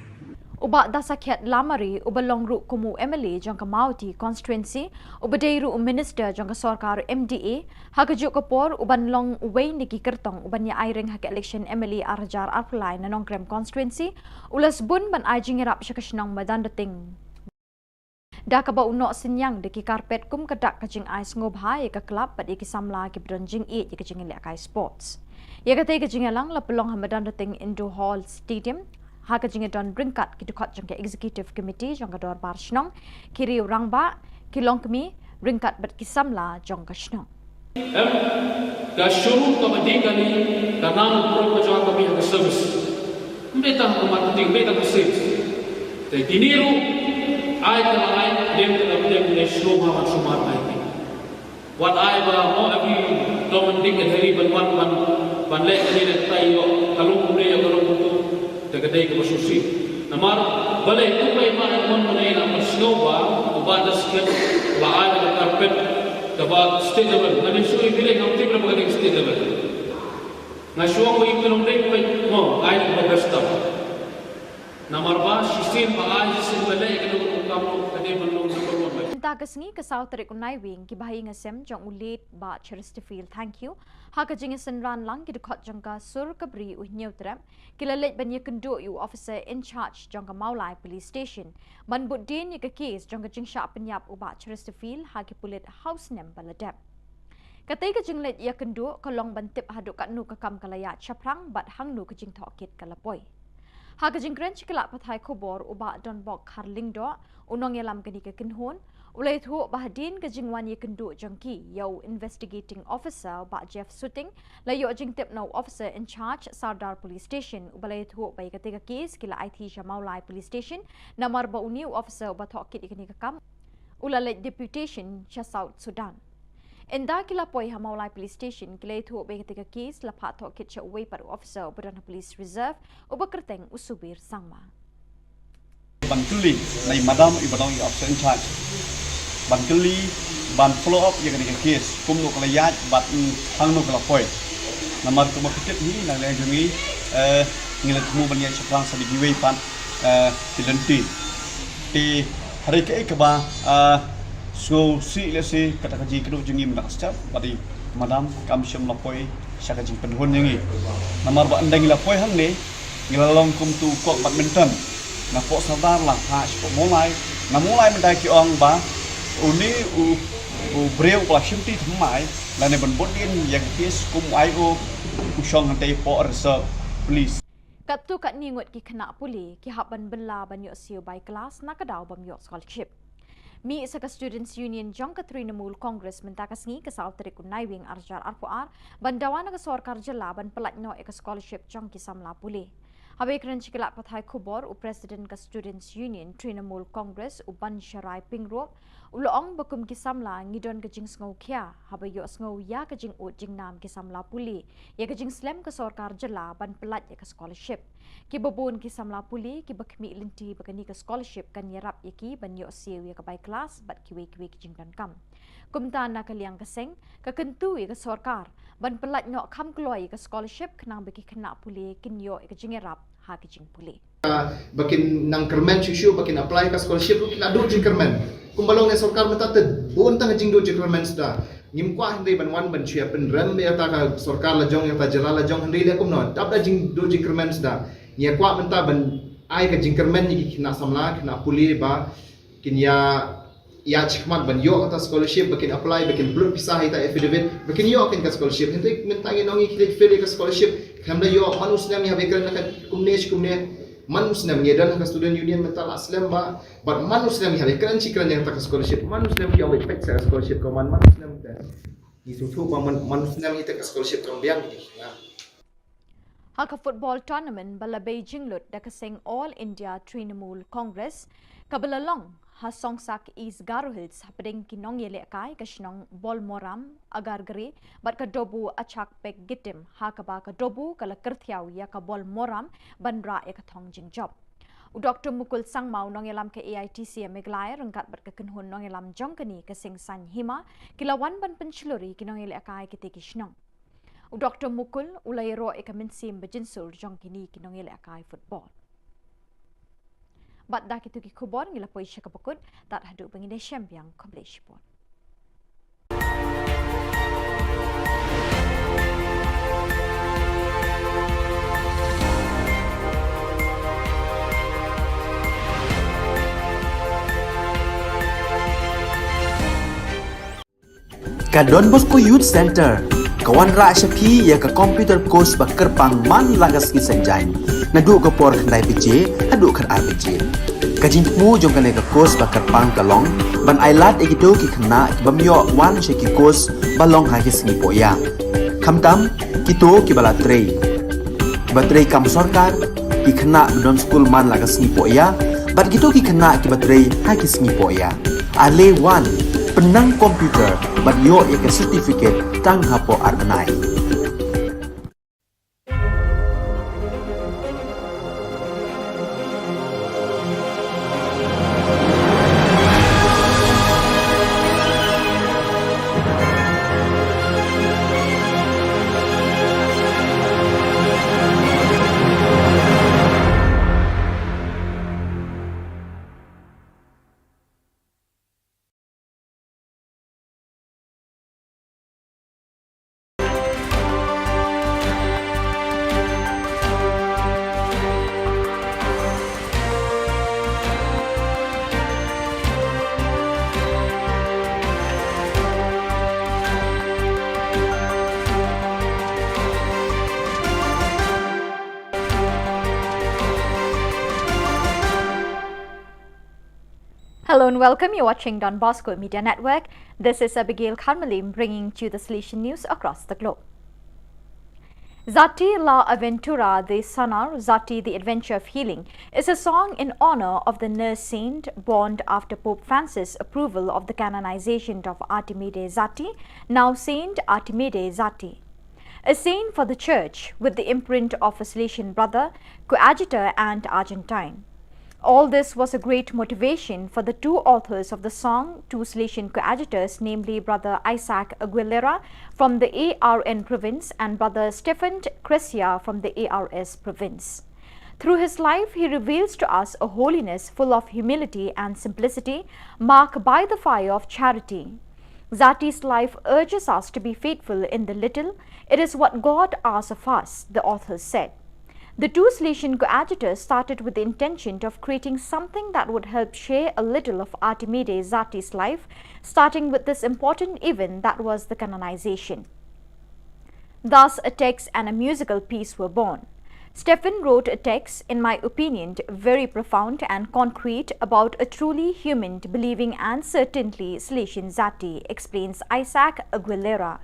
U Bah Dasakhiat Lamare, uba long ruh kum u M L A jong ka Mawhati Constituency, uba dei ruh u Minister jong ka sorkar M D A, ha kajuh ka por uban long uwei na ki kyrtong uban ïa ai ring ha ka election M L A ar hajar arphew lai na Nongkrem Constituency, u la sbun ban ai jingïarap sha ka shnong Madanrting. Da kaba u noh synñiang da ki carpet kum ka dak ka jingai sngewbha ïa ka club bad ïa ki samla kiba don jingïeit ïa ka jingïalehkai sports. Ïa katei ka jingïalang la pynlong ha Madanrting Indoor Hall Stadium ha ka jingïadon ryngkat ki dkhot jong ka Executive Committee jong ka Dorbar Shnong, ki riew rangbah, ki longkmie ryngkat bad ki samla jong ka shnong. Em, ka showroom kaba dih kane ka nang burom ka jong ka kmie ha ka service. Ym dei tang ka marketing, ym dei tang ka sales. Te kine ruh ai ka la ai, dem ka la dem ne showroom ha ban sumar ai. Wat ai ba mo every Tom and Dick and Harry ban wan ban, ban leh kane leh katai ïoh ka long kumne ïoh ka long kumtu. Te ka dei kaba sngewsih. Namar balei kumba i Bah Edmund mynne i la pynsngew ba u Bah Dasket la ai da ka carpet kaba state level. Nga nym shu i bilei ngam tip re ba ka dei state level. Nga shu ong ba i Bah Edmund dei peit mo ai da ka best tam. Namar ba shisien ba ai shisien ba leh ka dei ka kam ka dei ban long number one. Mynta ka sngi ka saw tarik u Naiwieng ki bahaïing hasem jong u late Bah Chesterfield Thangkhiew ha ka jingïasynran lang ki dkhot jong ka sur ka bri u Hynñiewtrep ki la leit ban ïakynduh ïa u officer in charge jong ka Mawlai Police Station ban bud dien ïa ka case jong ka jingshah pynïap u Bah Chesterfield ha ki pulit ha u snem ba la dep. Katei ka jingleit ïakynduh ka long ban tip haduh katno ka kam ka la ïaid shaphrang bad hangno ka jingtohkit ka la poi. Ha ka jingkren sha ki lad pathai khubor u Bah Donbok Kharlyngdoh, u nongïalam kane ka kynhun, u la ïathuh ba hadien ka jingwan ïakynduh jong ki ïa u investigating officer u Bah Jeff Suting, la ïoh jingtip na u officer in charge Sardar Police Station uba la ïathuh ba ïa katei ka case ki la aiti sha Mawlai Police Station namar ba une u officer uba tohkit ïa kane ka kam u la leit deputation sha South Sudan. Ynda ki la poi ha Mawlai Police Station ki la ïathuh ba ïa katei ka case la phah tohkit sha uwei pat u officer uba don ha Police Reserve uba kyrteng u Subir Sangma. Ban kylli na i madam iba don i officer in charge. Ban kylli ban follow up ïa kane ka case kumno ka la ïaid bad hangno ka la poi. Namar kumba phi tip hi na liang jong ngi, eh, ngi la thmu ban ïaid shaphrang sa da kiwei pat, eh, ki lynti. Te hynrei kaei kaba, ah, sngewsih lehse kata ka jingkynduh jong ngi mynta ka step bad i madam kam shym la poi sha ka jingpynhun jong ngi. Namar ba ynda ngi la poi hangne ngi la long kum tu kok badminton. Na pok Sardar la ha shapoh Mawlai, na Mawlai mynta ki ong ba une u, u briew ba la shimti thymmai lane ban bud dien ïa ka case kum u ai u, u shong hangtei poh reserve police. Katto katne ngut ki khynnah pule ki hap ban bylla ban ïoh siew bai klas na ka daw bym ïoh scholarship. Mih sa ka Students Union jong ka Trinamool Congress mynta ka sngi ka saw tarik u Naiwieng arhajar arphew ar ban dawa na ka sorkar jylla ban pyllait noh ïa ka scholarship jong ki samla pule. Haba ïakren sha ki lad pathai khubor u President ka Students Union Trinamool Congress u Bansharai Pyngrope u la ong ba kum ki samla ngi don ka jingsngewkhia haba ïohsngew ïa ka jingud jingnam ki samla pule ïa ka jingslem ka sorkar jylla ban pyllait ïa ka scholarship. Kiba bun ki samla pule kiba khmih lynti ba kane ka scholarship kan ïarap ïa ki ban ïoh siew ïa ka bai klas bad kiwei kiwei ki jingdonkam. Kumta na ka liang ka seng ka kyntu ïa ka sorkar ban pyllait noh kham kloi ïa ka scholarship khnang ba ki khynnah pule kin ïoh ïa ka jingïarap ha ka jingpule. Ba kin nang kyrmen shuh shuh ba kin apply ka scholarship ruh ki la duh jingkyrmen. Kumba long ne sorkar mynta te bun tang jingduh jingkyrmen suda. Ngim kwah hynrei ban wan ban shu ïa pynrem ïa ta ka sorkar la jong ïa ta jylla la jong hynrei leh kumno dap da jingduh jingkyrmen suda. Ngi ïa kwah mynta ban ai ka jingkyrmen ïa ki khynnah samla khynnah pule ba kin ïa ïa shikmat ban ïoh kata scholarship ba kin apply ba kin pynlut pisa ha ita affidavit ba kin ïoh kin ka scholarship. Hynrei mynta ngi nong ngi ki leit fail ïa ka scholarship khlem da ïoh man u snem ïa ba kren na ka kumne shi kumne. Man u snem ngi don ka student union mynta la slem ba bad man u snem ïa ba kren shi kren ïa ka scholarship man u snem ïa ba pek sa ka scholarship ko man man u snem te. Ngi sngewthuh ba man man u snem ïa ka scholarship kam biang ngi. Ha ka football tournament ba la bei jinglut da ka seng All India Trinamool Congress kaba la long ha Songsak East Garo Hills hapdeng ki nongïalehkai ka shnong Bolmoram, Agargre bad ka Dobu Achak Pek Gitim ha kaba ka Dobu ka la kyrthiaw ïa ka Bolmoram ban rah ïa ka thong jingjop. U Doctor Mukul Sangma u nongïalam ka A I T C Meghalaya ryngkat bad ka kynhun nongïalam jong kane ka seng Saiñ Hima ki la wan ban pynshlur ïa ki nongïalehkai kitei ki shnong. U Doctor Mukul u la ïaroh ïa ka mynsiem ba jingsur jong kine ki nongïalehkai football. Bad da kito ki khubor ngi la poi sha kaba kut, tad haduh ba ngin ïashem biang khublei shibun. Ka Don Bosco Youth Centre ka wanrah sha phi ïa ka computer course ba kyrpang man la ka sngi Saitjaiñ, naduh ka por khyndai baje haduh khatar baje. Ka jingthmu jong kane ka course ba kyrpang ka long ban ailad ïa kito ki khynnah ki bym ïoh wan sha ki course ba long ha ki sngi pohïa, khamtam kito kiba la trei, kiba trei kam sorkar, ki khynnah ba don skul man la ka sngi pohïa bad kito ki khynnah kiba trei ha ki sngi pohïa. Ale wan, pynnang computer bad ïoh ïa ka certificate tang hapoh ar bnai. Hello and welcome. You're watching Don Bosco Media Network. This is Abigail Kharmalim bringing to you the Salesian news across the globe. Zati la Aventura de Sanar, Zati the Adventure of Healing, is a song in honor of the nurse saint born after Pope Francis' approval of the canonization of Artimide Zati, now Saint Artimide Zati. A saint for the Church, with the imprint of a Salesian brother, coadjutor, and Argentine. All this was a great motivation for the two authors of the song, two Salesian coadjutors, namely Brother Isaac Aguilera from the A R N province and Brother Stefan Cresia from the A R S province. Through his life, he reveals to us a holiness full of humility and simplicity, marked by the fire of charity. Zati's life urges us to be faithful in the little. It is what God asks of us, the author said. The two Salesian coadjutors started with the intention of creating something that would help share a little of Artimide Zati's life, starting with this important event that was the canonization. Thus, a text and a musical piece were born. Stefan wrote a text, in my opinion, very profound and concrete about a truly human, believing, and certainly Salesian Zati, explains Isaac Aguilera.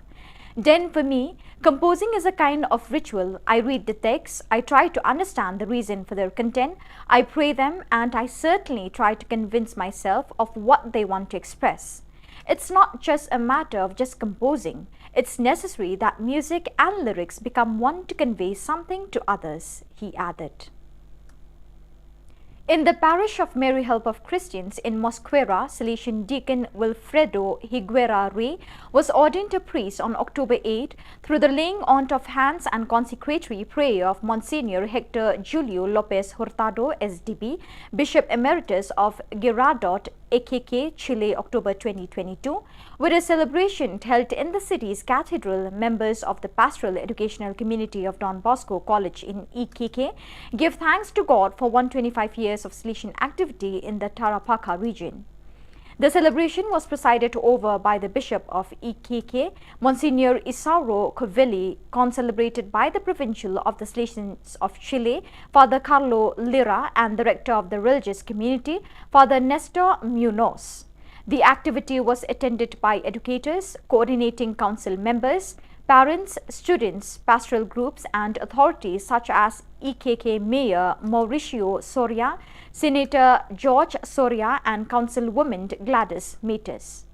Then, for me, composing is a kind of ritual. I read the text, I try to understand the reason for their content, I pray them, and I certainly try to convince myself of what they want to express. It's not just a matter of just composing. It's necessary that music and lyrics become one to convey something to others, he added. In the parish of Mary Help of Christians in Mosquera, Salesian Deacon Wilfredo Higuera Rey was ordained a priest on October eighth through the laying on of hands and consecratory prayer of Monsignor Hector Julio Lopez Hurtado, S D B, Bishop Emeritus of Girardot, Iquique, Chile, October twenty twenty-two, with a celebration held in the city's cathedral. Members of the Pastoral Educational Community of Don Bosco College in Iquique give thanks to God for one twenty-five years of Salesian activity in the Tarapacá region. The celebration was presided over by the Bishop of Iquique, Monsignor Isauro Covelli, concelebrated by the Provincial of the Salesians of Chile, Father Carlo Lira, and the Rector of the Religious Community, Father Nestor Munoz. The activity was attended by educators, coordinating council members, parents, students, pastoral groups, and authorities such as Iquique Mayor Mauricio Soria, Senator George Soria, and Councilwoman Gladys Matus.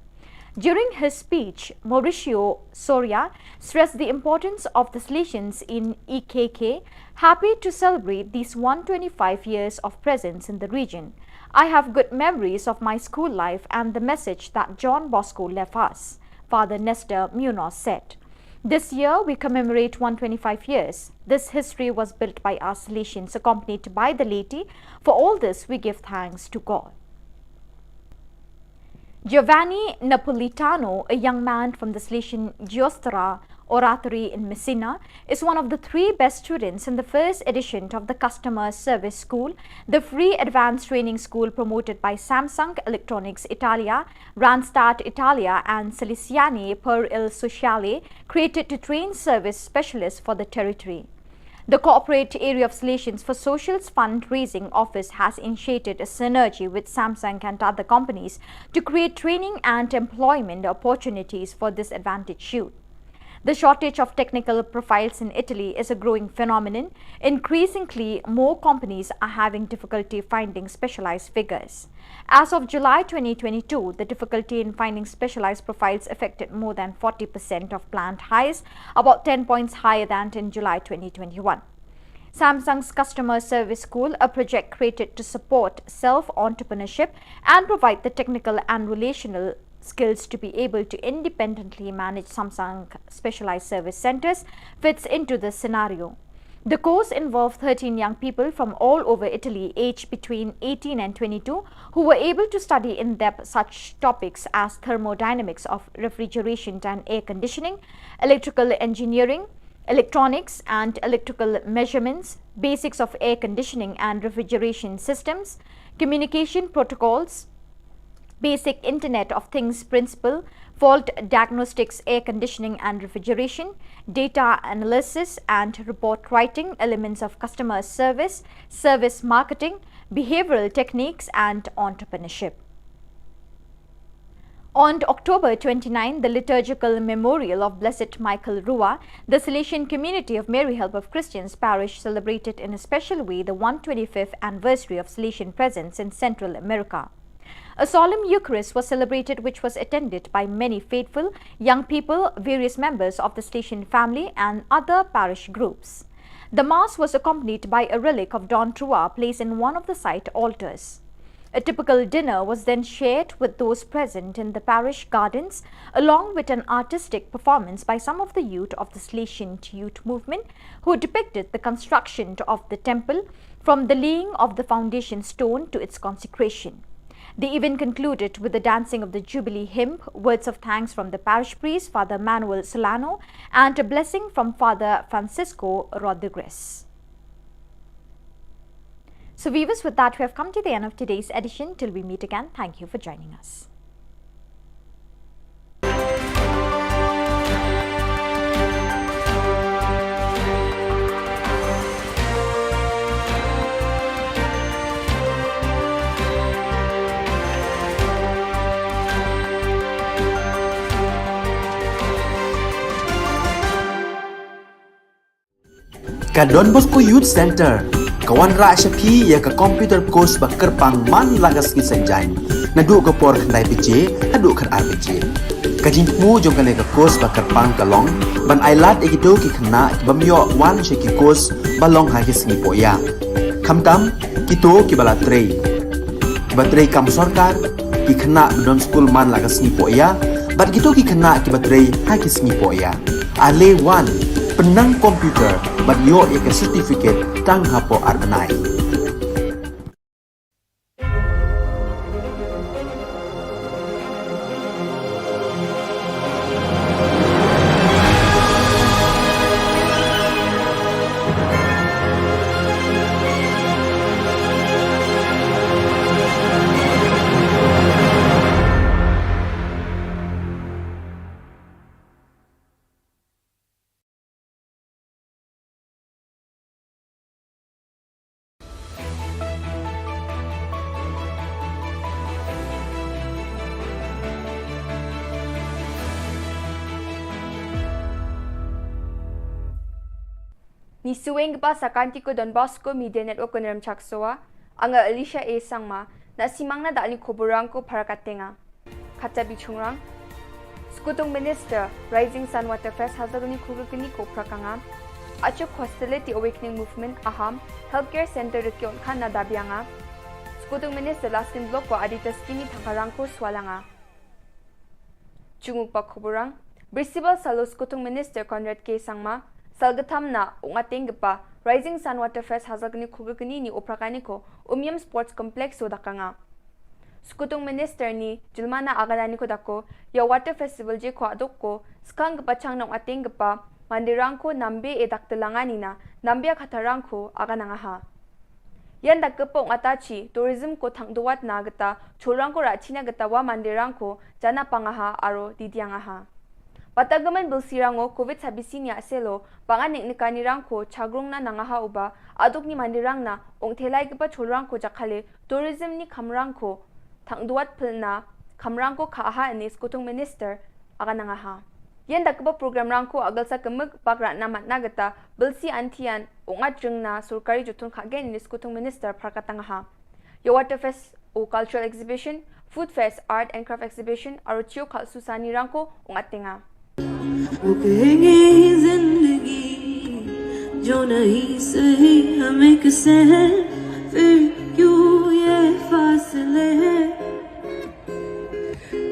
During his speech, Mauricio Soria stressed the importance of the Salesians in Iquique, happy to celebrate these one twenty-five years of presence in the region. I have good memories of my school life and the message that John Bosco left us, Father Nestor Munoz said. This year, we commemorate one twenty-five years. This history was built by us Salesians, accompanied by the laity. For all this, we give thanks to God. Giovanni Napolitano, a young man from the Salesian Giostra, Oratory in Messina, is one of the three best students in the first edition of the Customer Service School, the free advanced training school promoted by Samsung Electronics Italia, Randstad Italia, and Salesiani per il Sociale, created to train service specialists for the territory. The Corporate Area of Salesians for Social's fundraising office has initiated a synergy with Samsung and other companies to create training and employment opportunities for disadvantaged youth. The shortage of technical profiles in Italy is a growing phenomenon. Increasingly, more companies are having difficulty finding specialized figures. As of July twenty twenty-two, the difficulty in finding specialized profiles affected more than forty percent of planned hires, about ten points higher than in July twenty twenty-one. Samsung's Customer Service School, a project created to support self-entrepreneurship and provide the technical and relational skills to be able to independently manage Samsung specialized service centers, fits into this scenario. The course involved thirteen young people from all over Italy, aged between eighteen and twenty-two, who were able to study in depth such topics as thermodynamics of refrigeration and air conditioning, electrical engineering, electronics and electrical measurements, basics of air conditioning and refrigeration systems, communication protocols, basic Internet of Things principle, fault diagnostics, air conditioning and refrigeration, data analysis and report writing, elements of customer service, service marketing, behavioral techniques, and entrepreneurship. On October twenty-nine, the liturgical memorial of Blessed Michael Rua, the Salesian community of Mary Help of Christians Parish celebrated in a special way the one twenty-fifth anniversary of Salesian presence in Central America. A solemn Eucharist was celebrated, which was attended by many faithful, young people, various members of the Salesian family, and other parish groups. The Mass was accompanied by a relic of Don Rua placed in one of the site altars. A typical dinner was then shared with those present in the parish gardens, along with an artistic performance by some of the youth of the Salesian Youth Movement, who depicted the construction of the temple from the laying of the foundation stone to its consecration. The event concluded with the dancing of the Jubilee hymn, words of thanks from the parish priest, Father Manuel Solano, and a blessing from Father Francisco Rodriguez. So, viewers, with that, we have come to the end of today's edition. Till we meet again, thank you for joining us. Ka Don Bosco Youth Centre ka wanrah sha phi ïa ka computer course ba kyrpang man la ka sngi Saitjaiñ, naduh ka por khyndai baje haduh khatar baje. Ka jingthmu jong kane ka course ba kyrpang ka long ban ailad ïa kito ki khynnah ki bym ïoh wan sha ki course ba long ha ki sngi pohïap. Khamtam kito kiba la trei, kiba trei kam sorkar, ki khynnah ba don skul man la ka sngi pohïap, bad kito ki khynnah kiba trei ha ki sngi pohïap. Ale wan, pynnang computer bad ïoh ïa ka certificate tang hapoh ar bnai. Ngi sngewbha sa ka Don Bosco Media Network Kynrem Chaksoa, anga Alicia A Sangma, na simang na da ni khubrang ko phara ka tenga. Khata bichungrang. Skutung Minister, Rising Sun Water Fest Hazaruni Khubul Kini ko Prakanga. Achuk Hostility Awakening Movement Aham, Healthcare Center Rikyon Khan na Dabianga. Skutung Minister Laskin Block ko Adita Skini Thakarang ko Swalanga. Chunguk pa khubrang. Brisible Salo Skutung Minister Conrad K Sangma, Salgatham na Ungateng Gepa, Rising Sun Water Fest Hazaruni Khubul Kini ni Oprakani ko Umiam Sports Complex so Dakanga. Skutung Minister ni Jilmana Aghanani ko da ko, ïa Water Festival je ko aduk ko, skang kepachang nong ateng kepa, mandirang ko nambe e dak telangani na, nambe akhatarang ko, aghanang aha. Ïan da kepa ong atachi, tourism ko thang duwat na geta, chulrang ko rachina geta wa mandirang ko, jana pangaha, aro didiang aha. Bata gemen bilsi rango covid sabisi ni aselo, bangan nek nekani rangko chagrung na nangaha uba, aduk ni mandirang na, ong thelai kepa chulrang ko jakhale, tourism ni khamrang ko, thang duwat phil na, khamrang ko kha aha ini Skutung Minister, aga nangaha. Ïan da kepa program rangko agal sa kemek bak rat na mat na geta, bilsi antian, ong atjeng na, surkari jutun kha gen ini Skutung Minister, pharkatang aha. Ïa Water Fest, o Cultural Exhibition, Food Fest, Art and Craft Exhibition, aro chio khal susani rangko, ong atenga. वो कहेंगे जिंदगी जो नहीं सही हमें किसे है, फिर क्यों ये फासले हैं?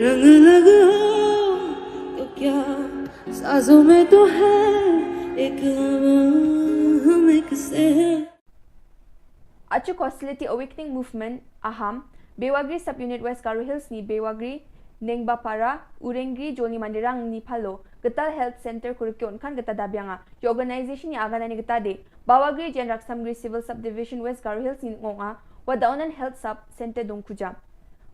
रंग लगाओ तो क्या साजों में तो है एक हवा, हमें किसे है? Achu Hostility Awakening Movement, Aham, Bewagri Sub-Unit West Garo Hills ni Bewagri, Nengbapara, Urengri, Jolni Mandirang ni Phalo, Getal Health Center Kurukyon khan geta dabianga, ïa organization ni agana ni geta de, Bawagri Jen Raksamgri Civil Subdivision West Garo Hills ni ngonga, wa Daunan Health Sub Center Dongkuja.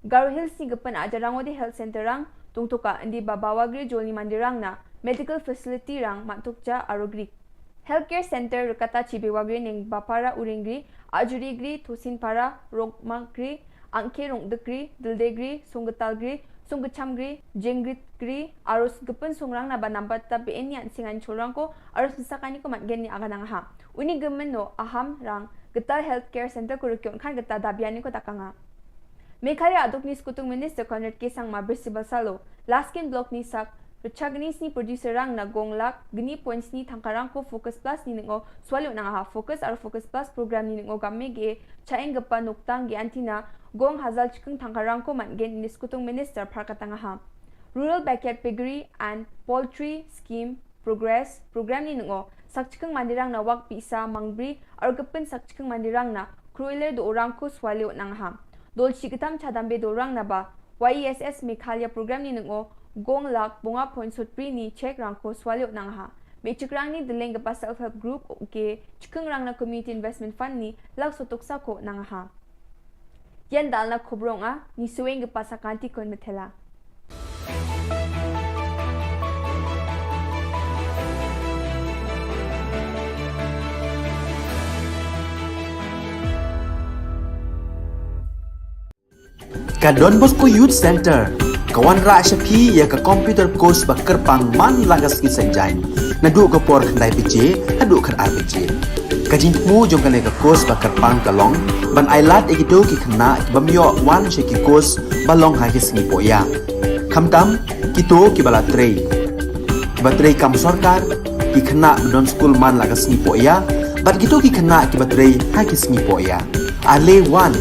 Garo Hills ni gepen aja rango de Health Center rang, tungtuka endi ba Bawagri Jolni Mandirang na, medical facility rang, matukja arogri. Healthcare Center Rukata Chibe Wagri Ning Bapara Uringri, Ajurigri, Thusinpara, Rongmakri, Angke Rongdekri, Dildegri, Sunggetalgri, Sungkechamgri, Jengritgri, Arus Gepen Sungrang Naba Nambata Beni An Singan Chulrangko, Arus Misakani Ko Matgen Ni Aganang Ha. Uni Gemen No Aham Rang, Getal Healthcare Center Kurukyon Khan Geta Dabiani Ko Takanga. Meghalaya Aduk Ni Skutung Minister Conrad K Sangma Brisibal Salo, Laskin Block Ni Sak, Rchagni sni producer rang na gong lak, gni point sni thangkarang ko Focus Plus ni ningo, swalio nang aha Focus aro Focus Plus program ni ningo gamme ge, chaeng gepa noktang ge antina, gong hazal chikeng thangkarang ko man gen ni skutung minister pharkatang aha. Rural Backyard Piggery and Poultry Scheme Progress program ni ningo, sak chikeng mandirang na wak pisa mangbri, aro gepen sak chikeng mandirang na, kruiler do orang ko swalio nang aha. Dol chiketam chadambe dorang na ba, Y E S S Meghalaya program ni ningo, gong lak bonga point sotpri ni check rang ko swalio nang ha. Me chikrang ni deleng gepa self help group, ke chikeng rang na community investment fund ni lak sotok sako nang ha. Ïan dal na khobrong a, ni sueng gepa sakanti kon methela. Ka Don Bosco Youth Center, ka wanrah sha phi ïa ka computer course ba kyrpang man la ka sngi Saitjaiñ, naduh ka por khyndai baje, haduh khatar baje. Ka jingthmu jong kane ka course ba kyrpang ka long, ban ailad ïa kito ki khynnah ki bym ïoh wan sha ki course ba long ha ki sngi pohïa. Khamtam, kito ki ba la trei. Ki ba trei kam sorkar, ki khynnah ba don skul man la ka sngi pohïa, bad kito ki khynnah ki ba trei ha ki sngi pohïa. Ale wan,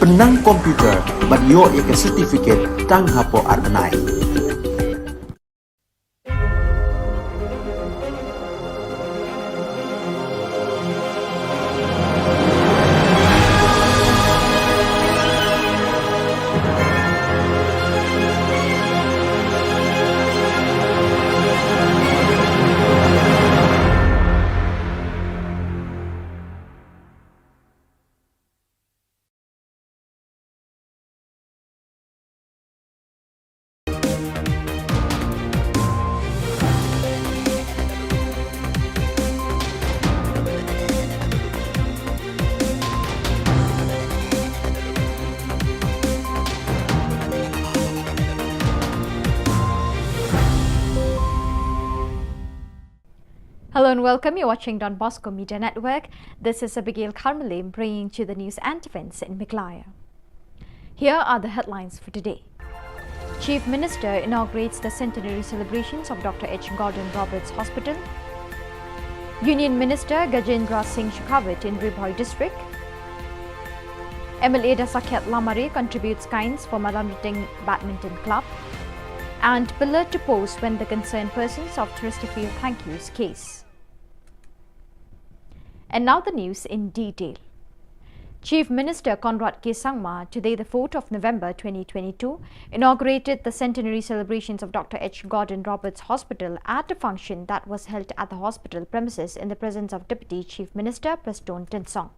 pynnang computer, bad ïoh ïa ka certificate tang hapoh ar bnai. Hello and welcome. You're watching Don Bosco Media Network. This is Abigail Kharmalim bringing to you the news and events in Meghalaya. Here are the headlines for today. Chief Minister inaugurates the centenary celebrations of Doctor H Gordon Roberts Hospital. Union Minister Gajendra Singh Shekhawat in Ri Bhoi District. M L A Dasakhiat Lamare contributes kinds for Madanrting Badminton Club. And pillar to post when the concerned persons of Chesterfield Thank Yous case. And now the news in detail. Chief Minister Conrad K Sangma, today the fourth of November twenty twenty-two, inaugurated the centenary celebrations of Doctor H Gordon Roberts Hospital at a function that was held at the hospital premises in the presence of Deputy Chief Minister Prestone Tynsong.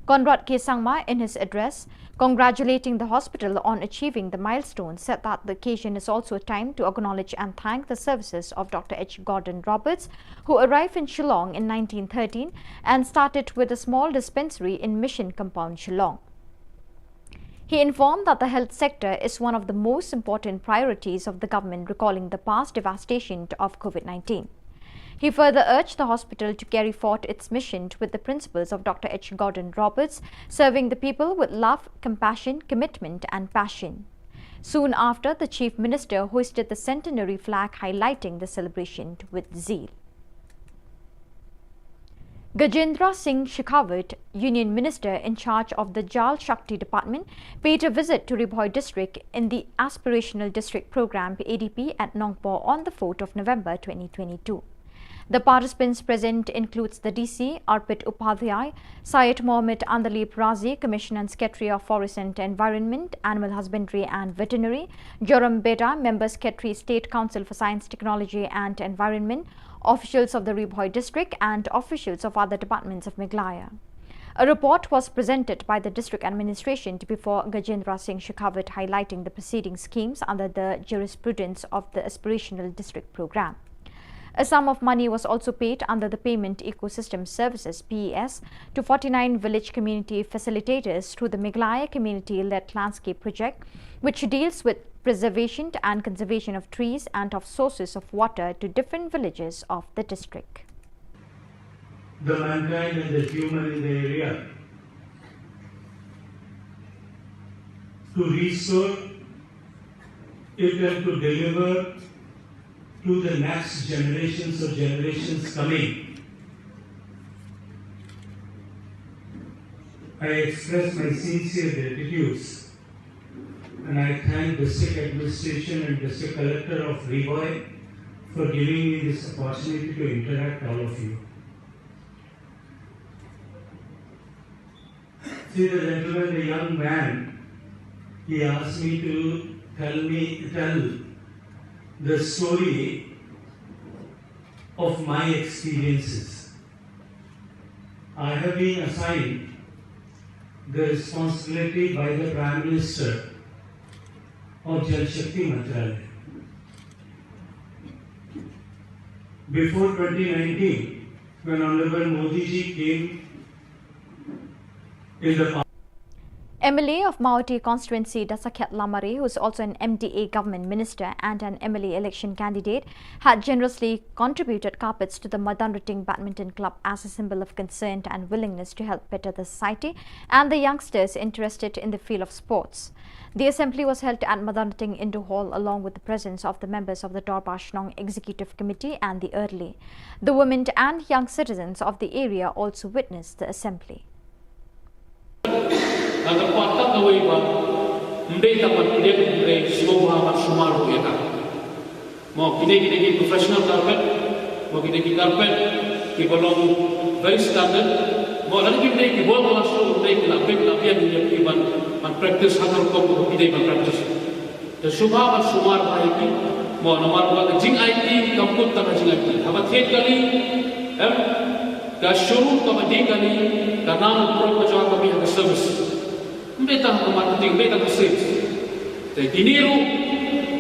Conrad K Sangma, in his address congratulating the hospital on achieving the milestone, said that the occasion is also a time to acknowledge and thank the services of Doctor H Gordon Roberts, who arrived in Shillong in nineteen thirteen and started with a small dispensary in Mission Compound, Shillong. He informed that the health sector is one of the most important priorities of the government, recalling the past devastation of COVID nineteen. He further urged the hospital to carry forth its mission with the principles of Doctor H Gordon Roberts, serving the people with love, compassion, commitment, and passion. Soon after, the Chief Minister hoisted the centenary flag, highlighting the celebration with zeal. Gajendra Singh Shekhawat, Union Minister in charge of the Jal Shakti Department, paid a visit to Ri Bhoi district in the Aspirational District Programme, A D P, at Nongpoh on the fourth of November twenty twenty-two. The participants present includes the D C, Arpit Upadhyay, Syed Mohammad Andalib Razi, Commissioner and Secretary of Forest and Environment, Animal Husbandry and Veterinary, Joram Beda, Member Secretary, State Council for Science, Technology and Environment, officials of the Ri Bhoi district and officials of other departments of Meghalaya. A report was presented by the district administration to before Gajendra Singh Shekhawat, highlighting the preceding schemes under the jurisprudence of the Aspirational District Programme. A sum of money was also paid under the Payment Ecosystem Services, P E S, to forty-nine village community facilitators through the Meghalaya Community-Led Landscape Project, which deals with preservation and conservation of trees and of sources of water to different villages of the district. The mankind and the human in the area to restore it and to deliver to the next generations or generations coming. I express my sincere gratitude and I thank District Administration and District Collector of Ri Bhoi for giving me this opportunity to interact all of you. See the gentleman, the young man, he asked me to tell me tell the story of my experiences. I have been assigned the responsibility by the Prime Minister of Jal Shakti Mantralaya. Before twenty nineteen, when Honorable Modi ji came in the M L A of Mawhati constituency, Dasakhiat Lamare, who is also an M D A government minister and an M L A election candidate, had generously contributed carpets to the Madanrating Badminton Club as a symbol of concern and willingness to help better the society and the youngsters interested in the field of sports. The assembly was held at Madanrating Indoor Hall along with the presence of the members of the Dorbar Shnong Executive Committee and the Early. The women and young citizens of the area also witnessed the assembly. Nga kyrpad tang kawei ba ym dei tang ban pdiang, hynrei sngewbha ban sumar ruh ïa ka. Mo kine, kine ki professional carpet, mo kine ki carpet kiba long very standard. Mo lada kim dei ki ball class ruh, ym dei ki la bit la biang ïa ki ban, ban practice ha ka rukom kaba ki dei ban practice. Te sngewbha ban sumar bha ïa ki, mo namar ba ka jingaiti kam kut tang ka jingaiti. Haba thied kali, em, ka shuru kaba dei kali, ka nam u prok ka jong ka mih ha ka service. Ym dei tang ka marketing, ym dei tang ka sales. Te kine ruh,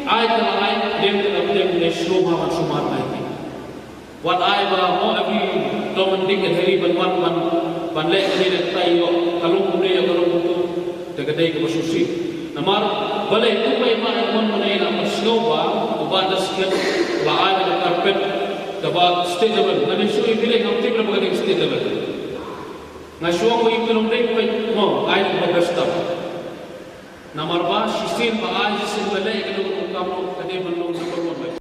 ai te la ai, dem te la dem, ne sngewbha ban sumar bha ïa ki. Wat ai ba mo every Tom and Dick and Harry ban wan ban, ban leh kane leh katai ïoh ka long kumne ïoh ka long kumtu. Te ka dei kaba sngewsih. Namar balei tu ba ïa ma ïa mon mane ïa la ban sngewbha u Bah Dasakhiat la ai da ka carpet kaba state level. Nga dei shu ïa phi leh ngam tip leh ba ka dei state level. Nga shu ong ba ïa phi long dei phi mo ai kaba best tam. Namar ba shisien ba ai shisien ba leh ka long ka long ka dei ban long number one.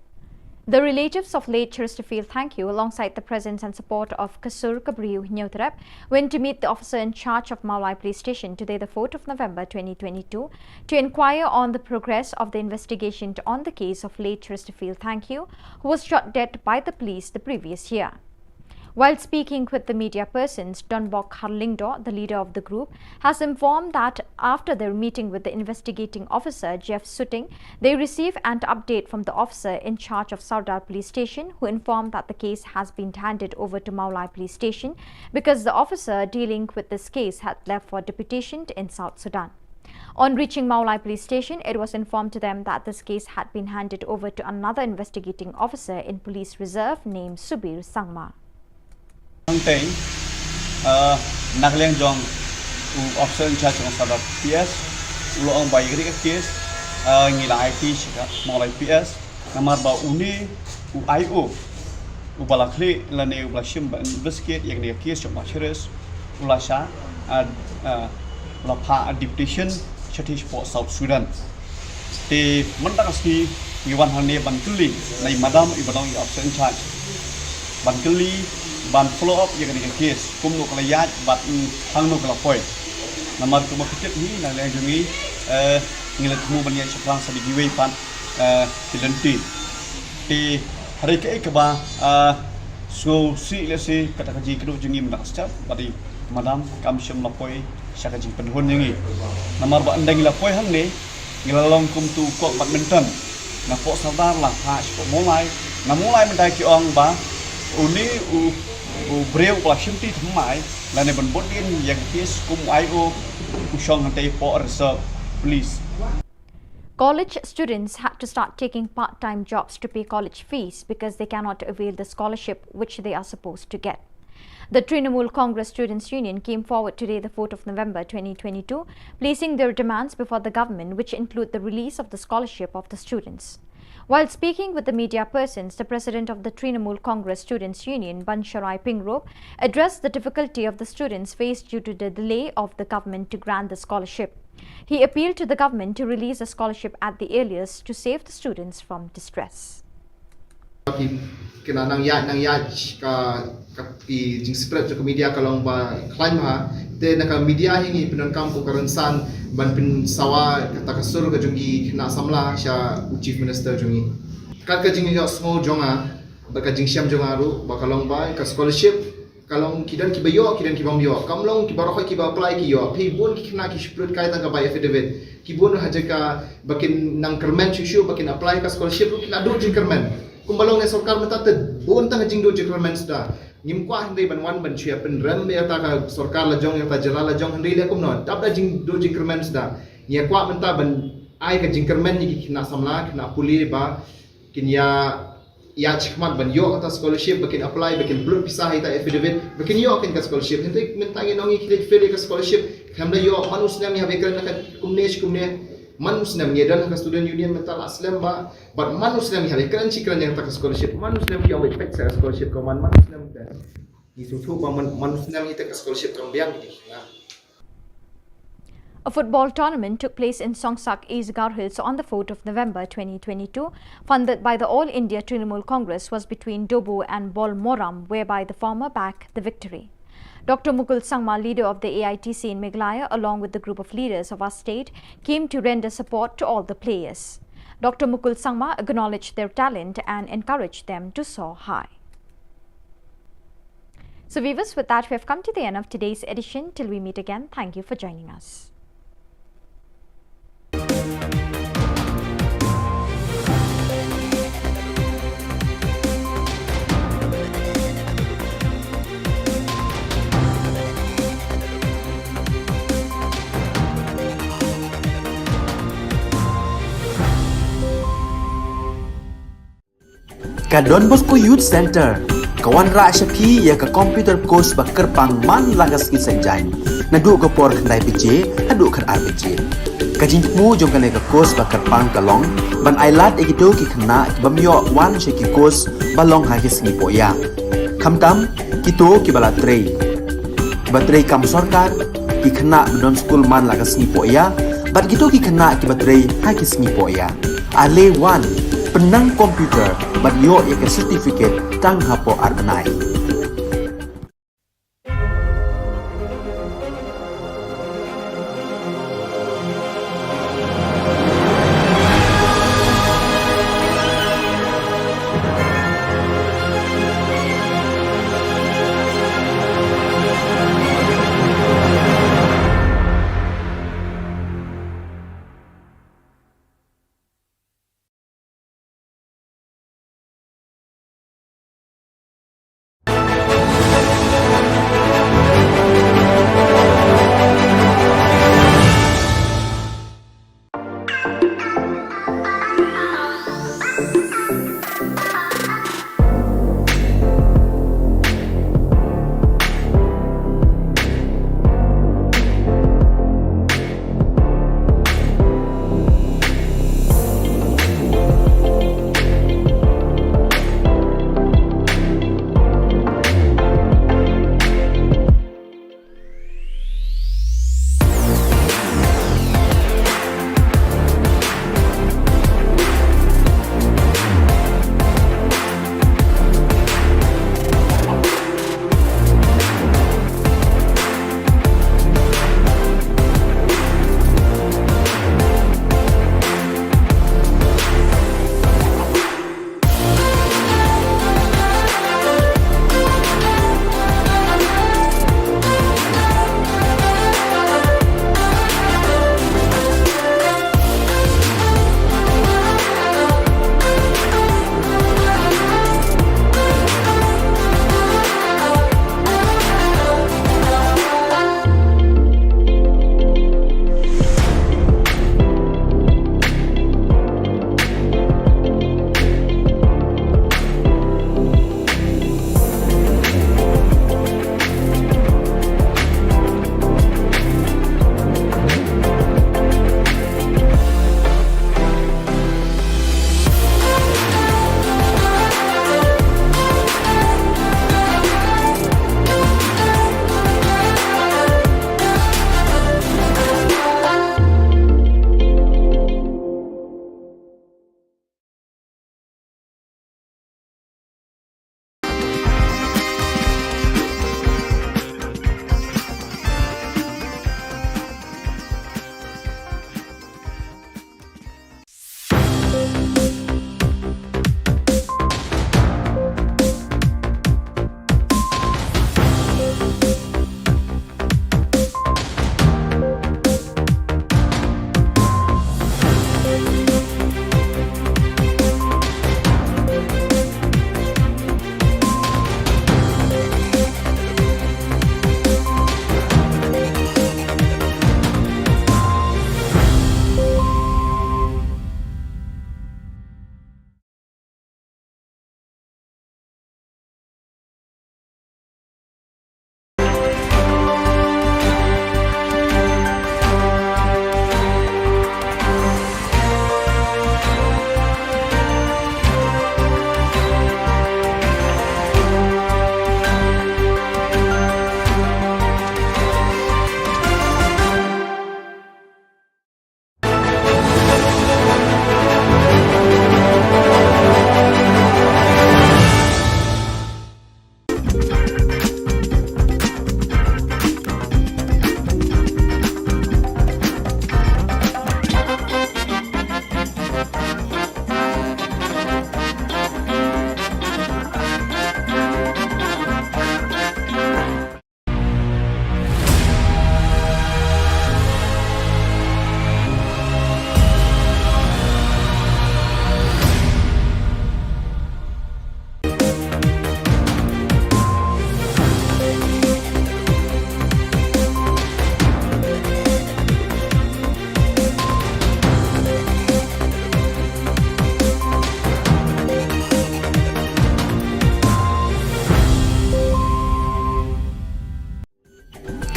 The relatives of late Chesterfield Thangkhiew, alongside the presence and support of Kasur Kabriw Hynñiewtrep, went to meet the officer in charge of Mawlai Police Station today, the fourth of November twenty twenty-two, to inquire on the progress of the investigation on the case of late Chesterfield Thangkhiew, who was shot dead by the police the previous year. While speaking with the media persons, Donbok Kharlyngdoh, the leader of the group, has informed that after their meeting with the investigating officer, Jeff Suting, they received an update from the officer in charge of Sardar Police Station, who informed that the case has been handed over to Mawlai Police Station because the officer dealing with this case had left for deputation in South Sudan. On reaching Mawlai Police Station, it was informed to them that this case had been handed over to another investigating officer in police reserve named Subir Sangma. Tang teng, uh, na ka liang jong u officer in charge jong Sardar P S, u la ong ba ïa kane ka case, uh, ngi la aiti sha ka Mawlai P S, namar ba une u I O, u ba la khlieh lane u ba la shim ban investigate ïa kane ka case jong u Macheres, u la shah, uh, uh, u la phah deputation shathie shapoh South Sudan. Te mynta ka sngi ngi wan hangne ban kylli na i madam i ba long i officer in charge, ban kylli, ban follow up ïa kane ka case, kumno ka la ïaid bad hangno ka la poi. Namar kumba phi tip hi na liang jong ngi, eh, ngi la thmu ban ïaid shaphrang sa da kiwei pat, eh, ki lynti. Te hynrei kaei kaba, ah, sngewsih lehse kata ka jingkynduh jong ngi mynta ka step, ba dei madam kam shym la poi sha ka jingpynhun jong ngi. Namar ba ynda ngi la poi hangne, ngi la long kum uto u kok badminton. Napoh Sardar la phah shapoh Mawlai, na Mawlai mynta ki ong ba une u, u briew u la shimti thymmai lane ban bud dien ïa ka case kum u I O, u shong hangtei hapoh reserve police. College students had to start taking part-time jobs to pay college fees because they cannot avail the scholarship which they are supposed to get. The Trinamool Congress Students' Union came forward today, the fourth of November twenty twenty-two, placing their demands before the government, which include the release of the scholarship of the students. While speaking with the media persons, the president of the Trinamool Congress Students' Union, Bansharai Pingrop, addressed the difficulty of the students faced due to the delay of the government to grant the scholarship. He appealed to the government to release a scholarship at the earliest to save the students from distress. Ki, ki nang ïaid, nang ïaid ka, ka ki jingspread jong ka media ka long ba khlaiñ bha. Te na ka media hi ngi pyndonkam kum ka rynsan ban pynsawa kata ka sur ka jong ki khynnah samla sha u Chief Minister jong ngi. Ka, ka jingïohsngew jong nga, ba ka jingshem jong nga ruh, ba ka long ba ka scholarship ka long ki don kiba ïoh, ki don kibym ïoh. Kam long kiba baroh kiba apply ki ïoh. Phi bun ki khynnah ki shu pynlut kai tang ka bai affidavit. Ki bun ha jaka ba kin nang kyrmen shuh shuh ba kin apply ka scholarship ruh ki la duh jingkyrmen. Kumba long ne sorkar mynta te bun tang jingduh jingkyrmen suda. Ngim kwah hynrei ban wan ban shu ïa pynrem ïa kata ka sorkar la jong, ïa kata jylla la jong, hynrei leh kumno. Dap da jingduh jingkyrmen suda. Ngi kwah mynta ban ai ka jingkyrmen ïa ki khynnah samla, khynnah pule ba kin ïa ïa shikmat ban ïoh kata scholarship, ba kin apply, ba kin pynlut pisa ha ita affidavit, ba kin ïoh kin ka scholarship. Hynrei mynta ngi ong ngi khie fail ïa ka scholarship, khlem da ïoh, man u snem ngi hap ïakren na ka kumne shi kumne, man u snem ngi don ha ka student union mynta la slem ba, bad man u snem ngi hap ïakren shi kren ïa kata ka scholarship, man u snem ngi ong ba peit sa ka scholarship ka man, man u snem te. Ngi sngewthuh ba man, man u snem ngi te ka scholarship kam biang ngi. A football tournament took place in Songsak, East Garo Hills on the fourth of November twenty twenty-two, funded by the All India Trinamool Congress, was between Dobu and Bolmoram, whereby the former bagged the victory. Doctor Mukul Sangma, leader of the A I T C in Meghalaya, along with the group of leaders of our state, came to render support to all the players. Doctor Mukul Sangma acknowledged their talent and encouraged them to soar high. So viewers, with that, we have come to the end of today's edition. Till we meet again, thank you for joining us. Ka Don Bosco Youth Centre ka wanrah sha phi ïa ka computer course ba kyrpang man la ka sngi Saitjaiñ, naduh ka por khyndai baje haduh khatar baje. Ka jingthmu jong kane ka course ba kyrpang ka long ban ailad ïa kito ki khynnah ki bym ïoh wan sha ki course ba long ha ki sngi poh ïa. Khamtam kito kiba la trei, kiba trei kam sorkar, ki khynnah ba don skul man la ka sngi poh ïa, bad kito ki khynnah kiba trei ha ki sngi poh ïa. Ale wan, pynnang computer bad ïoh ïa ka certificate tang hapoh ar bnai.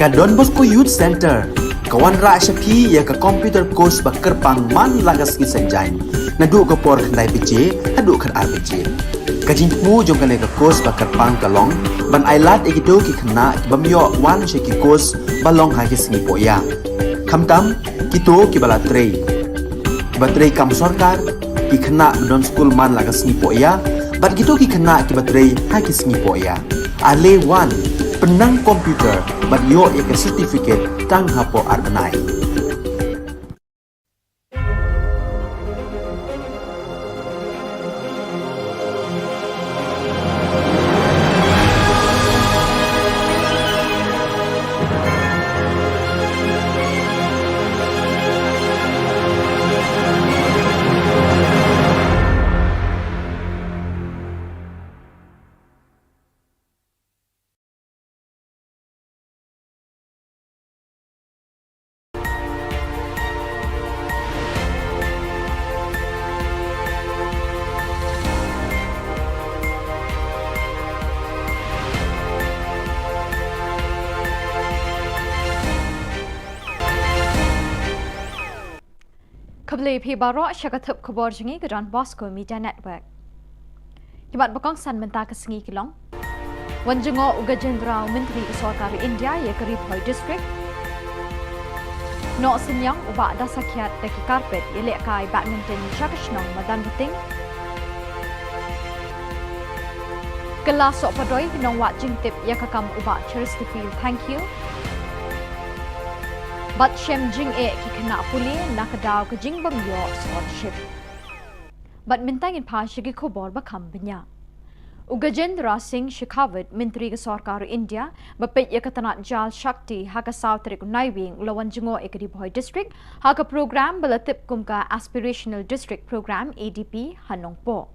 Ka Don Bosco Youth Centre ka wanrah sha phi ïa ka computer course ba kyrpang man la ka sngi Saitjaiñ, naduh ka por khyndai baje haduh khatar baje. Ka jingthmu jong kane ka course ba kyrpang ka long ban ailad ïa kito ki khynnah ki bym ïoh wan sha ki course ba long ha ki sngi pohïa, khamtam kito kiba la trei, kiba trei kam sorkar, ki khynnah ba don skul man la ka sngi pohïa bad kito ki khynnah kiba trei ha ki sngi pohïa. Ale wan, pynnang computer bad ïoh ïa ka certificate tang hapoh ar bnai. Khublei phi baroh sha ka thup khubor jong ngi ka Don Bosco Media Network. Ki mat ba kongsan mynta ka sngi ki long: Wan jngoh u Gajendra, u Myntri ka Sorkar India ïa ka Ri Bhoi District. Noh Synniang u Bah Dasakhiat da ki carpet ïalehkai badminton sha ka shnong Madanrting. Kylla Sohpadoi, nongwad jingtip ïa ka kam u Bah Cheristerfield Thangkhiew. Bad shem jingeh ki khynnah pule na ka daw ka jingbym ïoh scholarship. Bad mynta ngin phai sha ki khubor ba kham bniah. U Gajendra Singh Shekhawat, Myntri ka Sorkar India ba peit ïa ka tnat Jal Shakti, ha ka saw tarik u Naiwieng u la wan jngoh ïa ka Ri Bhoi District ha ka program ba la tip kum ka Aspirational District Program, A D P, ha Nongpoh.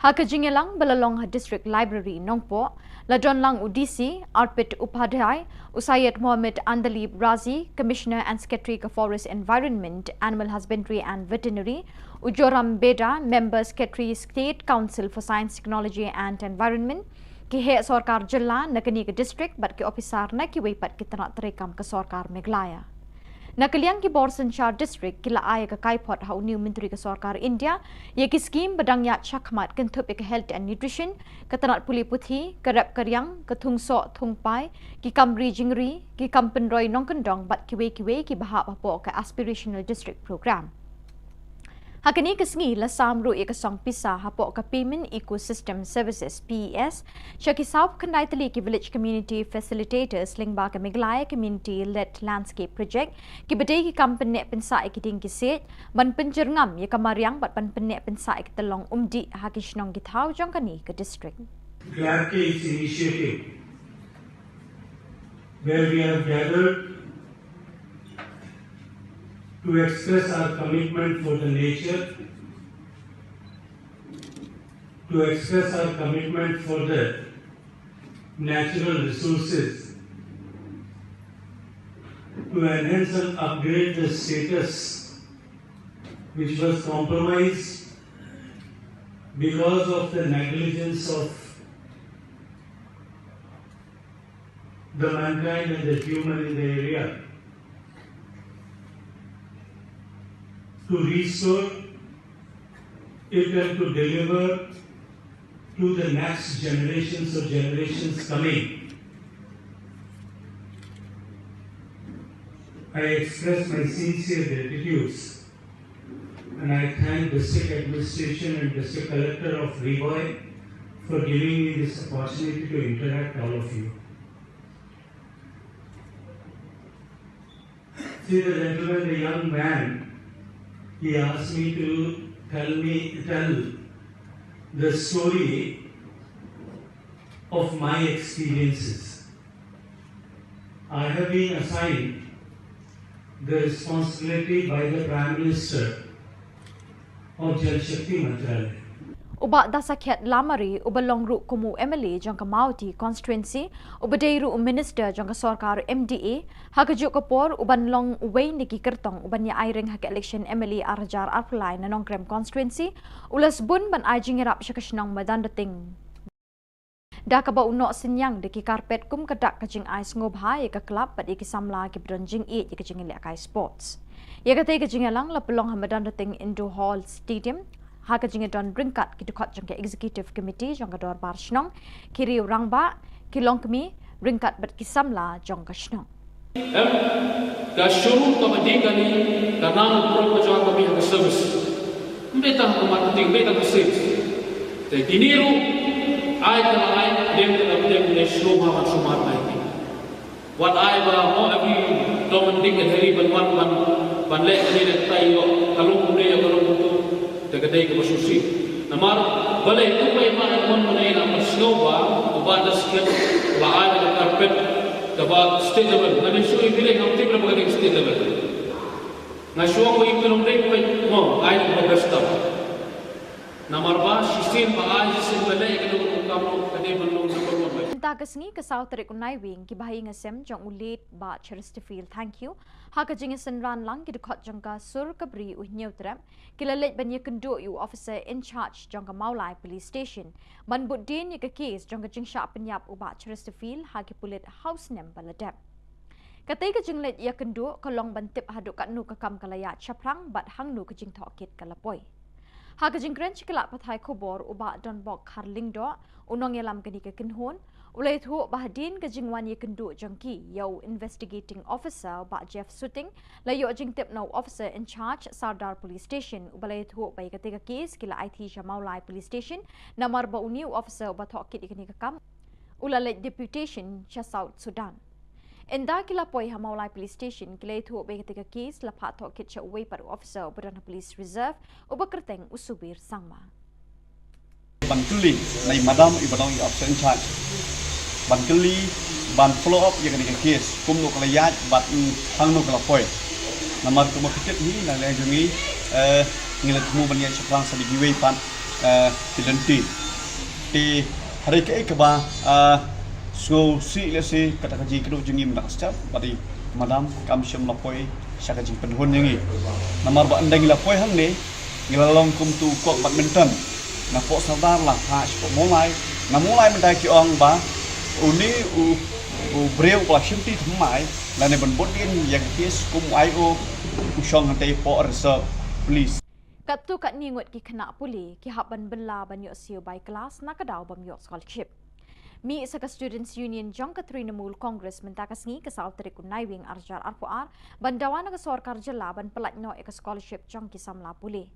Ha ka jingïalang ba la long ha District Library, Nongpoh, la don lang u D C Arpit Upadhyay, u Syed Mohammed Andalib Razi, Commissioner and Secretary ka Forest Environment, Animal Husbandry and Veterinary, u Joram Beda, Member Secretary, State Council for Science, Technology and Environment, ki heh sorkar jylla na kane ka district bad ki ophisar na kiwei pat ki tnat treikam ka Sorkar Meghalaya. Na ka liang ki bor synshar district ki la ai ïa ka kaiphod ha une u Myntri ka Sorkar India ïa ki skhim ba dang ïaid shakhmat kynthup ïa ka health and nutrition, ka tnat pule puthi, ka rep ka riang, ka thung soh thung pai, ki kam ri jingri, ki kam pynroi nongkyndong bad kiwei kiwei kiba hap hapoh ka Aspirational District Program. Ha kane ka sngi la sam ruh ïa ka song pisa hapoh ka Payment Ecosystem Services, P E S, sha ki sawphew khyndai tylli ki Village Community Facilitators lyngba ka Meghalaya Community Led Landscape Project, kiba dei ki kam pynneh pynsah ïa ki dieng ki siej, ban pynjyrngam ïa ka mariang bad ban pynneh pynsah ïa ka tyllong umdih ha ki shnong ki thaw jong kane ka district. Glad ke is initiative where we have gathered to express our commitment for the nature, to express our commitment for the natural resources, to enhance and upgrade the status which was compromised because of the negligence of the mankind and the human in the area, to restore it and to deliver to the next generations or generations coming. I express my sincere gratitudes and I thank District Administration and District Collector of Ri Bhoi for giving me this opportunity to interact all of you. See the gentleman, the young man, he asked me to tell me, tell the story of my experiences. I have been assigned the responsibility by the Prime Minister of Jal Shakti Mantralaya. U Bah Dasakhiat Lamare, uba long ruh kum u M L A jong ka Mawhati Constituency, uba dei ruh u Minister jong ka sorkar M D A, ha kajuh ka por uban long uwei na ki kyrtong uban ïa aireng ha ka election M L A ar hajar arphew lai na Nongkrem Constituency, u la sbun ban ai jingïarap sha ka shnong Madanrting. Da kaba u noh synñiang da ki carpet kum ka dak ka jingai sngewbha ïa ka club bad ïa ki samla kiba don jingïeit ïa ka jingïalehkai sports. Ïa katei ka jingïalang la pynlong ha Madanrting Indoor Hall Stadium ha ka jingïadon ryngkat ki dkhot jong ka Executive Committee jong ka Dorbar Shnong, ki riew rangbah, ki longkmie, ryngkat bad ki samla jong ka shnong. Em, ka showroom kaba dih kane ka nang pro ka jong ka bih ka service. Ym dei tang ka marketing, ym dei tang ka sales. Te kine ruh ai ka la ai, dem ka la dem ne showroom ha man sumar ai. Wat ai ba mo every Tom and Dick and Harry ban wan ban, ban leh kane leh katai ïoh ka long kumne ïoh ka long kumtu. Te ka dei kaba shisha. Namar balei tu ba i Bah Edmund Mane i la pynshong ba u Bah Dasket la ai da ka carpet kaba state level. Nga dei shu i bilei ngam tip ba ka dei state level. Nga shu ong ba i Bah Edmund Mane mo ai da ka best stuff. Namar ba shisien ba ai shisien ba leh ka dei ka kam ka dei ban long number one. Mynta ka sngi ka saw tarik u Naiwieng ki bahaïing hasem jong u late Bah Chesterfield Thangkhiew ha ka jingïasynran lang ki dkhot jong ka sur ka bri u Hynñiewtrep ki la leit ban ïakynduh ïa u officer in charge jong ka Mawlai Police Station ban bud dien ïa ka case jong ka jingshah pynïap u Bah Chesterfield ha ki pulit ha u snem ba la dep. Katei ka jingleit ïakynduh ka long ban tip haduh katno ka kam ka la ïaid shaphrang bad hangno ka jingtohkit ka la poi. Ha ka jingkren sha ki lad pathai khubor u Bah Donbok Kharlyngdoh, u nongïalam kane ka kynhun, u la ïathuh ba hadien ka jingwan ïakynduh jong ki ïa u investigating officer u Bah Jeff Suting, la ïoh jingtip na u officer in charge Sardar Police Station uba la ïathuh ba ïa katei ka case ki la aiti sha Mawlai Police Station namar ba une u officer uba tohkit ïa kane ka kam u la leit deputation sha South Sudan. Ynda ki la poi ha Mawlai Police Station ki la ïathuh ba ïa katei ka case la phah tohkit sha uwei pat u officer uba don ha Police Reserve uba kyrteng u Subir Sangma. Ban kylli na i madam iba don i officer in charge. Ban kylli ban follow up ïa kane ka case kumno ka la ïaid bad hangno ka la poi. Namar kumba phi tip hi na liang jong ngi, eh, ngi la thmu ban ïaid shaphrang sa da kiwei pat, eh, ki lynti. Te hynrei kaei kaba, ah, sngewsih lehse kata ka jingkynduh jong ngi mynta ka step bad i madam kam shym la poi sha ka jingpynhun jong ngi. Namar ba ynda ngi la poi hangne ngi la long kum tu kok badminton. Na pok Sardar la phah sha pok Mawlai. Na Mawlai mynta ki ong ba une u, u briew ba la shimti thymmai lane ban bud dien ïa ka case kum u I O u shong hangtei pok reserve police. Katto katne ngut ki khynnah pule ki hap ban bylla ban ïoh siew bai klas na ka daw bym ïoh scholarship. Mih sa ka Students Union jong ka Trinamool Congress mynta ka sngi ka saw tarik u Naiwieng ar hajar arphew ar ban dawa na ka sorkar jylla ban pyllait noh ïa ka scholarship jong ki samla pule.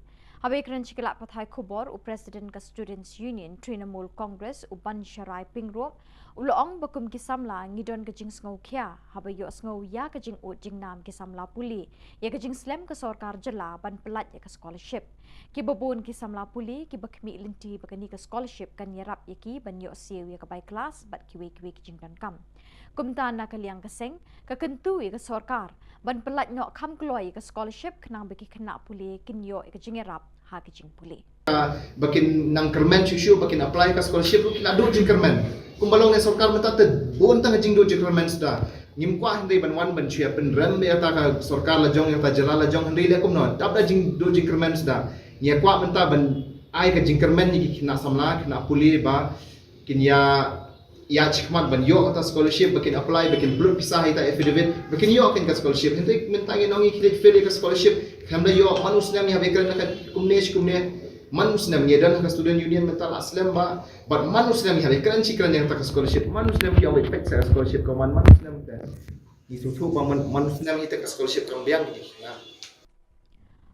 Haba ïakren sha ki lad pathai khubor u President ka Students Union Trinamool Congress u Bansharai Pyngrope u la ong ba kum ki samla ngi don ka jingsngewkhia haba ïohsngew ïa ka jingud jingnam ki samla pule ïa ka jingslem ka sorkar jylla ban pyllait ïa ka scholarship. Kiba bun ki samla pule kiba khmih lynti ba kane ka scholarship kan ïarap ïa ki ban ïoh siew ïa ka bai klas bad kiwei kiwei ki jingdonkam. Kumta na ka liang ka seng ka kyntu ïa ka sorkar ban pyllait noh kham kloi ïa ka scholarship khnang ba ki khynnah pule kin ïoh ïa ka jingïarap ha ka jingpule. Ba kin nang kyrmen shuh shuh ba kin apply ka scholarship ruh ki la duh jingkyrmen. Kumba long ne sorkar mynta te bun tang jingduh jingkyrmen suda. Ngim kwah hynrei ban wan ban shu ïa pynrem ïa ta ka sorkar la jong ïa ta jylla la jong hynrei leh kumno dap da jingduh jingkyrmen suda. Ngi ïa kwah mynta ban ai ka jingkyrmen ïa ki khynnah samla khynnah pule ba kin ïa ïa shikmat ban ïoh kata scholarship ba kin apply ba kin upload pisa ha ita affidavit ba kin ïoh kin ka scholarship. Hynrei mynta ngi nong ngi ki leit fail ïa ka scholarship. Khlem da ïoh man u snem ïa ba kren ka kumne shi kumne. Man u snem ngi don ka student union mynta la slem ba bad man u snem ïa ba kren shi kren ïa ka scholarship. Man u snem ïa ba pek sa scholarship ka man man u snem te. Ngi sngewthuh ba man man u snem ïa ka scholarship kam biang ngi.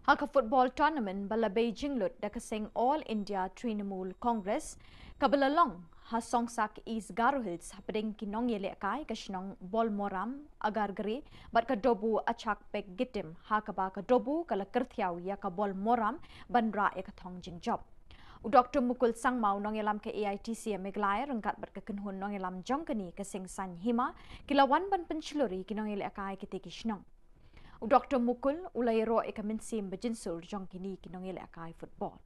Ha ka football tournament ba la bei jinglut da ka seng All India Trinamool Congress kaba la long ha Songsak East Garo Hills hapdeng ki nongïalehkai ka shnong Bolmoram, Agargre bad ka Dobu Achak Pek Gitim ha kaba ka Dobu ka la kyrthiaw ïa ka Bolmoram ban rah ïa ka thong jingjop. U Doctor Mukul Sangma u nongïalam ka A I T C Meghalaya ryngkat bad ka kynhun nongïalam jong kane ka seng Saiñ Hima ki la wan ban pynshlur ïa ki nongïalehkai kitei ki shnong. U Doctor Mukul u la ïaroh ïa ka mynsiem ba jynsur jong kine ki nongïalehkai football.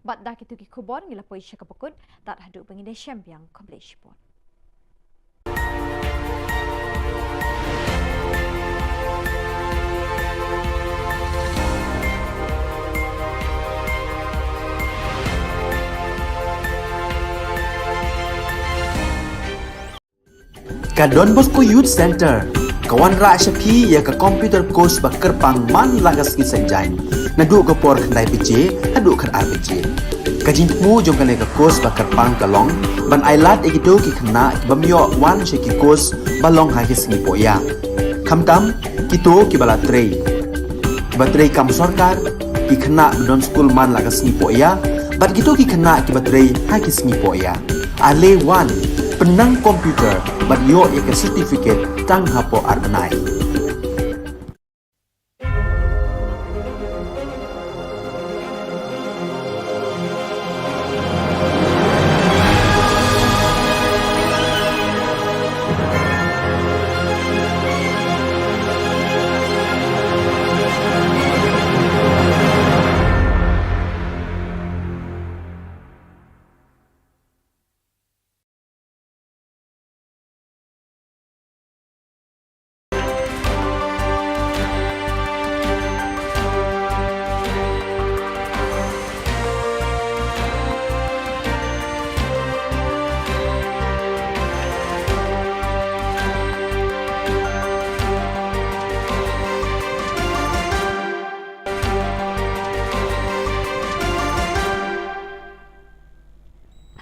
Bad da kito ki khubor ngi la poi sha kaba kut, tad haduh ba ngin ïashem biang, khublei shibun. Ka Don Bosco Youth Centre ka wanrah sha phi ïa ka computer course ba kyrpang man la ka sngi Saitjaiñ, naduh ka por khyndai baje haduh khatar baje. Ka jingthmu jong kane ka course ba kyrpang ka long ban ailad ïa kito ki khynnah ki bym ïoh wan sha ki course ba long ha ki sngi pohïa, khamtam kito kiba la trei, kiba trei kam sorkar, ki khynnah ba don skul man la ka sngi pohïa bad kito ki khynnah kiba trei ha ki sngi pohïa. Ale wan, pynnang computer bad ïoh ïa ka certificate tang hapoh ar bnai.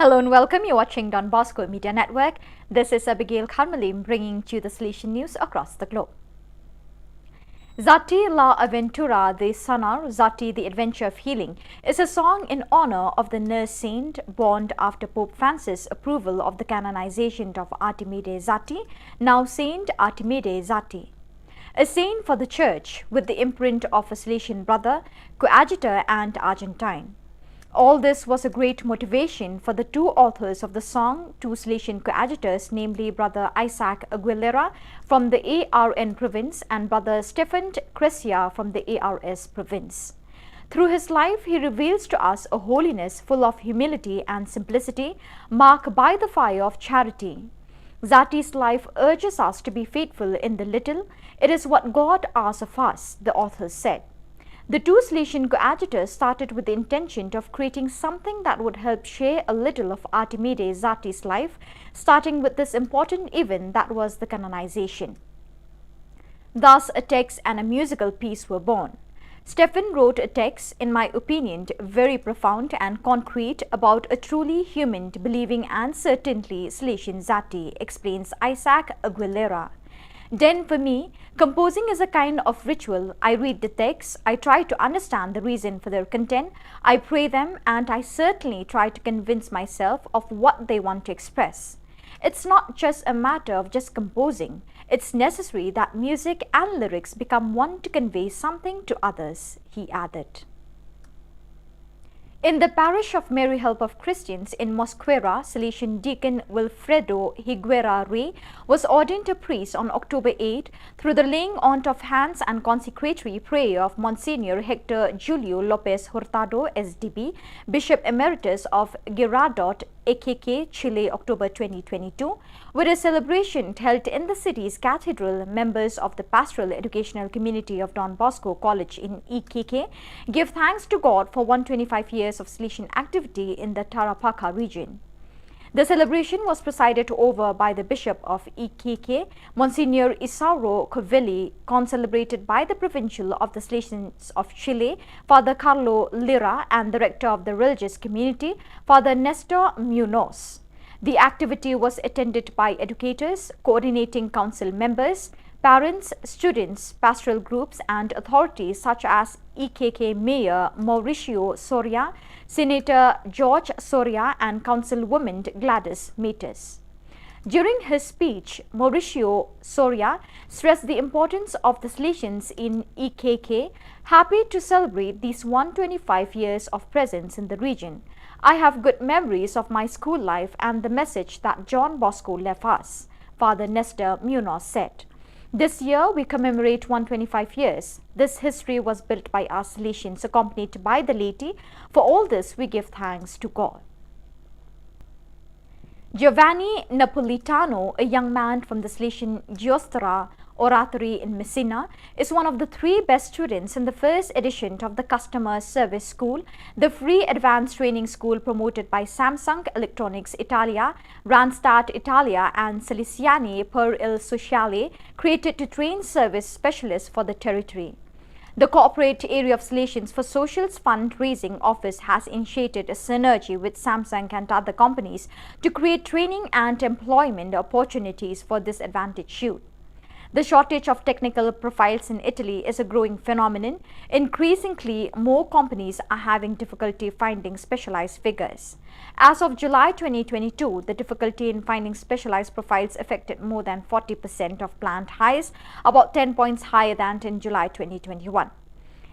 Hello and welcome. You're watching Don Bosco Media Network. This is Abigail Kharmalim bringing to you the Salesian news across the globe. Zati La Aventura de Sanar, Zati the Adventure of Healing, is a song in honor of the nurse saint born after Pope Francis' approval of the canonization of Artimide Zati, now Saint Artimide Zati. A saint for the Church, with the imprint of a Salesian brother, coadjutor, and Argentine. All this was a great motivation for the two authors of the song, two Salesian coadjutors, namely Brother Isaac Aguilera from the A R N province and Brother Stefan Cresia from the A R S province. Through his life, he reveals to us a holiness full of humility and simplicity, marked by the fire of charity. Zati's life urges us to be faithful in the little. It is what God asks of us, the authors said. The two Salesian coadjutors started with the intention of creating something that would help share a little of Artimide Zati's life, starting with this important event that was the canonization. Thus, a text and a musical piece were born. Stefan wrote a text, in my opinion, very profound and concrete about a truly human, believing, and certainly Salesian Zati, explains Isaac Aguilera. Then, for me, composing is a kind of ritual. I read the texts, I try to understand the reason for their content, I pray them, and I certainly try to convince myself of what they want to express. It's not just a matter of just composing. It's necessary that music and lyrics become one to convey something to others, he added. In the parish of Mary Help of Christians in Mosquera, Salesian Deacon Wilfredo Higuera Rey was ordained a priest on October eight through the laying on of hands and consecratory prayer of Monsignor Hector Julio Lopez Hurtado, S D B, Bishop Emeritus of Girardot, A K K, Chile, October twenty twenty-two, with a celebration held in the city's cathedral. Members of the Pastoral Educational Community of Don Bosco College in E K K give thanks to God for one twenty-five years of Salesian activity in the Tarapacá region. The celebration was presided over by the Bishop of E K K, Monsignor Isauro Covelli, concelebrated by the Provincial of the Salesians of Chile, Father Carlo Lira, and the Rector of the Religious Community, Father Nestor Munoz. The activity was attended by educators, coordinating council members, parents, students, pastoral groups, and authorities such as E K K Mayor Mauricio Soria, Senator George Soria, and Councilwoman Gladys Metes. During his speech, Mauricio Soria stressed the importance of the Salesians in E K K, happy to celebrate these one twenty-five years of presence in the region. I have good memories of my school life and the message that John Bosco left us, Father Nestor Munoz said. This year, we commemorate one twenty-five years. This history was built by us Salesians, accompanied by the laity. For all this, we give thanks to God. Giovanni Napolitano, a young man from the Salesian Giostra, Oratory in Messina, is one of the three best students in the first edition of the Customer Service School, the free advanced training school promoted by Samsung Electronics Italia, Randstad Italia, and Salesiani per il Sociale, created to train service specialists for the territory. The Corporate Area of Salesians for Social's Fundraising Office has initiated a synergy with Samsung and other companies to create training and employment opportunities for disadvantaged youth. The shortage of technical profiles in Italy is a growing phenomenon. Increasingly, more companies are having difficulty finding specialized figures. As of July twenty twenty-two, the difficulty in finding specialized profiles affected more than forty percent of planned hires, about ten points higher than in July twenty twenty-one.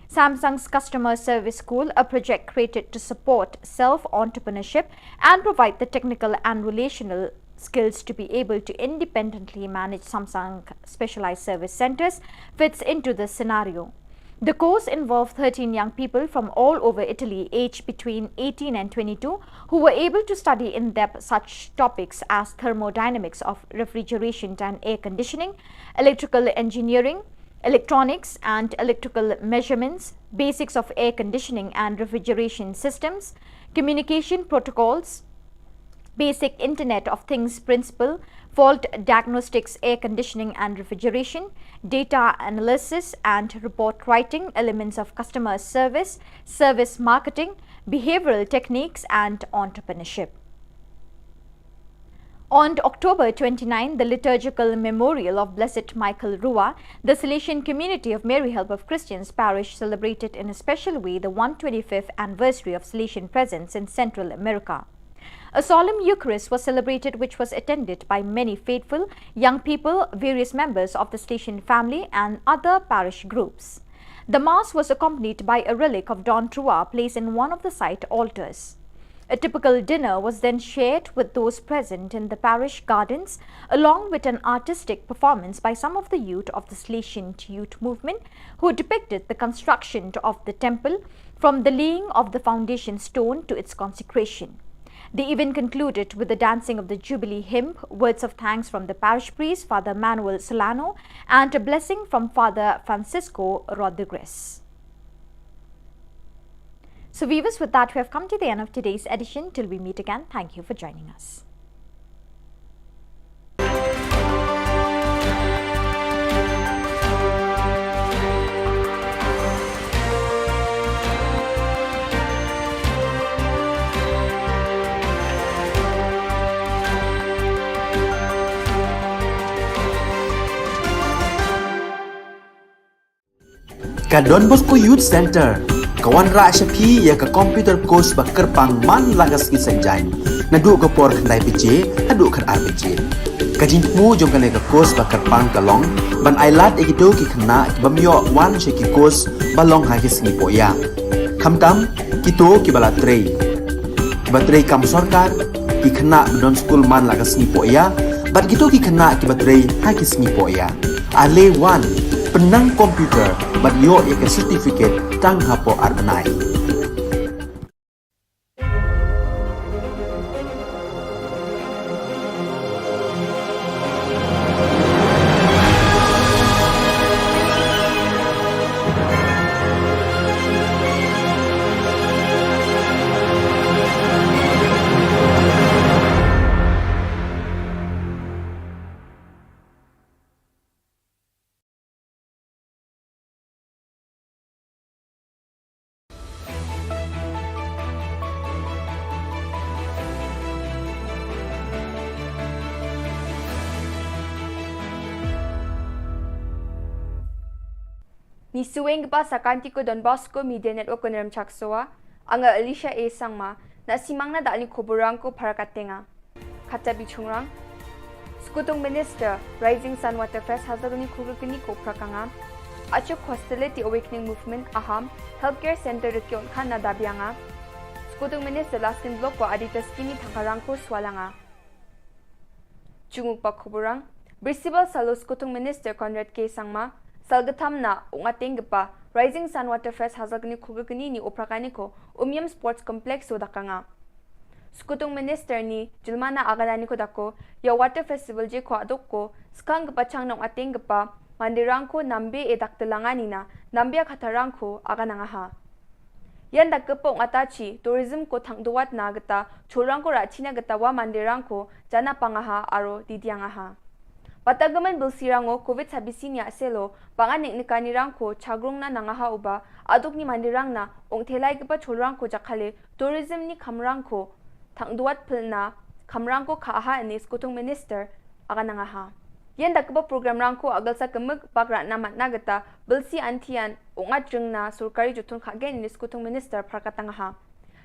Samsung's Customer Service School, a project created to support self-entrepreneurship and provide the technical and relational skills to be able to independently manage Samsung specialized service centers, fits into this scenario. The course involved thirteen young people from all over Italy, aged between eighteen and twenty-two, who were able to study in depth such topics as thermodynamics of refrigeration and air conditioning, electrical engineering, electronics and electrical measurements, basics of air conditioning and refrigeration systems, communication protocols, basic Internet of Things principle, fault diagnostics, air conditioning and refrigeration, data analysis and report writing, elements of customer service, service marketing, behavioral techniques, and entrepreneurship. On October twenty-nine, the liturgical memorial of Blessed Michael Rua, the Salesian community of Mary Help of Christians Parish celebrated in a special way the one twenty-fifth anniversary of Salesian presence in Central America. A solemn Eucharist was celebrated, which was attended by many faithful, young people, various members of the Salesian family, and other parish groups. The Mass was accompanied by a relic of Don Rua placed in one of the site altars. A typical dinner was then shared with those present in the parish gardens, along with an artistic performance by some of the youth of the Salesian youth movement, who depicted the construction of the temple from the laying of the foundation stone to its consecration. The event concluded with the dancing of the Jubilee hymn, words of thanks from the parish priest, Father Manuel Solano, and a blessing from Father Francisco Rodriguez. So, viewers, with that, we have come to the end of today's edition. Till we meet again, thank you for joining us. Ka Don Bosco Youth Center ka wanrah sha phi ïa ka computer course ba kyrpang man la ka sngi Saitjaiñ, naduh ka por khyndai baje haduh khatar baje. Ka jingthmu jong kane ka course ba kyrpang ka long ban ailad ïa kito ki khynnah ki bym ïoh wan sha ki course ba long ha ki sngi pohïap. Khamtam kito kiba la trei, kiba trei kam sorkar, ki khynnah ba don skul man la ka sngi pohïap, bad kito ki khynnah kiba trei ha ki sngi pohïap. Ale wan, pynnang computer bad ïoh ïa ka certificate tang hapoh ar bnai. Ngi shu ïeng kpa sa ka Don Bosco Media Network ko Nongrim Chaksoa, anga Alicia A Sangma, na simang na da ni khuburang ko phara ka tenga. Khata bi chungrang. Skutung Minister, Rising Sun Water Fest, Hazaruni Khulkini ko phra kanga. Achuk Hostility Awakening Movement, Aham, Healthcare Center Rikyon Khan na dabianga. Skutung Minister, Laskin Block ko Adita Skini Thakarang ko swalanga. Chunguk pa khuburang. Brisival Salo Skutung Minister Conrad K Sangma, Salgatham na Ungateng Gepa, Rising Sun Water Fest, Hazaruni Khulkini ni Uprakani ko Umiam Sports Complex so dakanga. Skutung Minister ni Julmana Agadani ko dako, ïa Water Festival je ko adok ko, skang kepachang na Ungateng Gepa, Mandirang ko nambe e dak telanga nina, nambe a khatarang ko aga nangaha. Yan dak kepo ngatachi, tourism ko thang duat na geta, chorang ko rachina geta wa mandirang ko, jana pangaha aro didiangaha. Patagemen belsirango covid sabisi nya selo, pangan nek nekani rang ko, chagrong na nangaha uba, aduk ni mandirang na, ong thelai kepa chorang ko jakale, tourism ni kamrang ko, thang duat pelna, kamrang ko kaaha ini skutung minister, aga nangaha. Yen da kaba program rang ko agal sa kemik bak ratna matna geta, belsi antian, ungat jengna, surkari jutun khagen ini skutung minister parkatangaha.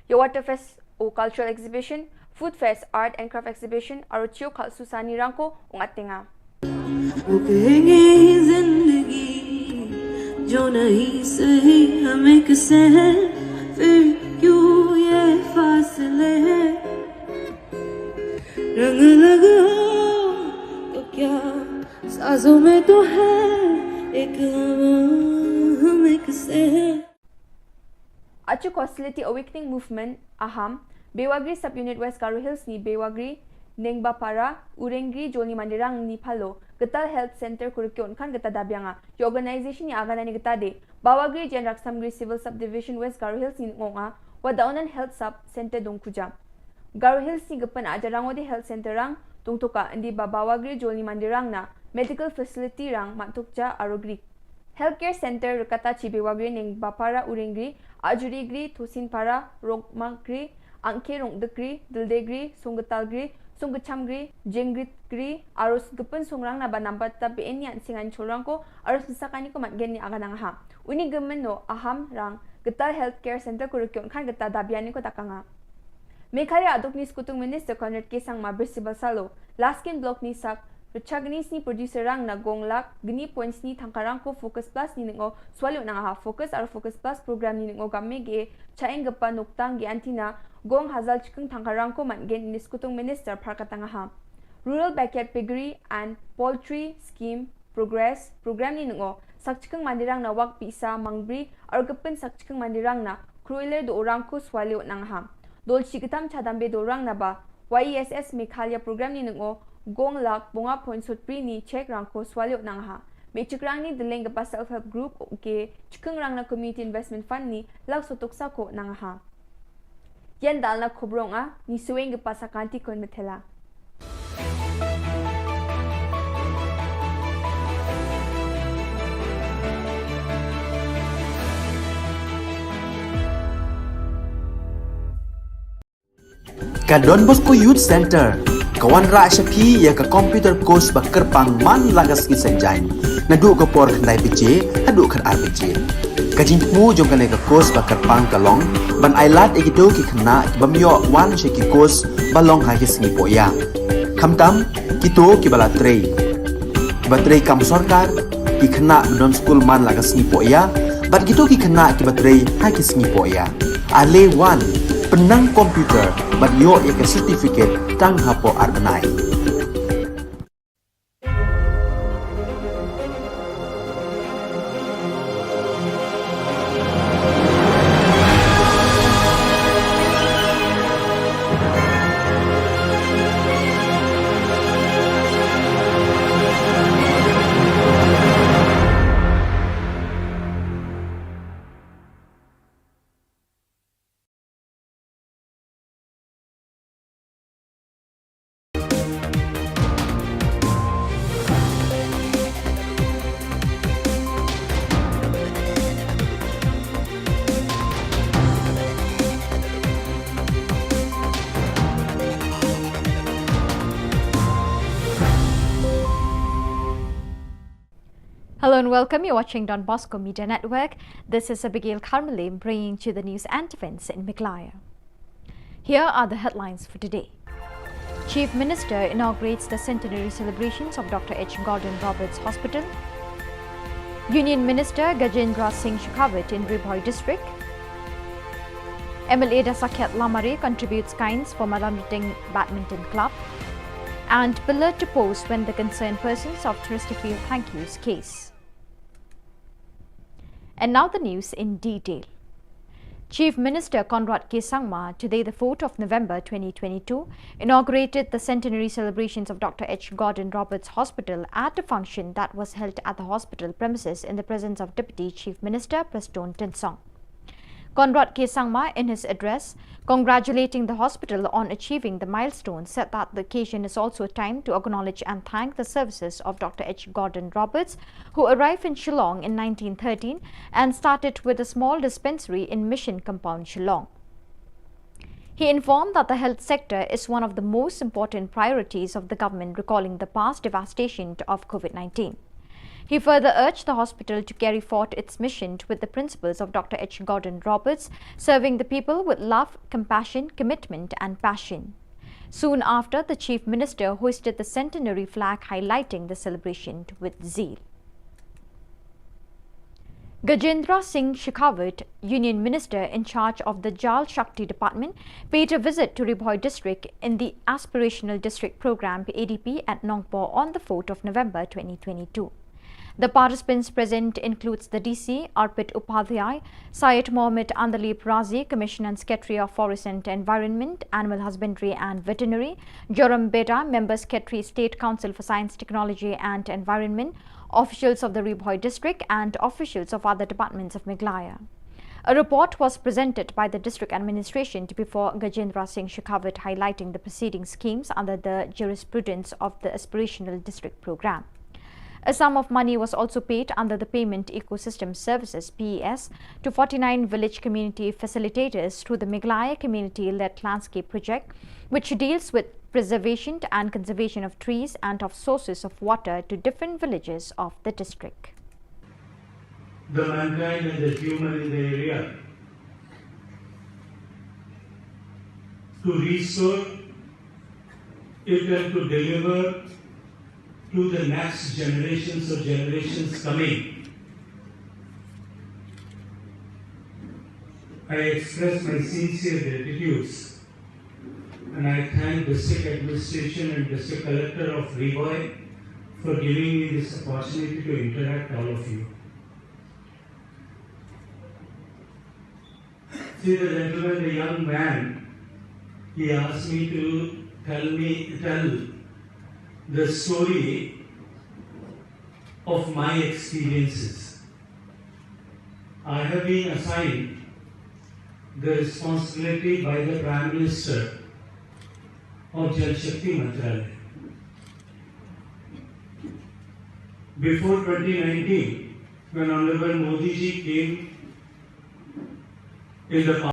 Ya water fest o cultural exhibition, food fest, art and craft exhibition, aro chio khalsu sani rang ko ungat tenga. वो कहेंगे जिंदगी जो नहीं सही हमें किसे है फिर क्यों ये फासले हैं रंग लगा तो क्या साजों में तो है एक हवा हम एक से हैं Achu Hostility Awakening Movement, Aham, Bewagri Sub-Unit West Garo Hills ni Bewagri, Nengbapara, Urengri, Jolni Mandirang ni Palo, Getal Health Center Kurikyon Khan Geta Dabianga, ya organization ni agana ni geta de, Bawagri Jen Raksamgri Civil Subdivision West Garo Hills ni ngonga, Wadaunan Health Sub Center Dongkuja. Garo Hills ni gepen aja rangodi Health Center rang, tungtuka endi ba Bawagri Jolni Mandirang na, medical facility rang matukja arogri. Healthcare Center rekata chi Bewagri Nengbapara Urengri, Ajurigri, Thosinpara, Rongmagri, Angke Rongdekri, Dildegri, Songgetalgri, Songgechamgri, Jengritgri, arus gepen songrang na ba nambat ta B N ni an singan cholrang ko, arus misakani ko matgen ni aganang ha. Uni gemen no aham rang, Getal Healthcare Center ko rekyon khan geta dabiani ko takanga. Meghalaya aduk ni skutung Minister Conrad K Sangma bersibal salo, Laskin Block ni sak, Rechagni sni producer rang na gong lak, gni point sni thangkarang ko Focus Plus ni ningo, swalyo nang ha Focus ar Focus Plus program ni ningo gamme ge, chaeng gepa noktang ge antina, gong hazal chikeng thangkarang ko man gen ni skutung minister par katang ha. Rural Backyard Piggery and Poultry Scheme Progress program ni ningo, sak chikeng mandirang na wak pisa mangbri, ar gepen sak chikeng mandirang na, kruiler do orang ko swalyo nang ha. Dol chiketam chadambe do orang na ba, Y E S S Meghalaya program ni ningo, gong lak bonga point sotpri ni check rang ko swalyo nang ha. Me chikrang ni deleng gepa self help group ke chikeng rang na community investment fund ni lak sotok sa ko nang ha. Yan dal na khobrong a, ni sueng gepa sakanti kon methela. Ka Don Bosco Youth Center ka wanrah sha phi ïa ka computer course ba kyrpang man la ka sngi Saitjaiñ, naduh ka por khyndai baje haduh khatar baje. Ka jingthmu jong kane ka course ba kyrpang ka long ban ailad ïa kito ki khynnah ki bym ïoh wan sha ki course ba long ha ki sngi pohïa. Khamtam kito kiba la trei, kiba trei kam sorkar, ki khynnah ba don skul man la ka sngi pohïa, bad kito ki khynnah kiba trei ha ki sngi pohïa. Ale wan, pynnang computer bad ïoh ïa ka certificate tang hapoh ar bnai. Hello and welcome. You're watching Don Bosco Media Network. This is Abigail Kharmilem bringing to you the news and events in Meghalaya. Here are the headlines for today. Chief Minister inaugurates the centenary celebrations of Doctor H Gordon Roberts Hospital. Union Minister Gajendra Singh Shekhawat in Ri Bhoi District. M L A Dasakhiat Lamare contributes kinds for Malamriting Badminton Club. And pillar to post when the concerned persons of Chesterfield thank yous case. And now the news in detail. Chief Minister Conrad K Sangma, today the fourth of November twenty twenty-two, inaugurated the centenary celebrations of Doctor H Gordon Roberts Hospital at a function that was held at the hospital premises in the presence of Deputy Chief Minister Prestone Tynsong. Conrad K Sangma, in his address congratulating the hospital on achieving the milestone, said that the occasion is also a time to acknowledge and thank the services of Doctor H Gordon Roberts, who arrived in Shillong in nineteen thirteen and started with a small dispensary in Mission Compound, Shillong. He informed that the health sector is one of the most important priorities of the government, recalling the past devastation of COVID nineteen. He further urged the hospital to carry forth its mission with the principles of Doctor H Gordon Roberts, serving the people with love, compassion, commitment, and passion. Soon after, the Chief Minister hoisted the centenary flag, highlighting the celebration with zeal. Gajendra Singh Shekhawat, Union Minister in charge of the Jal Shakti Department, paid a visit to Ri Bhoi district in the Aspirational District Programme, A D P, at Nongpoh on the fourth of November twenty twenty-two. The participants present includes the D C, Arpit Upadhyay, Syed Mohammad Andalib Razi, Commissioner and Secretary of Forest and Environment, Animal Husbandry and Veterinary, Joram Beda, Member Secretary, State Council for Science, Technology and Environment, officials of the Ri Bhoi district and officials of other departments of Meghalaya. A report was presented by the district administration to before Gajendra Singh Shekhawat, highlighting the preceding schemes under the jurisprudence of the Aspirational District Programme. A sum of money was also paid under the Payment Ecosystem Services, P E S, to forty-nine village community facilitators through the Meghalaya Community-Led Landscape Project, which deals with preservation and conservation of trees and of sources of water to different villages of the district. The mankind and the human in the area to restore it and to deliver to the next generations or generations coming. I express my sincere gratitudes and I thank District Administration and District Collector of Ri Bhoi for giving me this opportunity to interact all of you. See the gentleman, the young man, he asked me to tell me tell the story of my experiences. I have been assigned the responsibility by the Prime Minister of Jal Shakti Mantralaya. Before twenty nineteen, when Honorable Modi ji came in the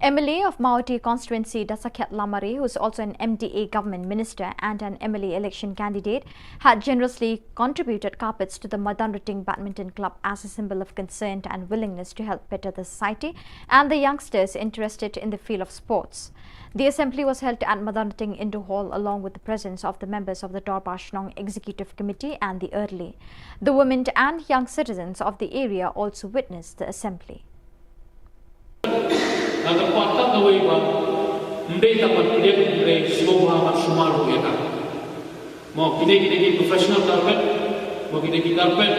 M L A of Mawhati constituency, Dasakhiat Lamare, who is also an M D A government minister and an M L A election candidate, had generously contributed carpets to the Madanrating Badminton Club as a symbol of concern and willingness to help better the society and the youngsters interested in the field of sports. The assembly was held at Madanrating Indoor Hall along with the presence of the members of the Dorbar Shnong Executive Committee and the Early. The women and young citizens of the area also witnessed the assembly. Nga kyrpad tang kawei ba ym dei tang ban pdiang, hynrei sngewbha ban sumar ruh ïa ka. Mo kine, kine ki professional carpet, mo kine ki carpet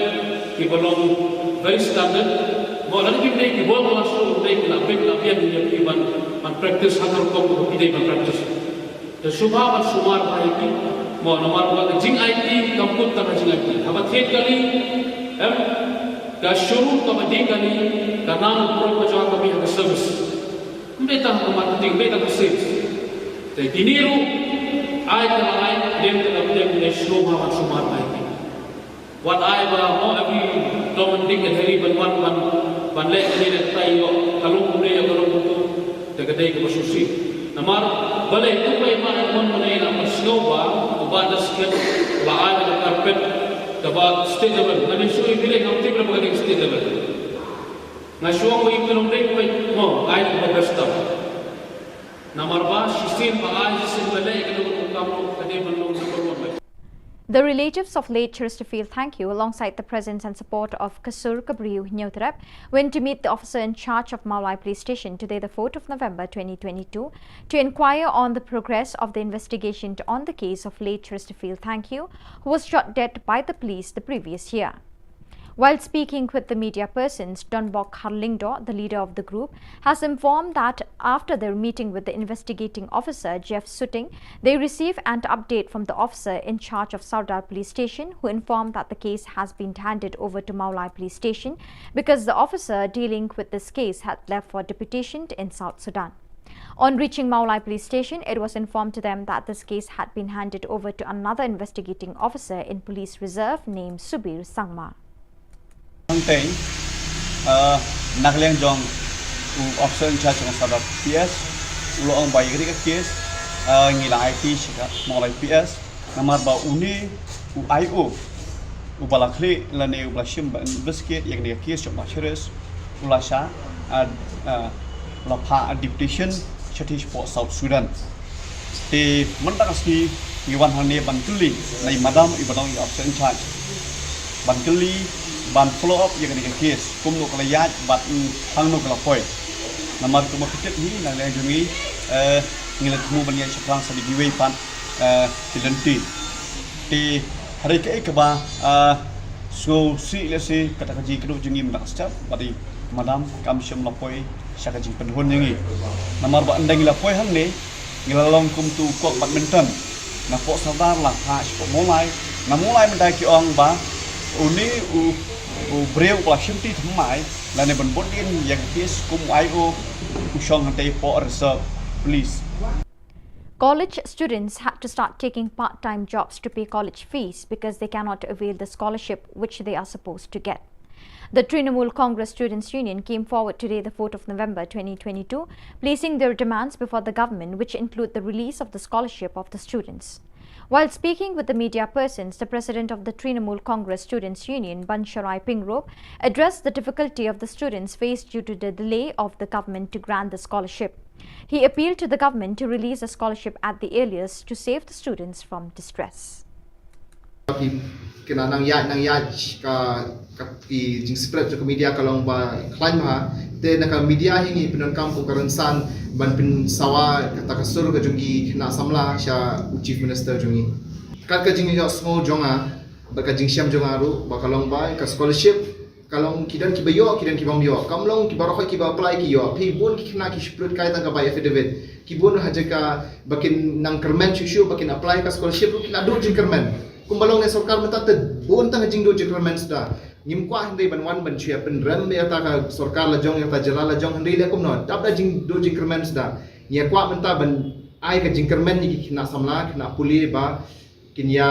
kiba long very standard. Mo lada kim dei ki world class ruh, ym dei ki la peit la biang ïa ki ban, ban practice ha ka rukom kaba ki dei ban practice. Te sngewbha ban sumar bha ïa ki. Mo namar ba ka jingaiti kam kut tang ka jingaiti. Haba thied kali, em, ka shuru kaba dih kali, ka nang burom ka jong ka mih ha ka service. Ym dei tang ka marketing, ym dei tang ka sales. Te kine ruh ai ka la ai, lem ka la pdeng, ne sngewbha ban sumar bha ïa ki. Wat ai ba mo every Tom and Dick and Harry ban wan ban, ban leh kane leh katai ïoh ka long kumne ïoh ka long kumtu. Te ka dei kaba sngewsih. Namar balei kumba i Bah Edmund Mane i la pynsngew ba u Bah Dasakhiat la ai da ka carpet kaba state level. Nga dei shu i village, ngam tip lem ba ka dei state level. Nga shu ong ba i Bah Edmund Mane kumba mo ai da kaba best tam. Namar ba shisien ba ai, shisien ba leh, ka dei ban long, ka dei ban long number one. The relatives of late Chesterfield Thangkhiew, alongside the presence and support of Kasur Kabriew Hynñiewtrep, went to meet the officer in charge of Mawlai Police Station today, the fourth of November twenty twenty-two, to inquire on the progress of the investigation on the case of late Chesterfield Thangkhiew, who was shot dead by the police the previous year. While speaking with the media persons, Donbok Kharlyngdoh, the leader of the group, has informed that after their meeting with the investigating officer, Jeff Suting, they receive an update from the officer in charge of Sardar Police Station, who informed that the case has been handed over to Mawlai Police Station because the officer dealing with this case had left for deputation in South Sudan. On reaching Mawlai Police Station, it was informed to them that this case had been handed over to another investigating officer in police reserve named Subir Sangma. Hangtei, uh, na ka liang jong u officer in charge jong Sardar P S, u la ong ba ïa kane ka case, uh, ngi la aiti sha ka Mawlai P S, namar ba une u I O, u ba la khlieh lane u ba la shim ban investigate ïa kane ka case jong Bah Cheris, u la shah, uh, uh, u la phah deputation shathie shapoh South Sudan. Te mynta ka sngi ngi wan hangne ban kylli na i madam i ba dang i officer in charge. Ban kylli, ban follow up ïa kane ka case. Kumno ka la ïaid bad, mm, hangno ka la poi. Namar kumba phi tip hi na liang jong ngi, eh, ngi la thmu ban ïaid shaphrang sa da kiwei pat, eh, ki lynti. Te hynrei kaei kaba, ah, sngewsih lehse kata ka jingkyrduh jong ngi mynta ka step, bad i madam kam shym la poi sha ka jingpynhun jong ngi. Namar ba ynda ngi la poi hangne, ngi la long kum utu u kok badminton. Napoh Sardar la phah shapoh Mawlai, na Mawlai mynta ki ong ba une u, u briew u la shimti thymmai lane ban bud dien ïa ka case kum u I O u shong hangtei hapoh reserve police. College students had to start taking part-time jobs to pay college fees because they cannot avail the scholarship which they are supposed to get. The Trinamool Congress Students' Union came forward today, the fourth of November twenty twenty-two, placing their demands before the government, which include the release of the scholarship of the students. While speaking with the media persons, the president of the Trinamool Congress Students' Union, Bansharai Pingrop, addressed the difficulty of the students faced due to the delay of the government to grant the scholarship. He appealed to the government to release the scholarship at the earliest to save the students from distress. Ki, ki nang ïaid, nang ïaid ka, ka ki jingspread jong ka media ka long ba khlaiñ bha. Te na ka media hi ngi pyndonkam kum ka rynsan ban pynsawa kata ka sur ka jong ki khynnah samla sha u Chief Minister jong ngi. Kat ka jingïohsngew jong nga bad ka jingshem jong nga ruh ba ka long ba ka scholarship ka long ki don kiba ïoh, ki don kiba ym ïoh. Kam long kiba baroh kiba apply ki ïoh. Phi bun ki khynnah ki shu pynlut kai tang ka bai affidavit. Ki bun ha jaka ba kin nang kyrmen shuh shuh ba kin apply ka scholarship ruh ki la duh jingkyrmen. Kumba long ne sorkar mynta te bun tang jingduh jingkyrmen suda. Ngim kwah hynrei ban wan ban shu ïa pynrem ïa kata ka sorkar la jong, ïa kata jylla la jong, hynrei leh kumno. Dap da jingduh jingkyrmen suda. Ngi ïa kwah mynta ban ai ka jingkyrmen ïa ki khynnah samla, khynnah pule ba kin ïa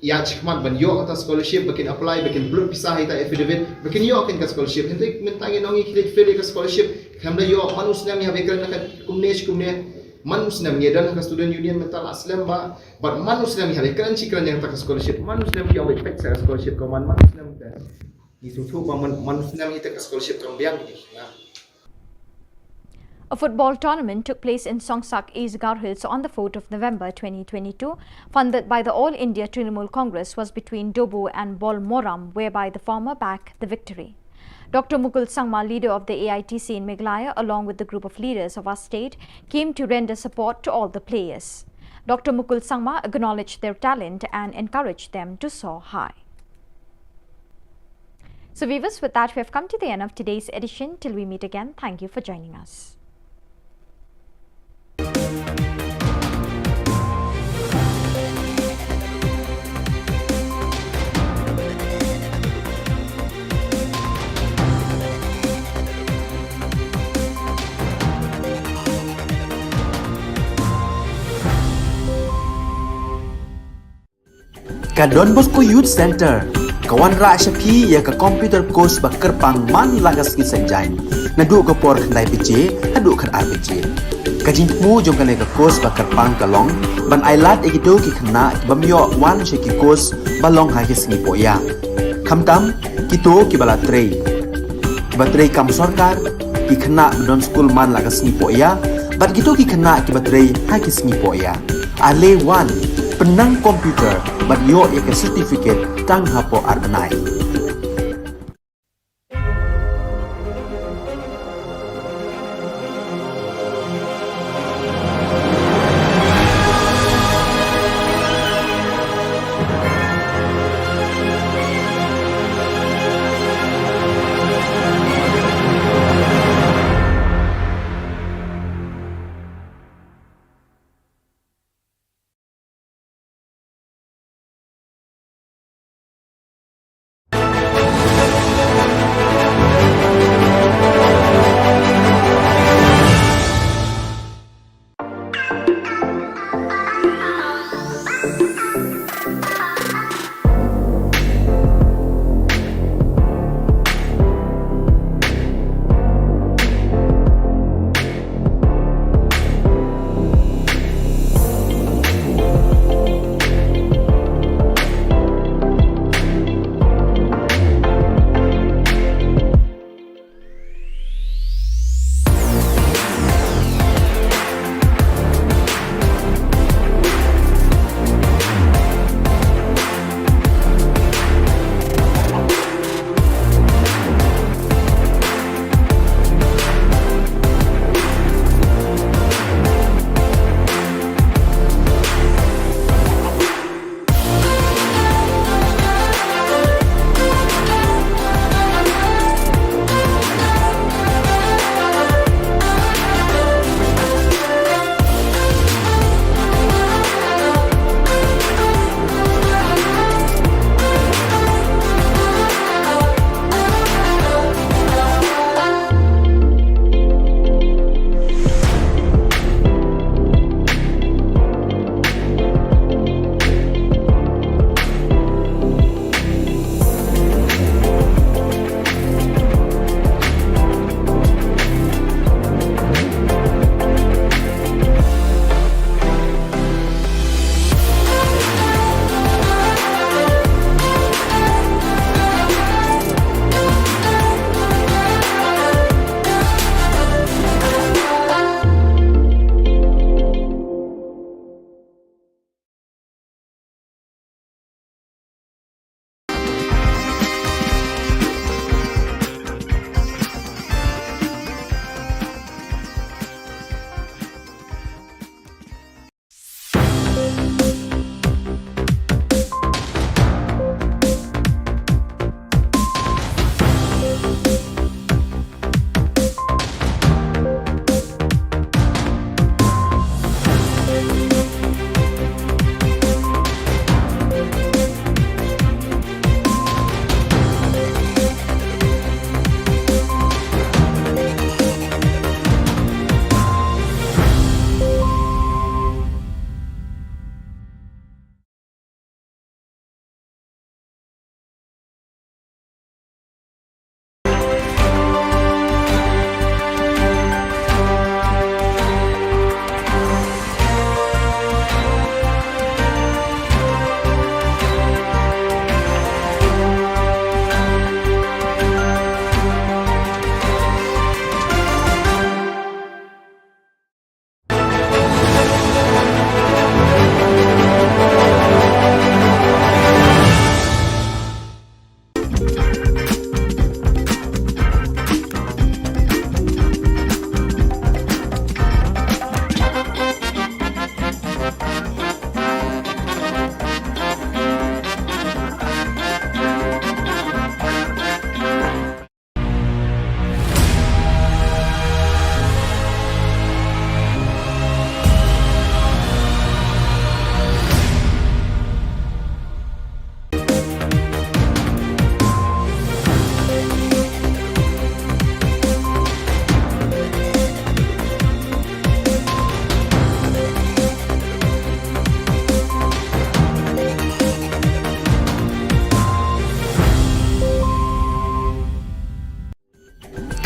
ïaid shakhmat ban ïoh kata scholarship, ba kin apply, ba kin pynlut pisa ha ita affidavit, ba kin ïoh kin ka scholarship. Hynrei mynta ngin ong ngi khie leit fail ïa ka scholarship, khlem da ïoh, man u snem ngi hap ïakren na ka kumne shi kumne, man u snem ngi don ha ka student union mynta la slem bha, bad man u snem ngi hap ïakren shi kren ïa kata ka scholarship, man u snem ki ong ba peit sa ka scholarship ka man, man u snem te. Ngi sngewthuh ba man, man u snem ïa kata ka scholarship kam biang ngi. A football tournament took place in Songsak, East Garo Hills on the fourth of November twenty twenty-two, funded by the All India Trinamool Congress, was between Dobu and Bolmoram, whereby the former bagged the victory. Doctor Mukul Sangma, leader of the A I T C in Meghalaya, along with the group of leaders of our state, came to render support to all the players. Doctor Mukul Sangma acknowledged their talent and encouraged them to soar high. So viewers, with that, we have come to the end of today's edition. Till we meet again, thank you for joining us. Ka Don Bosco Youth Center ka wanrah sha phi ïa ka computer course ba kyrpang man la ka sngi Saitjaiñ, naduh ka por khyndai baje haduh khatar baje. Ka jingthmu jong kane ka course ba kyrpang ka long ban ailad ïa kito ki khynnah ki bym ïoh wan sha ki course ba long ha ki sngi pohïa. Khamtam kito kiba la trei, kiba trei kam sorkar, ki khynnah ba don skul man la ka sngi pohïa, bad kito ki khynnah kiba trei ha ki sngi pohïa. Ale wan, pynnang computer bad ïoh ïa ka certificate tang hapoh ar bnai.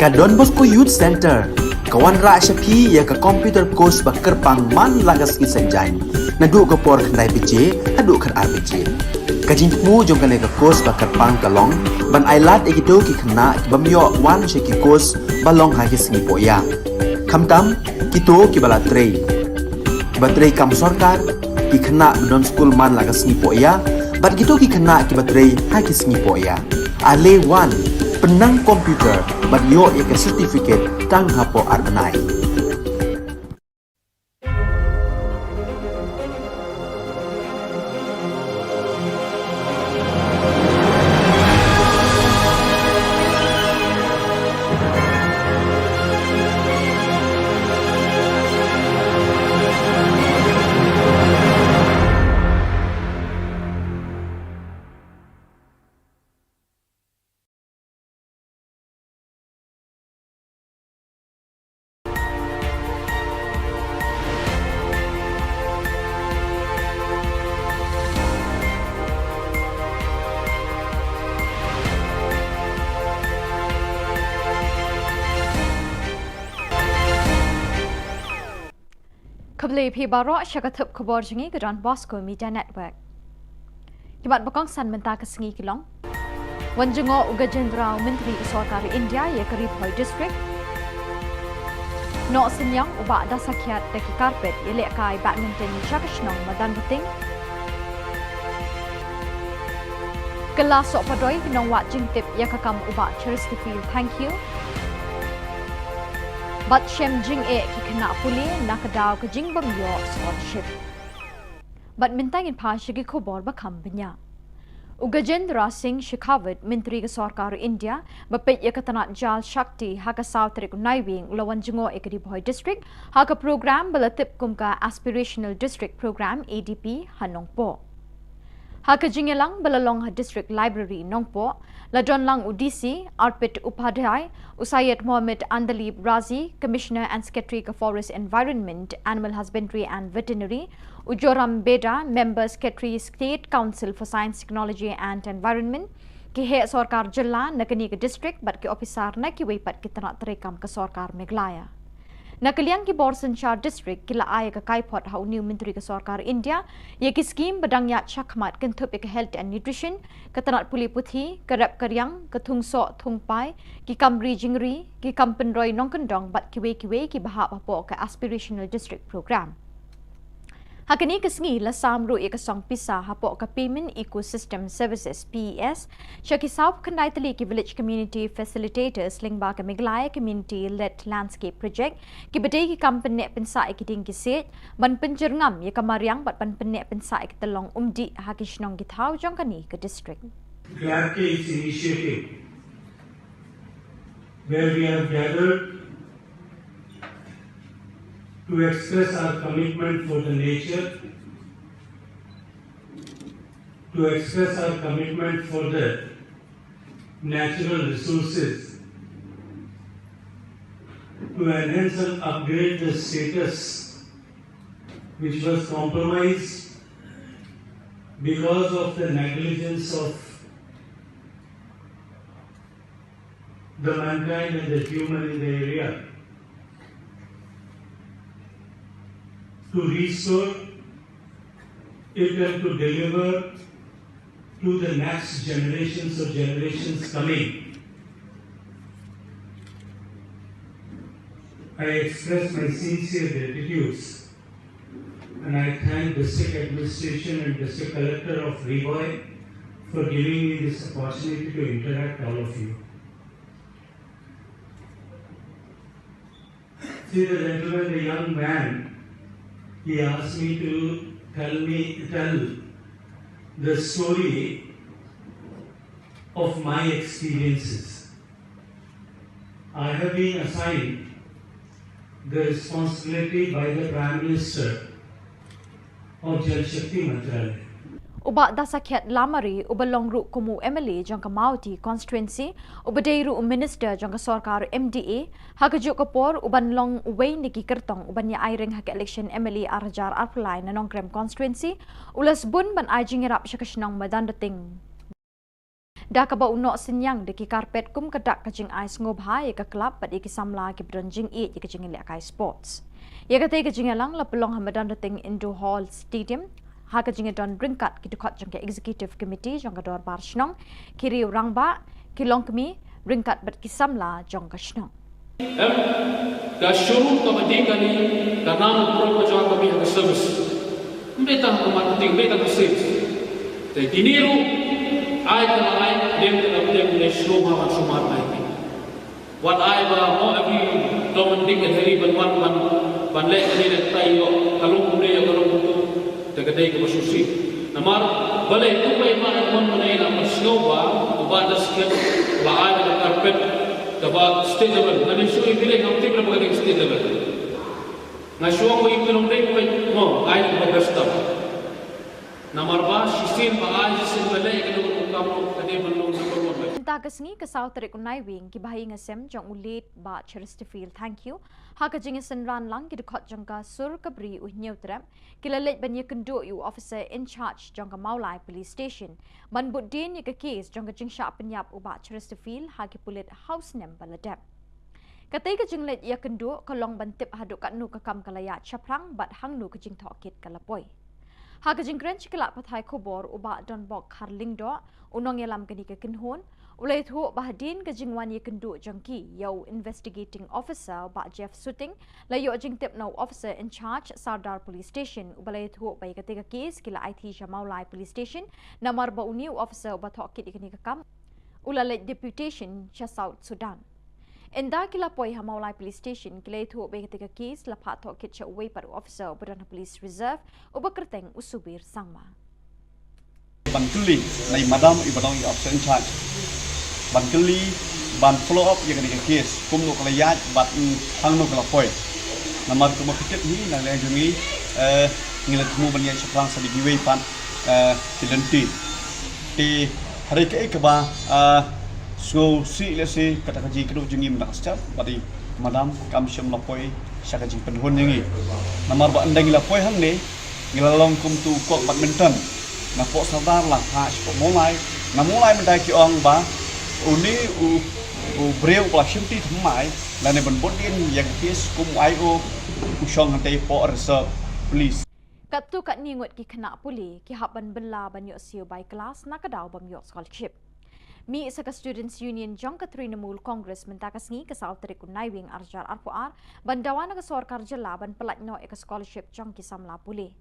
Ka Don Bosco Youth Centre ka wanrah sha phi ïa ka computer course ba kyrpang man la ka sngi Saitjaiñ, naduh ka por khyndai baje haduh khatar baje. Ka jingthmu jong kane ka course ba kyrpang ka long ban ai lad ïa kito ki khynnah ki bym ïoh wan sha ki course ba long ha ki sngi pohïa, khamtam kito kiba la trei, kiba trei kam sorkar, ki khynnah ba don skul man la ka sngi pohïa bad kito ki khynnah kiba trei ha ki sngi pohïa. Ale wan, pynnang computer bad ïoh ïa ka certificate tang hapoh ar bnai. Khublei phi baroh sha ka thup khubor jong ngi ka Don Bosco Media Network. Ki mat ba kongsan mynta ka sngi ki long: Wan jngoh u Gajendra, u Myntri ka Sorkar India ïa ka Ri Bhoi District. Noh synñiang u Bah Dasakhiat da ki carpet ïalehkai badminton sha ka shnong Madanrting. Kylla sohpadoi ki nongwad jingtip ïa ka kam u Bah Cheristerfield Thangkhiew. Bad shem jingeh ki khynnah pule na ka daw ka jingbym ïoh scholarship. Bad mynta ngin phai sha ki khubor ba kham bniah. U Gajendra Singh Shekhawat, Myntri ka Sorkar India ba peit ïa ka tnat Jal Shakti, ha ka saw tarik u Naiwieng u la wan jngoh ïa ka Ri Bhoi District ha ka program ba la tip kum ka Aspirational District Program, A D P, ha Nongpoh. Ha ka jingïalang ba la long ha District Library, Nongpoh, la don lang u D C Arpit Upadhyay, u Syed Mohammed Andalib Razi, Commissioner and Secretary ka Forest Environment, Animal Husbandry and Veterinary, u Joram Beda, Member Secretary, State Council for Science, Technology and Environment, ki heh sorkar jylla na kane ka district bad ki ophisar na kiwei pat ki tnat treikam ka Sorkar Meghalaya. Na ka liang ki bor synshar district ki la ai ïa ka kaiphod ha une u Myntri ka Sorkar India ïa ki skhim ba dang ïaid shakhmat, kynthup ïa ka health and nutrition, ka tnat pule puthi, ka rep ka riang, ka thung soh thung pai, ki kam ri jingri, ki kam pynroi nongkyndong bad kiwei kiwei kiba hap hapoh ka Aspirational District Program. Ha kane ka sngi la sam ruh ïa ka song pisa hapoh ka Payment Ecosystem Services, P E S, sha ki sawphew khyndai tylli ki Village Community Facilitators lyngba ka Meghalaya Community Led Landscape Project, kiba dei ki kam pynneh pynsah ïa ki dieng ki siej, ban pynjyrngam ïa ka mariang bad ban pynneh pynsah ïa ka tyllong umdih ha ki shnong ki thaw jong kane ka district. Glad ke is initiative where we have gathered to express our commitment for the nature, to express our commitment for the natural resources, to enhance and upgrade the status which was compromised because of the negligence of the mankind and the human in the area, to restore it and to deliver to the next generations or generations coming. I express my sincere gratitudes and I thank District Administration and District Collector of Ri Bhoi for giving me this opportunity to interact all of you. See the gentleman, the young man, he asked me to tell me, tell the story of my experiences. I have been assigned the responsibility by the Prime Minister of Jal Shakti Mantralaya. U Bah Dasakhiat Lamare, uba long ruh kum u M L A jong ka Mawhati Constituency, uba dei ruh u Minister jong ka sorkar M D A, ha kajuh ka por u ban long uwei na ki kyrtong u ban ïa aireng ha ka election M L A ar hajar arphew lai na Nongkrem Constituency, u la sbun ban ai jingïarap sha ka shnong Madanrting. Da kaba u noh synñiang da ki carpet kum ka dak ka jingai sngewbha ïa ka club bad ïa ki samla kiba don jingïeit ïa ka jingïalehkai sports. Ïa katei ka jingïalang la pynlong ha Madanrting Indoor Hall Stadium ha ka jingïadon ryngkat ki dkhot jong ka Executive Committee jong ka Dorbar Shnong, ki riew rangbah, ki longkmie, ryngkat bad ki samla jong ka shnong. Em, ka showroom kaba dih kane ka nang pro ka jong ka bih ka service. Ym dei tang ka marketing, ym dei tang ka sales. Te kine ruh ai ka la ai, lem ka la lem, ne shlur ma ban sumar ai. Wat ai ba mo every Tom and Dick and Harry ban wan ban ban leh kane leh tai ïoh ka long kumne ïoh ka long kumtu. Te ka dei kaba shisha. Namar balei tu ba i Bah Edmund Mane la pynshong ba u Bah Dasket la ai da ka carpet kaba state level. Nga ïohi shu i bilei ngam tip lem ba ka dei state level. Nga shu ong ba i Bah Long dei ba mo ai da kaba best tam. Namar ba shisien ba ai shisien ba leh ka dei ba kam ka dei ban long number one. Mynta ka sngi ka saw tarik u Naiwieng ki bahaïing hasem jong u late Bah Chesterfield Thangkhiew ha ka jingïasynran lang ki dkhot jong ka Sur Kabri U Hynñiewtrep ki la leit ban ïakynduh ïa u officer in charge jong ka Mawlai Police Station ban bud dien ïa ka case jong ka jingshah pynïap u Bah Chesterfield ha ki pulit ha u snem ba la dep. Katei ka jingleit ïakynduh ka long ban tip haduh katno ka kam ka la ïaid shaphrang bad hangno ka jingtohkit ka la poi. Ha ka jingkren sha ki lad pathai khubor u Bah Donbok Kharlyngdoh, u nongïalam kane ka kynhun, u la ïathuh ba hadien ka jingwan ïakynduh jong ki ïa u investigating officer u Bah Jeff Suting, la ïoh jingtip na u officer in charge Sardar Police Station uba la ïathuh ba ïa katei ka case ki la aiti sha Mawlai Police Station namar ba une u officer uba tohkit ïa kane ka kam u la leit deputation sha South Sudan. Ynda ki la poi ha Mawlai Police Station ki la ïathuh ba ïa katei ka case la phah tohkit sha uwei pat u officer uba don ha Police Reserve uba kyrteng u Subir Sangma. Ban kylli na i madam iba don i officer in charge. Ban kylli ban follow up ïa kane ka case kumno ka la ïaid bad hangno ka la poi. Namar kumba phi tip hi na liang jong ngi, eh, ngi la thmu ban ïaid shaphrang sa da kiwei pat, eh, ki lynti. Te hynrei kaei kaba, ah, sngewsih lehse kata ka jingkynduh jong ngi mynta ka step bad i madam kam shym la poi sha ka jingpynhun jong ngi. Namar ba ynda ngi la poi hangne ngi la long kum tu kok badminton. Na pok Sardar la ha sha pok Mawlai. Na Mawlai mynta ki ong ba une u, u briew ba la shimti thymmai lane ban bud dien ïa ka case kum u I O u shong hangtei pok reserve police. Katto katne ngut ki khynnah pule ki hap ban bylla ban ïoh siew bai klas na ka daw bym ïoh scholarship. Mih sa ka Students Union jong ka Trinamool Congress mynta ka sngi ka saw tarik u Naiwieng arhajar arphew ar ban dawa na ka sorkar jylla ban pyllait noh ïa ka scholarship jong ki samla pule.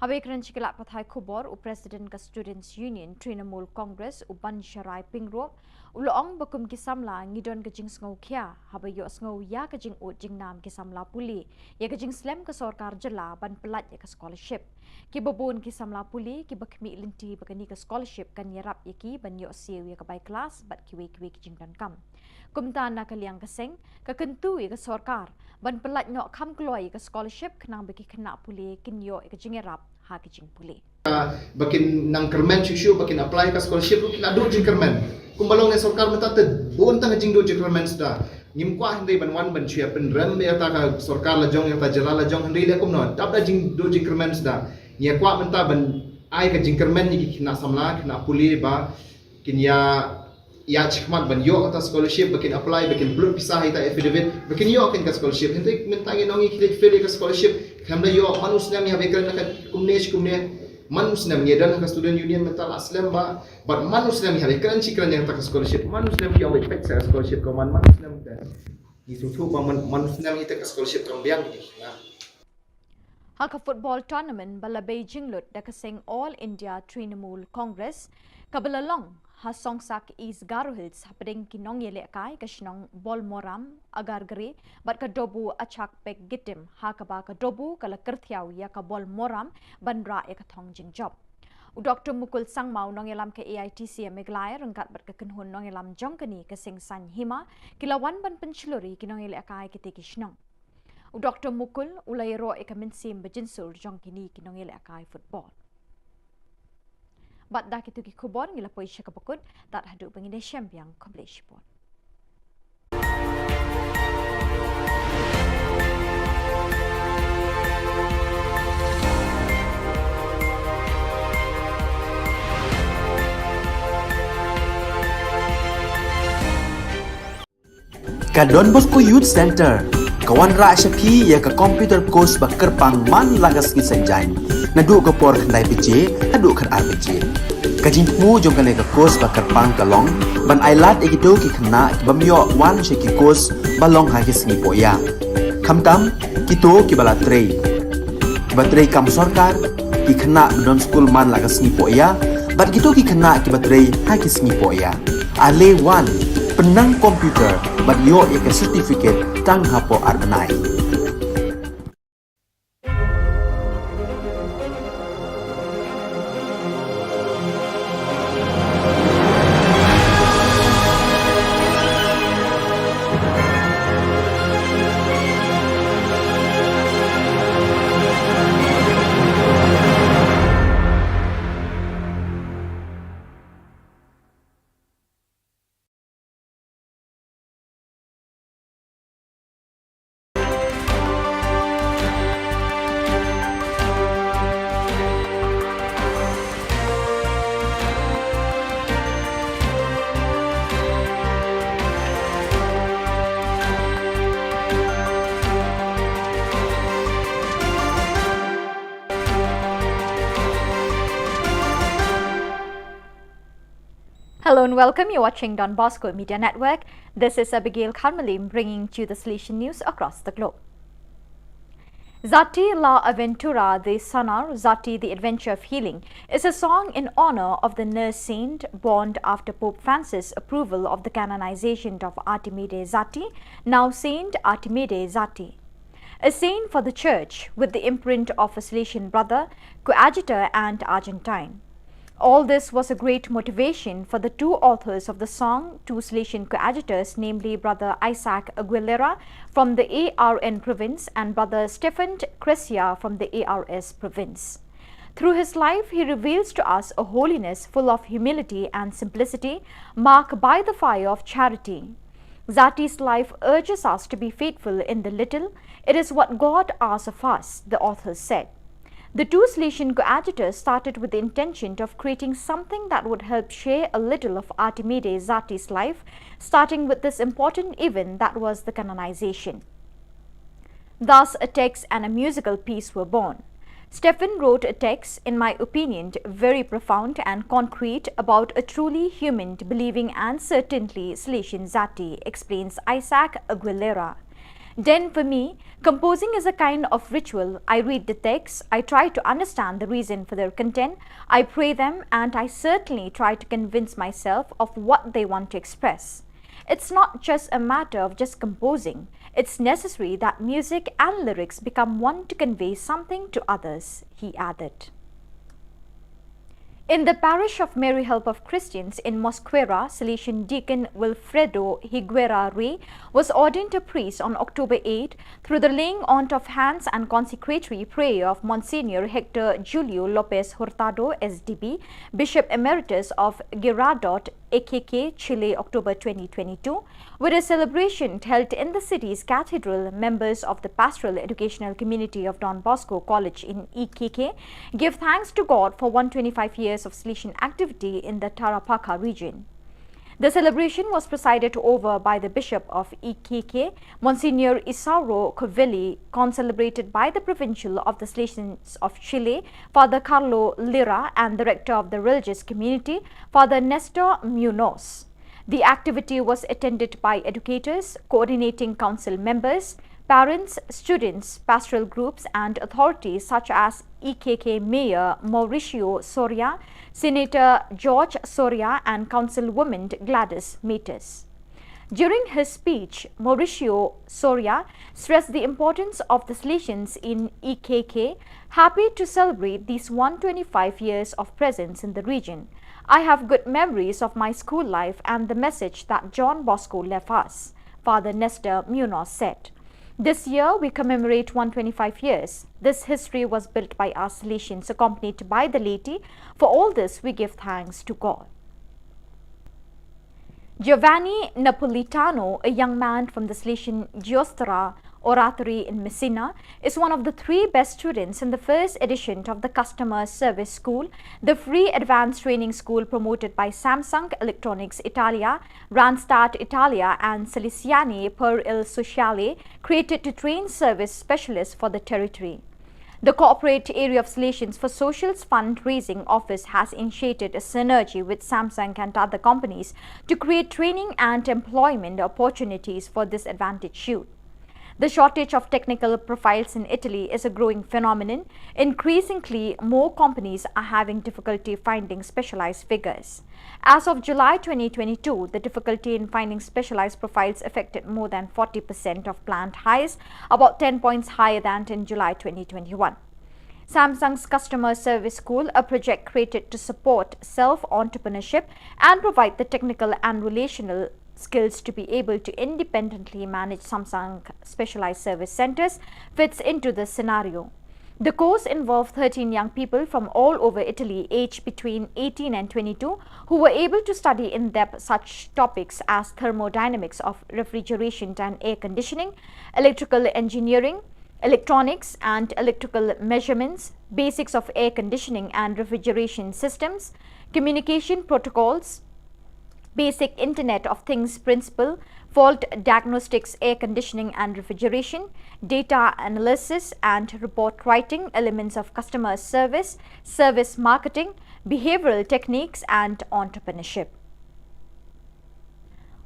Haba ïakren sha ki lad pathai khubor u President ka Students Union Trinamool Congress u Bansharai Pyngrope u la ong ba kum ki samla ngi don ka jingsngewkhia haba ïohsngew ïa ka jingud jingnam ki samla pule ïa ka jingslem ka sorkar jylla ban pyllait ïa ka scholarship. Kiba bun ki samla pule kiba khmih lynti ba kane ka scholarship kan ïarap ïa ki ban ïoh siew ïa ka bai klas bad kiwei kiwei ki jingdonkam. Kumta na ka liang ka seng ka kyntu ïa ka sorkar ban pyllait noh kham kloi ïa ka scholarship khnang ba ki khynnah pule kin ïoh ïa ka jingïarap ha ka jingpule. Ba kin nang kyrmen shuh shuh ba kin apply ka scholarship ruh ki la duh jingkyrmen. Kumba long ne sorkar mynta te bun tang jingduh jingkyrmen suda. Ngim kwah hynrei ban wan ban shu ïa pynrem ïa ta ka sorkar la jong ïa ta jylla la jong hynrei leh kumno. Dap da jingduh jingkyrmen suda. Ngi ïa kwah mynta ban ai ka jingkyrmen ïa ki khynnah samla khynnah pule ba kin ïa ïa shikmat ban ïoh kata scholarship ba kin apply ba kin pynlut pisa ha ita affidavit ba kin ïoh kin ka scholarship. Hynrei mynta ngi nong ngi khlieh fail ïa ka scholarship. Khlem da ïoh man u snem ïa ba kren na ka kumne shi kumne. Man u snem ngi don ha ka student union mynta la slem ba bad man u snem ïa ba kren shi kren ïa ta ka scholarship. Man u snem ki ïoh ba pek sa ka scholarship ka man man u snem te. Ngi sngewthuh ba man man u snem ïa ta ka scholarship kam biang ngi. Ha ka football tournament ba la bei jinglut da ka seng All India Trinamool Congress kaba la long ha Songsak East Garo Hills hapdeng ki nongïalehkai ka shnong Bolmoram, Agargre bad ka Dobu Achak Pek Gitim ha kaba ka Dobu ka la kyrthiaw ïa ka Bolmoram ban rah ïa ka thong jingjop. U Doktor Mukul Sangma u nongïalam ka A I T C Meghalaya ryngkat bad ka kynhun nongïalam jong kane ka seng Saiñ Hima ki la wan ban pynshlur ïa ki nongïalehkai kitei ki shnong. U Doktor Mukul u la ïaroh ïa ka mynsiem ba jynsur jong kine ki nongïalehkai football. Bad da kito ki khubor ngi la poi sha kaba kut, tad haduh ba ngin ïashem biang, khublei shibun. Ka Don Bosco Youth Centre ka wanrah sha phi ïa ka computer course ba kyrpang man la ka sngi Saitjaiñ, naduh ka por khyndai baje haduh khatar baje. Ka jingthmu jong kane ka course ba kyrpang ka long ban ailad ïa kito ki khynnah ki bym ïoh wan sha ki course ba long ha ki sngi pohïa, khamtam kito kiba la trei, kiba trei kam sorkar, ki khynnah ba don skul man la ka sngi pohïa bad kito ki khynnah kiba trei ha ki sngi pohïa. Ale wan, pynnang computer bad ïoh ïa ka certificate tang hapoh ar bnai. Hello and welcome. You're watching Don Bosco Media Network. This is Abigail Kharmalim bringing to you the Salesian news across the globe. Zati la Aventura de Sanar, Zati the Adventure of Healing, is a song in honor of the nurse saint born after Pope Francis' approval of the canonization of Artimide Zati, now Saint Artimide Zati. A saint for the Church, with the imprint of a Salesian brother, coadjutor, and Argentine. All this was a great motivation for the two authors of the song, two Salesian coadjutors, namely Brother Isaac Aguilera from the A R N province and Brother Stefan Cresia from the A R S province. Through his life, he reveals to us a holiness full of humility and simplicity, marked by the fire of charity. Zati's life urges us to be faithful in the little. It is what God asks of us, the authors said. The two Salesian coadjutors started with the intention of creating something that would help share a little of Artimide Zati's life, starting with this important event that was the canonization. Thus, a text and a musical piece were born. Stefan wrote a text, in my opinion, very profound and concrete about a truly human, believing and certainly Salesian Zati, explains Isaac Aguilera. Then for me, composing is a kind of ritual. I read the text, I try to understand the reason for their content, I pray them, and I certainly try to convince myself of what they want to express. It's not just a matter of just composing. It's necessary that music and lyrics become one to convey something to others, he added. In the parish of Mary Help of Christians in Mosquera, Salesian Deacon Wilfredo Higuera Rey was ordained a priest on October eight through the laying on of hands and consecratory prayer of Monsignor Hector Julio Lopez Hurtado, S D B, Bishop Emeritus of Girardot, A K K, Chile, October twenty twenty-two, with a celebration held in the city's cathedral. Members of the Pastoral Educational Community of Don Bosco College in E K K give thanks to God for one twenty-five years of Salesian activity in the Tarapacá region. The celebration was presided over by the Bishop of E K K, Monsignor Isauro Covelli, concelebrated by the Provincial of the Salesians of Chile, Father Carlo Lira, and the Rector of the Religious Community, Father Nestor Munoz. The activity was attended by educators, coordinating council members, parents, students, pastoral groups, and authorities such as E K K Mayor Mauricio Soria, Senator George Soria, and Councilwoman Gladys Matus. During his speech, Mauricio Soria stressed the importance of the Salesians in E K K, happy to celebrate these one twenty-five years of presence in the region. I have good memories of my school life and the message that John Bosco left us, Father Nestor Munoz said. This year, we commemorate one twenty-five years. This history was built by our Salesians, accompanied by the laity. For all this, we give thanks to God. Giovanni Napolitano, a young man from the Salesian Giostra, Oratory in Messina, is one of the three best students in the first edition of the Customer Service School, the free advanced training school promoted by Samsung Electronics Italia, Randstad Italia, and Salesiani per il Sociale, created to train service specialists for the territory. The Corporate Area of Salesians for Social's fundraising office has initiated a synergy with Samsung and other companies to create training and employment opportunities for disadvantaged youth. The shortage of technical profiles in Italy is a growing phenomenon. Increasingly, more companies are having difficulty finding specialized figures. As of July twenty twenty-two, the difficulty in finding specialized profiles affected more than forty percent of planned hires, about ten points higher than in July twenty twenty-one. Samsung's Customer Service School, a project created to support self-entrepreneurship and provide the technical and relational skills to be able to independently manage Samsung specialized service centers, fits into this scenario. The course involved thirteen young people from all over Italy, aged between eighteen and twenty-two, who were able to study in depth such topics as thermodynamics of refrigeration and air conditioning, electrical engineering, electronics and electrical measurements, basics of air conditioning and refrigeration systems, communication protocols, basic Internet of Things principle, fault diagnostics, air conditioning and refrigeration, data analysis and report writing, elements of customer service, service marketing, behavioral techniques, and entrepreneurship.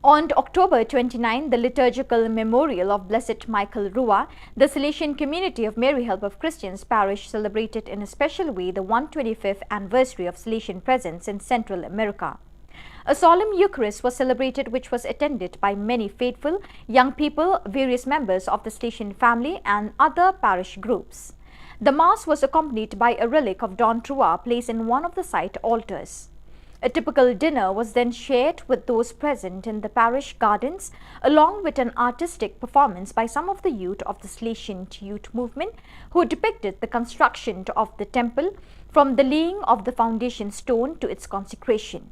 On October twenty-nine, the liturgical memorial of Blessed Michael Rua, the Salesian community of Mary Help of Christians Parish celebrated in a special way the one twenty-fifth anniversary of Salesian presence in Central America. A solemn Eucharist was celebrated, which was attended by many faithful, young people, various members of the Salesian family, and other parish groups. The Mass was accompanied by a relic of Don Rua placed in one of the site altars. A typical dinner was then shared with those present in the parish gardens, along with an artistic performance by some of the youth of the Salesian Youth Movement, who depicted the construction of the temple from the laying of the foundation stone to its consecration.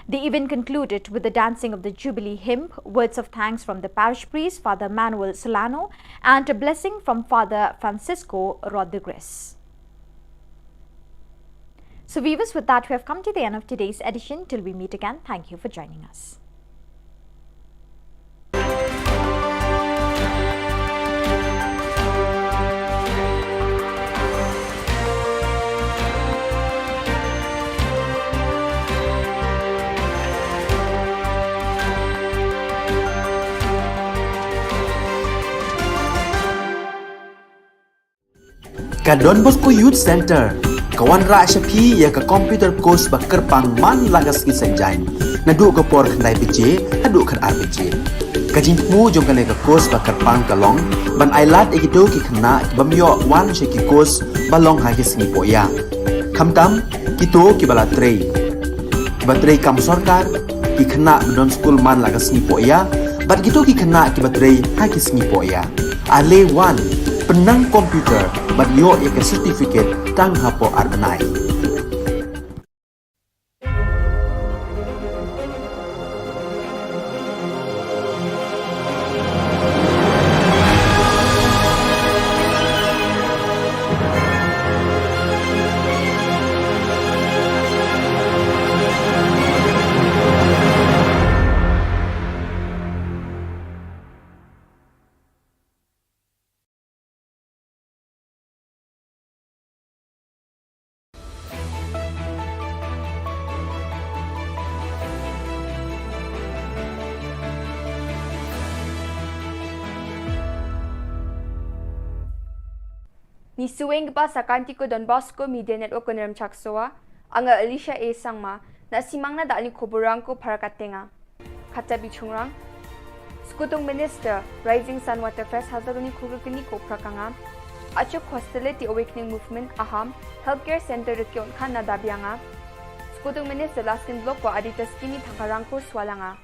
The event concluded with the dancing of the Jubilee hymn, words of thanks from the parish priest, Father Manuel Solano, and a blessing from Father Francisco Rodriguez. So, viewers, with that, we have come to the end of today's edition. Till we meet again, thank you for joining us. Ka Don Bosco Youth Center ka wanrah sha phi ïa ka computer course ba kyrpang man la ka sngi Saitjaiñ, naduh ka por khyndai baje haduh khatar baje. Ka jingthmu jong kane ka course ba kyrpang ka long ban ailad ïa kito ki khynnah ki bym ïoh wan sha ki course ba long ha ki sngi pohïa. Khamtam kito kiba la trei, kiba trei kam sorkar, ki khynnah ba don skul man la ka sngi pohïa, bad kito ki khynnah kiba trei ha ki sngi pohïa. Ale wan, pynnang computer bad ïoh ïa ka certificate tang hapoh ar bnai. Ngi sngewbha sa ka Don Bosco Media Network Nongrim Chaksoa, anga Alicia A Sangma, na simang na da ni khuburang ko phara katenga. Khata bichungrang. Skutung Minister, Rising Sun Waterfest Hazargni Khulgni ko phrakanga. Achuk Hostility Awakening Movement Aham, Healthcare Center Rikyon Khan na dabianga. Skutung Minister Laskin Block ko Adita Skini Thakarang ko swalanga.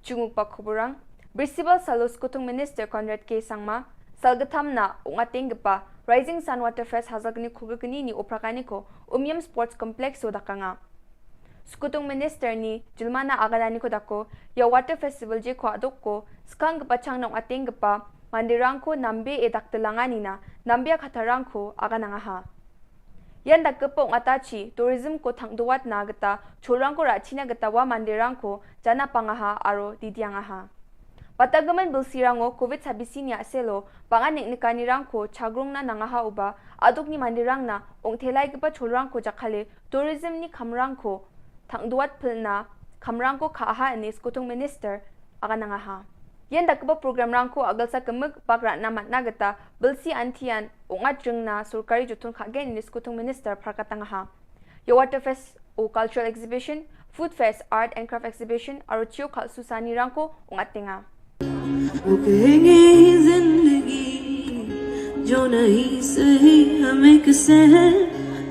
Chunguk pa khuburang, Bristol Salo Skutung Minister Conrad K Sangma, Salgatham na Ungateng Gepa, Rising Sun Waterfest Hazargni Khulgni ni oprakani ko Umiam Sports Complex so dakanga. Skutung Minister ni Julmana Agadani ko dako, ïa Water Festival je ko adok ko, skang gepa chang na Ungateng Gepa, Mandirang ko nambe e dak telanga nina, nambe a khatarang ko aga nangaha. Yan dak kepo ngatachi, tourism ko thang duat na geta, chorang ko rachina geta wa mandirang ko, jana pangaha aro didiangaha. Bata gemen bilsi rango covid sabisi nia selo, pangan nik nikani rang ko, chagrung na nangaha uba, aduk ni mandirang na, ong thelai kepa chorang ko jakale, tourism ni kamrang ko, thang duat pelna, kamrang ko kaaha ini skutung minister, aga nangaha. Yen da keba program rang ko agal sa kemik bak ratna matna geta, bilsi antian, ungat jengna, surkari jutun kagen ini skutung minister, parkatangaha. Yo water fest, o cultural exhibition, food fest, art and craft exhibition, aro chio kal susani rang ko, ungat tenga. वो कहेंगे जिंदगी जो नहीं सही हमें किसे है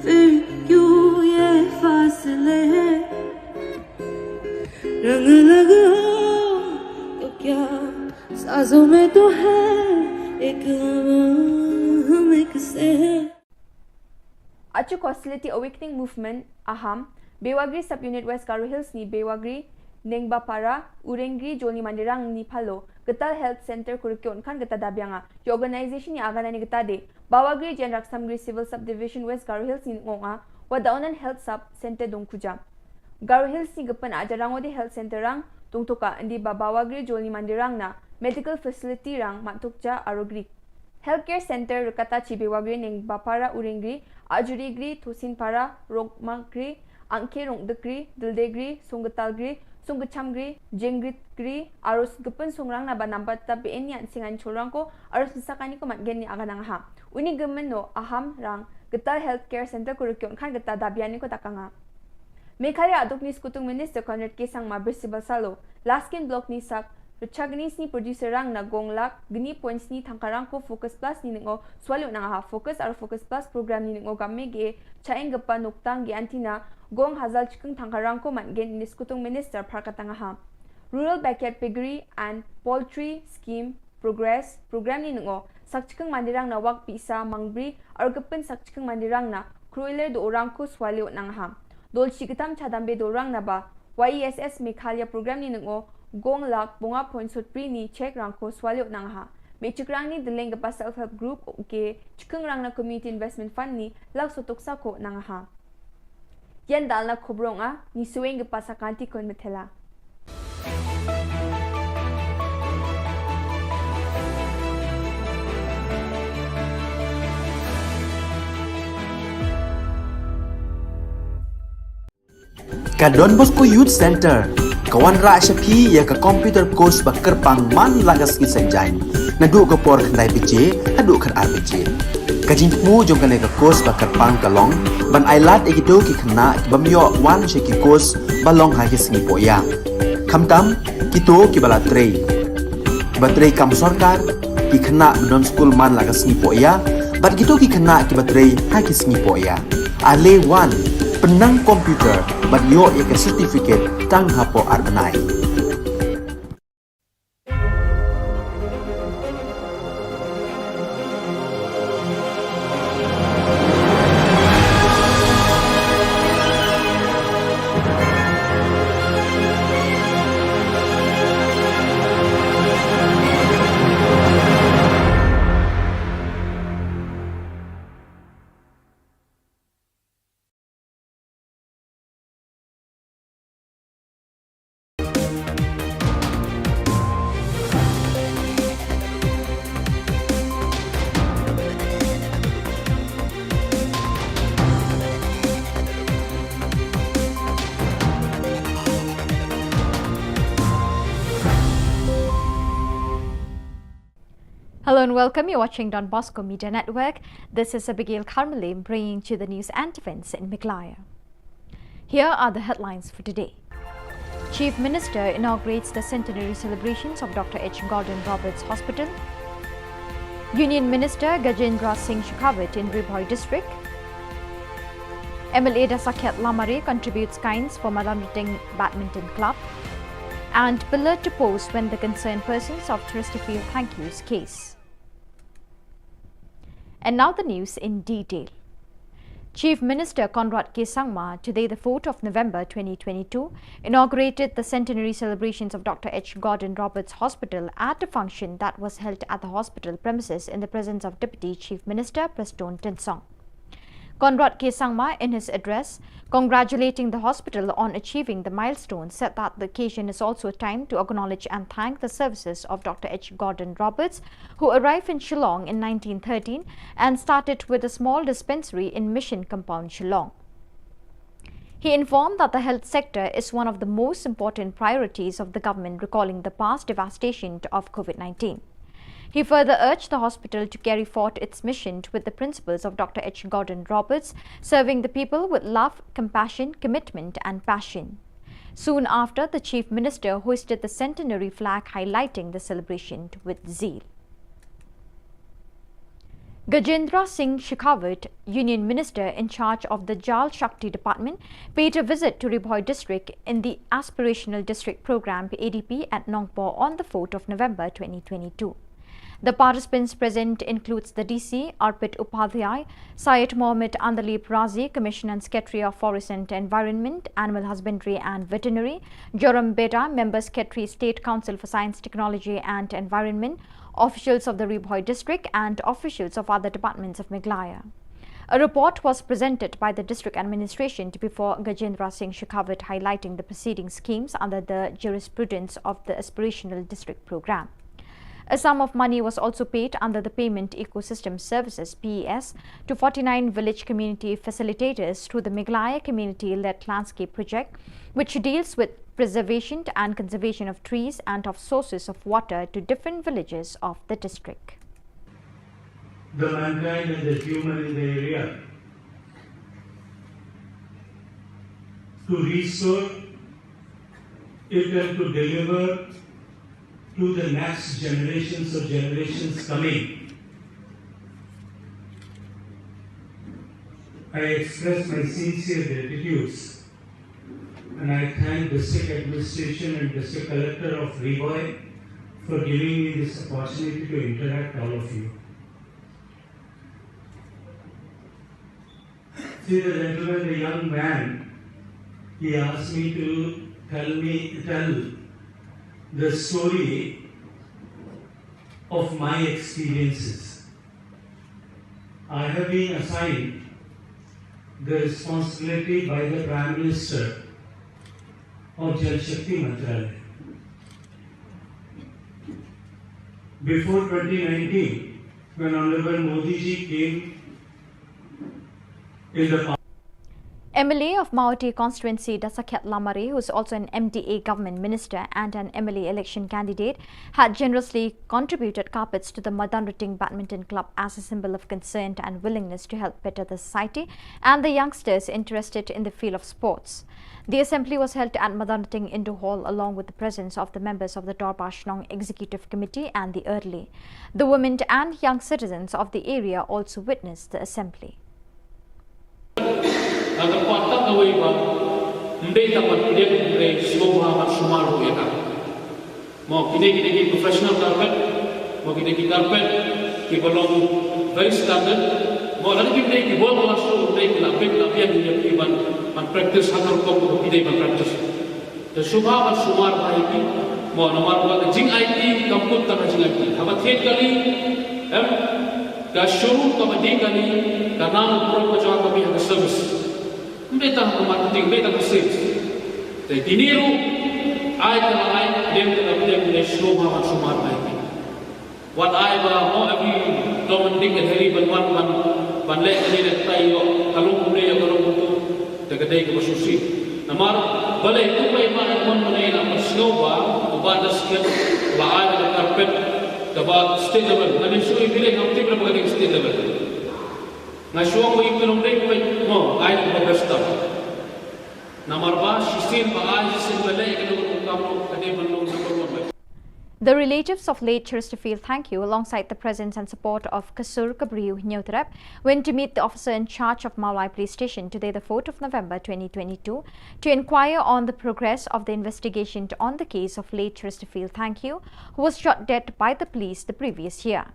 फिर क्यों ये फासले हैं रंग लगा तो क्या साजों में तो है एक हवा हम एक से है Achuk Hostility Awakening Movement, Aham, Bewagri Sub-Unit West Garo Hills ni Bewagri, Nengbapara, Urengri, Jolni Mandirang ni Palo, Getal Health Center Kurikyo Unkan Geta Dabianga, yo organization ni agana ni geta de, Bawagri Jen Raksamgri Civil Subdivision West Garo Hills ni ngonga, Wadaonan Health Sub Center Dongkuja. Garo Hills ni gepen aja rangode Health Center rang, Dongtoka, indi ba Bawagri Jolni Mandirang na, medical facility rang, Matukja, Arogri. Healthcare Center rikata chi Bewagri Nengbapara Urengri, Ajurigri, Thosinpara, Rokmagri, Angke Rongdekri, Dildegri, Songgetalgri, Songkechamgri, Jengritgri, aro sgepen songrang na ba nambat ta B N ni an singan chorang ko, aro sesakani ko matgen ni aganang ha. Uni gemen no Aham rang, Getal Healthcare Center ko rikyon khan geta dabiani ko takanga. Meghalaya aduk ni skutung Minister Conrad K Sangma Bristol Salo, Laskin Block ni sak, Richagni sni producer rang na gong lak, gni point sni thangkarang ko Focus Plus ni ningo, swalyu nang ha Focus ar Focus Plus program ni ningo gamme ge, chaeng gepa noktang ge antina, gong hazal chikeng thangkarang ko man gen ni skutung minister phar katang ha. Rural Backyard Piggery and Poultry Scheme Progress, program ni ningo, sak chikeng mandirang na wak pisa mangbri, ar gepen sak chikeng mandirang na, kruiler do orang ko swalyu nang ha. Dol chiketam chadambe dorang na ba, Y E S S Meghalaya program ni ningo, gong lak bonga point sotpri ni check rang ko swalyo nang ha. Me chikrang ni deleng gepa self help group, ke chikeng rang na community investment fund ni, lak sotok sa ko nang ha. Yan dal na khobrong a, ni sueng gepa sakanti kon methela. Ka Don Bosco Youth Center ka wanrah sha phi ïa ka computer course ba kyrpang man la ka sngi Saitjaiñ. Naduh ka por khyndai baje haduh khatar baje. Ka jingthmu jong kane ka course ba kyrpang ka long ban ailad ïa kito ki khynnah ki bym ïoh wan sha ki course ba long ha ki sngi pohïa. Khamtam kito kiba la trei, kiba trei kam sorkar, ki khynnah ba don skul man la ka sngi pohïa, bad kito ki khynnah kiba trei ha ki sngi pohïa. Ale wan, pynnang computer bad ïoh ïa ka certificate tang hapoh ar bnai. Hello and welcome. You're watching Don Bosco Media Network. This is Abigail Kharmale bringing to you the news and events in Meghalaya. Here are the headlines for today. Chief Minister inaugurates the centenary celebrations of Doctor H Gordon Roberts Hospital. Union Minister Gajendra Singh Shekhawat in Ri Bhoi District. M L A Dasakhiat Lamare contributes kinds for Malamriting Badminton Club. And pillar to post when the concerned persons of Chesterfield thank yous case. And now the news in detail. Chief Minister Conrad K Sangma, today the fourth of November twenty twenty-two, inaugurated the centenary celebrations of Doctor H Gordon Roberts Hospital at a function that was held at the hospital premises in the presence of Deputy Chief Minister Prestone Tynsong. Conrad K Sangma, in his address congratulating the hospital on achieving the milestone, said that the occasion is also a time to acknowledge and thank the services of Doctor H Gordon Roberts, who arrived in Shillong in nineteen thirteen and started with a small dispensary in Mission Compound, Shillong. He informed that the health sector is one of the most important priorities of the government, recalling the past devastation of COVID nineteen. He further urged the hospital to carry forth its mission with the principles of Doctor H Gordon Roberts, serving the people with love, compassion, commitment, and passion. Soon after, the Chief Minister hoisted the centenary flag, highlighting the celebration with zeal. Gajendra Singh Shekhawat, Union Minister in charge of the Jal Shakti Department, paid a visit to Ri Bhoi district in the Aspirational District Programme, A D P, at Nongpoh on the fourth of November twenty twenty-two. The participants present includes the D C, Arpit Upadhyay, Syed Mohammad Andalib Razi, Commissioner and Secretary of Forest and Environment, Animal Husbandry and Veterinary, Joram Beda, Member Secretary, State Council for Science, Technology and Environment, officials of the Ri Bhoi district and officials of other departments of Meghalaya. A report was presented by the district administration to before Gajendra Singh Shekhawat, highlighting the preceding schemes under the jurisprudence of the Aspirational District Programme. A sum of money was also paid under the Payment Ecosystem Services, P E S, to forty-nine village community facilitators through the Meghalaya Community-Led Landscape Project, which deals with preservation and conservation of trees and of sources of water to different villages of the district. The mankind and the human in the area to restore it and to deliver to the next generations or generations coming. I express my sincere gratitudes and I thank District Administration and District Collector of Ri Bhoi for giving me this opportunity to interact all of you. See the gentleman, the young man, he asked me to tell me, tell the story of my experiences. I have been assigned the responsibility by the Prime Minister of Jal Shakti Mantralaya. Before twenty nineteen, when Honorable Modi ji came in the M L A of Mawhati constituency, Dasakhiat Lamare, who is also an M D A government minister and an M L A election candidate, had generously contributed carpets to the Madanrating Badminton Club as a symbol of concern and willingness to help better the society and the youngsters interested in the field of sports. The assembly was held at Madanrating Indoor Hall along with the presence of the members of the Dorbar Shnong Executive Committee and the Early. The women and young citizens of the area also witnessed the assembly. Nga kyrpad tang kawei ba ym dei tang ban pdiang, hynrei sngewbha ban sumar ruh ïa ka. Mo kine, kine ki professional carpet, mo kine ki carpet kiba long very standard. Mo lada kim dei ki ball class ruh, ym dei, ki la peit la biang ïa ki ban, ban practice ha ka rukom kaba ki dei ban practice. Te sngewbha ban sumar bha ïa ki. Mo namar ba ka jingaiti kam kut tang ka jingaiti. Haba thied kali, em, ka shuru kaba dih kali, ka nam u prok ka jong ka mih ha ka service. Ym dei tang ka marketing, ym dei tang ka sales. Te kine ruh ai ka la ai, pdiang ka la pdiang, ne sngewbha ban sumar bha ïa ki. Wat ai ba mo every Tom and Dick and Harry ban wan ban, ban leh kane leh katai ïoh ka long kumne ïoh ka long kumtu. Te ka dei kaba sngewsih. Namar balei kumba i Bah Edmund Mane i la pynsngew ba u Bah Dasakhiat la ai da ka carpet kaba state level. Nga dei shuh i village ngam tip re ba ka dei state level. Nga shu ong ba i Bah Edmund Mane ba mo ai da ka best stuff. Namar ba shisien ba ai, shisien ba leh, ka dei ban long number one. The relatives of late Chesterfield Thangkhiew, alongside the presence and support of Kasur Kabriew Hynñiewtrep, went to meet the officer in charge of Mawlai Police Station today, the fourth of November twenty twenty-two, to inquire on the progress of the investigation on the case of late Chesterfield Thangkhiew, who was shot dead by the police the previous year.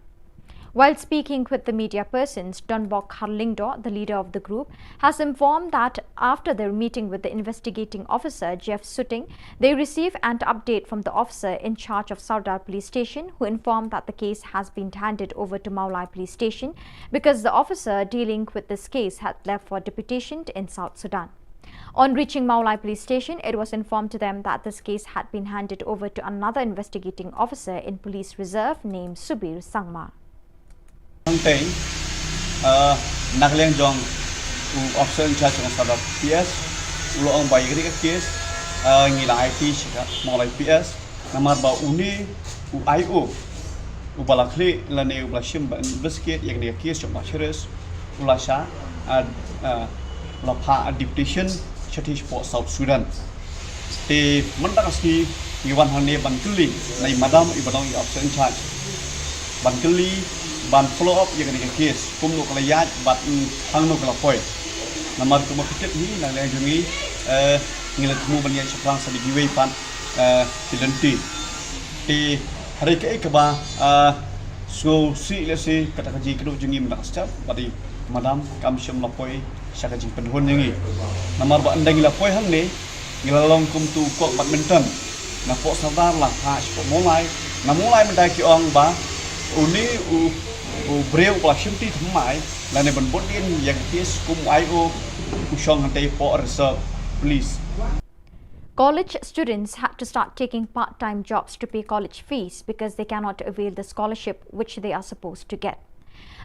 While speaking with the media persons, Donbok Kharlyngdoh, the leader of the group, has informed that after their meeting with the investigating officer, Jeff Suting, they receive an update from the officer in charge of Sardar Police Station, who informed that the case has been handed over to Mawlai Police Station because the officer dealing with this case had left for deputation in South Sudan. On reaching Mawlai Police Station, it was informed to them that this case had been handed over to another investigating officer in police reserve named Subir Sangma. Hangtei, uh, na ka liang jong u officer in charge jong Sardar P S, u la ong ba ïa kane ka case, uh, ngi la aiti sha ka Mawlai P S, namar ba une u I O, u ba la khlieh lane u ba la shim ban investigate ïa kane ka case jong Bah Cheris, u la shah, uh, uh, u la phah deputation shathie shapoh South Sudan. Te mynta ka sngi ngi wan hangne ban kylli na i madam i ba long i officer in charge, ban kylli, ban follow up ïa kane ka case, kumno ka la ïaid bad, mm, hangno ka la poi. Namar kumba phi tip hi, na liang jong ngi, eh, ngi la thmu ban ïaid shaphrang sa da kiwei pat, eh, ki lynti. Te hynrei kaei kaba, ah, sngewsih lehse kata ka jingkyrduh jong ngi mynta ka step, bad i madam kam shym la poi sha ka jingpynhun jong ngi. Namar ba ynda ngi la poi hangne, ngi la long kum utu u kok badminton. Napoh Sardar la phah shapoh Mawlai, na Mawlai mynta ki ong ba une u, u briew u ba la shimti thymmai lane ban bud dien ïa ka case kum u I O, u shong hangtei hapoh reserve police. College students had to start taking part-time jobs to pay college fees because they cannot avail the scholarship which they are supposed to get.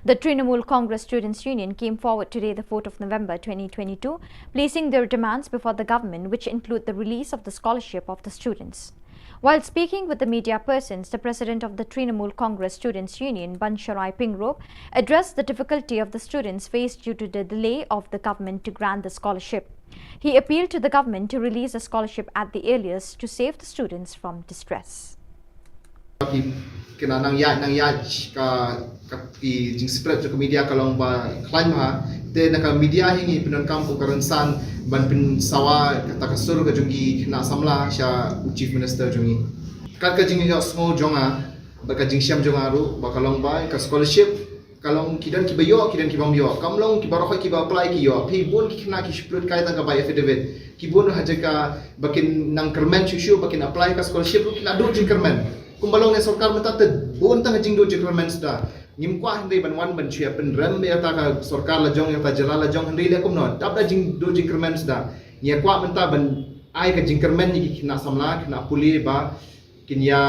The Trinamool Congress Students' Union came forward today, the fourth of November twenty twenty-two, placing their demands before the government, which include the release of the scholarship of the students. While speaking with the media persons, the president of the Trinamool Congress Students' Union, Bansharai Pingrop, addressed the difficulty of the students faced due to the delay of the government to grant the scholarship. He appealed to the government to release the scholarship at the earliest to save the students from distress. Ki, ki nang ïaid, nang ïaid ka, ka ki jingspread jong ka media ka long ba khlaiñ bha. Te na ka media hi ngi pyndonkam kum ka rynsan ban pynsawa kata ka sur ka jong ki khynnah samla sha u Chief Minister jong ngi. Kat ka jingïohsngew jong nga bad ka jingshem jong nga ruh ba ka long ba ka scholarship ka long ki don kiba ïoh, ki don kiba ym ïoh. Kam long kiba rkhoi kiba apply ki ïoh. Phi bun ki khynnah ki shu pynlut kai tang ka bai affidavit. Ki bun ha jaka ba kin nang kyrmen shuh shuh ba kin apply ka scholarship ruh ki la duh jingkyrmen. Kumba long ne sorkar mynta te bun tang jingduh jingkyrmen suda. Ngim kwah hynrei ban wan ban shu ïa pynrem ïa kata ka sorkar la jong, ïa kata jylla la jong, hynrei leh kumno. Dap da jingduh jingkyrmen suda. Ngi ïa kwah mynta ban ai ka jingkyrmen ïa ki khynnah samla, khynnah pule ba kin ïa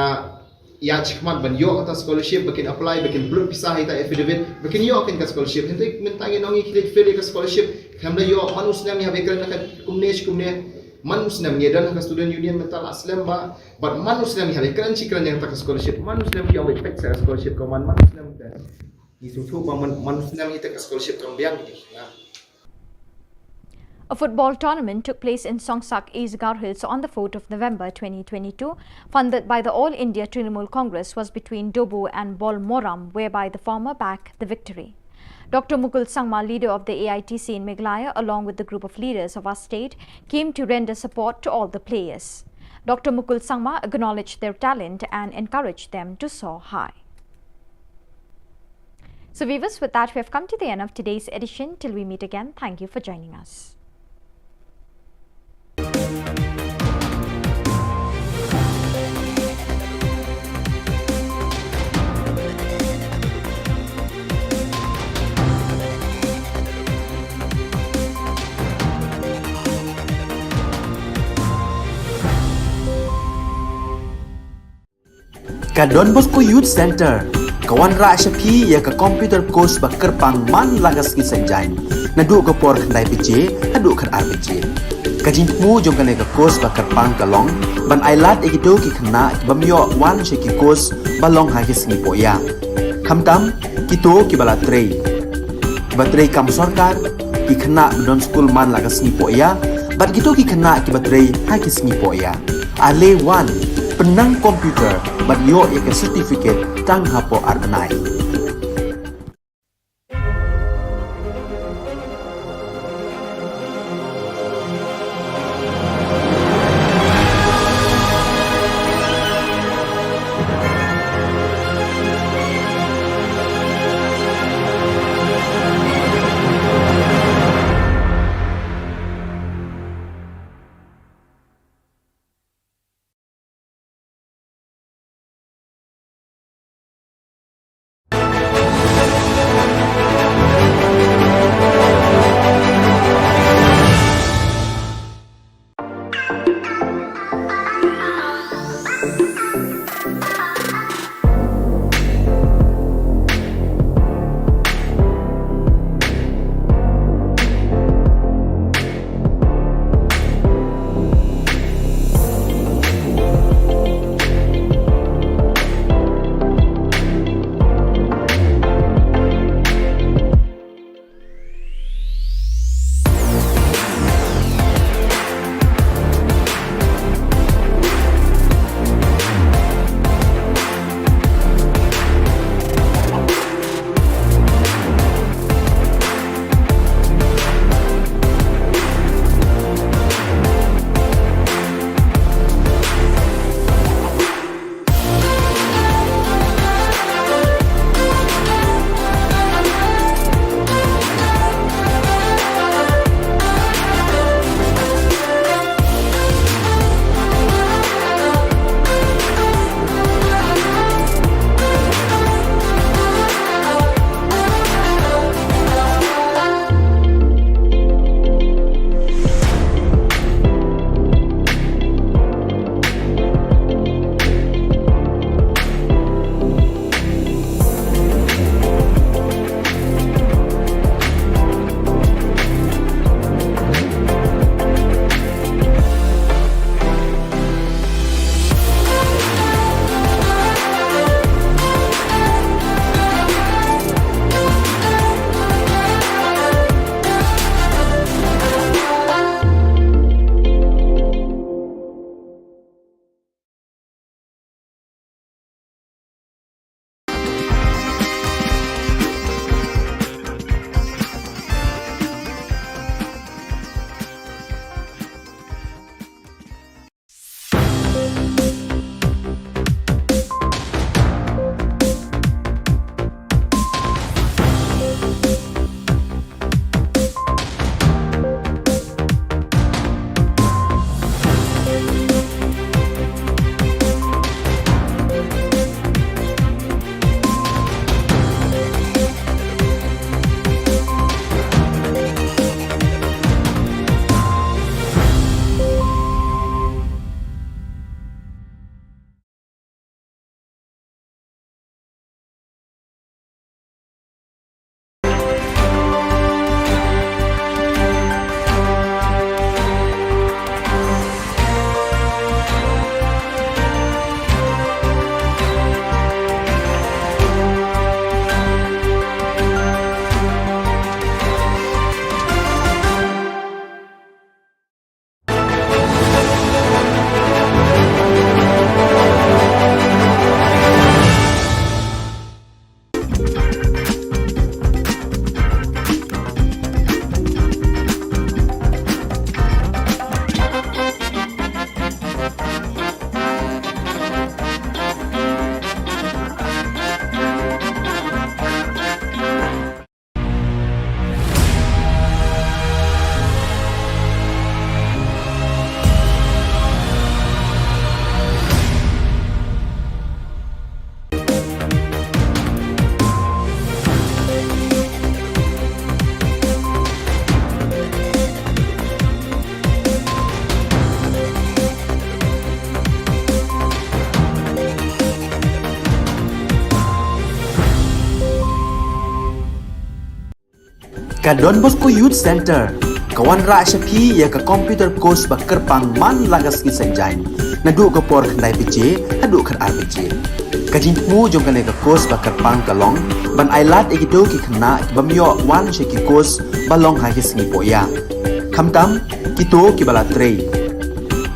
ïa shikmat ban ïoh kata scholarship, ba kin apply, ba kin pynlut pisa ha ita affidavit, ba kin ïoh kin ka scholarship. Hynrei mynta ngi ong ngi khie fail ïa ka scholarship, khlem da ïoh, man u snem ngi hap ïakren na ka kumne shi kumne, man u snem ngi don ha ka student union mynta la slem ba, bad man u snem ngi hap ïakren shi kren ïa kata ka scholarship, man u snem ki ong ba pek sa ka scholarship ka man, man u snem te. Ngi sngewthuh ba man, man u snem ïa kata ka scholarship kam biang ngi. A football tournament took place in Songsak, East Garo Hills on the fourth of November twenty twenty-two, funded by the All India Trinamool Congress, was between Dobu and Bolmoram, whereby the former bagged the victory. Doctor Mukul Sangma, leader of the A I T C in Meghalaya, along with the group of leaders of our state, came to render support to all the players. Doctor Mukul Sangma acknowledged their talent and encouraged them to soar high. So viewers, with that, we have come to the end of today's edition. Till we meet again, thank you for joining us. Ka Don Bosco Youth Centre ka wanrah sha phi ïa ka computer course ba kyrpang man la ka sngi Saitjaiñ, naduh ka por khyndai baje haduh khatar baje. Ka jingthmu jong kane ka course ba kyrpang ka long ban ailad ïa kito ki khynnah ki bym ïoh wan sha ki course ba long ha ki sngi pohïa. Khamtam kito kiba la trei, kiba trei kam sorkar, ki khynnah ba don skul man la ka sngi pohïa, bad kito ki khynnah kiba trei ha ki sngi pohïa. Ale wan, pynnang computer bad ïoh ïa ka certificate tang hapoh ar bnai. Ka Don Bosco Youth Centre ka wanrah sha phi ïa ka computer course ba kyrpang man la ka sngi Saitjaiñ, naduh ka por khyndai baje haduh khatar baje. Ka jingthmu jong kane ka course ba kyrpang ka long ban ailad ïa kito ki khynnah ki bym ïoh wan sha ki course ba long ha ki sngi pohïa, khamtam kito kiba la trei,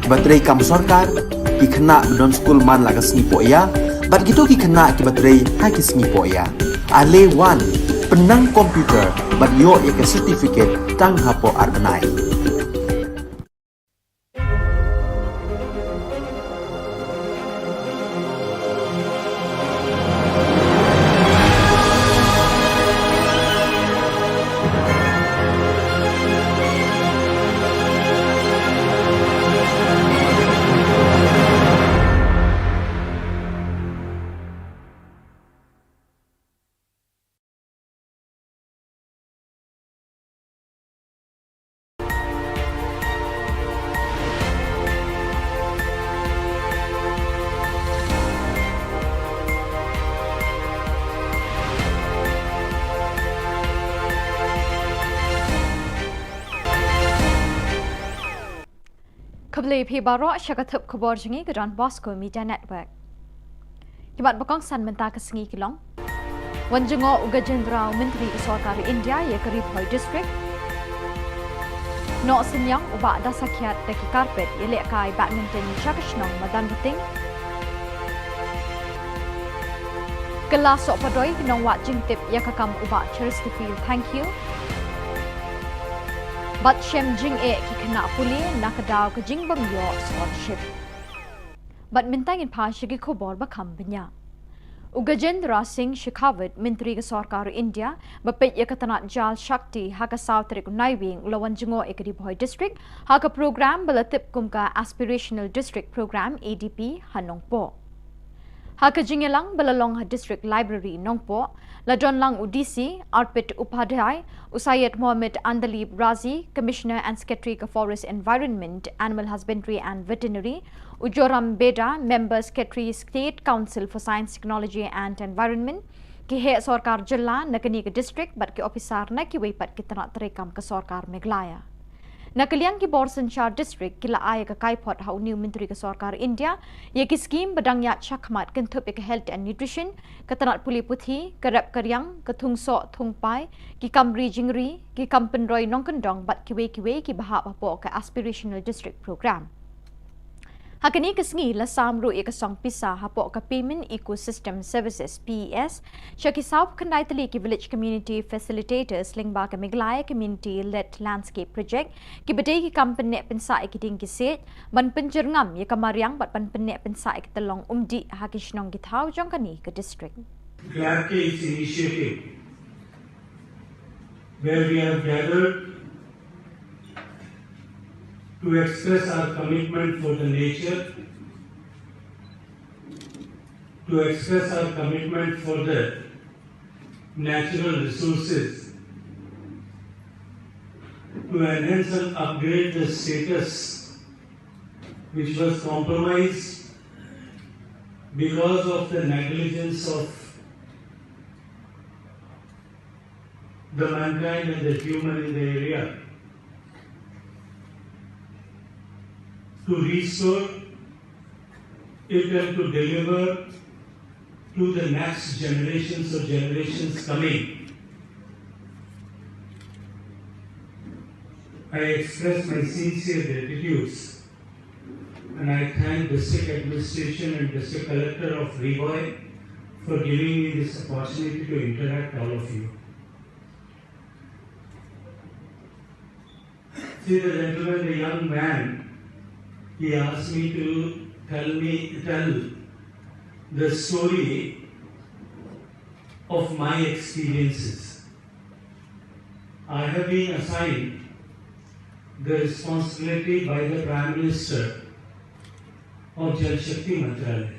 kiba trei kam sorkar, ki khynnah ba don skul man la ka sngi pohïa, bad kito ki khynnah kiba trei ha ki sngi pohïa. Ale wan, pynnang computer bad ïoh ïa ka certificate tang hapoh ar bnai. Khublei phi baroh sha ka thup khubor jong ngi ka Don Bosco Media Network. Ki mat ba kongsan mynta ka sngi ki long: Wan jngoh u Gajendra, u Myntri ka Sorkar India ïa ka Ri Bhoi District. Noh Synniang u Bah Dasakhiat da ki carpet ïalehkai badminton sha ka shnong Madanrting. Kylla Sohpadoi ki nongwad jingtip ïa ka kam u Bah Chesterfield Thangkhiew. Bad shem jingeh ki khynnah pule na ka daw ka jingbym ïoh scholarship. Bad mynta ngin phai sha ki khubor ba kham bniah. U Gajendra Singh Shekhawat, Myntri ka Sorkar India, ba peit ïa ka tnat Jal Shakti ha ka saw tarik u Naiwieng, u la wan jngoh ïa ka Ri Bhoi District ha ka program ba la tip kum ka Aspirational District Program, A D P, ha Nongpoh. Ha ka jingïalang ba la long ha District Library, Nongpoh, la don lang u D C Arpit Upadhyay, u Syed Mohammed Andalib Razi, Commissioner and Secretary ka Forest Environment, Animal Husbandry and Veterinary, u Joram Beda, Member Secretary, State Council for Science, Technology and Environment, ki heh sorkar jylla na kane ka district bad ki ophisar na kiwei pat ki tnat treikam ka Sorkar Meghalaya. Na ka liang ki bor synshar district ki la ai ïa ka kaiphod ha une u Myntri ka Sorkar India ïa ki skhim ba dang ïaid shakhmat kynthup ïa ka health and nutrition, ka tnat pule puthi, ka rep ka riang, ka thung soh thung pai, ki kam ri jingri, ki kam pynroi nongkyndong bad kiwei kiwei kiba hap hapoh ka Aspirational District Program. Ha kane ka sngi la sam ruh ïa ka song pisa hapoh ka Payment Ecosystem Services, P E S, sha ki sawphew khyndai tylli ki Village Community Facilitators lyngba ka Meghalaya Community Led Landscape Project, kiba dei ki kam pynneh pynsah ïa ki dieng ki siej, ban pynjyrngam ïa ka mariang bad ban pynneh pynsah ïa ki tyllong umdih ha ki shnong ki thaw jong kane ka district. Glad Case initiative, where we have gathered to express our commitment for the nature, to express our commitment for the natural resources, to enhance and upgrade the status which was compromised because of the negligence of the mankind and the human in the area, to restore it and to deliver to the next generations or generations coming. I express my sincere gratitudes and I thank District Administration and District Collector of Ri Bhoi for giving me this opportunity to interact all of you. See the gentleman, the young man, he asked me to tell me, tell the story of my experiences. I have been assigned the responsibility by the Prime Minister of Jal Shakti Mantralaya.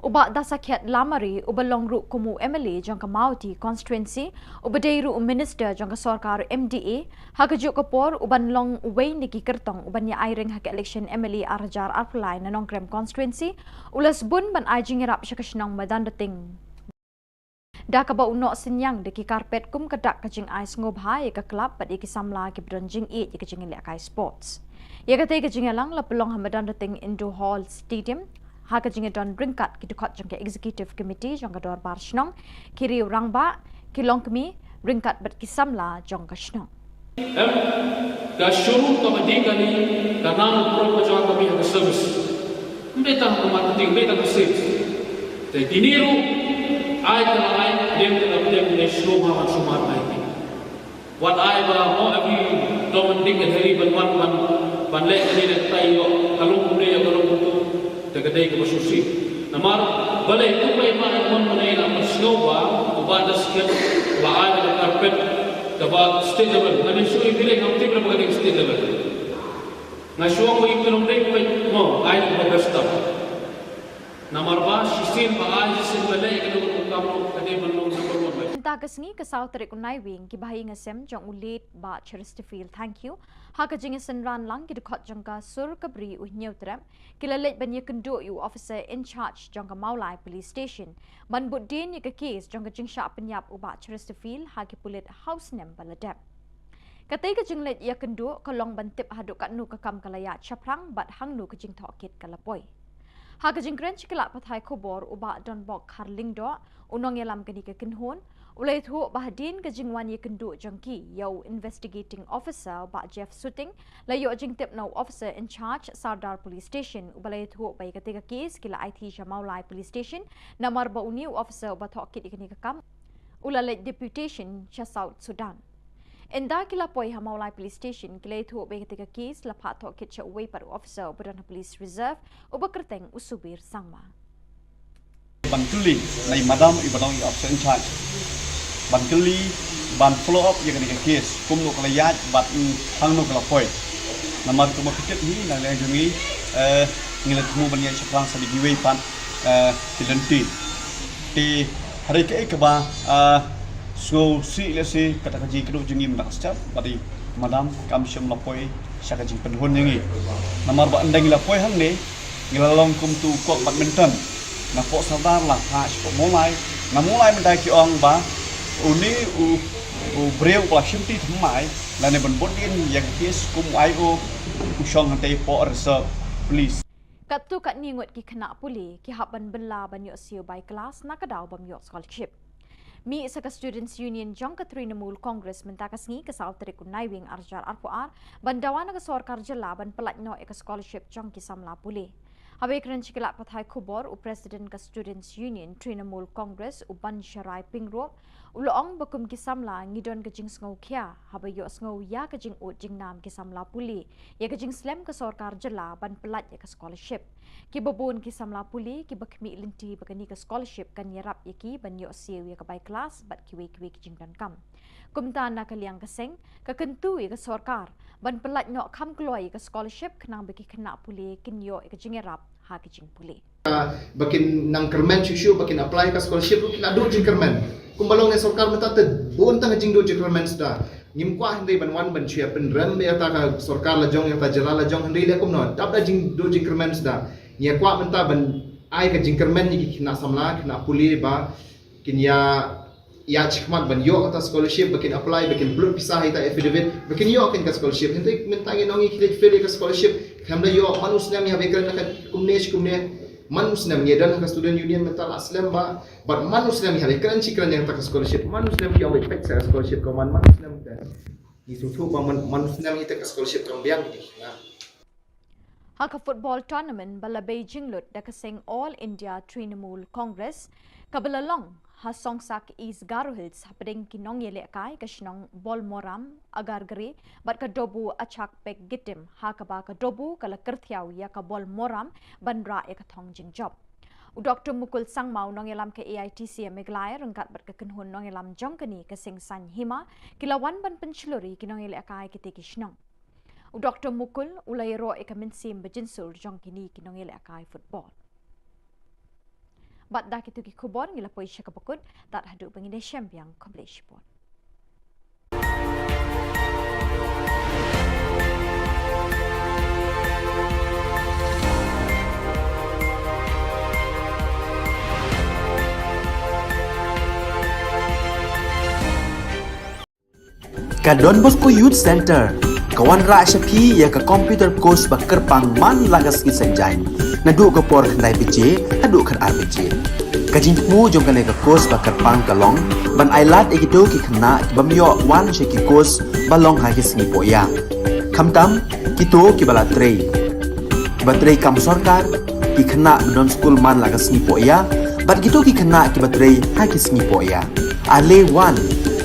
U Bah Dasakhiat Lamare, uba long ruh kum u M L A jong ka Mawhati Constituency, uba dei ruh u Minister jong ka sorkar M D A, ha kajuh ka por uban long uwei na ki kyrtong uban ïa ai ring ha ka election M L A ar hajar arphew lai na Nongkrem Constituency, u la sbun ban ai jingïarap sha ka shnong Madanrting. Da kaba u noh synñiang da ki carpet kum ka dak ka jingai sngewbha ïa ka club bad ïa ki samla kiba don jingïeit ïa ka jingïalehkai sports. Ïa katei ka jingïalang la pynlong ha Madanrting Indoor Hall Stadium ha ka jingïadon ryngkat ki dkhot jong ka Executive Committee jong ka Dorbar Shnong, ki riew rangbah, ki longkmie ryngkat bad ki samla jong ka shnong. Em, ka showroom kaba dei kane ka nang pro ka jong ka mi ha ka service. Ym dei tang ka marketing, ym dei tang ka sales. Te kine ruh ai ka la ai dem ka la dem ne showroom ha ban showroom ai. Wat ai ba mo abi dom dik ka heri ban wan ban ban leh kane leh tai ïoh ka long kumne ïoh ka long kumtu. Te ka dei kaba shisha. Namar balei tu ba i ma i mon mane na ma sngewbha u ba da sket la ai da carpet kaba state level. Nga ne shu i bile ngam tip ba ka dei state level. Nga shu ong ba i tu long dei ba mo ai ba best tam. Namar ba shisien ba ai shisien ba leh ka dei ka kam ka dei ban long number one. Mynta ka sngi ka saw tarik u Naiwieng ki bahaïing hasem jong u late Bah Chesterfield Thangkhiew ha ka jingïasynran lang ki dkhot jong ka Sur Kabri u Hynñiewtrep ki la leit ban ïakynduh ïa u officer in charge jong ka Mawlai Police Station ban bud dien ïa ka case jong ka jingshah pynïap u Bah Chesterfield ha ki pulit ha u snem ba la dep. Katei ka jingleit ïakynduh ka long ban tip haduh katno ka kam ka la ïaid shaphrang bad hangno ka jingtohkit ka la poi. Ha ka jingkren sha ki lad pathai khubor u Bah Donbok Kharlyngdoh u nongïalam kane ka kynhun u la ïathuh ba hadien ka jingwan ïakynduh jong ki ïa u investigating officer u Bah Jeff Suting la ïoh jingtip na u officer in charge Sardar Police Station uba la ïathuh ba ïa katei ka case ki la aiti sha Mawlai Police Station namar ba une u officer uba tohkit ïa kane ka kam u la leit deputation sha South Sudan. Ynda ki la poi ha Mawlai Police Station ki la ïathuh ba ïa katei ka case la phah tohkit sha uwei pat u officer uba don ha Police Reserve uba kyrteng u Subir Sangma. Ban kylli na i madam i ba dang i officer in charge. Ban kylli ban follow up ïa kane ka case kumno ka la ïaid bad hangno ka la poi. Namar kumba phi tip hi na liang jong ngi, eh, ngi la thmu ban ïaid shaphrang sa da kiwei pat, eh, ki lynti. Te hynrei kaei kaba, ah, sngewsih lehse kata ka jingkynduh jong ngi mynta ka step bad i madam kam shym la poi sha ka jingpynhun ïa ngi. Namar ba ynda ngi la poi hangne ngi la long kum tu kok badminton. Na pok Sardar la ha sha pok Mawlai. Na Mawlai mynta ki ong ba une u, u briew ba la shim ti thymmai lane ban bud dien ïa ka case kum u I O u shong hangtei pok reserve police. Katto katne ngut ki khynnah pule ki hap ban bylla ban ïoh siew bai klas na ka daw bym ïoh scholarship. Mih sa ka Students Union jong ka Trinamool Congress mynta ka sngi ka saw tarik u Naiwieng arhajar arphew ar ban dawa na ka sorkar jylla ban pyllait noh ïa ka scholarship jong ki samla pule. Haba ïakren sha ki lad pathai khubor u President ka Students Union Trinamool Congress u Bansharai Pyngrope u la ong ba kum ki samla ngi don ka jingsngewkhia haba ïohsngew ïa ka jingud jingnam ki samla pule ïa ka jingslem ka sorkar jylla ban pyllait ïa ka scholarship. Kiba bun ki samla pule kiba khmih lynti ba kane ka scholarship kan ïarap ïa ki ban ïoh siew ïa ka bai klas bad kiwei kiwei ki jingdonkam. Kumta na ka liang ka seng ka kyntu ïa ka sorkar ban pyllait noh kham kloi ïa ka scholarship khnang ba ki khynnah pule kin ïoh ïa ka jingïarap ha ka jingpule. Ba kin nang kyrmen shuh shuh ba kin apply ka scholarship ruh ki la duh jingkyrmen. Kumba long ne sorkar mynta te bun tang jingduh jingkyrmen suda. Ngim kwah hynrei ban wan ban shu ïa pynrem ïa ta ka sorkar la jong ïa ta jylla la jong hynrei leh kumno dap da jingduh jingkyrmen suda. Ngi ïa kwah mynta ban ai ka jingkyrmen ïa ki khynnah samla khynnah pule ba kin ïa ïa shikmat ban ïoh kata scholarship ba kin apply ba kin pynlut pisa ha ita affidavit ba kin ïoh kin ka scholarship. Hynrei mynta ngi nong ngi khlieh fail ïa ka scholarship. Khlem da ïoh man u snem ïa ba kren ka kumne shi kumne. Man u snem ngi don ka student union mynta la slem ba bad man u snem ïa ba kren shi kren ïa ka scholarship. Man u snem ki ong ba pek sa scholarship ka man man u snem te. Ngi sngewthuh ba man man u snem ïa ka scholarship ka biang ki na. Ha ka football tournament ba la bei jinglut da ka seng All India Trinamool Congress kaba la long ha Songsak East Garo Hills hapdeng ki nongïalehkai ka shnong Bolmoram, Agargre bad ka Dobu Achak Pek Gitim ha kaba ka Dobu ka la kyrthiaw ïa ka Bolmoram ban rah ïa ka thong jingjop. U Doctor Mukul Sangma u nongïalam ka A I T C Meghalaya ryngkat bad ka kynhun nongïalam jong kane ka seng Saiñ Hima ki la wan ban pynshlur ïa ki nongïalehkai kitei ki shnong. U Doctor Mukul u la ïaroh ïa ka mynsiem ba jynsur jong kine ki nongïalehkai football. Bad da kito ki khubor ngi la poi sha kaba kut, tad haduh ba ngin ïashem biang, khublei shibun. Ka Don Bosco Youth Centre ka wanrah sha phi ïa ka computer course ba kyrpang man la ka sngi Saitjaiñ, naduh ka por khyndai baje haduh khatar baje. Ka jingthmu jong kane ka course ba kyrpang ka long ban ailad ïa kito ki khynnah ki bym ïoh wan sha ki course ba long ha ki sngi pohïa, khamtam kito kiba la trei, kiba trei kam sorkar, ki khynnah ba don skul man la ka sngi pohïa, bad kito ki khynnah kiba trei ha ki sngi pohïa. Ale wan,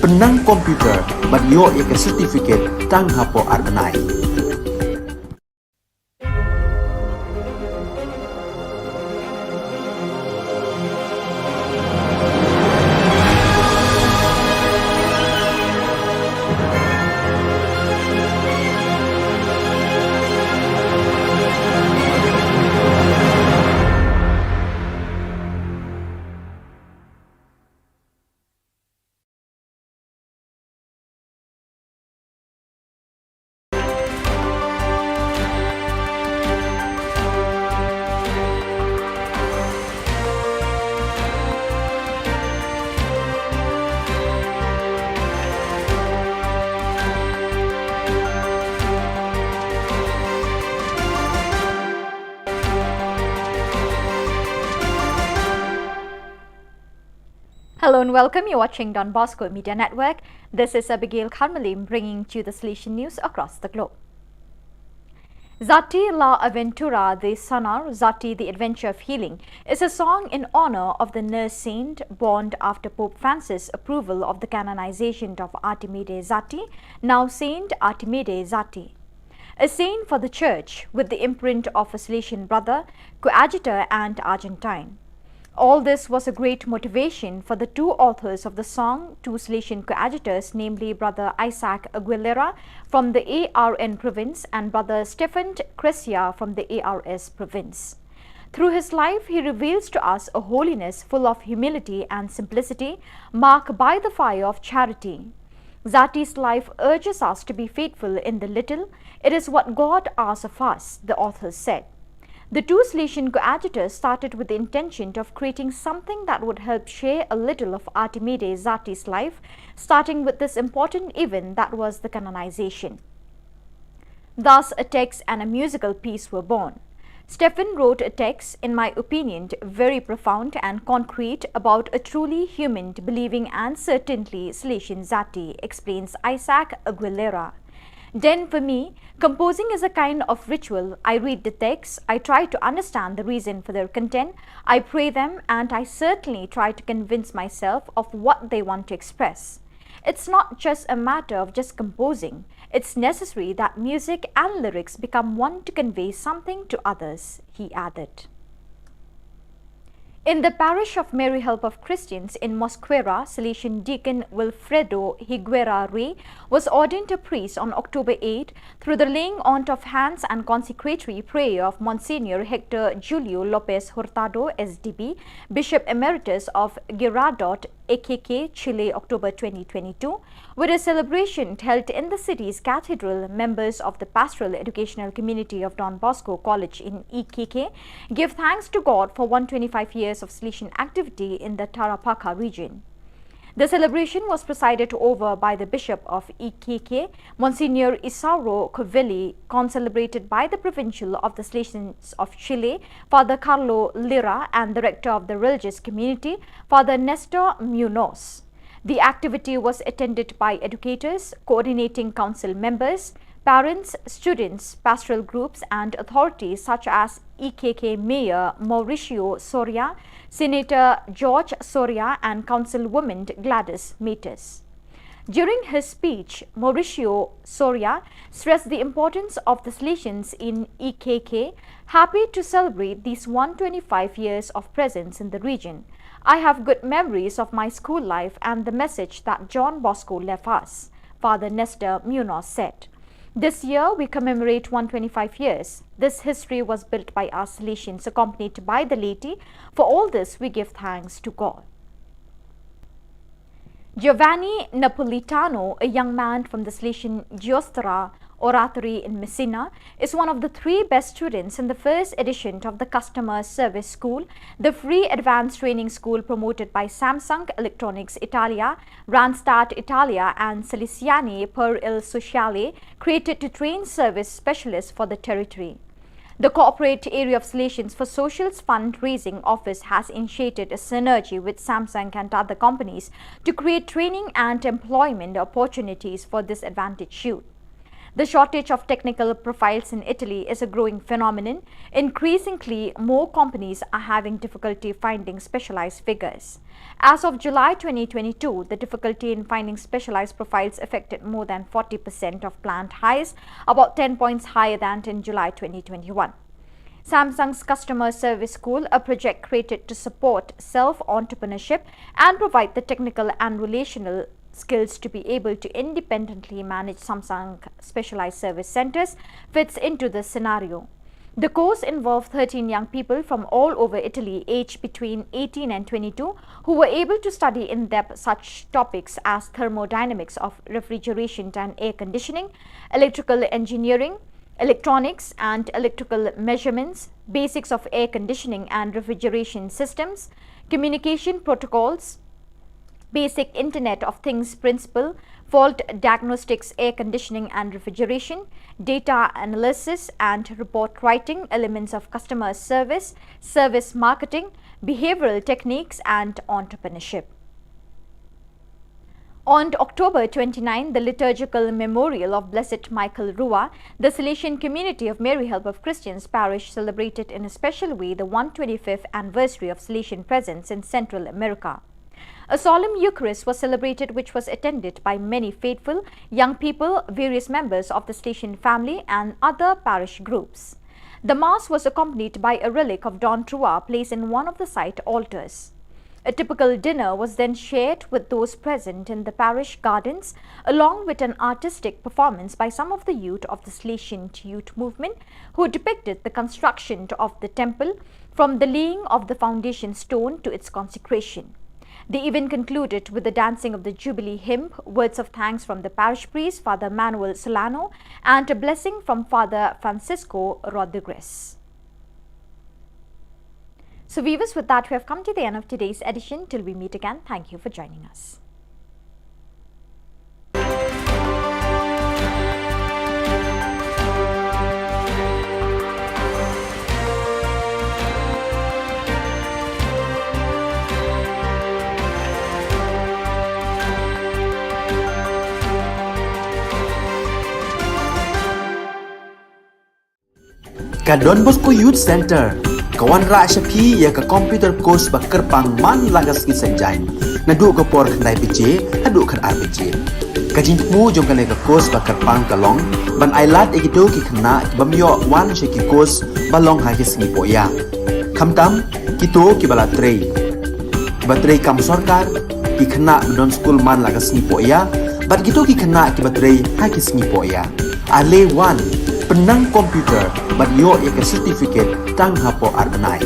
pynnang computer bad ïoh ïa ka certificate tang hapoh ar bnai. Hello and welcome. You're watching Don Bosco Media Network. This is Abigail Kharmalim bringing to you the Salesian news across the globe. Zati la Aventura de Sanar, Zati the Adventure of Healing, is a song in honor of the nurse saint born after Pope Francis' approval of the canonization of Artimide Zati, now Saint Artimide Zati. A saint for the Church, with the imprint of a Salesian brother, coadjutor, and Argentine. All this was a great motivation for the two authors of the song, two Salesian coadjutors, namely Brother Isaac Aguilera from the A R N province and Brother Stefan Cresia from the A R S province. Through his life, he reveals to us a holiness full of humility and simplicity, marked by the fire of charity. Zati's life urges us to be faithful in the little. It is what God asks of us, the authors said. The two Salesian coadjutors started with the intention of creating something that would help share a little of Artimide Zati's life, starting with this important event that was the canonization. Thus, a text and a musical piece were born. Stefan wrote a text, in my opinion, very profound and concrete about a truly human, believing, and certainly Salesian Zati, explains Isaac Aguilera. Then, for me, composing is a kind of ritual. I read the text, I try to understand the reason for their content, I pray them, and I certainly try to convince myself of what they want to express. It's not just a matter of just composing. It's necessary that music and lyrics become one to convey something to others, he added. In the parish of Mary Help of Christians in Mosquera, Salesian Deacon Wilfredo Higuera Rey was ordained a priest on October eighth through the laying on of hands and consecratory prayer of Monsignor Hector Julio Lopez Hurtado, S D B, Bishop Emeritus of Girardot, A K K, Chile, October twenty twenty-two, with a celebration held in the city's cathedral. Members of the Pastoral Educational Community of Don Bosco College in E K K give thanks to God for one twenty-five years of Salesian activity in the Tarapacá region. The celebration was presided over by the Bishop of E K K, Monsignor Isauro Covelli, concelebrated by the Provincial of the Salesians of Chile, Father Carlo Lira, and the Rector of the Religious Community, Father Nestor Munoz. The activity was attended by educators, coordinating council members, parents, students, pastoral groups, and authorities such as E K K Mayor Mauricio Soria, Senator George Soria, and Councilwoman Gladys Matus. During his speech, Mauricio Soria stressed the importance of the Salesians in E K K, happy to celebrate these one twenty-five years of presence in the region. I have good memories of my school life and the message that John Bosco left us, Father Nestor Munoz said. This year, we commemorate one twenty-five years. This history was built by us Salesians, accompanied by the laity. For all this, we give thanks to God. Giovanni Napolitano, a young man from the Salesian Giostra, Oratory in Messina, is one of the three best students in the first edition of the Customer Service School, the free advanced training school promoted by Samsung Electronics Italia, Randstad Italia, and Salesiani per il Sociale, created to train service specialists for the territory. The corporate area of Salesians for Social's fundraising office has initiated a synergy with Samsung and other companies to create training and employment opportunities for disadvantaged youth. The shortage of technical profiles in Italy is a growing phenomenon. Increasingly, more companies are having difficulty finding specialized figures. As of July twenty twenty-two, the difficulty in finding specialized profiles affected more than forty percent of planned hires, about ten points higher than in July twenty twenty-one. Samsung's Customer Service School, a project created to support self-entrepreneurship and provide the technical and relational skills to be able to independently manage Samsung specialized service centers, fits into this scenario. The course involved thirteen young people from all over Italy, aged between eighteen and twenty-two, who were able to study in depth such topics as thermodynamics of refrigeration and air conditioning, electrical engineering, electronics and electrical measurements, basics of air conditioning and refrigeration systems, communication protocols, basic Internet of Things principle, fault diagnostics, air conditioning and refrigeration, data analysis and report writing, elements of customer service, service marketing, behavioral techniques, and entrepreneurship. On October twenty-nine, the liturgical memorial of Blessed Michael Rua, the Salesian community of Mary Help of Christians Parish celebrated in a special way the one twenty-fifth anniversary of Salesian presence in Central America. A solemn Eucharist was celebrated, which was attended by many faithful, young people, various members of the Salesian family, and other parish groups. The Mass was accompanied by a relic of Don Rua placed in one of the site altars. A typical dinner was then shared with those present in the parish gardens, along with an artistic performance by some of the youth of the Salesian youth movement, who depicted the construction of the temple from the laying of the foundation stone to its consecration. The event concluded with the dancing of the Jubilee hymn, words of thanks from the parish priest, Father Manuel Solano, and a blessing from Father Francisco Rodriguez. So, viewers, with that, we have come to the end of today's edition. Till we meet again, thank you for joining us. Ka Don Bosco Youth Center ka wanrah sha phi ïa ka computer course ba kyrpang man la ka sngi Saitjaiñ, naduh ka por khyndai baje haduh khatar baje. Ka jingthmu jong kane ka course ba kyrpang ka long ban ailad ïa kito ki khynnah ki bym ïoh wan sha ki course ba long ha ki sngi pohïa, khamtam kito kiba la trei, kiba trei kam sorkar, ki khynnah ba don skul man la ka sngi pohïa, bad kito ki khynnah kiba trei ha ki sngi pohïa. Ale wan, pynnang computer bad ïoh ïa ka certificate tang hapoh ar bnai.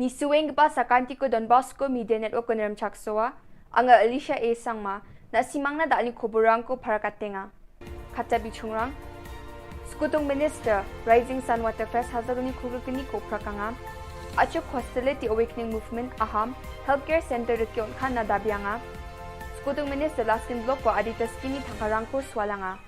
Ngi shu ïeng kpa sa ka Anti ko Don Bosco Media Network ko Nremchak Soa, anga Alicia A Sangma, na simang na da ani khubor rang ko phara ka tenga. Khata bichungrang. Skutung Minister, Rising Sun Water Fest, Hazarguni Khulguni ko Prakanga. Achuk Hostility Awakening Movement, Aham, Healthcare Center Rikyon Khan na Dabianga. Skutung Minister, Laskin Block ko Adita Skini Thakarang ko Swalanga.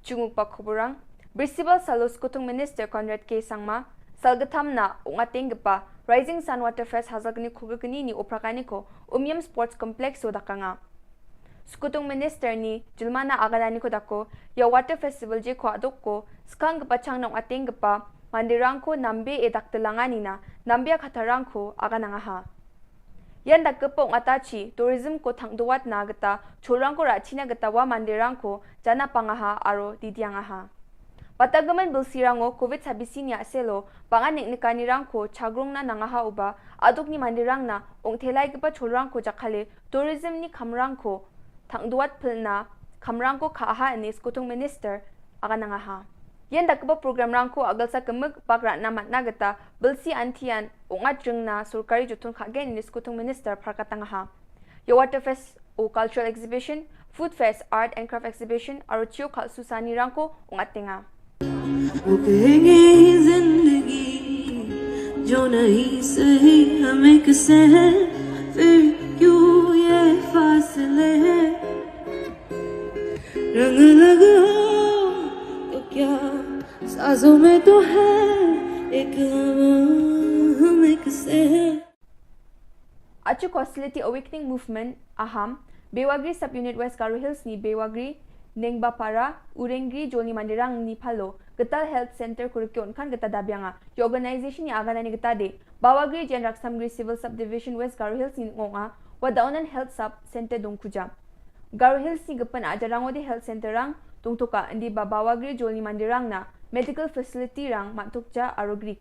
Chunguk pa khuburang, Bristol Salo Skutung Minister Conrad K Sangma, Salgatham na Ungateng Gepa, Rising Sun Water Fest Hazarguni Khulguni ni Uprakani ko Umiam Sports Complex so dakanga. Skutung Minister ni Julmana Aganani ko dako, ya Water Festival je ko adok ko, skang gepa chang na Ungateng Gepa, Mandirang ko nambe e dak telanga nina, nambe a khatarang ko aga nangaha. Yan dak kepo ngata chi, tourism ko thang duat na geta, cholrang ko rachi na geta wa mandirang ko, jana pangaha aro didiangaha. Bata gemen bilsi rango covid sabisi nya selo, pangan nik nikani rang ko, chagrung na nangaha uba, aduk ni mandirang na, ong thelai kepa cholrang ko jakale, tourism ni kamrang ko, thang duat pelna, kamrang ko kaaha ini skutung minister, aga nangaha. Yen da keba program rang ko agal sa kemuk pak ratna matna geta, bilsi antian, ungat jengna, surkari jutun khagen ini skutung minister parkatangaha. Ya water fest o cultural exhibition, food fest, art and craft exhibition, aro chio khalsu sani rang ko ungat tenga. वो कहेंगे जिंदगी जो नहीं सही हमें किसे है फिर क्यों ये फासले हैं रंग लग हो तो क्या सांसों में तो है एक हवा हमें किसे है Achuk Hostility Awakening Movement, Aham, Bewagri Sub-Unit West Garo Hills ni Bewagri, Nengbapara, Urengri, Jolni Mandirang ni Palo, Getal Health Center Kurukyo Khan Geta Dabianga, ya organization ni agana ni geta de, Bawagri Jen Raksamgri Civil Subdivision West Garo Hills ni ngonga, Wadaonan Health Sub Center Dongkuja. Garo Hills ni gepen ajarang ode Health Center rang, Dongtoka, indi ba Bawagri Jolni Mandirang na, medical facility rang, Matukja, Arogri.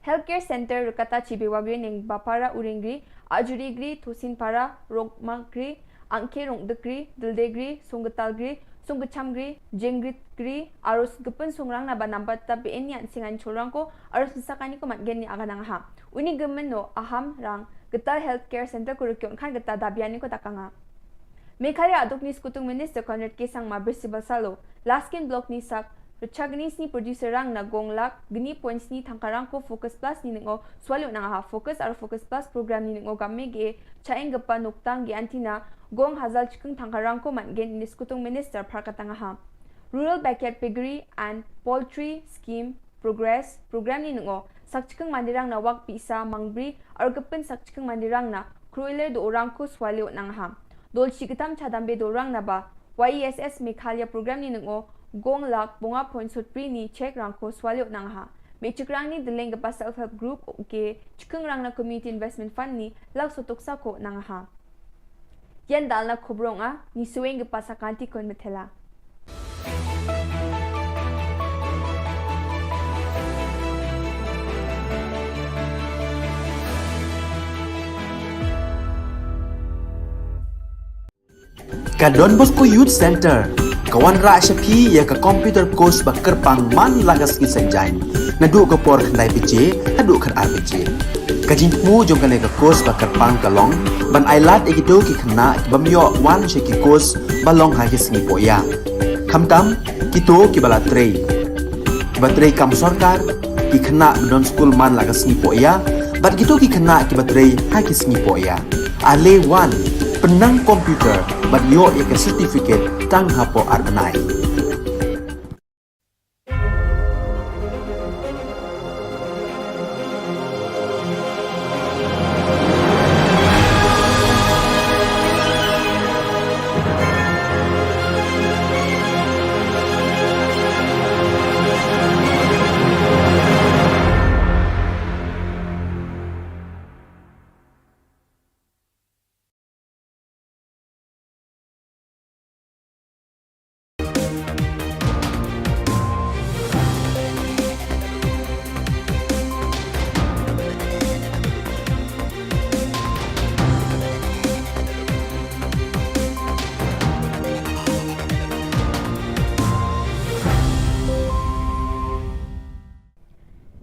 Healthcare Center rukata chi Bewagri Nengbapara Urengri, Ajurigri, Thosinpara, Rongmagri, Angke Rongdekri, Dildegri, Songgetalgri, Songkechamgri, Jengritgri, aro gepen songrang na ba nambat ta B N ni an singan cholrang ko, aro sisakani ko matgen ni aganang ha. Uni gemen no Aham rang, Getal Healthcare Center ko rukyon khan geta dabiani ko takanga. Meghalaya aduk ni skutung Minister Conrad K Sangma Bristol Salo, Laskin Block ni sak, Rachagni sni producer rang na gong lak, gni point sni thangkarang ko Focus Plus ni ningo, swalyo nang ha Focus aro Focus Plus program ni ningo gamme ge, chaeng gepa noktang ge antina, gong hazal chikeng thangkarang ko man gen ni skutung minister phar katang ha. Rural Backyard Piggery and Poultry Scheme Progress, program ni ningo, sak chikeng mandirang na wak pisa mangbri, aro gepen sak chikeng mandirang na, kroiler do orang ko swalyo nang ha. Dol chiketam chadambe do orang na ba, Y E S S Meghalaya program ni ningo, gong lak bonga point sutpri ni check rang ko swalyo nang ha. Me chikrang ni deleng gepa self help group, ke chikeng rang na community investment fund ni, lak sotok sa ko nang ha. Yan dal na kubrong a, ni sueng gepa sakanti kon metela. Ka Don Bosco Youth Center ka wanrah sha phi ïa ka computer course ba kyrpang man la ka sngi Saitjaiñ, naduh ka por khyndai baje haduh khatar baje. Ka jingthmu jong kane ka course ba kyrpang ka long ban ailad ïa kito ki khynnah ki bym ïoh wan sha ki course ba long ha ki sngi pohïa. Khamtam kito kiba la trei, kiba trei kam sorkar, ki khynnah ba don skul man la ka sngi pohïa, bad kito ki khynnah kiba trei ha ki sngi pohïa. Ale wan, pynnang computer bad ïoh ïa ka certificate tang hapoh ar bnai.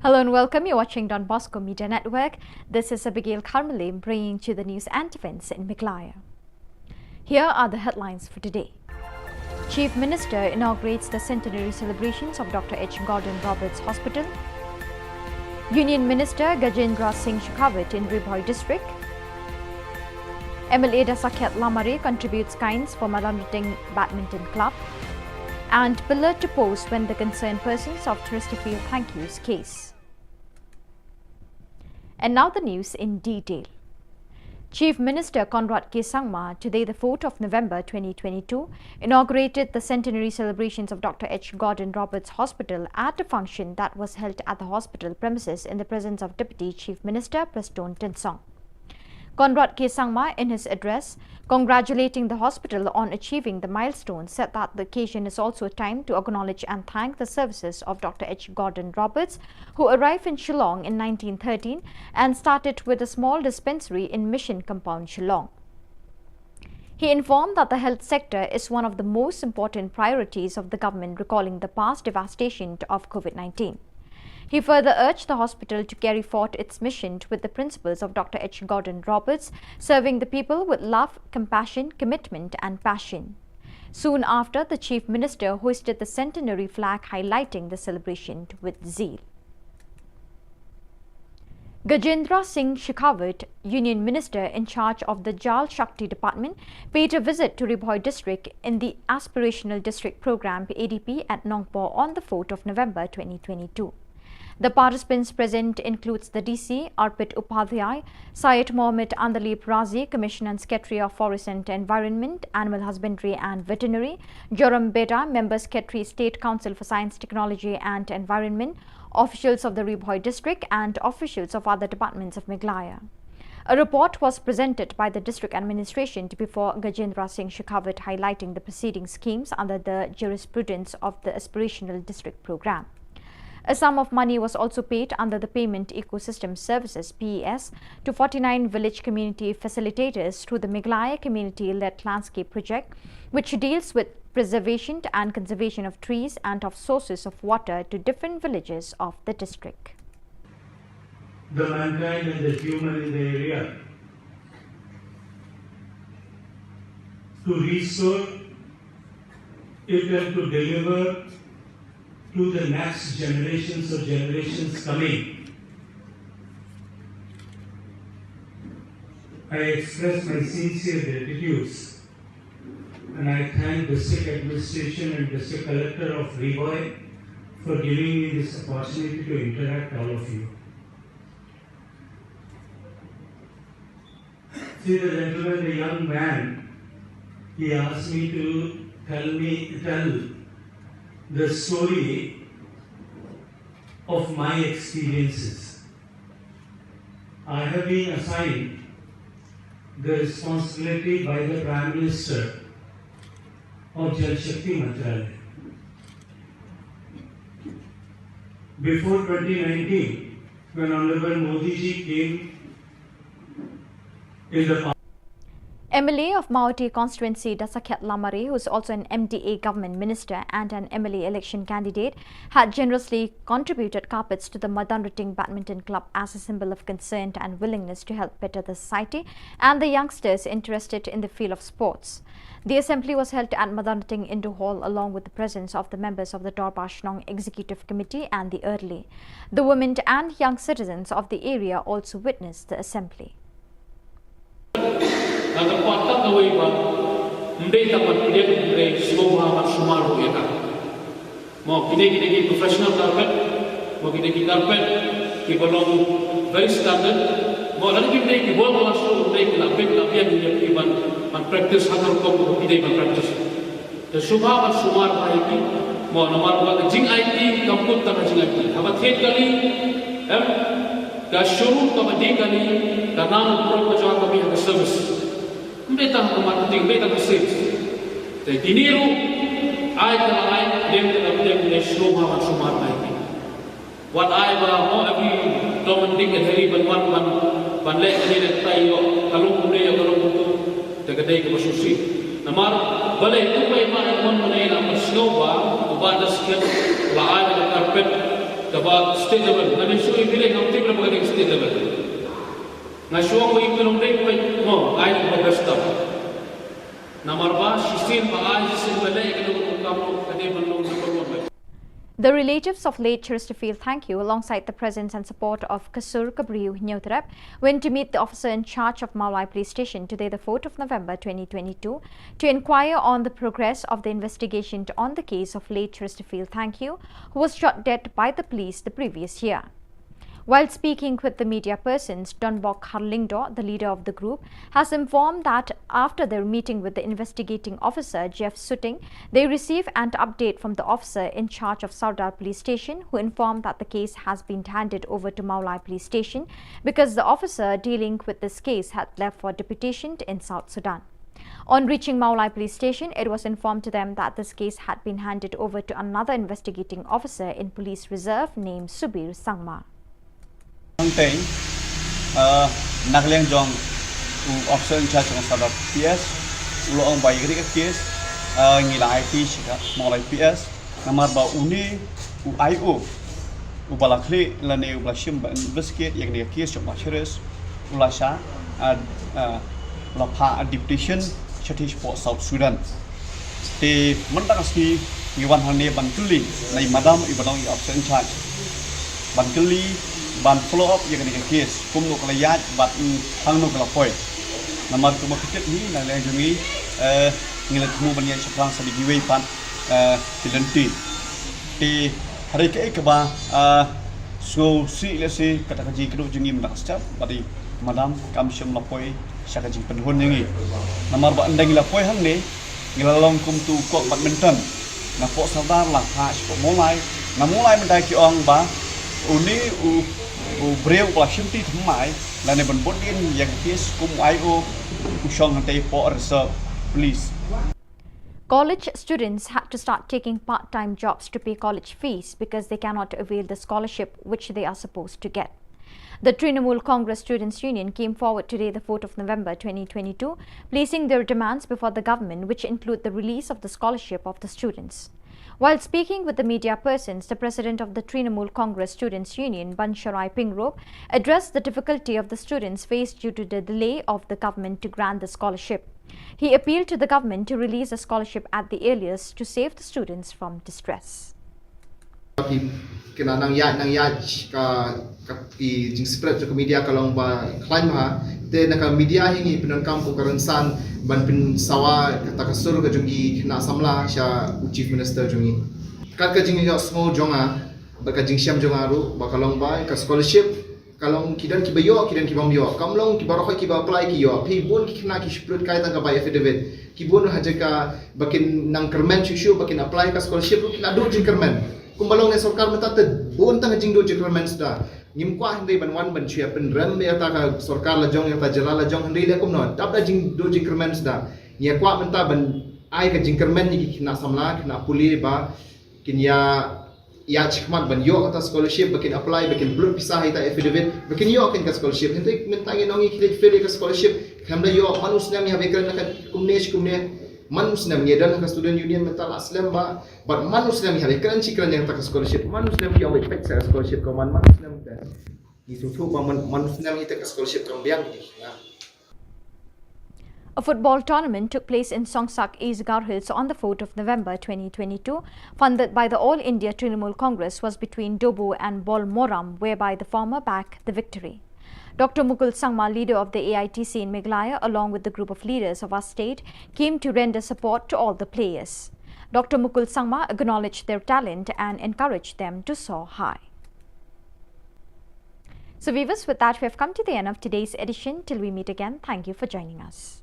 Hello and welcome. You're watching Don Bosco Media Network. This is Abigail Kharmale bringing to you the news and events in Meghalaya. Here are the headlines for today. Chief Minister inaugurates the centenary celebrations of Doctor H Gordon Roberts Hospital. Union Minister Gajendra Singh Shekhawat in Ri Bhoi District. M L A Dasakhiat Lamare contributes kinds for Malamriting Badminton Club. And pillar to post when the concerned persons of Chesterfield Thank Yous case. And now the news in detail. Chief Minister Conrad K Sangma, today the fourth of November twenty twenty-two, inaugurated the centenary celebrations of Doctor H Gordon Roberts Hospital at a function that was held at the hospital premises in the presence of Deputy Chief Minister Prestone Tynsong. Conrad K Sangma, in his address congratulating the hospital on achieving the milestone, said that the occasion is also a time to acknowledge and thank the services of Doctor H Gordon Roberts, who arrived in Shillong in nineteen thirteen and started with a small dispensary in Mission Compound, Shillong. He informed that the health sector is one of the most important priorities of the government, recalling the past devastation of COVID nineteen. He further urged the hospital to carry forth its mission with the principles of Doctor H Gordon Roberts, serving the people with love, compassion, commitment, and passion. Soon after, the Chief Minister hoisted the centenary flag, highlighting the celebration with zeal. Gajendra Singh Shekhawat, Union Minister in charge of the Jal Shakti Department, paid a visit to Ri Bhoi district in the Aspirational District Programme, A D P, at Nongpoh on the fourth of November twenty twenty-two. The participants present includes the D C, Arpit Upadhyay, Syed Mohammad Andalib Razi, Commissioner and Secretary of Forest and Environment, Animal Husbandry and Veterinary, Joram Beda, Member Secretary, State Council for Science, Technology and Environment, officials of the Ri Bhoi district and officials of other departments of Meghalaya. A report was presented by the district administration to before Gajendra Singh Shekhawat, highlighting the preceding schemes under the jurisprudence of the Aspirational District Programme. A sum of money was also paid under the Payment Ecosystem Services, P E S, to forty-nine village community facilitators through the Meghalaya Community-Led Landscape Project, which deals with preservation and conservation of trees and of sources of water to different villages of the district. The mankind and the human in the area to restore it and to deliver to the next generations or generations coming. I express my sincere gratitude and I thank District Administration and District Collector of Ri Bhoi for giving me this opportunity to interact all of you. See the gentleman, the young man, he asked me to tell me, tell the story of my experiences. I have been assigned the responsibility by the Prime Minister of Jal Shakti Mantralaya. Before twenty nineteen, when Honorable Modi ji came in the M L A of Mawhati constituency, Dasakhiat Lamare, who is also an M D A government minister and an M L A election candidate, had generously contributed carpets to the Madanrating Badminton Club as a symbol of concern and willingness to help better the society and the youngsters interested in the field of sports. The assembly was held at Madanrating Indoor Hall along with the presence of the members of the Dorbar Shnong Executive Committee and the Early. The women and young citizens of the area also witnessed the assembly. Nga kyrpad tang kawei ba ym dei tang ban pdiang, hynrei sngewbha ban sumar ruh ïa ka. Mo kine, kine ki professional carpet, mo kine ki carpet kiba long very standard. Mo lada kim dei ki ball ruh, ym dei ki la bit la biang ïa ki ban, ban practice ha ka rukom kaba ki dei ban practice. Te sngewbha ban sumar bha ïa ki, mo namar ba ka jingaiti kam kut tang ka jingaiti. Haba thied kali, em, ka showroom kaba die kali ka nam u prok ka jong ka mih ha ka service. Ym dei tang ka marketing, ym dei tang ka sales. Te kine ruh ai ka la ai, pdiang ka la pdiang, ne sngewbha ban sumar bha ïa ki. Wat ai ba mo every Tom and Dick and Harry ban wan ban, ban leh kane leh katai ïoh ka long kumne ïoh ka long kumtu. Te ka dei kaba sngewsih. Namar balei kumba i Bah Edmund Mane la pynsngew ba u Bah Dasakhiat la ai da ka carpet kaba state level. Nga dei shu i Bilei, ngam tip lem ba ka dei state level. Nga shu ong ba i Bilei long dei kumba mo ai da kaba best tam. Namar ba shisien ba ai, shisien ba leh ka dei ka long, ka dei ban long number one. The relatives of late Chesterfield Thangkhiew, alongside the presence and support of Kasur Kabriew Hynñiewtrep, went to meet the officer in charge of Mawlai Police Station today, the fourth of November twenty twenty-two, to inquire on the progress of the investigation on the case of late Chesterfield Thangkhiew, who was shot dead by the police the previous year. While speaking with the media persons, Donbok Kharlyngdoh, the leader of the group, has informed that after their meeting with the investigating officer, Jeff Suting, they received an update from the officer in charge of Sardar Police Station, who informed that the case has been handed over to Mawlai Police Station because the officer dealing with this case had left for deputation in South Sudan. On reaching Mawlai Police Station, it was informed to them that this case had been handed over to another investigating officer in police reserve named Subir Sangma. Hangtei, uh, na ka liang jong u officer in charge jong Sardar P S, u la ong ba ïa kane ka case, uh, ngi la aiti sha ka Mawlai P S, namar ba une u I O, u ba la khlieh lane u ba la shim ban investigate ïa kane ka case jong u Bah Cheris, u la shah, uh, uh, u la phah deputation shathie shapoh South Sudan. Te mynta ka sngi ngi wan hangne ban kylli na i madam i ba long i officer in charge, ban kylli, ban follow up ïa kane ka case, kumno ka la ïaid bad hangno ka la poi. Namar kumba phi tip hi na liang jong ngi, eh, ngi la thmu ban ïaid shaphrang sa da kiwei pat, eh, ki lynti. Te hynrei kaei kaba, ah, sngewsih lehse kata ka jingkyrduh jong ngi mynta ka step, ba dei madam kam shym la poi sha ka jingpynhun jong ngi. Namar ba ynda ngi la poi hangne, ngi la long kum utu u kok badminton. Napoh Sardar la phah shapoh Mawlai, na Mawlai mynta ki ong ba une u, u briew ba la shimti thymmai lane ban bud dien ïa ka case kum u I O, u shong hangtei hapoh reserve police. College students had to start taking part-time jobs to pay college fees because they cannot avail the scholarship which they are supposed to get. The Trinamool Congress Students' Union came forward today, the fourth of November twenty twenty-two, placing their demands before the government, which include the release of the scholarship of the students. While speaking with the media persons, the president of the Trinamool Congress Students' Union, Bansharai Pingrop, addressed the difficulty of the students faced due to the delay of the government to grant the scholarship. He appealed to the government to release the scholarship at the earliest to save the students from distress. Ki, ki nang ïaid, nang ïaid ka, ka ki jingspread jong ka media ka long ba khlaiñ bha. Te na ka media hi ngi pyndonkam kum ka rynsan ban pynsawa kata ka sur ka jong ki khynnah samla sha u Chief Minister jong ngi. Kat ka jingïohsngew jong nga bad ka jingshem jong nga ruh ba ka long ba ka scholarship ka long ki don kiba ïoh, ki don kiba ym ïoh. Kam long kiba rkhoi kiba apply ki ïoh. Phi bun ki khynnah ki shu pynlut kai tang ka bai affidavit. Ki bun ha jaka ba kin nang kyrmen shuh shuh ba kin apply ka scholarship ruh ki la duh jingkyrmen. Kumba long ne sorkar mynta te bun tang jingduh jingkyrmen suda. Ngim kwah hynrei ban wan ban shu ïa pynrem ïa ta ka sorkar la jong, ïa ta jylla la jong, hynrei leh kumno. Dap da jingduh jingkyrmen suda. Ngi ïa kwah mynta ban ai ka jingkyrmen ïa ki khynnah samla, khynnah pule ba kin ïa ïa shikmat ban ïoh kata scholarship, ba kin apply, ba kin pynlut pisa ha ita affidavit, ba kin ïoh kane ka scholarship. Hynrei mynta ngi ong ngi khie fail ïa ka scholarship, khlem da ïoh, man u snem ngi hap ïakren na ka kumne shi kumne, man u snem ngi don ha ka student union mynta la slem bha, bad man u snem ngi hap ïakren shi kren ïa kata ka scholarship, man u snem ngi ong ba peit sa ka scholarship ka man, man u snem te. Ngi sngewthuh ba man, man u snem ïa kata ka scholarship kam biang ngi. A football tournament took place in Songsak, East Garo Hills on the fourth of November twenty twenty-two, funded by the All India Trinamool Congress, was between Dobu and Bolmoram, whereby the former bagged the victory. Doctor Mukul Sangma, leader of the A I T C in Meghalaya, along with the group of leaders of our state, came to render support to all the players. Doctor Mukul Sangma acknowledged their talent and encouraged them to soar high. So viewers, with that, we have come to the end of today's edition. Till we meet again, thank you for joining us.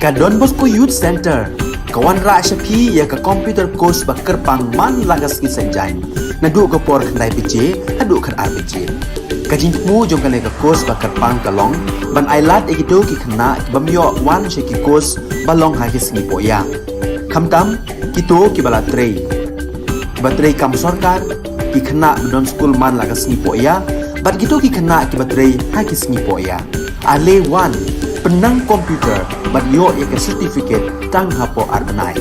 Ka Don Bosco Youth Centre ka wanrah sha phi ïa ka computer course ba kyrpang man la ka sngi Saitjaiñ, naduh ka por khyndai baje haduh khatar baje. Ka jingthmu jong kane ka course ba kyrpang ka long ban ailad ïa kito ki khynnah ki bym ïoh wan sha ki course ba long ha ki sngi pohïa. Khamtam kito kiba la trei, kiba trei kam sorkar, ki khynnah ba don skul man la ka sngi pohïa, bad kito ki khynnah kiba trei ha ki sngi pohïa. Ale wan, pynnang computer bad ïoh ïa ka certificate tang hapoh ar bnai.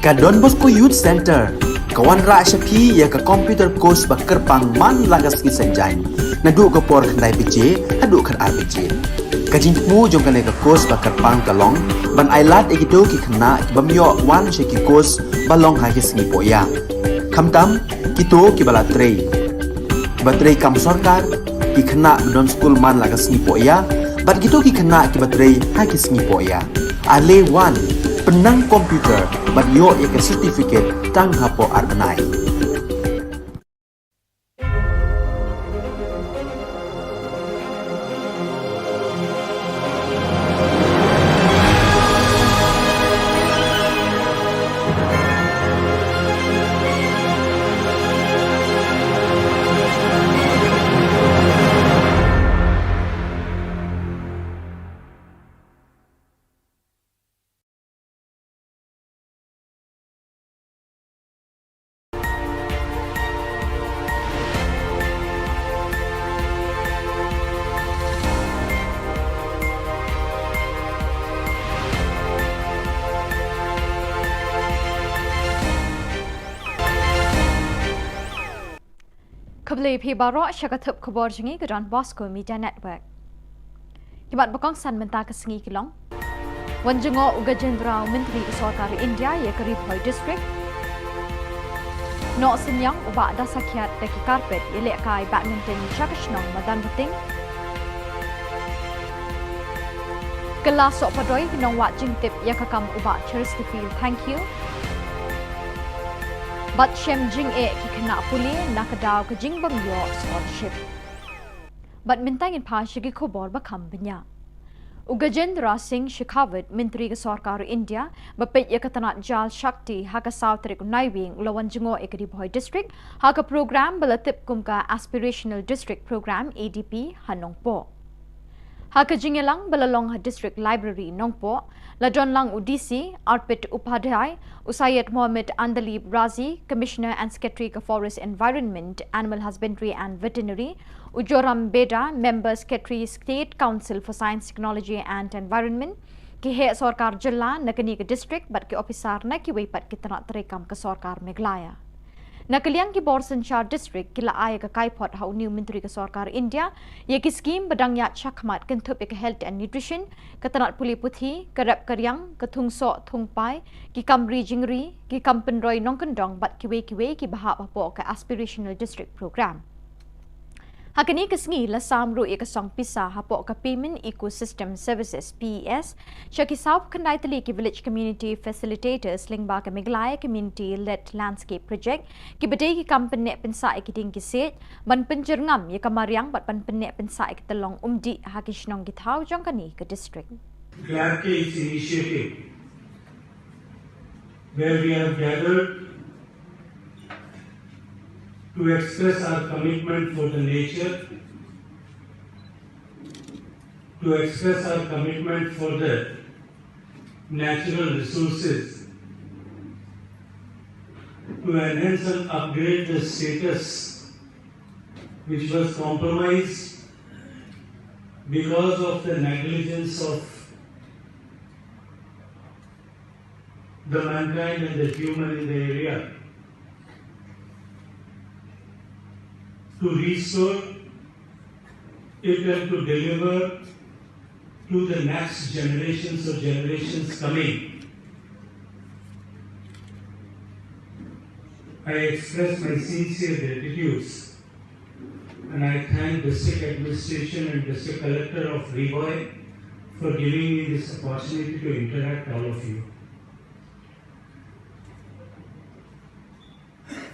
Ka Don Bosco Youth Center ka wanrah sha phi ïa ka computer course ba kyrpang man la ka sngi Saitjaiñ, naduh ka por khyndai baje haduh khatar baje. Ka jingthmu jong kane ka course ba kyrpang ka long ban ailad ïa kito ki khynnah ki bym ïoh wan sha ki course ba long ha ki sngi pohïa, khamtam kito kiba la trei, kiba trei kam sorkar, ki khynnah ba don skul man la ka sngi pohïa, bad kito ki khynnah kiba trei ha ki sngi pohïa. Ale wan, pynnang computer bad ïoh ïa ka certificate tang hapoh ar bnai. Khublei phi baroh sha ka thup khubor jong ngi ka Don Bosco Media Network. Ki mat ba kongsan mynta ka sngi ki long: Wan jngoh u Gajendra, u Myntri ka Sorkar India ïa ka Ri Bhoi District. Noh synñiang u Bah Da Sakhiat da ki carpet ïalehkai badminton sha ka shnong Madanpating. Kylla sohpadoi ki nongwad jingtip ïa ka kam u Bah Chesterfield Thangkhiew. Bad shem jingeh ki khynnah pule na ka daw ka jingbym ïoh scholarship. Bad mynta ngin phai sha ki khubor ba kham bniah. U Gajendra Singh Shekhawat, Myntri ka Sorkar India ba peit ïa ka tnat Jal Shakti, ha ka saw tarik u Naiwieng u la wan jngoh ïa ka Ri Bhoi District ha ka program ba la tip kum ka Aspirational District Program, A D P, ha Nongpoh. Ha ka jingïalang ba la long ha District Library Nongpoh, la don lang u D C Arpit Upadhyay, u Syed Mohammed Andalib Razi, Commissioner and Secretary ka Forest Environment, Animal Husbandry and Veterinary, u Joram Beda, Member Secretary, State Council for Science, Technology and Environment, ki heh sorkar jylla na kane ka district bad ki ophisar na kiwei pat ki tnat treikam ka Sorkar Meghalaya. Na ka liang ki bor synshar district ki la ai ïa ka kaiphod ha une u Myntri ka Sorkar India ïa ki skhim ba dang ïaid shakhmat, kynthup ïa ka health and nutrition, ka tnat pule puthi, ka rep ka riang, ka thung soh thung pai, ki kam ri jingri, ki kam pynroi nongkyndong bad kiwei kiwei kiba hap hapoh ka Aspirational District Program. Ha kane ka sngi la sam ruh ïa ka song pisa hapoh ka Payment Ecosystem Services, P E S, sha ki sawphew khyndai tylli ki Village Community Facilitators lyngba ka Meghalaya Community Led Landscape Project, kiba dei ki kam pynneh pynsah ïa ki dieng ki siej, ban pynjyrngam ïa ka mariang bad ban pynneh pynsah ïa ka tyllong umdih ha ki shnong ki thaw jong kane ka district. Glad Case Initiative, where we have gathered to express our commitment for the nature, to express our commitment for the natural resources, to enhance and upgrade the status which was compromised because of the negligence of the mankind and the human in the area, to restore it and to deliver to the next generations or generations coming. I express my sincere gratitude and I thank District Administration and District Collector of Ri Bhoi for giving me this opportunity to interact all of you.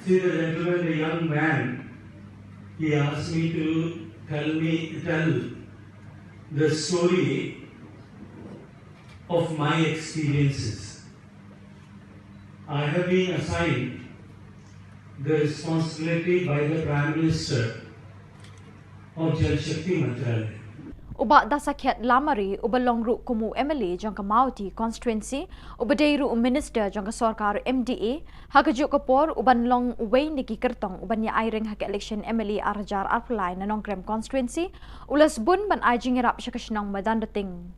See the gentleman, the young man, he asked me to tell me, tell the story of my experiences. I have been assigned the responsibility by the Prime Minister of Jal Shakti Mantralaya. U Bah Dasakhiat Lamare, uba long ruh kum u M L A jong ka Mawhati constituency, uba dei ruh u minister jong ka sorkar M D A, ha kajuh ka por u ban long uwei na ki kyrtong u ban ïa ai ring ha ka election M L A ar hajar arphew lai na Nongkrem constituency, u la sbun ban ai jingïarap sha ka shnong Madanrting,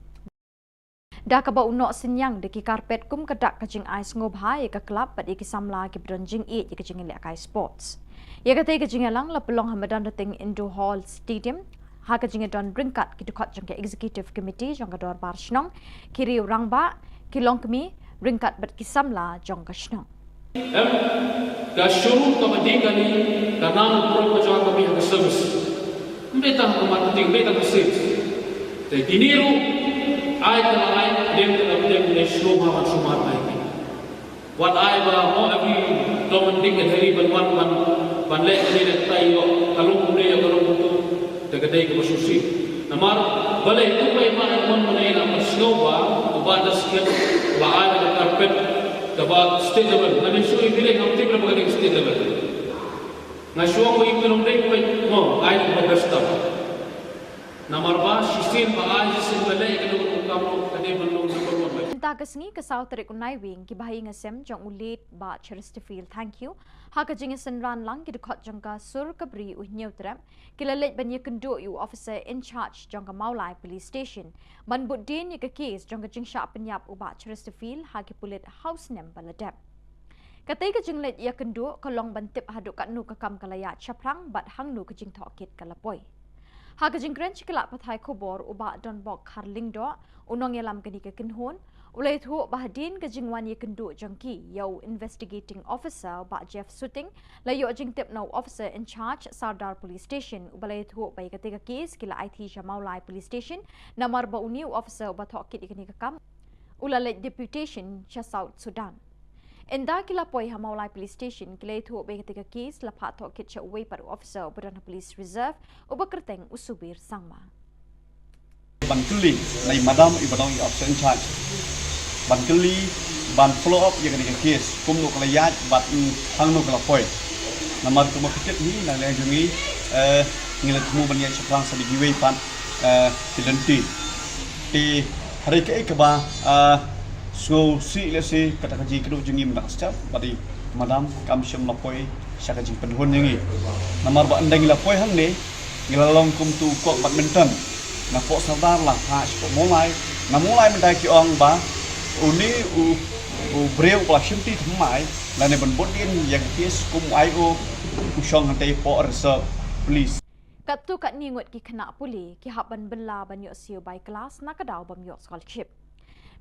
da kaba u noh synñiang da ki carpet kum ka dak ka jingai sngewbha ïa ka club bad ïa ki samla kiba don jingïeit ïa ka jingïalehkai sports. Ïa katei ka jingïalang la pynlong ha Madanrting Indoor Hall Stadium, ha ka jingïadon ryngkat ki dkhot jong ka Executive Committee jong ka Dorbar Shnong, ki riew rangbah, ki longkmie, ryngkat bad ki samla jong ka shnong. Em, ka shuru kaba dih kane, ka nang burom ka jong ka kmie ha ka service. Ym dei tang ka marketing, ym dei tang ka sales. Te kine ruh, ai ka la ai, dem ka la dem, ne shlur ha ban sumar ai. Wat ai ba mo every Tom and Dick and Harry ban wan ban, ban leh kane leh katai ïoh, ka long kumne ïoh, ka long kumtu. Te ka dei kaba sngewsih. Namar balei tu bai ma ai mon mane na ma sngewbha, uba da sket, ba ai da carpet, kaba state level. Nga dei shu i bilei ngam tip lem ba ka dei state level. Nga shu ong ba i bilong dei bai mo ai da best tam. Namar ba shisien ba ai shisien ba leh ka dei ka kam ka dei ban long number one. Mynta ka sngi ka saw tarik u Naiwieng ki bahaïing hasem jong u late Bah Chesterfield Thangkhiew, ha ka jingïasynran lang ki dkhot jong ka sur ka bri u Hynñiewtrep, ki la leit ban ïakynduh ïa u officer in charge jong ka Mawlai Police Station ban bud dien ïa ka case jong ka jingshah pynïap u Bah Chesterfield ha ki pulit ha u snem ba la dep. Katei ka jingleit ïakynduh ka long ban tip haduh katno ka kam ka la ïaid shaphrang bad hangno ka jingtohkit ka la poi. Ha ka jingkren sha ki lad pathai khubor u Bah Donbok Kharlyngdoh, u nongïalam kane ka kynhun, u la ïathuh ba hadien ka jingwan ïakynduh jong ki ïa u investigating officer u Bah Jeff Suting, la ïoh jingtip na u officer in charge Sawdar Police Station, uba la ïathuh ba ïa katei ka case ki la aiti sha Mawlai Police Station, namar ba une u officer uba tohkit ïa kane ka kam u la leit deputation sha South Sudan. Ynda ki la poi ha Mawlai Police Station, ki la ïathuh ba ïa katei ka case la phah tohkit sha uwei pat u officer uba don ha Police Reserve, uba kyrteng u Subir Sangma. Ban kylli na i madam iba long i officer in charge, ban kylli, ban follow up ïa kane ka case, kumno ka la ïaid bad, mm, hangno ka la poi. Namar kumba phi tip hi, na liang jong ngi, eh, ngi la thmu ban ïaid shaphrang sa da kiwei pat, eh, ki lynti. Te hynrei kaei kaba, ah, sngewsih lehse kata ka jingkynduh jong ngi mynta ka step, bad i madam kam shym la poi sha ka jingpynhun jong ngi. Namar ba ynda ngi la poi hangne, ngi la long kum tu u kok badminton. Na poh Sawdar la phah sha poh Mawlai, na Mawlai mynta ki ong ba une u, u briew ba la shim ti thymmai lane ban bud dien ïa ka case kum u I O, u shong hangtei poh Reserve Police. Katto katne ngut ki khynnah pule ki hap ban bylla ban ïoh siew bai klas na ka daw bym ïoh scholarship.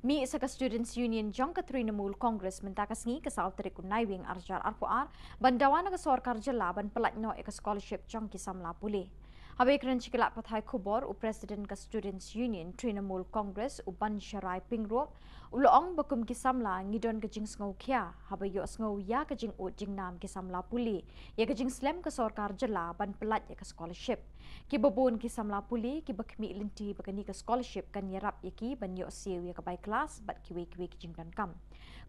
Mih sa ka Students Union jong ka Trinamool Congress mynta ka sngi ka saw tarik u Naiwieng ar hajar arphew ar ban dawa na ka sorkar jylla ban pyllait noh ïa ka scholarship jong ki samla pule. Haba ïakren sha ki lad pathai khubor, u President ka Students Union Trinamool Congress u Bansharai Pyngrope u la ong ba kum ki samla ngi don ka jingsngewkhia haba ïohsngew ïa ka jingud jingnam ki samla pule ïa ka jingslem ka sorkar jylla ban pyllait ïa ka scholarship. Kiba bun ki samla pule kiba khmih lynti ba kane ka scholarship kan ïarap ïa ki ban ïoh siew ïa ka bai klas bad kiwei kiwei ki jingdonkam.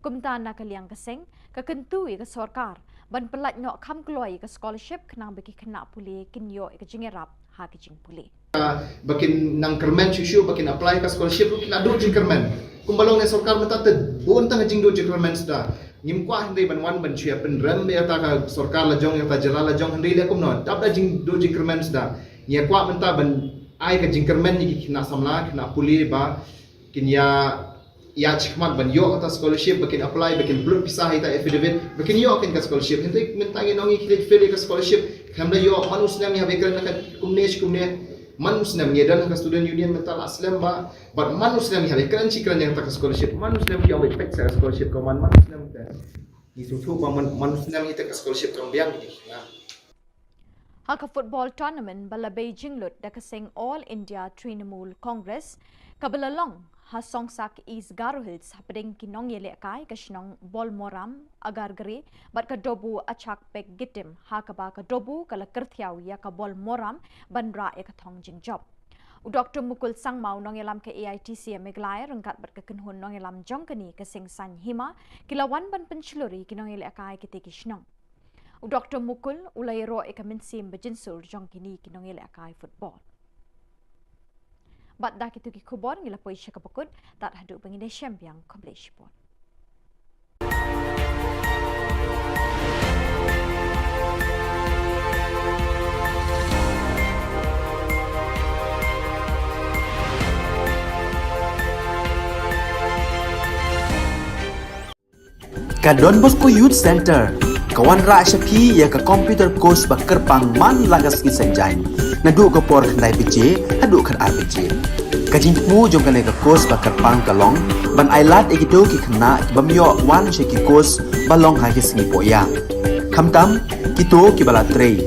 Kumta na ka liang ka seng ka kyntu ïa ka sorkar ban pyllait noh kham kloi ïa ka scholarship khnang ba ki khynnah pule kin ïoh ïa ka jingïarap ha ka jingpule. Ba kin nang kyrmen shuh shuh, ba kin apply ka scholarship ruh ki la duh jingkyrmen. Kumba long ne sorkar mynta te bun tang jingduh jingkyrmen suda. Ngim kwah hynrei ban wan ban shu ïa pynrem ïa kata ka sorkar la jong, ïa kata jylla la jong, hynrei leh kumno, dap da jingduh jingkyrmen suda. Ngi ïa kwah mynta ban ai ka jingkyrmen ïa ki khynnah samla, khynnah pule ba kin ïa ïa shikmat ban ïoh kata scholarship, ba kin apply, ba kin upload pisa ha ita affidavit, ba kin ïoh kin ka scholarship. Hynrei mynta ngi ong ngi khie fail ïa ka scholarship, khlem da ïoh. Man u snem ngi hap ïakren na ka kumne shi kumne. Man u snem ngi don ha ka student union mynta la slem ba, bad man u snem ngi hap ïakren shi kren ïa kata ka scholarship. Man u snem ngi ong ba peit sa ka scholarship ka man, man u snem te. Ngi sngewthuh ba man, man u snem ngi te ka scholarship ka biang ngi. Ha ka football tournament ba la bei jinglut da ka seng All India Trinamool Congress, Kaba la long ha Songsak, East Garo Hills, hapdeng ki nongïalehkai ka shnong Bolmoram, Agargre bad ka Dobu Achak Pek Gitim, ha kaba ka Dobu ka la kyrthiaw ïa ka Bolmoram ban rah ïa ka thong jingjop. U Doktor Mukul Sangma, u nongïalam ka A I T C Meghalaya, ryngkat bad ka kynhun nongïalam jong kane ka Seng Sain Hima, ki la wan ban pynshlur ïa ki nongïalehkai kite ki shnong. U Doktor Mukul u la ïaroh ïa ka mynsiem ba jynsur jong kine ki nongïalehkai football. Bad da kito ki khubor ngi la poi sha kaba kut, tad haduh ba ngin ïashem biang, khublei shibun. Ka Don Bosco Youth Centre ka wanrah sha phi ïa ka computer course ba kyrpang man la ka sngi Saitjaiñ, naduh ka por khyndai baje haduh khatar baje. Ka jingthmu jong kane ka course ba kyrpang ka long ban ailad ïa kito ki khynnah ki bym ïoh wan sha ki course ba long ha ki sngi pohïa, khamtam kito kiba la trei,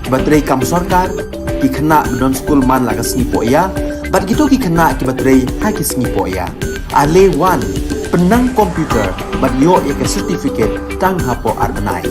kiba trei kam sorkar, ki khynnah ba don skul man la ka sngi pohïa, bad kito ki khynnah kiba trei ha ki sngi pohïa. Ale wan, pynnang computer bad ïoh ïa ka certificate tang hapoh ar bnai.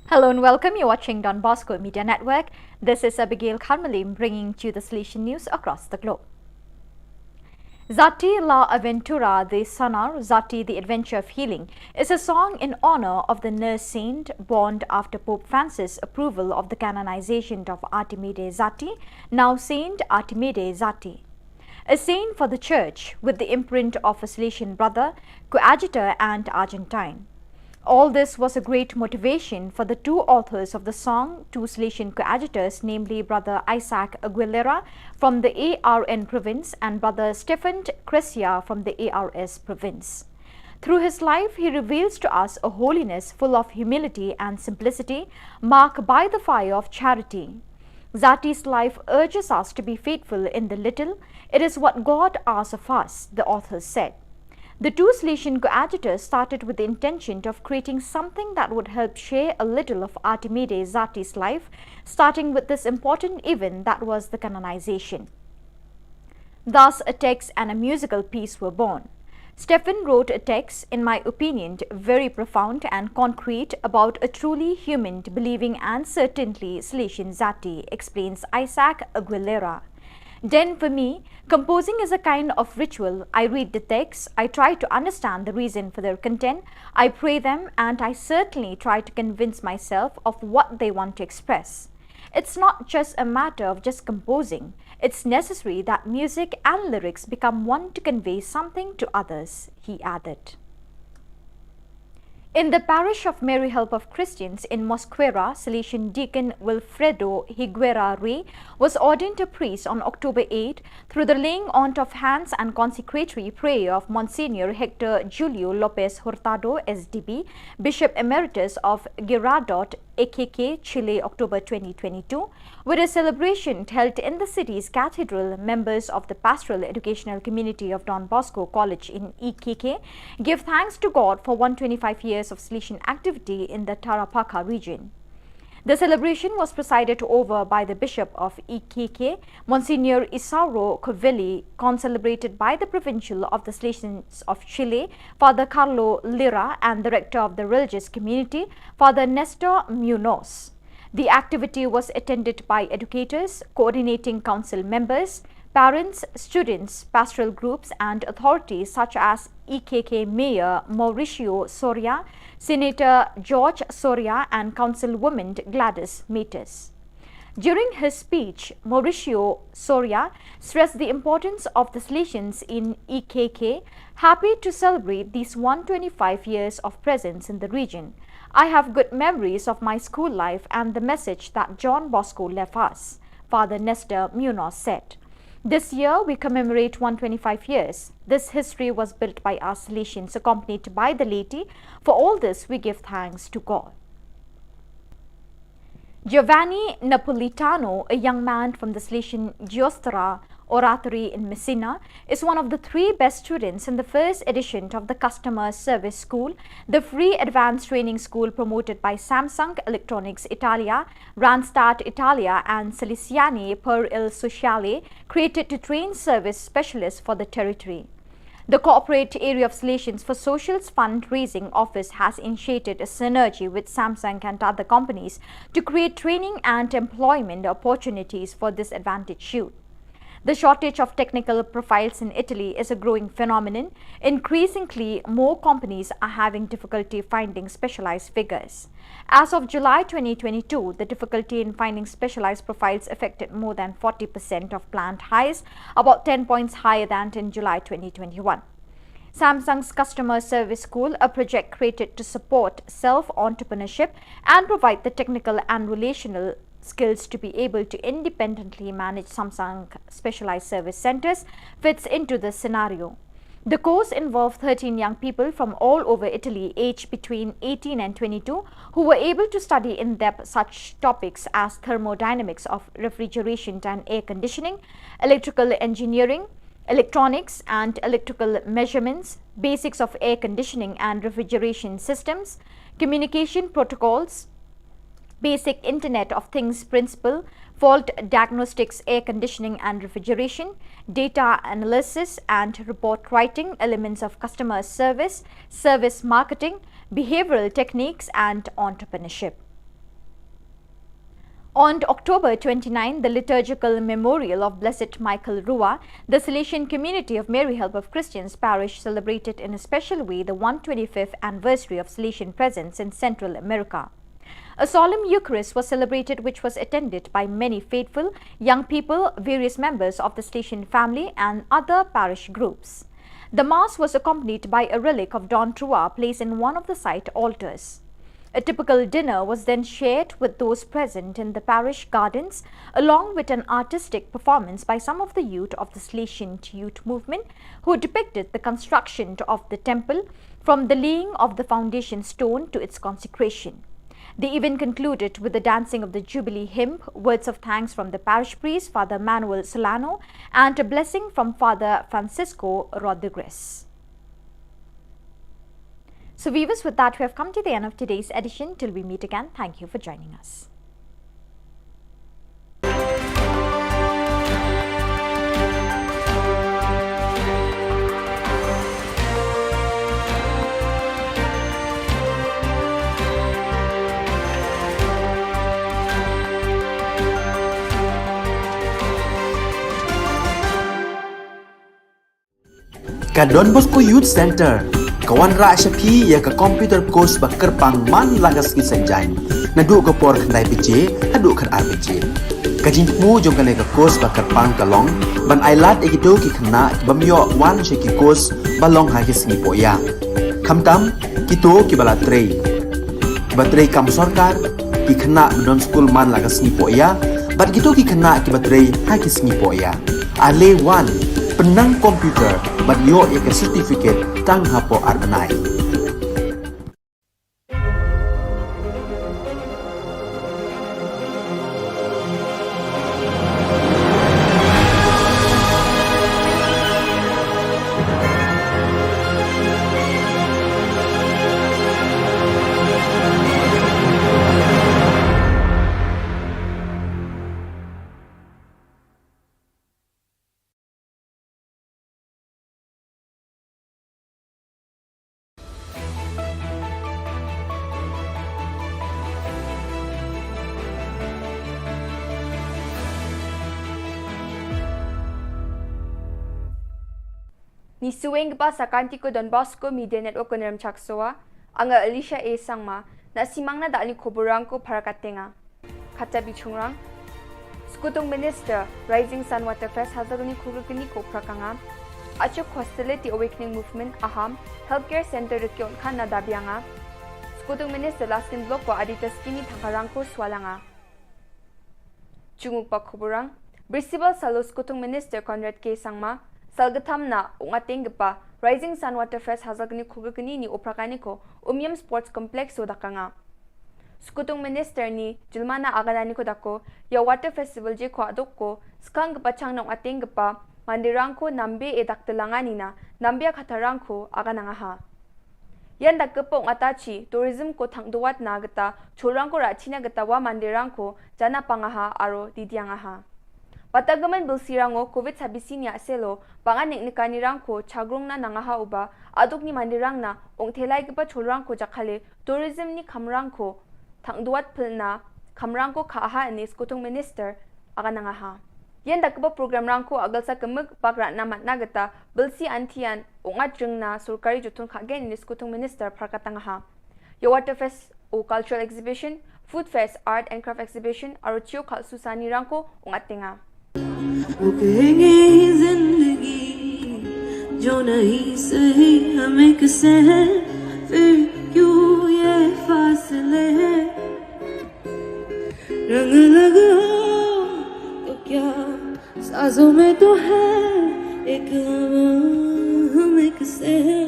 Hello and welcome. You're watching Don Bosco Media Network. This is Abigail Kharmalim bringing to you the Salesian news across the globe. Zati la Aventura de Sanar, Zati the Adventure of Healing, is a song in honor of the nurse saint born after Pope Francis' approval of the canonization of Artimide Zati, now Saint Artimide Zati. A saint for the Church, with the imprint of a Salesian brother, coadjutor, and Argentine. All this was a great motivation for the two authors of the song, two Salesian coadjutors, namely Brother Isaac Aguilera from the A R N province and Brother Stefan Cresia from the A R S province. Through his life, he reveals to us a holiness full of humility and simplicity, marked by the fire of charity. Zati's life urges us to be faithful in the little. It is what God asks of us, the authors said. The two Salesian coadjutors started with the intention of creating something that would help share a little of Artimide Zati's life, starting with this important event that was the canonization. Thus, a text and a musical piece were born. Stefan wrote a text, in my opinion, very profound and concrete, about a truly human, believing, and certainly Salesian Zati, explains Isaac Aguilera. Then, for me, composing is a kind of ritual. I read the text, I try to understand the reason for their content, I pray them, and I certainly try to convince myself of what they want to express. It's not just a matter of just composing. It's necessary that music and lyrics become one to convey something to others, he added. In the parish of Mary Help of Christians in Mosquera, Salesian Deacon Wilfredo Higuera Rey was ordained a priest on October eight through the laying on of hands and consecratory prayer of Monsignor Hector Julio Lopez Hurtado, S D B, Bishop Emeritus of Girardot, Iquique, Chile, October twenty twenty-two, with a celebration held in the city's cathedral. Members of the Pastoral Educational Community of Don Bosco College in Iquique give thanks to God for one hundred twenty-five years of Salesian activity in the Tarapacá region. The celebration was presided over by the Bishop of Iquique, Monsignor Isauro Covelli, concelebrated by the Provincial of the Salesians of Chile, Father Carlo Lira, and the Rector of the Religious Community, Father Nestor Munoz. The activity was attended by educators, coordinating council members, Parents, students, pastoral groups, and authorities such as E K K Mayor Mauricio Soria, Senator George Soria, and Councilwoman Gladys Metes. During his speech, Mauricio Soria stressed the importance of the Salesians in E K K, happy to celebrate these one twenty-five years of presence in the region. I have good memories of my school life and the message that John Bosco left us, Father Nestor Munoz said. This year, we commemorate one twenty-five years. This history was built by our Salesians, accompanied by the laity. For all this, we give thanks to God. Giovanni Napolitano, a young man from the Salesian Giostra Oratory in Messina, is one of the three best students in the first edition of the Customer Service School, the free advanced training school promoted by Samsung Electronics Italia, Randstad Italia, and Salesiani per il Sociale, created to train service specialists for the territory. The Corporate Area of Salesians for Social's Fundraising Office has initiated a synergy with Samsung and other companies to create training and employment opportunities for disadvantaged youth. The shortage of technical profiles in Italy is a growing phenomenon. Increasingly, more companies are having difficulty finding specialized figures. As of July twenty twenty-two, the difficulty in finding specialized profiles affected more than forty percent of planned hires, about ten points higher than in July twenty twenty-one. Samsung's Customer Service School, a project created to support self entrepreneurship and provide the technical and relational skills to be able to independently manage Samsung specialized service centers, fits into this scenario. The course involved thirteen young people from all over Italy, aged between eighteen and twenty-two, who were able to study in depth such topics as thermodynamics of refrigeration and air conditioning, electrical engineering, electronics and electrical measurements, basics of air conditioning and refrigeration systems, communication protocols, basic Internet of Things principle, fault diagnostics, air conditioning and refrigeration, data analysis and report writing, elements of customer service, service marketing, behavioral techniques, and entrepreneurship. On October twenty-nine, the liturgical memorial of Blessed Michael Rua, the Salesian community of Mary Help of Christians Parish celebrated in a special way the one twenty-fifth anniversary of Salesian presence in Central America. A solemn Eucharist was celebrated, which was attended by many faithful, young people, various members of the Salesian family, and other parish groups. The Mass was accompanied by a relic of Don Rua placed in one of the side altars. A typical dinner was then shared with those present in the parish gardens, along with an artistic performance by some of the youth of the Salesian Youth Movement, who depicted the construction of the temple, from the laying of the foundation stone to its consecration. The event concluded with the dancing of the Jubilee hymn, words of thanks from the parish priest, Father Manuel Solano, and a blessing from Father Francisco Rodriguez. So, viewers, with that, we have come to the end of today's edition. Till we meet again, thank you for joining us. Ka Don Bosco Youth Center ka wanrah sha phi ïa ka computer course ba kyrpang man la ka sngi Saitjaiñ, naduh ka por khyndai baje haduh khatar baje. Ka jingthmu jong kane ka course ba kyrpang ka long ban ailad ïa kito ki khynnah ki bym ïoh wan sha ki course ba long ha ki sngi pohïa, khamtam kito kiba la trei, kiba trei kam sorkar, ki khynnah ba don skul man la ka sngi pohïa, bad kito ki khynnah kiba trei ha ki sngi pohïa. Ale wan, pynnang computer bad ïoh ïa ka certificate tang hapoh ar bnai. Ni suweng kpa sa kanti ko Don Bosco Media Network ko Nerem Chaksoa, anga Alicia A Sangma, na simang na dalni kuburang ko para katenga. Kata bichungrang. Skutung Minister, Rising Sun Water Fest hazal ni kugur kini ko prakanga. Achu Hostility Awakening Movement Aham, Healthcare Center Rikyon Khan na dabianga. Skutung Minister Laskin Block wa Adita Skini Tangkarang ko swalanga. Chunguk pa kuburang. Bristol Salo Skutung Minister Conrad K Sangma, Salgatham na ungateng kpa, Rising Sun Water Fest hazal kini kugur kini ni oprakani ko, Umiam Sports Complex so dakanga. Skutung Minister ni, Jilmana Aganani ko dako, ya Water Festival je ko adok ko, skang kpa chang na ungateng kpa, mandirang ko nambe e dak telangani na, nambe katharang ko, aganangaha. Yan da kepok ngatachi, tourism ko thang duat na geta, chorang ko rachina geta wa mandirang ko, jana pangaha, aro didiangaha. Patagemen bilsirang o covid sabisi ni aselo, pangan nek nekani rang ko, chagrong na nangaha uba, aduk ni mandirang na, ong thelai kepa chorang ko jakale, tourism ni kamrang ko, thang duat pelna, kamrang ko kaaha ni Skutung Minister, aganangaha. Yan da keba program rang ko agal sa kemuk pakra na matna geta, bilsi antian, ungat jeng na, surkari jutun kagen ni Skutung Minister, parkatangaha. Ya Water Fest, o Cultural Exhibition, Food Fest, Art and Craft Exhibition, aro chio kal susani rang ko, ungatenga. वो कहेंगे जिंदगी जो नहीं सही हमें किसे है फिर क्यों ये फासले हैं रंग लगा तो क्या साजों में तो है एक हमें किसे है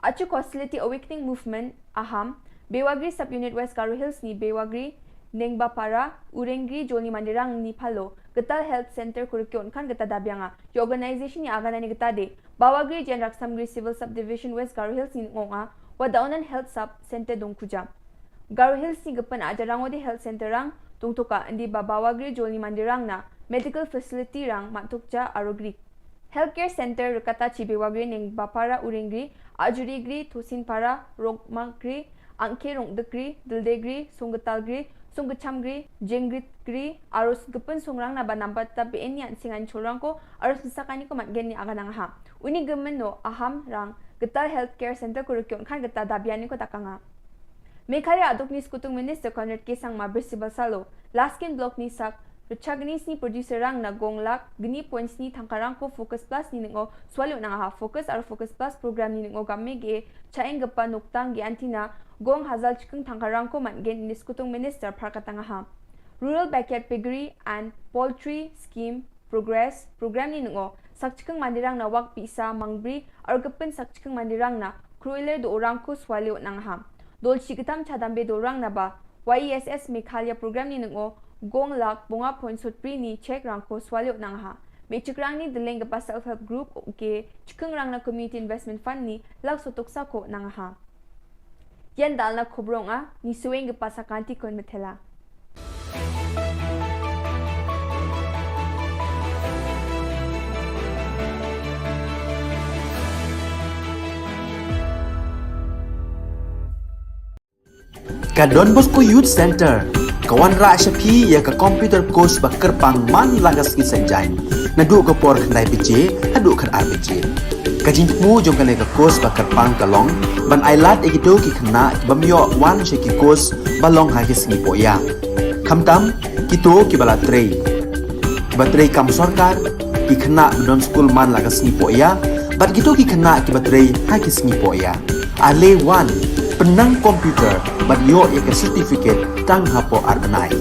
Achu Hostility Awakening Movement, Aham, Bewagri Sub-Unit West Garo Hills ni Bewagri, Nengbapara, Urengri, Jolni Mandirang ni Palo, Getal Health Center Kurikyon Khan Geta Dabianga, ya organization ni agana ni geta de, Bawagri Jen Raksamgri Civil Subdivision West Garo Hills ni ngonga, Wadaunan Health Sub Center Dongkuja. Garo Hills ni gepen ajarang odi Health Center rang, Dongtoka, indi ba Bawagri Jolni Mandirang na, Medical Facility rang, Matukja, Arogri. Healthcare Center Rikata Chibi Wagri Ning Bapara Uringri, Ajurigri, Tosinpara, Rokmagri, Angke Rongdekri, Dildegri, Sunggetalgri, Sunggechamgri, Jengritgri, Arus Gepun Sungrang Naba Nambat Tabi Enian Singan Chulrangko, Arus Sakani Komat Geni Aganang Ha. Uni Gemeno Aham Rang, Getal Healthcare Center Kurukyon Khan Geta Dabiani Kotakanga. Meghalaya Aduk ni Skutung Minister Conrad K Sangma Bristol Salo, Laskin Block ni sak, Richagni sni producer rang na gong lak, gni points ni thangkarang ko Focus Plus ni ningo, swalyo nang ha Focus ar Focus Plus program ni ningo gamme ge, chaeng gepa noktang ge antina, gong hazal chikeng thangkarang ko man gen ni Skutung Minister Parkatang ha. Rural Backyard Piggery and Poultry Scheme Progress program ni ningo, sak chikeng mandirang na wak pisa mangbri, ar gepen sak chikeng mandirang na, kruiler do orang ko swalyo nang ha. Dol chiketam chadambe do orang na ba, Y E S S Meghalaya program ni ningo, gong lak bonga point sotpri ni check rang ko swalyo nang ha. Me chikrang ni deleng gepa self help group, ke chikeng rang na community investment fund ni, lak sotok sako nang ha. Yan dal na kubrong a, ni sueng gepa sakanti kon metela. Ka Don Bosco Youth Center, ka wanrah sha phi ïa ka computer course ba kyrpang man la ka sngi Saitjaiñ, naduh ka por khyndai baje haduh khatar baje. Ka jingthmu jong kane ka course ba kyrpang ka long ban ailad ïa kito ki khynnah ki bym ïoh wan sha ki course ba long ha ki sngi pohïa. Khamtam kito kiba la trei, kiba trei kam sorkar, ki khynnah ba don skul man la ka sngi pohïa, bad kito ki khynnah kiba trei ha ki sngi pohïa. Ale wan, pynnang computer bad ïoh ïa ka certificate tang hapoh ar bnai.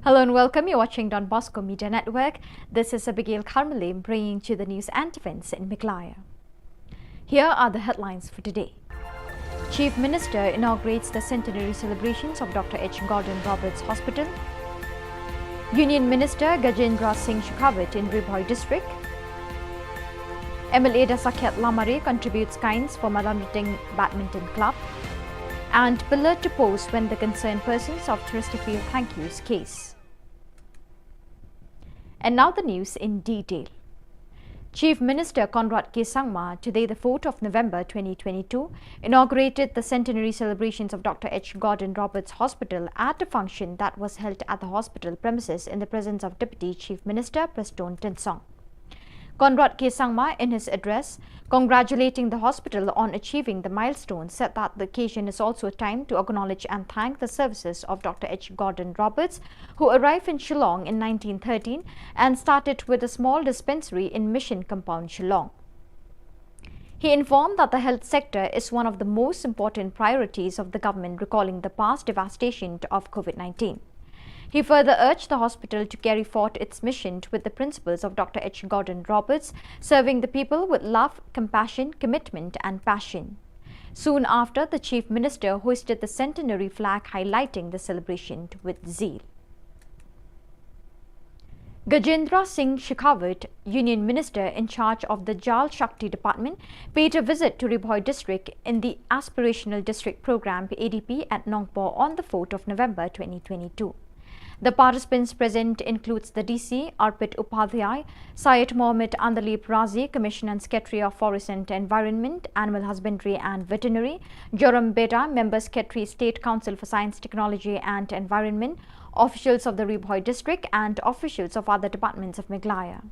Hello and welcome. You're watching Don Bosco Media Network. This is Abigail Kharmalim bringing to you the news and events in Meghalaya. Here are the headlines for today. Chief Minister inaugurates the centenary celebrations of Doctor H Gordon Roberts Hospital. Union Minister Gajendra Singh Shekhawat in Ri Bhoi District. M L A Dasakhiat Lamare contributes kinds for Madanrting Badminton Club. And pillar to post when the concerned persons of Chesterfield thank yous case. And now the news in detail. Chief Minister Conrad K Sangma, today the fourth of November twenty twenty-two, inaugurated the centenary celebrations of Doctor H Gordon Roberts Hospital at a function that was held at the hospital premises in the presence of Deputy Chief Minister Prestone Tynsong. Conrad K Sangma, in his address, congratulating the hospital on achieving the milestone, said that the occasion is also a time to acknowledge and thank the services of Doctor H Gordon Roberts, who arrived in Shillong in nineteen thirteen and started with a small dispensary in Mission Compound, Shillong. He informed that the health sector is one of the most important priorities of the government, recalling the past devastation of COVID nineteen. He further urged the hospital to carry forth its mission with the principles of Doctor H Gordon Roberts, serving the people with love, compassion, commitment, and passion. Soon after, the Chief Minister hoisted the centenary flag, highlighting the celebration with zeal. Gajendra Singh Shekhawat, Union Minister in charge of the Jal Shakti Department, paid a visit to Ri Bhoi District in the Aspirational District Programme, A D P, at Nongpoh on the fourth of November twenty twenty-two. The participants present includes the D C, Arpit Upadhyay, Syed Mohammad Andalip Razi, Commissioner and Secretary of Forest and Environment, Animal Husbandry and Veterinary, Joram Beda, Member Secretary, State Council for Science, Technology and Environment, officials of the Ri Bhoi District, and officials of other departments of Meghalaya.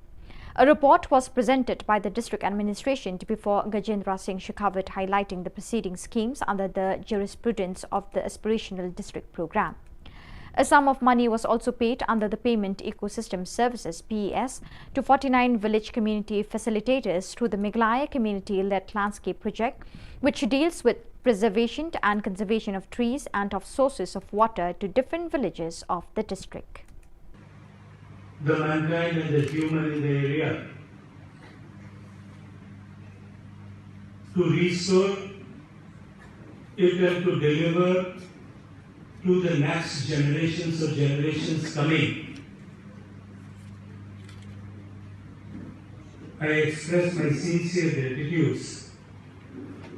A report was presented by the district administration to before Gajendra Singh Shekhawat, highlighting the preceding schemes under the jurisprudence of the Aspirational District Programme. A sum of money was also paid under the Payment Ecosystem Services, P E S, to forty-nine village community facilitators through the Meghalaya Community-Led Landscape Project, which deals with preservation and conservation of trees and of sources of water to different villages of the district. The mankind and the human in the area to restore it and to deliver to the next generations of generations coming. I express my sincere gratitudes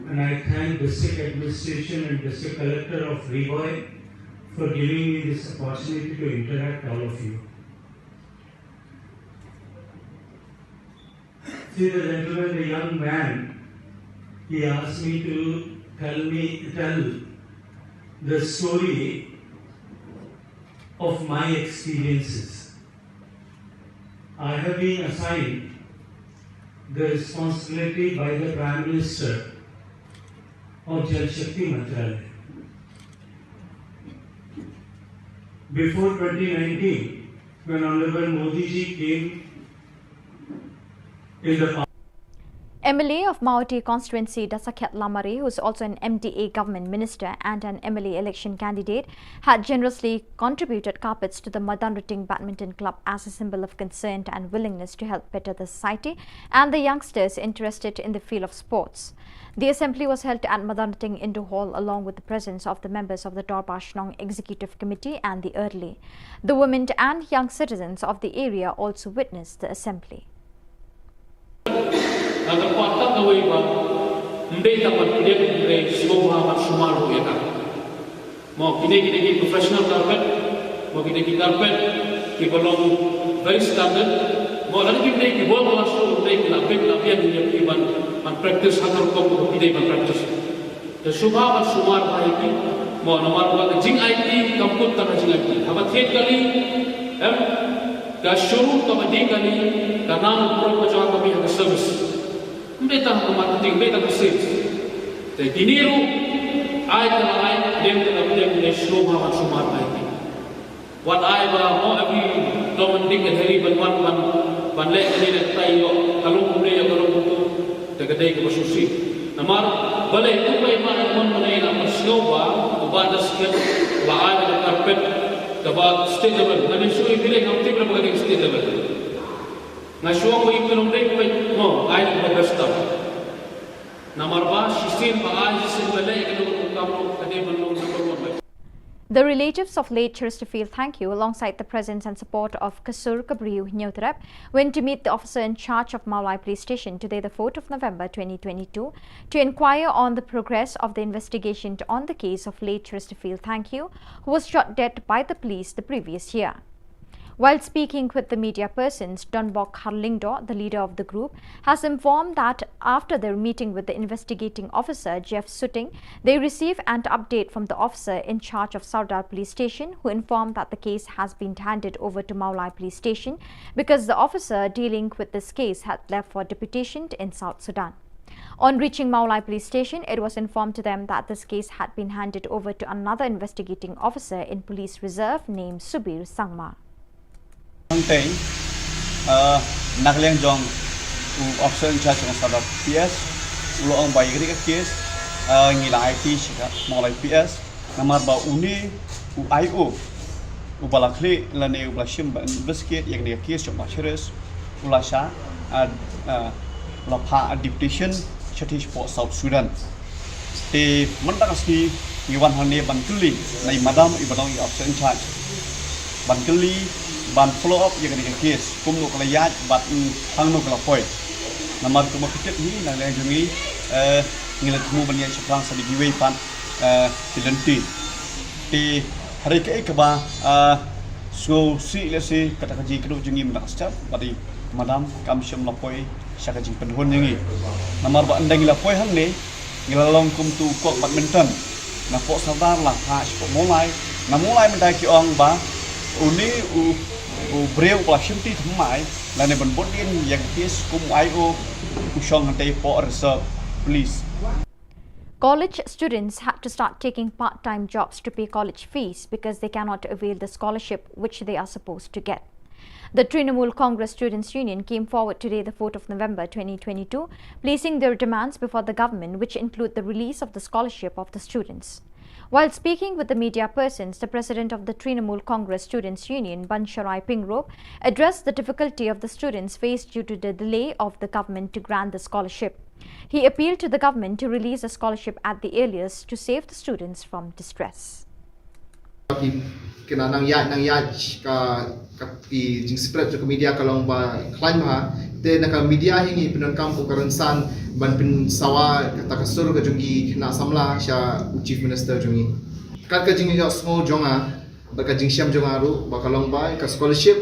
and I thank District Administration and District Collector of Ri Bhoi for giving me this opportunity to interact all of you. See the gentleman, the young man, he asked me to tell me, tell the story of my experiences. I have been assigned the responsibility by the Prime Minister of Jal Shakti Mantralaya. Before twenty nineteen, when Honorable Modi ji came in the M L A of Mawhati constituency, Dasakhiat Lamare, who is also an M D A government minister and an M L A election candidate, had generously contributed carpets to the Madanrting Badminton Club as a symbol of concern and willingness to help better the society and the youngsters interested in the field of sports. The assembly was held at Madanrting Indoor Hall along with the presence of the members of the Dorbar Shnong Executive Committee and the Early. The women and young citizens of the area also witnessed the assembly. Nga kyrpad tang kawei ba ym dei tang ban pdiang, hynrei sngewbha ban sumar ruh ïa ka. Mo kine, kine ki professional carpet, mo kine ki carpet kiba long very standard. Mo lada kim dei ki bym la shu, dei ki la bit la biang ïa ki ban, ban practice ha ka rukom kaba ki dei ban practice. Te sngewbha ban sumar bha ïa ki. Mo namar ba ka jingaiti kam kut tang ka jingaiti. Haba thied kali, em, ka showroom kaba dih kali ka nam u pynroi ka jong ka mih ha ka service. Ym dei tang ka marketing, ym dei tang ka sales. Te kine ruh ai ka la ai, dem ka la dem, ne sngewbha ban sumar bha ïa ki. Wat ai ba mo every Tom and Dick and Harry ban wan ban, ban leh kane leh katai ïoh ka long kumne ïoh ka long kumtu. Te ka dei kaba sngewsih. Namar balei kumba i Bah Edmund mynne i la pynsngew ba u Bah Dasakhiat la ai da ka carpet Ba state level, nga dei shuh i bilik ngam tip lem ba ka dei state level. Nga shuh ba i bilik dei peit mo ai ba ka stam. Namar ba shisien ba ai shisien ba leh ka dei ka kam ka dei ban long number one. The relatives of late Chesterfield Thank You, alongside the presence and support of Kasur Kabriu Hynñiewtrep, went to meet the officer in charge of Mawlai Police Station today, the fourth of November twenty twenty-two, to inquire on the progress of the investigation on the case of late Chesterfield Thank You, who was shot dead by the police the previous year. While speaking with the media persons, Donbok Kharlyngdoh, the leader of the group, has informed that after their meeting with the investigating officer, Jeff Suting, they receive an update from the officer in charge of Sardar Police Station, who informed that the case has been handed over to Mawlai Police Station because the officer dealing with this case had left for deputation in South Sudan. On reaching Mawlai Police Station, it was informed to them that this case had been handed over to another investigating officer in police reserve named Subir Sangma. Hangtei, uh, na ka liang jong u officer in charge jong Sardar P S, u la ong ba ïa kane ka case, uh, ngi la aiti sha ka Mawlai P S, namar ba une u I O, u ba la khlieh lane u ba la shim ba investigate ïa kane ka case jong Bah Cheris, u la shah, uh, uh, u la phah deputation shathie shapoh South Sudan. Te mynta ka sngi ngi wan hangne ban kylli na i madam i ba long i officer in charge. Ban kylli, ban follow up ïa kane ka case. Kumno ka la ïaid bad, mm, hangno ka la poi. Namar kumba phi tip hi na ka liang jong ngi, eh, ngi la thmu ban ïaid shaphrang sa da kiwei pat, eh, ki lynti. Te hynrei kaei kaba, eh, sngewsih lehse kata ka jingkyrduh jong ngi mynta ka step bad i madam kam shym la poi sha ka jingpynhun jong ngi. Namar ba ynda ngi la poi hangne, ngi la long kum tu kok badminton. Napoh Sardar la phah shapoh Mawlai. Na Mawlai mynta ki ong ba une u, u briew u la shimti thymmai lane ban bud dien ïa ka case kum u I O u shong hangtei poh reserve police. College students had to start taking part-time jobs to pay college fees because they cannot avail the scholarship which they are supposed to get. The Trinamool Congress Students' Union came forward today, the fourth of November twenty twenty-two, placing their demands before the government, which include the release of the scholarship of the students. While speaking with the media persons, the president of the Trinamool Congress Students' Union, Bansharai Pingrop, addressed the difficulty of the students faced due to the delay of the government to grant the scholarship. He appealed to the government to release the scholarship at the earliest to save the students from distress. Ki, ki nang ïaid, nang ïaid ka, ka ki jingspread jong ka media ka long ba khlaiñ bha. Te na ka media hi ngi pyndonkam kum ka rynsan ban pynsawa kata ka sur ka jong ki khynnah samla sha u Chief Minister jong ngi. Kat ka jingïohsngew jong nga bad ka jingshem jong nga ruh ba ka long ba ka scholarship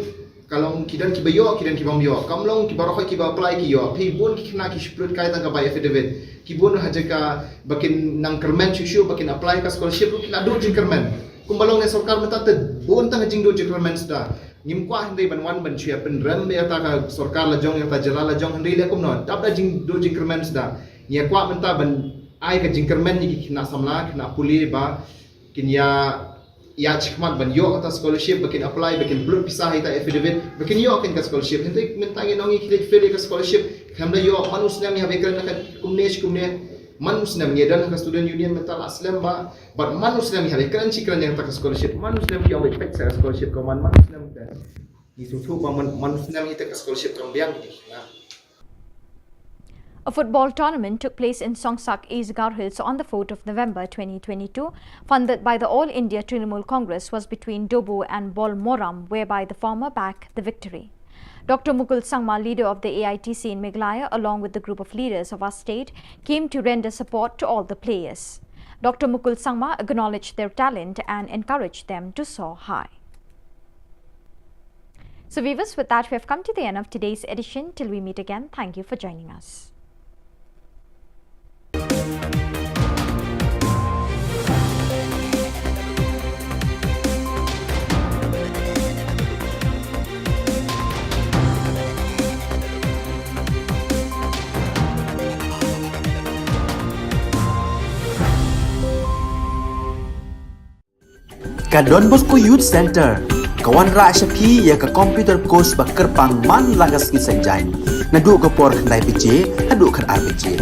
ka long ki don kiba ïoh, ki don kiba ym ïoh. Kam long kiba rohoi kiba apply ki ïoh. Phi bun ki khynnah ki shu pynlut kai tang ka bai affidavit. Ki bun ha jaka ba kin nang kyrmen shuh shuh ba kin apply ka scholarship ruh ki la duh jingkyrmen. Kumba long ne sorkar mynta te bun tang jingduh jingkyrmen suda. Ngim kwah hynrei ban wan ban shu ïa pynrem ïa kata ka sorkar la jong, ïa kata jylla la jong, hynrei leh kumno. Dap da jingduh jingkyrmen suda. Ngi ïa kwah mynta ban ai ka jingkyrmen ïa ki khynnah samla, khynnah pule ba kin ïa ïa shikmat ban ïoh kata scholarship, ba kin apply, ba kin pynlut pisa ha ita affidavit, ba kin ïoh kin ka scholarship. Hynrei mynta ngi ong ngi khlieh fail ïa ka scholarship, khlem da ïoh, man u snem ngi hap ïa kren na ka kumne shi kumne, man u snem ngi don ha ka student union mynta la slem ba, bad man u snem ngi hap ïa kren shi kren ïa kata ka scholarship, man u snem ki ong ba peit sa ka scholarship ka man, man u snem te. Ngi sngewthuh ba man, man u snem ïa ka scholarship kam biang ki na. A football tournament took place in Songsak, East Garo Hills on the fourth of November twenty twenty-two, funded by the All India Trinamool Congress, was between Dobu and Bolmoram, whereby the former bagged the victory. Doctor Mukul Sangma, leader of the A I T C in Meghalaya, along with the group of leaders of our state, came to render support to all the players. Doctor Mukul Sangma acknowledged their talent and encouraged them to soar high. So viewers, with that, we have come to the end of today's edition. Till we meet again, thank you for joining us. Ka Don Bosco Youth Centre, Ka wanrah sha phi ïa ka computer course ba kyrpang man la ka sngi Saitjaiñ, naduh ka por khyndai baje haduh khatar baje.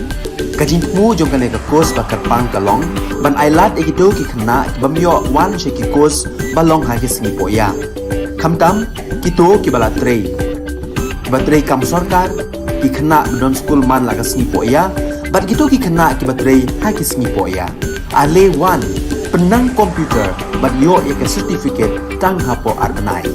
Ka jingthmu jong kane ka course ba kyrpang ka long ban ai lad ïa kito ki khynnah ki bym ïoh wan sha ki course ba long ha ki sngi pohïa, khamtam kito kiba la trei, kiba trei kam sorkar, ki khynnah ba don skul man la ka sngi pohïa, bad kito ki khynnah kiba trei ha ki sngi pohïa. Ale wan, pynnang computer bad ïoh ïa ka certificate tang hapoh ar bnai.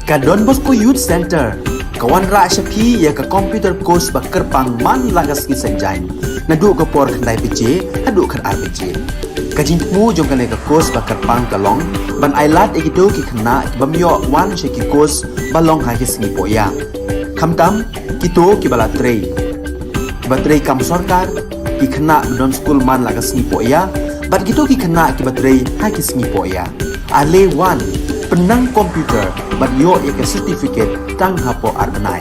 Ka Don Bosco Youth Centre ka wanrah sha phi ïa ka computer course ba kyrpang man la ka sngi Saitjaiñ, naduh ka por khyndai baje haduh khatar baje. Ka jingthmu jong kane ka course ba kyrpang ka long ban ailad ïa kito ki khynnah ki bym ïoh wan sha ki course ba long ha ki sngi pohïa, khamtam kito kiba la trei, kiba trei kam sorkar, ki khynnah ba don skul man la ka sngi pohïa, bad kito ki khynnah kiba trei ha ki sngi pohïa. Ale wan, pynnang computer bad ïoh ïa ka certificate tang hapoh ar bnai.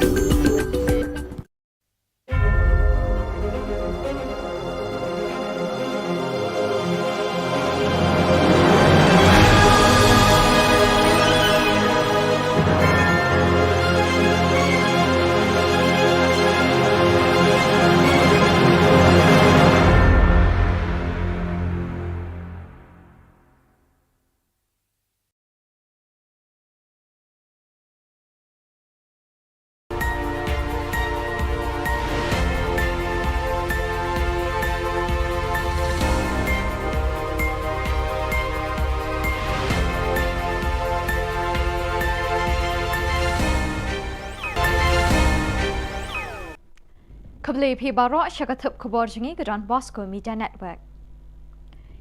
Khublei phi baroh sha ka thup khubor jong ngi ka Don Bosco Media Network.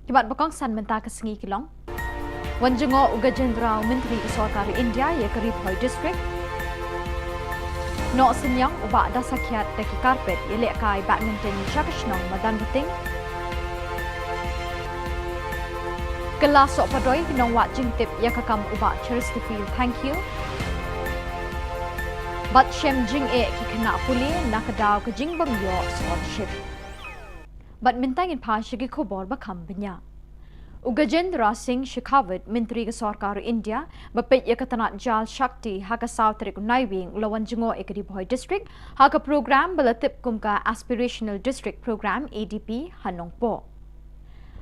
Ki mat ba kongsan mynta ka sngi ki long: Wan jngoh u Gajendra, u Myntri ka Sorkar India ïa ka Ri Bhoi District. Noh Synniang u Bah Dasakhiat da ki carpet ïalehkai badminton sha ka shnong Madanrting. Kylla Sohpadoi ki nongwad jingtip ïa ka kam u Bah Cheristerfield Thangkhiew. Bad shem jingeh ki khynnah pule na ka daw ka jingbym ïoh scholarship. Bad mynta ngin phai sha ki khubor ba kham bniah. U Gajendra Singh Shekhawat, Myntri ka Sorkar India ba peit ïa ka tnat Jal Shakti, ha ka saw tarik u Naiwieng u la wan jngoh ïa ka Ri Bhoi District ha ka program ba la tip kum ka Aspirational District Program, A D P, ha Nongpoh.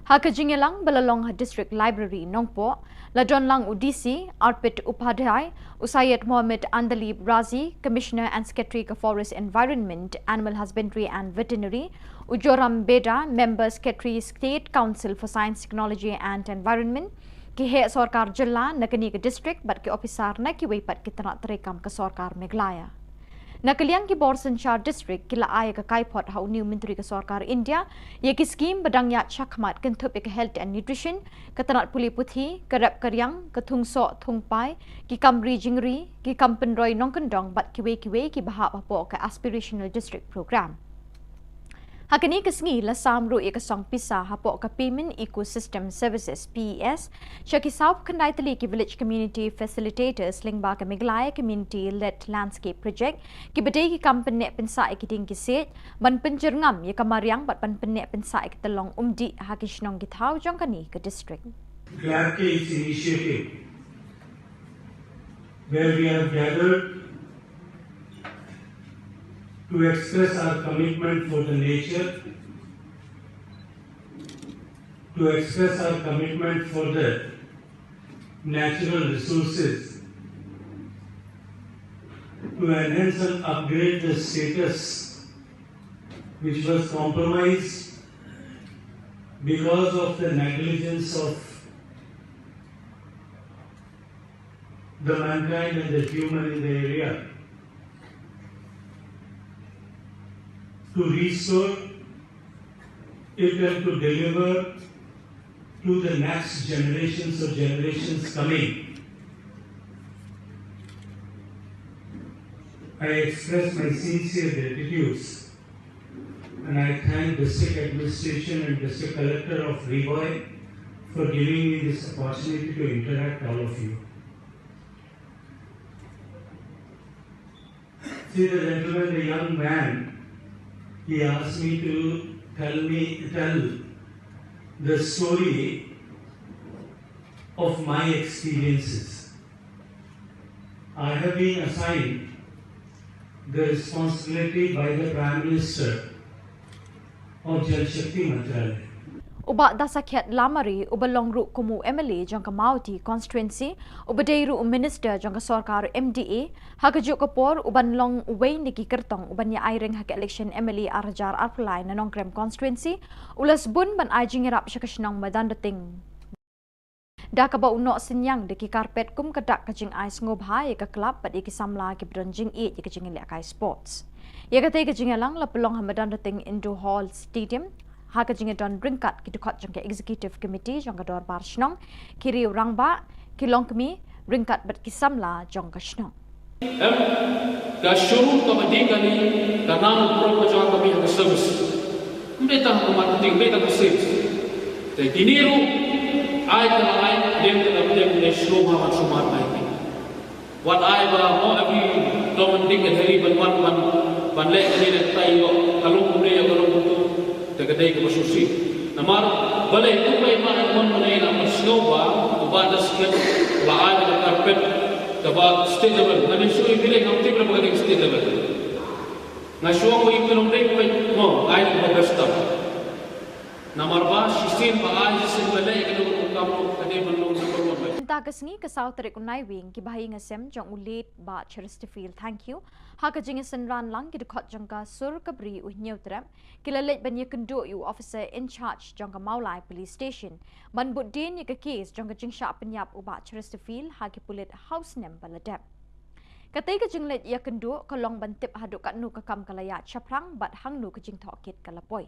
Ha ka jingïalang ba la long ha District Library, Nongpoh, la don lang u D C Arpit Upadhyay, u Syed Mohammed Andalib Razi, Commissioner and Secretary ka Forest, Environment, Animal Husbandry and Veterinary, u Joram Beda, Member Secretary, State Council for Science, Technology and Environment, ki heh sorkar jylla na kane ka district bad ki ophisar na kiwei pat ki tnat treikam ka Sorkar Meghalaya. Na ka liang ki bor synshar district ki la ai ïa ka kaiphod ha une u Myntri ka Sorkar India ïa ki skhim ba dang ïaid shakhmat kynthup ïa ka health and nutrition, ka tnat pule puthi, ka rep ka riang, ka thung soh thung pai, ki kam ri jingri, ki kam pynroi nongkyndong bad kiwei kiwei kiba hap hapoh ka Aspirational District Program. Ha kane ka sngi la sam ruh ïa ka song pisa hapoh ka Payment Ecosystem Services, P E S, sha ki sawphew khyndai tylli ki Village Community Facilitators lyngba ka Meghalaya Community Led Landscape Project, kiba dei ki kam pynneh pynsah ïa ki dieng ki siej, ban pynjyrngam ïa ka mariang bad ban pynneh pynsah ïa ka tyllong umdih ha ki shnong ki thaw jong kane ka district. Glad ke is initiative where we have gathered to express our commitment for the nature, to express our commitment for the natural resources, to enhance and upgrade the status which was compromised because of the negligence of the mankind and the human in the area, to restore it and to deliver to the next generations or generations coming. I express my sincere gratitude and I thank District Administration and District Collector of Ri Bhoi for giving me this opportunity to interact all of you. See the gentleman, the young man, he asked me to tell me, tell the story of my experiences. I have been assigned the responsibility by the Prime Minister of Jal Shakti Mantralaya. U Bah Dasakhiat Lamare, uba long ruh kum u M L A jong ka Mawhati Constituency, uba dei ruh u Minister jong ka sorkar M D A, ha kajuh ka por uban long uwei na ki kyrtong uban ïa aireng ha ka election M L A ar hajar arphew lai na Nongkrem Constituency, u la sbun ban ai jingïarap sha ka shnong Madanrting. Da kaba u noh synñiang da ki carpet kum ka dak ka jingai sngewbha ïa ka club bad ïa ki samla kiba don jingïeit ïa ka jingïalehkai sports. Ïa katei ka jingïalang la pynlong ha Madanrting Indoor Hall Stadium ha ka jingïadon ryngkat ki dkhot jong ka Executive Committee jong ka Dorbar Shnong, ki riew rangbah, ki longkmie, ryngkat bad ki samla jong ka shnong. Em, ka showroom kaba dih kane ka nang pro ka jong ka, ka service. Ym dei tang ka marketing, ym dei tang ka sales. Te kine ruh ai ka la ai, dem ka la dem ne showroom ha man sumar ai. Wat ai ba mo every Dominic and Harry ban wan ban ban leh kane leh tai ïoh ka long kumne ïoh ka long kumtu. Te ka dei kaba shisha. Namar balei kumba i Bah Edmund mynne i la pynsngew ba u Bah Dasket la ai da ka carpet kaba state level. Nga ïohi shu i bilei ngam tip re ba ka dei state level. Nga shu ong ba i Bah Edmund dei kumba mo ai kaba best tam. Namar ba shisien ba ai shisien ba leh ka dei ka kam ka dei ban long number one. Mynta ka sngi ka saw tarik u Naiwieng ki bahaïing hasem jong u late Bah Chesterfield Thangkhiew ha ka jingïasynran lang ki dkhot jong ka sur ka bri u Hynñiewtrep ki la leit ban ïakynduh ïa u officer in charge jong ka Mawlai Police Station ban bud dien ïa ka case jong ka jingshah pynïap u Bah Chesterfield ha ki pulit ha u snem ba la dep. Katei ka jingleit ïakynduh ka long ban tip haduh katno ka kam ka la ïaid shaphrang bad hangno ka jingtohkit ka la poi.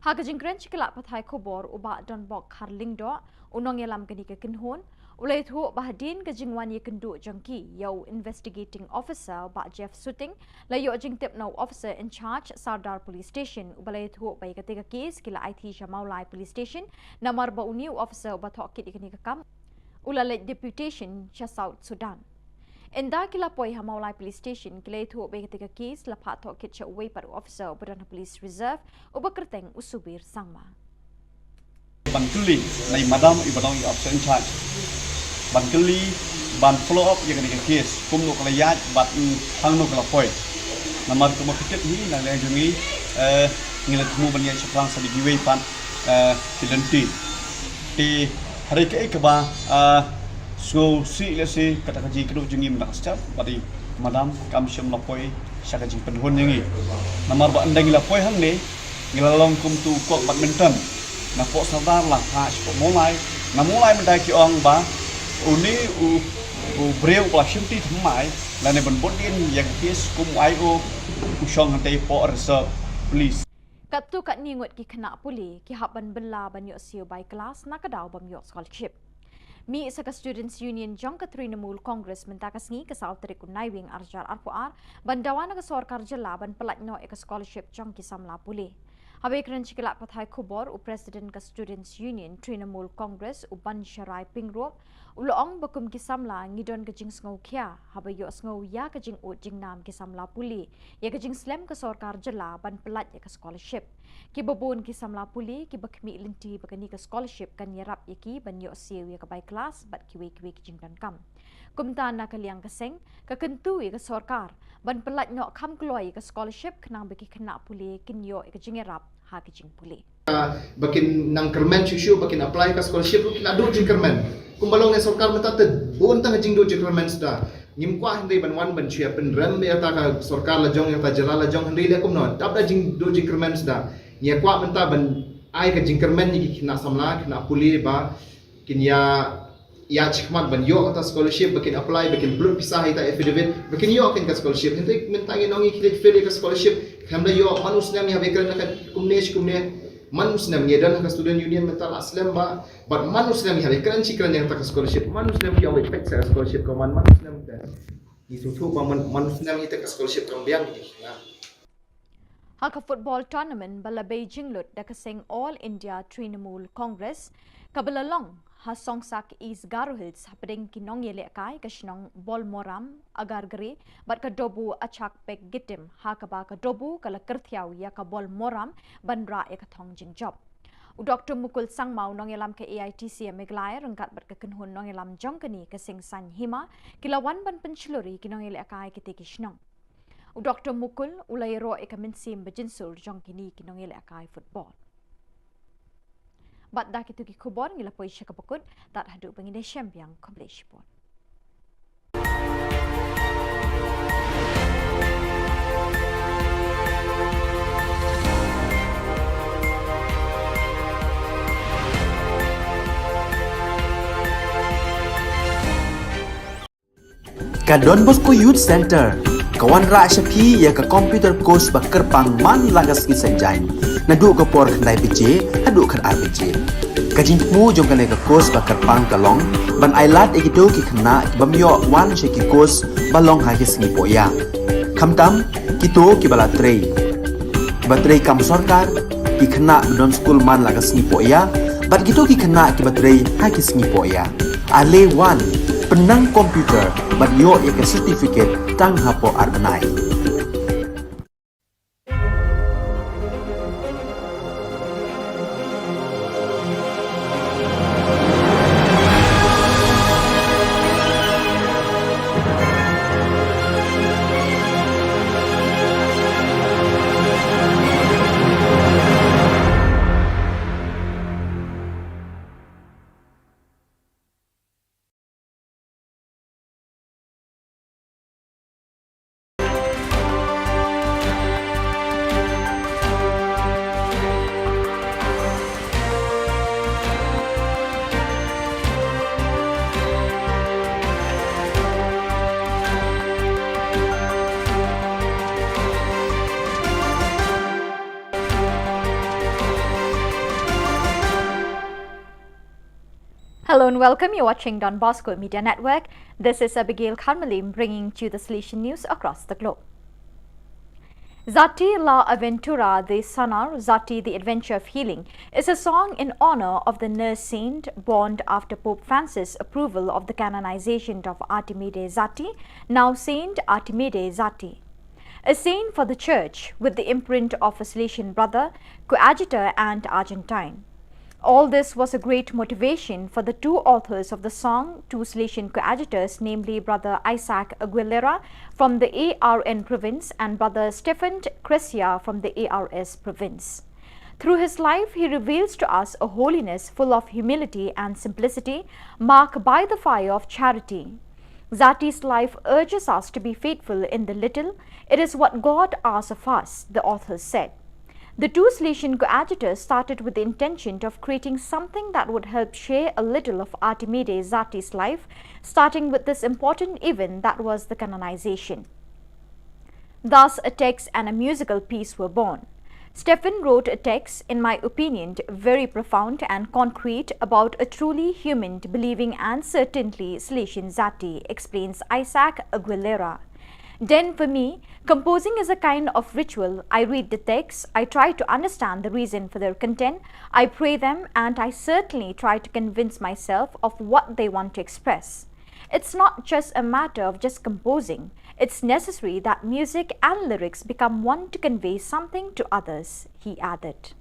Ha ka jingkren sha ki lad pathai khubor u Bah Donbok Kharlyngdoh, u nongïalam kane ka kynhun, u la ïathuh ba hadien ka jingwan ïakynduh jong ki ïa u investigating officer u Bah Jeff Suting, la ïoh jingtip na u officer in charge Sardar Police Station uba la ïathuh ba ïa katei ka case ki la aiti sha Mawlai Police Station namar ba une u officer uba tohkit ïa kane ka kam u la leit deputation sha South Sudan. Ynda ki la poi ha Mawlai Police Station ki la ïathuh ba ïa katei ka case la phah tohkit sha uwei pat u officer uba don ha Police Reserve uba kyrteng u Subir Sangma. Ban kylli na i madam iba don i officer in charge. Ban kylli ban follow up ïa kane ka case kumno ka la ïaid bad hangno ka la poi. Namar kumba phi tip hi na liang jong ngi, eh, ngi la thmu ban ïaid shaphrang sa da kiwei pat, eh, ki lynti. Te hynrei kaei kaba, ah, sngewsih lehse kata ka jingkynduh jong ngi mynta ka step bad i madam kam shym la poi sha ka jingpynhun jong ngi. Namar ba ynda ngi la poi hangne ngi la long kum tu kok badminton. Na pok Sardar la ha sha pok Mawlai. Na Mawlai mynta ki ong ba une u, u briew ba la shimti thymmai lane ban bud dien ïa ka case kum u I O u shong hangtei pok reserve police. Katto katne ngut ki khynnah pule ki hap ban bylla ban ïoh siew bai klas na ka daw bym ïoh scholarship. Mih sa ka Students Union jong ka Trinamool Congress mynta ka sngi ka saw tarik u Naiwieng arhajar arphew ar ban dawa na ka sorkar jylla ban pyllait noh ïa ka scholarship jong ki samla pule. Haba ïakren sha ki lad pathai khubor u President ka Students Union Trinamool Congress u Bansharai Pyngrope u la ong ba kum ki samla ngi don ka jingsngewkhia haba ïohsngew ïa ka jingud jingnam ki samla pule ïa ka jingslem ka sorkar jylla ban pyllait ïa ka scholarship. Kiba bun ki samla pule kiba khmih lynti ba kane ka scholarship kan ïarap ïa ki ban ïoh siew ïa ka bai klas bad kiwei kiwei ki jingdonkam. Kumta na ka liang ka seng ka kyntu ïa ka sorkar ban pyllait noh kham kloi ïa ka scholarship khnang ba ki khynnah pule kin ïoh ïa ka jingïarap ha ka jingpule. Ba kin nang kyrmen shuh shuh ba kin apply ka scholarship ruh ki la duh jingkyrmen. Kumba long ïa sorkar mynta te bun tang jingduh jingkyrmen suda. Ngim kwah hynrei ban wan ban shu ïa pynrem ïa ta ka sorkar la jong ïa ta jylla la jong hynrei leh kumno dap da jingduh jingkyrmen suda. Ngi ïa kwah mynta ban ai ka jingkyrmen ïa ki khynnah samla khynnah pule ba kin ïa ïa shikmat ban ïoh kata scholarship ba kin apply ba kin pynlut pisa ha ita affidavit ba kin ïoh kin ka scholarship. Hynrei mynta ngi nong ngi ki leit fail ïa ka scholarship. Khlem da ïoh man u snem ïa ba kren ka kumne shi kumne. Man u snem ngi don ka student union mynta la slem ba bad man u snem ïa ba kren shi kren ïa ka scholarship. Man u snem ïa ba pek sa scholarship ka man man u snem te. Ngi sngewthuh ba man man u snem ïa ka scholarship ka biang ngi. Ha ka football tournament ba la bei jinglut da ka seng All India Trinamool Congress kaba la long ha Songsak East Garo Hills hapdeng ki nongïalehkai ka shnong Bolmoram, Agargre bad ka Dobu Achak Pek Gitim ha kaba ka Dobu ka la kyrthiaw ïa ka Bolmoram ban rah ïa ka thong jingjop. U Doctor Mukul Sangma u nongïalam ka A I T C Meghalaya ryngkat bad ka kynhun nongïalam jong kane ka seng Saiñ Hima ki la wan ban pynshlur ïa ki nongïalehkai kitei ki shnong. U Doctor Mukul u la ïaroh ïa ka mynsiem ba jynsur jong kine ki nongïalehkai football. Bad da kito ki khubor ngi la poi sha kaba kut, tad haduh ba ngin ïashem biang, khublei shibun. Ka Don Bosco Youth Centre ka wanrah sha phi ïa ka computer course ba kyrpang man la ka sngi Saitjaiñ, naduh ka por khyndai baje haduh khatar baje. Ka jingthmu jong kane ka course ba kyrpang ka long ban ailad ïa kito ki khynnah ki bym ïoh wan sha ki course ba long ha ki sngi pohïa, khamtam kito kiba la trei, kiba trei kam sorkar, ki khynnah ba don skul man la ka sngi pohïa bad kito ki khynnah kiba trei ha ki sngi pohïa. Ale wan, pynnang computer bad ïoh ïa ka certificate tang hapoh ar bnai. Hello and welcome. You're watching Don Bosco Media Network. This is Abigail Kharmalim bringing to you the Salesian news across the globe. Zati la Aventura de Sanar, Zati the Adventure of Healing, is a song in honor of the nurse saint born after Pope Francis' approval of the canonization of Artimide Zati, now Saint Artimide Zati. A saint for the Church, with the imprint of a Salesian brother, coadjutor, and Argentine. All this was a great motivation for the two authors of the song, two Salesian coadjutors, namely Brother Isaac Aguilera from the A R N province and Brother Stefan Cresia from the A R S province. Through his life, he reveals to us a holiness full of humility and simplicity, marked by the fire of charity. Zati's life urges us to be faithful in the little. It is what God asks of us, the authors said. The two Salesian coadjutors started with the intention of creating something that would help share a little of Artimide Zati's life, starting with this important event that was the canonization. Thus, a text and a musical piece were born. Stefan wrote a text, in my opinion, very profound and concrete about a truly human, believing, and certainly Salesian Zati, explains Isaac Aguilera. Then, for me, composing is a kind of ritual. I read the texts, I try to understand the reason for their content, I pray them, and I certainly try to convince myself of what they want to express. It's not just a matter of just composing. It's necessary that music and lyrics become one to convey something to others, he added.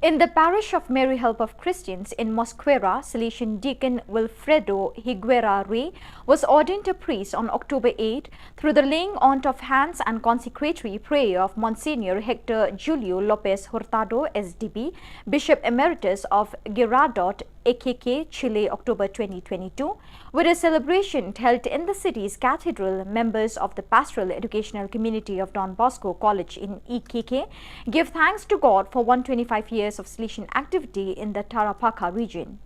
In the parish of Mary Help of Christians in Mosquera, Salesian Deacon Wilfredo Higuera Rey was ordained a priest on October eight through the laying on of hands and consecratory prayer of Monsignor Hector Julio Lopez Hurtado, S D B, Bishop Emeritus of Girardot, A K K, Chile, October twenty twenty-two, with a celebration held in the city's cathedral. Members of the Pastoral Educational Community of Don Bosco College in E K K give thanks to God for one twenty-five years of Salesian activity in the Tarapacá region.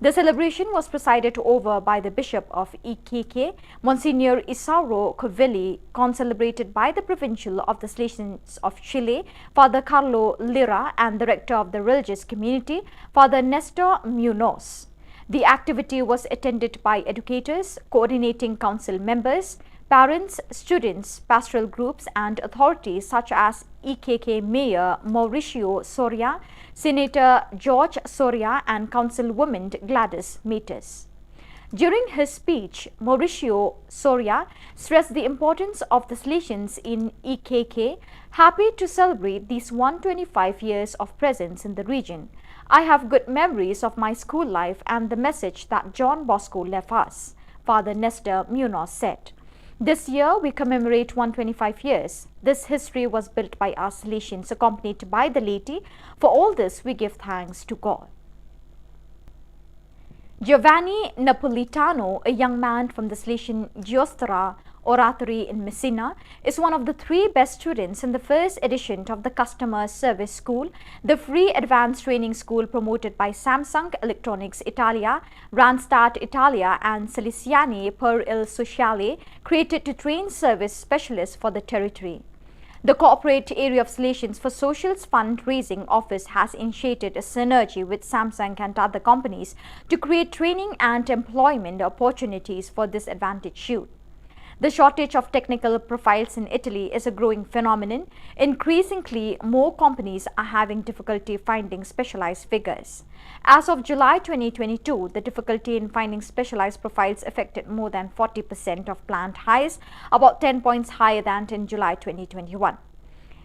The celebration was presided over by the Bishop of E K K, Monsignor Isauro Covelli, concelebrated by the Provincial of the Salesians of Chile, Father Carlo Lira, and the Rector of the Religious Community, Father Nestor Munoz. The activity was attended by educators, coordinating council members, parents, students, pastoral groups, and authorities such as E K K Mayor Mauricio Soria, Senator George Soria, and Councilwoman Gladys Metes. During his speech, Mauricio Soria stressed the importance of the Salesians in E K K, happy to celebrate these one twenty-five years of presence in the region. I have good memories of my school life and the message that John Bosco left us, Father Nestor Munoz said. This year, we commemorate one twenty-five years. This history was built by us Salesians, accompanied by the laity. For all this, we give thanks to God. Giovanni Napolitano, a young man from the Salesian Giostra, Oratory in Messina, is one of the three best students in the first edition of the Customer Service School, the free advanced training school promoted by Samsung Electronics Italia, Randstad Italia, and Salesiani per il Sociale, created to train service specialists for the territory. The corporate area of Salesians for Social's fundraising office has initiated a synergy with Samsung and other companies to create training and employment opportunities for disadvantaged youth. The shortage of technical profiles in Italy is a growing phenomenon. Increasingly, more companies are having difficulty finding specialized figures. As of July twenty twenty-two, the difficulty in finding specialized profiles affected more than forty percent of planned hires, about ten points higher than in July twenty twenty-one.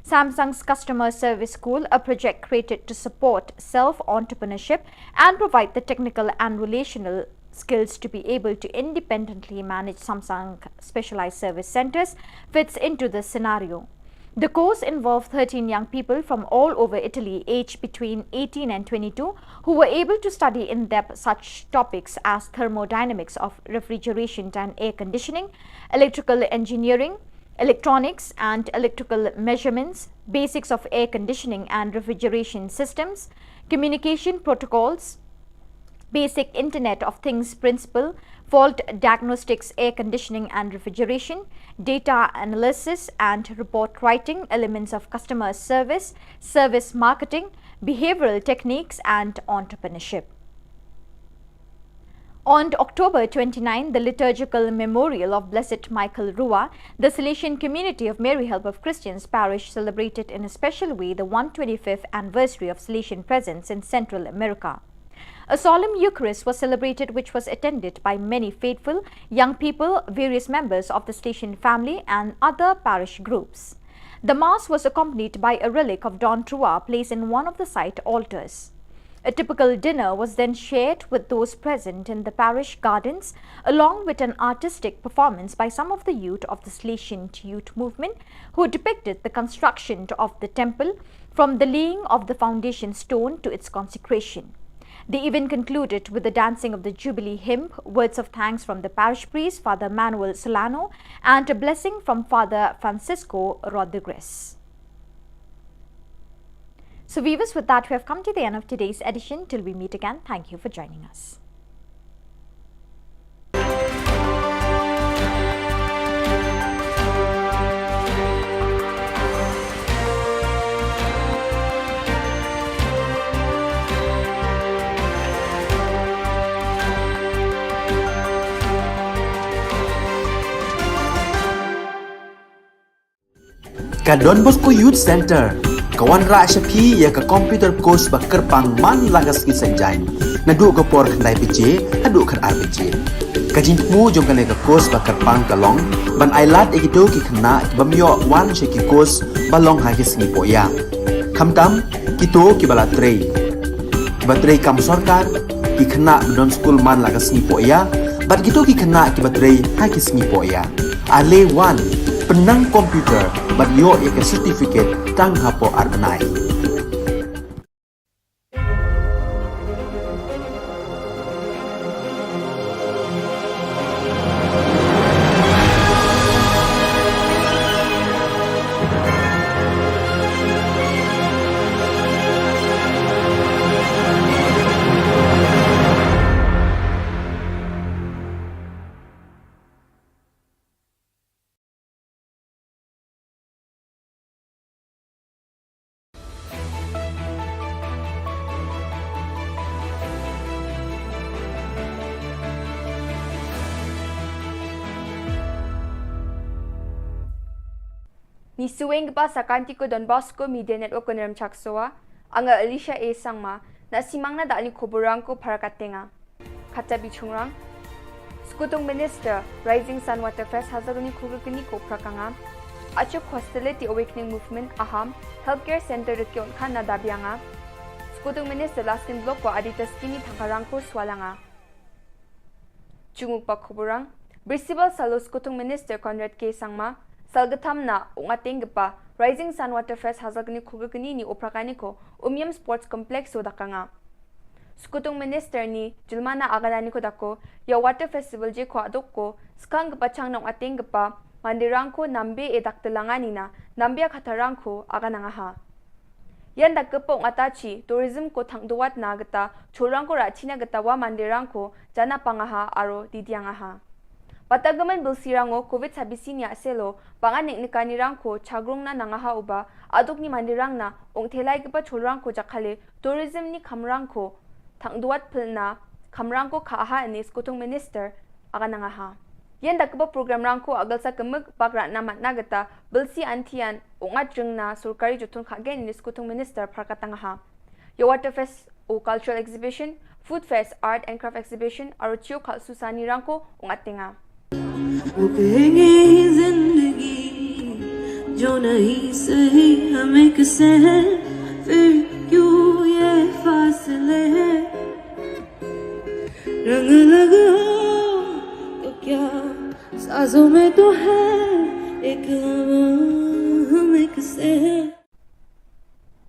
Samsung's Customer Service School, a project created to support self-entrepreneurship and provide the technical and relational skills to be able to independently manage Samsung specialized service centers, fits into this scenario. The course involved thirteen young people from all over Italy, aged between eighteen and twenty-two, who were able to study in depth such topics as thermodynamics of refrigeration and air conditioning, electrical engineering, electronics and electrical measurements, basics of air conditioning and refrigeration systems, communication protocols, basic Internet of Things principle, fault diagnostics, air conditioning and refrigeration, data analysis and report writing, elements of customer service, service marketing, behavioral techniques, and entrepreneurship. On October twenty-nine, the liturgical memorial of Blessed Michael Rua, the Salesian community of Mary Help of Christians Parish celebrated in a special way the one twenty-fifth anniversary of Salesian presence in Central America. A solemn Eucharist was celebrated, which was attended by many faithful, young people, various members of the Salesian family, and other parish groups. The Mass was accompanied by a relic of Don Rua placed in one of the site altars. A typical dinner was then shared with those present in the parish gardens, along with an artistic performance by some of the youth of the Salesian youth movement, who depicted the construction of the temple from the laying of the foundation stone to its consecration. The event concluded with the dancing of the Jubilee hymn, words of thanks from the parish priest, Father Manuel Solano, and a blessing from Father Francisco Rodriguez. So viewers, with that, we have come to the end of today's edition. Till we meet again, thank you for joining us. Ka Don Bosco Youth Centre ka wanrah sha phi ïa ka computer course ba kyrpang man la ka sngi Saitjaiñ, naduh ka por khyndai baje haduh khatar baje. Ka jingthmu jong kane ka course ba kyrpang ka long ban ailad ïa kito ki khynnah ki bym ïoh wan sha ki course ba long ha ki sngi pohïap. Khamtam kito kiba la trei, kiba trei kam sorkar, ki khynnah ba don skul man la ka sngi pohïap, bad kito ki khynnah kiba trei ha ki sngi pohïap. Ale wan, pynnang computer bad ïoh ïa ka certificate tang hapoh ar bnai. Ngi sngewbha sa ka Anti ko Don Bosco Media Network ko Nremchak Soa, anga Alicia A Sangma, na simang na da ani khubor rang ko phara ka tenga. Khata bichungrang. Skutung Minister, Rising Sun Water Fest Hazargni Khulgni ko phrakanga. Achuk Hostility Awakening Movement Aham, Healthcare Center Rikyon Khan na dabianga. Skutung Minister Laskin Block ko Adita Skini Thangkarang ko swalanga. Chunguk pa khuburang, Brisival Salo Skutung Minister Conrad K Sangma, Salgatham na Ungateng Gpa, Rising Sun Water Fest Hazargni Khulgni ni Oprakani ko Umiam Sports Complex so dakanga. Skutung Minister ni Julmana Agadani ko dako, ya Water Festival je ko adok ko, skang gpa chang na Ungateng Gpa, Mandirang ko nambe e dak telanga nina, nambe a khatarang ko aga nangaha. Yan dak kepo ngata chi, tourism ko thang duat na geta, chorang ko rachi na geta wa Mandirang ko, jana pangaha aro didiangaha. Bata gemen bilsi rango covid sabisi nia selo, pangan nek nekani rang ko chagrung na nangaha uba, aduk ni Mandirang na, ong thelai kepa chorang ko jakhale, tourism ni kamrang ko, thang duat pelna, kamrang ko kaaha ini sekutung minister, aga nangaha. Yen da keba program rang ko agal sa kemik bak ratna matna geta, bilsi antian, ong at jeng na, surkari jutun khagen ini sekutung minister, parkatangaha. Yo water fest, o cultural exhibition, food fest, art and craft exhibition, aro chio khalsu sani rang ko, ong at tenga. वो कहेंगे ये जिंदगी जो नहीं सही हमें किसे है फिर क्यों ये फासले हैं रंग लगा तो क्या साजों में तो है एक हवा हमें किसे है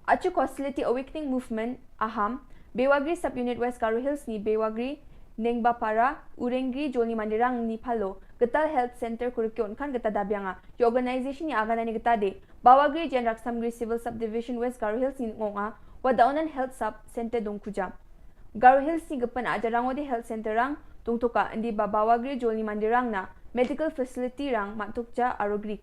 Achu Hostility Awakening Movement, Aham, Bewagri Sub-Unit West Garo Hills ni Bewagri, Nengbapara, Urengri, Jolni Mandirang ni Palo, Getal Health Center Kurikyon kan geta dabianga, yo organization ni agana ni geta de, Bawagri Jen Raksamgri Civil Subdivision West Garo Hills ni ngonga, Wadaunan Health Sub Center Dongkuja. Garo Hills ni gepen aja rang odi Health Center rang, tungtuka endi ba Bawagri Jolni Mandirang na, medical facility rang matukja arogri.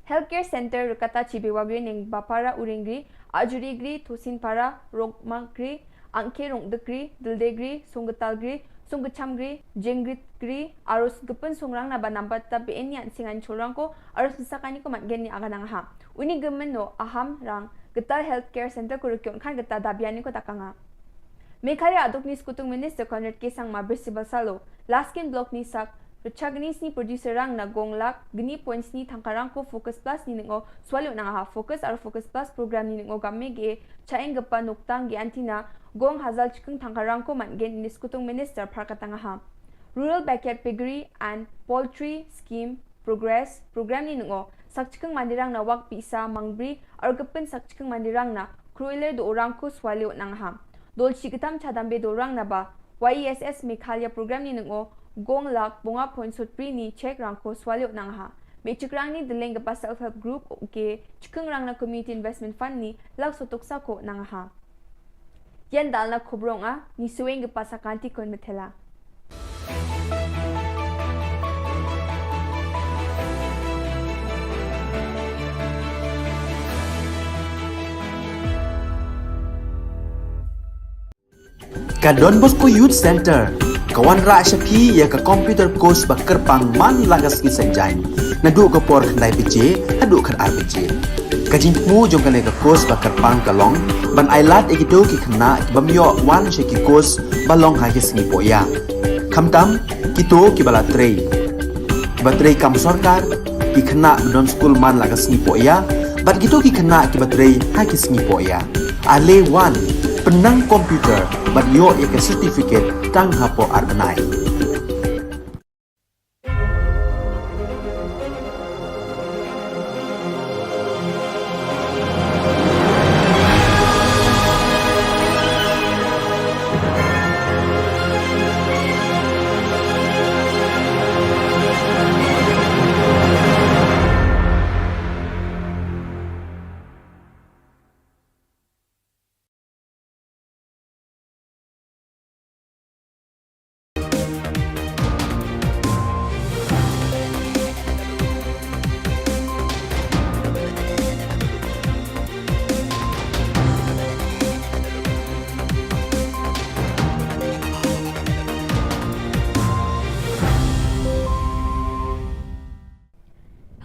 Healthcare Center rekata chi Bewagri Nengbapara Urengri, Ajurigri, Thosinpara, Rongmagri, Angke Rongdekri, Dildegri, Songgetalgri, Songgechamgri, Jengritgri, arus gepen songrang na ba nambat ta B N yan singan chorang ko, arus sakani ko matgen ni aganang ha. Uni gemen no Aham rang, Getal Healthcare Center ko rukyon khan geta dabian ni ko takanga. Meghalaya aduk ni sekutung Minister Conrad K Sangma Bristol Salo, Laskin Block ni sak, Rachagni sni producer rang na gong lak, gni point sni thangkarang ko Focus Plus ni ningo, swalyo nang ha Focus ar Focus Plus program ni ningo gamme ge, chaeng gepa noktang ge antina, gong hazal chikeng thangkarang ko man gen ni sekutung Minister parkatang ha. Rural Backyard Piggery and Poultry Scheme Progress program ni ningo, sak chikeng mandirang na wak pisa mangbri, ar gepen sak chikeng mandirang na, kruiler do orang ko swalyo nang ha. Dol chi getam chadambe do orang na ba, Y E S S Meghalaya program ni ningo, gong lak bonga point sotpri ni check rang ko swalyo nang ha. Me chikrang ni deleng gepa self help group, oke, chikeng rang na community investment fund ni, lak sotok sako nang ha. Yen dal na khobrong a, ni sueng gepa sakanti kon methela. Ka Don Bosco Youth Center, ka wanrah sha phi ïa ka computer course ba kyrpang man la ka sngi Saitjaiñ, naduh ka por khyndai baje haduh khatar baje. Ka jingthmu jong kane ka course ba kyrpang ka long ban ailad ïa kito ki khynnah ki bym ïoh wan sha ki course ba long ha ki sngi pohïa. Khamtam, kito kiba la trei, kiba trei kam sorkar, ki khynnah ba don skul man la ka sngi pohïa, bad kito ki khynnah kiba trei ha ki sngi pohïa. Ale wan, pynnang computer bad ïoh ïa ka certificate tang hapoh ar bnai.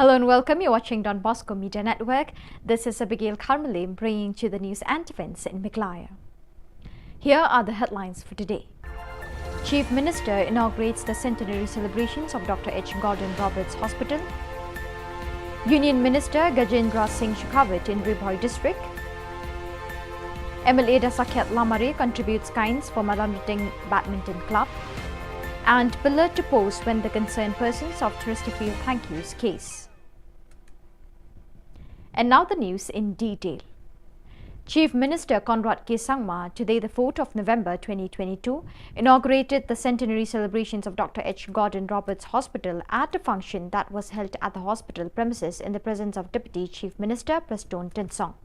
Hello and welcome. You're watching Don Bosco Media Network. This is Abigail Karmalim bringing to you the news and events in Meghalaya. Here are the headlines for today. Chief Minister inaugurates the centenary celebrations of Doctor H Gordon Roberts Hospital. Union Minister Gajendra Singh Shekhawat in Ri Bhoi District. M L A Dasakhiat Lamare contributes kinds for Malamriting Badminton Club. And pillar to post when the concerned persons of Chesterfield Thank Yous case. And now the news in detail. Chief Minister Conrad K Sangma, today the fourth of November twenty twenty-two, inaugurated the centenary celebrations of Doctor H Gordon Roberts Hospital at a function that was held at the hospital premises in the presence of Deputy Chief Minister Prestone Tynsong.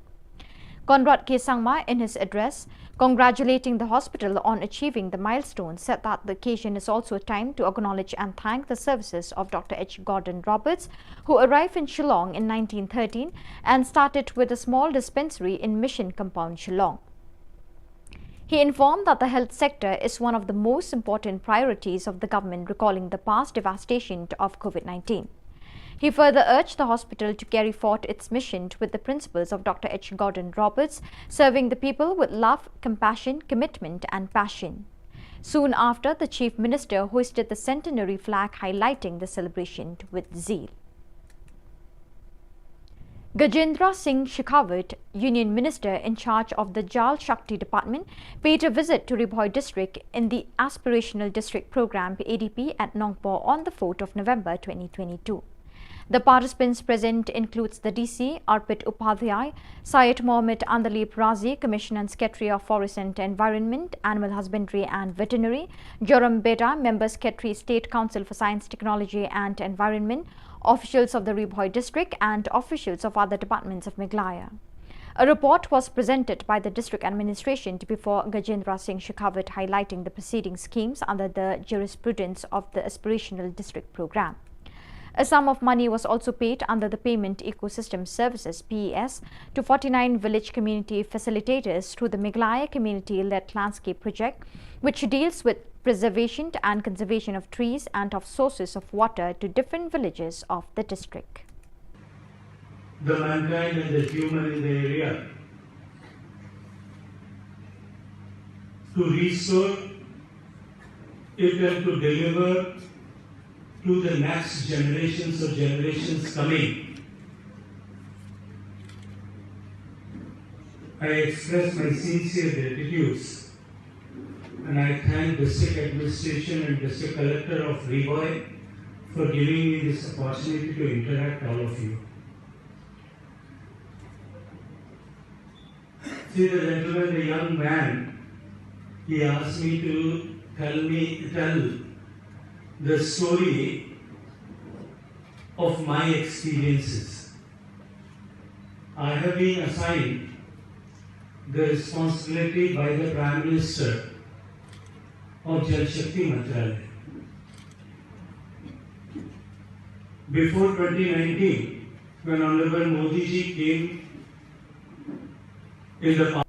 Conrad K Sangma, in his address congratulating the hospital on achieving the milestone, said that the occasion is also a time to acknowledge and thank the services of Doctor H Gordon Roberts, who arrived in Shillong in nineteen thirteen and started with a small dispensary in Mission Compound, Shillong. He informed that the health sector is one of the most important priorities of the government, recalling the past devastation of COVID nineteen. He further urged the hospital to carry forth its mission with the principles of Doctor H Gordon Roberts, serving the people with love, compassion, commitment, and passion. Soon after, the Chief Minister hoisted the centenary flag, highlighting the celebration with zeal. Gajendra Singh Shekhawat, Union Minister in charge of the Jal Shakti Department, paid a visit to Ri Bhoi district in the Aspirational District Programme, A D P, at Nongpoh on the fourth of November twenty twenty-two. The participants present includes the D C, Arpit Upadhyay, Syed Mohammad Andalib Razi, Commissioner and Secretary of Forest and Environment, Animal Husbandry and Veterinary, Joram Beda, Member Secretary, State Council for Science, Technology and Environment, officials of the Ri Bhoi district and officials of other departments of Meghalaya. A report was presented by the district administration to before Gajendra Singh Shekhawat, highlighting the preceding schemes under the jurisprudence of the Aspirational District Programme. A sum of money was also paid under the Payment Ecosystem Services, P E S, to forty-nine village community facilitators through the Meghalaya Community-Led Landscape Project, which deals with preservation and conservation of trees and of sources of water to different villages of the district. The mankind and the human in the area to restore it and to deliver to the next generations or generations coming. I express my sincere gratitude and I thank District Administration and District Collector of Ri Bhoi for giving me this opportunity to interact all of you. See the gentleman, the young man, he asked me to tell me tell the story of my experiences. I have been assigned the responsibility by the Prime Minister of Jal Shakti Mantralaya. Before twenty nineteen, when Honorable Modi ji came in the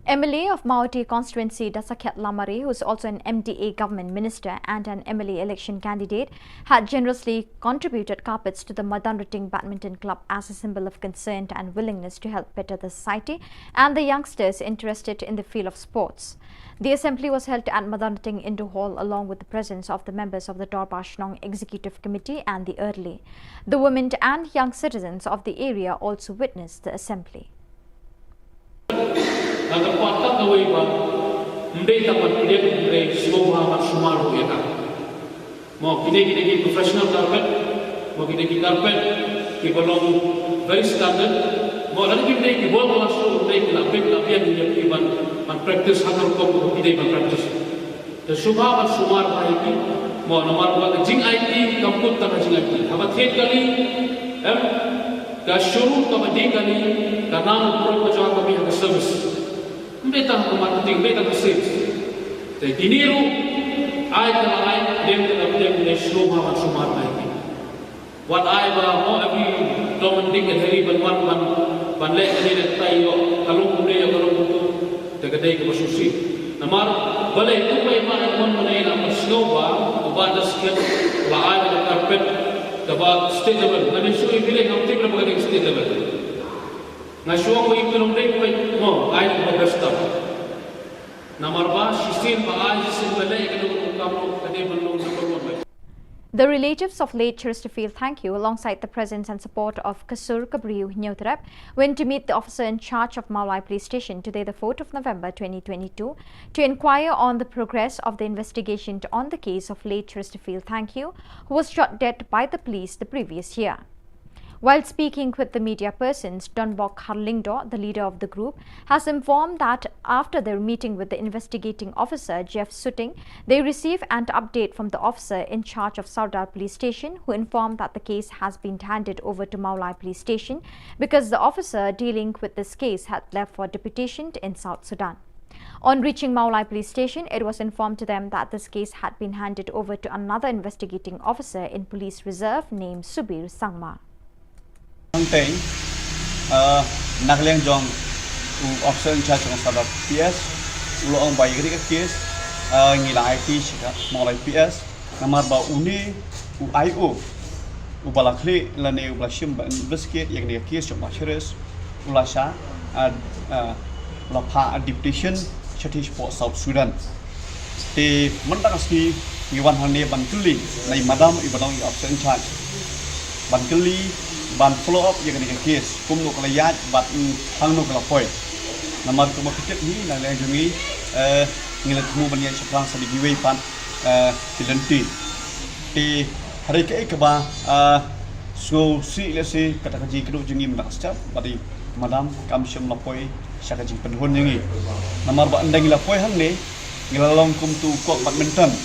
M L A of Mawhati constituency, Dasakhiat Lamare, who is also an M D A government minister and an M L A election candidate, had generously contributed carpets to the Madanrating Badminton Club as a symbol of concern and willingness to help better the society and the youngsters interested in the field of sports. The assembly was held at Madanrating Indoor Hall along with the presence of the members of the Dorbar Shnong Executive Committee and the Early. The women and young citizens of the area also witnessed the assembly. Nga kyrpad tang kawei ba ym dei tang ban pdiang, hynrei sngewbha ban sumar ruh ïa ka. Mo kine kine ki professional carpet, mo kine ki carpet kiba long very standard. Mo lada kim dei ki world class ruh, ym dei ki la bit la biang ïa ki ban ban practice ha ka rukom ba ki dei ban practice. Te sngewbha ban sumar bha ïa ki, mo namar ba ka jingaiti kam kut tang ka jingaiti. Haba thied kali, em, ka shuru kaba dih kali ka nam u pynroi ka jong ka mih ha ka service. Ym dei tang ka marketing, ym dei tang ka sales. Te kine ruh ai ka la ai, lem ka la pdeng, te sngewbha ban sumar bha ïa ki. Wat ai ba mo every Tom and Dick and Harry ban wan ban ban leh kane leh katai ïoh ka long kumne ïoh ka long kumtu. Te ka dei kaba sngewsih. Namar balei kumba i Bah Edmund mynne i la pynsngew ba u Bah Dasakhiat la ai da ka carpet kaba state level. Nga dei shu i bilei ngam tip lem ba ka dei state level. Nga shu ong ba i Bah Edmund dei kumba mo ai da kaba best tam. Namar ba shisien ba ai shisien ba leh ka dei ka long ka dei ban long number one. The relatives of late Chesterfield Thangkhiew, alongside the presence and support of Kasur Kabriew Hynñiewtrep, went to meet the officer in charge of Mawlai Police Station today, the fourth of November twenty twenty-two, to inquire on the progress of the investigation on the case of late Chesterfield Thangkhiew, who was shot dead by the police the previous year. While speaking with the media persons, Donbok Kharlyngdoh, the leader of the group, has informed that after their meeting with the investigating officer, Jeff Suting, they receive an update from the officer in charge of Sardar Police Station, who informed that the case has been handed over to Mawlai Police Station because the officer dealing with this case had left for deputation in South Sudan. On reaching Mawlai Police Station, it was informed to them that this case had been handed over to another investigating officer in police reserve named Subir Sangma. Hangtei, uh, na ka liang jong u officer in charge jong Sardar P S, u la ong ba ïa kane ka case, uh, ngi la aiti sha ka Mawlai P S, namar ba une u I O, u ba la khlieh lane u ba la shim ban investigate ïa kane ka case jong Bah Cheris, u la shah, uh, uh, u la phah deputation shathie shapoh South Sudan. Te mynta ka sngi ngi wan hangne ban kylli na i madam i ba long i officer in charge, ban kylli, ban follow up ïa kane ka case, kumno ka la ïaid bad hangno ka la poi. Namar kumba phi tip hi na liang jong ngi, eh, ngi la thmu ban ïaid shaphrang sa da kiwei pat, eh, ki lynti. Te hynrei kaei kaba, ah, sngewsih lehse kata ka jingkynduh jong ngi mynta ka step, bad i madam kam shym la poi sha ka jingpynhun jong ngi. Namar ba ynda ngi la poi hangne, ngi la long kum utu u kok badminton.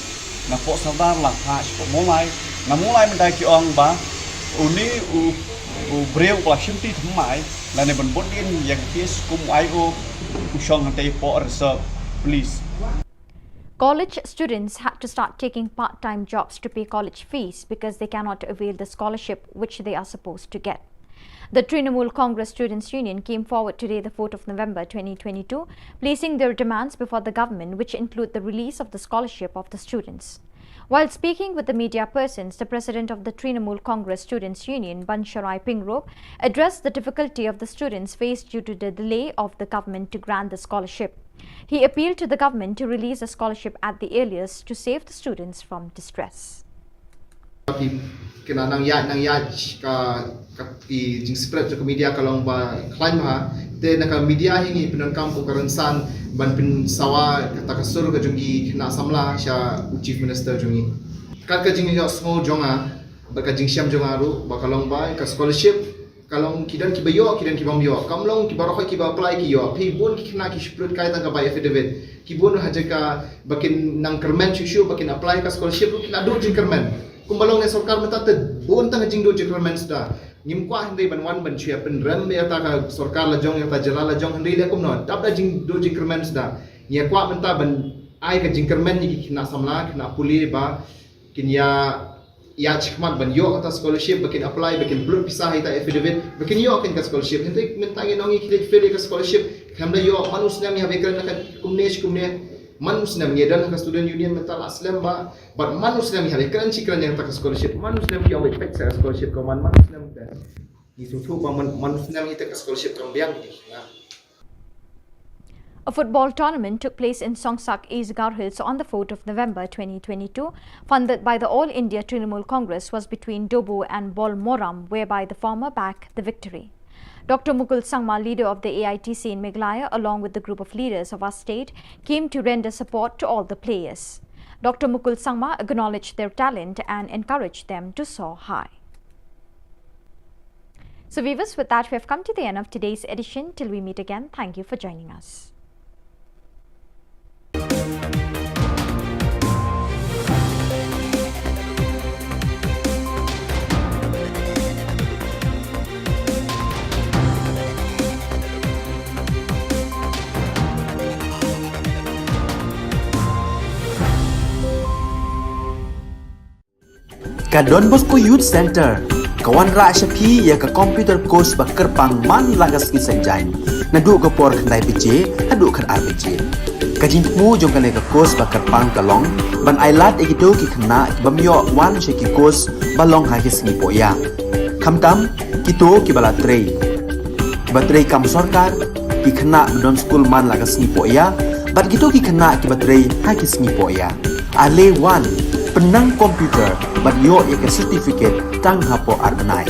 Napoh Sardar la phah shapoh Mawlai, na Mawlai mynta ki ong ba une u, u briew u la shimti thymmai lane ban bud dien ïa ka case kum u I O, u shong hangtei hapoh reserve police. College students had to start taking part-time jobs to pay college fees because they cannot avail the scholarship which they are supposed to get. The Trinamool Congress Students' Union came forward today, the fourth of November twenty twenty-two, placing their demands before the government, which include the release of the scholarship of the students. While speaking with the media persons, the president of the Trinamool Congress Students' Union, Bansharai Pingrop, addressed the difficulty of the students faced due to the delay of the government to grant the scholarship. He appealed to the government to release the scholarship at the earliest to save the students from distress. Ki, ki nang ïaid, nang ïaid ka, ka ki jingspread jong ka media ka long ba khlaiñ bha. Te na ka media hi ngi pyndonkam kum ka rynsan ban pynsawa kata ka sur ka jong ki khynnah samla sha u Chief Minister jong ngi. Kat ka jingïohsngew jong nga, bad ka jingshem jong nga ruh, ba ka long ba ka scholarship ka long ki don kiba ïoh, ki don ki bym ïoh. Kam long kiba rkhoi kiba apply ki ïoh. Phi bun ki khynnah ki shu pynlut kai tang ka bai affidavit. Ki bun ha jaka ba kin nang kyrmen shuh shuh ba kin apply ka scholarship ruh ki la duh jingkyrmen. Kumba long ne sorkar mynta te bun tang jingduh jingkyrmen suda. Ngim kwah hynrei ban wan ban shu ïa pynrem ïa kata ka sorkar la jong, ïa kata jylla la jong, hynrei leh kumno. Dap da jingduh jingkyrmen suda. Ngi ïa kwah mynta ban ai ka jingkyrmen ïa ki khynnah samla, khynnah pule ba kin ïa ïa shikmat ban ïoh kata scholarship, ba kin apply, ba kin pynlut pisa ha ita affidavit, ba kin ïoh kane ka scholarship. Hynrei mynta ngi ong ngi khie fail ïa ka scholarship, khlem da ïoh, man u snem ngi hap ïakren na ka kumne shi kumne, man u snem ngi don ha ka student union mynta la slem ba, bad man u snem ngi hap ïakren shi kren ïa kata ka scholarship, man u snem ki ong ba peit sa ka scholarship ka man, man u snem te. Ngi sngewthuh ba man, man u snem ïa kata ka scholarship kam biang ngi. A football tournament took place in Songsak, East Garo Hills on the fourth of November twenty twenty-two, funded by the All India Trinamool Congress, was between Dobu and Bolmoram, whereby the former bagged the victory. Doctor Mukul Sangma, leader of the A I T C in Meghalaya, along with the group of leaders of our state, came to render support to all the players. Doctor Mukul Sangma acknowledged their talent and encouraged them to soar high. So viewers, with that, we have come to the end of today's edition. Till we meet again, thank you for joining us. Ka Don Bosco Youth Centre ka wanrah sha phi ïa ka computer course ba kyrpang man la ka sngi Saitjaiñ, naduh ka por khyndai baje haduh khatar baje. Ka jingthmu jong kane ka course ba kyrpang ka long ban ailad ïa kito ki khynnah ki bym ïoh wan sha ki course ba long ha ki sngi pohïa, khamtam kito kiba la trei, kiba trei kam sorkar, ki khynnah ba don skul man la ka sngi pohïa, bad kito ki khynnah kiba trei ha ki sngi pohïa. Ale wan, pynnang computer bad ïoh ïa ka certificate tang hapoh ar bnai.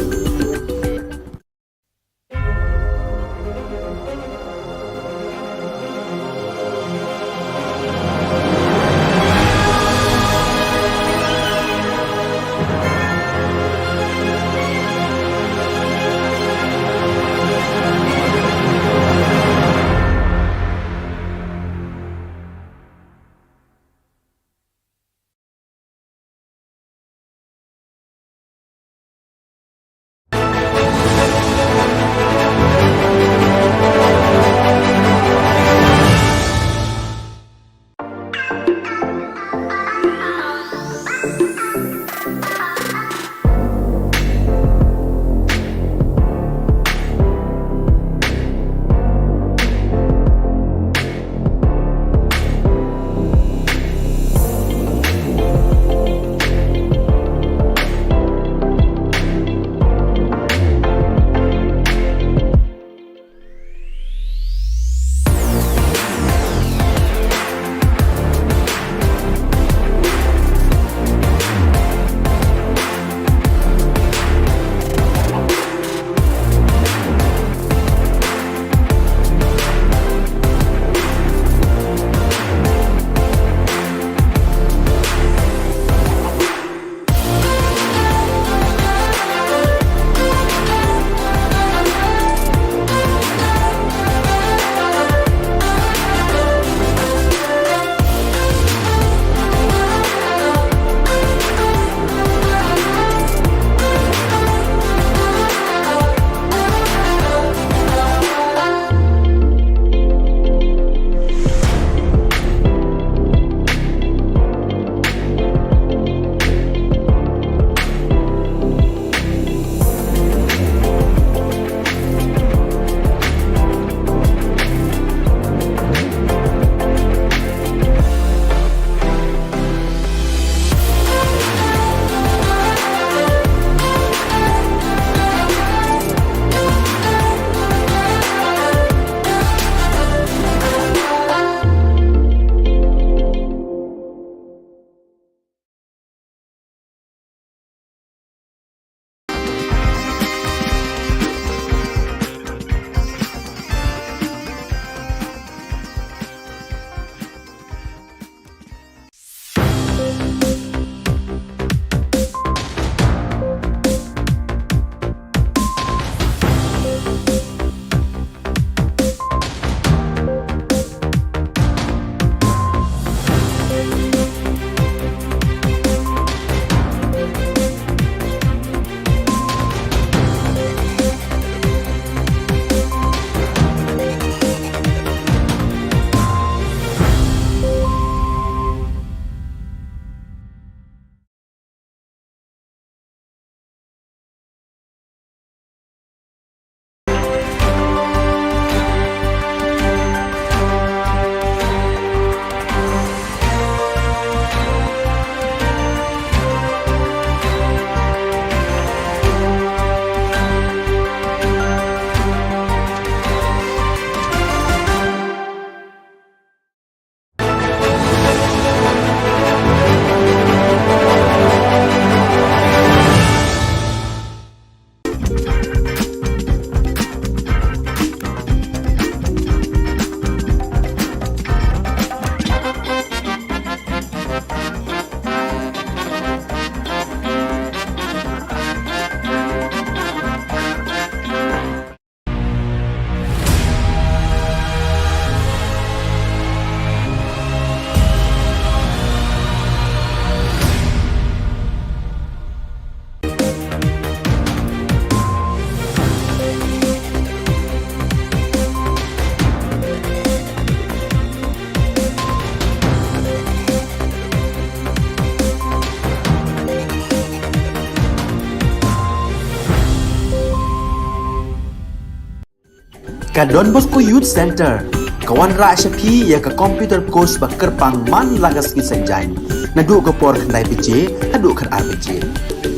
Ka Don Bosco Youth Centre ka wanrah sha phi ïa ka computer course ba kyrpang man la ka sngi Saitjaiñ, naduh ka por khyndai baje haduh khatar baje.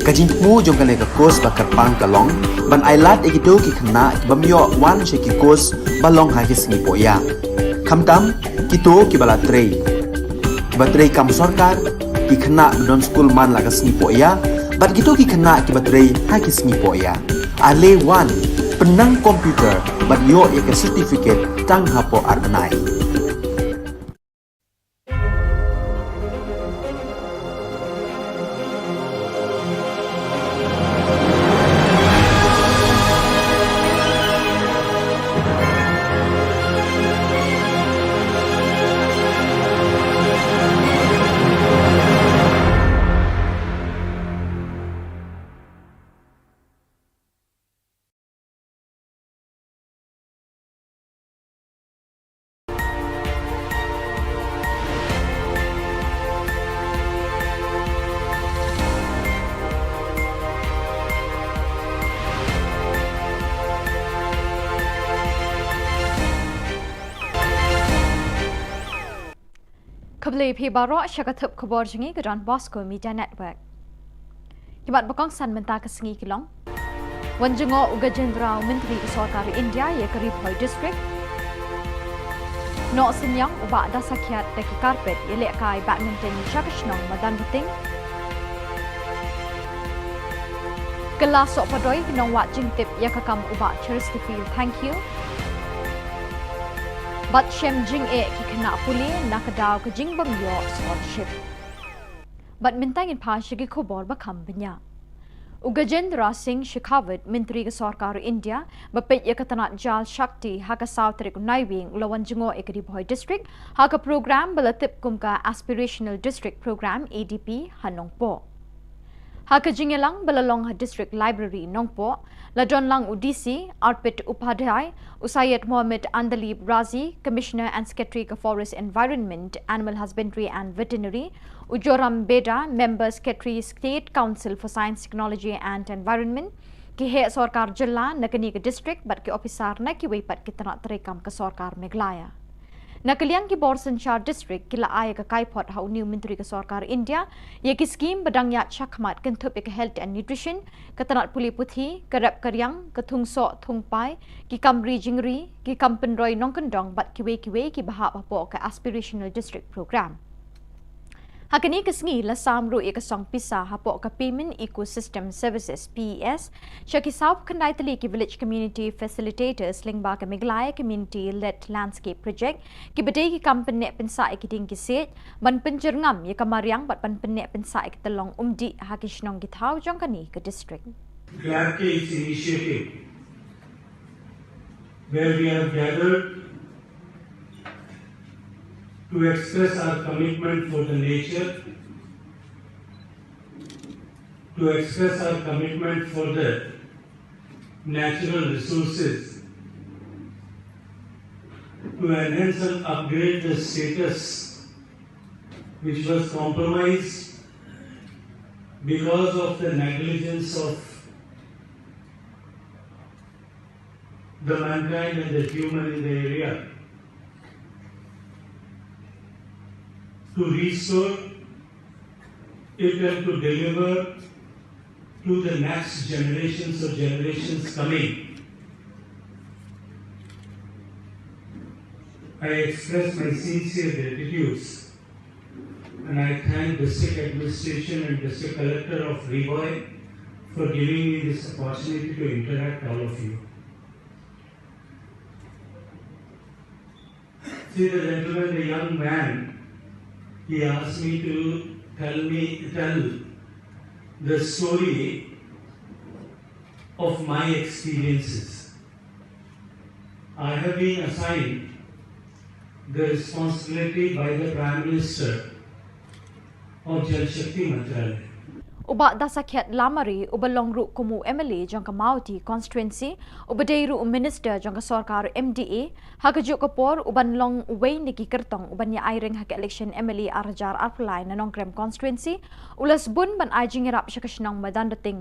Ka jingthmu jong kane ka course ba kyrpang ka long ban ailad ïa kito ki khynnah ki bym ïoh wan sha ki course ba long ha ki sngi pohïa, khamtam kito kiba la trei, kiba trei kam sorkar, ki khynnah ba don skul man la ka sngi pohïa bad kito ki khynnah kiba trei ha ki sngi pohïa. Ale wan, pynnang computer bad ïoh ïa ka certificate tang hapoh ar bnai. Khublei phi baroh sha ka thup khubor jong ngi ka Don Bosco Media Network. Ki mat ba kongsan mynta ka sngi ki long: Wan jngoh u Gajendra, u Myntri ka Sorkar India ïa ka Ri Bhoi District. Noh synñiang u Bah Dasakhiat da ki carpet ïalehkai badminton sha ka shnong Madanrting. Kylla sohpadoi ki nongwad jingtip ïa ka kam u Bah Cheristerfield Thangkhiew. Bad shem jingeh ki khynnah pule na ka daw ka jingbym ïoh scholarship. Bad mynta ngin phai sha ki khubor ba kham bniah. U Gajendra Singh Shekhawat, Myntri ka Sorkar India ba peit ïa ka tnat Jal Shakti, ha ka saw tarik u Naiwieng u la wan jngoh ïa ka Ri Bhoi District ha ka program ba la tip kum ka Aspirational District Program, A D P, ha Nongpoh. Ha ka jingïalang ba la long ha District Library, Nongpoh, la don lang u D C Arpit Upadhyay, u Syed Mohammad Andalib Razi, Commissioner and Secretary ka Forest Environment, Animal Husbandry and Veterinary, u Joram Beda, Member Secretary State Council for Science, Technology and Environment, ki heh sorkar jylla na kane ka district bad ki ophisar na kiwei pat ki tnat treikam ka Sorkar Meghalaya. Na ka liang ki bor synshar district ki la ai ïa ka kaiphod ha une u Myntri ka Sorkar India ïa ki skhim ba dang ïaid shakhmat, kynthup ïa ka health and nutrition, ka tnat pule puthi, ka rep ka riang, ka thung soh thung pai, ki kam ri jingri, ki kam pynroi nongkyndong bad kiwei kiwei kiba hap hapoh ka Aspirational District Program. Ha kane ka sngi la sam ruh ïa ka song pisa hapoh ka Payment Ecosystem Services, P E S, sha ki sawphew khyndai tylli ki Village Community Facilitators lyngba ka Meghalaya Community Led Landscape Project, kiba dei ki kam pynneh pynsah ïa ki dieng ki siej, ban pynjyrngam ïa ka mariang bad ban pynneh pynsah ïa ka tyllong umdih ha ki shnong ki thaw jong kane ka district. Glad ki initiative where we have gathered to express our commitment for the nature, to express our commitment for the natural resources, to enhance and upgrade the status which was compromised because of the negligence of the mankind and the human in the area, to restore it and to deliver to the next generations or generations coming. I express my sincere gratitudes and I thank District Administration and District Collector of Ri Bhoi for giving me this opportunity to interact all of you. See the gentleman, the young man, he asked me to tell me, tell the story of my experiences. I have been assigned the responsibility by the Prime Minister of Jal Shakti Mantralaya. U Bah Dasakhiat Lamare, uba long ruh kum u M L A jong ka Mawhati Constituency, uba dei ruh u Minister jong ka sorkar M D A, ha kajuh ka por u ban long uwei na ki kyrtong u ban ïa aireng ha ka election M L A ar hajar arphew lai na Nongkrem Constituency, u la sbun ban ai jingïarap sha ka shnong Madanrting.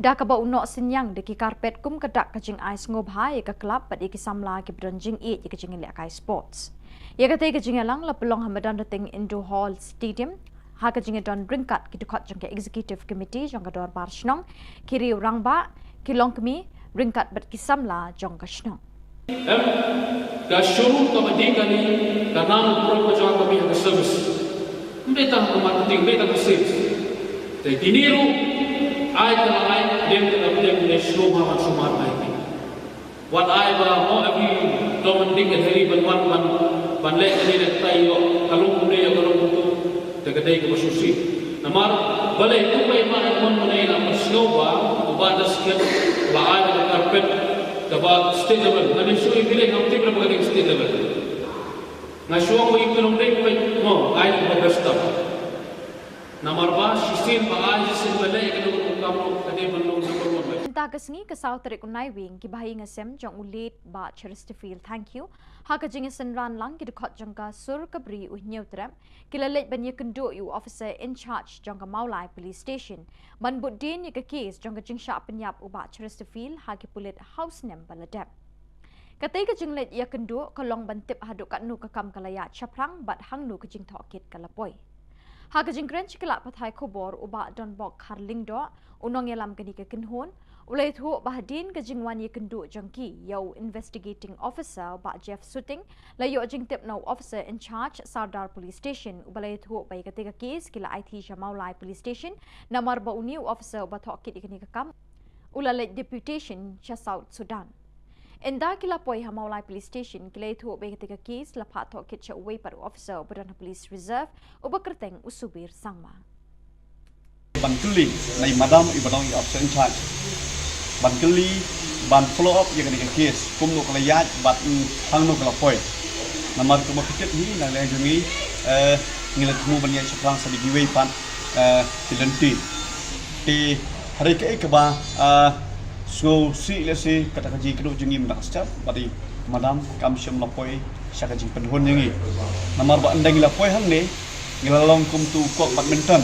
Da kaba u noh synñiang da ki carpet kum ka dak ka jingai sngewbha ïa ka club bad ïa ki samla kiba don jingïeit ïa ka jingïalehkai sports. Ïa katei ka jingïalang la pynlong ha madan Rating Indoor Hall Stadium ha ka jingïadon ryngkat ki dkhot jong ka Executive Committee jong ka Dorbar Shnong, ki riew rangbah, ki longkmie, ryngkat bad ki samla jong ka shnong. Em, ka showroom kaba dih kane ka nang pro ka jong ka bih ka service. Ym dei tang ka marketing, ym dei tang ka sales. Te kine ruh ai ka la ai, lem ka la lem, ne showroom ha ban sumar ai. Wat ai ba mo abi doman ding ka heri ban wan ban ban leh kane leh tai ïoh ka long kumne ïoh ka long kumtu. Te ka dei kaba shisha. Namar balei kumba i Bah Edmund mynne i la pynshong ba u Bah Dasket la ai da ka carpet kaba state level. Nga lyngngoh shuh i Billy ngam tip lem ba ka dei state level. Nga shu ong ba i Billy ong dei kumba mo ai da kaba best stuff. Namar ba shisien ba ai shisien ba leh ka dei ka kam ka dei ban long number one. Mynta ka sngi ka saw tarik u Naiwieng ki bahaïing hasem jong u late Bah Chesterfield Thangkhiew ha ka jingïasynran lang ki dkhot jong ka Sur Kabri u Hynñiewtrep ki la leit ban ïakynduh ïa u officer in charge jong ka Mawlai Police Station ban bud dien ïa ka case jong ka jingshah pynïap u Bah Chesterfield ha ki pulit ha u snem ba la dep. Katei ka jingleit ïakynduh ka long ban tip haduh katno ka kam ka la ïaid shaphrang bad hangno ka jingtohkit ka la poi. Ha ka jingkren sha ki lad pathai khubor u Bah Donbok Kharlyngdoh, u nongïalam kane ka kynhun, u la ïathuh ba hadien ka jingwan ïakynduh jong ki ïa u investigating officer u Bah Jeff Suting, la ïoh jingtip na u officer in charge Sardar Police Station uba la ïathuh ba ïa katei ka case ki la aiti sha Mawlai Police Station namar ba une u officer uba tohkit ïa kane ka kam u la leit deputation sha South Sudan. Ynda ki la poi ha Mawlai Police Station ki la ïathuh ba ïa katei ka case la phah tohkit sha uwei pat u officer uba don ha Police Reserve uba kyrteng u Subir Sangma. Ban kylli na i madam iba don i officer in charge. Ban kylli ban follow up ïa kane ka case kumno ka la ïaid bad hangno ka la poi. Namar kumba phi tip hi na liang jong ngi, eh, ngi la thmu ban ïaid shaphrang sa da kiwei pat, eh, ki lynti. Te hynrei kaei kaba, ah, sngewsih lehse kata ka jingkynduh jong ngi mynta ka step bad i madam kam shym la poi sha ka jingpynhun jong ngi. Namar ba ynda ngi la poi hangne ngi la long kum tu kok badminton.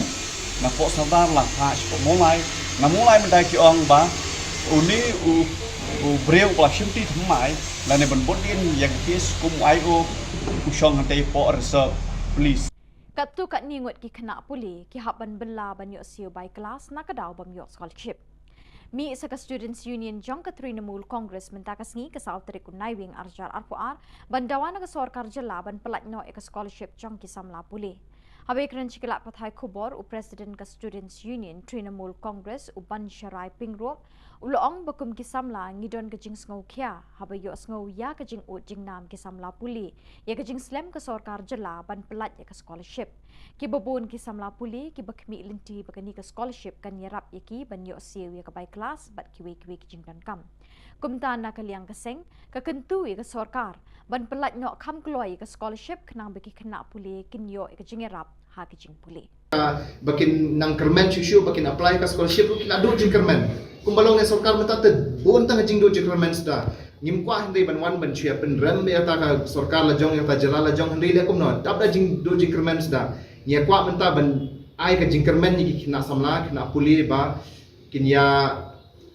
Na pok Sardar la phah sha pok Mawlai. Na Mawlai mynta ki ong ba une u, u briew ba la shimti thymmai lane ban bud dien ïa ka case kum u I O u shong hangtei pok reserve police. Katto katne ngut ki khynnah pule ki hap ban bylla ban ïoh siew bai klas na ka daw bym ïoh scholarship. Mih sa ka Students Union jong ka Trinamool Congress mynta ka sngi ka saw tarik u Naiwieng ar hajar arphew ar ban dawa na ka sorkar jylla ban pyllait noh ïa ka scholarship jong ki samla pule. Haba ïakren sha ki lad pathai khubor u President ka Students Union Trinamool Congress u Bansharai Pyngrope u la ong ba kum ki samla ngi don ka jingsngewkhia haba ïohsngew ïa ka jingud jingnam ki samla pule ïa ka jingslem ka sorkar jylla ban pyllait ïa ka scholarship. Kiba bun ki samla pule kiba khmih lynti ba kane ka scholarship kan ïarap ïa ki ban ïoh siew ïa ka bai klas bad kiwei kiwei ki jingdonkam. Kumta na ka liang ka seng ka kyntu ïa ka sorkar ban pyllait noh kham kloi ïa ka scholarship khnang ba ki khynnah pule kin ïoh ïa ka jingïarap ha ka jingpule. Ba kin nang kyrmen shuh shuh ba kin apply ka scholarship ruh ki la duh jingkyrmen. Kumba long ïa sorkar mynta te bun tang jingduh jingkyrmen suda. Ngim kwah hynrei ban wan ban shu ïa pynrem ïa ta ka sorkar la jong ïa ta jylla la jong hynrei leh kumno dap da jingduh jingkyrmen suda. Ngi ïa kwah mynta ban ai ka jingkyrmen ïa ki khynnah samla khynnah pule ba kin ïa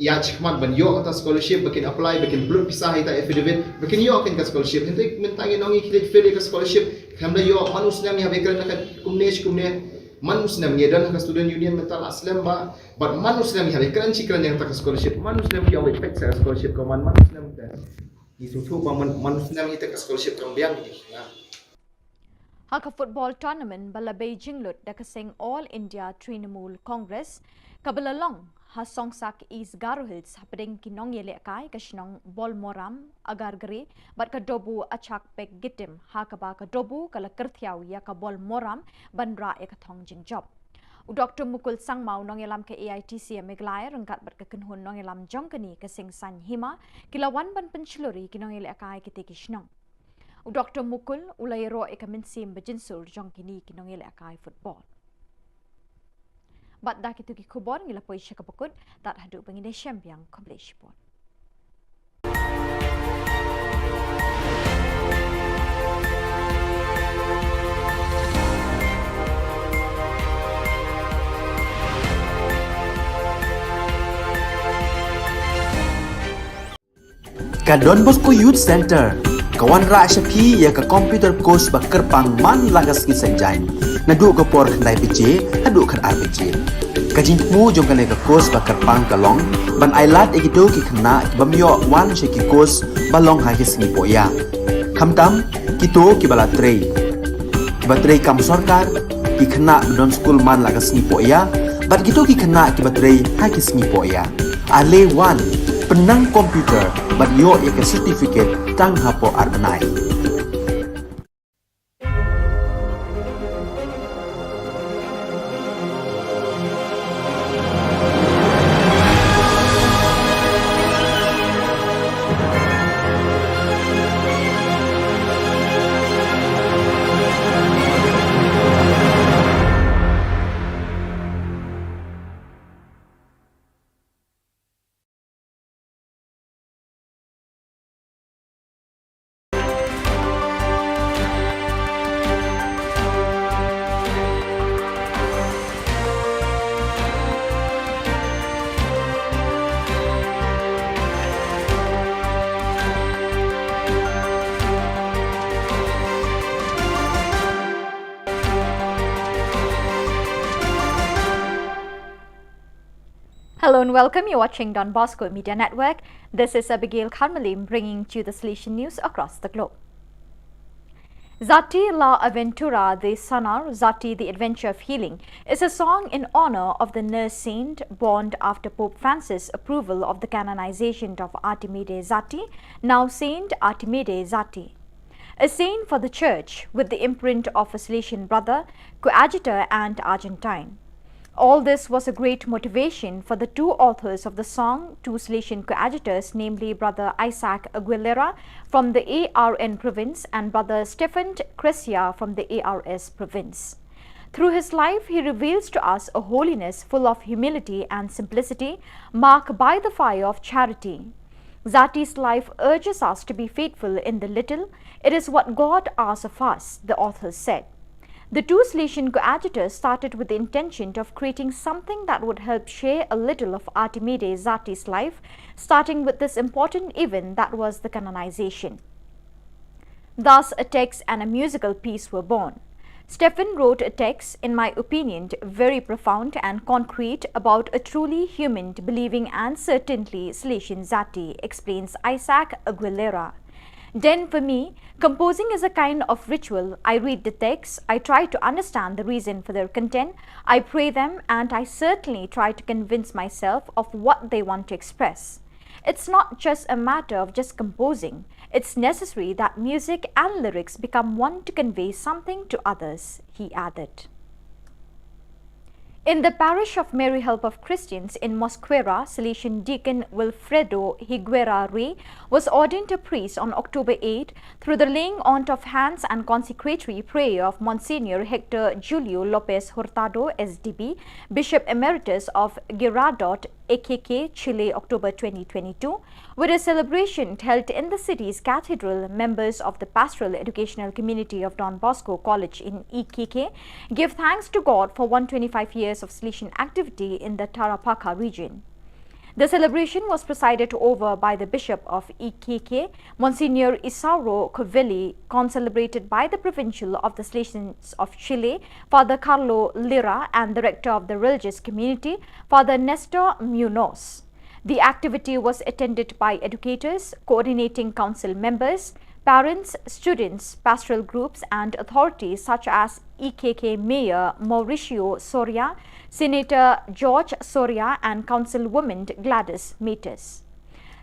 ïa shikmat ban ïoh kata scholarship ba kin apply ba kin pynlut pisa ha ita affidavit ba kin ïoh kin ka scholarship. Hynrei mynta ngi nong ngi khlieh fail ïa ka scholarship. Khlem da ïoh man u snem ïa ba kren na ka kumne shi kumne. Man u snem ngi don ha ka student union mynta la slem ba bad man u snem ïa ba kren shi kren ïa kata ka scholarship. Man u snem ki ïoh ba pek sa ka scholarship ka man man u snem te. Ngi sngewthuh ba man man u snem ïa ka scholarship kam biang ngi. Ha ka football tournament ba la bei jinglut da ka seng All India Trinamool Congress kaba la long ha Songsak East Garo Hills hapdeng ki nongïalehkai ka shnong Bolmoram, Agargre bad ka Dobu Achak Pek Gitim ha kaba ka Dobu ka la kyrthiaw ïa ka Bolmoram ban rah ïa ka thong jingjop. U Doktor Mukul Sangma u nongïalam ka A I T C Meghalaya ryngkat bad ka kynhun nongïalam jong kane ka seng Saiñ Hima ki la wan ban pynshlur ïa ki nongïalehkai kitei ki shnong. U Doktor Mukul u la ïaroh ïa ka mynsiem ba jynsur jong kine ki nongïalehkai football. Bad da kito ki khubor ngi la poi sha kaba kut, tad haduh ba ngin ïashem biang, khublei shibun. Ka Don Bosco Youth Centre ka wanrah sha phi ïa ka computer course ba kyrpang man la ka sngi Saitjaiñ, naduh ka por khyndai baje haduh khatar baje. Ka jingthmu jong kane ka course ba kyrpang ka long ban ailad ïa kito ki khynnah ki bym ïoh wan sha ki course ba long ha ki sngi pohïa, khamtam kito kiba la trei, kiba trei kam sorkar, ki khynnah ba don skul man la ka sngi pohïa, bad kito ki khynnah kiba trei ha ki sngi pohïa. Ale wan, pynnang computer bad ïoh ïa ka certificate tang hapoh ar bnai. Hello and welcome. You're watching Don Bosco Media Network. This is Abigail Kharmalim bringing to you the Salesian news across the globe. Zati La Aventura de Sanar, Zati the Adventure of Healing, is a song in honor of the nurse saint born after Pope Francis' approval of the canonization of Artimide Zati, now Saint Artimide Zati. A saint for the Church, with the imprint of a Salesian brother, coadjutor, and Argentine. All this was a great motivation for the two authors of the song, two Salesian coadjutors, namely Brother Isaac Aguilera from the A R N province and Brother Stefan Cresia from the A R S province. Through his life, he reveals to us a holiness full of humility and simplicity, marked by the fire of charity. Zati's life urges us to be faithful in the little. It is what God asks of us, the authors said. The two Salesian coadjutors started with the intention of creating something that would help share a little of Artimide Zati's life, starting with this important event that was the canonization. Thus, a text and a musical piece were born. Stefan wrote a text, in my opinion, very profound and concrete about a truly human, believing, and certainly Salesian Zati, explains Isaac Aguilera. Then, for me, composing is a kind of ritual. I read the texts, I try to understand the reason for their content, I pray them, and I certainly try to convince myself of what they want to express. It's not just a matter of just composing. It's necessary that music and lyrics become one to convey something to others, he added. In the parish of Mary Help of Christians in Mosquera, Salesian Deacon Wilfredo Higuera Rey was ordained a priest on October eight through the laying on of hands and consecratory prayer of Monsignor Hector Julio Lopez Hurtado, S D B, Bishop Emeritus of Girardot, A K K, Chile, October twenty twenty-two, with a celebration held in the city's cathedral. Members of the Pastoral Educational Community of Don Bosco College in E K K give thanks to God for one twenty-five years of Salesian activity in the Tarapacá region. The celebration was presided over by the Bishop of E K K, Monsignor Isauro Covelli, concelebrated by the Provincial of the Salesians of Chile, Father Carlo Lira, and the Rector of the Religious Community, Father Nestor Munoz. The activity was attended by educators, coordinating council members, parents, students, pastoral groups, and authorities such as E K K Mayor Mauricio Soria, Senator George Soria, and Councilwoman Gladys Metes.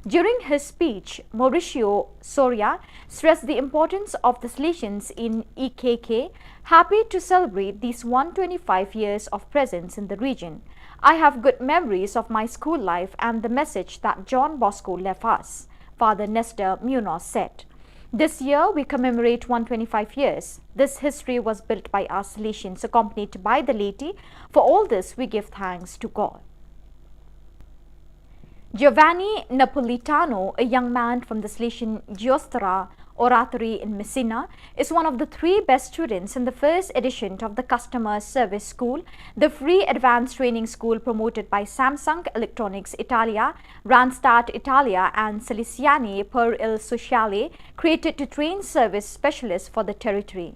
During his speech, Mauricio Soria stressed the importance of the Salesians in E K K, happy to celebrate these one twenty-five years of presence in the region. I have good memories of my school life and the message that John Bosco left us, Father Nestor Munoz said. This year, we commemorate one twenty-five years. This history was built by us Salesians, accompanied by the laity. For all this, we give thanks to God. Giovanni Napolitano, a young man from the Salesian Giostra, Oratory in Messina, is one of the three best students in the first edition of the Customer Service School, the free advanced training school promoted by Samsung Electronics Italia, Randstad Italia, and Salesiani per il Sociale, created to train service specialists for the territory.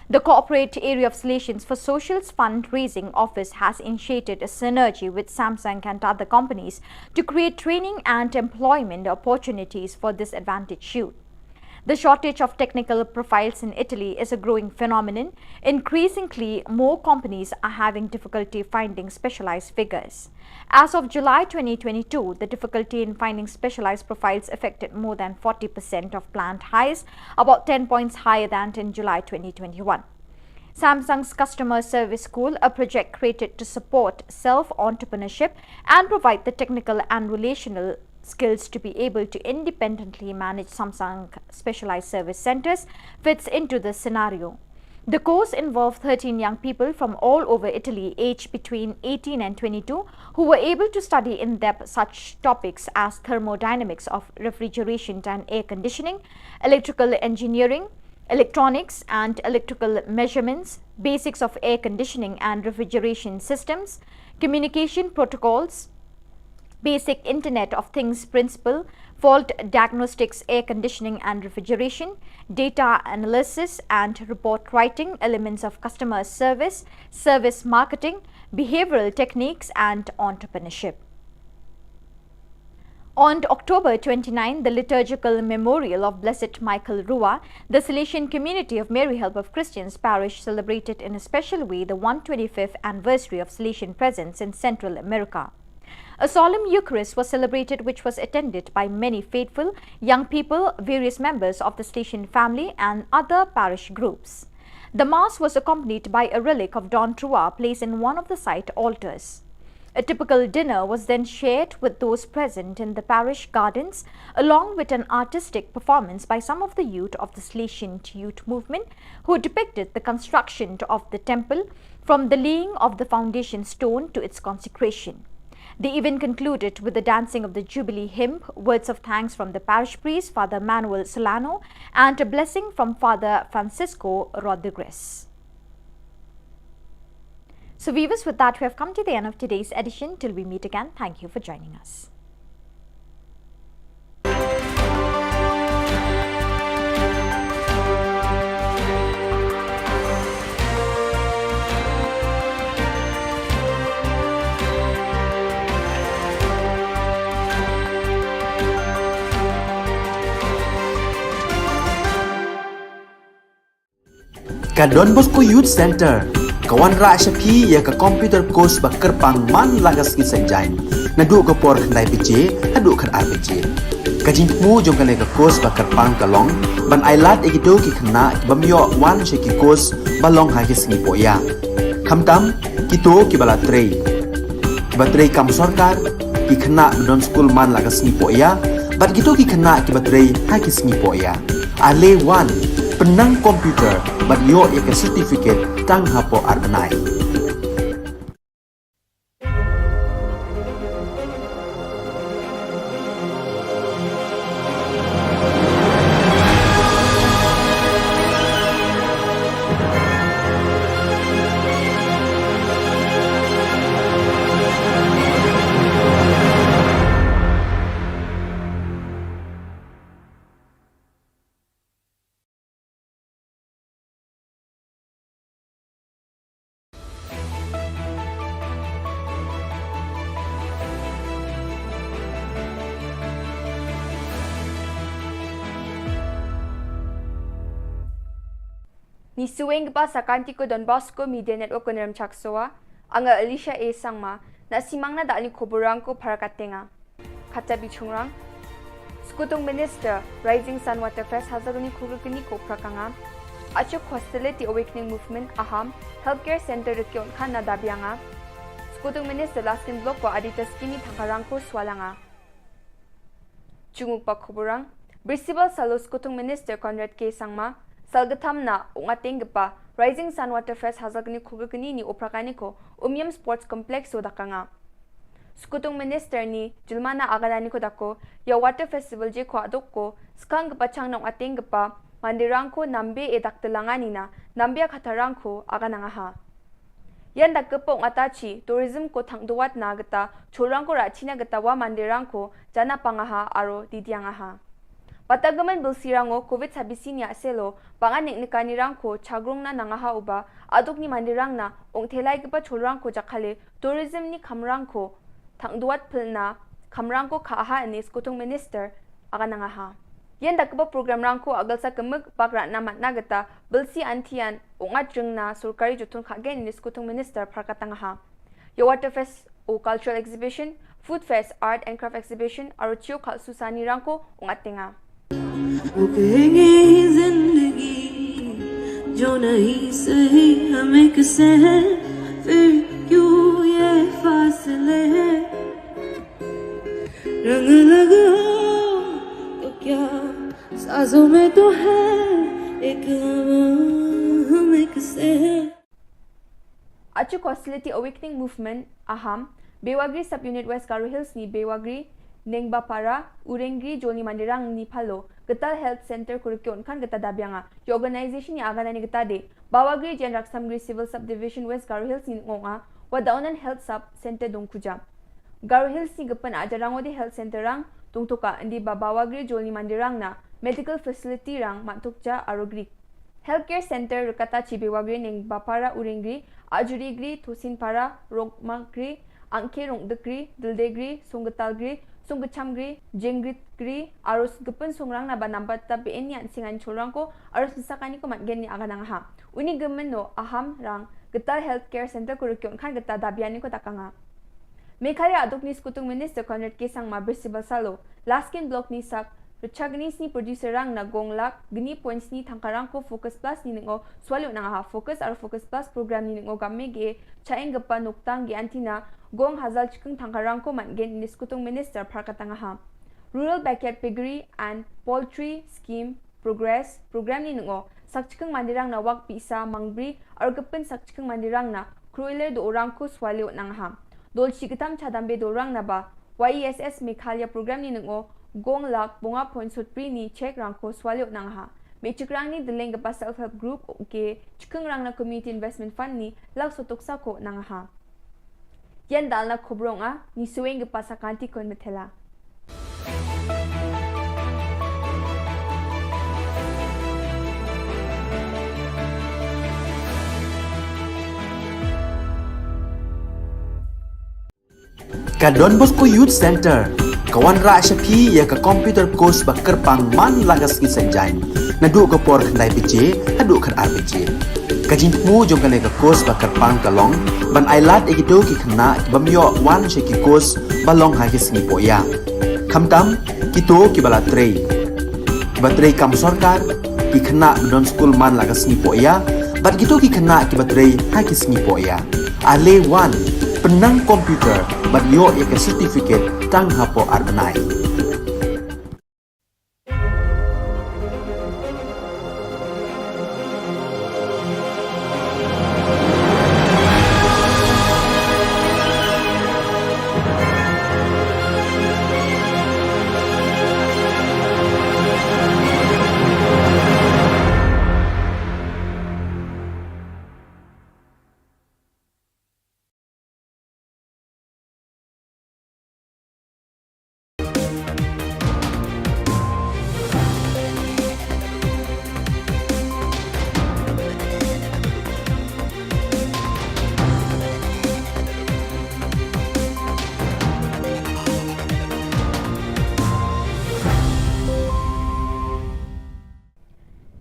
The Corporate Area of Salesians for Social's Fundraising Office has initiated a synergy with Samsung and other companies to create training and employment opportunities for disadvantaged youth. The shortage of technical profiles in Italy is a growing phenomenon. Increasingly, more companies are having difficulty finding specialized figures. As of July twenty twenty-two, the difficulty in finding specialized profiles affected more than forty percent of planned hires, about ten points higher than in July twenty twenty-one. Samsung's Customer Service School, a project created to support self entrepreneurship and provide the technical and relational skills to be able to independently manage Samsung specialized service centers, fits into this scenario. The course involved thirteen young people from all over Italy, aged between eighteen and twenty-two, who were able to study in depth such topics as thermodynamics of refrigeration and air conditioning, electrical engineering, electronics and electrical measurements, basics of air conditioning and refrigeration systems, communication protocols, basic Internet of Things principle, fault diagnostics, air conditioning and refrigeration, data analysis and report writing, elements of customer service, service marketing, behavioral techniques, and entrepreneurship. On October twenty-nine, the liturgical memorial of Blessed Michael Rua, the Salesian community of Mary Help of Christians Parish celebrated in a special way the one twenty-fifth anniversary of Salesian presence in Central America. A solemn Eucharist was celebrated, which was attended by many faithful, young people, various members of the Salesian family, and other parish groups. The Mass was accompanied by a relic of Don Rua placed in one of the site altars. A typical dinner was then shared with those present in the parish gardens, along with an artistic performance by some of the youth of the Salesian youth movement, who depicted the construction of the temple from the laying of the foundation stone to its consecration. The event concluded with the dancing of the Jubilee hymn, words of thanks from the parish priest, Father Manuel Solano, and a blessing from Father Francisco Rodriguez. So, viewers, with that, we have come to the end of today's edition. Till we meet again, thank you for joining us. Ka Don Bosco Youth Centre ka wanrah sha phi ïa ka computer course ba kyrpang man la ka sngi Saitjaiñ, naduh ka por khyndai baje haduh khatar baje. Ka jingthmu jong kane ka course ba kyrpang ka long ban ailad ïa kito ki khynnah ki bym ïoh wan sha ki course ba long ha ki sngi pohïa. Khamtam kito kiba la trei, kiba trei kam sorkar, ki khynnah ba don skul man la ka sngi pohïa, bad kito ki khynnah kiba trei ha ki sngi pohïa. Ale wan, pynnang computer bad ïoh ïa ka certificate tang hapoh ar bnai. Ngi sngewbha sa ka Anti ko Don Bosco Media Network ko Nremchak Soa, anga Alicia A Sangma, na simang na da ani khubor rang ko phara ka tenga. Khata bichungrang. Skutung Minister, Rising Sun Water Fest Hazargni Khulgni ko phrakanga. Achuk Hostility Awakening Movement Aham, Healthcare Center Rikyon Khan na dabianga. Skutung Minister Laskin Block ko Adita Skini Thangkarang ko swalanga. Chunguk pa khuburang, Brisival Salo Skutung Minister Conrad K Sangma, Salgatham na Ungateng Gepa, Rising Sun Water Fest Hazargni Khulgni ni Oprakani ko Umiam Sports Complex so dakanga. Skutung Minister ni Jilmana Agana ni ko dako, ïa Water Festival je ko aduk ko, skang kepachang nong ateng kepa, mandirang ko nambe e dak telangani na, nambe katarang ko, Agana ngaha. Ïan dak kepong atachi, tourism ko thang duat na geta, chorang ko rachina geta wa mandirang ko, jana pangaha, aro didiangaha. Bata gemen bilsi rango covid sabisi ni aselo, bangan nek nekani rangko chagrung na nangaha uba, aduk ni mandirang na, ong thelai kepa chorang ko jakhale, tourism ni kamrang ko, thang duat pil na, kamrang ko kaaha ini Skutung Minister, aga nangaha. Ïan da keba program rangko agal sa kemik bak rat na mat na geta, bilsi antian, ong at jeng na, surkari jutun khagen ini Skutung Minister, parkatangaha. Ïa Water Fest, o cultural exhibition, food fest, art and craft exhibition, aro chio kha susani rangko, ong atenga. वो कहेंगे ये जिंदगी जो नहीं सही हमें किसे है, फिर क्यों ये फासले हैं? रंग लगा तो क्या, सांसों में तो है एक हवा, हमें किसे है? Achik Hostility Awakening Movement, Aham, Bewagri Sub-Unit West Garo Hills ni Bewagri, Nengbapara, Urengri, Jolni Mandirang ni Palo, Getal Health Center Kurikyo Nkhan geta dabianga, ïa organization ni agana ni geta de, Bawagri Jen Raksamgri Civil Subdivision West Garo Hills ni ngonga, wa daunan Health Sub Center Dongkuja. Garo Hills ni gepen ajarang odi Health Center rang, tungtuka endi ba Bawagri Jolni Mandirang na, medical facility rang, matukja arogri. Healthcare Center Rukata Chibi Wagri Ning Bapara Uringri, Ajurigri, Thusinpara, Rongmakri, Angke Rongdekri, Dildegri, Sunggetalgri, Sungkechamgri, Jengritgri, Arus Gepun Sungrang Naba Nambat Tabi Eni An Singan Chulrangko, Arus Sakani Ko Matgen Ni Aganang Ha. Uni Gemeno Aham Rang, Getal Healthcare Center Kurukyon Khan Geta Dabiani Ko Takanga. Meghalaya Aduk Ni Skutung Minister Conrad K Sangma Brisibal Salo, Laskin Block Ni Sak, Rechagni sni producer rang na gong lak, gni point sni thangkarang ko Focus Plus ni ningo, swalio nang ha Focus ar Focus Plus program ni ningo gamme ge, chaeng gepa noktang ge antina, gong hazal chikeng thangkarang ko man gen ni skutung minister phar katang ha. Rural Backyard Piggery and Poultry Scheme Progress program ni ningo, sak chikeng mandirang na wak pisa mangbri, ar gepen sak chikeng mandirang na, kruiler do orang ko swalio nang ha. Dol chi getam chadambe dorang na ba, Y E S S Meghalaya program ni ningo, gong lak, bonga point sutpri ni check rang ko swalio nang ha. Me chikrang ni deleng gepa self help group, ke chikeng rang na community investment fund ni, lak sotuk sako nang ha. Yan dal na kubrong a, ni sueng gepa sakanti kon metela. Ka Don Bosco Youth Center, ka wanrah sha phi ïa ka computer course ba kyrpang man la ka sngi Saitjaiñ, naduh ka por khyndai baje, haduh khatar baje. Ka jingthmu jong kane ka course ba kyrpang ka long, ban ailad ïa kito ki khynnah ki bym ïoh wan sha ki course ba long ha ki sngi pohïa. Khamtam, kito ki ba la trei. Ki ba trei kam sorkar, ki khynnah ba don skul man la ka sngi pohïa, bad kito ki khynnah ki ba trei ha ki sngi pohïa. Ale wan, pynnang computer, bad ïoh ïa ka certificate tang hapoh ar bnai.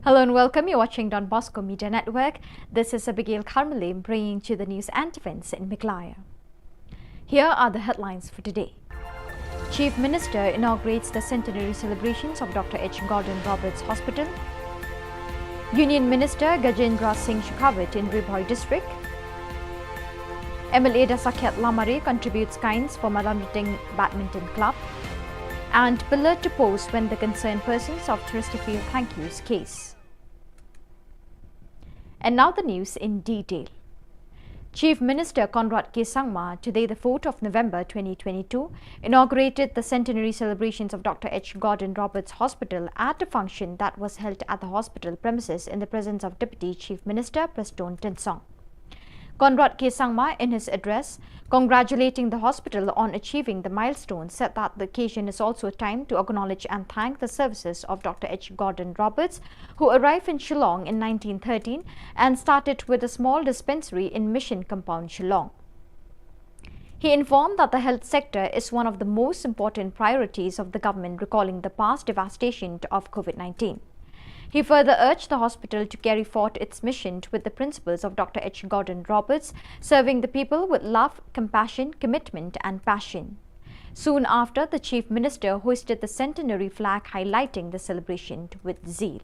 Hello and welcome. You're watching Don Bosco Media Network. This is Abigail Kharmalim bringing to you the news and events in Meghalaya. Here are the headlines for today. Chief Minister inaugurates the centenary celebrations of Doctor H Gordon Roberts Hospital. Union Minister Gajendra Singh Shekhawat in Ri Bhoi District. M L A Dasakhiat Lamare contributes kinds for Malamriting Badminton Club. And pillar to post when the concerned persons of Chesterfield thank yous case. And now the news in detail. Chief Minister Conrad K Sangma, today the fourth of November twenty twenty-two, inaugurated the centenary celebrations of Doctor H Gordon Roberts Hospital at a function that was held at the hospital premises in the presence of Deputy Chief Minister Prestone Tynsong. Conrad K Sangma, in his address, congratulating the hospital on achieving the milestone, said that the occasion is also a time to acknowledge and thank the services of Doctor H Gordon Roberts, who arrived in Shillong in nineteen thirteen and started with a small dispensary in Mission Compound, Shillong. He informed that the health sector is one of the most important priorities of the government, recalling the past devastation of COVID nineteen. He further urged the hospital to carry forth its mission with the principles of Doctor H Gordon Roberts, serving the people with love, compassion, commitment, and passion. Soon after, the Chief Minister hoisted the centenary flag, highlighting the celebration with zeal.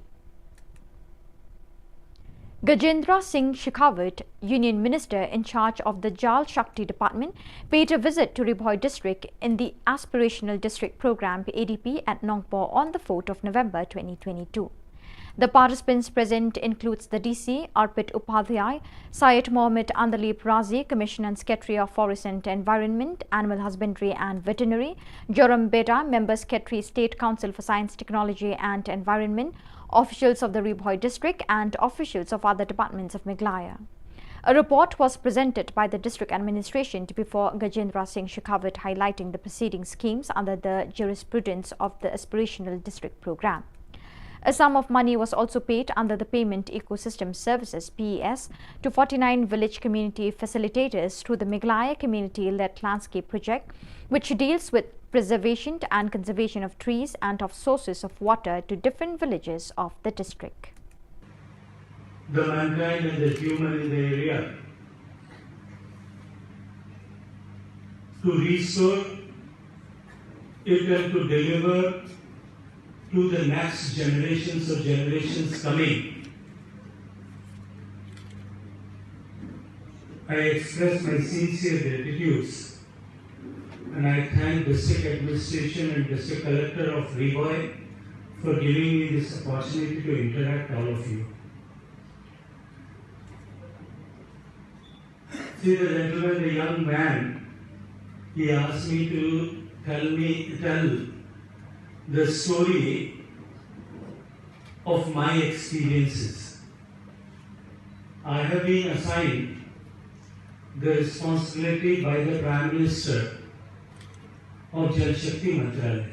Gajendra Singh Shekhawat, Union Minister in charge of the Jal Shakti Department, paid a visit to Ri Bhoi district in the Aspirational District Programme, A D P, at Nongpoh on the fourth of November twenty twenty-two. The participants present includes the D C, Arpit Upadhyay, Syed Mohammed Andalib Razi, Commissioner and Secretary of Forest and Environment, Animal Husbandry and Veterinary, Joram Beda, Member Secretary, State Council for Science, Technology and Environment, officials of the Ri Bhoi district and officials of other departments of Meghalaya. A report was presented by the district administration to before Gajendra Singh Shekhawat, highlighting the preceding schemes under the jurisprudence of the Aspirational District Programme. A sum of money was also paid under the Payment Ecosystem Services, P E S, to forty-nine village community facilitators through the Meghalaya Community-Led Landscape Project, which deals with preservation and conservation of trees and of sources of water to different villages of the district. The mankind and the human in the area to restore it and to deliver to the next generations or generations coming. I express my sincere gratitude and I thank District Administration and District Collector of Ri Bhoi for giving me this opportunity to interact all of you. See the gentleman, the young man, he asked me to tell me, tell the story of my experiences. I have been assigned the responsibility by the Prime Minister of Jal Shakti Mantralaya.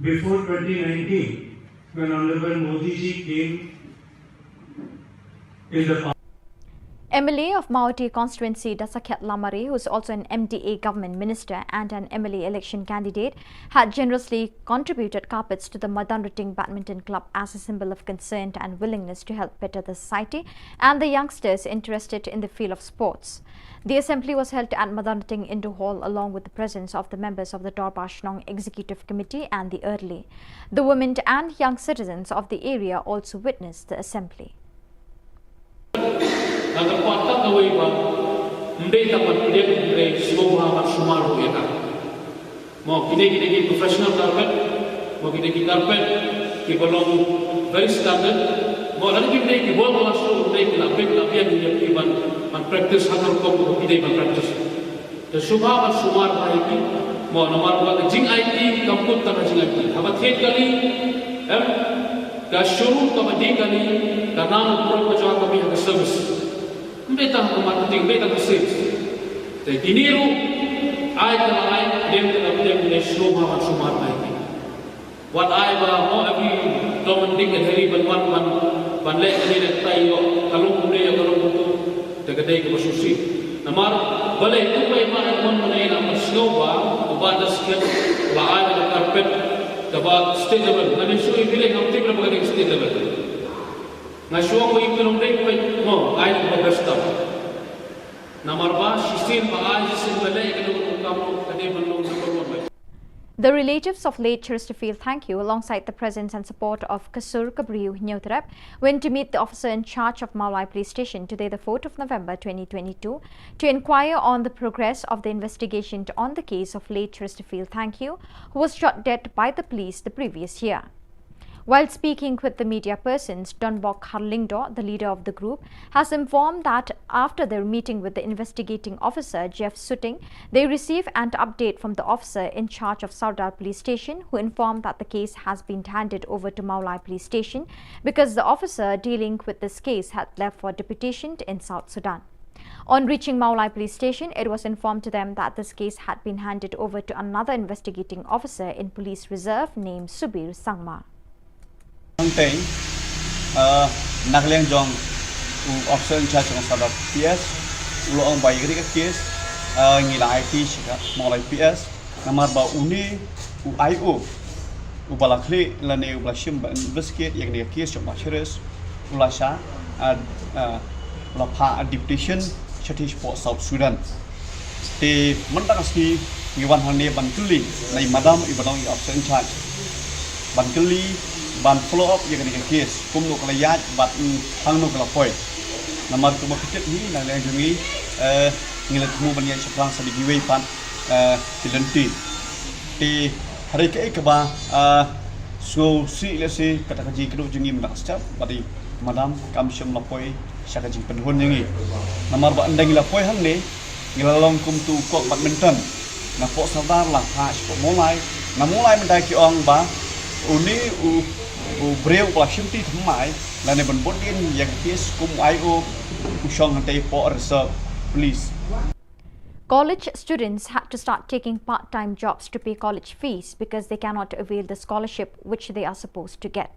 Before twenty nineteen, when Honorable Modi ji came in the M L A of Mawhati constituency, Dasakhiat Lamare, who is also an M D A government minister and an M L A election candidate, had generously contributed carpets to the Madanrating Badminton Club as a symbol of concern and willingness to help better the society and the youngsters interested in the field of sports. The assembly was held at Madanrating Indoor Hall along with the presence of the members of the Dorbar Shnong Executive Committee and the Early. The women and young citizens of the area also witnessed the assembly. Nga kyrpad tang kawei ba ym dei tang ban pdiang, hynrei sngewbha ban sumar ruh ïa ka. Mo kine, kine ki professional carpet, mo kine ki carpet kiba long very standard. Mo lada kim dei ki world class ruh, ym dei ki la bit la biang ïa ki ban, ban practice ha ka rukom kaba ki dei ban practice. Te sngewbha ban sumar bha ïa ki. Mo namar ba ka jingaiti kam kut tang ka jingaiti. Haba thied kali, em, ka showroom kaba dih kali ka nang burom ka jong ka kaba ïa ka service. Ym dei tang ka marketing, ym dei tang ka sales. Te kine ruh ai ka la ai, pdiang ka la pdiang, ne sngewbha ban sumar bha ïa ki. Wat ai ba mo every Tom and Dick and Harry ban wan ban, ban leh kane leh katai ïoh ka long kumne ïoh ka long kumtu. Te ka dei kaba sngewsih. Namar balei tu ba i Bah Edmund Mane la pynsngew ba u Bah Dasakhiat la ai da ka carpet kaba state level. Nga dei shu i bilei ngam tip re ba ka dei state level. Nga shu ong ba i tu long dei kaba mo ai kaba best tam. Namar ba shisien ba ai shisien ba leh ka long ka kam ka dei ban long number one. The relatives of late Chesterfield Thangkhiew, alongside the presence and support of Ka Sur Ka Briew Hynñiewtrep, went to meet the officer in charge of Mawlai Police Station today, the fourth of November twenty twenty-two, to inquire on the progress of the investigation on the case of late Chesterfield Thangkhiew, who was shot dead by the police the previous year. While speaking with the media persons, Donbok Kharlyngdoh, the leader of the group, has informed that after their meeting with the investigating officer, Jeff Suting, they received an update from the officer in charge of Sardar Police Station, who informed that the case has been handed over to Mawlai Police Station because the officer dealing with this case had left for deputation in South Sudan. On reaching Mawlai Police Station, it was informed to them that this case had been handed over to another investigating officer in police reserve named Subir Sangma. Hangtei, uh, na ka liang jong u officer in charge jong Sardar P S, u la ong ba ïa kane ka case, uh, ngi la aiti sha ka Mawlai P S, namar ba une u I O, u ba la khlieh lane u ba la shim ban investigate ïa kane ka case jong Bah Cheris, u la shah, uh, uh, u la phah deputation shathie shapoh South Sudan. Te mynta ka sngi ngi wan hangne ban kylli na i madam i ba long i officer in charge, ban kylli, ban follow up ïa kane ka case, kumno ka la ïaid bad, mm, hangno ka la poi. Namar kumba phi tip hi, na liang jong ngi, eh, ngi la thmu ban ïaid shaphrang sa da kiwei pat, eh, ki lynti. Te hynrei kaei kaba, ah, sngewsih lehse kata ka jingkynduh jong ngi mynta ka step, bad i madam kam shym la poi sha ka jingpynhun jong ngi. Namar ba ynda ngi la poi hangne, ngi la long kum utu u kok badminton. Napoh Sardar la phah shapoh Mawlai, na Mawlai mynta ki ong ba une u, u briew ba la shimti thymmai lane ban bud dien ïa ka case kum u I O, u shong hangtei hapoh reserve police. College students had to start taking part-time jobs to pay college fees because they cannot avail the scholarship which they are supposed to get.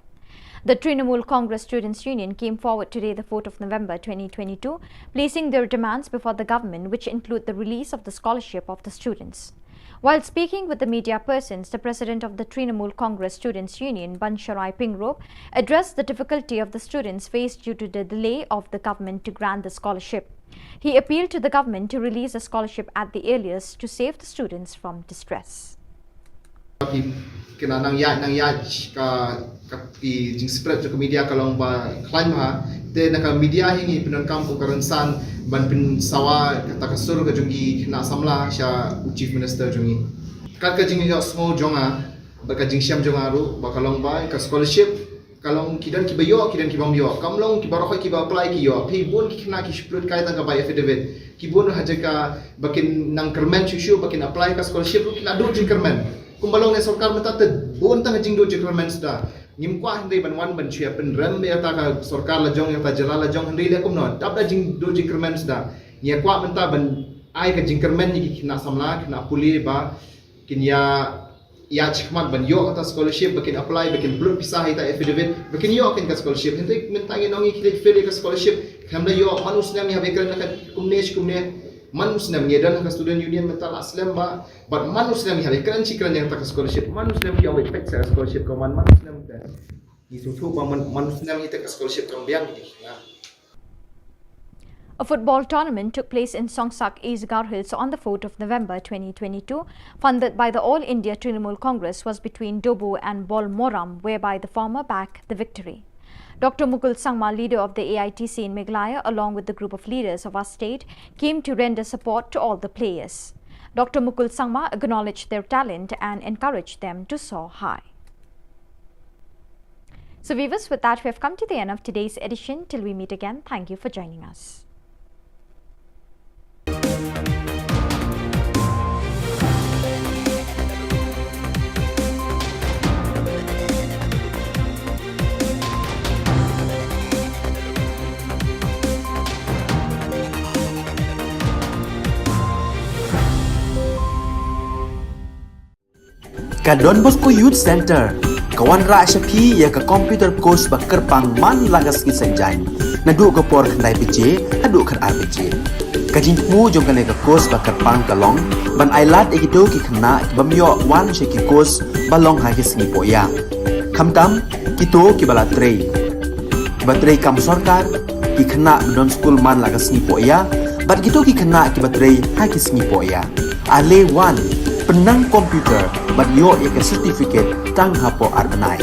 The Trinamool Congress Students' Union came forward today, the fourth of November twenty twenty-two, placing their demands before the government, which include the release of the scholarship of the students. While speaking with the media persons, the president of the Trinamool Congress Students' Union, Bansharai Pingrop, addressed the difficulty of the students faced due to the delay of the government to grant the scholarship. He appealed to the government to release the scholarship at the earliest to save the students from distress. Ki, ki nang ïaid, nang ïaid ka, ka ki jingspread jong ka media ka long ba khlaiñ bha. Te na ka media hi ngi pyndonkam kum ka rynsan ban pynsawa kata ka sur ka jong ki khynnah samla sha u Chief Minister jong ngi. Kat ka jingïohsngew jong nga, bad ka jingshem jong nga ruh, ba ka long ba ka scholarship ka long ki don kiba ïoh, ki don ki bym ïoh. Kam long ki baroh kiba apply ki ïoh. Phi bun ki khynnah ki shu pynlut kai tang ka bai affidavit. Ki bun ha jaka ba kin nang kyrmen shuh shuh ba kin apply ka scholarship ruh ki la duh jingkyrmen. Kumba long ne sorkar mynta te bun tang jingduh jingkyrmen suda. Ngim kwah hynrei ban wan ban shu ïa pynrem ïa kata ka sorkar la jong, ïa kata jylla la jong, hynrei leh kumno. Dap da jingduh jingkyrmen suda. Ngi ïa kwah mynta ban ai ka jingkyrmen ïa ki khynnah samla, khynnah pule ba kin ïa ïa shikmat ban ïoh kata scholarship, ba kin apply, ba kin pynlut pisa ha ita affidavit, ba kin ïoh kin ka scholarship. Hynrei mynta ngi ong ngi khie fail ïa ka scholarship, khlem da ïoh, man u snem ngi hap ïakren na ka kumne shi kumne, man u snem ngi don ha ka student union mynta la slem ba, bad man u snem ngi hap ïakren shi kren ïa kata ka scholarship, man u snem ngi ong ba peit sa ka scholarship ka man, man u snem te. Ngi sngewthuh ba man, man u snem ngi te ka scholarship kam biang ngi. A football tournament took place in Songsak, East Garo Hills on the fourth of November twenty twenty-two, funded by the All India Trinamool Congress, was between Dobu and Bolmoram, whereby the former bagged the victory. Doctor Mukul Sangma, leader of the A I T C in Meghalaya, along with the group of leaders of our state, came to render support to all the players. Doctor Mukul Sangma acknowledged their talent and encouraged them to soar high. So viewers, with that, we have come to the end of today's edition. Till we meet again, thank you for joining us. Ka Don Bosco Youth Centre ka wanrah sha phi ïa ka computer course ba kyrpang man la ka sngi Saitjaiñ, naduh ka por khyndai baje haduh khatar baje. Ka jingthmu jong kane ka course ba kyrpang ka long ban ailad ïa kito ki khynnah ki bym ïoh wan sha ki course ba long ha ki sngi pohïa. Khamtam kito kiba la trei, kiba trei kam sorkar, ki khynnah ba don skul man la ka sngi pohïa, bad kito ki khynnah kiba trei ha ki sngi pohïa. Ale wan, pynnang computer bad ïoh ïa ka certificate tang hapoh ar bnai.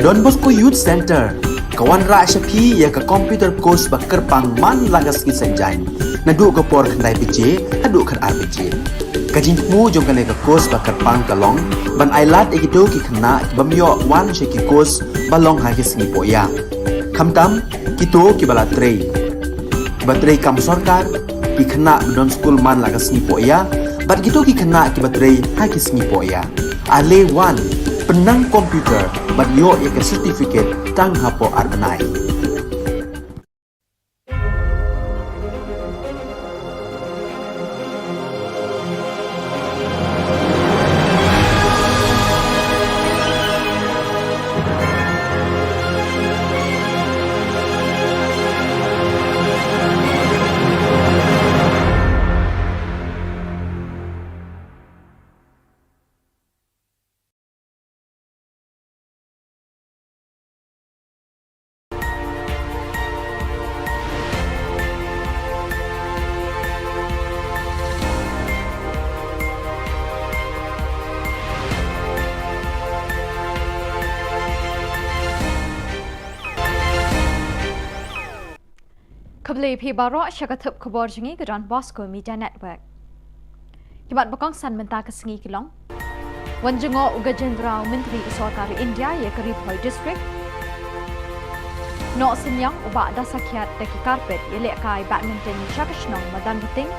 Don Bosco Youth Centre ka wanrah sha phi ïa ka computer course ba kyrpang man la ka sngi Saitjaiñ, naduh ka por khyndai baje haduh khatar baje. Ka jingthmu jong kane ka course ba kyrpang ka long ban ailad ïa kito ki khynnah ki bym ïoh wan sha ki course ba long ha ki sngi pohïa, khamtam kito kiba la trei, kiba trei kam sorkar, ki khynnah ba don skul man la ka sngi pohïa bad kito ki khynnah kiba trei ha ki sngi pohïa. Ale wan, pynnang computer bad ïoh ïa ka certificate tang hapoh ar bnai. Khublei phi baroh sha ka thup khubor jong ngi ka Don Bosco Media Network. Ki mat ba kongsan mynta ka sngi ki long: Wan jngoh u Gajendra, u Myntri ka Sorkar India ïa ka Ri Bhoi District. Noh Synniang u Bah Dasakhiat da ki carpet ïalehkai badminton sha ka shnong Madanrting.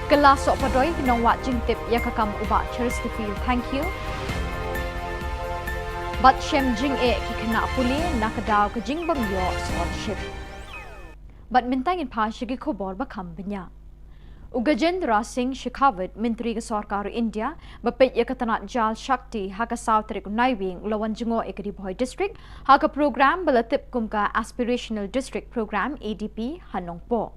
Kylla Sohpadoi ki nongwad jingtip ïa ka kam u Bah Cheristerfield Thangkhiew. Bad shem jingeh ki khynnah pule na ka daw ka jingbym ïoh scholarship. Bad mynta ngin phai sha ki khubor ba kham bniah. U Gajendra Singh Shekhawat, Myntri ka Sorkar India, ba peit ïa ka tnat Jal Shakti ha ka saw tarik u Naiwieng u la wan jngoh ïa ka Ri Bhoi District ha ka program ba la tip kum ka Aspirational District Program, A D P, ha Nongpoh.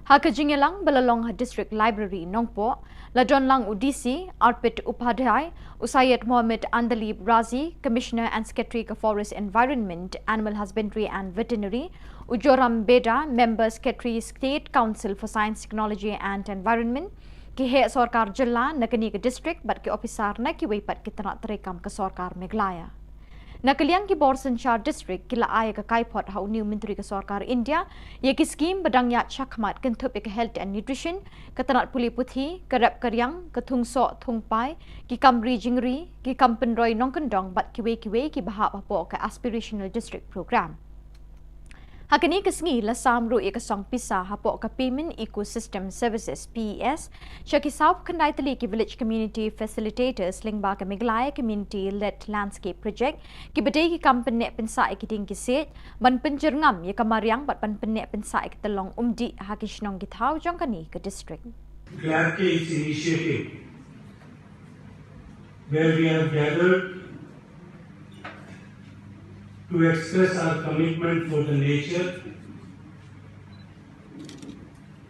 Ha ka jingïalang ba la long ha District Library Nongpoh, la don lang u D C Arpit Upadhyay, u Syed Mohammed Andalib Razi, Commissioner and Secretary ka Forest Environment, Animal Husbandry and Veterinary, u Joram Beda, Member Secretary, State Council for Science, Technology and Environment, ki heh sorkar jylla na kane ka district bad ki ophisar na kiwei pat ki tnat treikam ka Sorkar Meghalaya. Na ka liang ki bor synshar district ki la ai ïa ka kaiphod ha une u Myntri ka Sorkar India ïa ki skhim ba dang ïaid shakhmat kynthup ïa ka health and nutrition, ka tnat pule puthi, ka rep ka riang, ka thung soh thung pai, ki kam ri jingri, ki kam pynroi nongkyndong bad kiwei kiwei kiba hap hapoh ka Aspirational District Program. Ha kane ka sngi la sam ruh ïa ka song pisa hapoh ka Payment Ecosystem Services, P E S, sha ki sawphew khyndai tylli ki Village Community Facilitators lyngba ka Meghalaya Community Led Landscape Project, kiba dei ki kam pynneh pynsah ïa ki dieng ki siej, ban pynjyrngam ïa ka mariang bad ban pynneh pynsah ïa ka tyllong umdih ha ki shnong ki thaw jong kane ka district. Glad Case initiative, where we have gathered to express our commitment for the nature,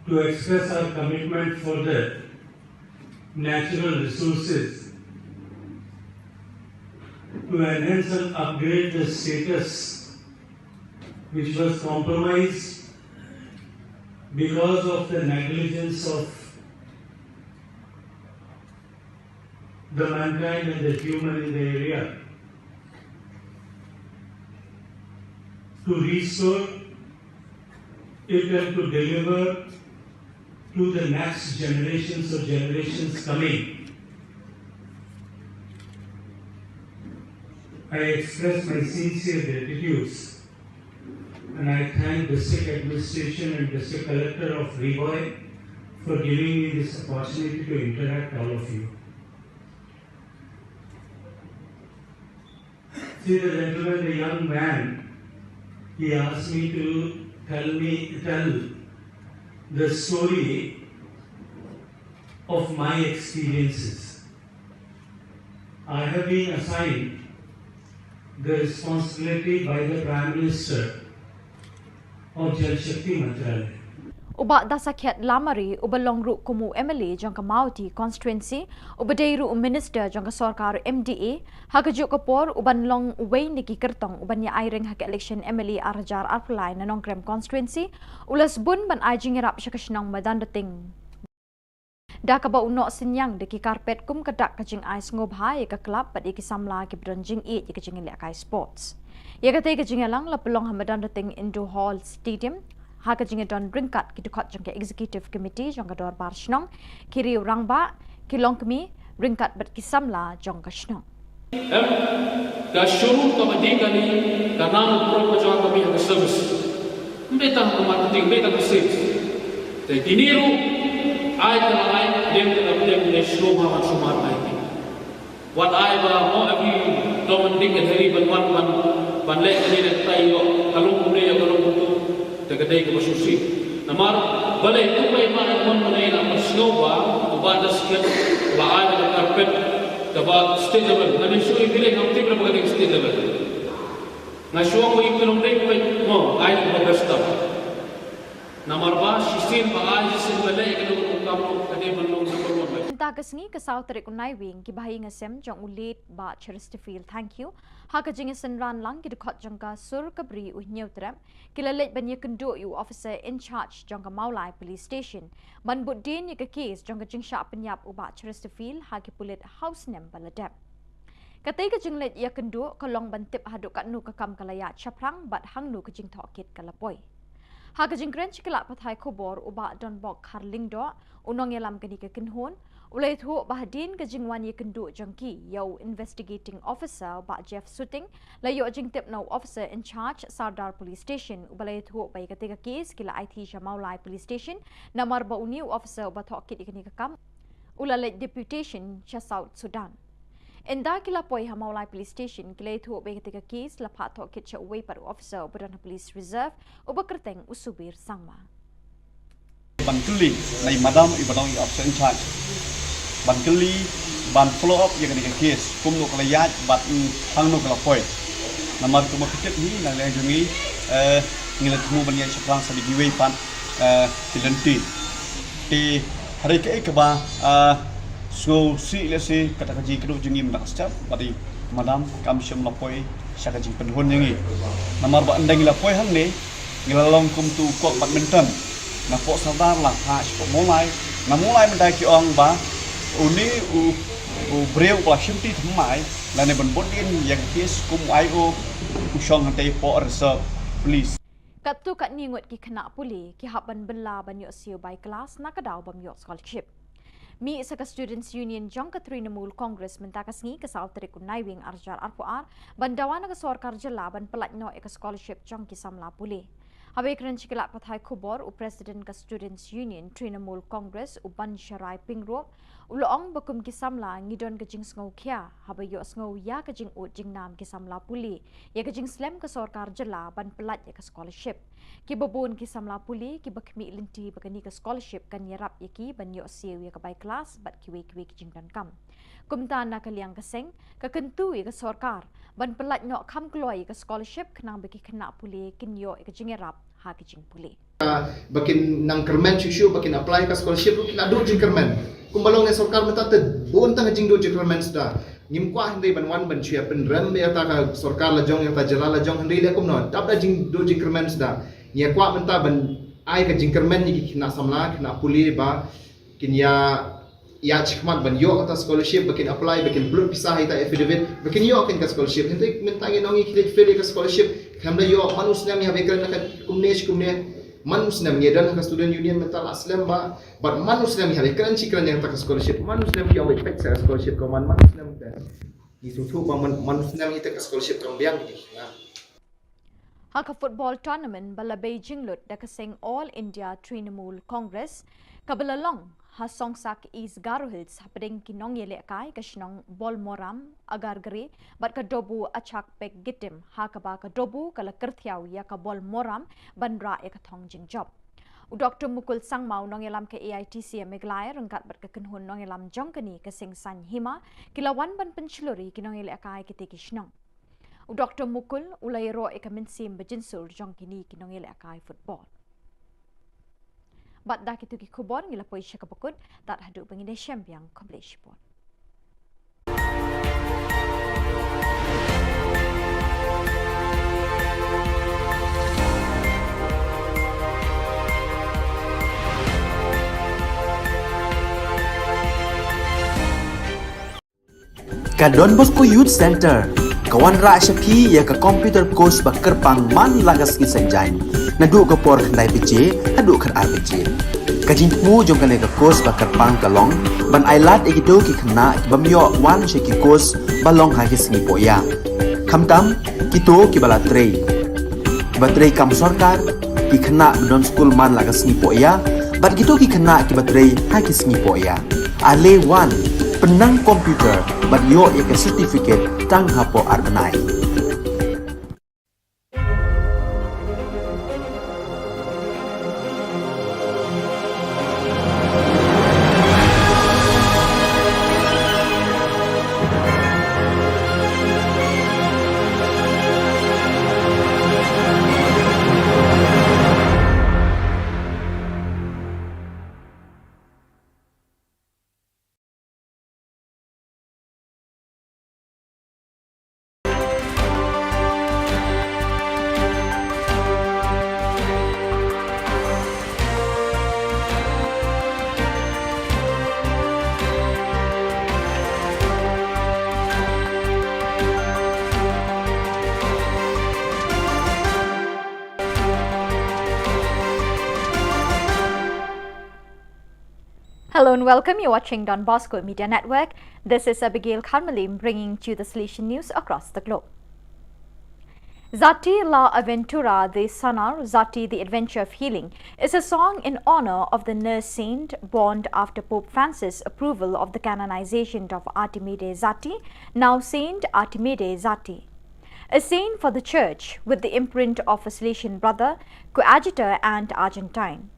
to express our commitment for the natural resources, to enhance and upgrade the status which was compromised because of the negligence of the mankind and the human in the area, to restore it and to deliver to the next generations or generations coming. I express my sincere gratitude and I thank District Administration and District Collector of Ri Bhoi for giving me this opportunity to interact all of you. See the gentleman, the young man, he asked me to tell me, tell the story of my experiences. I have been assigned the responsibility by the Prime Minister of Jal Shakti Mantralaya. U Bah Dasakhiat Lamare, uba long ruh kum u M L A jong ka Mawhati Constituency, uba dei ruh u Minister jong ka sorkar M D A, ha kajuh ka por uban long uwei na ki kyrtong uban ïa ai ring ha ka election M L A ar hajar arphew lai na Nongkrem Constituency, u la sbun ban ai jingïarap sha ka shnong Madanrting. Da kaba u noh synñiang da ki carpet kum ka dak ka jingai sngewbha ïa ka club bad ïa ki samla kiba don jingïeit ïa ka jingïalehkai sports. Ïa katei ka jingïalang la pynlong ha Madanrting Indoor Hall Stadium ha ka jingïadon ryngkat ki dkhot jong ka Executive Committee jong ka Dorbar Shnong, ki riew rangbah, ki longkmie ryngkat bad ki samla jong ka shnong. Em, ka showroom kaba dei kane ka nang pro ka jong ka mi ha ka service. Mbe tang ka marketing, mbe tang ka sales. Te kine ruh ai ka la ai dem ka la dem ne showroom ha man showroom ai ki. Wat ai ba mo abi doman dik ka dhari ban wan ban ban leh kane leh tai ïoh ka long kumne ïoh ka long kumtu. Te ka dei kaba shisha. Namar balei tu bai ma ai mon ma nei na ma sngewbha uba da sket la ai da carpet kaba state level. Ngan ïa shu ïa bilei ngam tip lem ba ka dei state level. Nga shu ong ba ïa ki long dei kaba mo ai kaba best tam. Namar ba shisien ba ai shisien ba leh ka long ka kam ka dei ban long number one. Mynta ka sngi ka saw tarik u Naiwieng ki bahaïing hasem jong u late Bah Chesterfield Thangkhiew ha ka jingïasynran lang ki dkhot jong ka Sur Kabri u Hynñiewtrep ki la leit ban ïakynduh ïa u officer in charge jong ka Mawlai Police Station ban bud dien ïa ka case jong ka jingshah pynïap u Bah Chesterfield ha ki pulit ha u snem ba la dep. Katei ka jingleit ïakynduh ka long ban tip haduh katno ka kam ka la ïaid shaphrang bad hangno ka jingtohkit ka la poi. Ha ka jingkren sha ki lad pathai khubor u Bah Donbok Kharlyngdoh, u nongïalam kane ka kynhun, u la ïathuh ba hadien ka jingwan ïakynduh jong ki ïa u investigating officer u Bah Jeff Suting, la ïoh jingtip na u officer in charge Sawdar Police Station uba la ïathuh ba ïa katei ka case ki la aiti sha Mawlai Police Station namar ba une u officer uba tohkit ïa kane ka kam u la leit deputation sha South Sudan. Ynda ki la poi ha Mawlai Police Station ki la ïathuh ba ïa katei ka case la phah tohkit sha uwei pat u officer uba don ha Police Reserve uba kyrteng u Subir Sangma. Ban kylli na i madam i ba dang i officer in charge. Ban kylli ban follow up ïa kane ka case kumno ka la ïaid bad hangno ka la poi. Namar kumba phi tip hi na liang jong ngi, eh, ngi la thmu ban ïaid shaphrang sa da kiwei pat, eh, ki lynti. Te hynrei kaei kaba, ah, sngewsih lehse kata ka jingkynduh jong ngi mynta ka step bad i madam kam shym la poi sha ka jingpynhun ïa ngi. Namar ba ynda ngi la poi hangne ngi la long kum tu u kok badminton. Na pok Sawdar la ha sha pok Mawlai. Na Mawlai mynta ki ong ba une u, u briew ba la shim ti thymmai lane ban bud dien ïa ka case kum u I O u shong hangtei pok reserve police. Katto katne ngut ki khynnah pule ki hap ban bylla ban ïoh siew bai klas na ka daw bym ïoh scholarship. Mih sa ka Students Union jong ka Trinamool Congress mynta ka sngi ka saw tarik u Naiwieng arhajar arphew ar ban dawa na ka sorkar jylla ban pyllait noh ïa ka scholarship jong ki samla pule. Haba ïakren sha ki lad pathai khubor u President ka Students Union Trinamool Congress u Bansharai Pyngrope u la ong ba kum ki samla ngi don ka jingsngewkhia haba ïohsngew ïa ka jingud jingnam ki samla pule ïa ka jingslem ka sorkar jylla ban pyllait ïa ka scholarship. Kiba bun ki samla pule kiba khmih lynti ba kane ka scholarship kan ïarap ïa ki ban ïoh siew ïa ka bai klas bad kiwei kiwei ki jingdonkam. Kumta na ka liang ka seng ka kyntu ïa ka sorkar ban pyllait noh kham kloi ïa ka scholarship khnang ba ki khynnah pule kin ïoh ïa ka jingïarap ha ka jingpule. Ba kin nang kyrmen shuh shuh ba kin apply ka scholarship ruh kin ïa duh jingkyrmen. Kumba long ne sorkar mynta te bun tang jingduh jingkyrmen suda. Ngim kwah hynrei ban wan ban shu ïa pynrem ïa ta ka sorkar la jong ïa ta jylla la jong hynrei leh kumno dap da jingduh jingkyrmen suda. Ngi kwah mynta ban ai ka jingkyrmen ïa ki khynnah samla khynnah pule ba kin ïa ïa shikmat ban ïoh kata scholarship ba kin apply ba kin pynlut pisa ha ita affidavit ba kin ïoh kin ka scholarship. Hynrei mynta ngi nong ngi khlieh fail ka scholarship. Khlem da ïoh man u snem ïa ba kren ka kumne shi kumne. Man u snem ngi don ka student union mynta la slem ba bad man u snem ïa ba kren shi kren ïa ka scholarship. Man u snem ïa ba pek sa scholarship ko man man u snem te. Ngi sngewthuh ba man man u snem ïa ka scholarship kam biang ngi. Ha ka football tournament ba la bei jinglut da ka seng All India Trinamool Congress kaba la long ha Songsak East Garo Hills hapdeng ki nongïalehkai ka shnong Bolmoram, Agargre bad ka Dobu Achak Pek Gitim ha kaba ka Dobu ka la kyrthiaw ïa ka Bolmoram ban rah ïa ka thong jingjop. U Doctor Mukul Sangma u nongïalam ka A I T C Meghalaya ryngkat bad ka kynhun nongïalam jong kane ka seng Saiñ Hima ki la wan ban pynshlur ïa ki nongïalehkai kitei ki shnong. U Doctor Mukul u la ïaroh ïa ka mynsiem ba jingsur jong kine ki nongïalehkai football. Bad da kitu ki khubor ngi la poi sha kaba kut, tad haduh ba ngin ïashem biang, khublei shibun. Ka Don Bosco Youth Centre ka wanrah sha phi ïa ka computer course ba kyrpang man la ka sngi Saitjaiñ, naduh ka por khyndai baje haduh khatar baje. Ka jingthmu jong kane ka course ba kyrpang ka long ban ailad ïa kito ki khynnah ki bym ïoh wan sha ki course ba long ha ki sngi pohïa, khamtam kito kiba la trei, kiba trei kam sorkar, ki khynnah ba don skul man la ka sngi pohïa bad kito ki khynnah kiba trei ha ki sngi pohïa. Ale wan, pynnang computer bad ïoh ïa ka certificate tang hapoh ar bnai. Hello and welcome. You're watching Don Bosco Media Network. This is Abigail Kharmalim bringing to you the Salesian news across the globe. Zati la Aventura de Sanar, Zati the Adventure of Healing, is a song in honor of the nurse saint born after Pope Francis' approval of the canonization of Artimide Zati, now Saint Artimide Zati. A saint for the Church, with the imprint of a Salesian brother, coadjutor, and Argentine.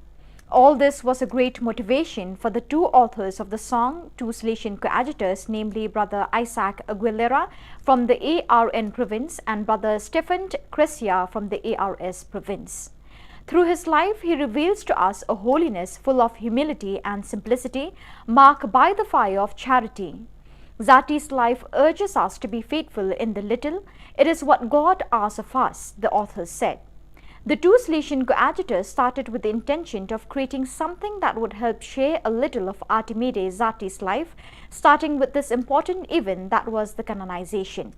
All this was a great motivation for the two authors of the song, two Salesian coadjutors, namely Brother Isaac Aguilera from the A R N province and Brother Stefan Cresia from the A R S province. Through his life, he reveals to us a holiness full of humility and simplicity, marked by the fire of charity. Zati's life urges us to be faithful in the little. It is what God asks of us, the authors said. The two Salesian coadjutors started with the intention of creating something that would help share a little of Artimide Zati's life, starting with this important event that was the canonization.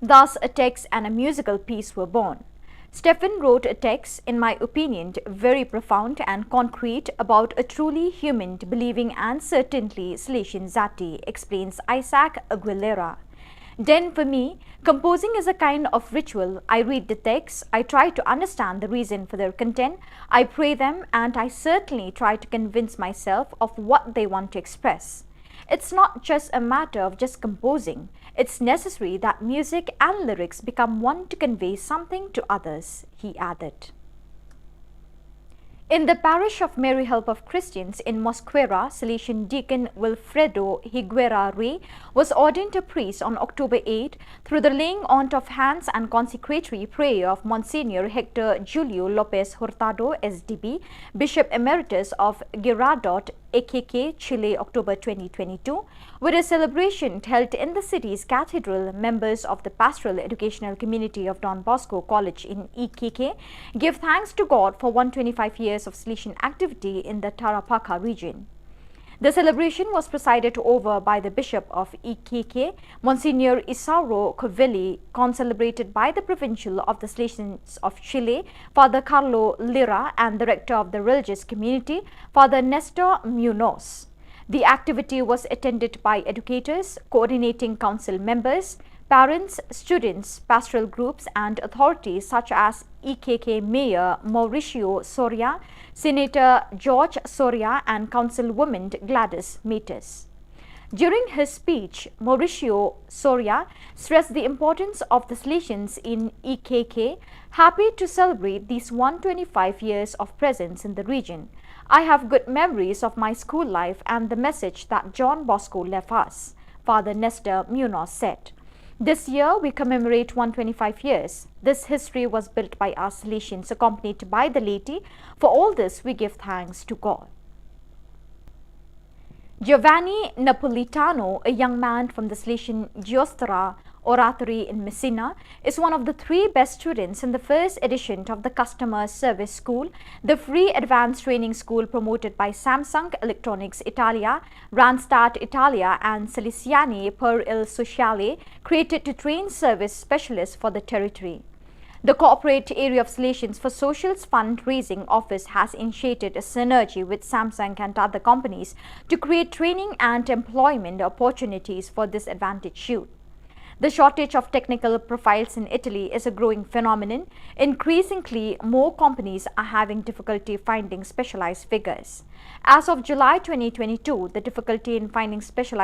Thus, a text and a musical piece were born. Stefan wrote a text, in my opinion, very profound and concrete about a truly human, believing, and certainly Salesian Zati, explains Isaac Aguilera. Then, for me, composing is a kind of ritual. I read the text, I try to understand the reason for their content, I pray them, and I certainly try to convince myself of what they want to express. It's not just a matter of just composing. It's necessary that music and lyrics become one to convey something to others, he added. In the parish of Mary Help of Christians in Mosquera, Salesian Deacon Wilfredo Higuera Rey was ordained a priest on October eight through the laying on of hands and consecratory prayer of Monsignor Hector Julio Lopez Hurtado, S D B, Bishop Emeritus of Girardot, Iquique, Chile, October twenty twenty-two, with a celebration held in the city's cathedral. Members of the Pastoral Educational Community of Don Bosco College in Iquique give thanks to God for one twenty-five years of Salesian activity in the Tarapacá region. The celebration was presided over by the Bishop of Iquique, Monsignor Isauro Covelli, concelebrated by the Provincial of the Salesians of Chile, Father Carlo Lira, and the Rector of the Religious Community, Father Nestor Munoz. The activity was attended by educators, coordinating council members, parents, students, pastoral groups, and authorities such as Iquique Mayor Mauricio Soria, Senator George Soria, and Councilwoman Gladys Metes. During his speech, Mauricio Soria stressed the importance of the Salesians in Iquique, happy to celebrate these one twenty-five years of presence in the region. I have good memories of my school life and the message that John Bosco left us, Father Nestor Munoz said. This year, we commemorate one twenty-five years. This history was built by our Salesians, accompanied by the laity. For all this, we give thanks to God. Giovanni Napolitano, a young man from the Salesian Giostra Oratory in Messina, is one of the three best students in the first edition of the Customer Service School, the free advanced training school promoted by Samsung Electronics Italia, Randstad Italia, and Salesiani per il Sociale, created to train service specialists for the territory. The Corporate Area of Salesians for Social's Fundraising Office has initiated a synergy with Samsung and other companies to create training and employment opportunities for disadvantaged youth. The shortage of technical profiles in Italy is a growing phenomenon. Increasingly, more companies are having difficulty finding specialized figures. As of July twenty twenty-two, the difficulty in finding specialized